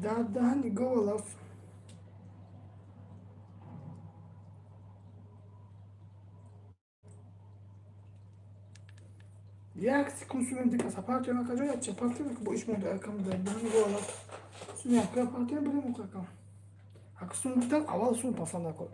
Speaker 6: Дар даҳани гов. Як секунд сумем дикаса партия акаҷон, як ча партия бо иш монда акам дар даҳани гов алаф. Сум яка партия бурем акам. Ак сум гуфтан аввал сум пафан накор.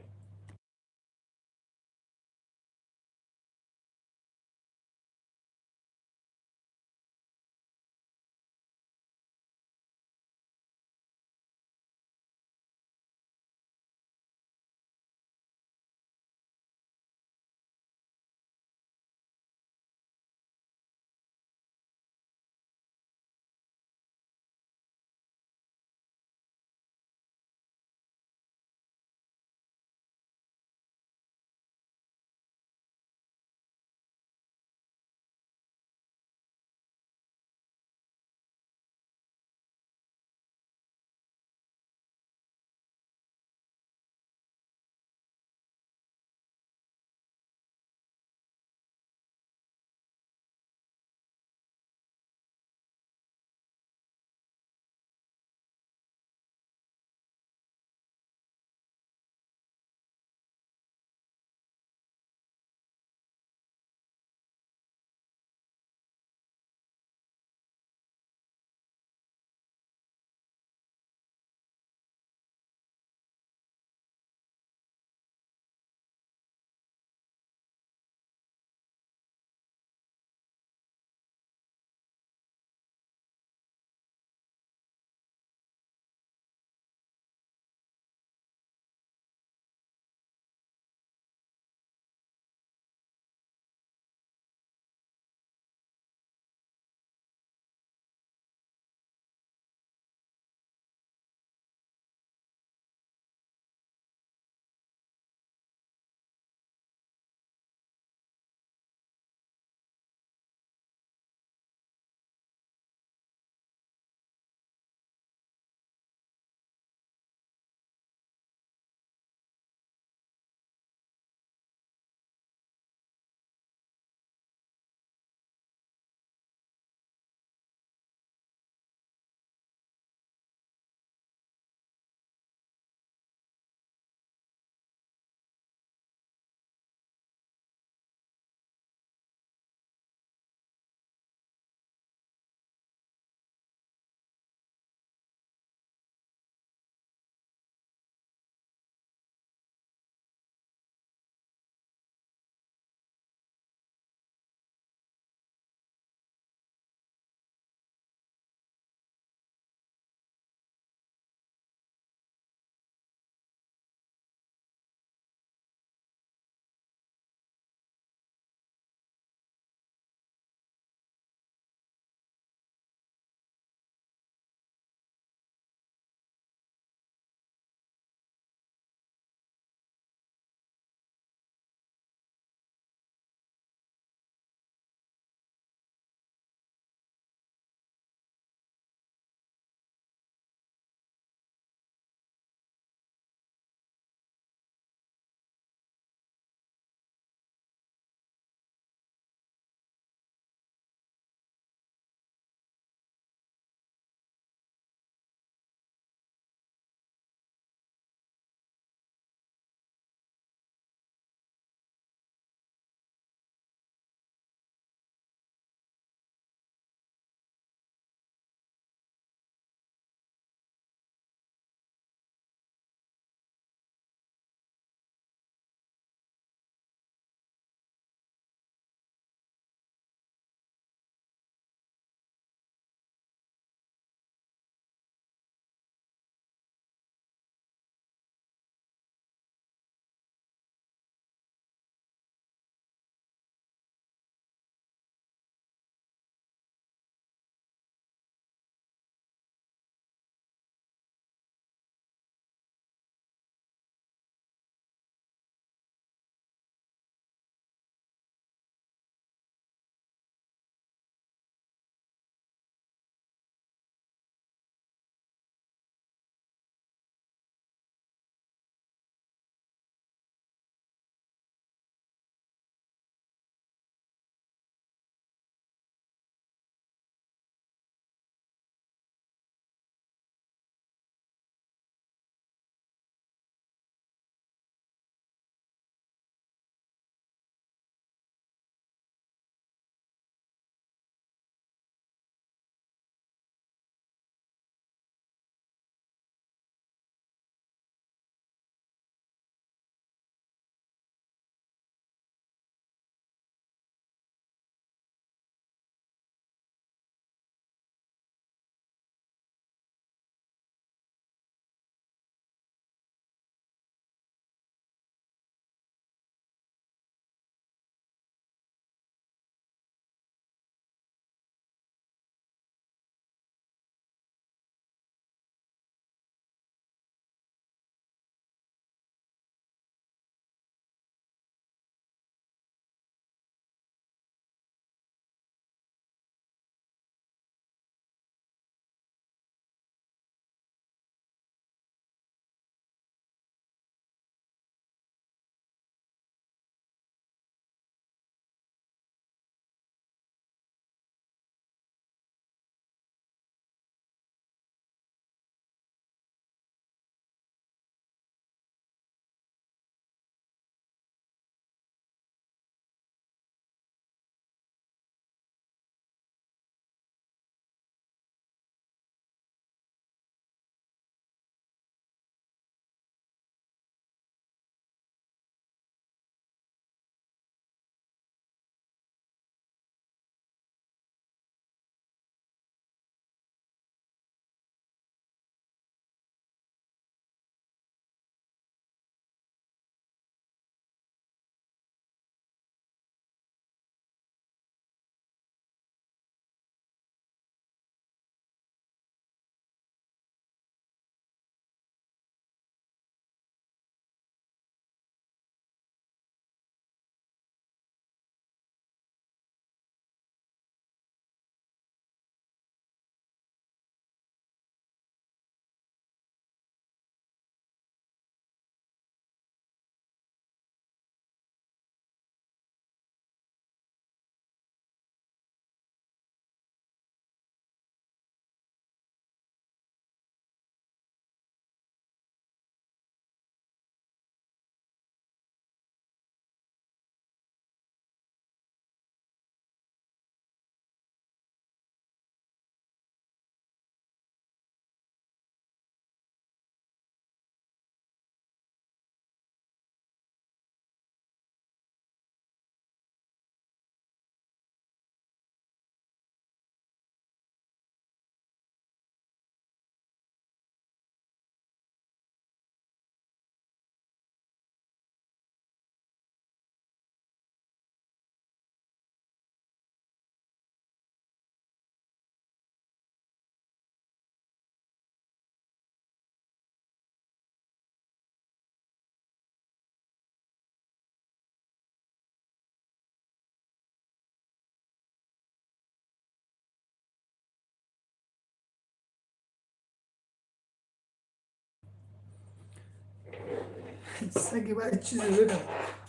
Speaker 6: Саги баъд чизе бигам.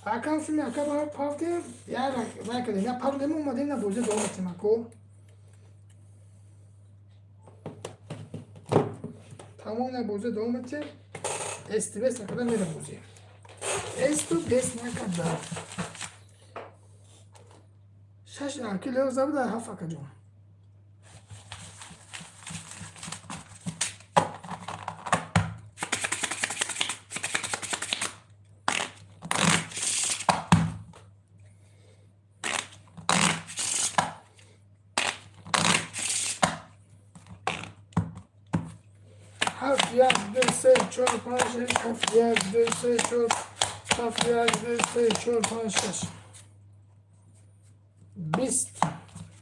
Speaker 6: Акам филми ака ба пафтем, я вай кардем, я парудем, омадем на бозӣ давом метем ако. Тамом на бозӣ давом метем. Эстибес накарда мерем бозӣ. Эсту бес накарда. Шаш аки лео забуда ҳафт акаҷон. Ҳафт, як, ду, се, чор, панҷ, шаш, ҳафт, як, ду, се, чор, ҳафт, як, ду, се, чор, панҷ, шаш. 20,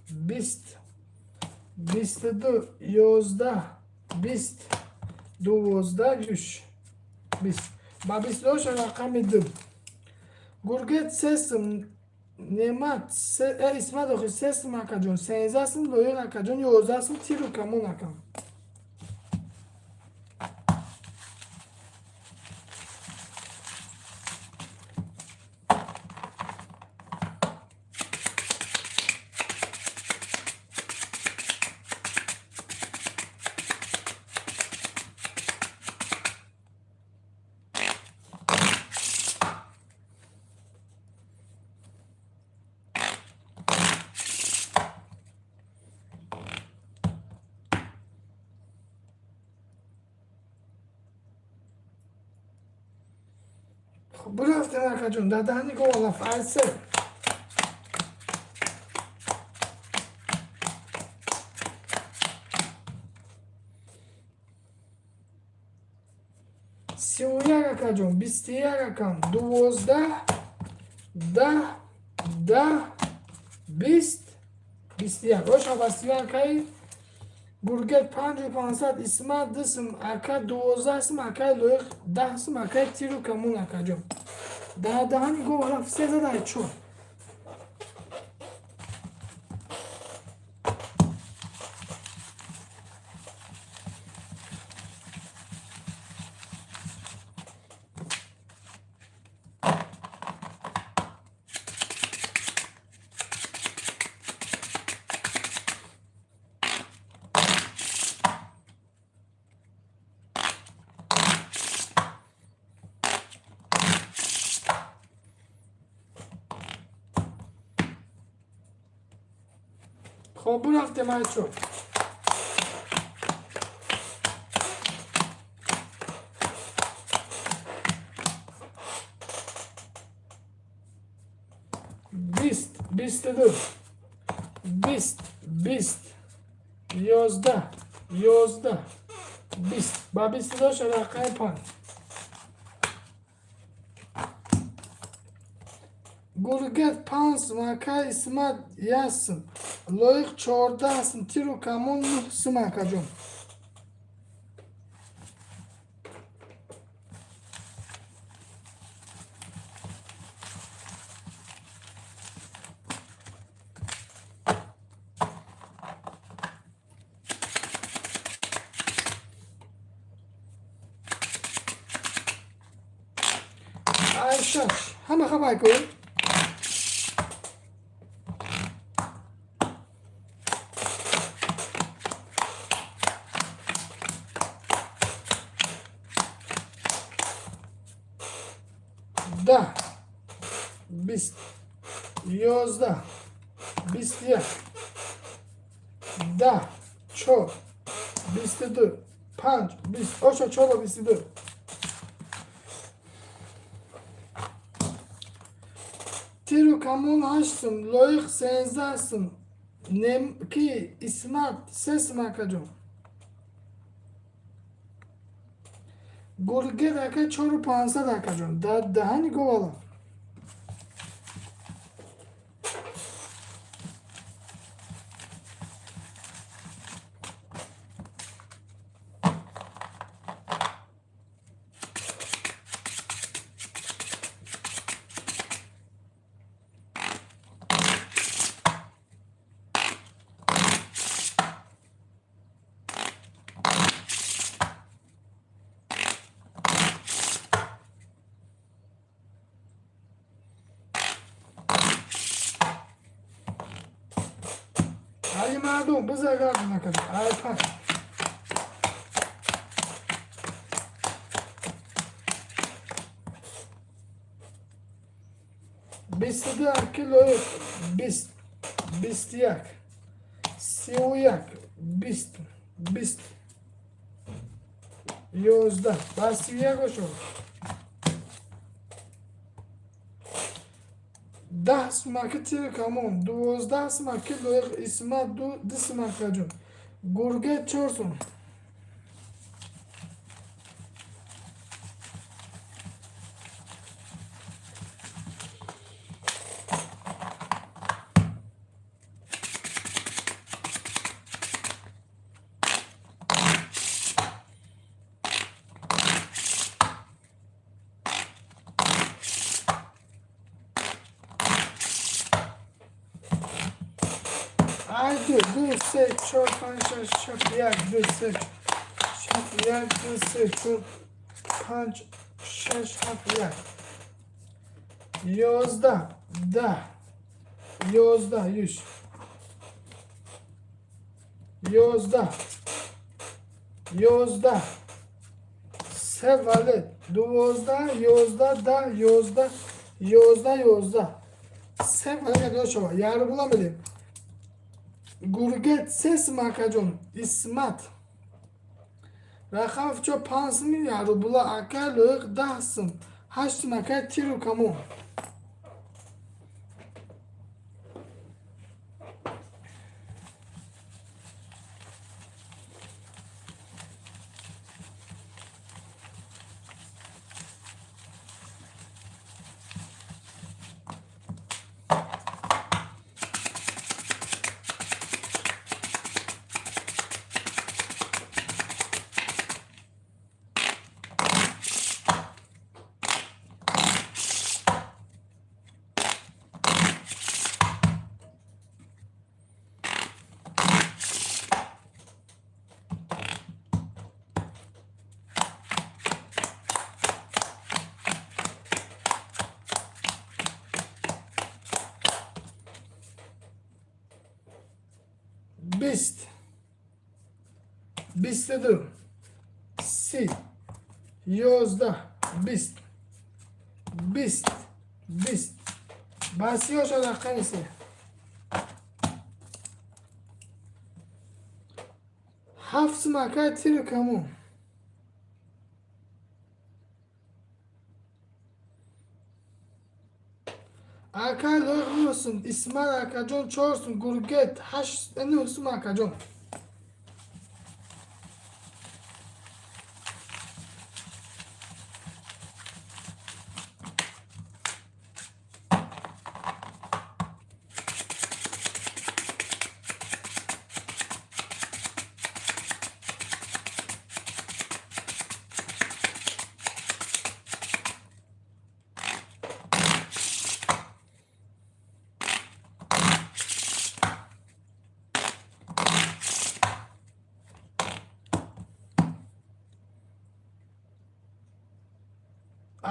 Speaker 6: 20, 22, 11, 20, 12, юш, 20. Ба 22 рақами ду. Гургет сесм, Немат, Исмат охи сесм акаҷон, 13 сум, Лоиқ акаҷон, 11 сум, тиру камон акам. Хуб, бурафтем акаҷон, дар даҳани говалаф айсе. 31 акаҷон, 21 акам, 12, 10, 10, 20, 21. Оша ба 31 акаи Гургет 5500, Исмат 2 сум, ака 12 сум, акаи Лоиқ 10 сум, акаи тиру камон акаҷон. Дар даҳани говалаф се зада чор. Хоб, бурафтем ай чор. 20, 22, 20, 20, 11, 11, 20. Ба 22 рақами панҷ. Гургет 5 сум, акаи Исмат 1 сум, Лоиқ 14 сум, тиру камон 9 сум акаҷон. Ай шаш. Ҳама хабар кун. 10, 20, 11, 21, 10, чор, 22, панҷ, 20, оша чору 22. Тиру камон 8 сум, Лоиқ 13 сум, ки Исмат 3 сум акаҷон. Гургет ака 4500 акаҷон. Дар даҳани говалаф. Алимардон, биза гардон, акаҷон. Ай панҷ. 22 аки лоиқ, 20, 21, 31, 20, 20, 11, ба 31 ошо. 10 сумаки тири камон, 12 сумаки лоиқ, Исмат ду сумакаҷон. Гурге чор сум. Ай ду, ду, се, чор, панҷ, шаш, ҳафт, як, ду, се, ҳафт, як, ду, се, чор, панҷ, шаш, ҳафт, як. 11, 10, 11, юз. 11, 11, се валет, 12, 11, 10, 11, 11, 11. Се валет ядо шава. Як рубла медем. Гургет се сум, акаҷон. Исмат. Рақам чо панҷ суми, як рубла. Ака лоиқ 10 сум. Ҳашт сум, ака тиру камон. 20, 22, 30, 11, 20, 20, 20. Ба сиёша рақами се. Ҳафт сум, акай тиру камон. Акай лоиқ нӯҳ сум, Исмаил акаҷон чор сум, Гургет ҳашт, нӯҳ сум, акаҷон.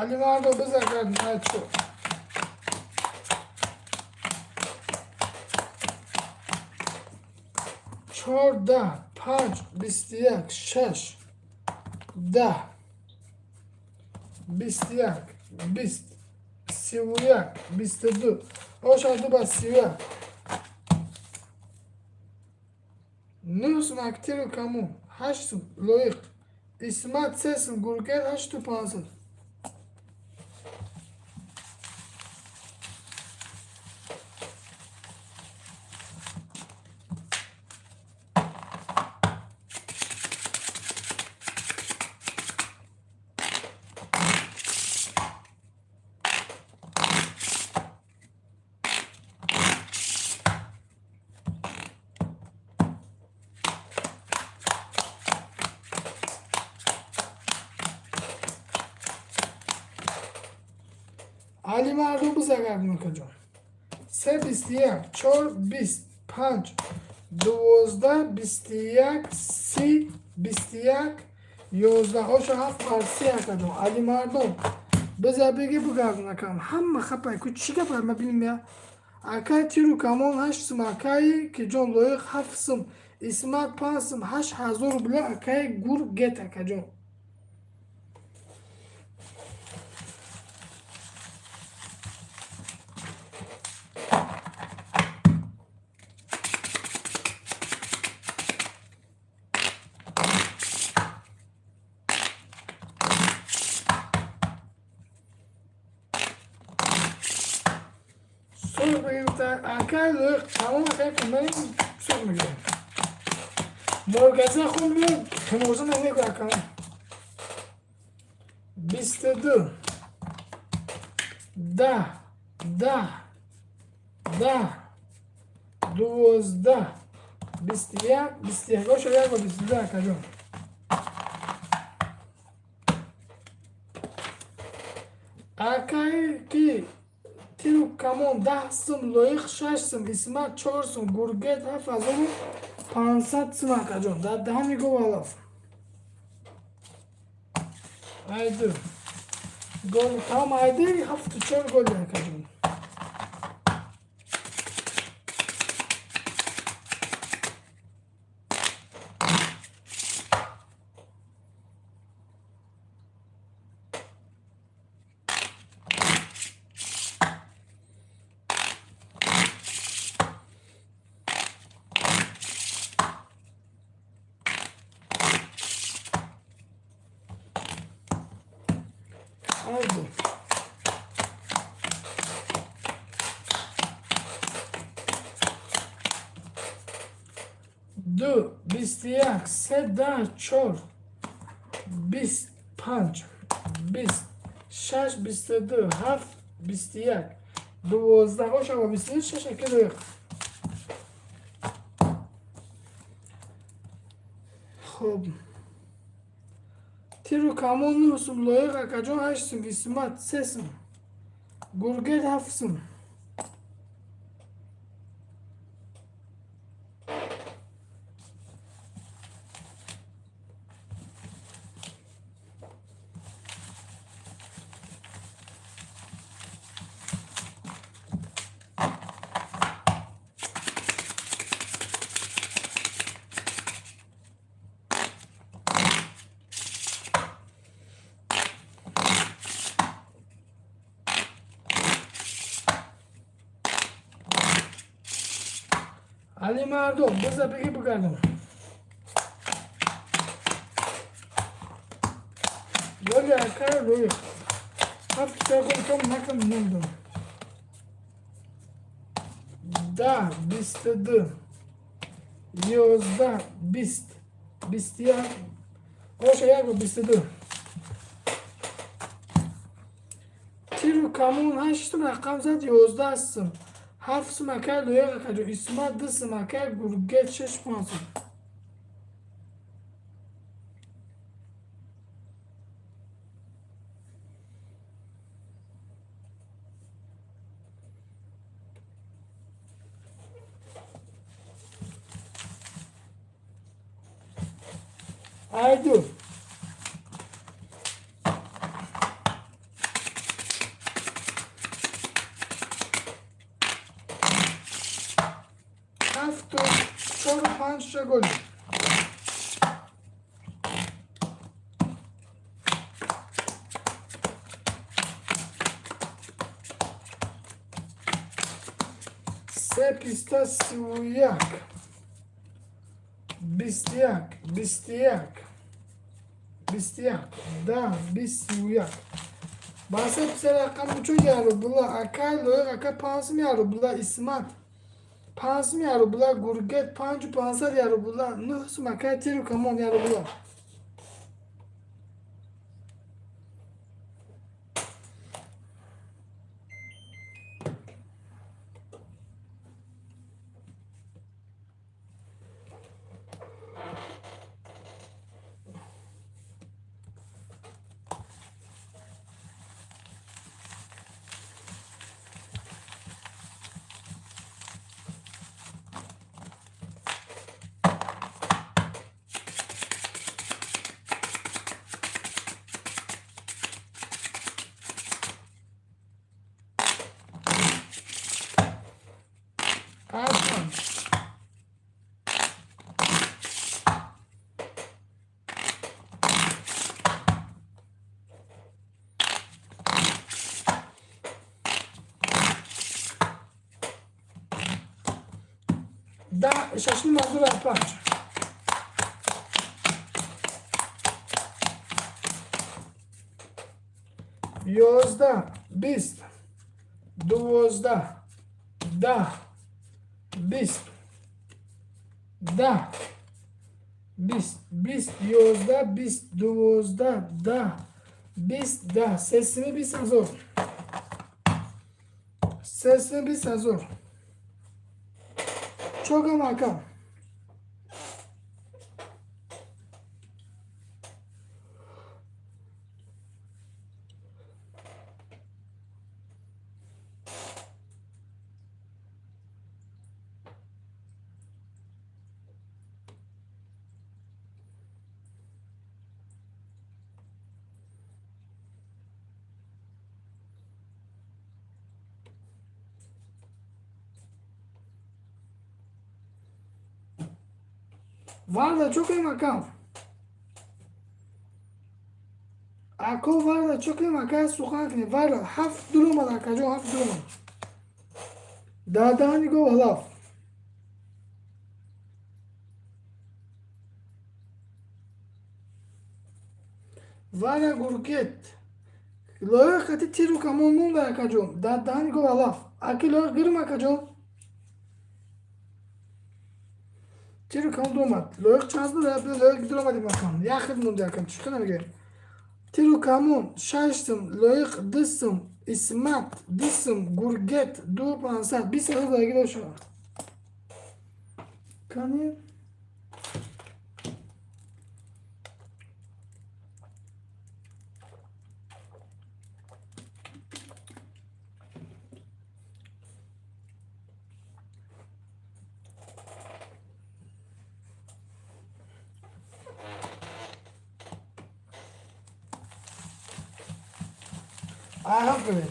Speaker 6: Алимардо, биза гардон, ай чор. 14, панҷ, 21, шаш, 10, 21, 20, 31, 22. Оша ду ба 31. Нӯҳ сум актиру камон, ҳашт сум лоиқ. Исмат се сум, Гургет ҳашту пансад. Алимардо, биза гардон, акаҷон. Се, 21, чор, 20, панҷ, 12, 21, 30, 21, 11. Оша ҳафт бар си, акаҷон. Алимардон, биза беги, бугардон, акам. Ҳама хапай ку, чӣ гапай, ма бинем я. Акай тиру камон ҳашт сум, акаи киҷон лоиқ ҳафт сум, Исмат панҷ сум, 8000 рубля акаи Гургет, акаҷон. Сурх бигирифта акаи лоиқ, тамом акаи кундаи сурх мегирем. Моргаза хун биё, химоза намеку ака. 22, 10, 10, 10, 12, 21, 21. Оша як ба 22, акаҷон. Акаи ки тиру камон 10 сум, лоиқ шаш сум, Исмат чор сум, Гургет 7500 сум, акаҷон. Дар даҳани гов алаф. Айду. Гол тамом, айду ҳафту чор гол, акаҷон. Айду. Ду, 21, се, 10, чор, 20, панҷ, 20, шаш, 22, ҳафт, 21, 12, ошава 26, аки лоиқ. Хуб. Тиру камон нӯҳ сум, лоиқ акаҷон ҳашт сум, Исмат се сум, Гургет ҳафт сум. Али мардум, биза беги бигардам. Голи акай лоиқ. Ҳафт чор гол кам накам, намедонам. 10, 22, 11, 20, 21, оша як ба 22. Тиру камон ҳашт сум рақам зад, 11 сум. Ҳафт сум акай лоиқ, акаҷон. Исмат ду сум, акай Гургет шаш панҷ сум. Айду. Ҳафту чору панҷ гол. Се писта 31, 21, 21, 21, 10, 20, 31. Ба се писта рақам чо ярубла, акай лоиқ ака панҷ сум ярубла, Исмат панҷ сум ярубла, Гургет панҷу пансад ярубла, нӯҳ сум акай тиру камон ярубла. 6,5 ҳазор панҷ. 11, 20, 12, 10, 20, 10, 20, 20, 11, 20, 12, 10, 20, 10, сесими 20 ҳазор, сесими 20 ҳазор. Чогам, ака? Варда чокем, ака? Ако, Варда чокем, ака? Сухан кунем. Варда ҳафт дуромад, акаҷон, ҳафт дуромад. Дадаҳани гов ҳалаф. Варя гургет лоиқ қати тиру камон монда, акаҷон. Дадаҳани гов алаф. Аки лоиқ гирм, акаҷон. Тиру камон дуромад. Лоиқ чанд буд? Лоиқ дуромадим, акам. Як хел монда, акам. Чӣ хел намегирем? Тиру камон шаш сум, лоиқ 2 сум, Исмат 2 сум, гургет 2 500, 20 ҳазор дарги дошад. Кани? Ай, ҳафт кунем.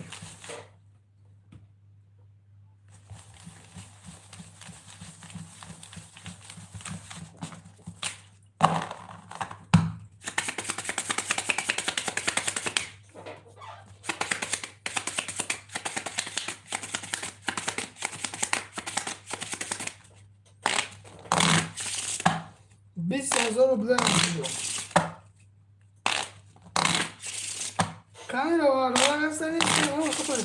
Speaker 6: 20 ҳазор рубля. Кани рава рава ҳастани? Хопай.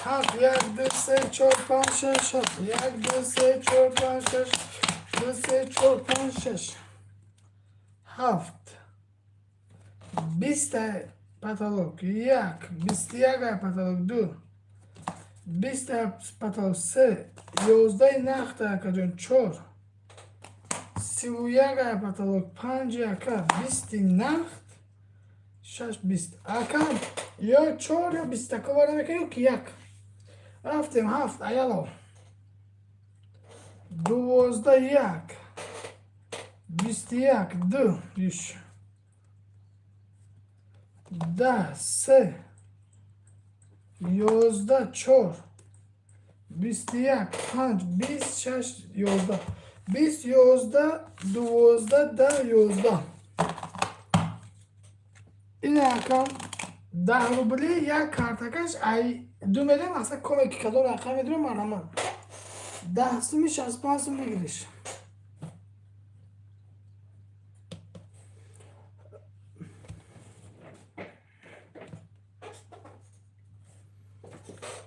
Speaker 6: Ҳафт, як, ду, се, чор, панҷ, шаш, ҳафт. Як, ду, се, чор, панҷ, шаш, ду, се, чор, панҷ, шаш, ҳафт. 20-та потолок, як, 21 потолок, ду, 20-та потолок, се, 11-и нахта, акаҷон, чор, 31 потолок, панҷ, ака, 20-и нахт, шаш, 20, ака. Ё чор, ё бистако вара мекунем, ё ки як. Рафтем, ҳафт, аяло, 12, як, 21, ду, иш, 10, се, 11, чор, 21, панҷ, 20, шаш, 11, 20, 11, 12, 10, 11. Ин, акам, 10 рубли як картакаш. Ай 2 миллион аста комеки кадом рақам медурам, марҳамат. 10 суми, 65 сум мегириш.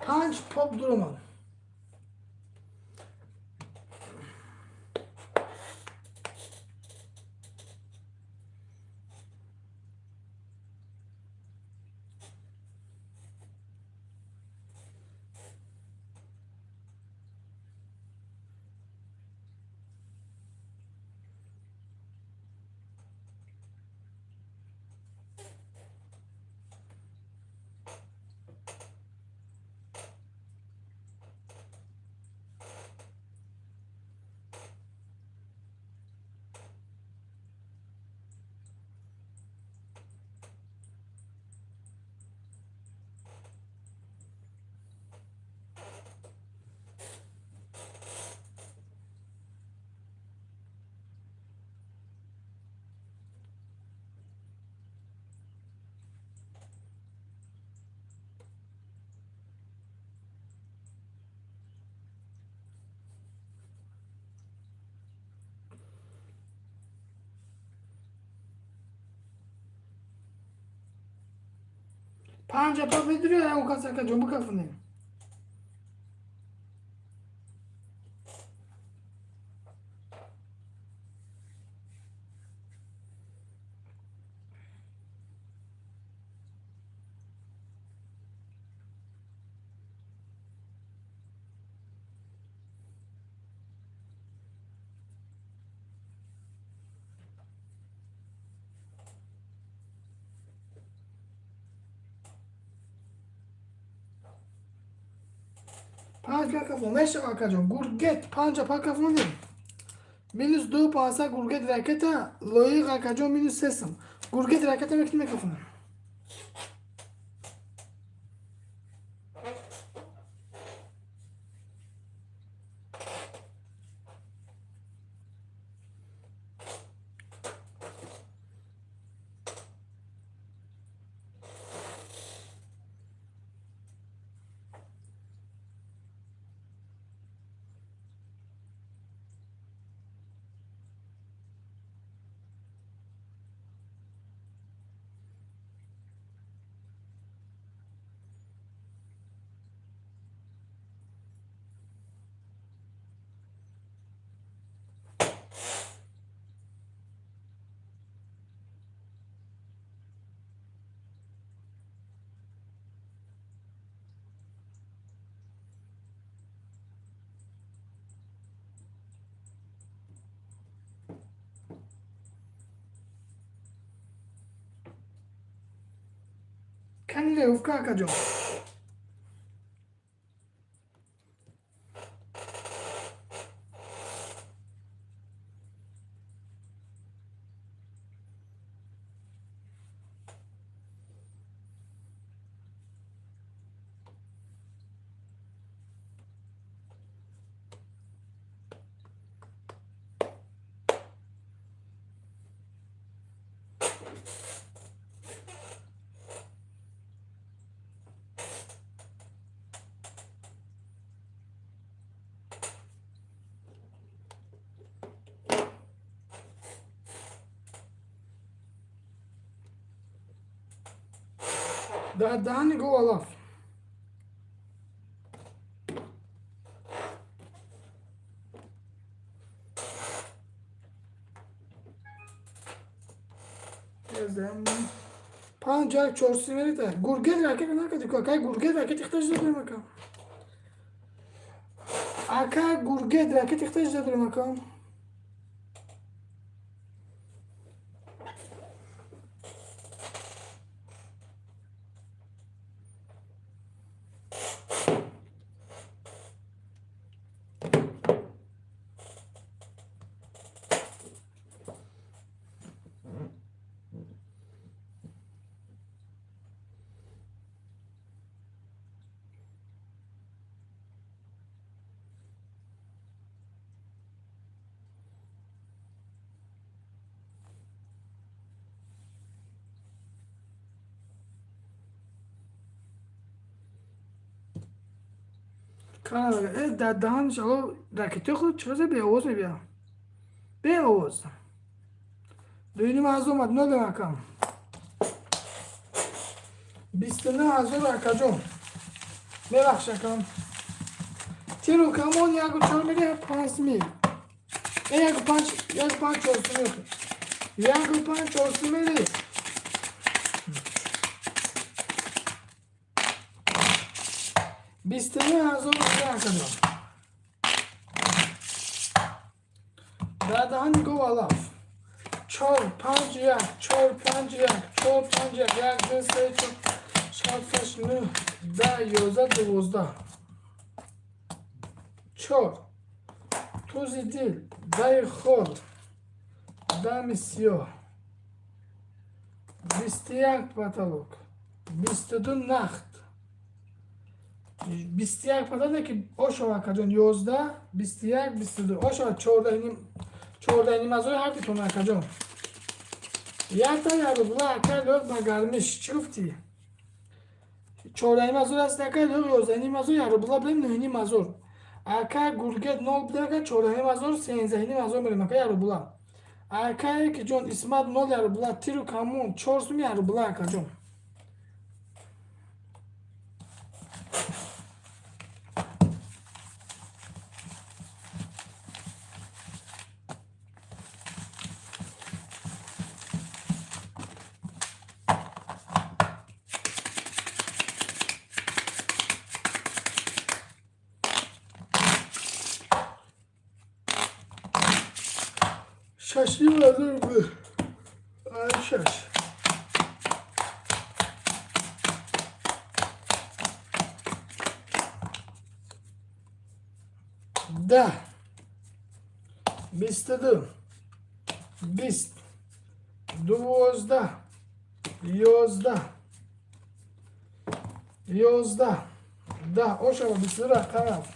Speaker 6: Панҷ поп дуромад. Панҷа па медури ягон кас, акаҷон, бикафонем. Панҷ какафон мешава, акаҷон. Гургет панҷа пакафонем. Минус ду панса гургет ракета лоиқ, акаҷон, минус сесам. Гургет ракета мекунем, мекафонем. Кани ревка, акаҷон? Дар даҳани гов алаф. Панҷ як чорси мерита. Гургет ракет накади ку, акай. Гургет ракет ихтаҷ дадорем, ака. Ака, гургет ракет ихтаҷ дадорем, ака. Дар даҳанш ало ракетои худ чиқаза беовоз мебиям. Беовоз. Дуюним ҳазор омад, нолем, акам. 29 000, акаҷон. Мебахш, акам. Тиру камон яку чор мери панҷ мил. Э, яку панҷ, яку панҷ чорсу мери. Яку панҷ чорсу мери. 29 000 рубли, акаҷон. Дар даҳани гов алаф. Чор, панҷ, як, чор, панҷ, як, чор, панҷ, як, як, ду, се, чор, шаш, ҳашт, нӯҳ, 10, 11, 12. Чор. Тузи дил, даи хол, дами сиёҳ. 21 потолок. 22 нахт. 21 потолок ки ошова, акаҷон, 11, 21, 22. Ошова 14 ним, 14 ним ҳазори ҳардитон, акаҷон. Якта як рубла, ака лёг, ба гармиш. Чӣ гуфтӣ? 14 ним ҳазор аст, ака лёг, 11 ним ҳазор, як рубла билем, 9 ним ҳазор. Ака гургет нол буда, ака, 14 ним ҳазор, 13 ним ҳазор мерем, ака, як рубла. Акае ки ҷон Исмат нол як рубла, тиру камон чор сум як рубла, акаҷон. 6500 рубл. Ай, шаш. 10, 22, 20, 12, 11, 11, 10. Ошава 22 рақам рафт.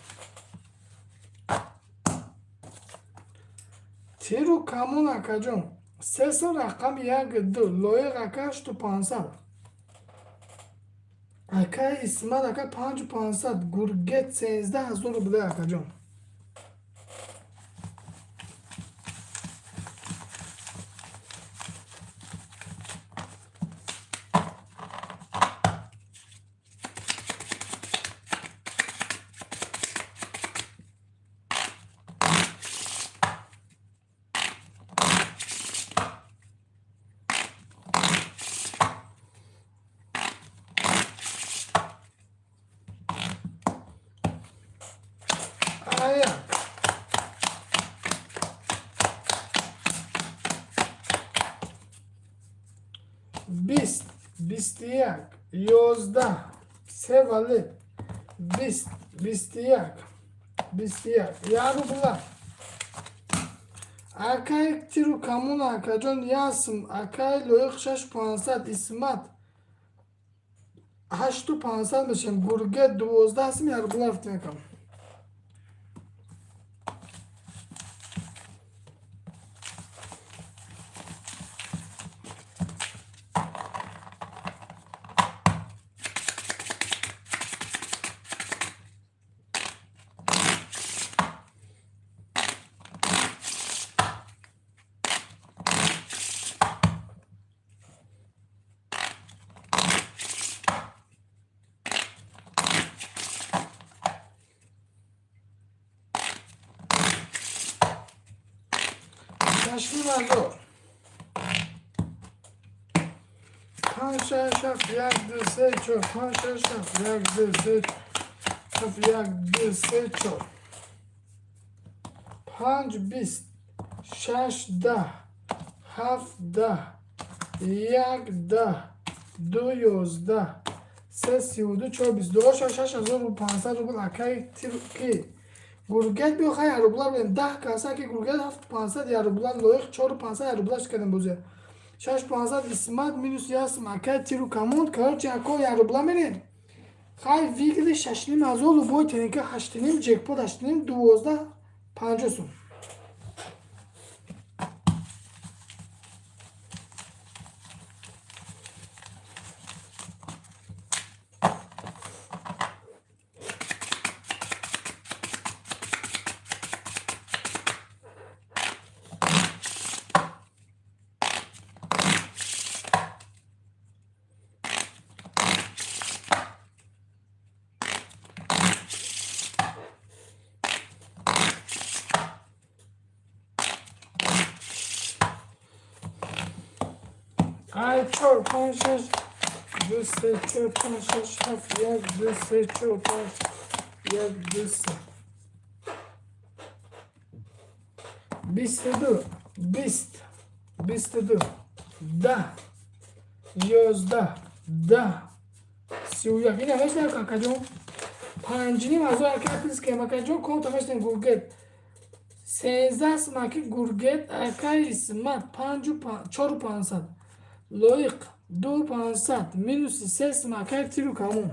Speaker 6: Тиру камон, акаҷон, сесо рақам як ду. Лоиқ ака, 8500. Ака Исмат ака, 5500. Гургет, 13 000 рубля, акаҷон. Аяк. 20, 21, 11, се валет, 20, 21, 21, як рубла. Акай Тиру камона, акаҷон, ясм, акай Лоиқ, 6500, Исмат, 8500 мешем, Гургет, 12 сим, як рубла рафтем, акам. 6500. Панҷ, шаш, ҳафт, як, ду, се, чор, панҷ, шаш, ҳафт, як, ду, се, ҳафт, як, ду, се, чор, панҷ, 20, шаш, 10, ҳафт, 10, як, 10, ду, 11, се, 32, чор, 22, 6500 рубл. Акаи ки Гургет, биё, хай, рубла бинем. 10 каса ки Гургет, 7500 я рубла, Лоиқ, 4500 я рубла кардем, бозия 6500, Исмат, минус ясм, акай Тиру камон. Короче, ако я рубла мерем, хай, выигрыш 6500, любой тенека ҳаштним, ҷекпот ҳаштним, 12 50 сум. Ай, чор, панҷ, шаш, ду, се, чор, панҷ, шаш, ҳафт, як, ду, се, чор, панҷ, як, ду, се, 22, 20, 22, 10, 11, 10, 31. Ина мешнав, какаҷон, 5500 ака плюс кем, акаҷон, конта мешнем. Гургет, 13 смаки Гургет, акай Исмат, панҷу 4500, Лоиқ, 2500, минуси се смакай Тиру камон.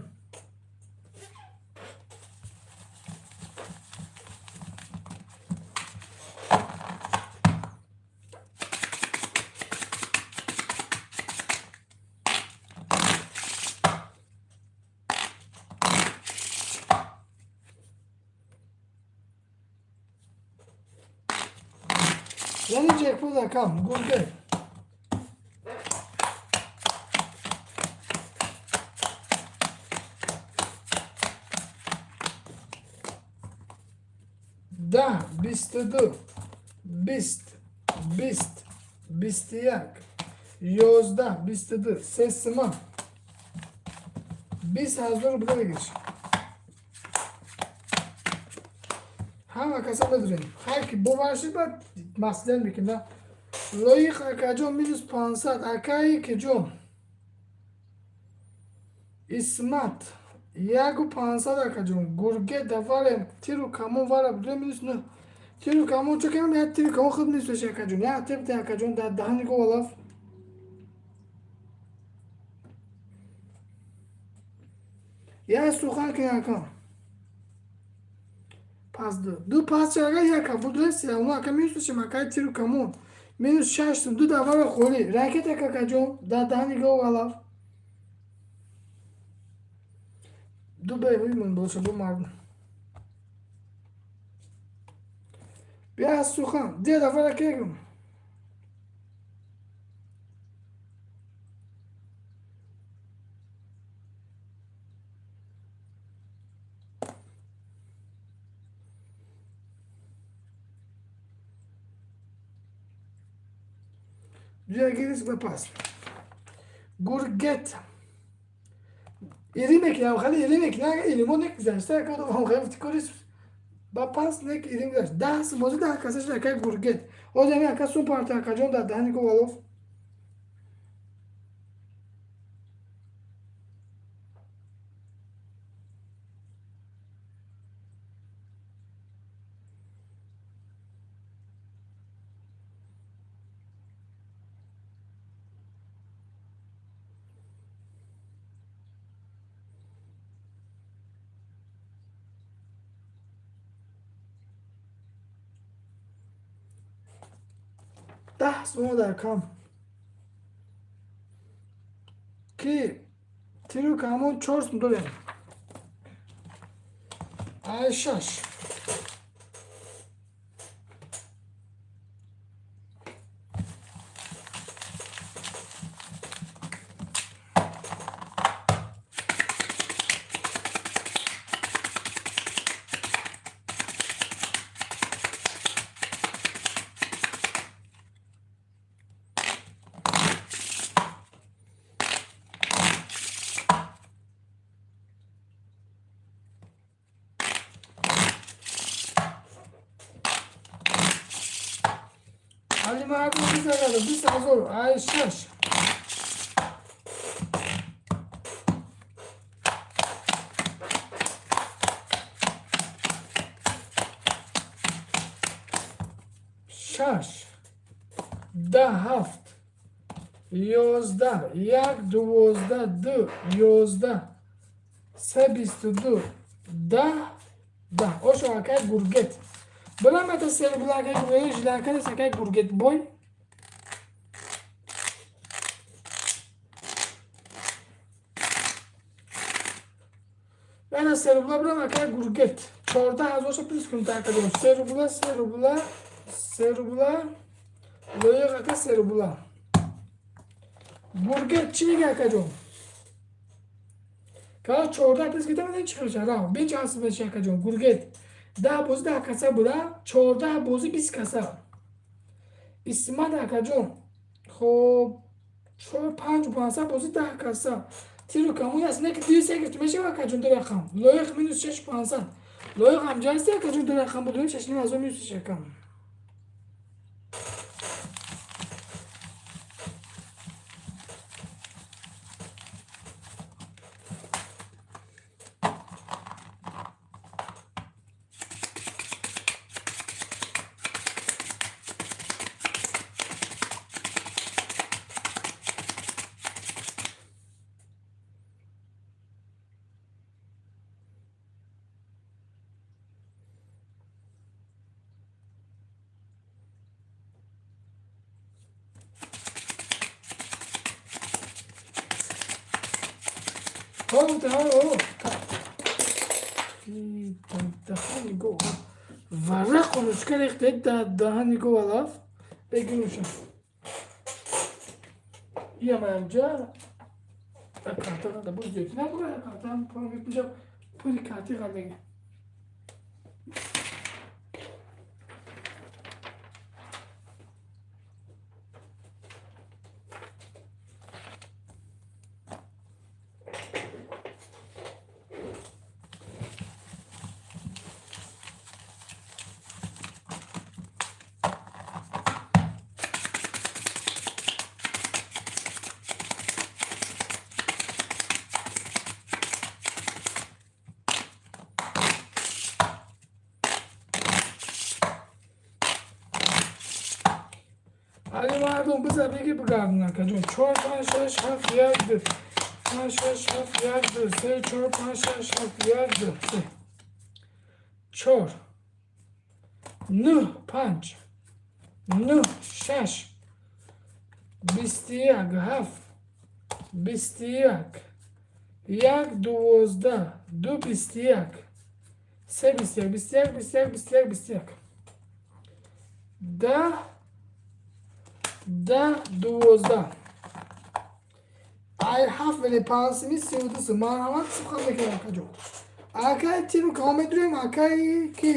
Speaker 6: Яъне ҷекпот, акам Гургет. 10, 22, 20, 20, 21, 11, 22, се сима, 20 000 рубля бигирш. Ҳама каса медурем, хай, ки бовар шид, баъд маслиҳат мекунем. Лоиқ акаҷон минус 500. Акаи киҷон? Исмат 1 500, акаҷон. Гурге даварем, тиру камон вара будем минус нӯ. Тиру камон чо кам, як тиру камон худ минус меша, акаҷон. Як тепте, акаҷон, дар даҳани говалаф. Як сухан кин, ака. Пас ду. Ду пас чага яка будре сиравно, ака, минус мешем, акаи тиру камон. Минус шаш сум, ду давара холӣ. Ракета, какаҷон, дар даҳани говалаф. Ду беҳуймон боша бу мард. Бия сухан. Де давара кегум. Бия гирис ба пас. Гургет. Ири мекунам, хеле ири мекунам, агар иримо нек гузашта, яка одам хеле фтикорис ба пас нек ирим гузашт. 10 бозӣ 10 каса шуд, акай Гургет. Ҳозир ҳамин ака сум парта, акаҷон, дар даҳани говалов. 10 сомон дар кам. Ки тиру камон 4 сум дорем. Ай шаш. Алимарду 20 000, ай шаш. Шаш, 10, ҳафт, 11, як, 12, ду, 11, се, 22, 10, 10. Ошо, акай Гургет. Бирамата сербула, акай Гургет, жиланканес, акай Гургет бой. Мана се рубла бирам, акай Гургет. 14 ҳазорша плюс кунед, акаҷон. Се рубла, се рубла, се рубла, лоиқ ака, се рубла. Гургет чӣ мега, акаҷон? Ка 14 плюс кида ман чӣ хел рав. Бин чӣ ҳаст меша, акаҷон. Гургет. 10 бозӣ 10 каса буда, 14 бозӣ 20 каса. Исмат, акаҷон. Хоб, чор панҷ пансад бозӣ 10 каса. Тиру камон аст, не ки дюсе гирифт мешава, акаҷон, ду рақам. Лоиқ минус шаш пансад. Лоиқ ҳамҷа ҳасти, акаҷон, ду рақам будем 6,5 ҳазор минус шакам. О, даҳани гов варақ қонучка рехте даҳани гов алаф бегирӯша. Иам анҷа карта қада боз зиёд набура, карта пули карти қадага. Али мардум, бизар беги бигардон, акаҷон. Чор, панҷ, шаш, ҳафт, як, ду, панҷ, шаш, ҳафт, як, ду, се, чор, панҷ, шаш, ҳафт, як, ду, се, чор, нӯҳ, панҷ, нӯҳ, шаш, 21, ҳафт, 21, як, 12, ду, 21, се, 21, 21, 21, 21, 21, 10, 10, 12. Ай ҳафт вели панҷсими 32 сум. Марҳамат, сухан мекунам, акаҷон. Акай тиру као медурем, акай ки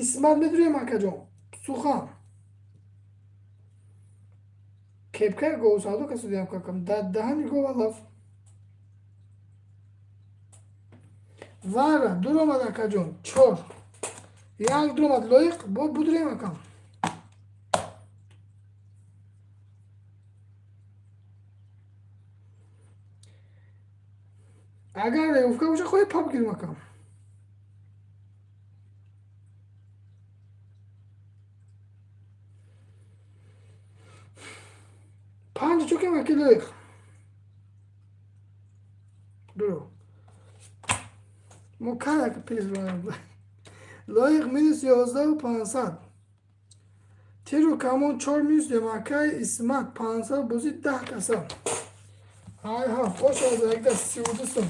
Speaker 6: Исмат медурем, акаҷон. Сухан кепкаи говсадо касудиам какам дар даҳани гова лаф вара дур омад, акаҷон. Чор, як дур омад, лоиқ бо будурем, акам. Агар ревка боша, хоҳи пап гирим, акам. Панҷ чокем, аки лоиқ. Дуро мо каяк пеш. Лоиқ минус 11 500. Тиру камон чор минус дем, акай Исмат. 500 бозӣ, 10 каса. Ай ҳафт ош якда 32 сум.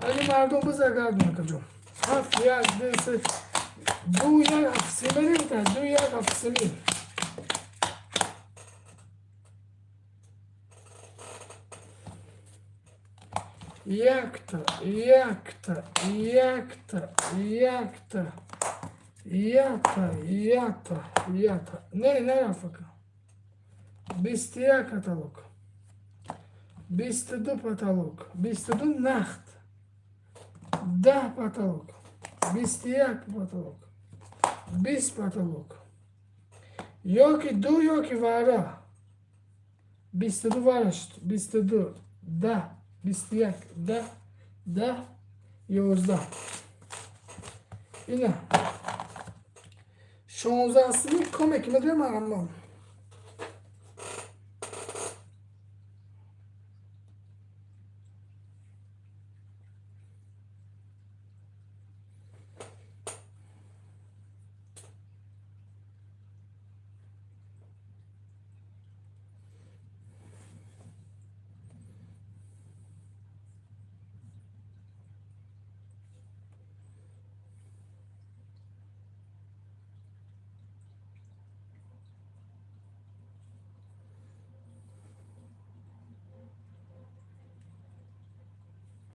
Speaker 6: Али мардум, бизар гардон, акаҷон. Ҳафт, як, ду, се, ду, як, ҳафт, семерим та ду, як, ҳафт, семи. Якта, якта, якта, якта, ята, ята, ята. Не, нарафт, ака. 21 каталог, 22 потолок, 22 нахт, 10 потолок, 21 потолок, 20 потолок. Ёки ду, ёки вара. 22 вара шуд, 22, 10, 21, 10, 10, 11. Ина. 16 сими коме ки медонем, марҳамон.